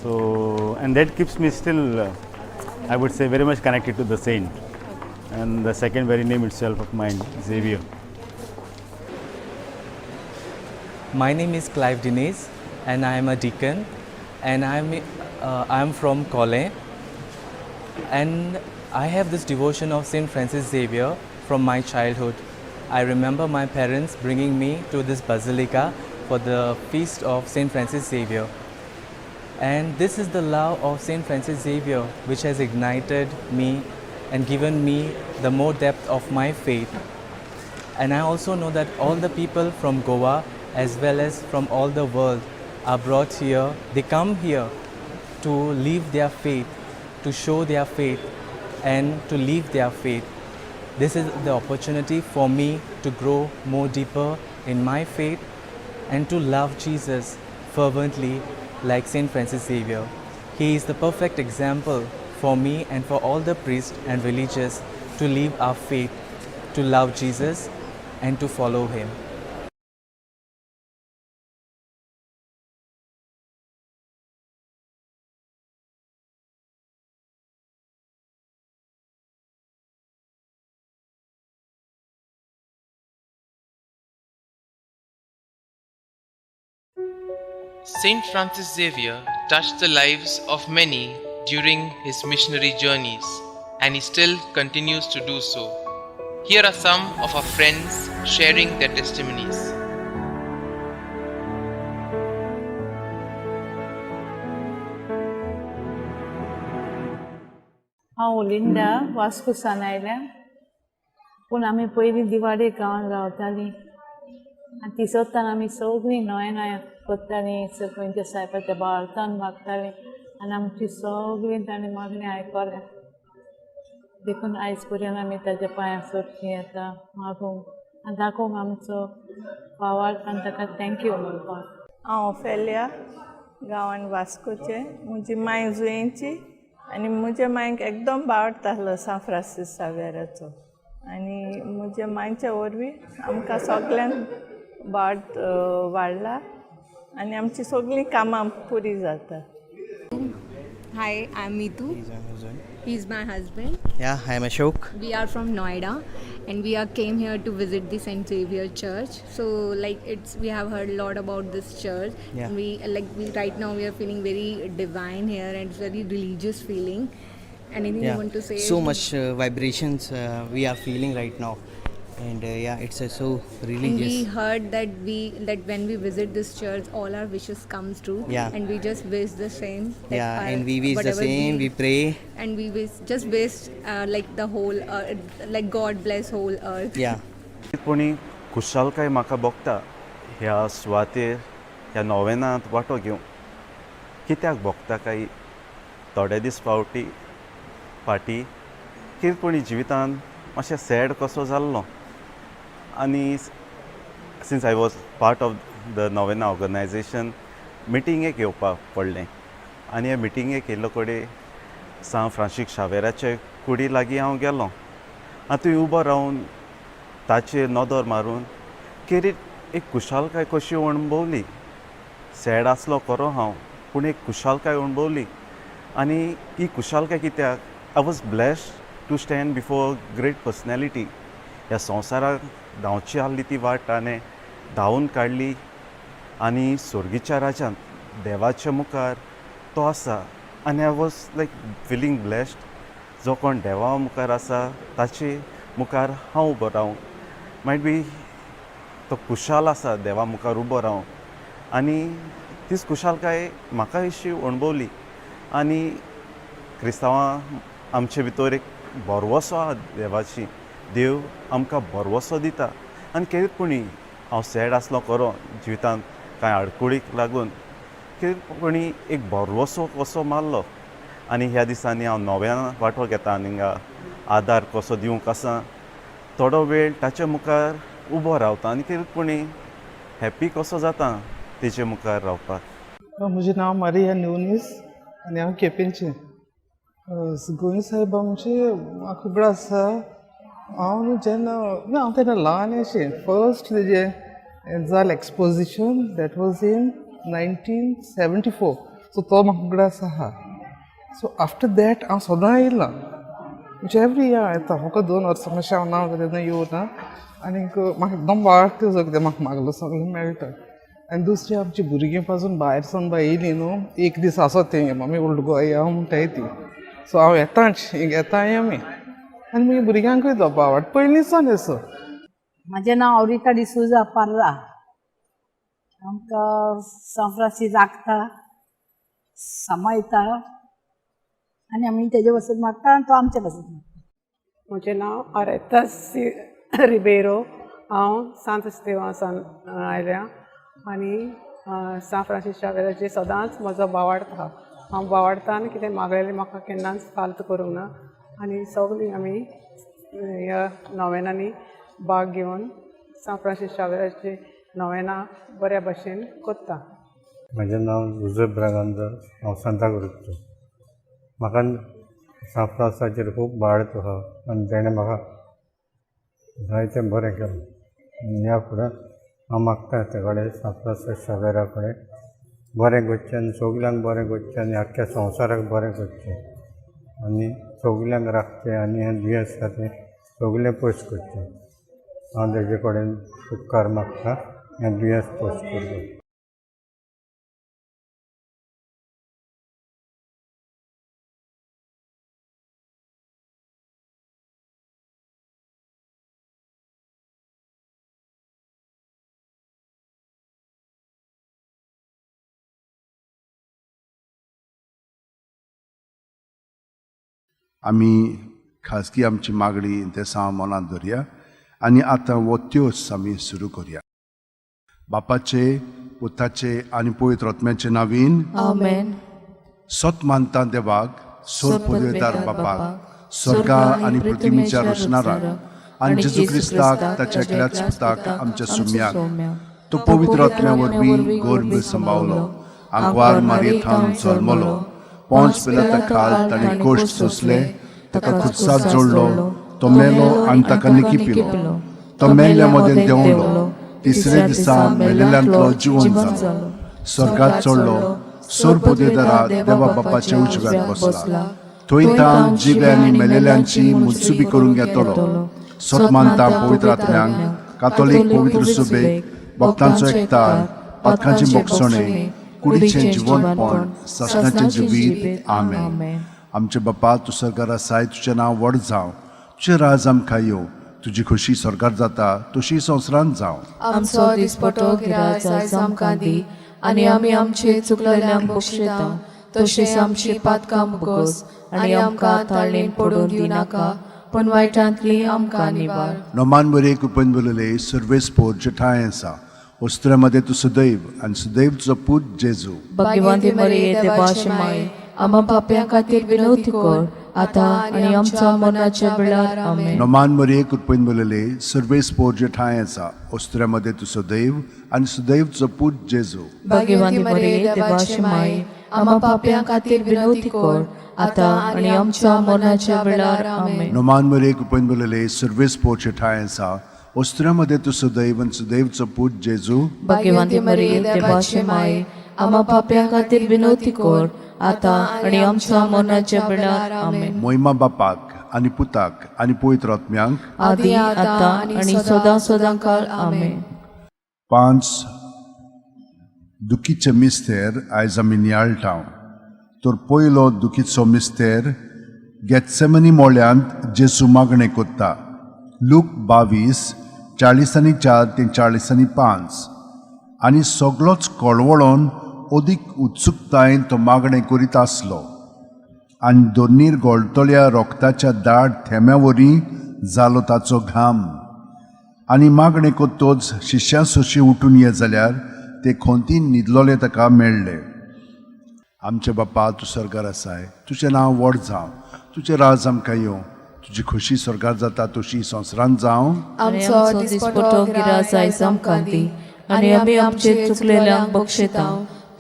So, and that keeps me still, I would say, very much connected to the saint, and the second very name itself of mine, Xavier. My name is Clive Diniz, and I am a deacon, and I am from Kolhe, and I have this devotion of Saint Francis Xavier from my childhood. I remember my parents bringing me to this basilica for the feast of Saint Francis Xavier. And this is the love of Saint Francis Xavier which has ignited me and given me the more depth of my faith. And I also know that all the people from Goa as well as from all the world are brought here. They come here to live their faith, to show their faith and to live their faith. This is the opportunity for me to grow more deeper in my faith and to love Jesus fervently like Saint Francis Xavier. He is the perfect example for me and for all the priests and religious to live our faith, to love Jesus and to follow him. Saint Francis Xavier touched the lives of many during his missionary journeys, and he still continues to do so. Here are some of our friends sharing their testimonies. हांव ओलिंडा वास्को सान आयल्या, पूण आमी पयलीं दिवाडे गांवांत रावतालीं आनी तिसोत्तान आमी सगळीं नव्या करतालीं, सरपंच सायबाच्या बाळतान मागतालीं आनी आमची सगळीं ताणें मागणें आयकलें. देखून आयज पर्यंत आमी ताच्या पांयां चडशीं येता मागूंक आनी दाखोवंक आमचो भावार्थ आनी ताका thank you म्हणपाक. हांव ओफेलिया, गांवान वास्कोचें. म्हजी मांय जुयेंची आनी म्हज्या मांयक एकदम आवडटालो सांत फ्रांसीस सावेराचो, आनी म्हज्या मांयच्या वरवीं आमकां सगल्यांक वाड वाडला आनी आमची सगळीं कामां पुरी जाता. Hi, I'm Meetu. He's my husband. He's my husband. Yeah, I am Ashok. We are from Noida and we are came here to visit the St. Xavier Church. So like it's we have heard a lot about this church. Yeah. We like we right now we are feeling very divine here and it's very religious feeling. Anything you want to say? So much vibrations we are feeling right now. And yeah, it's so religious. And we heard that when we visit this church, all our wishes comes true. Yeah. And we just wish the same. Yeah, and we wish the same. We pray. And we wish just wish like the whole earth, like God bless whole earth. Yeah. पुणी खुशालकाय म्हाका भोगता ह्या सुवातेर ह्या नोवेनांत वांटो घेवंक. कित्याक भोगता काय थोडे दीस फावटी फाटीं कितें पुणी जिवितान मातशें सॅड कसो जाल्लो आनी since I was part of the novena organization, मिटींगेक येवपाक पडलें आनी ह्या मिटींगेक येयल्लो कडेन सांत फ्रांसीस शावेराचे कुडी लागीं हांव गेलो आनी थंय उबो रावन ताचेर नदर मारून खेरीत एक खुशालकाय कशी अणभवली. सॅड आसलो खरो हांव, पूण एक खुशालकाय अणभवली आनी ही खुशालकाय कित्याक, I was blessed to stand before great personality. ह्या संवसाराक धांवची आहली ती वाट ताणें धांवून काडली आनी सर्गीच्या राज्यांत देवाच्या मुखार तो आसा आनी I was like feeling blessed. जो कोण देवा मुखार आसा ताचे मुखार हांव उबो रावूं मायट बी तो खुशाल आसा देवा मुखार उबो रावूं आनी तीच खुशालकाय म्हाका अशी अणभवली. आनी क्रिस्तांवां आमचे भितर एक भरवंसो आहा देवाची, देव आमकां भरवंसो दिता आनी केदीत पुणी हांव सॅड आसलो खरो जिवितांत कांय आडकुळीक लागून केदीत पुणी एक भरवंसो कसो मारलो आनी ह्या दिसांनी हांव नव्यान वांटो घेता आनी हिंगा आदार कसो दिवंक आसा थोडो वेळ ताचे मुखार उबो रावता आनी कितें पुणी हॅप्पी कसो जाता तेजे मुखार रावपाक. म्हजें नांव मारिया न्युनीस आनी हांव केपेंचें. गोंय सायबा म्हणजे म्हाका खबर आसा, हांव न्हू जेन्ना ना हांव तेन्ना ल्हान अशें फर्स्ट तेजें जालें exposition, that was in 1974, so तो म्हाका उगडास आहा. सो आफ्टर that हांव सदां येयलां, म्हणजे एवरी इयर येता, फकत 2 वर्सां मातशें हांव ना तेन्ना येवना आनीक म्हाका एकदम वाट कितें म्हाका मागलो सगळें मेळटा. आनी दुसरें आमची भुरगीं पासून भायर सावन बाय येयलीं न्हू, एक दीस आसत तेंगे मम्मी ओल्ड गोवा या म्हणटाय ती, सो हांव येताच हिंगा येताय आमी आनी मागीर भुरग्यांकूय तो आवड पयलीं सावन असो. म्हजें नांव औरिता डिसुजा पार्रा. आमकां सांत फ्रांसीस राखता, सांबाळटा आनी आमी तेजे पासून मागता आनी तो आमचे पासून मागता. म्हजें नांव आरेता रिबेरो. हांव सांत इस्तेवा सावन आयल्या आनी सांत फ्रांसीस शावेराचेर सदांच म्हजो बावार्थ आहा. हांव बावार्थान कितें मागलेलें म्हाका केन्नाच फाल्त करूंक ना आनी सगळीं आमी ह्या नोवेनांनी भाग घेवन सांत फ्रांसीस शावेराची नोवेनां बऱ्या भशेन करता. म्हजें नांव जुझे ब्रागांझा, हांव सांताक्रूजचो. म्हाका सांत फ्रांसाचेर खूब बाळत आसा आनी तेणें म्हाका जायतें बरें केलां. ह्या फुडें हांव मागता ते कडेन सांत फ्रांसीस शावेरा कडेन बरें करचें आनी सगल्यांक बरें करचें आनी आख्ख्या संवसाराक बरें करचें आनी सगल्यांक राखचें आनी हें दुयेंस आसा तें सगलें पयस करचें. हांव तेजे कडेन उपकार मागता हें दुयेंस पयस करपाक. आमी खाजगी आमची मागणी तेसांव मनांत धरया आनी आतां वो त्योस आमी सुरू करया. बापाचे, पुताचे आनी पवित्र आत्म्याचे नावीन आमेन. सत मानता देवाक, सोर पदवेदार बापाक, स्वर्गा आनी पृथ्वीच्या रचणाराक आनी जेजू क्रिस्ताक ताच्या एकल्याच पुताक आमच्या सुम्याक, तो पवित्र आत्म्या वरवीं गर्भ सांबावलो, आंकवार मारयेथावन जल्मलो, पोंच पिलाता खाल ताणें कोश्ट सोंसले, ताका खुर्साक जोडलो, तो मेलो आनी ताका निकी पिलो, तो मेल्ल्या मदें देंवलो, तिसरे दिसा मेलेल्यांतलो जिवन जालो, स्वर्गात चडलो, सोर पदवेदारा देवा बापाच्या उजव्याक बसला, थंय ताण जिवे आनी मेलेल्यांची मुत्सुबी करूंक येतलो. सत मानता पवित्र आत्म्यांक, कातोलीक पवित्र सुबेक, भक्तांचो एकतार, पातकांची बोगसणे, कुडीचें जिवनपण, सासणाचें जिवीत. आमेन. आमचे बापा, तूं सरकार आसाय, तुजें नांव व्हड जावं, तुजें राज आमकां येवं, तुजी खोशी सरकार जाता तशी संवसारांत जावं. आमचो दिसपटो गिराज आयज आमकां दी आनी आमी आमचे चुकलेल्यांक बक्षिता तशें आमची पातकां भोगोस आनी आमकां ताळणेन पडून दिवनाका, पूण वायटांतली आमकां निवार. नोमान बरे कृपेन बरयले सर्वेस्पोर जेठाय आसा, वस्त्रा मदें तूं सदैव आनी सदैव तुजो पूत जेजू. भाग्यवंती मरिये, देवाचे माये, आमा पापयां खातीर विनवती कर आतां आनी आमच्या मरणाच्या वेळार. आमेन. नोमान मरिये, कृपेन भरलेले, सर्वेस्पोर ठांय आसा. ओस्तुऱ्या मदें तूं सदैव आनी सुदैवचो पूत जेजू. भाग्यवंती मरिये, देवाची माई, आमा पापयां खातीर विनवती कर आतां आनी आमच्या मरणाच्या वेळार. आमेन. नोमान मरिये, कृपेन भरलेले, सर्वेस्पोर ठांय आसा. ओस्तुऱ्या मदें तूं सदैव आनी सुदैवचो पूत जेजू. भाग्यवंती मरिये, देवाची माई, आमा पापयां खातीर विनवती कर आतां आनी आमच्या मरणाच्या वेळार. आमेन. मोहिमा बापाक आनी पुताक आनी पवित्र आत्म्यांक. आदी, आतां आनी सदां सदां काल. आमेन. पांच दुखीचे मिस्तेर आयज आमी नियाळटा. तर पयलो दुखीचो मिस्तेर, गेत्सेमनी मोळ्यांत जेजू मागणें कोत्ता, लूक 22:44 ते 45. आनी सगळोच कळवळोन अदीक उत्सुकतायेन तो मागणें करीत आसलो आनी दोनीर गोळटल्या रोगताच्या दाट थेंब्या वरी जालो ताचो घाम. आनी मागणें कोत्तोच शिश्यां सोशी उठून ये जाल्यार ते खोंतीन न्हिदलोले ताका मेळ्ळे. आमचे बापा, तूं स्वर्गार आसाय, तुजें नांव व्हड जावं, तुजें राज आमकां येवं, तुजी खोशी स्वर्गार जाता तशी संवसारांत जावं. आमचो दिसपटो गिरास आयज आमकां दी आनी आमी आमचे चुकलेल्यांक बक्षयता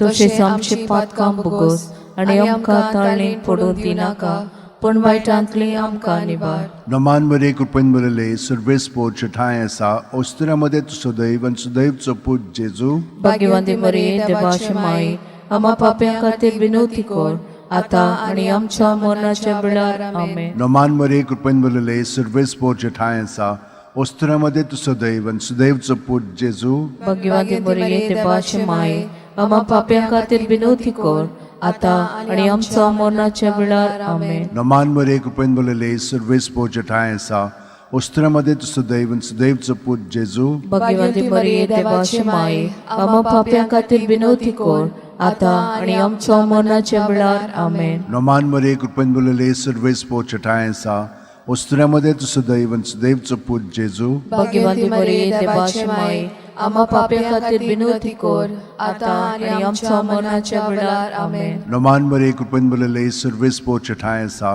तशेंच आमची पातकां भोगोस आनी आमकां ताळणीक पडूं दिनाका, पूण वायटांतली आमकां निवार. नमान मरे, कृपेन भरले, सर्वेस्पोर ठांय आसा. ओस्तुऱ्या मदें तूं सदैव आनी सुदैवचो पूत जेजू. भाग्यवंती मरिये, देवाची माई, आमा पापयां खातीर विनवती कर आतां आनी आमच्या मरणाच्या वेळार. आमेन. नमान मरे, कृपेन भरले, सर्वेस्पोर ठांय आसा. ओस्तुऱ्या मदें तूं सदैव आनी सुदैवचो पूत जेजू. भाग्यवंती मरिये, देवाची माई, आमा पापयां खातीर विनवती कर आतां आनी आमच्या मरणाच्या वेळार. आमेन. नमान मरे, कृपेन भरले, सर्वेस्पोर ठांय आसा. ओस्तुऱ्या मदें तूं सदैव आनी सुदैवचो पूत जेजू. भाग्यवंती मरिये, देवाची माई, आमा पापयां खातीर विनवती कर आतां आनी आमच्या मरणाच्या वेळार. आमेन. नमान मरे, कृपेन भरले, सर्वेस्पोर ठांय आसा. ओस्तुऱ्या मदें तूं सदैव आनी सुदैवचो पूत जेजू. भाग्यवंती मरिये, देवाची माई, आमा पापयां खातीर विनवती कर आतां आनी आमच्या मरणाच्या वेळार. आमेन. नमान मरे, कृपेन भरले, सर्वेस्पोर ठांय आसा.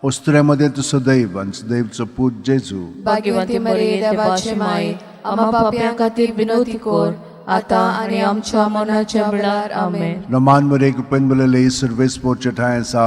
ओस्तुऱ्या मदें तूं सदैव आनी सुदैवचो पूत जेजू. भाग्यवंती मरिये, देवाची माई, आमा पापयां खातीर विनवती कर आतां आनी आमच्या मरणाच्या वेळार. आमेन. नमान मरे, कृपेन भरले, सर्वेस्पोर ठांय आसा.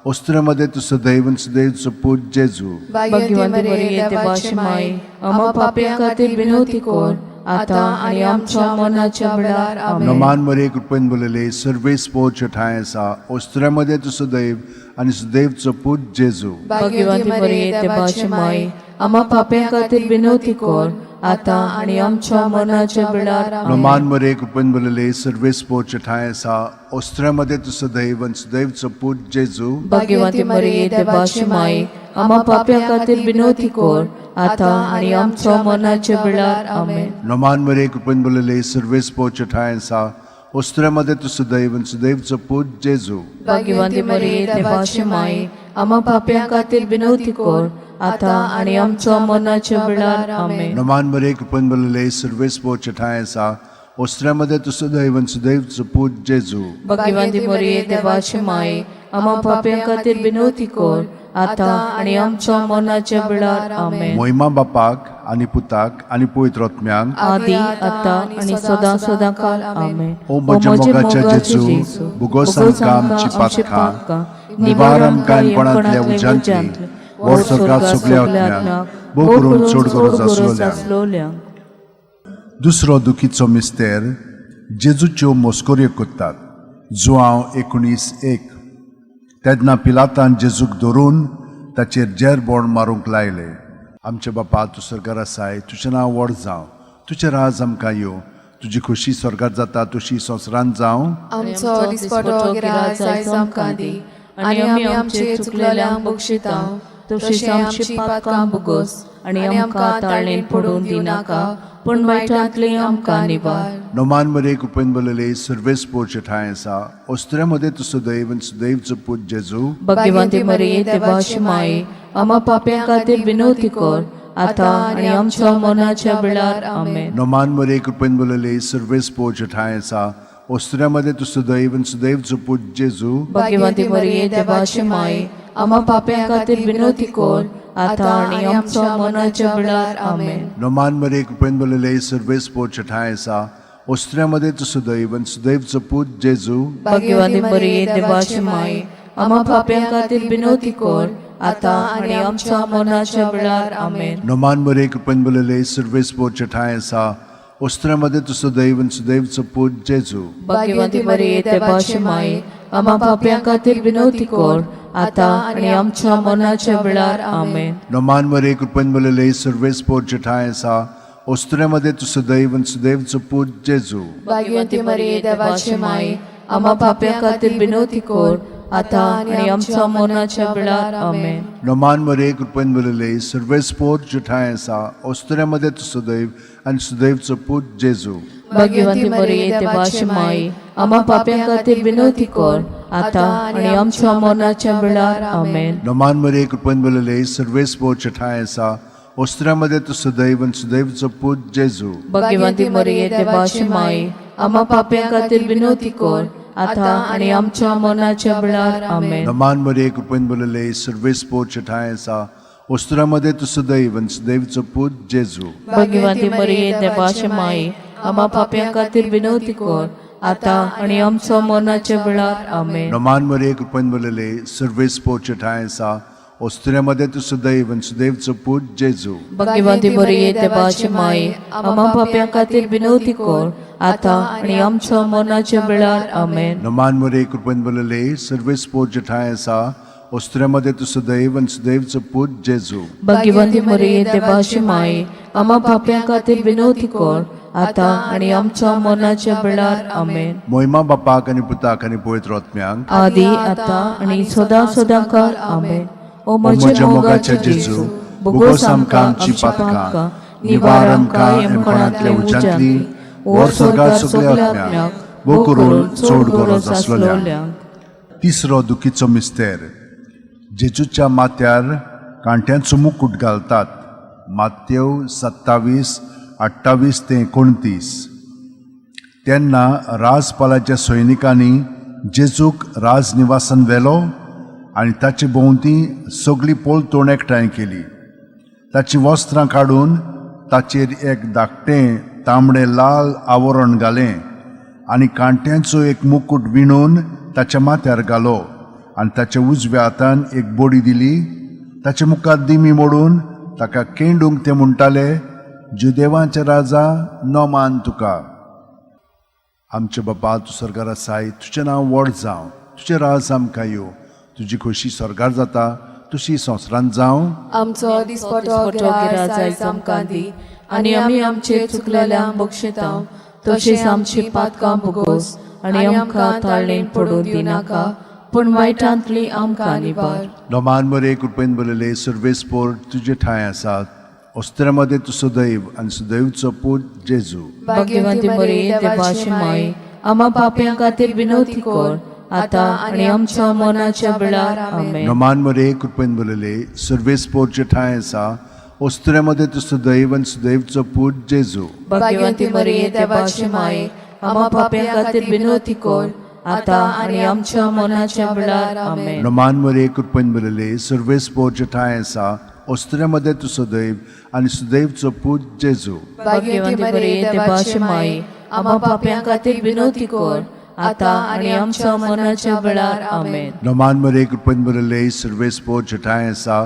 ओस्तुऱ्या मदें तूं सदैव आनी सुदैवचो पूत जेजू. भाग्यवंती मरिये, देवाची माई, आमा पापयां खातीर विनवती कर आतां आनी आमच्या मरणाच्या वेळार. आमेन. नमान मरे, कृपेन भरले, सर्वेस्पोर ठांय आसा. ओस्तुऱ्या मदें तूं सदैव आनी सुदैवचो पूत जेजू. भाग्यवंती मरिये, देवाची माई, आमा पापयां खातीर विनवती कर आतां आनी आमच्या मरणाच्या वेळार. आमेन. नमान मरे, कृपेन भरले, सर्वेस्पोर ठांय आसा. ओस्तुऱ्या मदें तूं सदैव आनी सुदैवचो पूत जेजू. भाग्यवंती मरिये, देवाची माई, आमा पापयां खातीर विनवती कर आतां आनी आमच्या मरणाच्या वेळार. आमेन. नमान मरे, कृपेन भरले, सर्वेस्पोर ठांय आसा. ओस्तुऱ्या मदें तूं सदैव आनी सुदैवचो पूत जेजू. भाग्यवंती मरिये, देवाची माई, आमा पापयां खातीर विनवती कर आतां आनी आमच्या मरणाच्या वेळार. आमेन. नमान मरे, कृपेन भरले, सर्वेस्पोर ठांय आसा. ओस्तुऱ्या मदें तूं सदैव आनी सुदैवचो पूत जेजू. भाग्यवंती मरिये, देवाची माई, आमा पापयां खातीर विनवती कर आतां आनी आमच्या मरणाच्या वेळार. आमेन. मोहिमा बापाक आनी पुताक आनी पवित्र आत्म्यांक. आदी, आतां आनी सदां सदां काल. आमेन. ओ म्हज्या मोगाच्या जेजू, भुगोस आमकां आमची पातकां, निवार आमकां कोणांतल्या उज्यांतली, व्हर स्वर्गात सगल्या आत्म्यांक, भोव करून चड गरज आसलोल्यांक. दुसरो दुखीचो मिस्तेर, जेजूच्यो मस्कऱ्यो करतात, जुआंव 19:1. तेन्ना पिलातान जेजूक धरून ताचेर जेरबोण मारूंक लायले. आमचे बापा, तूं स्वर्गार आसाय, तुजें नांव व्हड जावं, तुजें राज आमकां येवं, तुजी खोशी स्वर्गार जाता तशी संवसारांत जावं. आमचो दिसपटो गिरास आयज आमकां दी आनी आमी आमचे चुकलेल्यांक बक्षिता तशेंच आमची पातकां भोगोस आनी आमकां ताळणेन पडून दिनाका, पूण वायटांतली आमकां निवार. नोमान मरे, कृपेन भरलेले, सर्वेस्पोर ठांय आसा. ओस्तुऱ्या मदें तूं सदैव आनी सुदैवचो पूत जेजू. भाग्यवंती मरिये, देवाची माई, आमा पापयां खातीर विनवती कर आतां आनी आमच्या मरणाच्या वेळार. आमेन. नोमान मरे, कृपेन भरलेले, सर्वेस्पोर ठांय आसा. ओस्तुऱ्या मदें तूं सुदैव आनी सुदैवचो पूत जेजू. भाग्यवंती मरिये, देवाची माय, आम्हा पाप्यां खातीर विनवती कर, आतां आनी आमच्या मरणाच्या वेळार. आमेन. नोमान मरिये, कृपेन भरलेले, सर्वेस्पोर ठांय आसा. ओस्तुऱ्या मदें तूं सुदैव आनी सुदैवचो पूत जेजू. भाग्यवंती मरिये, देवाची माय, आम्हा पाप्यां खातीर विनवती कर, आतां आनी आमच्या मरणाच्या वेळार. आमेन. नोमान मरिये, कृपेन भरलेले, सर्वेस्पोर ठांय आसा. ओस्तुऱ्या मदें तूं सुदैव आनी सुदैवचो पूत जेजू. भाग्यवंती मरिये, देवाची माय, आम्हा पाप्यां खातीर विनवती कर, आतां आनी आमच्या मरणाच्या वेळार. आमेन. नोमान मरिये, कृपेन भरलेले, सर्वेस्पोर ठांय आसा. ओस्तुऱ्या मदें तूं सुदैव आनी सुदैवचो पूत जेजू. भाग्यवंती मरिये, देवाची माय, आम्हा पाप्यां खातीर विनवती कर, आतां आनी आमच्या मरणाच्या वेळार. आमेन. नोमान मरिये, कृपेन भरलेले, सर्वेस्पोर ठांय आसा. ओस्तुऱ्या मदें तूं सुदैव आनी सुदैवचो पूत जेजू. भाग्यवंती मरिये, देवाची माय, आम्हा पाप्यां खातीर विनवती कर, आतां आनी आमच्या मरणाच्या वेळार. आमेन. नोमान मरिये, कृपेन भरलेले, सर्वेस्पोर ठांय आसा. ओस्तुऱ्या मदें तूं सुदैव आनी सुदैवचो पूत जेजू. भाग्यवंती मरिये, देवाची माय, आम्हा पाप्यां खातीर विनवती कर, आतां आनी आमच्या मरणाच्या वेळार. आमेन. नोमान मरिये, कृपेन भरलेले, सर्वेस्पोर ठांय आसा. ओस्तुऱ्या मदें तूं सुदैव आनी सुदैवचो पूत जेजू. भाग्यवंती मरिये, देवाची माय, आम्हा पाप्यां खातीर विनवती कर, आतां आनी आमच्या मरणाच्या वेळार. आमेन. नोमान मरिये, कृपेन भरलेले, सर्वेस्पोर ठांय आसा. ओस्तुऱ्या मदें तूं सुदैव आनी सुदैवचो पूत जेजू. भाग्यवंती मरिये, देवाची माय, आम्हा पाप्यां खातीर विनवती कर, आतां आनी आमच्या मरणाच्या वेळार. आमेन. नोमान मरिये, कृपेन भरलेले, सर्वेस्पोर ठांय आसा. ओस्तुऱ्या मदें तूं सुदैव आनी सुदैवचो पूत जेजू. भाग्यवंती मरिये, देवाची माय, आम्हा पाप्यां खातीर विनवती कर, आतां आनी आमच्या मरणाच्या वेळार. आमेन. मोहिमा बापाक आनी पुताक आनी पवित्र आत्म्याक, आदी आतां आनी सदां सदां काळ. आमेन. ओ म्हज्या मोगाच्या जेजू, बोगोस आमकां आमची पातकां, निवार आमकां यमकोणांतल्या उज्यांतली, व्हर स्वर्गार सगल्या आत्म्यांक, भोव करून चड गरज आसलेल्यांक. तिसरो दुखीचो मिस्तेर. जेजूच्या माथ्यार कांट्यांचो मुकूट घालतात. मातेव 27:28 ते 29. तेन्ना राजपालाच्या सैनिकांनी जेजूक राजनिवासान व्हेलो आनी ताचे भोंवती सगळी पलतण एकठांय केली. ताचीं वस्त्रां काडून ताचेर एक धाकटें तांबडें लाल आवरण घालें आनी कांट्यांचो एक मुकूट विणून ताच्या माथ्यार घालो आनी ताच्या उजव्या हातान एक बडी दिली. ताचे मुखार दिमी मोडून ताका केंडूंक ते म्हणटाले, जुदेवांचे राजा, नोमान तुका. आमचे बापा, तूं स्वर्गार आसाय, तुजें नांव व्हड जावं, तुजें राज आमकां येवं, तुजी खोशी स्वर्गार जाता तशी संवसारांत जावं. आमचो दिसपटो गिरास आयज आमकां दी, आनी आमी आमचे चुकलेल्यांक बक्षिता, तशेंच आमची पातकां भोगोस, आनी आमकां ताळणेन पडून दिनाका, पूण वायटांतली आमकां निवार. नोमान मरे, कृपेन भरलेले, सर्वेस्पोर तुजे ठांय आसात. ओस्तुऱ्या मदें तूं सुदैव आनी सुदैवचो पूत जेजू. भाग्यवंती मरिये, देवाची माय, आम्हा पाप्यां खातीर विनवती कर, आतां आनी आमच्या मरणाच्या वेळार. आमेन. नोमान मरे, कृपेन भरलेले, सर्वेस्पोर ठांय आसा. ओस्तुऱ्या मदें तूं सुदैव आनी सुदैवचो पूत जेजू. भाग्यवंती मरिये, देवाची माय, आम्हा पाप्यां खातीर विनवती कर, आतां आनी आमच्या मरणाच्या वेळार. आमेन. नोमान मरे, कृपेन भरलेले, सर्वेस्पोर ठांय आसा. ओस्तुऱ्या मदें तूं सुदैव आनी सुदैवचो पूत जेजू. भाग्यवंती मरिये, देवाची माय, आम्हा पाप्यां खातीर विनवती कर, आतां आनी आमच्या मरणाच्या वेळार. आमेन. नोमान मरे, कृपेन भरलेले, सर्वेस्पोर ठांय आसा.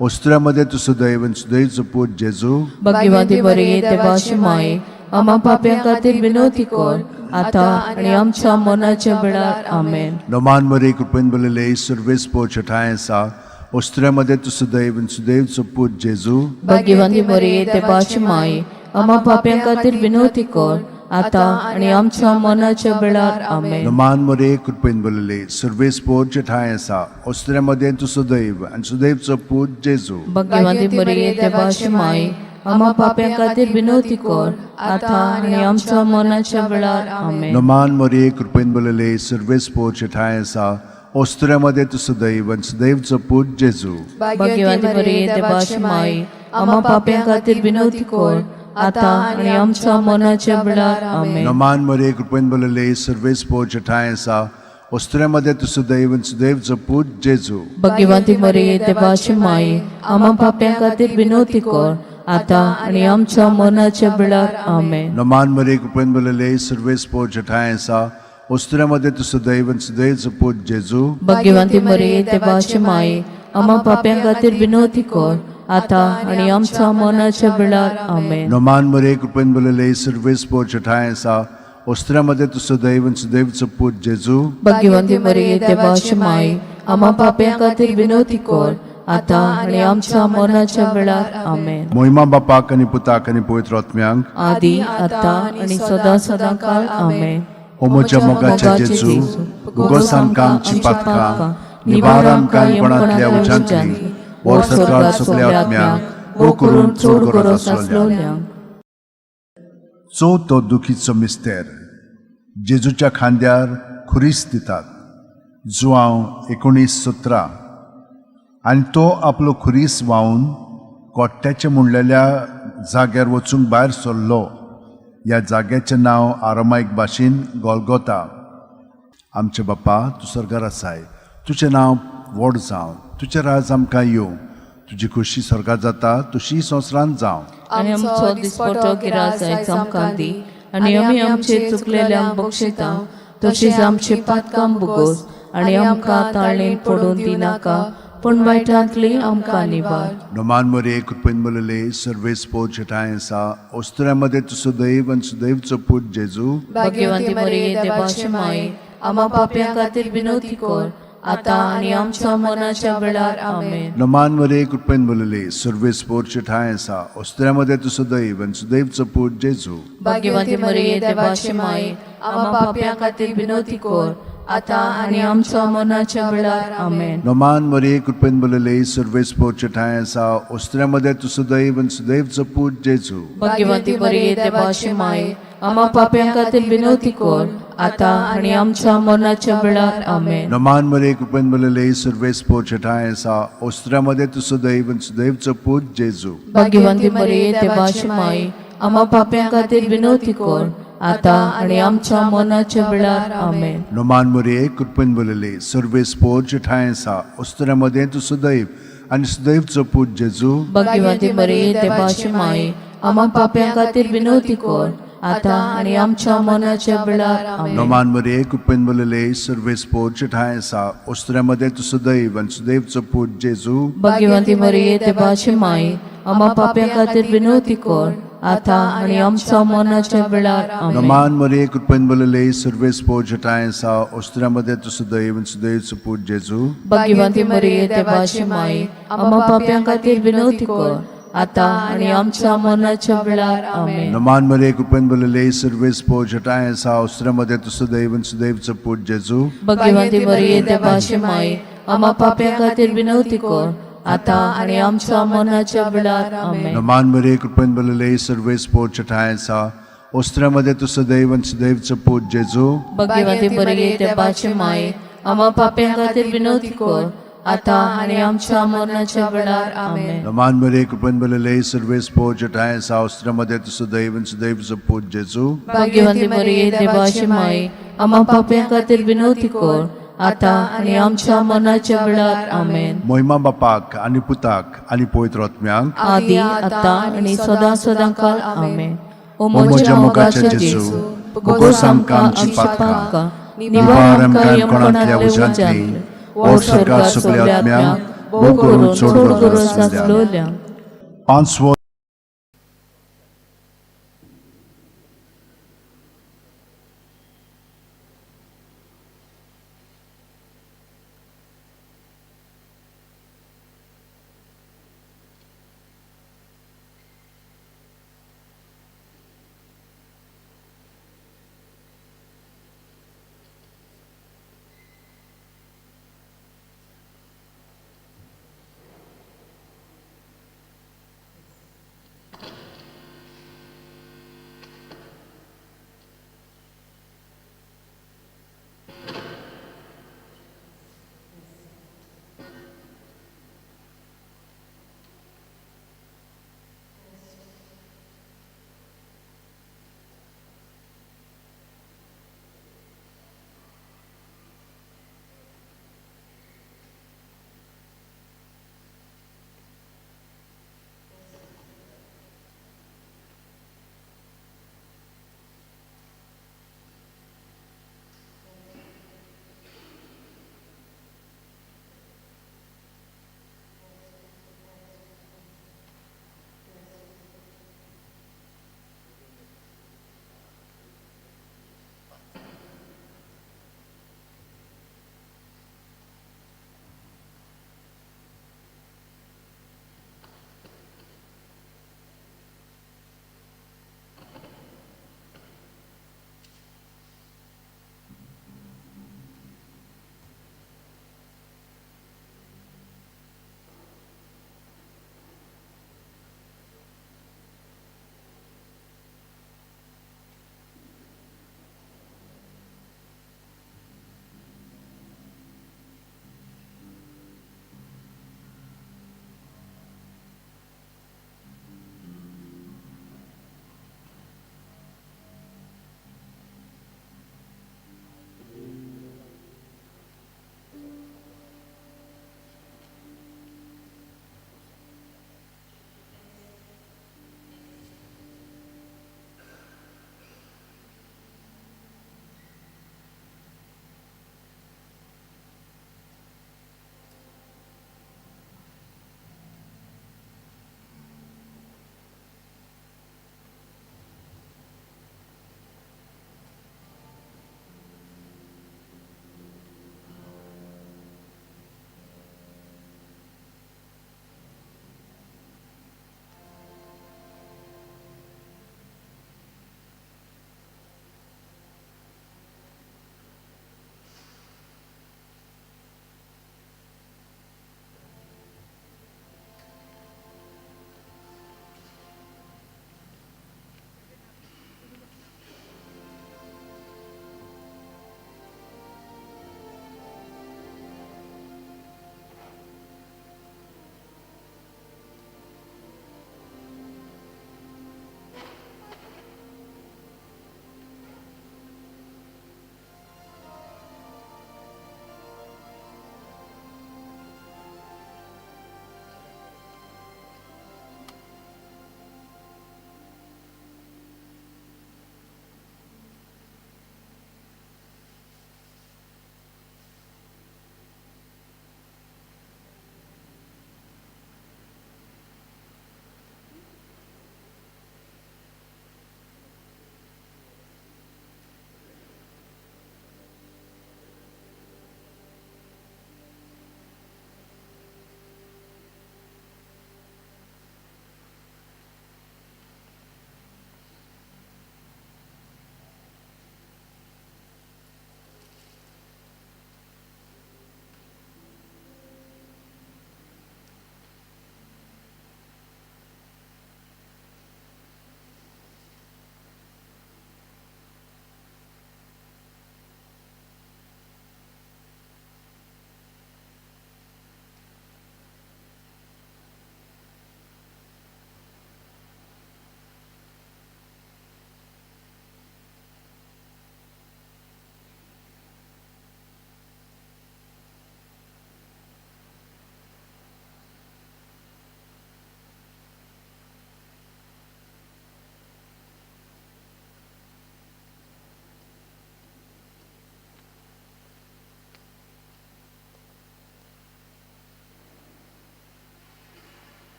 ओस्तुऱ्या मदें तूं सुदैव आनी सुदैवचो पूत जेजू. भाग्यवंती मरिये, देवाची माय, आम्हा पाप्यां खातीर विनवती कर, आतां आनी आमच्या मरणाच्या वेळार. आमेन. नोमान मरे, कृपेन भरलेले, सर्वेस्पोर ठांय आसा. ओस्तुऱ्या मदें तूं सुदैव आनी सुदैवचो पूत जेजू. भाग्यवंती मरिये, देवाची माय, आम्हा पाप्यां खातीर विनवती कर, आतां आनी आमच्या मरणाच्या वेळार. आमेन. नोमान मरे, कृपेन भरलेले, सर्वेस्पोर ठांय आसा. ओस्तुऱ्या मदें तूं सुदैव आनी सुदैवचो पूत जेजू. भाग्यवंती मरिये, देवाची माय, आम्हा पाप्यां खातीर विनवती कर, आतां आनी आमच्या मरणाच्या वेळार. आमेन. नोमान मरे, कृपेन भरलेले, सर्वेस्पोर ठांय आसा. ओस्तुऱ्या मदें तूं सुदैव आनी सुदैवचो पूत जेजू. भाग्यवंती मरिये, देवाची माय, आम्हा पाप्यां खातीर विनवती कर, आतां आनी आमच्या मनाच्या वेळार. आमेन. नमान मरे, कृपेन भरलेले, सर्वेस्पोर ठांय आसा. वस्त्र्यामध्ये तूं सुदैव आनी सुदैवचो पूत जेजू. भगवंती मरिये, देवाची माई, आम्हा पाप्यां खातीर विनवती कर, आतां आनी आमच्या मनाच्या वेळार. आमेन. नमान मरे, कृपेन भरलेले, सर्वेस्पोर ठांय आसा. वस्त्र्यामध्ये तूं सुदैव आनी सुदैवचो पूत जेजू. भगवंती मरिये, देवाची माई, आम्हा पाप्यां खातीर विनवती कर, आतां आनी आमच्या मनाच्या वेळार. आमेन. नमान मरे, कृपेन भरलेले, सर्वेस्पोर ठांय आसा. वस्त्र्यामध्ये तूं सुदैव आनी सुदैवचो पूत जेजू. भगवंती मरिये, देवाची माई, आम्हा पाप्यां खातीर विनवती कर, आतां आनी आमच्या मनाच्या वेळार. आमेन. मोहिमा बापाक आनी पुताक आनी पवित्र आत्म्यांक. आदी, आतां आनी सदां सदां काळ. आमेन. ओ म्हज्या मोगाच्या जेजू, भोगोस आमकां आमची पातकां, निवार आमकां कोणांतल्या उज्यांतली, वर सरकार सगल्या आत्म्यांक, गो करून चड गरज आसलोल्यांक. चवथो दुखीचो मिस्तेर. जेजूच्या खांद्यार खुरीस दितात. जुआंव 19:17. आनी तो आपलो खुरीस व्हांवन कोट्ट्याच्या म्हणलेल्या जाग्यार वचूंक भायर सरलो. ह्या जाग्याचें नांव आरामायक भाशेन गोलगोता. आमचे बापा, तूं स्वर्गार आसाय, तुजें नांव व्हड जावं, तुजें राज आमकां येवं, तुजी खोशी स्वर्गार जाता तशी संवसारांत जावं. आनी आमचो दिसपटो गिरास आयज आमकां दी, आनी आमी आमचे चुकलेल्यांक बक्षिता तशीच आमची पातकां भोगोस, आनी आमकां ताळणेन पडून दिनाका, पूण वायटांतली आमकां निवार. नमान मरे, कृपेन भरलेले, सर्वेस्पोर ठांय आसा. वस्त्र्यामध्ये तूं सुदैव आनी सुदैवचो पूत जेजू. भाग्यवंती मरिये, देवाची माई, आम्हा पाप्यां खातीर विनवती कर, आतां आनी आमच्या मनाच्या वेळार. आमेन. नमान मरे, कृपेन भरलेले, सर्वेस्पोर ठांय आसा. वस्त्र्यामध्ये तूं सुदैव आनी सुदैवचो पूत जेजू. भाग्यवंती मरिये, देवाची माई, आम्हा पाप्यां खातीर विनवती कर, आतां आनी आमच्या मनाच्या वेळार. आमेन. नमान मरे, कृपेन भरलेले, सर्वेस्पोर ठांय आसा. वस्त्र्यामध्ये तूं सुदैव आनी सुदैवचो पूत जेजू. भाग्यवंती मरिये, देवाची माई, आम्हा पाप्यां खातीर विनवती कर, आतां आनी आमच्या मनाच्या वेळार. आमेन. नमान मरे, कृपेन भरलेले, सर्वेस्पोर ठांय आसा. वस्त्र्यामध्ये तूं सुदैव आनी सुदैवचो पूत जेजू. भाग्यवंती मरिये, देवाची माई, आम्हा पाप्यां खातीर विनवती कर, आतां आनी आमच्या मनाच्या वेळार. आमेन. नमान मरे, कृपेन भरलेले, सर्वेस्पोर ठांय आसा. वस्त्र्यामध्ये तूं सुदैव आनी सुदैवचो पूत जेजू. भाग्यवंती मरिये, देवाची माई, आम्हा पाप्यां खातीर विनवती कर, आतां आनी आमच्या मनाच्या वेळार. आमेन. नमान मरे, कृपेन भरलेले, सर्वेस्पोर ठांय आसा. वस्त्र्यामध्ये तूं सुदैव आनी सुदैवचो पूत जेजू. भाग्यवंती मरिये, देवाची माई, आम्हा पाप्यां खातीर विनवती कर, आतां आनी आमच्या मनाच्या वेळार. आमेन. नमान मरे, कृपेन भरलेले, सर्वेस्पोर ठांय आसा. वस्त्र्यामध्ये तूं सुदैव आनी सुदैवचो पूत जेजू. भाग्यवंती मरिये, देवाची माई, आम्हा पाप्यां खातीर विनवती कर, आतां आनी आमच्या मनाच्या वेळार. आमेन. नमान मरे, कृपेन भरलेले, सर्वेस्पोर ठांय आसा. वस्त्र्यामध्ये तूं सुदैव आनी सुदैवचो पूत जेजू. भाग्यवंती मरिये, देवाची माई, आम्हा पाप्यां खातीर विनवती कर, आतां आनी आमच्या मनाच्या वेळार. आमेन. नमान मरे, कृपेन भरलेले, सर्वेस्पोर ठांय आसा. वस्त्र्यामध्ये तूं सुदैव आनी सुदैवचो पूत जेजू. भाग्यवंती मरिये, देवाची माई, आम्हा पाप्यां खातीर विनवती कर, आतां आनी आमच्या मरणाच्या वेळार. आमेन. नमान मरे, कृपेन भरलेले, सर्वेस्पोर ठांय आसा. वस्त्र्यामध्ये तूं सुदैव आनी सुदैवचो पूत जेजू. भाग्यवंती मरिये, देवाची माई, आम्हा पाप्यां खातीर विनवती कर, आतां आनी आमच्या मरणाच्या वेळार. आमेन. मोहिमा बापाक आनी पुताक आनी पवित्र आत्म्यांक. आदी, आतां आनी सदां सदां काळ. आमेन. ओ म्हज्या मोगाच्या जेजू, भोगोस आमकां आमची पातकां, निवार आमकां कोणांतल्या उज्यांतली, वर स्वर्गार सगल्या आत्म्यांक, भोव करून चड गरज आसलोल्यांक. पांचवो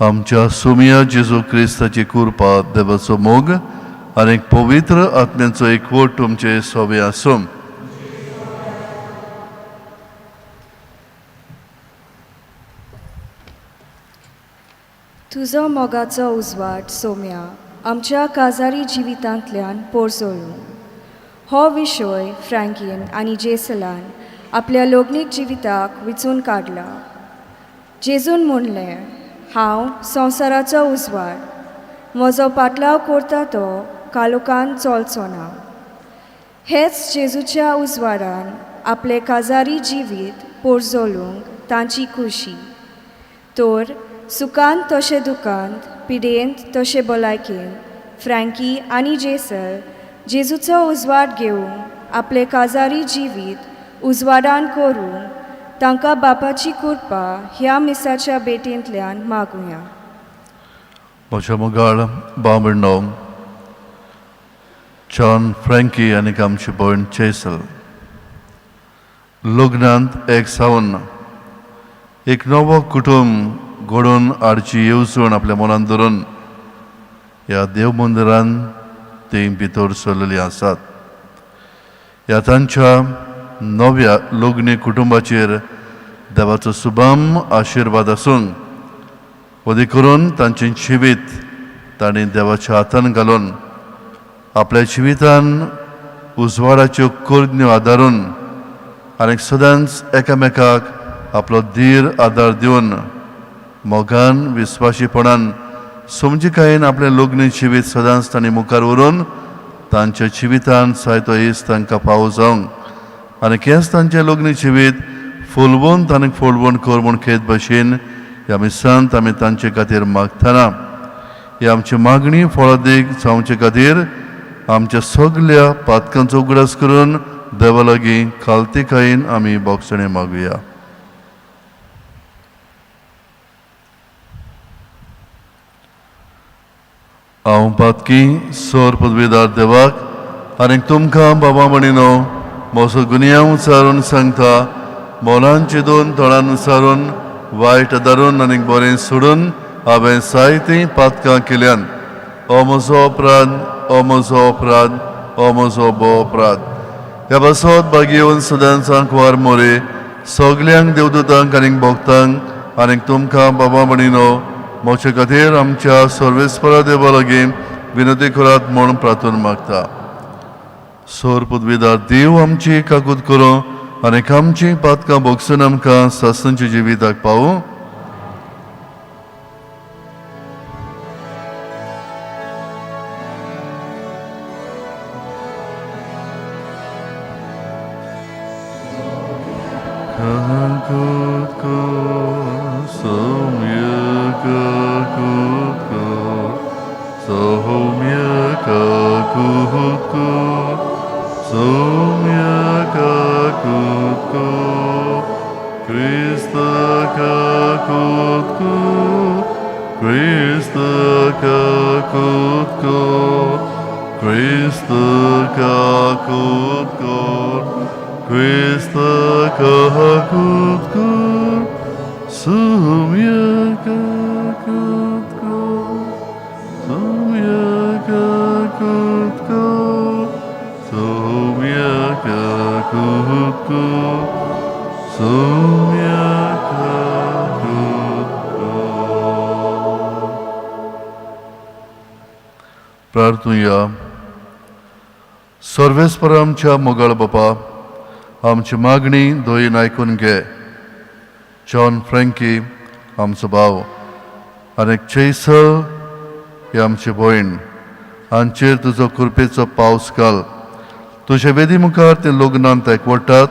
आमच्या सोमिया जेजू क्रिस्ताची कृपा, देवाचो मोग आनी पवित्र आत्म्यांचो एकवट तुमचे सोबे आसूं. तुजो मोगाचो उजवाड सोम्या आमच्या काजारी जिवितांतल्यान पोरजोळूं. हो विशय फ्रँकीन आनी जेसलान आपल्या लग्नीक जिविताक विचून काडला. जेजून म्हणलें, हांव संवसाराचो उजवाड, म्हजो पाटलाव करता तो कालोकान चलचो ना. हेच जेजूच्या उजवाडान आपलें काजारी जिवीत पोरजोळूंक तांची खुशी. तर सुखांत तशें दुखांत, पिडेंत तशें भलायकेंत फ्रँकी आनी जेसल जेजूचो उजवाड घेवंक आपलें काजारी जिवीत उजवाडान करूंक तांकां बापाची कृपा ह्या मिसाच्या भेटींतल्यान मागुया. म्हज्या मोगाळ भाव भयणो जॉन फ्रँकी आनी आमची भयण चेसल लग्नांत एक सावन एक नवो कुटुंब घडोवन हाडची येवजण आपल्या मनान धरून ह्या देव मंदिरान ती भितर सरलेली आसात. ह्या तांच्या नव्या लग्नी कुटुंबाचेर देवाचो सुभाम आशिर्वाद आसून वदी करून तांचें जिवीत तांणी देवाच्या हातान घालून आपल्या जिवितान उजवाडाच्यो करण्यो आदारून आनी सदांच एकामेकाक आपलो धीर आदार दिवन मोगान विस्वाशीपणान समजिकायेन आपलें लग्न जिवीत सदांच तांणी मुखार व्हरून तांच्या जिवितान जायतो येस तांकां फावो जावंक आनी हेंच तांचें लग्न जिवीत फुलवून तांणी फुलवण कर म्हूण खेत भशेन ह्या मिसांत आमी तांचे खातीर मागतना ही आमची मागणी फळादीक जावचे खातीर आमच्या सगल्या पातकांचो उगडास करून देवा लागीं खालतीकायेन आमी बोगसणें मागुया. हांव पातकी सोर पदवीदार देवाक आनी तुमकां बाबा म्हणिनो म्हजो गुन्यांव उचारून सांगता, मोलांची दोन तोंडान उचारून वायट धरून आनी बरें सोडून हांवें जायतीं पातकां केल्यान. हो म्हजो अपराध, हो म्हजो अपराध, हो म्हजो भोव अपराध. ह्या पासत भागयेवन सदांच आंकवार मोरे सगल्यांक देवदूतांक आनी भक्तांक आनी तुमकां बाबा म्हणिनो म्हजे खातीर आमच्या सर्वेस्परा देवा लागीं विनंती करात म्हूण प्रार्थना मागता. सोर पदवीदार देव आमची काकूत करूं आनी आमची पातकां भोगसून आमकां सासणाच्या जिविताक पावूं. प्रार्थुया. सर्वेस्पर आमच्या मोगाळ बापा, आमची मागणी दोयीन आयकून घे. जॉन फ्रँकी आमचो भाव आनी चेसल ही आमची भयण हांचेर तुजो कृपेचो पावस घाल. तुजे वेदी मुखार ते लग्नांत एकवटात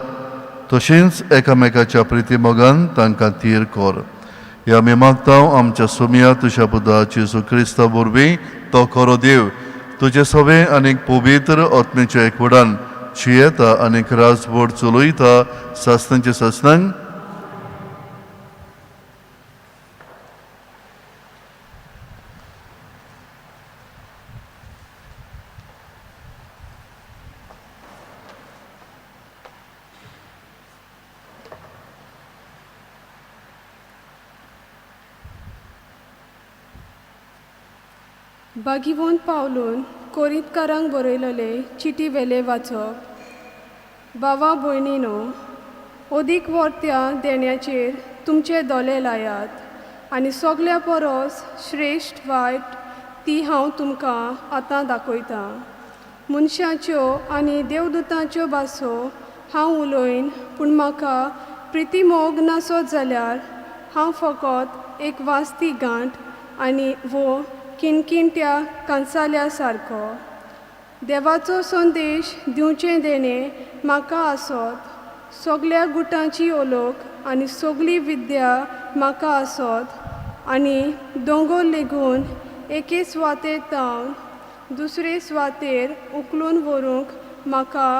तशेंच एकामेकाच्या प्रिती मोगान तांकां थीर कर. हे आमी मागता आमच्या सोमिया तुज्या पुता जेजू क्रिस्ता वरवीं तो खरो देव तुजे सवे आनी पवित्र आत्म्याच्या एकवटान जियेता आनी राजवट चलयता सासणांचे सासणांक. बागीवोन पावलून कोरितकारांक बरयलेले चिटी वेले वाचप. बाबा भयणीनो, अदीक वर्त्या देण्याचेर तुमचे दोले लायात आनी सगल्या परस श्रेश्ठ वायट ती हांव तुमकां आतां दाखयतां. मनशाच्यो आनी देवदूतांच्यो भासो हांव उलयन, पूण म्हाका प्रितीमोग नासत जाल्यार हांव फकत एक वाजती गांठ आनी वो किणकिणट्या कांसाल्या सारको. देवाचो संदेश दिवचें देणें म्हाका आसत, सगल्या गुटांची ओलोक आनी सगली विद्या म्हाका आसत आनी दोंगर लेगून एके सुवातेर तावन दुसरे सुवातेर उखलून व्हरूंक म्हाका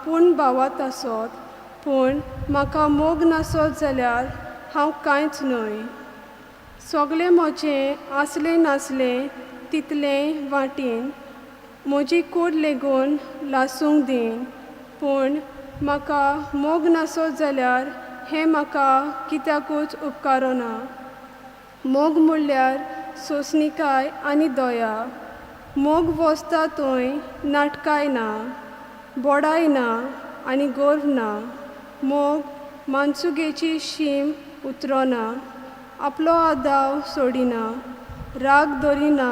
पूण भावात आसत, पूण म्हाका मोग नासत जाल्यार हांव कांयच न्हय. सगळें म्हजें आसलें नासलें तितलें वांटीन, म्हजी कूड लेगून लासूंक दीन, पूण म्हाका मोग नासत जाल्यार हें म्हाका कित्याकूच उपकारना. मोग म्हणल्यार सोंसणीकाय आनी दया. मोग वसता थंय नाटकाय ना, बोडाय ना आनी गर्व ना. मोग मानसुगेची शीम उतरना, आपलो आदाव सोडिना, राग धरिना,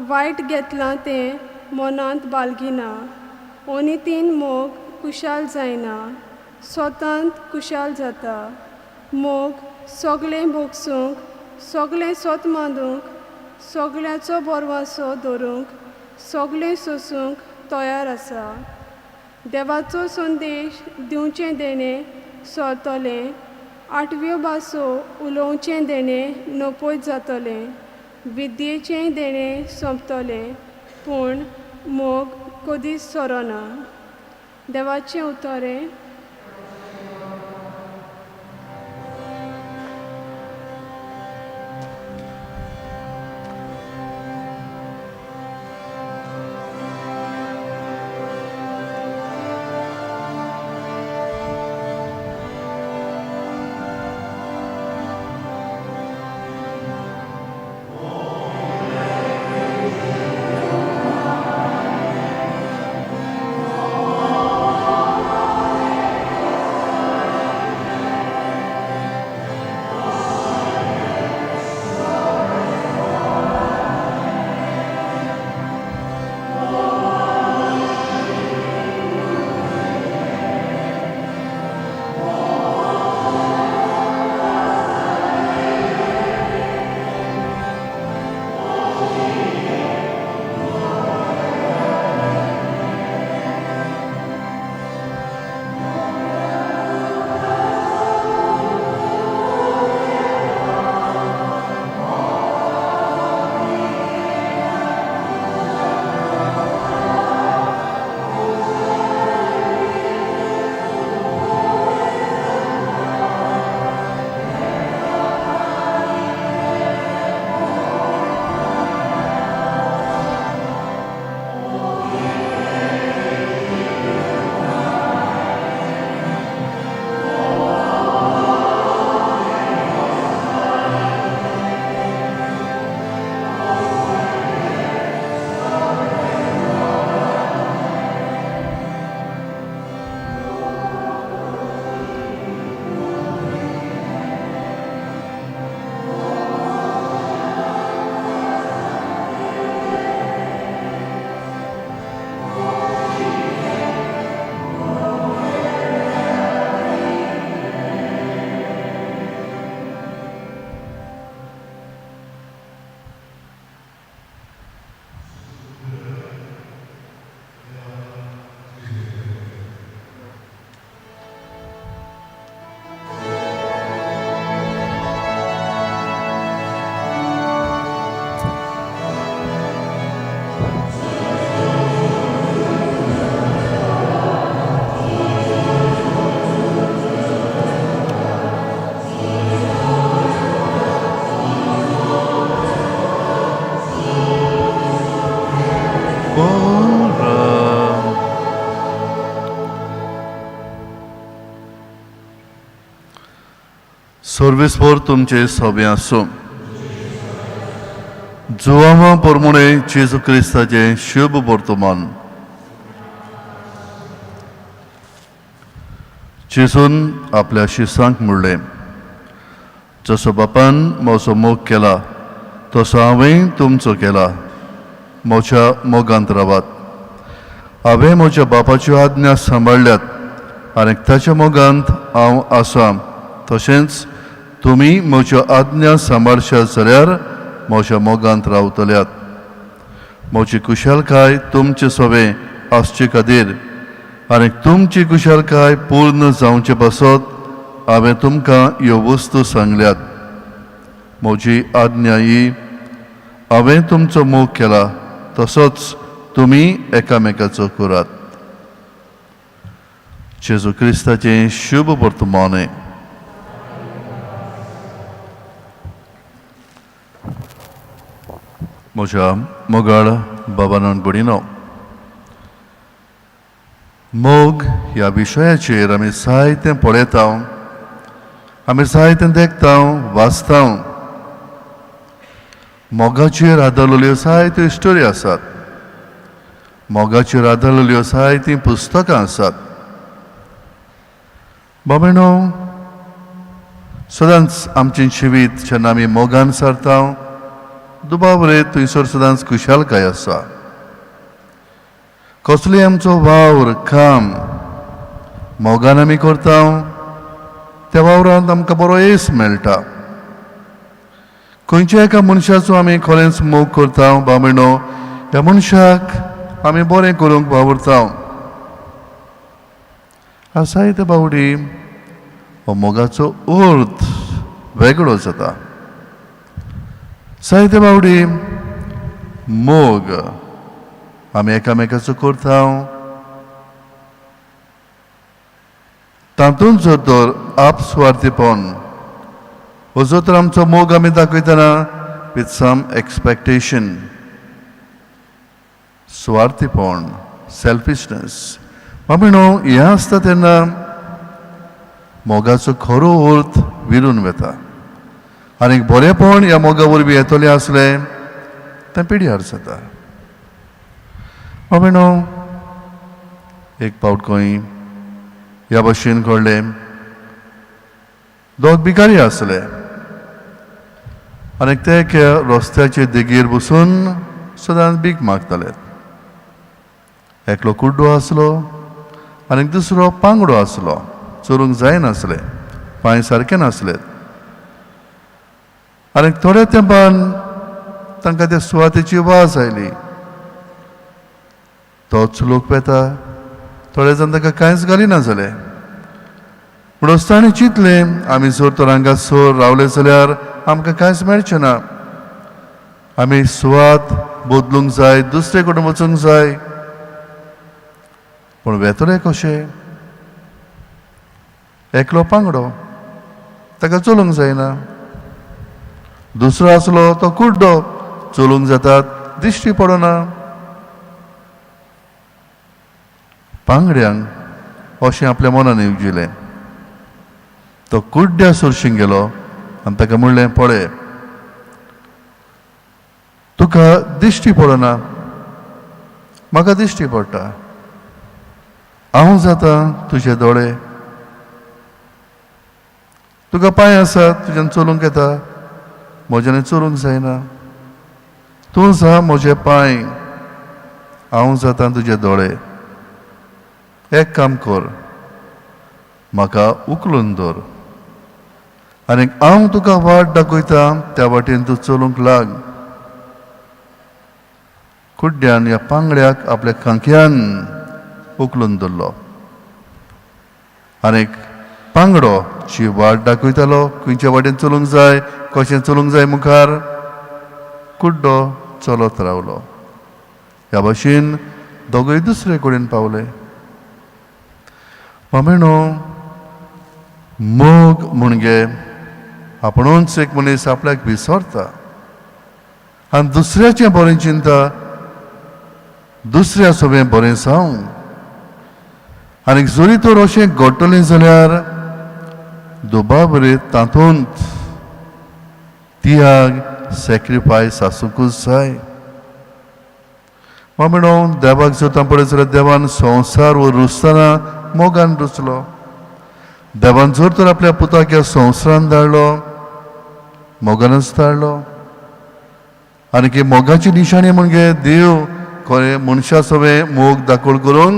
वायट घेतलां तें मनांत बाळगिना. अनितीन मोग खुशाल जायना, स्वतांत खुशाल जाता. मोग सगळें भोगसूंक, सगळें सोत मांदूंक, सगळ्याचो बरवासो धरूंक, सगळें सोसूंक तयार आसा. देवाचो संदेश दिवचें देणें सरतलें, आठव्यो भासो उलोवचें देणें नपयत जातलें, विद्येचें देणें सोंपतलें, पूण मोग कदीच सरना. देवाचें उतर हें. सर्वेस्पर तुमचे सोबे आसूं. जुवांवा पोरमुणे जेजू क्रिस्ताचें शुभ वर्तमान. जेजून आपल्या शिसांक म्हणलें, जसो बापान म्हजो मोग केला तसो हांवें तुमचो केला, म्हज्या मोगांत रावात. हांवें म्हज्या बापाच्यो आज्ञा सांबाळ्ळ्यात आनी ताच्या मोगांत हांव आसा, तशेंच तुमी म्हज्यो आज्ञा सांबाळशात जाल्यार म्हज्या मोगांत रावतल्यात. म्हजी कुशलकाय तुमचे सवे आसचे खातीर आनी तुमची कुशलकाय पूर्ण जावचे पासत हांवें तुमकां ह्यो वस्तू सांगल्यात. म्हजी आज्ञा ही, हांवें तुमचो मोग केला तसोच तुमी एकामेकाचो करात. जेजू क्रिस्ताचें शुभ वर्तमान. म्हज्या मोगाळ बाबान भयणीनो, मोग ह्या विशयाचेर आमी जायतें पळयता, आमी जायतें देखता, वाचता. मोगाचेर आदारलेल्यो जायत्यो स्टोरी आसात, मोगाचेर आदारलेल्यो जायतीं पुस्तकां आसात. बाबेनो, सदांच आमचें जिवीत जेन्ना आमी मोगान सारता, दुबाव रे थंयसर सदांच खुशालकाय आसा. कसली आमचो वावर काम मोगान आमी करता, त्या वावरांत आमकां बरो येस मेळटा. खंयच्या एका मनशाचो आमी खरेंच मोग करता, बाबेनो, ह्या मनशाक आमी बरें करूंक वावुरता. आसाय ते बावडी हो मोगाचो अर्थ वेगळो जाता. जायते बावडी मोग आमी एकामेकाचो करता, तातूंत जर तर आपस्वार्थीपण हो जर तर आमचो मोग आमी दाखयतना विथ सम एक्सपेक्टेशन, सुवार्थीपण, सेल्फिशनस, बाबीनो, हें आसता तेन्ना मोगाचो खरो अर्थ विरून वता आनी बरेंपण ह्या मोगा वरवीं येतलें आसलें तें पिड्यार जाता. बाबीनो, एक पावट खंय ह्या भशेन घडलें, दोग भिकारी आसले आनी ते एका रस्त्याचे देगेर बसून सदांच भीक मागताले. एकलो कुड्डो आसलो आनी दुसरो पांगडो आसलो, चोरूंक जायनासलें, पांय सारके नासले. आनी थोड्या तेंपान तांकां त्या सुवातेची वास आयली. तोच लोक वेता, थोडे जाण ताका कांयच घालिना जाले. म्हणून ताणें चिंतलें, आमी जर तर हांगा सर रावले जाल्यार आमकां कांयच मेळचें ना, आमी सुवात बदलूंक जाय, दुसरे कडेन वचूंक जाय. पूण वेतले कशें? एकलो पांगडो, ताका चलूंक जायना, दुसरो आसलो तो कुड्डो, चलूंक जातात, दिश्टी पडना. पांगड्यांक अशें आपल्या मनान येवजिलें. तो कुड्ड्या सरशीं गेलो आनी ताका म्हणलें, पळय, तुका दिश्टी पडना, म्हाका दिश्टी पडटा, हांव जाता तुजे दोळे, तुका पांय आसात, तुज्यान चलूंक येता, म्हज्यान चलूंक जायना, तूं जा म्हजे पांय, हांव जाता तुजे दोळे. एक काम कर, म्हाका उखलून दवर आनी हांव तुका वाट दाखयता, त्या वाटेन तूं चलूंक लाग. कुड्ड्यान ह्या पांगड्याक आपल्या खांक्यान उखलून दवरलो आनी पांगडो जी वाट दाखयतालो खंयच्या वाटेन चलूंक जाय, कशें चलूंक जाय मुखार, कुड्डो चलत रावलो. ह्या भाशेन दोगूय दुसरे कडेन पावले. मामेणो, मोग म्हणजे आपणूच एक मनीस आपल्याक विसरता आनी दुसऱ्याचें बरें चिंता, दुसऱ्या सगळें बरें जावं. आनी जरी तर अशें घडटलें जाल्यार दुबावरे तातूंत तियाग सॅक्रिफायस आसूंकूच जाय. मामिणो देवाक जर पळयत जाल्यार देवान संवसार वो रुजतना मोगान रुचलो. देवान जर तर आपल्या पुताक ह्या संवसारान धाडलो, मोगानच धाडलो. आनी की मोगाची निशाणी म्हणजे देव खरें मनशा सवें मोग दाखोल करून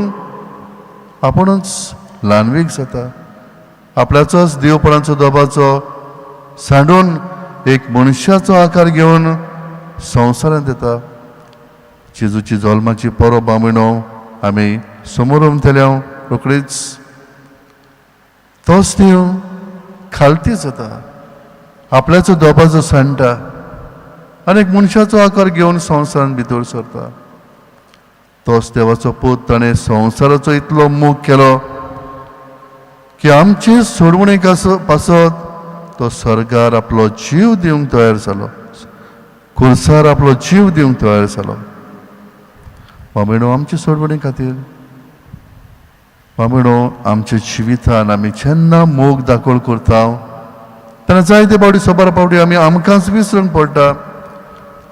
आपुणूच ल्हानवीक जाता, आपल्याचोच देवपणाचो दबाचो सांडून एक मनशाचो आकार घेवन संवसारांत येता. जेजूची जल्माची परब आमिणो आमी समोर उमतल्या रोखडीच तोच देव खालती जाता, आपल्याचो दबाजो सांडटा आनी एक मनशाचो आकार घेवन संवसारांत भितर सरता. तोच देवाचो पूत ताणें संवसाराचो इतलो मोग केलो की आमचे सोडवणेक पासत तो सर्गार आपलो जीव दिवंक तयार जालो, खुर्सार आपलो जीव दिवंक तयार जालो. मामेणो आमचे सोडवणे खातीर, मामेणो आमच्या जिवितान आमी जेन्ना मोग दाखोल करता तेन्ना जायते फावटी सोबार फावटी आमी आमकांच विसरूंक पडटा,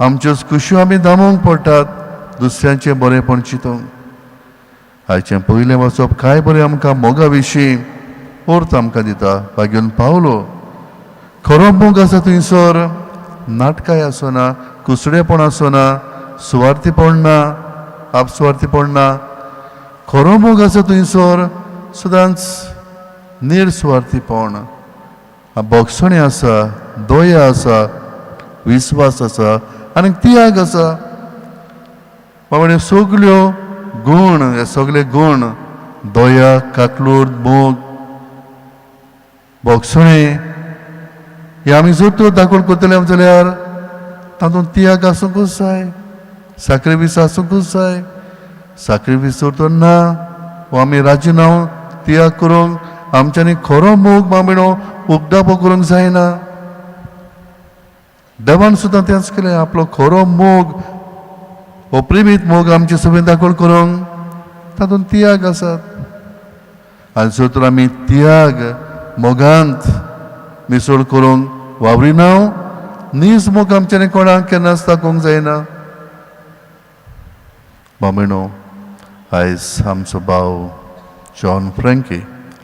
आमच्योच खुशयो आमी दामोवंक पडटात दुसऱ्यांचें बरेंपण चिंतूंक. आयचें पयलें वाचप कांय बरें आमकां मोगा विशीं अर्थ आमकां दिता. बागेवन पावलो खरो मोग आसा थंयसर नाटकाय आसना, कुसडेपण आसना, सुवार्थीपण ना, आपसुवार्थीपण ना. खरो मोग आसा थंयसर सदांच निरसुवार्थीपण, बोगसणें आसा, दया आसा, विस्वास आसा आनी त्याग आसा. बाबा सगल्यो गूण, हे सगळे गूण दया, काकलूर, मोग, बोगसणें हे आमी जर तर दाखोवन करतले जाल्यार तातूंत त्याग आसूंकूच जाय, साक्रिफीस आसूंकूच जाय. साक्रिफीस जर तर ना वो आमी राजी ना त्याग करूंक आमच्यांनी खरो मोग मामिणो उगडापो करूंक जायना. देवान सुद्दां तेंच केलें, आपलो खरो मोग हो प्रेमीत मोग आमचे सगळें दाखोवन करूंक तातूंत त्याग आसात. आनी जर तर आमी त्याग मोगांत मिसळ करूंक वावरिना, नीज मोग आमच्यानी कोणाक केन्नाच दाखोवंक जायना. मामिणो आयज आमचो भाव जॉन फ्रँकी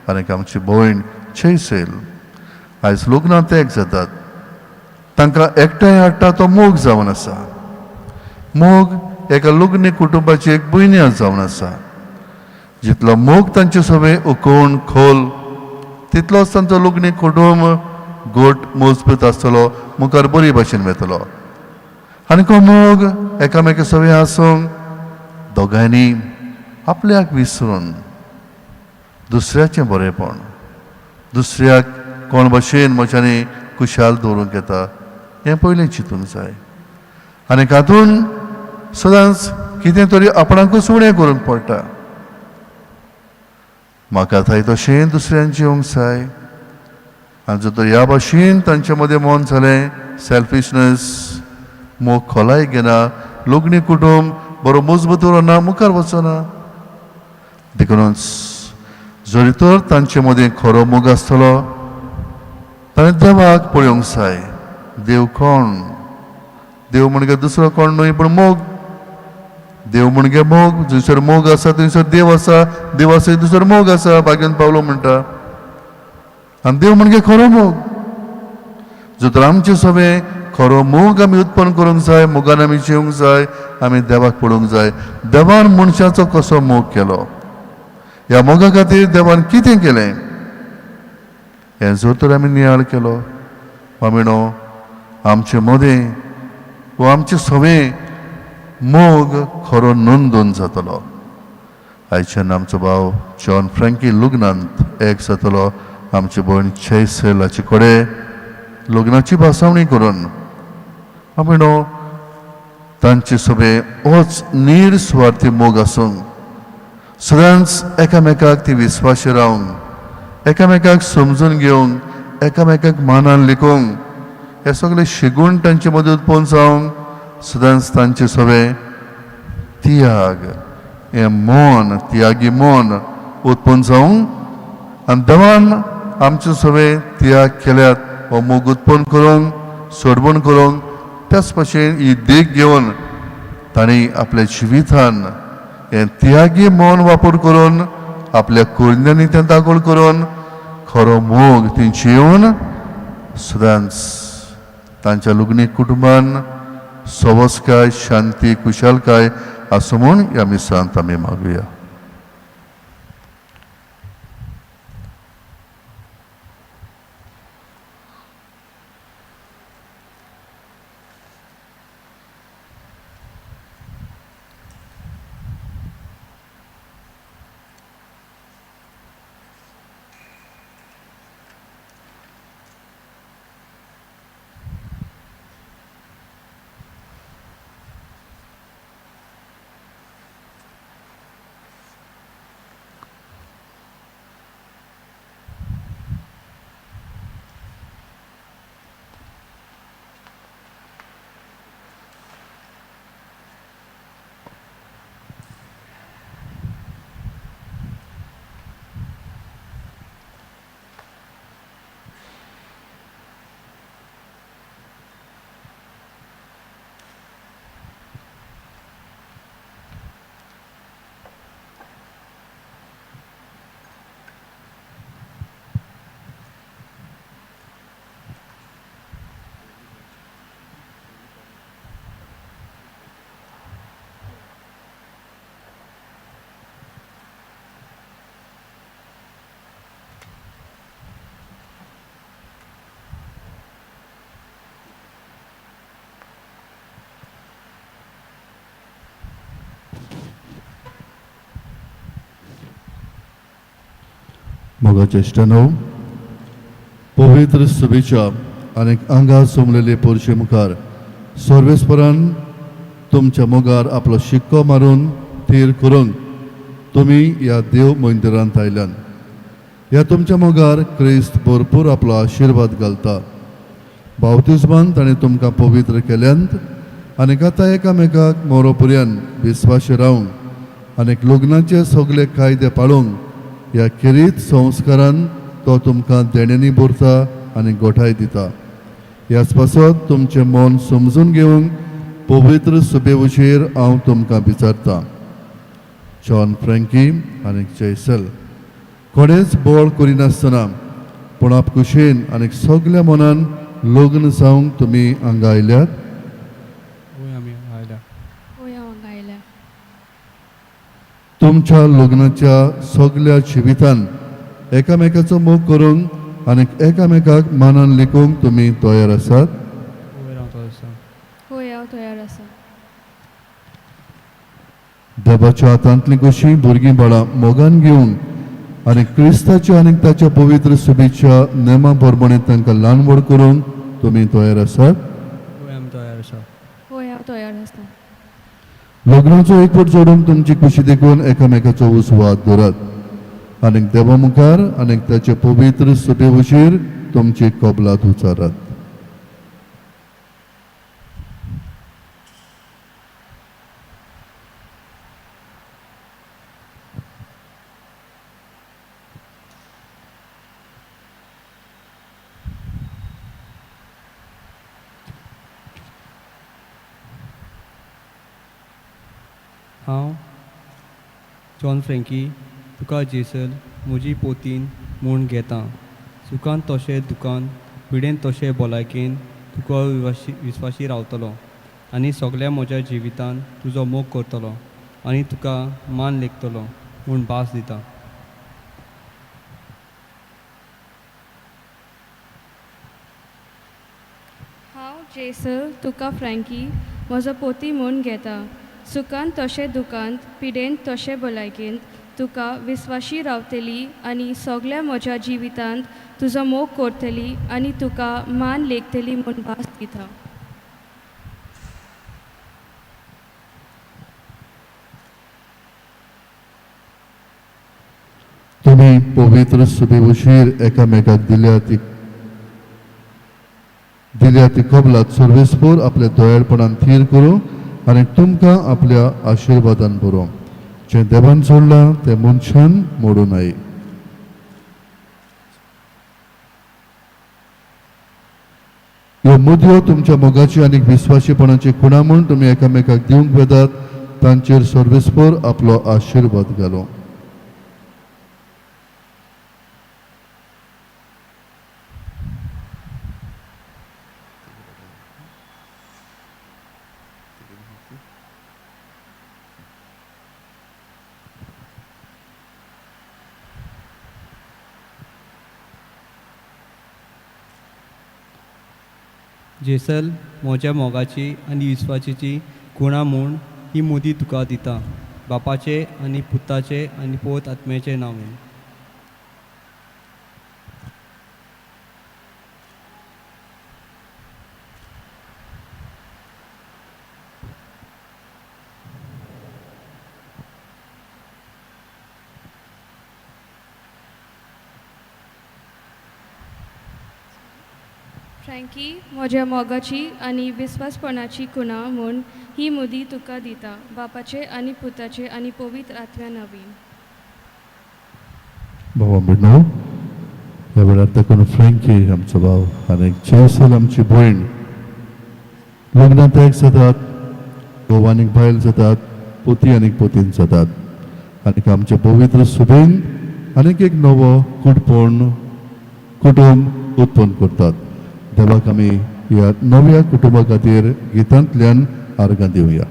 आनी आमची भयण चेसेल आयज लग्नांत एक जातात. तांकां एकठांय हाडटा तो मोग जावन आसा. मोग एका लग्नी कुटुंबाची एक बुन्याद जावन आसा. जितलो मोग तांचे सगळे उकोवन खोल तितलोच तांचो लग्नी कुटुंब गोट मजबूत आसतलो, मुखार बरी भाशेन वतलो. आनी को मोग एकामेका सगळे आसूंक दोगांयनी आपल्याक विसरून दुसऱ्याचें बरेंपण, दुसऱ्याक कोण भशेन म्हज्यांनी खुशाल दवरूंक येता हें पयलीं चिंतूंक जाय. आनी तातूंत सदांच कितें तरी आपणाकूच उणें करूंक पडटा. म्हाका जाय तशें दुसऱ्यान जिवंक जाय. आनी जर तर ह्या भाशेन तांचे मदें मन जालें, सेल्फिशनस, मोग खोलाय घेना, लग्नी कुटुंब बरो मजबूत उरना, मुखार वचना. देखूनच जरी तर तांचे मदें खरो मोग आसतलो ताणें देवाक पळोवंक जाय. देव कोण? देव म्हणजे दुसरो कोण न्हय पूण मोग. देव म्हणजे मोग. जंयसर मोग आसा थंयसर देव आसा, देव आसा थंयसर मोग आसा, भाग्यान पावलो म्हणटा. आनी देव म्हणजे खरो मोग. जर तर आमचे सगळे खरो मोग आमी उत्पन्न करूंक जाय, मोगान आमी जिवंक जाय, आमी देवाक पळोवंक जाय. देवान मनशाचो कसो मोग केलो, ह्या मोगा खातीर देवान कितें केलें हें जर तर आमी नियाळ केलो, मामिणो आमचे मदें वो आमचे सगळे मोग खरो नोंदून जातलो. आयच्यान आमचो भाव जॉन फ्रँकी लग्नांत एक जातलो. आमची भयण चेसेल हाचे कडेन लग्नाची भासावणी करून मामिणो तांचे सगळे होच निरस्वार्थी मोग आसून सदांच एकामेकाक ती विस्वाशी रावंक, एकामेकाक समजून घेवंक, एकामेकाक मानान लिखूंक, हे सगळे शिगूण तांचे मदीं उत्पन्न जावंक सदांच तांचे सगळे त्याग हें मन, त्यागी मन उत्पन्न जावंक आनी देवान आमचे सगळे त्याग केल्यात हो मोग उत्पन्न करूंक सोडवण करूंक त्याच भाशेन ही देख घेवन तांणी आपल्या जिवितान हें त्यागी मन वापर करून आपल्या कुरण्यांनी तें दागोळ करून खरो मोग ती जिवन सदांच तांच्या लग्नीक कुटुंबान सवसकाय शांती कुशालकाय आसूं म्हूण ह्या मिसांत आमी मागुया. मोगाच्या इश्टांनो, पवित्र सभेच्या आनी आंगार सोमलेले पोरशे मुखार सर्वेस्परान तुमच्या मोगार आपलो शिक्को मारून थीर करूंक तुमी ह्या देव मंदिरांत आयल्यान. ह्या तुमच्या मोगार क्रिस्त भरपूर आपलो आशिर्वाद घालता. बावतिज्मान ताणें तुमकां पवित्र केल्यांत आनी आतां एकामेकाक मोरो पर्यंत विस्वाशी रावंक आनी लग्नाचे सगळे कायदे पाळूंक ह्या खेरीत संस्कारान तो तुमकां देण्यांनी भरता आनी गोठाय दिता. ह्याच पासत तुमचें मन समजून घेवंक पवित्र सभेवचेर हांव तुमकां विचारतां. जॉन फ्रँकी आनी जैसल कोणेच बळ करिनासतना पूण आपकुशेन आनी सगल्या मनान लग्न जावंक तुमी हांगा आयल्यात. तुमच्या लग्नाच्या सगल्या जिवितान एकामेकाचो मोग करूंक आनी एकामेकाक मानान लेखूंक तुमी तयार आसात. होय, हांव तयार आसा. देवाच्या हातांतली कशीं भुरगीं बाळां मोगान घेवंक आनी क्रिस्ताच्या आनी ताच्या पवित्र सभेच्या नेमा प्रमाणे तांकां ल्हान व्हड करूंक तुमी तयार आसात. होय, हांव तयार आसा. लग्नाचो एकवट जोडूंक तुमची खुशी देखून एकामेकाचो उस्वाद धरात आनी देवा मुखार आनी ताचे पवित्र सभेवचेर तुमची कबलात उचारात. हांव जॉन फ्रँकी तुका जेसल म्हजी पोतीन म्हूण घेता. सुखान तशें दुखान, पिडेन तशें भलायकेन तुका विस्वाशी रावतलो आनी सगल्या म्हज्या जिवितान तुजो मोग करतलो आनी तुका मान लेखतलो म्हूण भास दिता. हांव जेसल तुका फ्रँकी म्हजो पोती म्हूण घेता. सुखान तशें दुखांत, पिडेन तशें भलायकेंत तुका विस्वाशी रावतली आनी सगल्या म्हज्या जिवितांत तुजो मोग करतली आनी तुका मान लेखतली म्हूण भास दिता. तुमी पवित्र सभेवशीर एकामेकाक दिल्या ती कबलात सर्वेस्पोर आपल्या दयाळपणान थीर करूं आनी तुमकां आपल्या आशिर्वादान बरोवं. जें देवान सोडलां तें मनशान मोडूं नये. ह्यो मुदयो तुमच्या मोगाची आनी विस्वाशीपणाची खुणा म्हूण तुमी एकामेकाक दिवंक वेतात, तांचेर सर्वेस्पर आपलो आशिर्वाद घालो. जेसल म्हज्या मोगाची आनी विस्वासाची खुणा म्हूण ही मुदी तुका दिता, बापाचे आनी पुताचे आनी पवित्र आत्म्याचे नांवान. फ्रँकी म्हज्या मोगाची आनी विस्वासपणाची खुणा म्हूण ही मुदी तुका दिता, बापाचे आनी पुताचे आनी पवित्र आत्म्या नवीन. भावा भयणो, ह्या वेळार ताकून फ्रँकी आमचो भाव आनी जेसल आमची भयण लग्नांत एक जातात, घोव आनी बायल जातात, पोती आनी पोतीन जातात आनी आमच्या पवित्र सुबेन आनीक एक नवो कुटपण कुटुंब उत्पन्न करतात. देवाक आमी ह्या नव्या कुटुंबा खातीर गितांतल्यान आर्गां दिवया.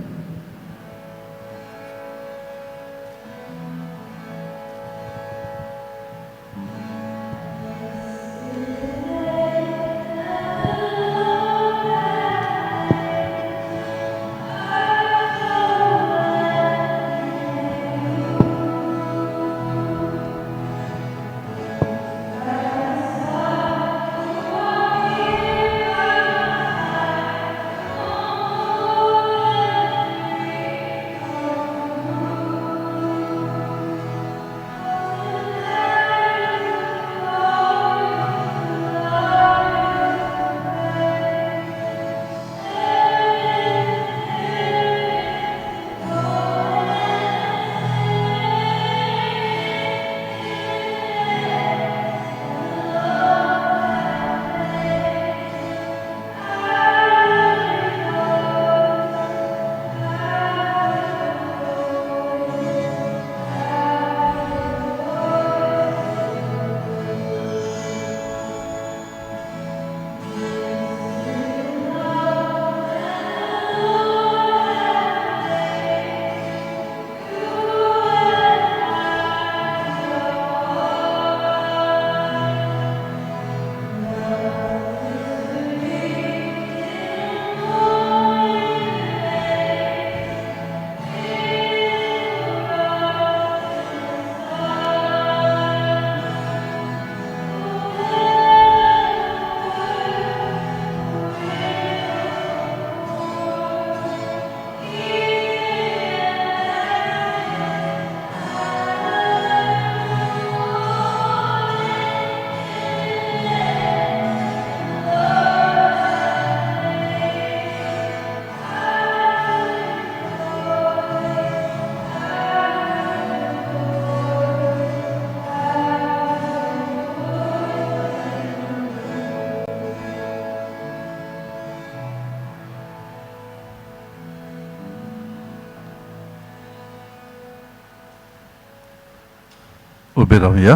उबे रावया.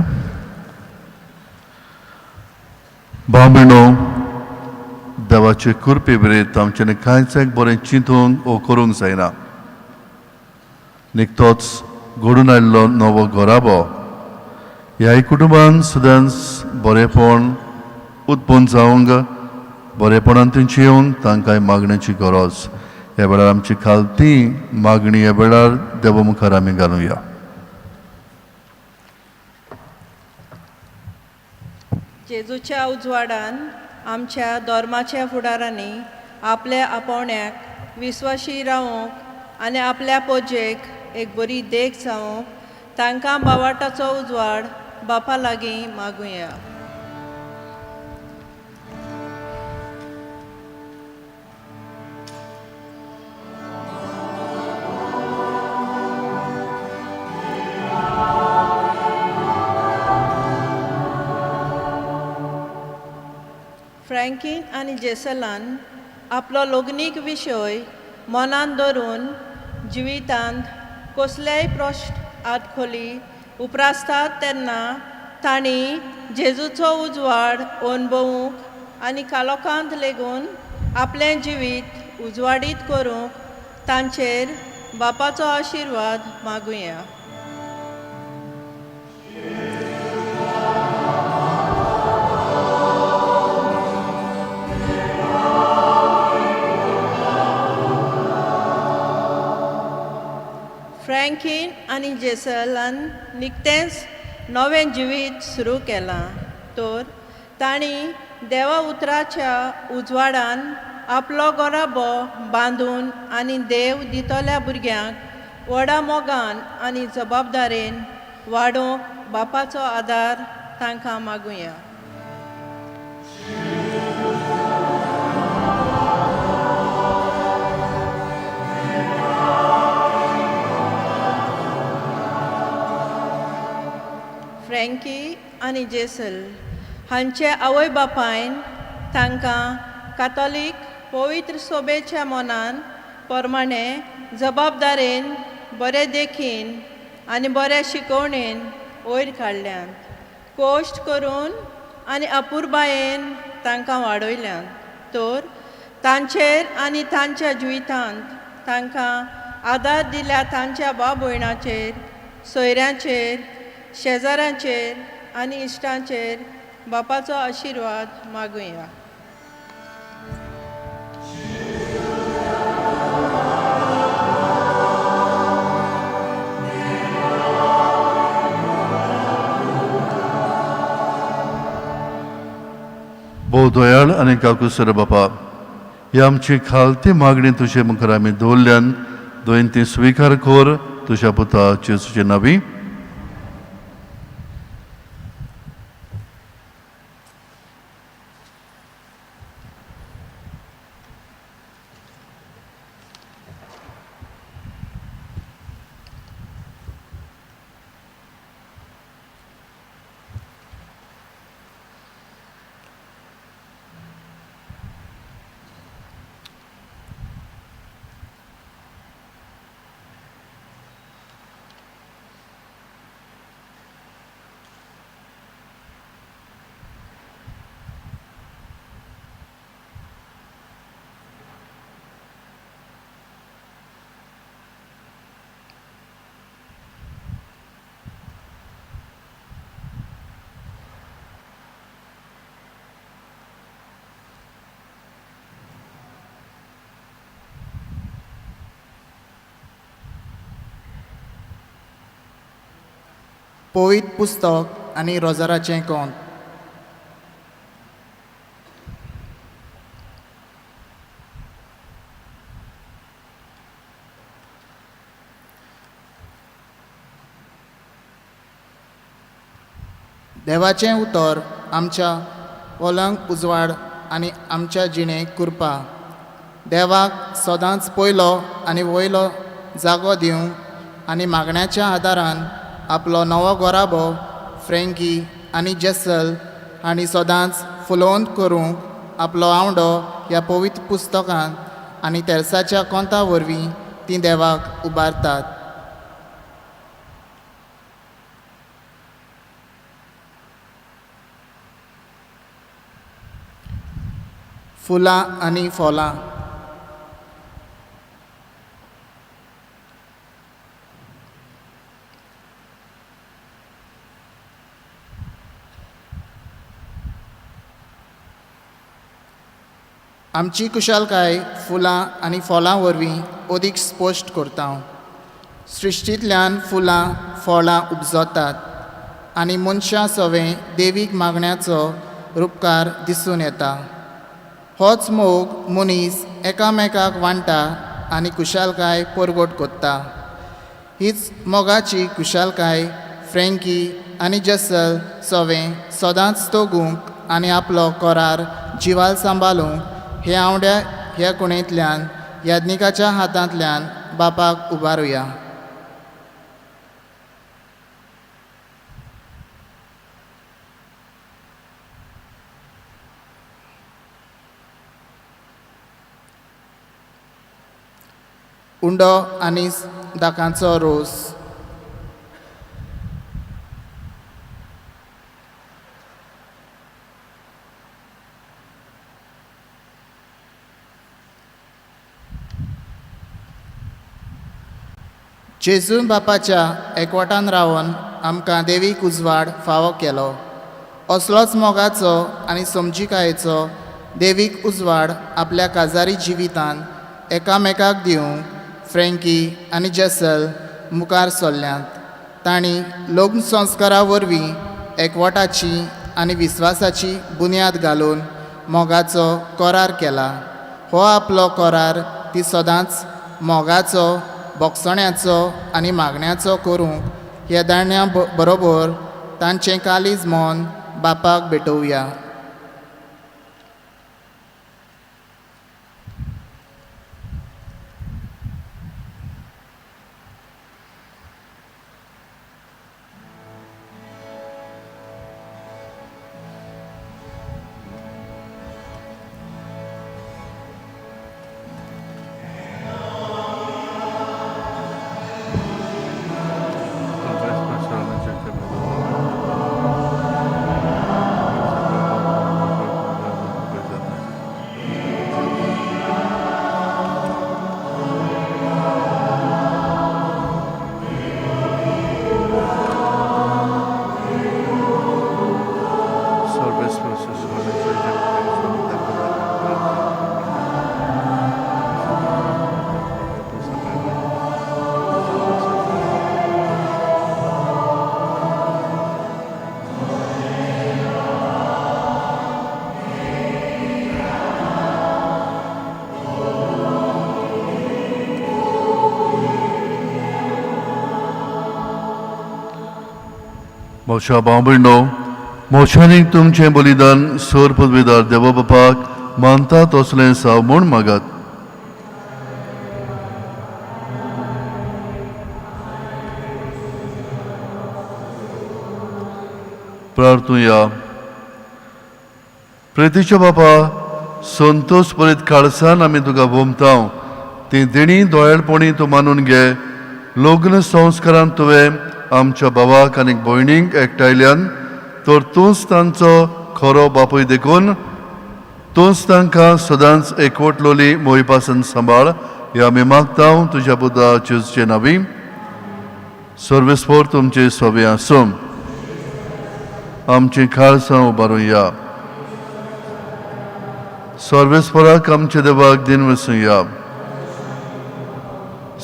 भाव भयणो, देवाचे कृपे विरेत आमच्यानी कांयच एक बरें चिंतूंक वो करूंक जायना. निकतोच घडून आयिल्लो नवो घराबो ह्याय कुटुंबान सदांच बरेपण उत्पन्न जावंक, बरेपणान तेंची येवंक तांकांय मागण्याची गरज. ह्या वेळार आमची खालती मागणी ह्या वेळार देवा मुखार आमी घालुया. जेजूच्या उजवाडान आमच्या धर्माच्या फुडारांनी आपल्या आपोवण्याक विस्वाशी रावंक आनी आपल्या पोजेक एक बरी देख जावंक तांकां बावाटाचो उजवाड बापा लागीं मागुया. फ्रँकीन आनी जेसलान आपलो लग्नीक विशय मनान धरून जिवितांत कसलेय प्रश्न आदखोली उप्रासतात तेन्ना तांणी जेजूचो उजवाड अणभवूंक आनी कालोकांत लेगून आपलें जिवीत उजवाडीत करूंक तांचेर बापाचो आशिर्वाद मागुया. फ्रँकीन आनी जेसलान निकतेंच नवें जिवीत सुरू केलां तर तांणी देवा उतराच्या उजवाडान आपलो गोराबो बांदून आनी देव दितल्या भुरग्यांक व्हडा मोगान आनी जबाबदारेन वाडोवंक बापाचो आदार तांकां मागुया. फ्रँकी आनी जेसल हांचे आवय बापायन तांकां कातोलीक पवित्र सोबेच्या मनान प्रमाणे जबाबदारेन बरे देखीन आनी बऱ्या शिकवणेन वयर काडल्यात, कश्ट करून आनी अपुरबायेन तांकां वाडयल्यात तर तांचेर आनी तांच्या जिवितांत तांकां आदार दिल्या तांच्या भाव भयणाचेर, सोयऱ्यांचेर, शेजाऱ्यांचेर आनी इश्टांचेर बापाचो आशिर्वाद मागुया. भोव दयाळ आनी काकुसर बापा, ही आमची खालती मागणी तुजे मुखार आमी दवरल्यान दोन ती स्विकार कर तुज्या पुता जेजूचे नांवी. पवित्र पुस्तक आनी रोजाराचें कोंत. देवाचें उतर आमच्या पलंग उजवाड आनी आमच्या जिणेक कृपा. देवाक सदांच पयलो आनी वयलो जागो दिवंक आनी मागण्याच्या आदारान आपलो नवो गोराबो फ्रँकी आनी जेसल हांणी सदांच फुलोवन करूंक आपलो आवंडो ह्या पवित्र पुस्तकांत आनी तेर्साच्या कोंता वरवीं तीं देवाक उबारतात. फुलां आनी फळां. आमची कुशालकाय फुलां आनी फळां वरवीं अदीक स्पश्ट करता. सृश्टींतल्यान फुलां फळां उपजतात आनी मनशां सवें देवीक मागण्याचो रुपकार दिसून येता. होच मोग मनीस एकामेकाक वांट्टा आनी कुशालकाय परगट करता. हीच मोगाची कुशालकाय फ्रँकी आनी जेसल सवें सदांच तगूंक आनी आपलो करार जिवाल सांबाळूंक हे आवड्या ह्या कुणेंतल्यान याज्ञिकाच्या हातांतल्यान बापाक उबारुया. उंडो आनी दाकांचो रोस. जेजून बापाच्या एकवटान रावन आमकां देवीक उजवाड फावो केलो. असलोच मोगाचो आनी समजिकायेचो देवीक उजवाड आपल्या काजारी जिवितान एकामेकाक दिवंक फ्रँकी आनी जेसल मुखार सरल्यात. तांणी लग्न संस्कारा वरवीं एकवटाची आनी विस्वासाची बुन्याद घालून मोगाचो करार केला. हो आपलो करार ती सदांच मोगाचो, भोगसण्याचो आनी मागण्याचो करूंक ह्या दाण्या बरोबर तांचें कालीज मन बापाक भेटोवया. मोशा भाव भयणो, मोशांनी तुमचें बलिदान सोर पदवीदार देवा बापाक मानता तसलें साव म्हूण मागात. प्रार्थुया. प्रेतीच्या बापा, संतोष परीत काळसान आमी तुका भोमताव ती देणी दोळेपणी तूं मानून घे. लग्न संस्कारान तुवें आमच्या बाबाक आनी भयणींक एकठांयल्यान तर तूंच तांचो खरो बापूय देखून तूंच तांकां सदांच एकवटलोली मोहिपासून सांबाळ. ह्या आमी मागता तुज्या पुता जेजूचे नांवी. सर्वेस्पोर तुमचे सोबे आसूं. आमची खाळसां उबारुया. सर्वेस्पोराक आमच्या देवाक दिन वसुया.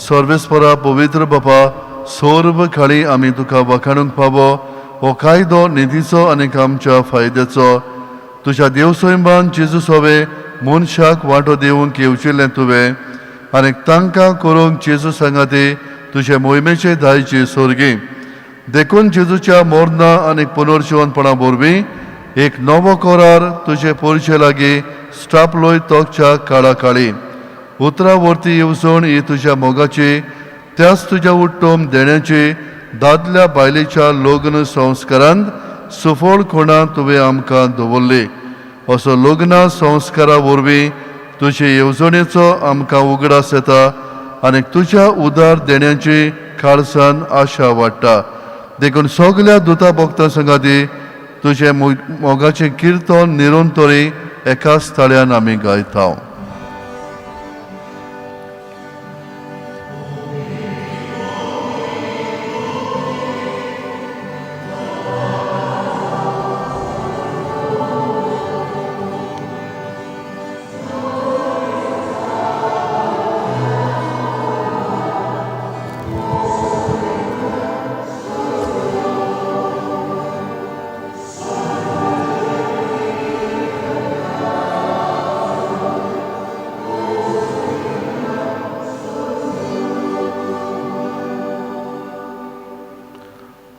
सर्वेस्पोरा पवित्र बापा, सर्व खाली आमी तुका वाखाणूंक फावो हो कायदो निधीचो आनी आमच्या फायद्याचो. तुज्या देवसैंबान जेजू सोवे मनशाक वांटो दिवंक येवचिल्लें तुवें आनी तांकां करूंक जेजू सांगाती तुजे मोहिमेचे दायचे सोर्गी. देखून जेजूच्या मोरना आनी पुनर्जिवनपणा वरवीं एक नवो करार तुजे पोरचे लागीं स्टापलोय तोकच्या काळा काळी. उतरां वरती येवजण ही तुज्या मोगाची, त्याच तुज्या उत्तम देण्याची दादल्या बायलेच्या लग्न संस्कारांत सुफळ कोणा तुवें आमकां दवरली. असो लग्न संस्कारा वरवीं तुजे येवजणेचो आमकां उगडास येता आनी तुज्या उदार देण्याची खालसान आशा वाडटा. देखून सगल्या दुता भक्तां संगाती तुजें मोगाचें किर्तन निरंतरी एकाच ताळ्यान आमी गायता.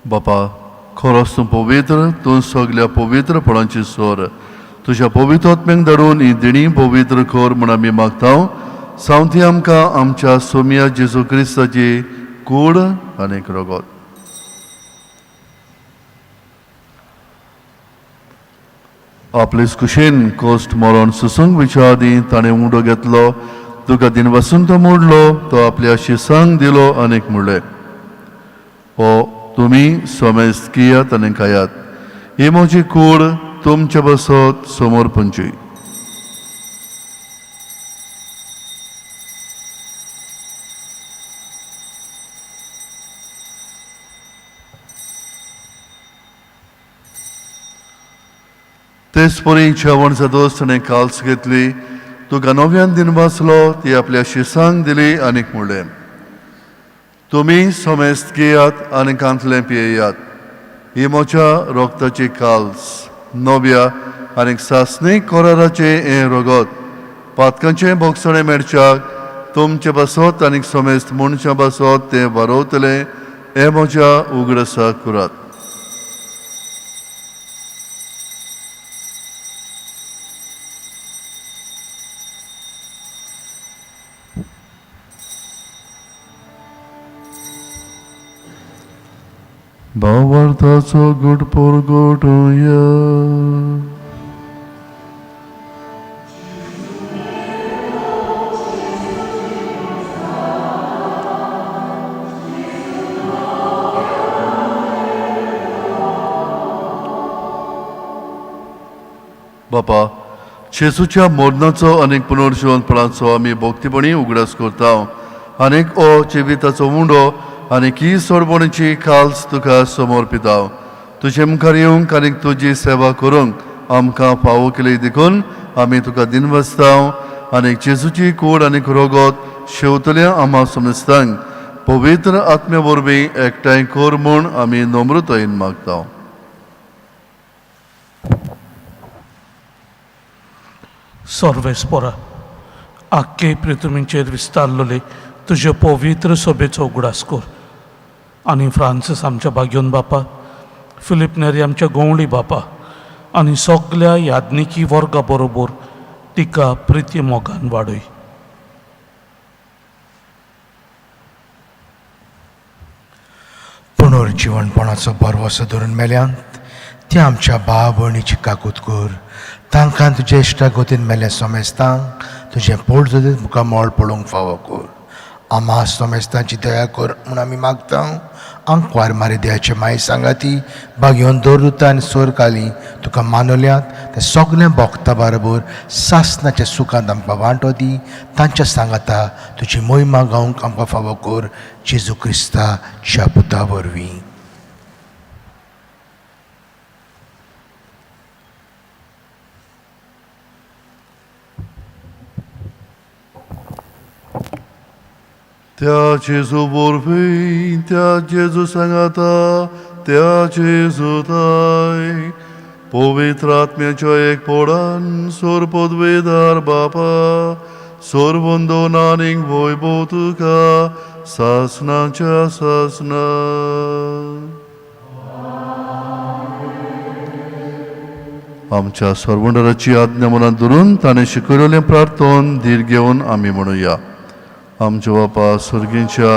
बापा, खरोच तूं पवित्र, तूं सगल्या पवित्रपणाची सोर. तुज्या पवित्र आत्म्याक धाडून ही देणी पवित्र कर म्हूण आमी मागता. सावथी आमकां आमच्या सोमिया जेजू क्रिस्ताची कूड आनी रगत. आपले कुशेन कोश्ट मरण सुसूंक विचार आदी ताणें उंडो घेतलो. तुका दिनवासून तो मोडलो, तो आपल्या शिसांक दिलो आनीक म्हणलें, हो तुमी समेस्त कियात आनी खायात, ही म्हजी कूड तुमचे बसत समोर पंची. तेच परी जेवण जातोच ताणें काल्स घेतली, तुका नव्यान दिन वाचलो, ती आपल्या शिसांक दिली आनीक म्हणलें, तुमी समेस्त घेयात आनी कांतलें पियेयात, ही म्हज्या रोगताची काल्स नव्या आनीक सासणीक कराराचें हें रगत पातकांचें भोगसणें मेळच्याक तुमचे बसत आनीक समेस्त मनशां बसत तें बरोवतलें हें म्हज्या उगडसाक करात. भावार्थाचो गुट परगटुया. बापा, जेजूच्या मरणाचो आनी पुनर्जिवनपणाचो आमी भक्तीपणी उगडास करता आनीक ओ जिविताचो उंडो आनी ही सोडवणीची खाल्स तुका समर्पिता. तुजे मुखार येवंक आनीक तुजी सेवा करूंक आमकां फावो केली देखून आमी तुका दिनवासता आनी जेजूची कूड आनीक रगत शेवतल्या आमा समजतांक पवित्र आत्म्या वरवीं एकठांय कर म्हूण आमी नम्रतायेन मागता. सर्वेस्पोरा, आख्खे पृथ्वीचेर विस्तारलेले तुजे पवित्र सभेचो उगडास कर आनी फ्रांसीस आमच्या भाग्योन बापा, फिलीप नेरी आमच्या गोंवळी बापा आनी सगल्या याज्ञिकी वर्गा बरोबर तिका प्रिती मोगान वाडय. पुनर्जिवनपणाचो भरवसो धरून मेल्यांत ती आमच्या भाव भयणीची काकूत कर, तांकां तुजे इश्टागतीन मेल्ल्या समेस्तांक तुजें पोट मुखामळ पळोवंक फावो कर. आमा समेस्तांची दया कर म्हूण आमी मागता. आंकवार मारी देवाचे माई सांगाती बागयोन दवरता आनी सोरकाली तुका मानवल्यात ते सगळें भोगता बरोबर सासनाच्या सुखांत आमकां वांटो दी. तांच्या सांगाता तुजी मोहिमा गावंक आमकां फावो कर, जेजू क्रिस्ताच्या पुता वरवीं. त्या जेजू वरवीं, त्या जेजू सांगाता, त्या जेजू ताय पवित्र आत्म्याच्या एक पोडान सोर पदवेदार बापा सोरवंदो आनीक वैभव तुका सासनाच्या सासना. आमच्या सर्वंडराची आज्ञा मनात धरून ताणें शिकयलें प्रार्थन धीर घेवन आमी म्हणुया. आमच्या बापा स्वर्गींच्या,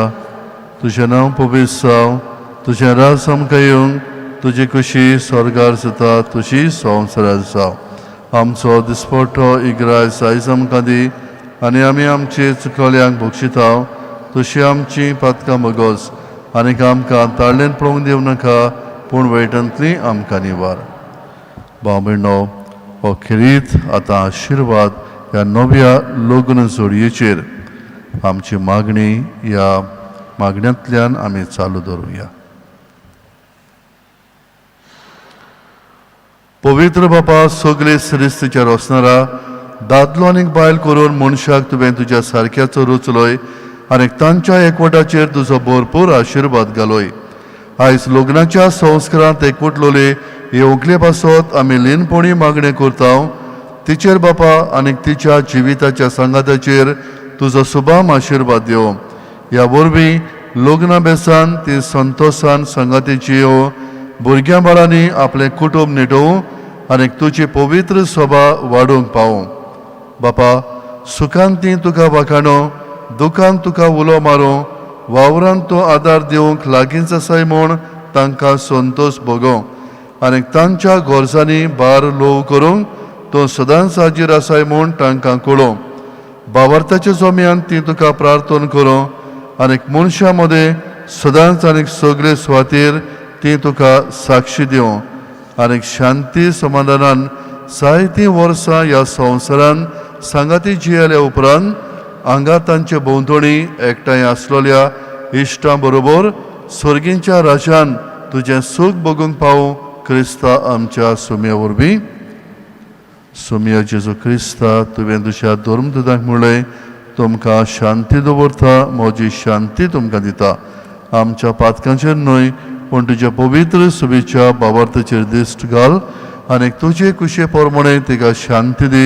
तुजें नांव पवित्र जावं, तुजें राज आमकां येवंक, तुजी खुशी स्वर्गार जाता तशी संवसारार जावं. आमचो दिसपट्टो इग्राज आयज आमकां दी आनी आमी आमचे चुकल्यांक बक्षिता तशी आमची पातकां बगोस आनी आमकां ताळ्ळेन पळोवंक दिवं नाका, पूण वायटांतली आमकां निवार. भाव भयणो, हो खेरीत आतां आशिर्वाद ह्या नव्या लग्न जोडयेचेर आमची मागणी ह्या मागण्यांतल्यान आमी चालू दवरुया. पवित्र बापा, सगळे सृश्टीच्या रोसणारा दादलो आनी बायल करून मनशाक तुवें तुज्या सारक्याचो रचलोय आनी तांच्या एकवटाचेर तुजो भरपूर आशिर्वाद घालोय. आयज लग्नाच्या संस्कारांत एकवटलोले हे व्हंकले पासत आमी लीनपणी मागणें करता. तिचेर बापा आनी तिच्या जिविताच्या सांगाताचेर तुजो सुभाम आशिर्वाद दिवं. ह्या वरवीं लग्ना बेसान ती संतोशान सांगातीची येवं, भुरग्यां बाळांनी आपलें कुटुंब निटोवं आनी तुजी पवित्र सोबा वाडोवंक पावूं. बापा, सुखान ती तुका वाखाणो, दुखान तुका उलो मारूं, वावरान तूं आदार दिवंक लागींच आसाय म्हूण तांकां संतोश भोगोवं आनी तांच्या गरजांनी भार ल्हव करूंक तूं सदांच हाजीर आसाय म्हूण तांकां कळोवं. बावर्थाच्या जोम्यान ती तुका प्रार्थना करूं आनीक मनशां मदें सदांच आनीक सगळे सुवातेर ती तुका साक्षी दिवं आनीक शांती समाधानान जायतीं वर्सां ह्या संवसारान सांगाती जियेल्या उपरांत हांगा तांचे भोंवतणी एकठांय आसलेल्या इश्टां बरोबर सर्गींच्या राजान तुजें सूख भोगूंक पावूं क्रिस्ता आमच्या सुम्या वरवीं. सोमया जेजू क्रिस्ता, तुवें तुज्या धर्मदूतांक म्हणलें, तुमकां शांती दवरता, म्हजी शांती तुमकां दिता. आमच्या पातकांचेर न्हय पूण तुज्या पवित्र सुबेच्या बाबार्थाचेर दिश्ट घाल आनी तुजे कुशे प्रमाणे तिका शांती दी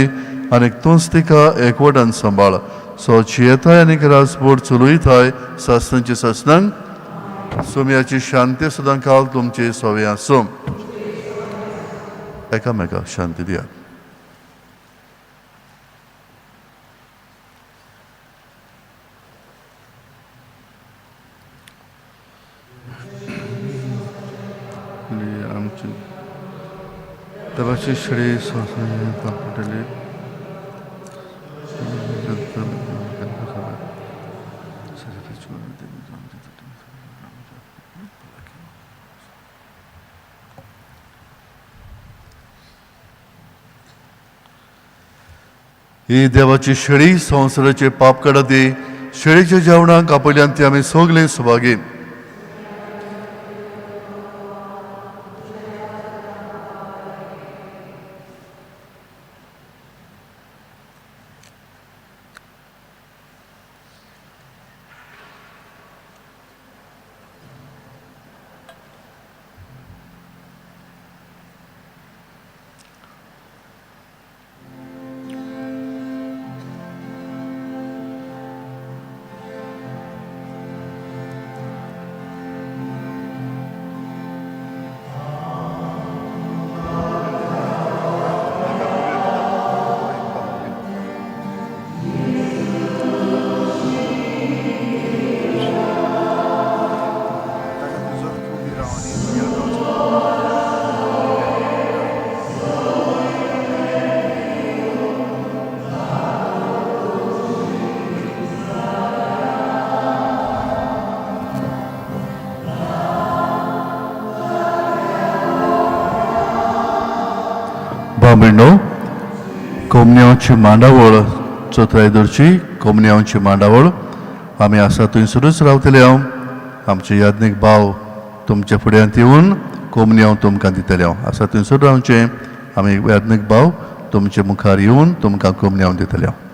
आनी तूंच तिका एकवटान सांबाळ. सो जियेताय आनी राजभर चलयताय सासणांचे सासणांक. सोमयाची शांती सदां काल तुमचे सवे आसूं. एकामेकाक शांती दियात. आमची देवाची श्री संस्था ही देवाची शेळी संवसाराचे पाप काडती. शेळीच्या जेवणाक आपल्यान ती आमी सगळीं सुभागी. भावभयणो, कोमन्यांची मांडावळ चौथाय धरची कोमन्यांची मांडावळ आमी आसा थंयसरूच रावतले. हांव आमचे याज्ञीक भाव तुमच्या फुड्यांत येवन कोमन्यांव तुमकां दितले. हांव आसा थंयसर रावचें, आमी याज्ञीक भाव तुमचे मुखार येवन तुमकां कोमन्यांव दितले. हांव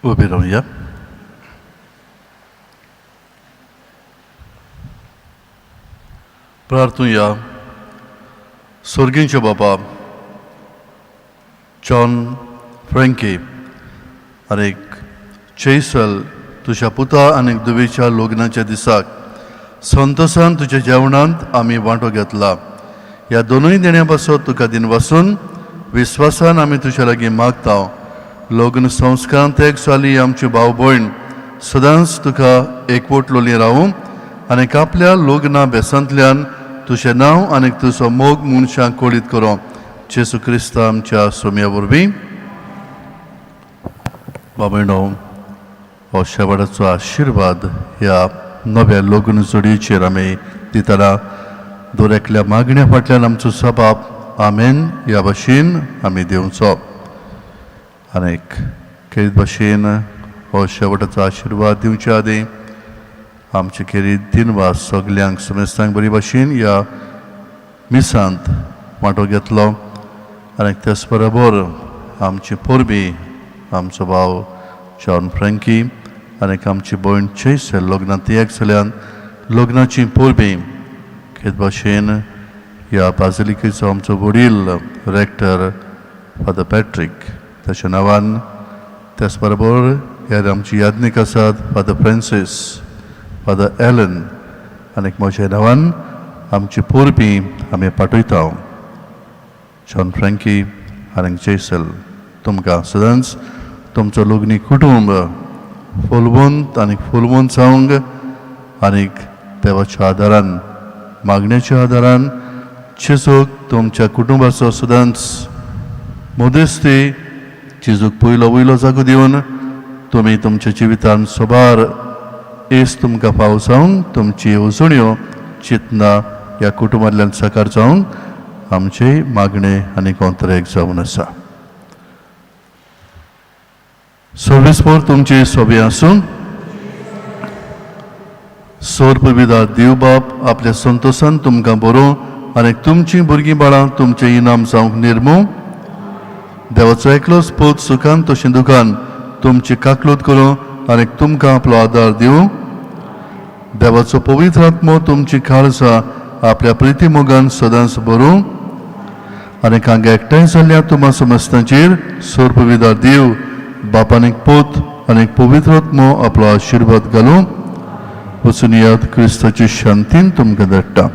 उबी रावया. प्रार्थुया. स्वर्गींचे बाबा जॉन फ्रँकी आनी चेसल तुज्या पुता आनी धुवेच्या लग्नाच्या दिसाक संतोसान तुज्या जेवणांत आमी वांटो घेतला. ह्या दोनूय देण्या पासत तुका दिन वसून विस्वासान आमी तुज्या लागीं मागता. लग्न संस्कारांत एक जाली आमची भाव भयण सदांच तुका एकवटलोली रावूं आनी आपल्या लग्ना बेसांतल्यान तुजें नांव आनी तुजो मोग मनशांक कळीत करूं. जेजू क्रिस्ता आमच्या सोम्या वरवीं. बाबयणो, हो शेवटाचो आशिर्वाद ह्या नव्या लग्न जोडयेचेर आमी दितना दर एकल्या मागण्या फाटल्यान आमचो सबाब आमेन ह्या भाशेन आमी दिवचो. आनीक खेरीत भाशेन हो शेवटाचो आशिर्वाद दिवचे आदीं आमचे खेरीत दिनवास सगल्यांक समेस्तांक बरी भाशेन ह्या मिसांत वांटो घेतलो. आनी त्याच बरोबर आमची परबी आमचो भाव जॉन फ्रँकी आनी आमची भयण चेस लग्नांत एक जाल्यान लग्नाची परबी खेत भाशेन ह्या बाजिलिकेचो आमचो वडील रेक्टर फादर पॅट्रीक ताच्या नांवान, त्याच बरोबर ह्या आमची याज्ञीक आसात फादर फ्रांसीस, फादर एलन आनी म्हज्या नांवान आमची परबी आमी पाठयता. जॉन फ्रँकी आनी जेसल तुमकां सदांच तुमचो लग्नी कुटुंब फुलवंत आनी फुलवंत जावंक आनीक देवाच्या आदारान मागण्याच्या आदारान जेजूक तुमच्या कुटुंबाचो सदांच मदेस्ती जेजूक पयलो वयलो जागो दिवन तुमी तुमच्या जिवितान सोबार येस तुमकां फाव जावंक तुमची येवजण्यो चिंतना ह्या कुटुंबांतल्यान साकार जावंक आमचे मागणे आनी कोंतरेक जावन आसा. सर्वेस्पोर तुमचे सोबे आसूं. सोरपविदा देवबाप आपल्या संतोसान तुमकां बरोवं आनी तुमचीं भुरगीं बाळां तुमचें इनाम जावंक निर्मू. देवाचो एकलोच पूत सुखान तशें दुखान तुमची काकलूत करूं आनी तुमकां आपलो आदार दिवं. देवाचो पवित्र आत्मो तुमची काळजां आपल्या प्रिती मोगान सदांच भरूं आनी हांगा एकठांय जाल्ल्या तुमा समस्तांचेर सोरपविदा देव बापान एक पूत आनी एक पवित्र आत्मो आपलो आशिर्वाद घालूं. वचून याद क्रिस्ताची शांतीन तुमकां धाडटा.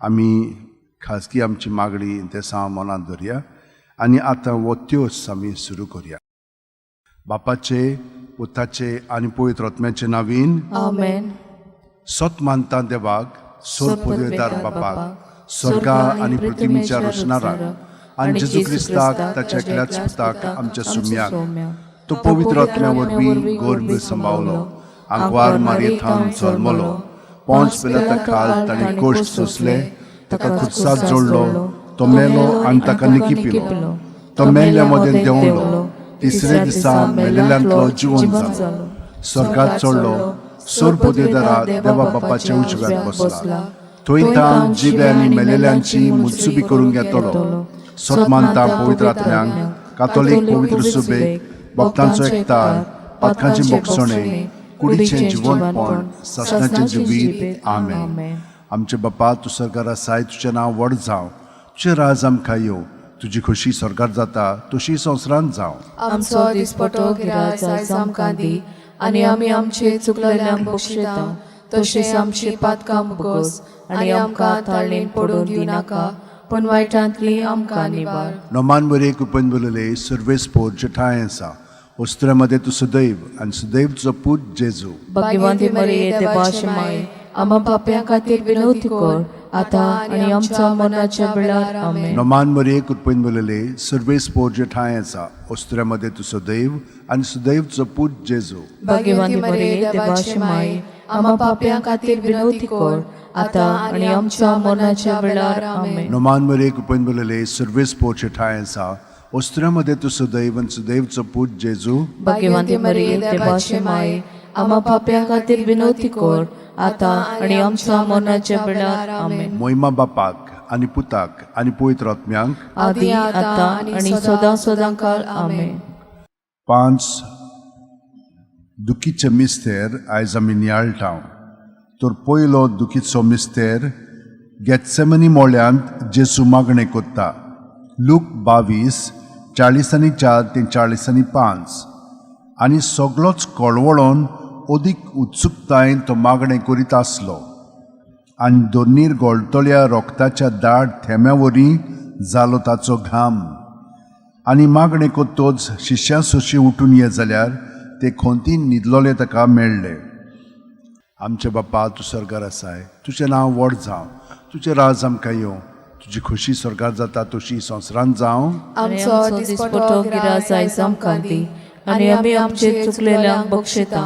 आमी खाजगी आमची मागणी इंतेसांव मनांत धरया आनी आतां हो त्योस आमी सुरू करया. बापाचे, पुताचे आनी पवित्र आत्म्याचे नावीन आमेन. सत मानता देवाक, सोर पदवेदार बापाक, स्वर्गा आनी पृथ्वीच्या रोशनाराक, आनी जेजू क्रिस्ताक ताच्या एकल्याच पुताक आमच्या सुम्याक, तो पवित्र आत्म्या वरवीं गर्भ सांबावलो, आंकवार मारयेथावन जल्मलो, पोंच पिलाता खाल ताणें कोश्ट सोंसले, ताका खुर्साक जोडलो, तो मेलो आनी ताका निकिपिलो, तो मेल्ल्या मदें देंवलो, तिसरे दिसा मेलेल्यांतलो जिवन जालो, स्वर्गात चडलो, सोर पदवेदारा देवा बापाच्या उजव्याक बसला, थंय ताण जिवे आनी मेलेल्यांची मुत्सुबी करूंक येतलो. सत मानता पवित्र आत्म्यांक, कातोलीक पवित्र सुबेक, भक्तांचो एकतार, पातकांची बोगसणे, कुडीचें जिवनपण, सासणाचें जिवीत. आमेन. आमचे बापा, तूं सरकार आसाय, तुजें नांव व्हड जावं, तुजें राज आमकां येवं, तुजी खोशी सरकार जाता तशी संवसारांत जावं. आमचो दिसपटो गिराज आयज आमकां दी आनी आमी आमचे चुकलेल्यांक बक्षिता तशें आमची पातकां भोगोस आनी आमकां ताळणेन पडून दिवनाका पूण वायटांतली आमकां निवार. नोमान बरे कृपेन बोलले सर्वेस्पोर जेठाय आसा, वस्त्रा मदें तूं सदैव आनी सदैव तुजो पूत जेजू. भाग्यवंती मरिये देवाचे माय, आमा पापयां खातीर विनवती कर आतां आनी आमच्या मरणाच्या वेळार. आमेन. नोमान मरिये कृपेन बोलले सर्वेस्पोर जेठाय आसा, वस्त्रा मदें तूं सदैव आनी सदैव तुजो पूत जेजू. भाग्यवंती मरिये देवाचे माय, आमा पापयां खातीर विनवती कर आतां आनी आमच्या मरणाच्या वेळार. आमेन. नोमान मरिये कृपेन बोलले सर्वेस्पोर जेठाय आसा, वस्त्रा मदें तूं सदैव आनी सदैव तुजो पूत जेजू. भाग्यवंती मरिये देवाचे माय, आमा पापयां खातीर विनवती कर आतां आनी आमच्या मरणाच्या वेळार. आमेन. मोहिमा बापाक आनी पुताक आनी पवित्र आत्म्यांक, आदी आतां आनी सदां सदां काल. आमेन. 5 दुखीचे मिस्तेर आयज आमी नियाळटा. तर पयलो दुखीचो मिस्तेर गेत्सेमनी मोळ्यांत जेजू मागणें कोत्ता. लूक 22:44 ते 45. आनी सगळोच कळवळोन अदीक उत्सुकतायेन तो मागणें करीत आसलो आनी दोनीर गोळटल्या रोगताच्या दाट थेंब्या वरी जालो ताचो घाम. आनी मागणें कोत्तोच शिश्यां सोशी उठून ये जाल्यार ते खोंतीन न्हिदलोले ताका मेळ्ळे. आमचे बापा, तूं स्वर्गार आसाय, तुजें नांव व्हड जावं, तुजें राज आमकां येवं, तुजी खोशी स्वर्गार जाता तशी संवसारांत जावं. आमचो दिसपटो गिराज आयज आमकां दी आनी आमी आमचे चुकलेल्यांक बक्षिता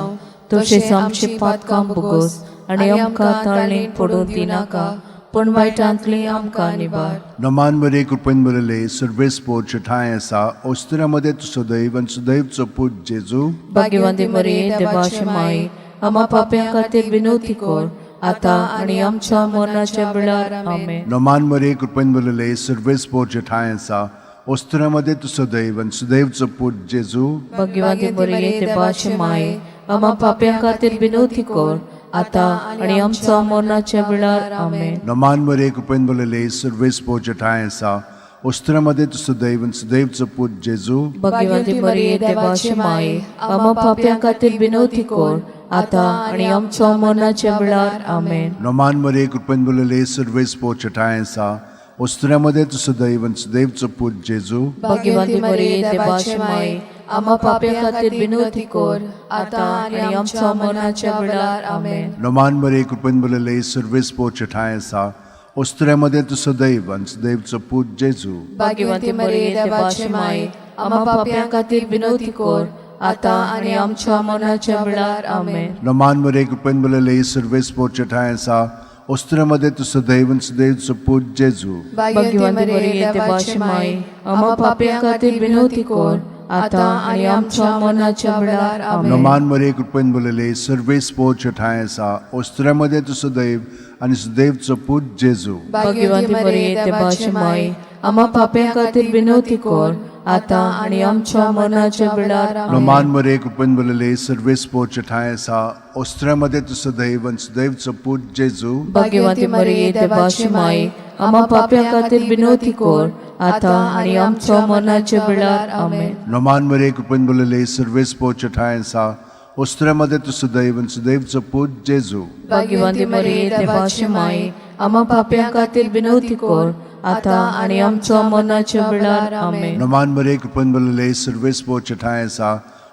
तशेंच आमची पातकां भोगोस आनी आमकां ताळणेन पडून दिनाका पूण वायटांतली आमकां निवार. नमान मरे कृपेन बरले सर्वेस्पोर ठांय आसा, ओस्तुऱ्या मदें तूं सदैव आनी सदैवचो पूत जेजू. भाग्यवंती मरिये देवाची माई, आमा पाप्यां खातीर विनवती कर आतां आनी आमच्या मरणाच्या वेळार. आमेन. नमान मरे कृपेन बरले सर्वेस्पोर ठांय आसा, ओस्तुऱ्या मदें तूं सदैव आनी सदैवचो पूत जेजू. भाग्यवंती मरिये देवाची माई, आमा पाप्यां खातीर विनवती कर आतां आनी आमच्या मरणाच्या वेळार. आमेन. नमान मरे कृपेन बरले सर्वेस्पोर ठांय आसा, ओस्तुऱ्या मदें तूं सदैव आनी सदैवचो पूत जेजू. भाग्यवंती मरिये देवाची माई, आमा पाप्यां खातीर विनवती कर आतां आनी आमच्या मरणाच्या वेळार. आमेन. नमान मरे कृपेन बरले सर्वेस्पोर ठांय आसा, ओस्तुऱ्या मदें तूं सदैव आनी सदैवचो पूत जेजू. भाग्यवंती मरिये देवाची माई, आमा पाप्यां खातीर विनवती कर आतां आनी आमच्या मरणाच्या वेळार. आमेन. नमान मरे कृपेन बरले सर्वेस्पोर ठांय आसा, ओस्तुऱ्या मदें तूं सदैव आनी सदैवचो पूत जेजू. भाग्यवंती मरिये देवाची माई, आमा पाप्यां खातीर विनवती कर आतां आनी आमच्या मरणाच्या वेळार. आमेन. नमान मरे कृपेन बरले सर्वेस्पोर ठांय आसा, ओस्तुऱ्या मदें तूं सदैव आनी सदैवचो पूत जेजू. भाग्यवंती मरिये देवाची माई, आमा पाप्यां खातीर विनवती कर आतां आनी आमच्या मरणाच्या वेळार. आमेन. नमान मरे कृपेन बरले सर्वेस्पोर ठांय आसा, ओस्तुऱ्या मदें तूं सदैव आनी सदैवचो पूत जेजू. भाग्यवंती मरिये देवाची माई, आमा पाप्यां खातीर विनवती कर आतां आनी आमच्या मरणाच्या वेळार. आमेन. नमान मरे कृपेन बरले सर्वेस्पोर ठांय आसा, ओस्तुऱ्या मदें तूं सदैव आनी सदैवचो पूत जेजू. भाग्यवंती मरिये देवाची माई, आमा पाप्यां खातीर विनवती कर आतां आनी आमच्या मरणाच्या वेळार. आमेन. नमान मरे कृपेन बरले सर्वेस्पोर ठांय आसा, ओस्तुऱ्या मदें तूं सदैव आनी सदैवचो पूत जेजू. भाग्यवंती मरिये देवाची माई, आमा पापयां खातीर विनवती कर आतां आनी आमचो मरणाच्या वेळार. आमेन. नमान मरे, कृपेन भरलेले, सर्वेस्पोर ठांय आसा.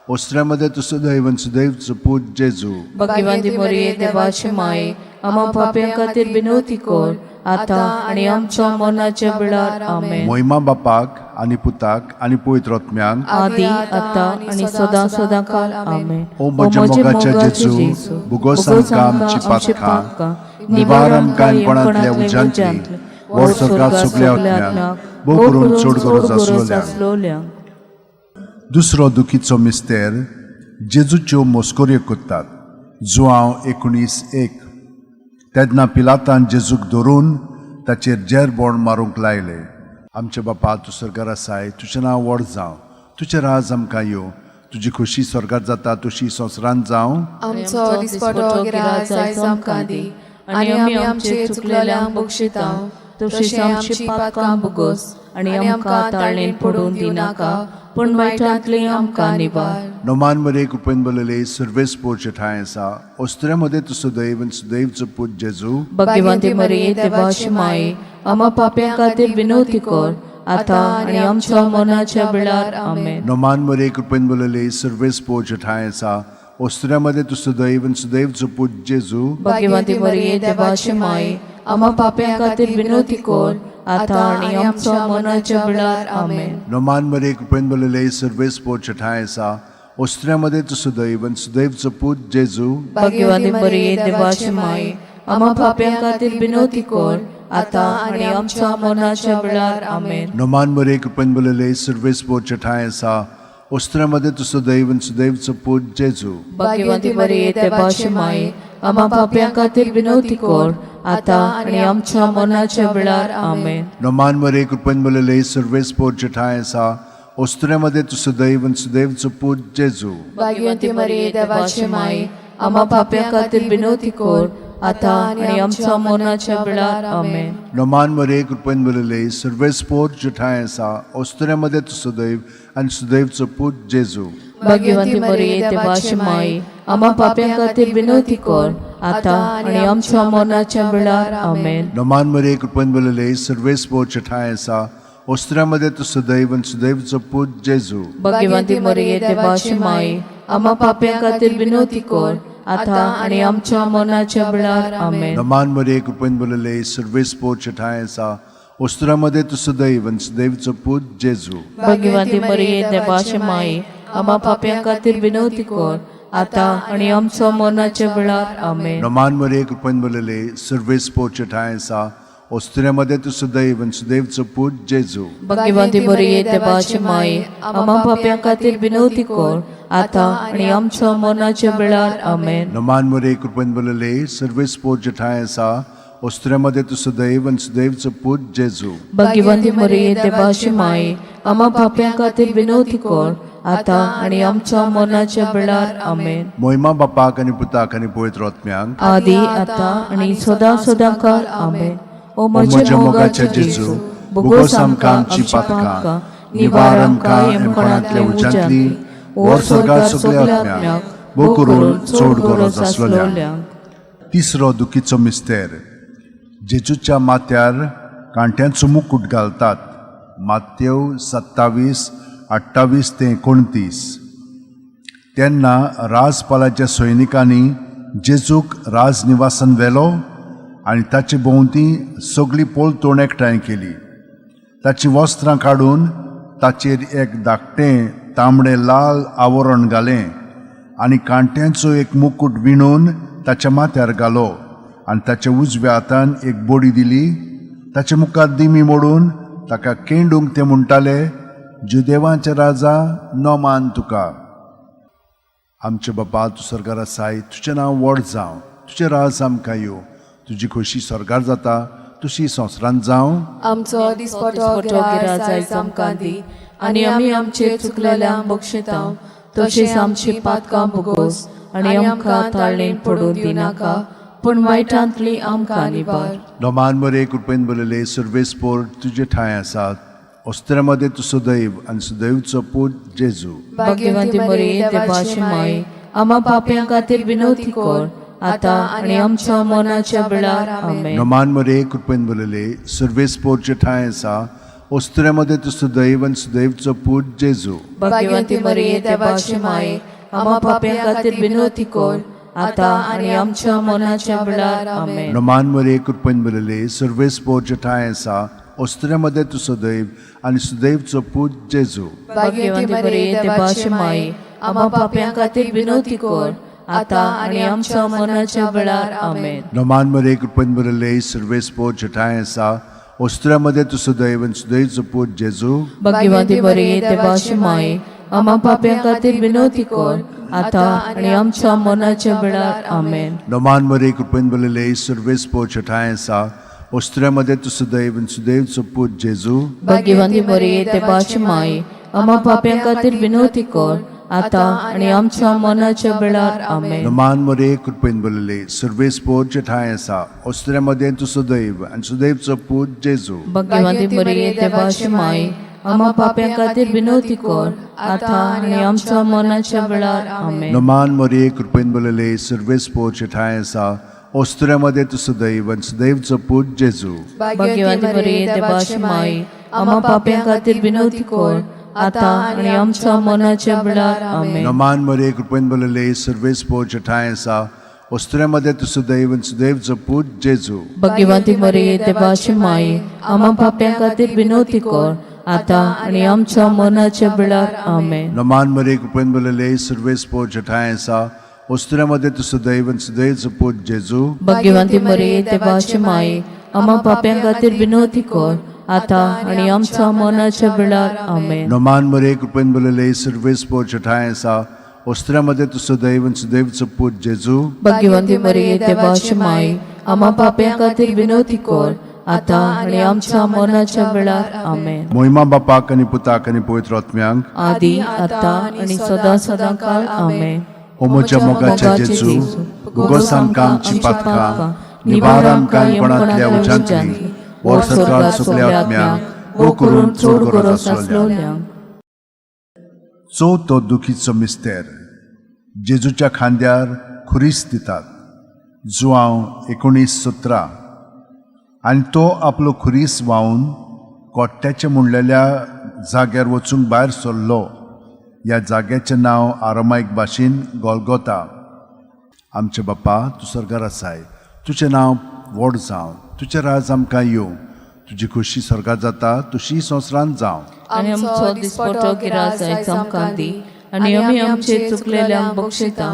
ओस्त्र्यामध्ये तूं सदैव आनी सुदैवचो पूत जेजू. भाग्यवंती मरिये, देवाचे माये, आमा पापयां खातीर विनवती कर आतां आनी आमच्या मरणाच्या वेळार. आमेन. मोहिमा बापाक आनी पुताक आनी पवित्र आत्म्याक. आदी, आतां आनी सदां सदां काल. आमेन. ओ म्हज्या मोगाच्या जेजू, भुगोस आमकां आमची पातकां, निवार आमकां कोणांतल्या उज्यांतली, व्हर स्वर्गात सगल्या आत्म्यांक, भोव करून चड गरज आसलोल्यांक. दुसरो दुखीचो मिस्तेर, जेजूच्यो मस्कऱ्यो करतात. जुआंव 19:1. तेन्ना पिलातान जेजूक धरून ताचेर जेरबोण मारूंक लायले. आमचे बापा, तूं स्वर्गार आसाय, तुजें नांव व्हड जावं, तुजें राज आमकां येवं, तुजी खोशी स्वर्गार जाता तशी संवसारांत जावं. आमचो दिसपटो गिराज आयज आमकां दी आनी आमी आमचे चुकलेल्यांक बक्षिता तशीच आमची पातकां भोगोस आनी आमकां ताळणेन पडून दिनाका, पूण वायटांतली आमकां निवार. नोमान मरे, कृपेन भरलेले, सर्वेस्पोरचे ठांय आसा. ओस्त्र्यामध्ये तूं सदैव आनी सुदैवचो पूत जेजू. भाग्यवंती मरिये, देवाची माये, आमा पापयां खातीर विनवती कर आतां आनी आमच्या मरणाच्या वेळार. आमेन. नोमान मरे, कृपेन भरलेले, सर्वेस्पोरचे ठांय आसा. ओस्त्र्यामध्ये तूं सदैव आनी सुदैवचो पूत जेजू. भाग्यवंती मरिये, देवाची माये, आमा पापयां खातीर विनवती कर आतां आनी आमच्या मरणाच्या वेळार. आमेन. नोमान मरे, कृपेन भरलेले, सर्वेस्पोरचे ठांय आसा. ओस्त्र्यामध्ये तूं सदैव आनी सुदैवचो पूत जेजू. भाग्यवंती मरिये, देवाची माये, आमा पापयां खातीर विनवती कर आतां आनी आमच्या मरणाच्या वेळार. आमेन. नोमान मरे, कृपेन भरलेले, सर्वेस्पोरचे ठांय आसा. ओस्त्र्यामध्ये तूं सदैव आनी सुदैवचो पूत जेजू. भाग्यवंती मरिये, देवाची माये, आमा पापयां खातीर विनवती कर आतां आनी आमच्या मरणाच्या वेळार. आमेन. नोमान मरे, कृपेन भरलेले, सर्वेस्पोरचे ठांय आसा. ओस्त्र्यामध्ये तूं सदैव आनी सुदैवचो पूत जेजू. भाग्यवंती मरिये, देवाची माये, आमा पापयां खातीर विनवती कर आतां आनी आमच्या मरणाच्या वेळार. आमेन. नोमान मरे, कृपेन भरलेले, सर्वेस्पोर ठांय आसा. ओस्त्र्यामध्ये तूं सदैव आनी सुदैवचो पूत जेजू. भाग्यवंती मरिये, देवाची माये, आमा पापयां खातीर विनवती कर आतां आनी आमच्या मरणाच्या वेळार. आमेन. नोमान मरे, कृपेन भरलेले, सर्वेस्पोर ठांय आसा. ओस्त्र्यामध्ये तूं सदैव आनी सुदैवचो पूत जेजू. भाग्यवंती मरिये, देवाची माये, आमा पापयां खातीर विनवती कर आतां आनी आमच्या मरणाच्या वेळार. आमेन. नोमान मरे, कृपेन भरलेले, सर्वेस्पोर ठांय आसा. ओस्त्र्यामध्ये तूं सदैव आनी सुदैवचो पूत जेजू. भाग्यवंती मरिये, देवाची माये, आमा पापयां खातीर विनवती कर आतां आनी आमच्या मरणाच्या वेळार. आमेन. नोमान मरे, कृपेन भरलेले, सर्वेस्पोर ठांय आसा. ओस्त्र्यामध्ये तूं सदैव आनी सुदैवचो पूत जेजू. भाग्यवंती मरिये, देवाची माये, आमा पापयां खातीर विनवती कर आतां आनी आमच्या मरणाच्या वेळार. आमेन. नोमान मरे, कृपेन भरलेले, सर्वेस्पोर ठांय आसा. ओस्त्र्यामध्ये तूं सदैव आनी सुदैवचो पूत जेजू. भाग्यवंती मरिये, देवाची माये, आमा पापयां खातीर विनवती कर आतां आनी आमच्या मरणाच्या वेळार. आमेन. मोहिमा बापाक आनी पुताक आनी पवित्र आत्म्याक. आदी, आतां आनी सदां सदां काल. आमेन. ओ म्हज्या मोगाच्या जेजू, भोगोस आमकां आमची पातकां, निवार आमकां येमकोणांतल्या उज्यांतली, व्हर स्वर्गात सगल्या आत्म्यांक, भोव करून चड गरज आसलोल्यांक. तिसरो दुखीचो मिस्तेर, जेजूच्या माथ्यार कांट्यांचो मुकूट घालतात. मातेव 27:28 ते 29. तेन्ना राजपालाच्या सैनिकांनी जेजूक राजनिवासान व्हेलो आनी ताचे भोंवती सगळी पोलतोण एकठांय केली. ताचीं वस्त्रां काडून ताचेर एक धाकटें तांबडें लाल आवरण घालें आनी कांट्यांचो एक मुकूट विणून ताच्या माथ्यार घालो आनी ताच्या उजव्या हातान एक बोडी दिली. ताचे मुखार दिमी मोडून ताका केंडूंक ते म्हणटाले, जुदेवांचे राजा, नोमान तुका. आमचे बापा, तूं स्वर्गार आसाय, तुजें नांव व्हड जावं, तुजें राज आमकां येवं, तुजी खोशी स्वर्गार जाता तशी संवसारांत जावं. आमचो दिसपटो गिराज आयज आमकां दी आनी आमी आमचे चुकलेल्यांक बक्षिता तशीच आमची पातकां भोगोस आनी आमकां ताळणेन पडून दिनाका, पूण वायटांतली आमकां निवार. नोमान मरे, कृपेन भरलेले, सर्वेस्पोर तुजे ठांय आसात. ओस्त्र्यामध्ये तूं सदैव आनी सुदैवचो पूत जेजू. भाग्यवंती मरिये, देवाची माये, आमा पापयां खातीर विनवती कर आतां आनी आमच्या मनाच्या वेळार. आमेन. नमान मरे, कृपेन भरलेले, सर्वेस्पोरचे ठांय आसा, ओस्तुऱ्या मदें तूं सुदैव आनी सुदैवचो पूत जेजू. भाग्यवंती मरिये, देवाची माये, आम्हा पाप्यां खातीर विनवती कर, आतां आनी आमच्या मनाच्या वेळार. आमेन. नमान मरे, कृपेन भरलेले, सर्वेस्पोरचे ठांय आसा, ओस्तुऱ्या मदें तूं सदैव आनी सुदैवचो पूत जेजू. भाग्यवंती मरिये, देवाची माये, आम्हा पाप्यां खातीर विनवती कर, आतां आनी आमच्या मनाच्या वेळार. आमेन. नमान मरे, कृपेन भरलेले, सर्वेस्पोरचे ठांय आसा, ओस्तुऱ्या मदें तूं सदैव आनी सुदैवचो पूत जेजू. भाग्यवंती मरिये, देवाची माये, आम्हा पाप्यां खातीर विनवती कर, आतां आनी आमच्या मनाच्या वेळार. आमेन. नमान मरे, कृपेन भरलेले, सर्वेस्पोरचे ठांय आसा, ओस्तुऱ्या मदें तूं सदैव आनी सुदैवचो पूत जेजू. भाग्यवंती मरिये, देवाची माये, आम्हा पाप्यां खातीर विनवती कर, आतां आनी आमच्या मनाच्या वेळार. आमेन. नमान मरे, कृपेन भरलेले, सर्वेस्पोरचे ठांय आसा, ओस्तुऱ्या मदें तूं सदैव आनी सुदैवचो पूत जेजू. भाग्यवंती मरिये, देवाची माये, आम्हा पाप्यां खातीर विनवती कर, आतां आनी आमच्या मनाच्या वेळार. आमेन. नमान मरे, कृपेन भरलेले, सर्वेस्पोरचे ठांय आसा, ओस्तुऱ्या मदें तूं सदैव आनी सुदैवचो पूत जेजू. भाग्यवंती मरिये, देवाची माये, आम्हा पाप्यां खातीर विनवती कर, आतां आनी आमच्या मनाच्या वेळार. आमेन. नमान मरे, कृपेन भरलेले, सर्वेस्पोरचे ठांय आसा, ओस्तुऱ्या मदें तूं सदैव आनी सुदैवचो पूत जेजू. भाग्यवंती मरिये, देवाची माये, आम्हा पाप्यां खातीर विनवती कर, आतां आनी आमच्या मनाच्या वेळार. आमेन. नमान मरे, कृपेन भरलेले, सर्वेस्पोरचे ठांय आसा, ओस्तुऱ्या मदें तूं सदैव आनी सुदैवचो पूत जेजू. भाग्यवंती मरिये, देवाची माये, आम्हा पाप्यां खातीर विनवती कर, आतां आनी आमच्या मनाच्या वेळार. आमेन. नमान मरे, कृपेन भरलेले, सर्वेस्पोरचे ठांय आसा, ओस्तुऱ्या मदें तूं सदैव आनी सुदैवचो पूत जेजू. भाग्यवंती मरिये, देवाची माये, आम्हा पाप्यां खातीर विनवती कर, आतां आनी आमच्या मनाच्या वेळार. आमेन. मोहिमा बापाक आनी पुताक आनी पवित्र आत्म्यांक, आदी आतां आनी सदां सदां काल. आमेन. ओ म्हज्या मोगाच्या जेजू, भोगोस आमकां आमची पातकां, निवार आमकां कोणांतल्या उज्यांतली, वर सरकार सगल्या आत्म्यांक, गो करून चड गरज आसलोल्यांक. चवथो दुखीचो मिस्तेर, जेजूच्या खांद्यार खुरीस दितात. जुआंव 19:17. आनी तो आपलो खुरीस व्हांवन कोट्ट्याच्या म्हणलेल्या जाग्यार वचूंक भायर सरलो. ह्या जाग्याचें नांव आरामायक भाशेन गोलगोता. आमचे बाप्पा, तूं स्वर्गार आसाय, तुजें नांव व्हड जावं, तुजें राज आमकां येवं, तुजी खोशी स्वर्गार जाता तशी संवसारांत जावं. आनी आमचो दिसपटो गिरास आयज आमकां दी, आनी आमी आमचे चुकलेल्यांक बक्षिता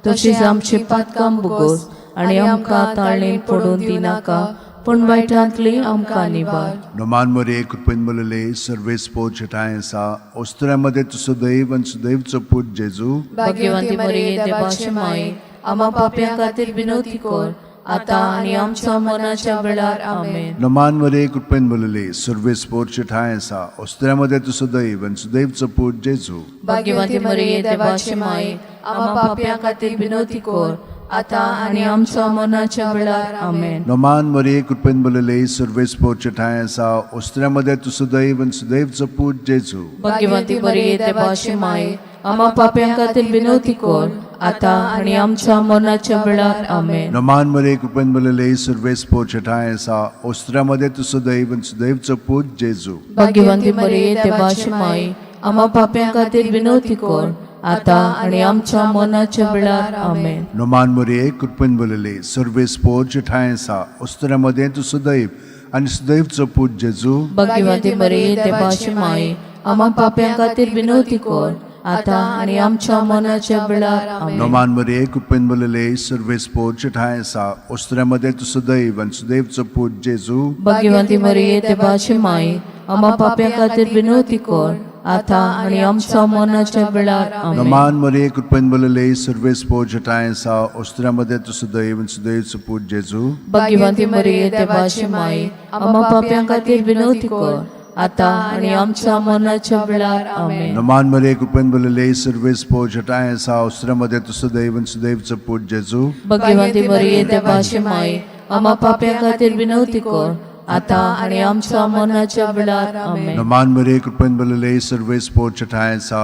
तशीच आमची पातकां भोगोस, आनी आमकां ताळणेन पडून दिनाका, पूण वायटांतली आमकां निवार. नमान मरे, कृपेन भरलेले, सर्वेस्पोरचे ठांय आसा, ओस्तुऱ्या मदें तूं सदैव आनी सुदैवचो पूत जेजू. भाग्यवंती मरिये, देवाची माये, आम्हा पाप्यां खातीर विनवती कर, आतां आनी आमच्या मनाच्या वेळार. आमेन. नमान मरे, कृपेन भरलेले, सर्वेस्पोरचे ठांय आसा, ओस्तुऱ्या मदें तूं सदैव आनी सुदैवचो पूत जेजू. भाग्यवंती मरिये, देवाची माये, आम्हा पाप्यां खातीर विनवती कर, आतां आनी आमच्या मनाच्या वेळार. आमेन. नमान मरे, कृपेन भरलेले, सर्वेस्पोरचे ठांय आसा, ओस्तुऱ्या मदें तूं सदैव आनी सुदैवचो पूत जेजू. भाग्यवंती मरिये, देवाची माये, आम्हा पाप्यां खातीर विनवती कर, आतां आनी आमच्या मनाच्या वेळार. आमेन. नमान मरे, कृपेन भरलेले, सर्वेस्पोरचे ठांय आसा, ओस्तुऱ्या मदें तूं सदैव आनी सुदैवचो पूत जेजू. भाग्यवंती मरिये, देवाची माये, आम्हा पाप्यां खातीर विनवती कर, आतां आनी आमच्या मनाच्या वेळार. आमेन. नमान मरे, कृपेन भरलेले, सर्वेस्पोरचे ठांय आसा, ओस्तुऱ्या मदें तूं सदैव आनी सुदैवचो पूत जेजू. भाग्यवंती मरिये, देवाची माये, आम्हा पाप्यां खातीर विनवती कर, आतां आनी आमच्या मनाच्या वेळार. आमेन. नमान मरे, कृपेन भरलेले, सर्वेस्पोरचे ठांय आसा, ओस्तुऱ्या मदें तूं सदैव आनी सुदैवचो पूत जेजू. भाग्यवंती मरिये, देवाची माये, आम्हा पाप्यां खातीर विनवती कर, आतां आनी आमच्या मनाच्या वेळार. आमेन. नमान मरे, कृपेन भरलेले, सर्वेस्पोरचे ठांय आसा, ओस्तुऱ्या मदें तूं सदैव आनी सुदैवचो पूत जेजू. भाग्यवंती मरिये, देवाची माये, आम्हा पाप्यां खातीर विनवती कर, आतां आनी आमच्या मनाच्या वेळार. आमेन. नमान मरे, कृपेन भरलेले, सर्वेस्पोरचे ठांय आसा, ओस्तुऱ्या मदें तूं सदैव आनी सुदैवचो पूत जेजू. भाग्यवंती मरिये, देवाची माये, आम्हा पाप्यां खातीर विनवती कर, आतां आनी आमच्या मनाच्या वेळार. आमेन. नमान मरे, कृपेन भरलेले, सर्वेस्पोरचे ठांय आसा,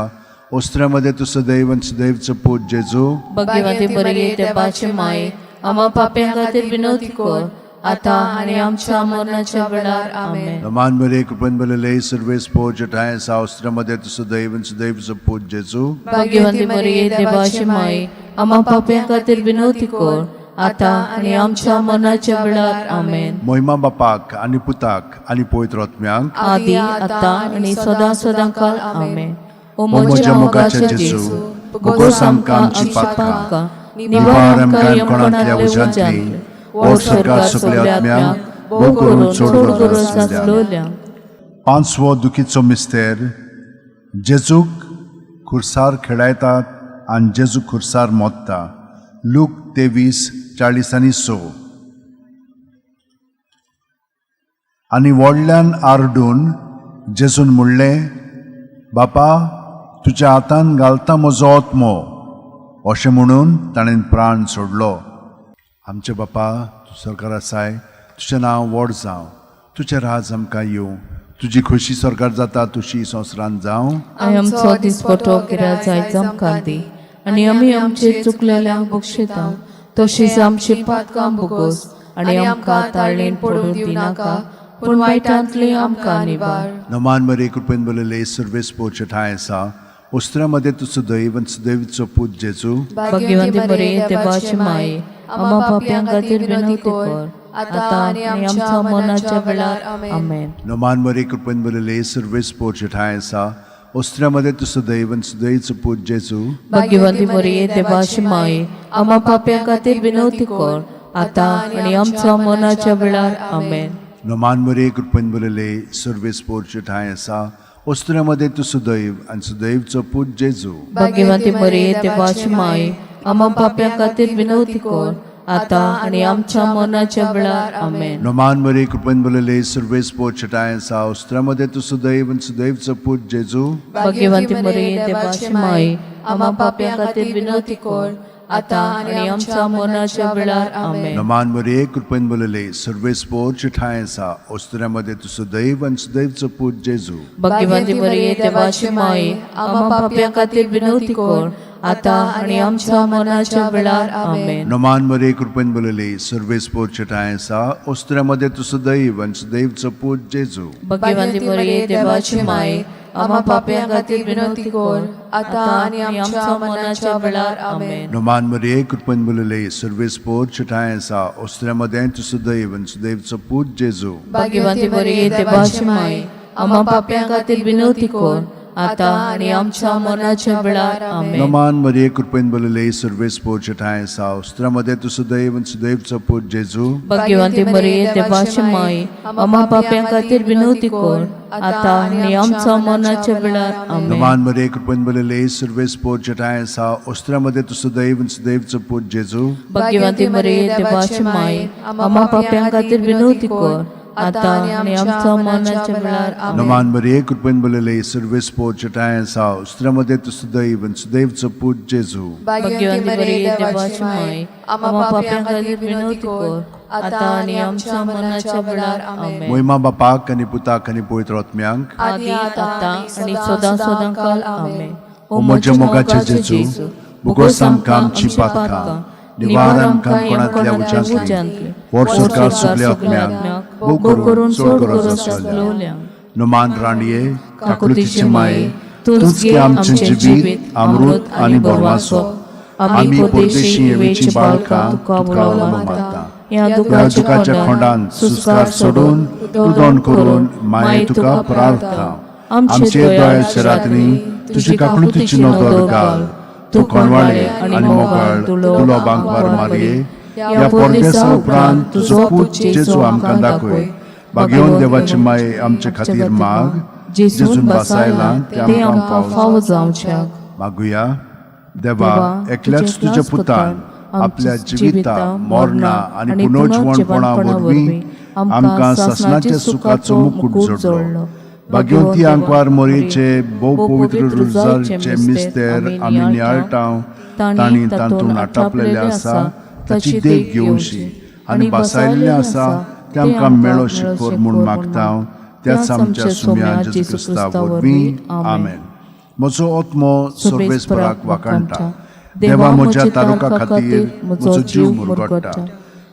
ओस्तुऱ्या मदें तूं सदैव आनी सुदैवचो पूत जेजू. भाग्यवंती मरिये, देवाची माये, आमा पाप्यां खातीर विनवती कर आतां आनी आमच्या मरणाच्या वेळार. आमेन. नमान मरे कृपेन भरलेले सर्वेस पोर जठाय सावस्त्र मध्ये तूं सदैव आनी सदैवचो पूत जेजू. भाग्यवंती मरिये, देवाची माई, आमा पाप्यां खातीर विनवती कर आतां आनी आमच्या मरणाच्या वेळार. आमेन. मोहिमा बापाक आनी पुताक आनी पवित्र आत्म्याक. आदी आतां आनी सदां सदां काल. आमेन. ओ ओ म्हज्या मोगाच्या जेजू, बोगोस आमकां आमची पातकां, निवार आमकां यमकोणांतल्या उज्यांतली, व्हर स्वर्गार सगल्या आत्म्यांक, भोव करून चड गरज आसलेल्या. पांचवो दुखीचो मिस्तेर, जेजूक खुर्सार खेळायतात आनी जेजू खुर्सार मोत्ता. लूक 23:46. आनी व्हडल्यान आरडून जेजून म्हणलें, बापा, तुज्या हातान घालता म्हजो आत्मो. अशें म्हणून ताणें प्राण सोडलो. आमचे बापा, तूं सरकार आसाय, तुजें नांव व्हड जावं, तुजें राज आमकां येवं, तुजी खोशी सरकार जाता तुशी संवसारांत जावं. आमचो दिसपटो गिराज आयज आमकां दी आनी आमी आमचे चुकलेल्यांक बक्षिता तशीच आमची पातकां भोगोस आनी आमकां ताळणेन पडूंक दिनाका, पूण वायटांतली आमकां निवार. नमान मरे, कृपेन भरलेले सर्वेस पोर ठांय आसा, उस्त्रा मध्ये तूं सदैव आनी सदैवचो पूत जेजू. भाग्यवंती मरिये, देवाची माई, आमा पापयां खातीर विनवती कर आतां आनी आमच्या मरणाच्या वेळार. आमेन. नमान मरे, कृपेन भरलेले सर्वेस पोर ठांय आसा, उस्त्रा मध्ये तूं सदैव आनी सदैवचो पूत जेजू. भाग्यवंती मरिये, देवाची माई, आमा पापयां खातीर विनवती कर आतां आनी आमच्या मरणाच्या वेळार. आमेन. नमान मरे, कृपेन भरलेले सर्वेस पोर ठांय आसा, उस्त्रा मध्ये तूं सदैव आनी सदैवचो पूत जेजू. भाग्यवंती मरिये, देवाची माई, आमा पापयां खातीर विनवती कर आतां आनी आमच्या मरणाच्या वेळार. आमेन. नमान मरे, कृपेन भरलेले सर्वेस पोर ठांय आसा, उस्त्रा मध्ये तूं सदैव आनी सदैवचो पूत जेजू. भाग्यवंती मरिये, देवाची माई, आमा पापयां खातीर विनवती कर आतां आनी आमच्या मरणाच्या वेळार. आमेन. नमान मरिये, कृपेन भरलेले सर्वेस पोर ठांय आसा, उस्त्रा मध्ये तूं सदैव आनी सदैवचो पूत जेजू. भाग्यवंती मरिये, देवाची माई, आमा पापयां खातीर विनवती कर आतां आनी आमच्या मरणाच्या वेळार. आमेन. नमान मरिये, कृपेन भरलेले सर्वेस पोर ठांय आसा, उस्त्रा मध्ये तूं सदैव आनी सदैवचो पूत जेजू. भाग्यवंती मरिये, देवाची माई, आमा पापयां खातीर विनवती कर आतां आनी आमच्या मरणाच्या वेळार. आमेन. नमान मरिये, कृपेन भरलेले सर्वेस पोर ठांय आसा, उस्त्रा मध्ये तूं सदैव आनी सदैवचो पूत जेजू. भाग्यवंती मरिये, देवाची माई, आमा पापयां खातीर विनवती कर आतां आनी आमच्या मरणाच्या वेळार. आमेन. नमान मरिये, कृपेन भरलेले सर्वेस पोर ठांय आसा, उस्त्रा मध्ये तूं सदैव आनी सदैवचो पूत जेजू. भाग्यवंती मरिये, देवाची माई, आमा पापयां खातीर विनवती कर आतां आनी आमच्या मरणाच्या वेळार. आमेन. नमान मरिये, कृपेन भरलेले सर्वेस पोर ठांय आसा, उस्त्रा मध्ये तूं सदैव आनी सदैवचो पूत जेजू. भाग्यवंती मरिये, देवाची माई, आमा पापयां खातीर विनवती कर आतां आनी आमच्या मरणाच्या वेळार. आमेन. नमान मरिये, कृपेन भरलेले सर्वेस पोर ठांय आसा, उस्त्रा मध्ये तूं सदैव आनी सदैवचो पूत जेजू. भाग्यवंती मरिये, देवाची माई, आमा पापयां खातीर विनवती कर आतां आनी आमच्या मरणाच्या वेळार. आमेन. मोहिमा बापाक आनी पुताक आनी पवित्र आत्म्यांक. आदी आतां आनी सदां सदां काल. आमेन. ओ म्हज्या मोगाच्या जेजू, बोगोस आमकां आमची पातकां, निवार आमकां कोणांतल्या उज्यांतली, व्हर स्वर्गार सगल्या आत्म्यांक, भोव करून चड गरज आसलेल्या. नमान राणये, काकुळतीचे माये, तूंच गे आमचें जिवीत, अमृत आनी भरवासो. आमी परदेशी येवेची बाळकां तुका उलो मारता. ह्या दुखाच्या खोंडान सुस्कार सोडून रुदन करून माये तुका प्रार्थना. आमचे दयाच्या रातनी तुजी काकुळतीची नदर घाल. तूं कोणवाळे आनी मोगाळ तुलो बांकवार मारये, ह्या परदेसा उपरांत तुजो पूत जेजू आमकां दाखय. भाग्यवन देवाची माये आमचे खातीर माग, जेजून बासायला ते आमकां फावो जावच्याक. मागुया. देवा, एकल्याच तुज्या पुतान आपल्या जिविता, मरणा आनी पुनर्जिवणपणा वरवीं आमकां सासणाच्या सुखाचो मुकूट जोडलो. भाग्यवंती आंकवार मोरयेचे भोव पवित्र रुजारचे मिस्तेर आमी नियाळटा, तांणी तातूंत आटापलेलें आसा ताची देख घेवची आनी बसायल्लें आसा तें आमकां मेळो शिकोर म्हूण मागता, त्याच आमच्या सुम्या जेजू क्रिस्ता वरवीं. आमेन. म्हजो आत्मो सर्वेस्पराक वाखाणटा देवा म्हज्या तारुका खातीर म्हजो जीव मुरगट्टा.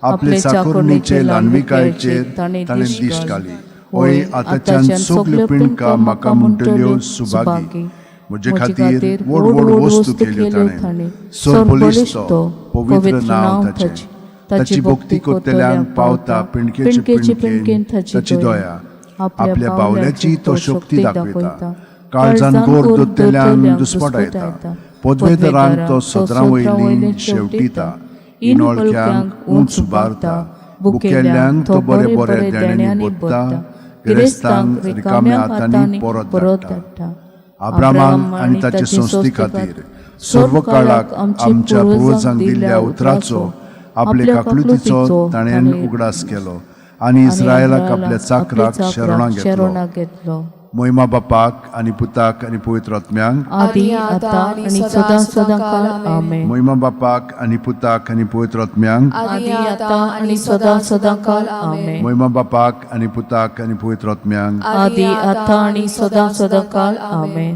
आपले चाकोरणीचे ल्हानविकायेचेर ताणें दिश्ट घाली. ओय आतांच्यान सगल्यो पिंडका म्हाका म्हणटल्यो सुभागी. म्हजे खातीर व्हड व्हड वस्तू केल्यो ताणें. सरबळिश्ट तो, पवित्र नांव ताचें. ताची भक्ती करतल्यांक पावता पिंडकेचे पिंडकेन ताची दया. आपल्या बावल्याची तो शक्ती दाखयता. काळजान गोर दोतल्यांक दुस्पटायता. पदवेदारांक तो सदरां वयली शेवटिता. इनोळक्यांक उंच उबारता. बुकेल्यांक तो बरे बरे देण्यांनी भरता. गिरेस्तांक रिकाम्या हातांनी परत धाडटा. अब्रामाक आनी ताचे संस्थे खातीर सर्व काळाक आमच्या पुर्वजांक दिल्ल्या उतराचो आपले काकलुतीचो ताणें उगडास केलो आनी इस्रायलाक आपल्या चाकराक शरणां घेतलो. मोहिमा बापाक आनी पुताक आनी पवित्र आत्म्यांक आदी आतां आनी सदां सदां काळ. आमेन. मोहिमा बापाक आनी पुताक आनी पवित्र आत्म्यांक आदी आतां आनी सदां सदां काळ. आमेन. मोहिमा बापाक आनी पुताक आनी पवित्र आत्म्यांक आदी आतां आनी सदां सदां काळ. आमेन.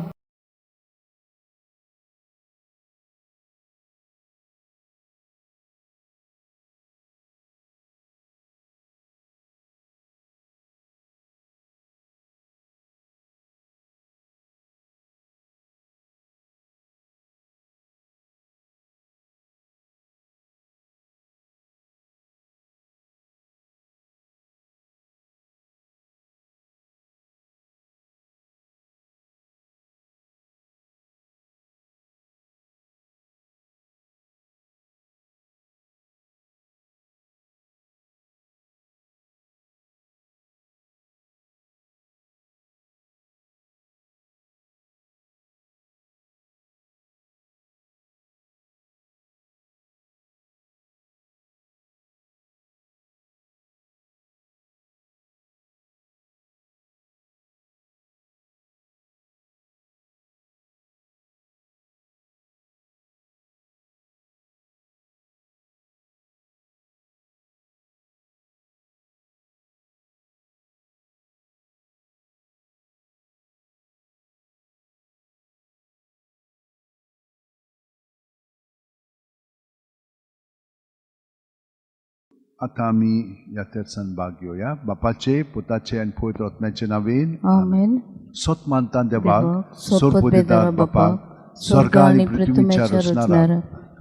आतां आमी ह्या तेर्सान भाग घेवया. बापाचे, पुताचे आनी पवित्र आत्म्याचे नांवेन. आमेन. सत मानता देवाक, सर्वपदिता बापाक, स्वर्ग आनी पृथ्वीच्या रचणाराक,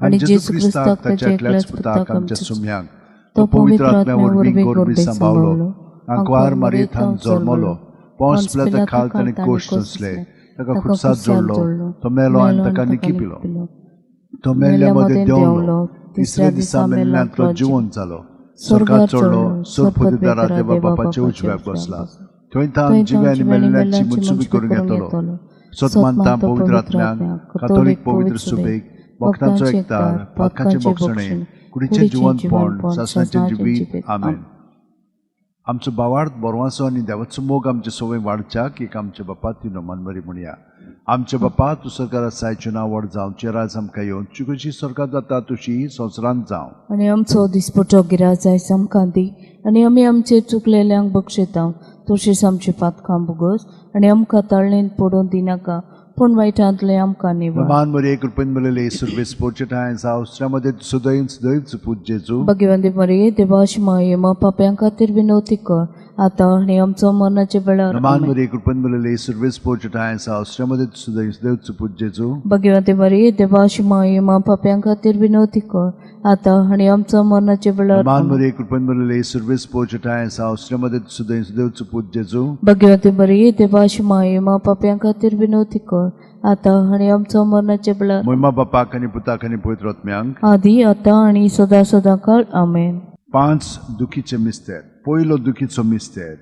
आनी जेजू क्रिस्ताक ताच्या एकल्याच पुताक आमच्या सुम्याक, तो पवित्र आत्म्या वरवीं गोरबी सांबावलो, आंकवार मारयेथान जल्मलो, पोंस पिलाता खाल ताणें कोश सोंसले, ताका खुर्साद जोडलो, तो मेलो आनी ताका निकिपिलो, तो मेल्ल्या मदें देंवलो, तिसऱ्या दिसा मेल्ल्यांतलो जिवन जालो, स्वर्गात चडलो, सर्वपदिदारा देवा बापाच्या उजव्याक बसला, थंय थावन जिव्या आनी मेल्ल्यांची मुत्सुबी करून घेतलो. सत मानता पवित्र आत्म्याक, कातोलीक पवित्र सुबेक, भक्तांचो एकतार, पातकांचें भोगसणें, कुडीचें जिवनपण, सासणाचें जिवीत. आमेन. आमचो भावार्थ बरवाचो आनी देवाचो मोग आमचे सवय वाडच्याक एक आमच्या बापा ती नोमानमरी म्हणया. आमच्या बापा, तूं सरकार आसायचें नांव व्हड जावचें, राज आमकां येवचें, कशी सरकार जाता तशी संवसारांत जावं. आनी आमचो दिसपटो गिराज आयज आमकां दी, आनी आमी आमचे चुकलेल्यांक बक्षयता तशीच आमची पातकां भोगोस, आनी आमकां ताळणेंत पडून दिनाका, पूण वायटांतलें आमकां निवळ. नमान मरिये, कृपेन भरलेले, सुरवेस पोरचे ठांय जावं, सुदैव सुदैव पूत जेजू. भाग्यवंती मरिये, देवाची माये, मा पाप्यां खातीर विनवती कर, आतां आनी आमचो मरणाच्या वेळार. नमान मरिये, कृपेन भरलेले, सुरवेस पोरचे ठांय जावं, सुदैव सुदैव पूत जेजू. भाग्यवंती मरिये, देवाची माये, मा पाप्यां खातीर विनवती कर, आतां आनी आमचो मरणाच्या वेळार. नमान मरिये, कृपेन भरलेले, सुरवेस पोरचे ठांय जावं, सुदैव सुदैव पूत जेजू. भाग्यवंती मरिये, देवाची माये, मा पाप्यां खातीर विनवती कर, आतां आनी आमचो मरणाच्या वेळार. मोहिमा बापाक आनी पुताक आनी पवित्र आत्म्यांक आदी आतां आनी सदां सदां काळ. आमेन. 5 दुखीचे मिस्तेर. पयलो दुखीचो मिस्तेर,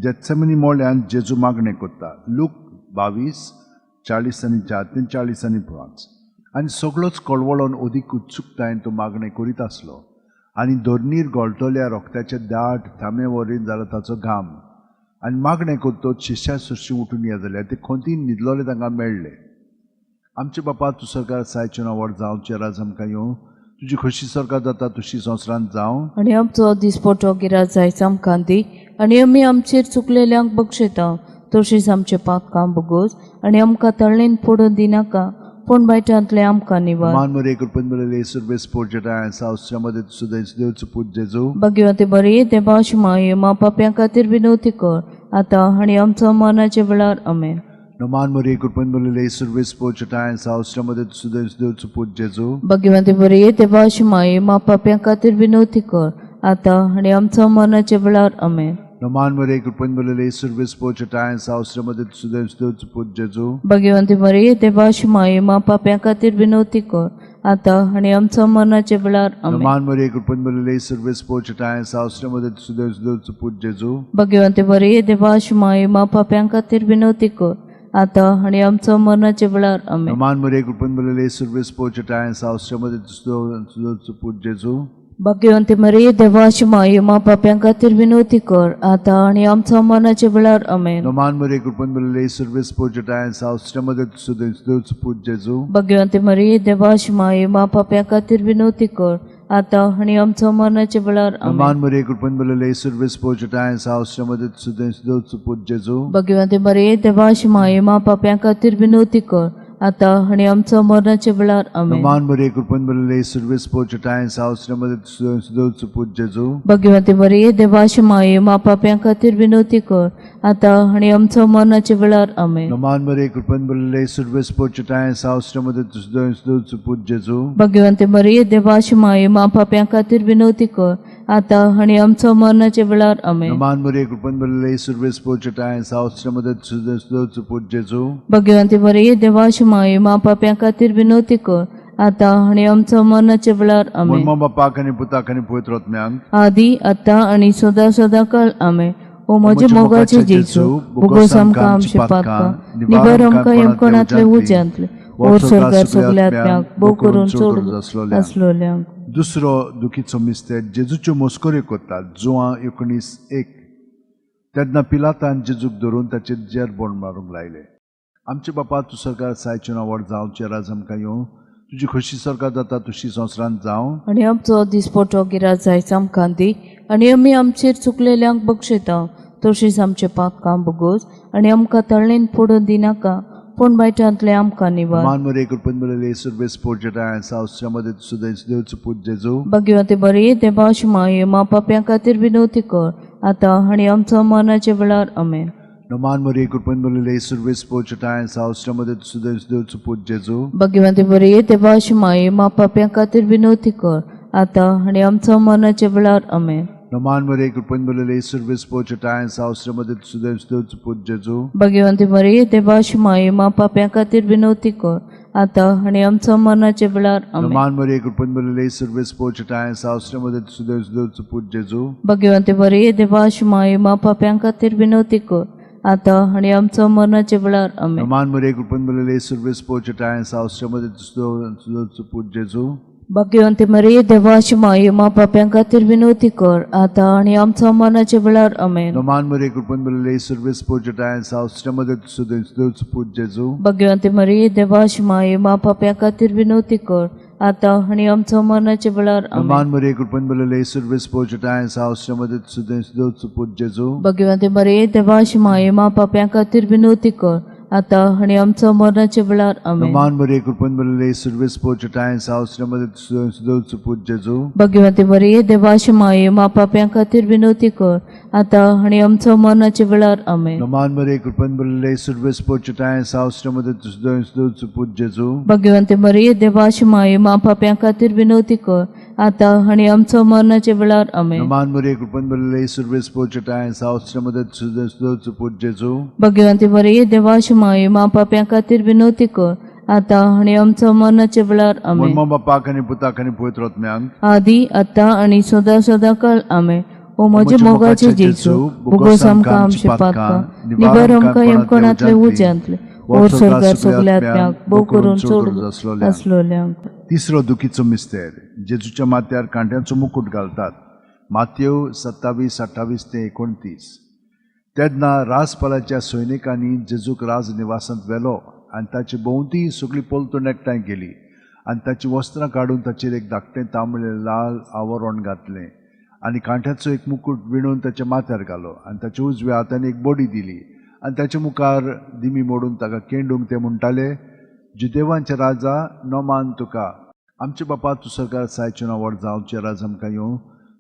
जेत्सेमनी मोळ्यान जेजू मागणें करता. लूक 22:40 आनी 4, 43 आनी 5. आनी सगळोच कळवळोन अदीक उत्सुकतायेन तो मागणें करीत आसलो, आनी धरणीर गळटल्या रोखत्याचे दाट थांबे वरीन जालो ताचो घाम. आनी मागणें करतच शिश्या सुशी उठून ये जाल्यार ते खोंतीन न्हिदलोले तांकां मेळ्ळे. आमचे बापा, तूं सरकार आसायचें नांव व्हड जावचें, राज आमकां येवं, तुजी खोशी सरकार जाता तशी संवसारांत जावं. आनी आमचो दिसपटो गिराज आयज आमकां दी, आनी आमी आमचेर चुकलेल्यांक बक्षयता तशीच आमचे पातकां भोगोस, आनी आमकां तळणेन पडून दिनाका, पूण वायटांतले आमकां निवार. मान मरे कृपेन भरलेले सर्वेस्पोर जेठाय आसा ऑस्ट्रियामध्ये तुझं देवचो पूत जेजू. भाग्यवती मरिये देवाची माये मा पाप्यां खातीर विनवती कर आतां आनी आमचो मरणाच्या वेळार. आमेन. नमान मरिये कृपेन भरलेले सर्वेस्पोर जेठाय आसा ऑस्ट्रियामध्ये तुझं देवचो पूत जेजू. भाग्यवती मरिये देवाची माये मा पाप्यां खातीर विनवती कर आतां आनी आमचो मरणाच्या वेळार. आमेन. नमान मरिये कृपेन भरलेले सर्वेस्पोर जेठाय आसा ऑस्ट्रियामध्ये तुझं देवचो पूत जेजू. भाग्यवती मरिये देवाची माये मा पाप्यां खातीर विनवती कर आतां आनी आमचो मरणाच्या वेळार. आमेन. नमान मरिये कृपेन भरलेले सर्वेस्पोर जेठाय आसा ऑस्ट्रियामध्ये तुझं देवचो पूत जेजू. भाग्यवती मरिये देवाची माये मा पाप्यां खातीर विनवती कर आतां आनी आमचो मरणाच्या वेळार. आमेन. नमान मरिये कृपेन भरलेले सर्वेस्पोर जेठाय आसा ऑस्ट्रियामध्ये तुझं देवचो पूत जेजू. भाग्यवंती मरिये देवाची माये मा पाप्यां खातीर विनवती कर आतां आनी आमचो मरणाच्या वेळार. आमेन. नमान मरिये कृपेन भरलेले सर्वेस्पोर जेठाय आसा ऑस्ट्रियामध्ये तुझं देवचो पूत जेजू. भाग्यवंती मरिये देवाची माये मा पाप्यां खातीर विनवती कर आतां आनी आमचो मरणाच्या वेळार. आमेन. नमान मरिये कृपेन भरलेले सर्वेस्पोर जेठाय आसा ऑस्ट्रियामध्ये तुझं देवचो पूत जेजू. भाग्यवंती मरिये देवाची माये मा पाप्यां खातीर विनवती कर आतां आनी आमचो मरणाच्या वेळार. आमेन. नमान मरिये कृपेन भरलेले सर्वेस्पोर जेठाय आसा ऑस्ट्रियामध्ये तुझं देवचो पूत जेजू. भाग्यवंती मरिये देवाची माये मा पाप्यां खातीर विनवती कर आतां आनी आमचो मरणाच्या वेळार. आमेन. नमान मरिये कृपेन भरलेले सर्वेस्पोर जेठाय आसा ऑस्ट्रियामध्ये तुझं देवचो पूत जेजू. भाग्यवंती मरिये देवाची माये मा पाप्यां खातीर विनवती कर आतां आनी आमचो मरणाच्या वेळार. आमेन. नमान मरिये कृपेन भरलेले सर्वेस्पोर जेठाय आसा ऑस्ट्रियामध्ये तुझं देवचो पूत जेजू. भाग्यवंती मरिये देवाची माये मा पाप्यां खातीर विनवती कर आतां आनी आमचो मरणाच्या वेळार. आमेन. मम्मा बापाक आनी पुताक आनी पवित्र आत्म्याक आदी आतां आनी सदां सदां काळ. आमेन. ओ म्हजे मोगाचे जेजू, बोगोस आमकां आमचे पातकां निबर आमकां यमकणांतले उज्यांतले ओर स्वर्गार सगल्या आत्म्याक भोव करून चड आसलोल्यांक. दुसरो दुखीचो मिस्तेर जेजूच्यो मस्कऱ्यो करतात. जुवां 19:1. तेन्ना पिलातान जेजूक धरून ताचेर जेरबोण मारूंक लायले. आमचे बापा, तूं सरकार सायचें नांव व्हड जावचें, राज आमकां येवं, तुजी खोशी सरकार जाता तुशी संवसारांत जावं. आनी आमचो दिसपटो गिराज जायच आमकां दी आनी आमी आमचेर चुकलेल्यांक बक्षयता तशीच आमचे पातकां बोगोस आनी आमकां तळणेन पडून दिनाका पूण वायटांतले आमकां निवार. मान मरिये कृपेन भरलेले सर्वेस्पोर जेठाय आसा ऑस्ट्रियामध्ये तुझं देवचो पूत जेजू. भाग्यवंती मरिये देवाची माये मा पाप्यां खातीर विनवती कर आतां आनी आमचो मरणाच्या वेळार. आमेन. नमान मरिये कृपेन भरलेले सर्वेस्पोर जेठाय आसा ऑस्ट्रियामध्ये तुझं देवचो पूत जेजू. भाग्यवंती मरिये देवाची माये मा पाप्यां खातीर विनवती कर आतां आनी आमचो मरणाच्या वेळार. आमेन. नमान मरिये कृपेन भरलेले सर्वेस्पोर जेठाय आसा ऑस्ट्रियामध्ये तुझं देवचो पूत जेजू. भाग्यवंती मरिये देवाची माये मा पाप्यां खातीर विनवती कर आतां आनी आमचो मरणाच्या वेळार. आमेन. नमान मरिये कृपेन भरलेले सर्वेस्पोर जेठाय आसा ऑस्ट्रियामध्ये तुझं देवचो पूत जेजू. भाग्यवंती मरिये देवाची माये मा पाप्यां खातीर विनवती कर आतां आनी आमचो मरणाच्या वेळार. आमेन. नमान मरिये कृपेन भरलेले सर्वेस्पोर जेठाय आसा ऑस्ट्रियामध्ये तुझं देवचो पूत जेजू. भाग्यवंती मरिये देवाची माये मा पाप्यां खातीर विनवती कर आतां आनी आमचो मरणाच्या वेळार. आमेन. नमान मरिये कृपेन भरलेले सर्वेस्पोर जेठाय आसा ऑस्ट्रियामध्ये तुझं देवचो पूत जेजू. भाग्यवंती मरिये देवाची माये मा पाप्यां खातीर विनवती कर आतां आनी आमचो मरणाच्या वेळार. आमेन. नमान मरिये कृपेन भरलेले सर्वेस्पोर जेठाय आसा ऑस्ट्रियामध्ये तुझं देवचो पूत जेजू. भाग्यवंती मरिये देवाची माये मा पाप्यां खातीर विनवती कर आतां आनी आमचो मरणाच्या वेळार. आमेन. नमान मरिये कृपेन भरलेले सर्वेस्पोर जेठाय आसा ऑस्ट्रियामध्ये तुझं देवचो पूत जेजू. भाग्यवंती मरिये देवाची माये मा पाप्यां खातीर विनवती कर आतां आनी आमचो मरणाच्या वेळार. आमेन. नमान मरिये कृपेन भरलेले सर्वेस्पोर जेठाय आसा ऑस्ट्रियामध्ये तुझं देवचो पूत जेजू. भाग्यवंती मरिये देवाची माये मा पाप्यां खातीर विनवती कर आतां आनी आमचो मरणाच्या वेळार. आमेन. नमान मरिये कृपेन भरलेले सर्वेस्पोर जेठाय आसा ऑस्ट्रियामध्ये तुझं देवचो पूत जेजू. भाग्यवंती मरिये देवाची माये मा पाप्यां खातीर विनवती कर आतां आनी आमचो मरणाच्या वेळार. आमेन. मम्मा बापाक आनी पुताक आनी पवित्र आत्म्याक आदी आतां आनी सदां सदां काळ. आमेन. ओ म्हजे मोगाचे जेजू, बोगोस आमकां आमचे पातकां निबर आमकां यमकणांतले उज्यांतले ओर स्वर्गार सगल्या आत्म्याक भोव करून चड आसलोल्यांक. तिसरो दुखीचो मिस्तेर जेजूच्या माथ्यार कांट्यांचो मुकूट घालतात. मातेव 27:28 ते 29. तेन्ना राजपालाच्या सैनिकांनी जेजूक राजनिवासांत व्हेलो आनी ताची भोंवती सगळी पलतून एकठांय केली आनी ताचीं वस्त्रां काडून ताचेर एक धाकटें तांबडें लाल आवरण घातलें आनी कांठ्याचो एक मुकूट विणून ताच्या माथ्यार घालो आनी ताच्या उजव्या हातान एक बडी दिली आनी ताच्या मुखार दिमी मोडून ताका केंडूंक ते म्हणटाले, जुदेवांचे राजा नोमान तुका. आमचे बापा, तूं सरकार सायचें नांव व्हड जावं, तुजें राज आमकां येवं,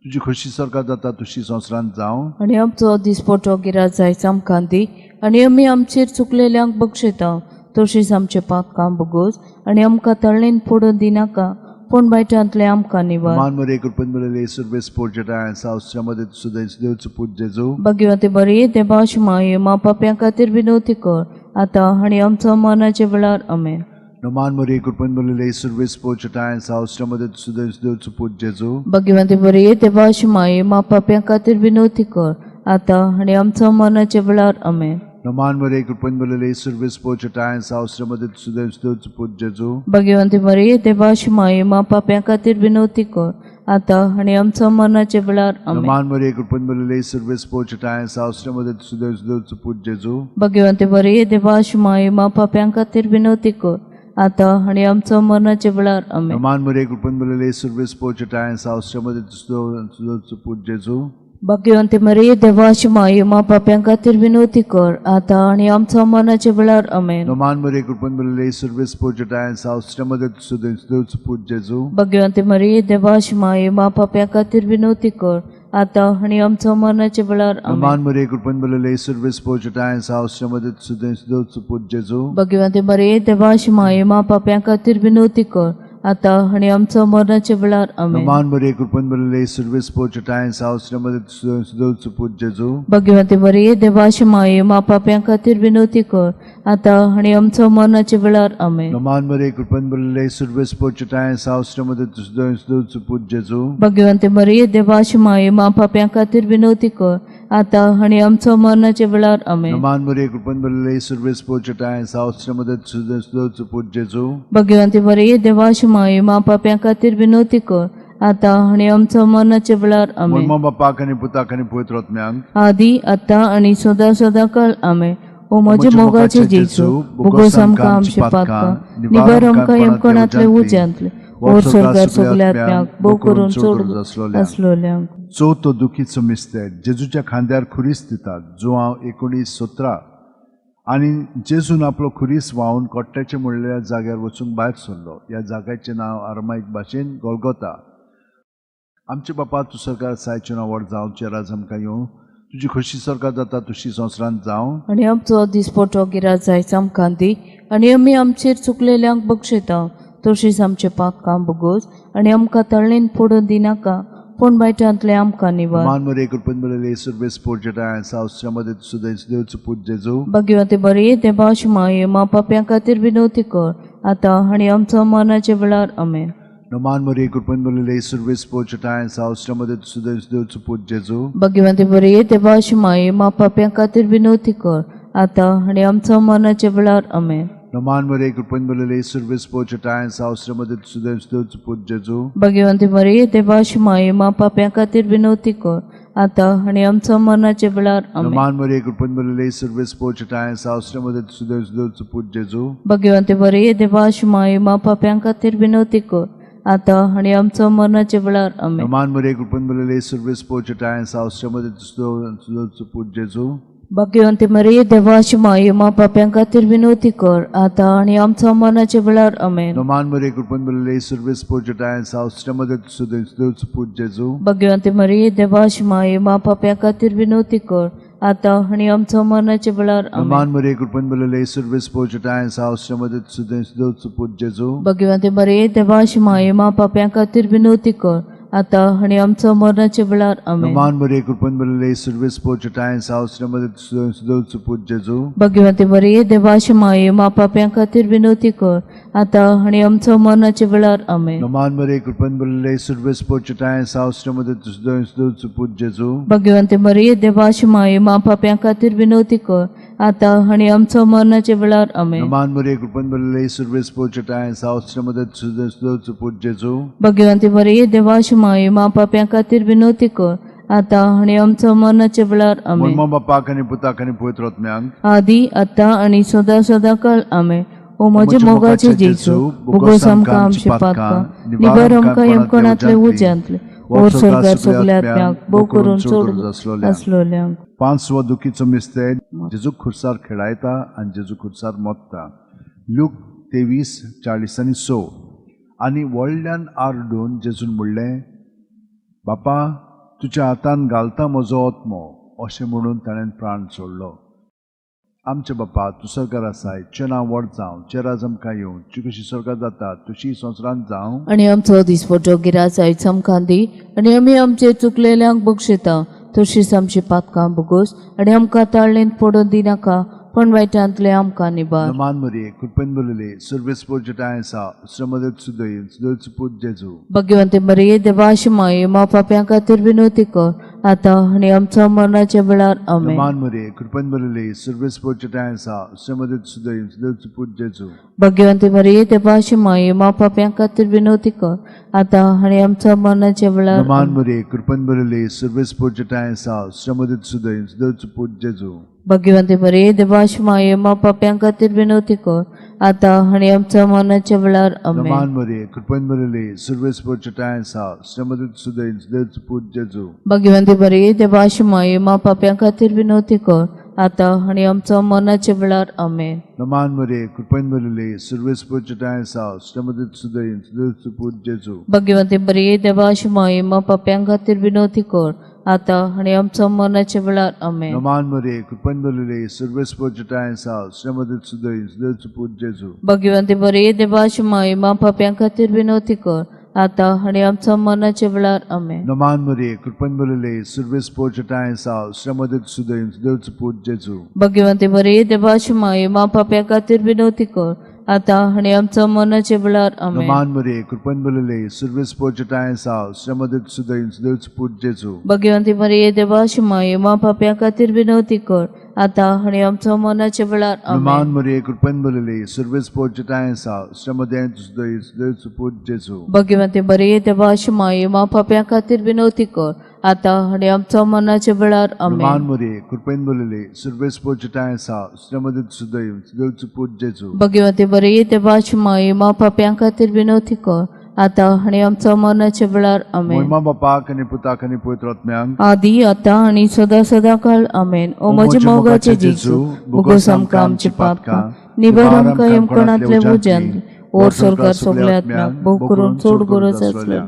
तुजी खोशी सरकार जाता तुशी संवसारांत जावं. आनी आमचो दिसपटो गिराज जायच आमकां दी आनी आमी आमचेर चुकलेल्यांक बक्षयता तशीच आमचे पातकां भोगोस आनी आमकां तळणेन पडून दिनाका पूण वायटांतलें आमकां निवार. मान मरे कृपेन बरयले सुरवेस पोर्जेटा सावस्त्यामध्ये सुद्दां देवचो पूत जेजू. भाग्यवती बरी देवाश माये मा पाप्यां खातीर विनवती कर आतां आनी आमचो मरणाच्या वेळार. आमेन. नमान मरे कृपेन बरयले सुरवेस पोर्जेटा सावस्त्यामध्ये सुद्दां देवचो पूत जेजू. भाग्यवती बरी देवाश माये मा पाप्यां खातीर विनवती कर आतां आनी आमचो मरणाच्या वेळार. आमेन. नमान मरे कृपेन बरयले सुरवेस पोर्जेटा सावस्त्यामध्ये सुद्दां देवचो पूत जेजू. भाग्यवंती मरिये देवाश माये मा पाप्यां खातीर विनवती कर आतां आनी आमचो मरणाच्या वेळार. आमेन. नमान मरे कृपेन बरयले सुरवेस पोर्जेटा सावस्त्यामध्ये सुद्दां देवचो पूत जेजू. भाग्यवंती मरिये देवाश माये मा पाप्यां खातीर विनवती कर आतां आनी आमचो मरणाच्या वेळार. आमेन. नमान मरे कृपेन बरयले सुरवेस पोर्जेटा सावस्त्यामध्ये सुद्दां देवचो पूत जेजू. भाग्यवंती मरिये देवाश माये मा पाप्यां खातीर विनवती कर आतां आनी आमचो मरणाच्या वेळार. आमेन. नमान मरे कृपेन बरयले सुरवेस पोर्जेटा सावस्त्यामध्ये सुद्दां देवचो पूत जेजू. भाग्यवंती मरिये देवाश माये मा पाप्यां खातीर विनवती कर आतां आनी आमचो मरणाच्या वेळार. आमेन. नमान मरे कृपेन बरयले सुरवेस पोर्जेटा सावस्त्यामध्ये सुद्दां देवचो पूत जेजू. भाग्यवंती मरिये देवाश माये मा पाप्यां खातीर विनवती कर आतां आनी आमचो मरणाच्या वेळार. आमेन. नमान मरे कृपेन बरयले सुरवेस पोर्जेटा सावस्त्यामध्ये सुद्दां देवचो पूत जेजू. भाग्यवंती मरिये देवाश माये मा पाप्यां खातीर विनवती कर आतां आनी आमचो मरणाच्या वेळार. आमेन. नमान मरे कृपेन बरयले सुरवेस पोर्जेटा सावस्त्यामध्ये सुद्दां देवचो पूत जेजू. भाग्यवंती मरिये देवाश माये मा पाप्यां खातीर विनवती कर आतां आनी आमचो मरणाच्या वेळार. आमेन. नमान मरे कृपेन बरयले सुरवेस पोर्जेटा सावस्त्यामध्ये सुद्दां देवचो पूत जेजू. भाग्यवंती मरिये देवाश माये मा पाप्यां खातीर विनवती कर आतां आनी आमचो मरणाच्या वेळार. आमेन. मर्म बापाक आनी पुताक आनी पवित्र आत्म्याक आदी आतां आनी सदां सदां काळ. आमेन. ओ म्हजे मोगाचे जेजू, भोगोस आमकां आमचे पातकां, निबर आमकां यमकणांतले उज्यांतले, ओर स्वर्गार सगल्या आत्म्याक भोव करून चड आसलोल्यांक. चवथो दुखीचो मिस्तेर, जेजूच्या खांद्यार खुरीस दितात, जुआंव 19:17. आनी जेजून आपलो खुरीस व्हांवन कोट्ट्याचे म्हणलेल्या जाग्यार वचूंक भायर सरलो. ह्या जाग्याचें नांव आरमाईक भाशेन गोलगोता. आमचे बापा, तूं सरकार सायचें नांव व्हड जावं, तुजें राज आमकां येवं, तुजी खोशी सरकार जाता तुशी संवसारांत जावं. आनी आमचो दिसपटो गिराज जायच आमकां दी आनी आमी आमचेर चुकलेल्यांक बक्षयता तशीच आमचे पातकां भोगोस आनी आमकां तळणेन पडून दिनाका पूण वायटांतलें आमकां निवार. मान मरे कृपेन बरयले सुरवेस पोर्जेटा सावस्त्यामध्ये सुद्दां देवचो पूत जेजू. भाग्यवंती मरिये देवाश माये मा पाप्यां खातीर विनवती कर आतां आनी आमचो मरणाच्या वेळार. आमेन. नमान मरे कृपेन बरयले सुरवेस पोर्जेटा सावस्त्यामध्ये सुद्दां देवचो पूत जेजू. भाग्यवंती मरिये देवाश माये मा पाप्यां खातीर विनवती कर आतां आनी आमचो मरणाच्या वेळार. आमेन. नमान मरे कृपेन बरयले सुरवेस पोर्जेटा सावस्त्यामध्ये सुद्दां देवचो पूत जेजू. भाग्यवंती मरिये देवाश माये मा पाप्यां खातीर विनवती कर आतां आनी आमचो मरणाच्या वेळार. आमेन. नमान मरे कृपेन बरयले सुरवेस पोर्जेटा सावस्त्यामध्ये सुद्दां देवचो पूत जेजू. भाग्यवंती मरिये देवाश माये मा पाप्यां खातीर विनवती कर आतां आनी आमचो मरणाच्या वेळार. आमेन. नमान मरे कृपेन बरयले सुरवेस पोर्जेटा सावस्त्यामध्ये सुद्दां देवचो पूत जेजू. भाग्यवंती मरिये देवाश माये मा पाप्यां खातीर विनवती कर आतां आनी आमचो मरणाच्या वेळार. आमेन. नमान मरे कृपेन बरयले सुरवेस पोर्जेटा सावस्त्यामध्ये सुद्दां देवचो पूत जेजू. भाग्यवंती मरिये देवाश माये मा पाप्यां खातीर विनवती कर आतां आनी आमचो मरणाच्या वेळार. आमेन. नमान मरे कृपेन बरयले सुरवेस पोर्जेटा सावस्त्यामध्ये सुद्दां देवचो पूत जेजू. भाग्यवंती मरिये देवाश माये मा पाप्यां खातीर विनवती कर आतां आनी आमचो मरणाच्या वेळार. आमेन. नमान मरे कृपेन बरयले सुरवेस पोर्जेटा सावस्त्यामध्ये सुद्दां देवचो पूत जेजू. भाग्यवंती मरिये देवाश माये मा पाप्यां खातीर विनवती कर आतां आनी आमचो मरणाच्या वेळार. आमेन. नमान मरे कृपेन बरयले सुरवेस पोर्जेटा सावस्त्यामध्ये सुद्दां देवचो पूत जेजू. भाग्यवंती मरिये देवाश माये मा पाप्यां खातीर विनवती कर आतां आनी आमचो मरणाच्या वेळार. आमेन. नमान मरे कृपेन बरयले सुरवेस पोर्जेटा सावस्त्यामध्ये सुद्दां देवचो पूत जेजू. भाग्यवंती मरिये देवाश माये मा पाप्यां खातीर विनवती कर आतां आनी आमचो मरणाच्या वेळार. आमेन. मर्म बापाक आनी पुताक आनी पवित्र आत्म्याक आदी आतां आनी सदां सदां काळ. आमेन. ओ म्हजे मोगाचे जेजू, भोगोस आमकां आमचे पातकां, निबर आमकां यमकणांतले उज्यांतले, ओर स्वर्गार सगल्या आत्म्याक भोव करून चड आसलोल्यांक. पांचवो दुखीचो मिस्तेर, जेजू खुर्सार खेळायता आनी जेजू खुर्सार मोत्ता. लूक 23 46. आनी व्हडल्यान आरडून जेजून म्हणलें, बापा तुज्या हातान घालता म्हजो आत्मो, अशें म्हणून ताणें प्राण सोडलो. आमचे बापा तूं सरकार आसाय, तुजें नांव व्हड जावं, तुजें राज आमकां येवं, तुजी कशी स्वर्गात जाता तशी संवसारांत जावं. आनी आमचो दिसपट्टो गिरास आयज आमकां दी, आनी आमी आमचे चुकलेल्यांक बक्षिता तशीच आमची पातकां भोगोस, आनी आमकां ताळणेंत पडून दिनाका, पण वायटांतले आमकां निबार. नमान मरिये, कृपेन भरिल्ले, सर्वेस्पर जटाय आसा, श्रमदत सुदय सुदयचो पूत जेजू. भाग्यवंती मरिये, देवाची माये, मा पाप्यां खातीर विनवती कर, आतां आनी आमच्या मरणाच्या वेळार. आमेन. नमान मरिये, कृपेन भरिल्ले, सर्वेस्पर जटाय आसा, श्रमदत सुदय सुदयचो पूत जेजू. भाग्यवंती मरिये, देवाची माये, मा पाप्यां खातीर विनवती कर, आतां आनी आमच्या मरणाच्या वेळार. नमान मरिये, कृपेन भरिल्ले, सर्वेस्पर जटाय आसा, श्रमदत सुदय सुदयचो पूत जेजू. भाग्यवंती मरिये, देवाची माये, मा पाप्यां खातीर विनवती कर, आतां आनी आमच्या मरणाच्या वेळार. आमेन. नमान मरिये, कृपेन भरिल्ले, सर्वेस्पर जटाय आसा, श्रमदत सुदय सुदयचो पूत जेजू. भाग्यवंती मरिये, देवाची माये, मा पाप्यां खातीर विनवती कर, आतां आनी आमच्या मरणाच्या वेळार. आमेन. नमान मरिये, कृपेन भरिल्ले, सर्वेस्पर जटाय आसा, श्रमदत सुदय सुदयचो पूत जेजू. भाग्यवंती मरिये, देवाची माये, मा पाप्यां खातीर विनवती कर, आतां आनी आमच्या मरणाच्या वेळार. आमेन. नमान मरिये, कृपेन भरिल्ले, सर्वेस्पर जटाय आसा, श्रमदत सुदय सुदयचो पूत जेजू. भाग्यवंती मरिये, देवाची माये, मा पाप्यां खातीर विनवती कर, आतां आनी आमच्या मरणाच्या वेळार. आमेन. नमान मरिये, कृपेन भरिल्ले, सर्वेस्पर जटाय आसा, श्रमदत सुदय सुदयचो पूत जेजू. भाग्यवंती मरिये, देवाची माये, मा पाप्यां खातीर विनवती कर, आतां आनी आमच्या मरणाच्या वेळार. आमेन. नमान मरिये, कृपेन भरिल्ले, सर्वेस्पर जटाय आसा, श्रमदत सुदय सुदयचो पूत जेजू. भाग्यवंती मरिये, देवाची माये, मा पाप्यां खातीर विनवती कर, आतां आनी आमच्या मरणाच्या वेळार. नमान आमेन. मरिये, कृपेन भरिल्ले, सर्वेस्पर जटाय आसा, श्रमदत सुदय सुदयचो पूत जेजू. भाग्यवंती मरिये, देवाची माये, मा पाप्यां खातीर विनवती कर, आतां आनी आमच्या मरणाच्या वेळार. नमान आमेन. मरिये, कृपेन भरिल्ले, सर्वेस्पर जटाय आसा, श्रमदत सुदय सुदयचो पूत जेजू. भाग्यवंती मरिये, देवाची माये, मा पाप्यां खातीर विनवती कर, आतां आनी आमच्या मरणाच्या वेळार. आमेन. महिमा बापाक आनी पुताक आनी पवित्र आत्म्यांक, आदी आतां आनी सदां सदां काळ. आमेन. ओ म्हजे मोगाचे जेजू, भोगोस आमकां आमची पातकां, निबर आमकां यमकणांतले उज्यान, ओर स्वर्गार सगल्या आत्म्याक, भोव करून चड गरज आसल्या.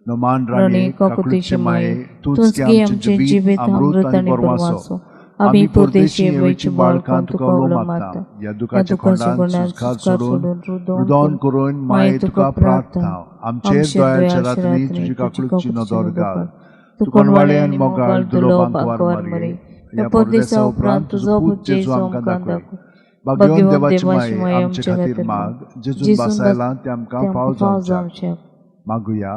नमान राणी काकुतीचे माये, तूंच गे आमचें जिवीत अमृत आनी परवासो. आमी परदेशी येवची बाळकां तुका उलो मारता, ह्या दुखाच्या खोंडान सुस्कार सोडून रुदोन करून माये तुका प्रार्थना, आमचेर दयाच्या रातनी तुजी काकुळची नदर घाल. तूं कोणवाळे आनी मोगाळ दुर्लभ आंकवार मरे, ह्या परदेसा उपरांत तुजो पूत जेजू आमकां दाखय. भाग्यवंत देवाची माये, आमचे खातीर माग, जेजून भासायला तें आमकां फाव जावच्याक. मागुया.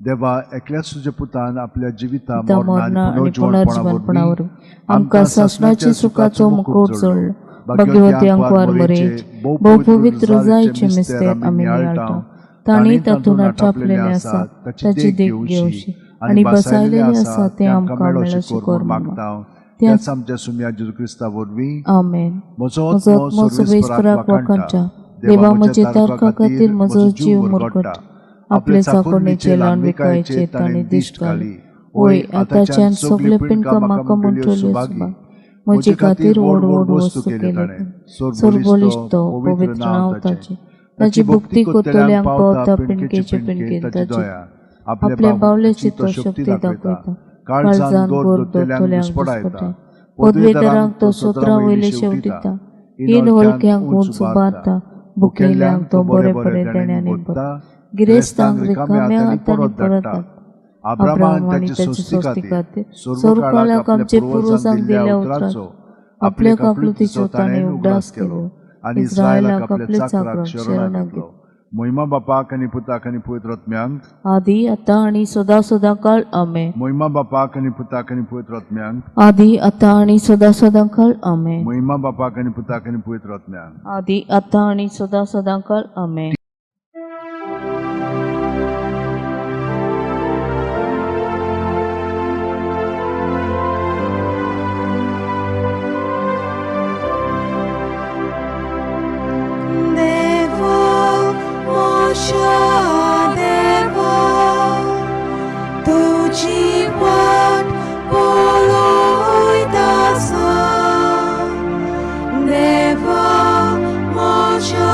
देवा, एकल्याच तुज्या पुतान आपल्या जिविता मरणा आनी पुनर्जीवनपणा वरवीं आमकां सासणाच्या सुखाचो मुकुट जोडलो. भाग्यवती आंकवार मरेचे भोव पवित्र जायचे मिस्तेर आमी नियाळटा, तांणी तातूंत आटापलेलें आसा ताची देख घेवची आनी बसायलेलें आसा तें आमकां मेळोशी कर मागता. त्याच आमच्या सुम्या जेजू क्रिस्ता वरवीं. आमेन. म्हजो म्हजो आत्मो सर्वेस्पराक वाखाणटा, देवा म्हजे तारका खातीर म्हजो जीव मुरगट्टा. आपले चाकोरणीचे ल्हानविकायेचेर ताणें दिश्ट घाली. वय आतांच्यान सगळे पिंडकां म्हाका म्हणटल्यो सुभागी. म्हजे खातीर व्हड व्हड वस्तू केल्यो ताणें. सर्वबळिश्ट तो, पवित्र नांव ताचें. ताची भक्ती करतल्यांक पावता पिंडकेचे पिंडकेन ताची. आपल्या बावलेची तो शक्ती दाखयता, काळजान गोर दवरतल्यांक दुस्पटायता. पदवेदारांक तो सत्रां वयले शेवटिता, हीन हलक्यांक उंच उबारता. भुकेल्ल्यांक तो बरे बरे देण्यांनी भरता, गिरेस्तांक रिकाम्या हातांनी परत धाडटा. अब्राहम आनी ताचे सोस्ती खातीर सर्वकाळाक आमचे पुर्वजांक दिल्ल्या उतराचो आपल्या काकलुतीचो ताणें उगडास केलो आनी इस्रायलाक आपले चाकराक शरणाक घेतलो. महिमा बापाक आनी पुताक आनी पवित्र आत्म्यांक, आदी आतां आनी सदां सदां काळ. आमेन. महिमा बापाक आनी पुताक आनी पवित्र आत्म्यांक, आदी आतां आनी सदां सदां काळ. आमेन. महिमा बापाक आनी पुताक आनी पवित्र आत्म्यांक, आदी आतां आनी सदां सदां काळ. आमेन. देवा, म्हज्या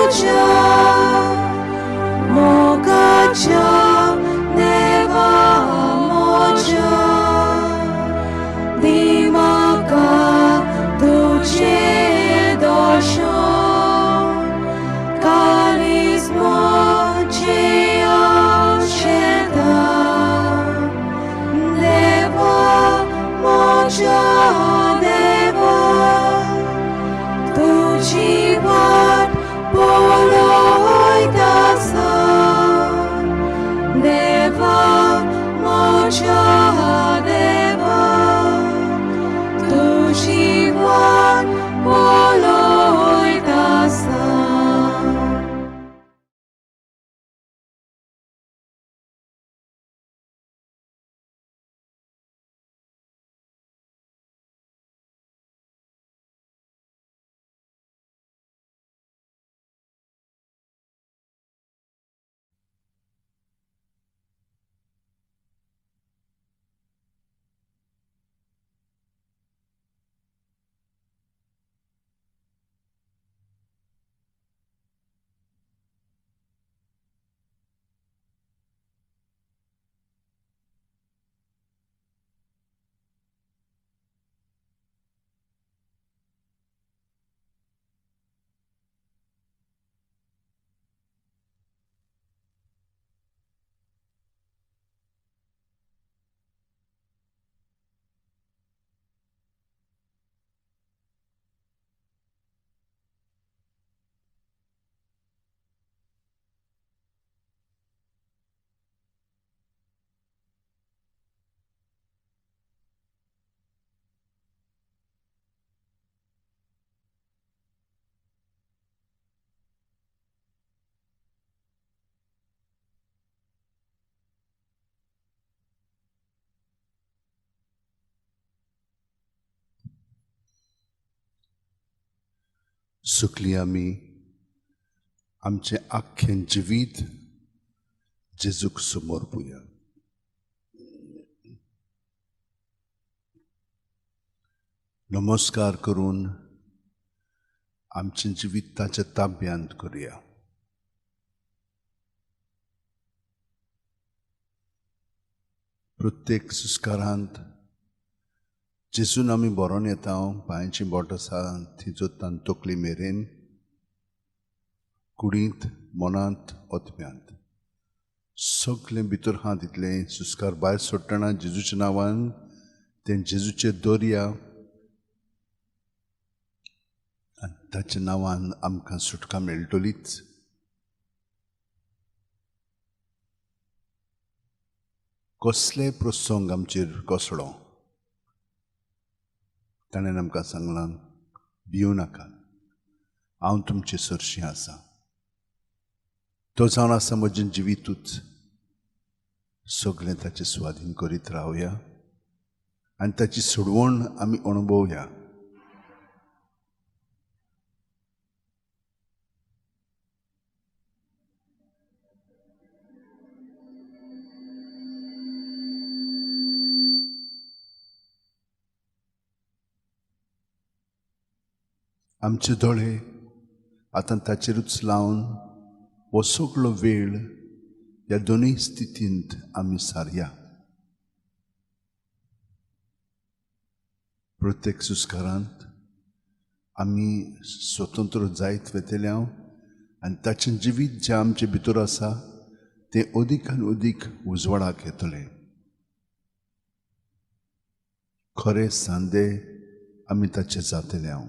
म्हज्या मोगाच्या देवा म्हज्या दी म्हाका तुजें दर्शन काळीज म्हजें आशेता देवा म्हज्या देवा तुजी वाट पळयत आसा देवा म्हज्या देवा तुजी वाट पळयत आसा. सुकली आमी आमचें आख्खें जिवीत जेजूक समर्पुया. नमस्कार करून आमचें जिवीत ताच्या ताब्यांत करुया. प्रत्येक संस्कारांत जेजून आमी बरोवन येता, पांयांची बोट आसा ती जोडटान तकली मेरेन, कुडींत, मनांत, आत्म्यांत सगळें भितर आहा तितलें संस्कार भायर सोडटना जेजूच्या नांवान तें जेजूचेर दवरया आनी ताच्या नांवान आमकां सुटका मेळटलीच. कसले प्रसंग आमचेर कोसळो ताणें आमकां सांगलां, भिवू नाका, हांव तुमचे सरशीं आसा. तो जावन आसा म्हजें जिवितूच. सगळें ताचे स्वाधीन करीत रावया आनी ताची सोडवण आमी अणभवया. आमचे दोळे आतां ताचेरूच लावन हो सगळो वेळ ह्या दोनूय स्थितींत आमी सारया. प्रत्येक संस्कारांत आमी स्वतंत्र जायत वतले आनी ताचें जिवीत जें आमचे भितर आसा तें अदीक आनी अदीक उजवाडाक येतलें. खरे सांदे आमी ताचे जातले. हांव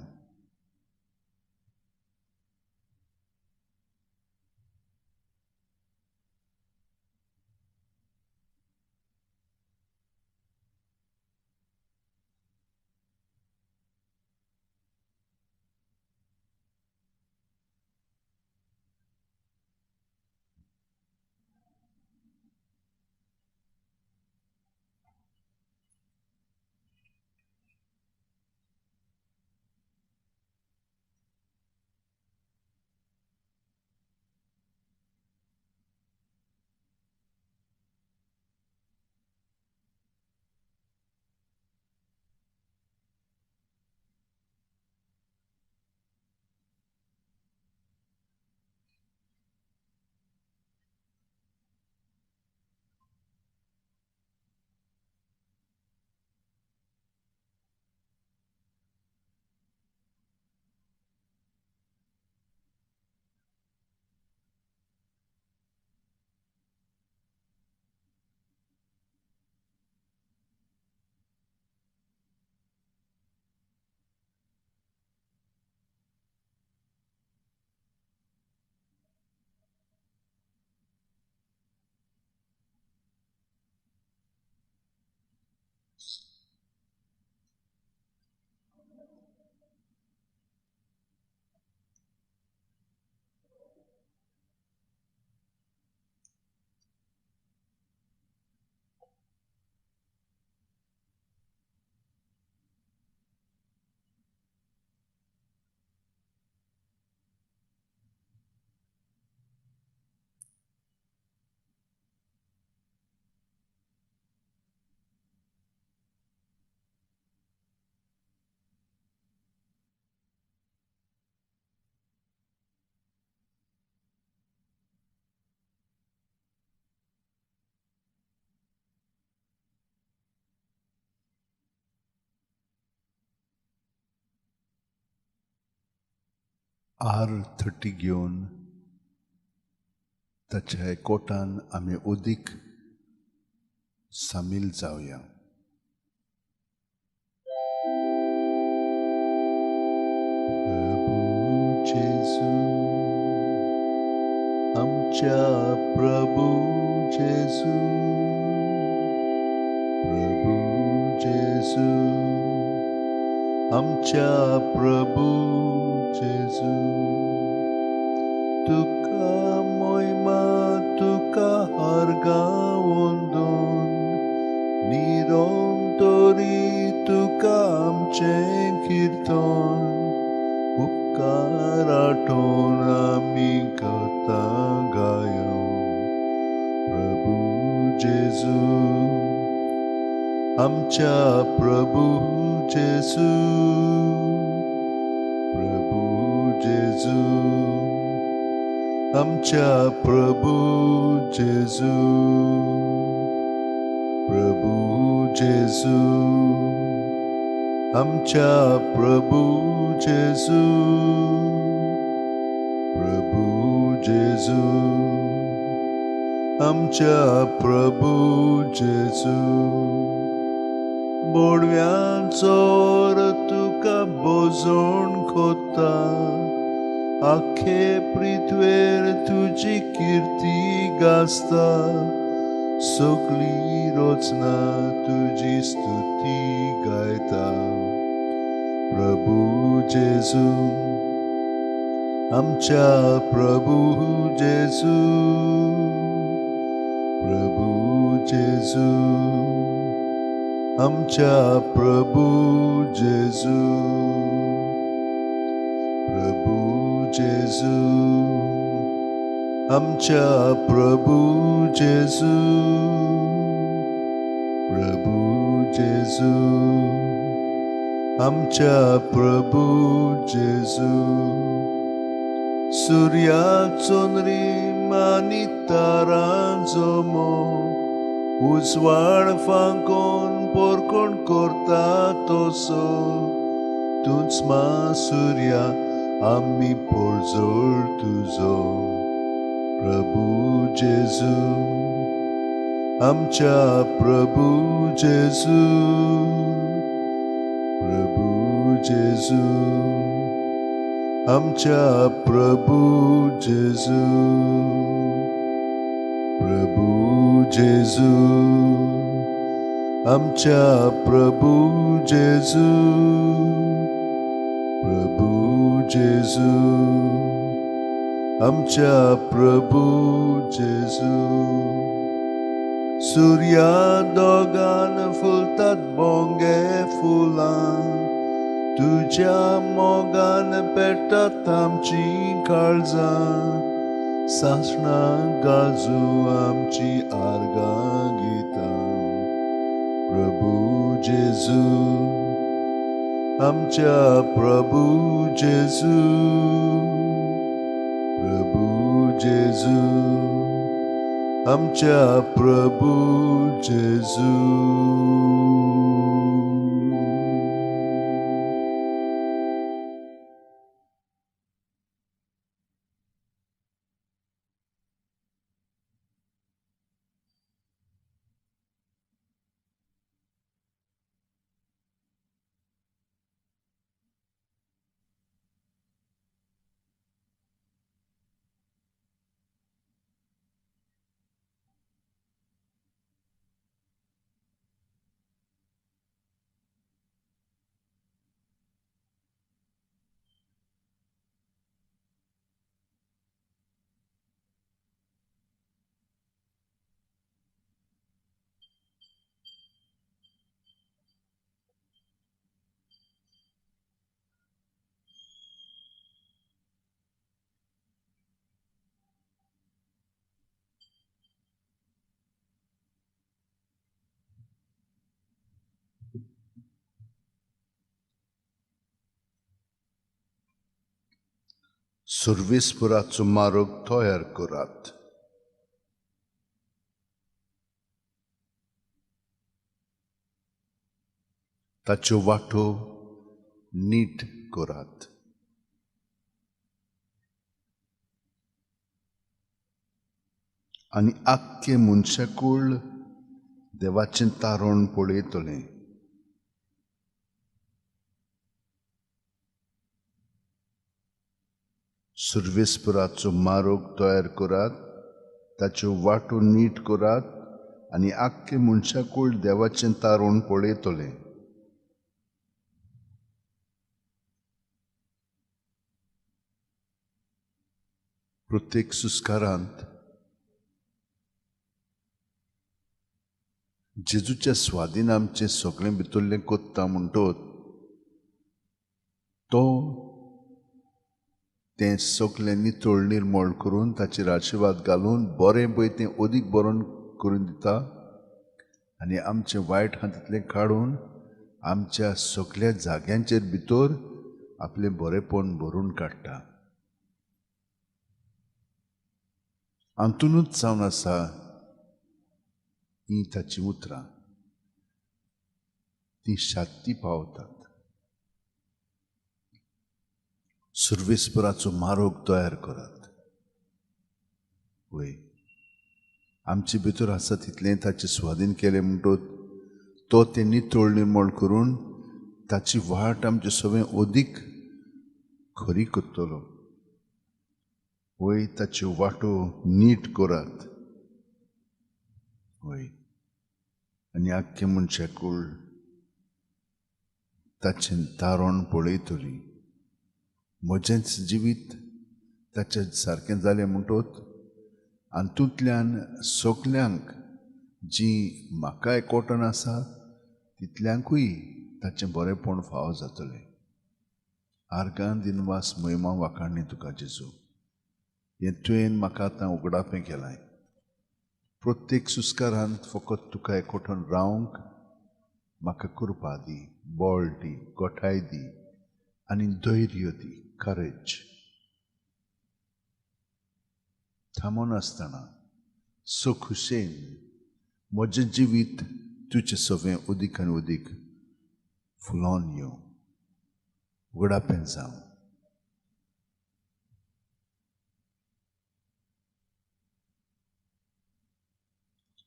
R30 घेवन ताच्या एकवटान आमी अदीक सामील जावया. प्रभू जेजू, आमच्या प्रभू जेजू, प्रभू जेजू, आमच्या प्रभू जेजू, तुका मोयमा, तुका हरगां वंदन, निरंतरी तुका आमचें किर्तन, उपकार आठोवन आमी करता गायन. प्रभू जेजू, आमच्या प्रभू जेजू, प्रभू जेजू, आमच्या प्रभू जेजू, प्रभू जेजू, आमच्या प्रभू जेजू, प्रभू जेजू, आमच्या प्रभू जेजू. बोडव्यांचोर तुका बोजोण कोता, आखे पृथ्वेर तुजी किर्ती गाजता, सगळी रचना तुजी स्तुती गायता. प्रभू जेजू, आमच्या प्रभू जेजू, प्रभू जेजू, आमच्या प्रभू जेजू, प्रभू जेजू, आमच्या प्रभू जेजू, प्रभू जेजू, आमच्या प्रभू जेजू. सुर्या चंद्रीम आनी तारां जमो, उजवाड फांकोन पोरकोण करता तसो, तूंच मा सुर्या आमी पोरजोळ तुजो. प्रभू जेजू, आमच्या प्रभू जेजू, प्रभू जेजू, आमच्या प्रभू जेजू, प्रभू जेजू, आमच्या प्रभू जेजू, प्रभू जेजू, आमच्या प्रभू जेजू. सुर्या दोगान फुलतात बोंगे फुलां, तुज्या मोगान पेटतात आमची काळजां, सासणां गाजू आमची आर्गां गितां. प्रभू जेजू, आमच्या प्रभू जेजू, प्रभू जेजू, आमच्या प्रभू जेजू. सुर्वेस्पुराचो मार्ग तयार करात. ताच्यो वाटो नीट करात. आनी आख्खें मनशाकूळ देवाचें तारण पळयतलें. सुर्वेस्पराचो मारोग तयार करात, ताच्यो वाटो नीट करात आनी आख्खें मनशाकूळ देवाचें तारण पळयतलें. प्रत्येक सुस्कारांत जेजूच्या स्वाधीन आमचें सगळें भितरलें कोत्ता म्हणटोत तो तें सगळें नितळ निर्मळ करून ताचेर आशिर्वाद घालून बरें पळय तें अदीक बरोवन करून दिता आनी आमचें वायट आहा तितलें काडून आमच्या सगळ्या जाग्यांचेर भितर आपलें बरेंपण भरून काडटा. हातूनच जावन आसा हीं ताचीं उतरां, तीं शांती पावतात. सुर्वेस्पराचो मारोग तयार करात. वय आमचे भितर आसा तितलें ताचे स्वाधीन केलें म्हणटोच तो तें नितळ निर्मळ करून ताची वाट आमचे सगळें अदीक खरी करतलो. वय ताच्यो वाटो नीट करात. वय आनी आख्खें मनशाकूळ ताचें तारण पळयतली. म्हजेंच जिवीत ताचें सारकें जालें म्हणटोच हातूंतल्यान सगल्यांक जीं म्हाका एकवटन आसा तितल्यांकूय ताचें बरेंपण फावो जातलें. आर्गां दिनवास महिमा वाखाणणी तुका जेजू, हें तुवें म्हाका आतां उगडापें केलां. प्रत्येक सुस्कारांत फकत तुका एकवटन रावंक म्हाका कृपा दी, बळ दी, गोठाय दी आनी धैर्य दी, करेज. थांबनासतना सो खुशेन म्हजें जिवीत तुजें सगळें अदीक आनी अदीक फुलोवन येवं, उगडापें जावं.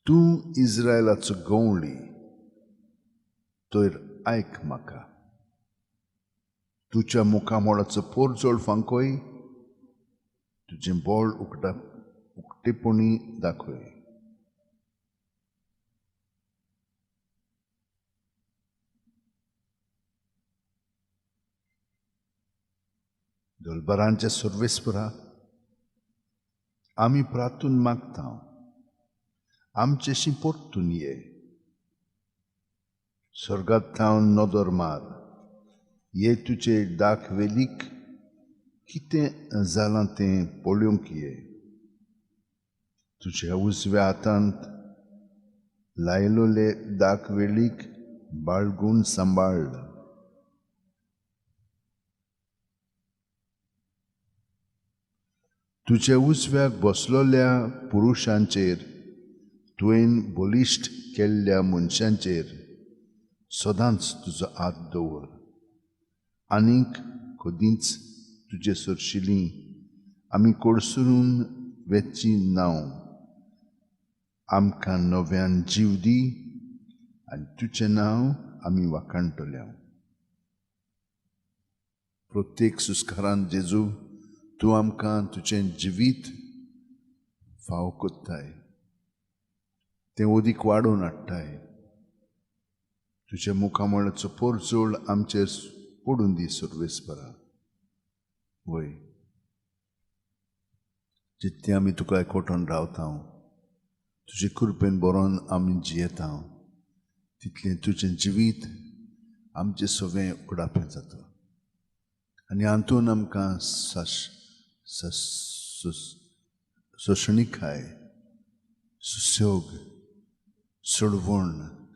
तूं इस्रायलाचो गवळी तर आयक म्हाका, तुज्या मुखामोळाचो पोरजोळ फांकोय, तुजें बळ उक्तेपणी दाखय. दलबरांच्या सर्वेस्परा आमी प्रातून मागता, आमचेशी परतून ये. स्वर्गांत थावन नदर मार, ये तुजे दाखवेलीक कितें जालां तें पळोवंक ये. तुज्या उजव्या हातांत लायलोले दाखवेलीक बाळगून सांबाळ. तुज्या उजव्याक बसलोल्या पुरुशांचेर, तुवें बलिश्ट केल्ल्या मनशांचेर सदांच तुजो हात दवर. आनीक कदींच तुजे सरशिलीं आमी कोडसरून वेची नांव. आमकां नव्यान जीव दी आनी तुजें नांव आमी वाखाणटले. प्रत्येक सुस्कारान जेजू तूं आमकां तुजें जिवीत फाव कोत्ताय, तें अदीक वाडोवन हाडटाय. तुज्या मुखामळाचो पोरजोळ आमचेर पडून दी सर्वेस्परा. वय जितलें आमी तुका एकवटून रावता, तुजे कृपेन बरोवन आमी जियेता, तितलें तुजें जिवीत आमचें सगळें उगडापें जाता आनी हातून आमकां सोशणिकाय, सुशेग, सोडवण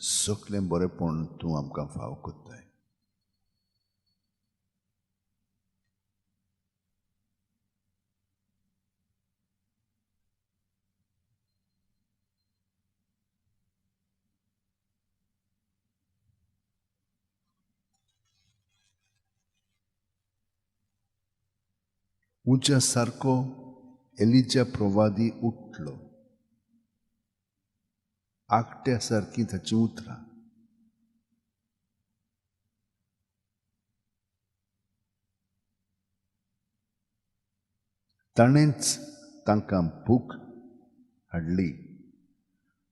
सगळें बरेंपण तूं आमकां फाव कोत्ताय. उज्या सारको एलिजा प्रवादी उठलो. आगट्या सारकीं ताचीं उतरां. ताणेंच तांकां भूक हाडली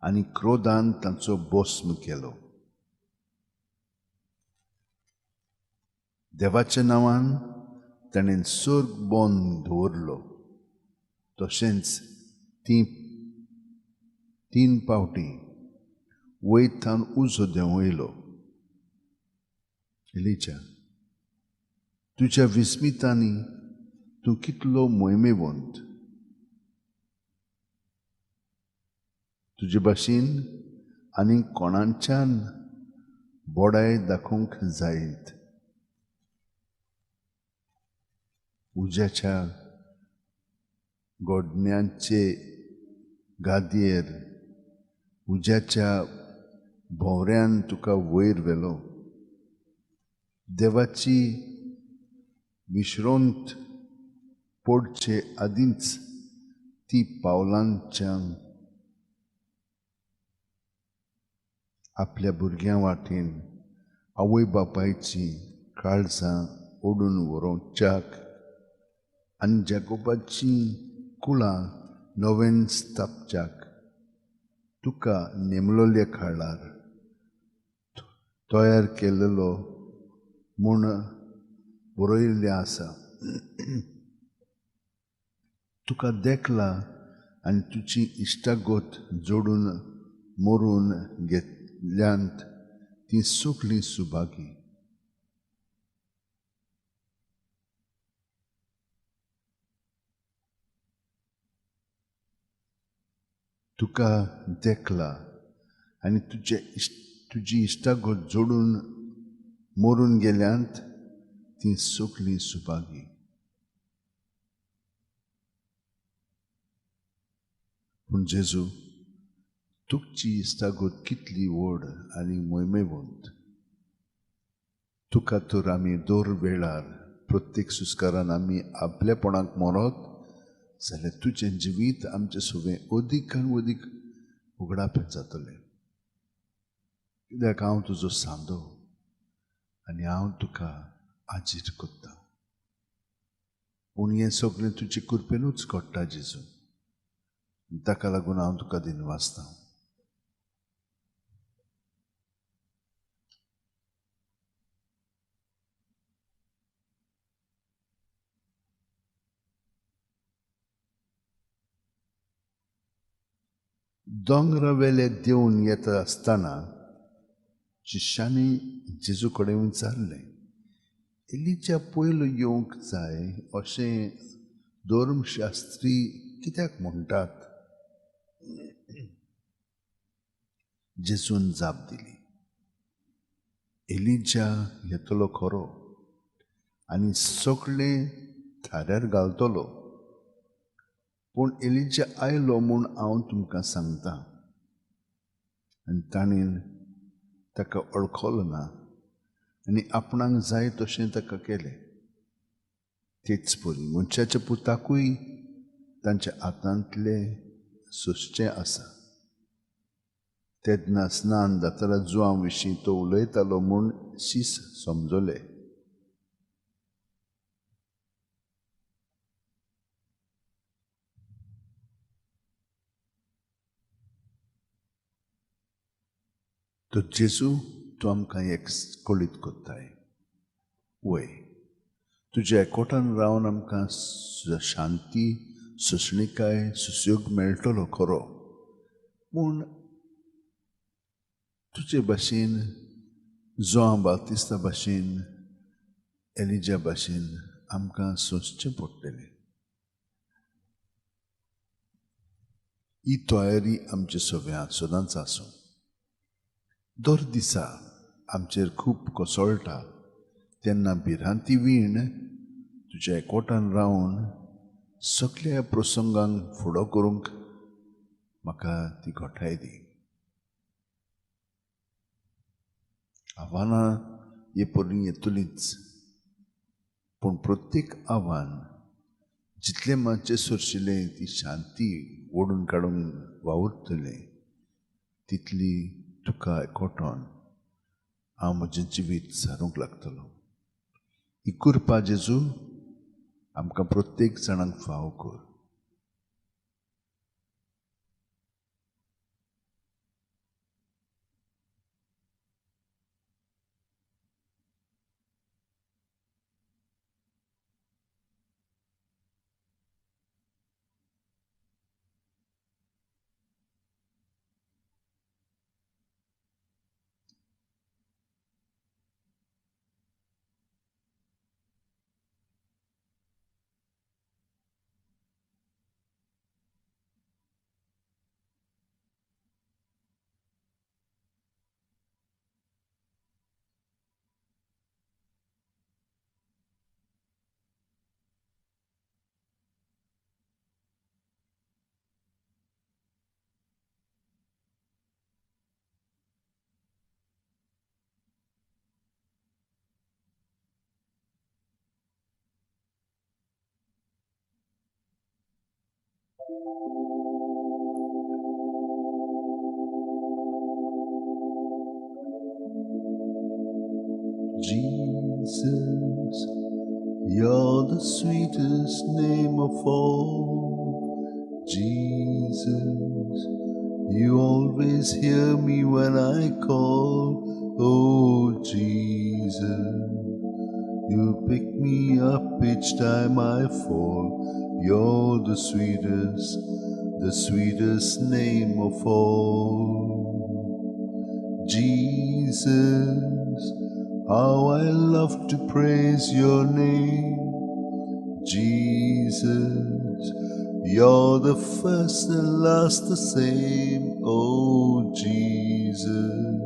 आनी क्रोधान तांचो भस्म केलो. देवाच्या नांवान ताणें सर्ग बंद दवरलो, तशेंच ती 3 पावटी वयतान उजो देंवयलो. एलिजा, तुज्या विस्मितांनी तूं कितलो मोहिमेवंत. तुजे भाशेन आनी कोणाच्यान बोडाय दाखोवंक जायत. उज्याच्या गोडण्यांचे गादयेर उज्याच्या भोंवऱ्यान तुका वयर व्हेलो. देवाची विश्रोंत पडचे आदींच ती पावलांच्या आपल्या भुरग्यां वाटेन आवय बापायची काळजां ओडून व्हरोवच्याक आनी जाकोबाची कुळां नव्यान स्थापच्याक तुका नेमलोल्या काळार तयार केल्लो म्हूण बरयल्लें आसा. तुका देखला आनी तुजी इश्टागत जोडून मरून घेतल्यांत ती सगळीं सुभागी. तुका देखला आनी तुजी इश्टागत जोडून मरून गेल्यांत ती सगळीं सुभागी. पूण जेजू, तुमची इश्टागत कितली व्हड आनी मोहिमेवंत. तुका तर आमी दर वेळार प्रत्येक सुस्कारान आमी आपलेपणाक मरत जाल्यार तुजें जिवीत आमचें सगळें अदीक आनी अदीक उगडापें जातलें. कित्याक हांव तुजो सांदो आनी हांव तुका आजीर करता. पूण हें सगळें तुजे कृपेनूच घडटा जेजू, ताका लागून हांव तुका दिनवासता. दोंगरावेले देंवन येता आसतना शिश्यांनी जेजू कडेन विचारलें, एलिजा पयलो येवंक जाय अशें धर्मशास्त्री कित्याक म्हणटात? जेजून जाप दिली, एलिजा येतलो खरो आनी सगळें थाऱ्यार घालतलो, पूण एलिजा आयलो म्हूण हांव तुमकां सांगता. आनी ताणें ताका वळखलो ना आनी आपणाक जाय तशें ताका केलें. तेच परी मनशाच्या पुताकूय तांच्या हातांतलें सोंसचें आसा. तेन्ना स्नान जातना जुवां विशीं तो उलयतालो म्हूण शीस समजले. तर जेजू, तूं आमकां एक कळीत करताय, वय तुज्या एकवटान रावन आमकां शांती, सोंसणीकाय, सुशेग मेळटलो खरो, पूण तुजे भाशेन जुआंव बाप्तिस्ता भाशेन एलिजा भाशेन आमकां सोंसचें पडटलें. ही तयारी आमचे सगळ्या सदांच आसूं. दर दिसा आमचेर खूब कोसळटा तेन्ना भिरांती वीण तुज्या एकवटान रावन सगळ्या प्रसंगांक फुडो करूंक म्हाका ती घटाय दी. आव्हानां हे परी येतलींच, पूण प्रत्येक आव्हान जितलें मातशें सोरशिल्लें ती शांती ओडून काडूंक वावुरतलें तितली तुका एकवटोन हांव म्हजें जिवीत सारूंक लागतलो. ही कृपा जेजू आमकां प्रत्येक जाणांक फावो कर. Jesus, you're the sweetest name of all. Jesus, you always hear me when I call. Oh, Jesus, you pick me up each time I fall. You're the sweetest name of all. Jesus, how I love to praise your name. Jesus, you're the first and last the same. Oh, Jesus,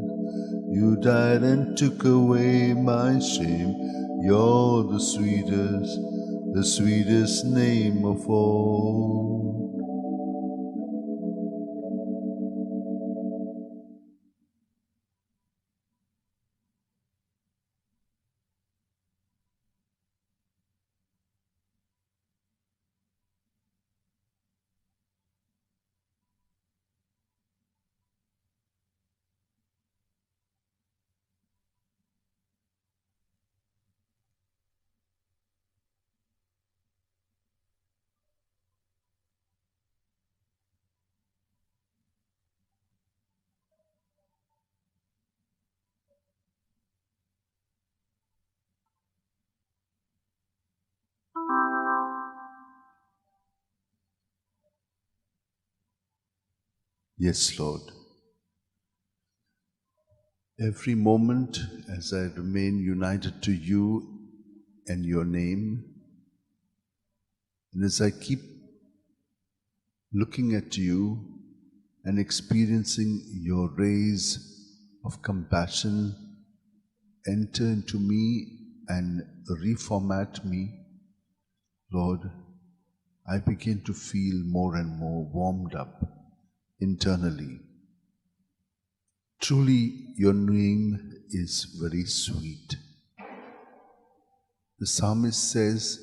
you died and took away my shame. You're the sweetest name of all. Yes, Lord. Every moment as I remain united to you and your name, and as I keep looking at you and experiencing your rays of compassion enter into me and reformat me, Lord, I begin to feel more and more warmed up internally. Truly, your name is very sweet. The psalmist says,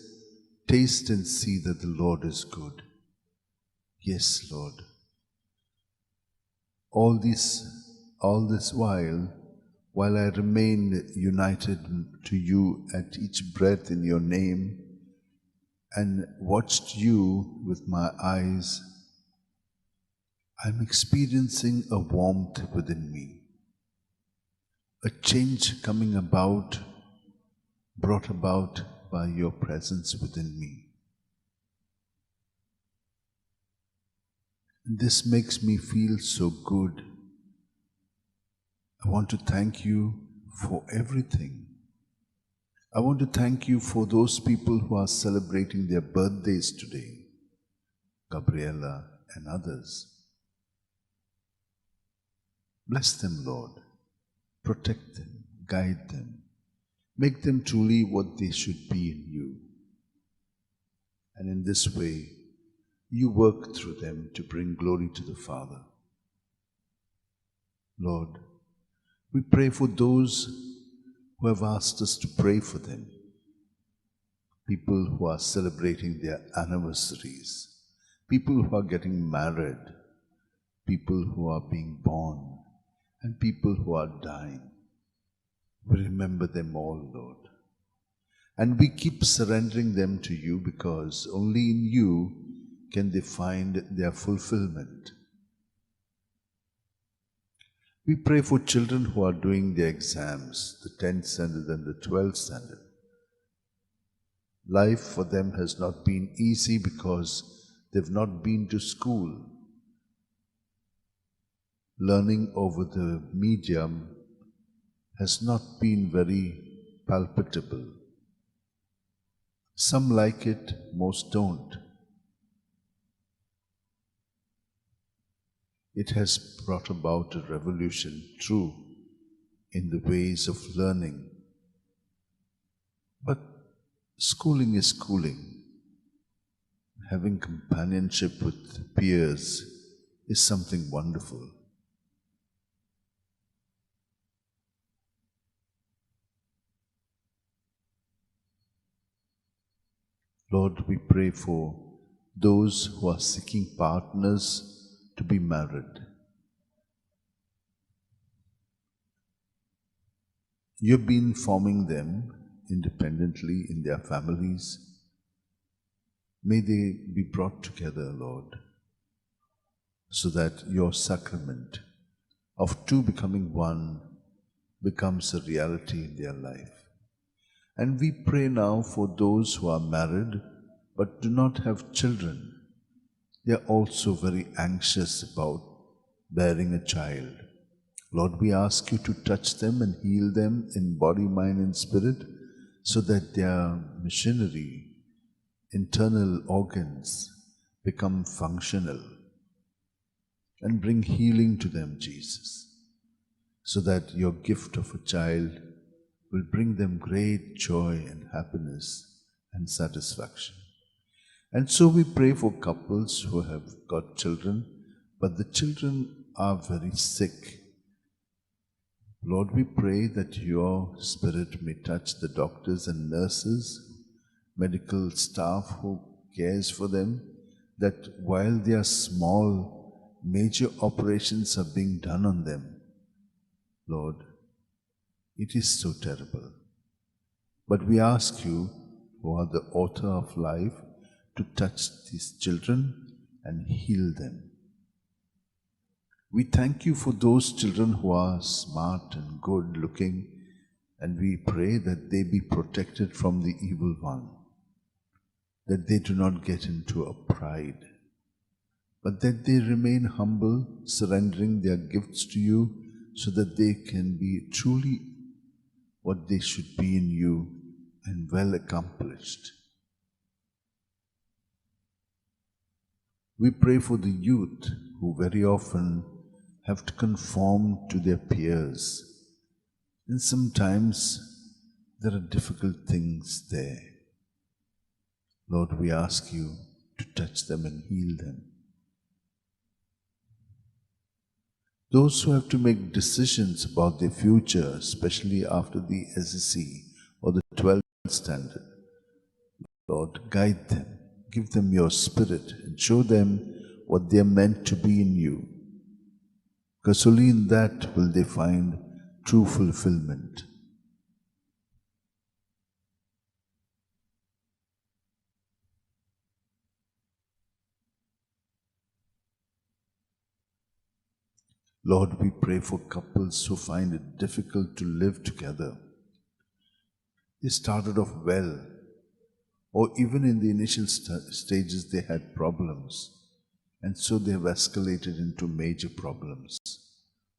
"Taste and see that the Lord is good." Yes, Lord. All this while I remain united to you at each breath in your name and watched you with my eyes, I'm experiencing a warmth within me, a change coming about, brought about by your presence within me. This makes me feel so good. I want to thank you for everything. I want to thank you for those people who are celebrating their birthdays today, Gabriela and others. Bless them, Lord. Protect them, guide them. Make them truly what they should be in you. And in this way, you work through them to bring glory to the Father. Lord, we pray for those who have asked us to pray for them, people who are celebrating their anniversaries, people who are getting married, people who are being born and people who are dying. We remember them all, Lord. And we keep surrendering them to you because only in you can they find their fulfillment. We pray for children who are doing their exams, the 10th standard and the 12th standard. Life for them has not been easy because they've not been to school. Learning over the medium has not been very palpable. Some like it, most don't. It has brought about a revolution, true, in the ways of learning. But schooling is schooling. Having companionship with peers is something wonderful. Lord, we pray for those who are seeking partners to be married. You've been forming them independently in their families. May they be brought together, Lord, so that your sacrament of two becoming one becomes a reality in their life. And we pray now for those who are married but do not have children. They are also very anxious about bearing a child. Lord, we ask you to touch them and heal them in body, mind, and spirit so that their machinery, internal organs become functional, and bring healing to them, Jesus, so that your gift of a child will bring them great joy and happiness and satisfaction. And so we pray for couples who have got children, but the children are very sick. Lord, we pray that your Spirit may touch the doctors and nurses, medical staff who cares for them, that while they are small, major operations are being done on them. Lord, it is so terrible. But we ask you, who are the author of life, to touch these children and heal them. We thank you for those children who are smart and good looking, and we pray that they be protected from the evil one, that they do not get into a pride, but that they remain humble, surrendering their gifts to you so that they can be truly what they should be in you and well accomplished. We pray for the youth who very often have to conform to their peers, and sometimes there are difficult things there. Lord, we ask you to touch them and heal them. Those who have to make decisions about their future, especially after the SSC or the 12th standard, Lord, guide them. Give them your spirit and show them what they are meant to be in you. Because only in that will they find true fulfillment. Lord, we pray for couples who find it difficult to live together. They started off well, or even in the initial stages they had problems, and so they have escalated into major problems.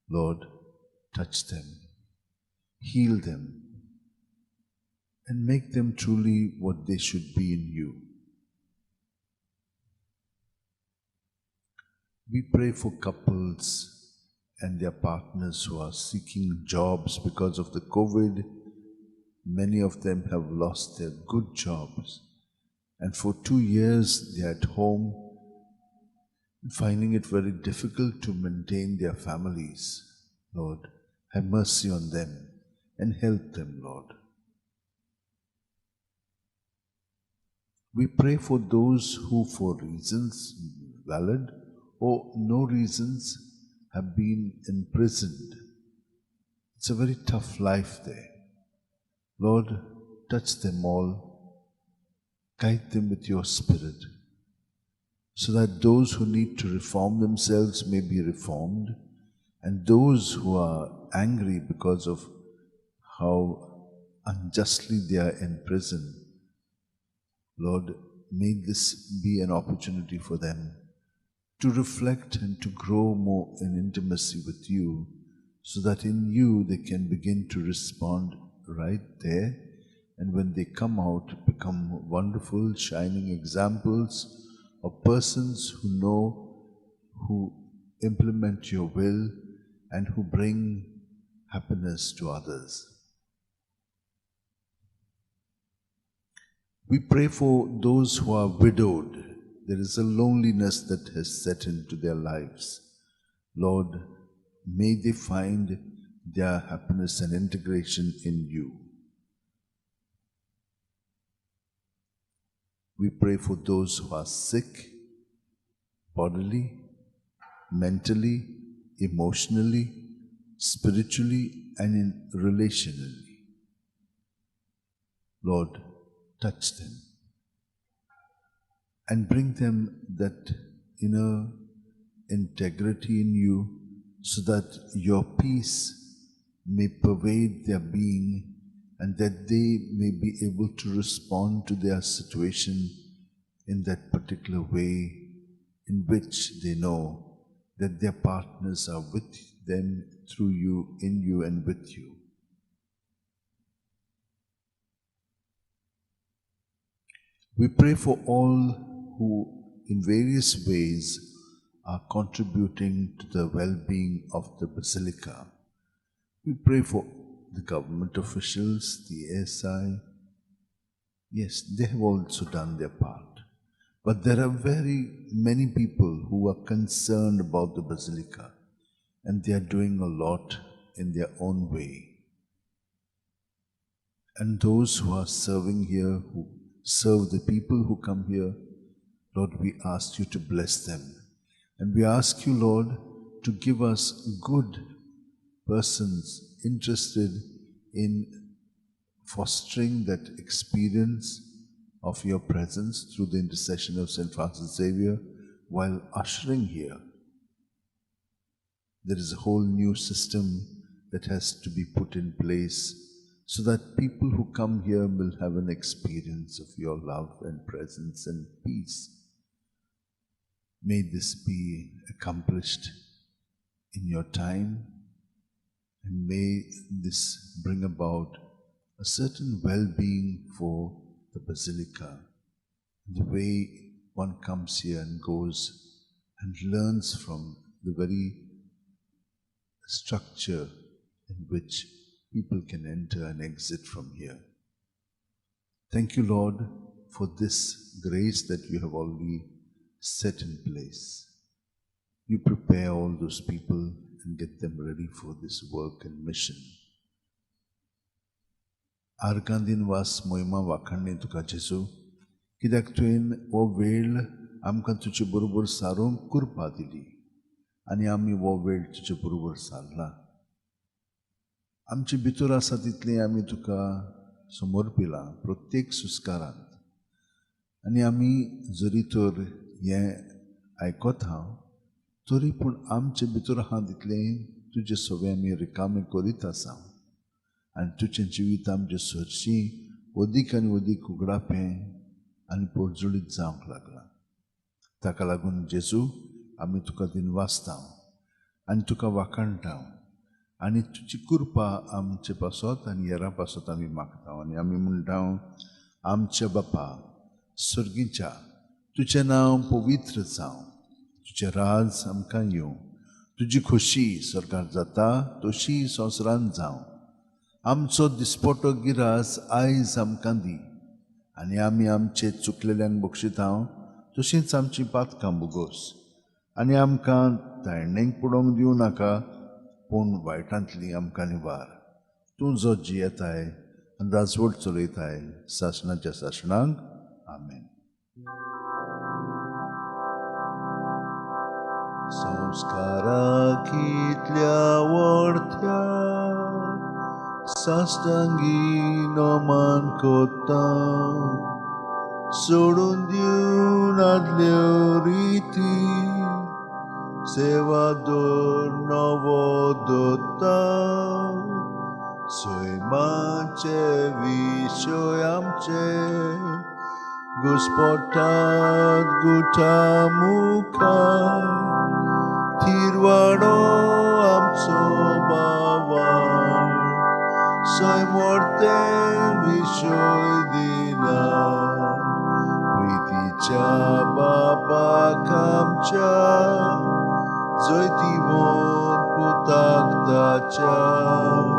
Lord, touch them, heal them, and make them truly what they should be in you. We pray for couples and their partners who are seeking jobs because of the COVID. Many of them have lost their good jobs, and for 2 years they are at home, finding it very difficult to maintain their families. Lord, have mercy on them and help them, Lord. We pray for those who, for reasons valid or no reasons have been imprisoned. It's a very tough life there. Lord, touch them all, guide them with your Spirit, so that those who need to reform themselves may be reformed, and those who are angry because of how unjustly they are in prison, Lord, may this be an opportunity for them to reflect and to grow more in intimacy with you, so that in you they can begin to respond right there, and when they come out, become wonderful, shining examples of persons who know, who implement your will, and who bring happiness to others. We pray for those who are widowed. There is a loneliness that has set into their lives. Lord, may they find their happiness and integration in you. We pray for those who are sick, bodily, mentally, emotionally, spiritually, and in relationally. Lord, touch them and bring them that inner integrity in you, so that your peace may pervade their being and that they may be able to respond to their situation in that particular way in which they know that their partners are with them, through you, in you, and with you. We pray for all who in various ways are contributing to the well-being of the Basilica. We pray for the government officials, the ASI. Yes, they have also done their part. But there are very many people who are concerned about the Basilica, and they are doing a lot in their own way. And those who are serving here, who serve the people who come here, Lord, we ask you to bless them. And we ask you, Lord, to give us good persons interested in fostering that experience of your presence through the intercession of St. Francis Xavier while ushering here. There is a whole new system that has to be put in place so that people who come here will have an experience of your love and presence and peace. May this be accomplished in your time, and may this bring about a certain well-being for the Basilica. The way one comes here and goes and learns from the very structure in which people can enter and exit from here. Thank you, Lord, for this grace that you have already set in place. You prepare all those people and get them ready for this work and mission. आर्गांदीन वास मोहिमा वाखाणणी तुका जेजू, कित्याक तुवें हो वेळ आमकां तुजे बरोबर सारोवंक कृपा दिली आनी आमी हो वेळ तुजे बरोबर सारला. आमचे भितर आसा तितलें आमी तुका समर्पिलां प्रत्येक सुस्कारांत, आनी आमी जरी तर हें आयकत हांव तरी पूण आमचे भितर आहा तितलें तुजे सगळें आमी रिकामे करीत आसा आनी तुजें जिवीत आमचे सरशी अदीक आनी अदीक उगडापें आनी पोरजुळीत जावंक लागलां. ताका लागून जेजू आमी तुका दिनवासता आनी तुका वाखाणटा आनी तुजी कृपा आमचे पासत आनी हेरां पासत आमी मागता. आनी आमी म्हणटा, आमच्या बापा सर्गीच्या, तुजें नांव पवित्र जावं, तुजें राज आमकां येवं, तुजी खोशी स्वर्गार जाता तशी संवसारांत जावं. आमचो दिसपटो गिरास आयज आमकां दी आनी आमी आमचे चुकलेल्यांक बक्षिता तशींच आमची पातकां भोगोस आनी आमकां ताळणेक पडोवंक दिवं नाका, पूण वायटांतली आमकां निवार. तूं जो जियेताय आनी राजवट चलयताय सासणाच्या सासणाक. आमेन. संस्कारा कितल्या वरत्या साश्टांगी नमन कोत्ता सोडून दिवन आदल्यो रिती सेवा दवर नवो दत्ता सैमाचे विशय आमचे घुस्पटात गुठा मुखार थिरवाडो आमचो बाबा सैमोर्ते विशय दिना प्रितीच्या बापाक आमच्या जैतिवंत पुताक ताच्या.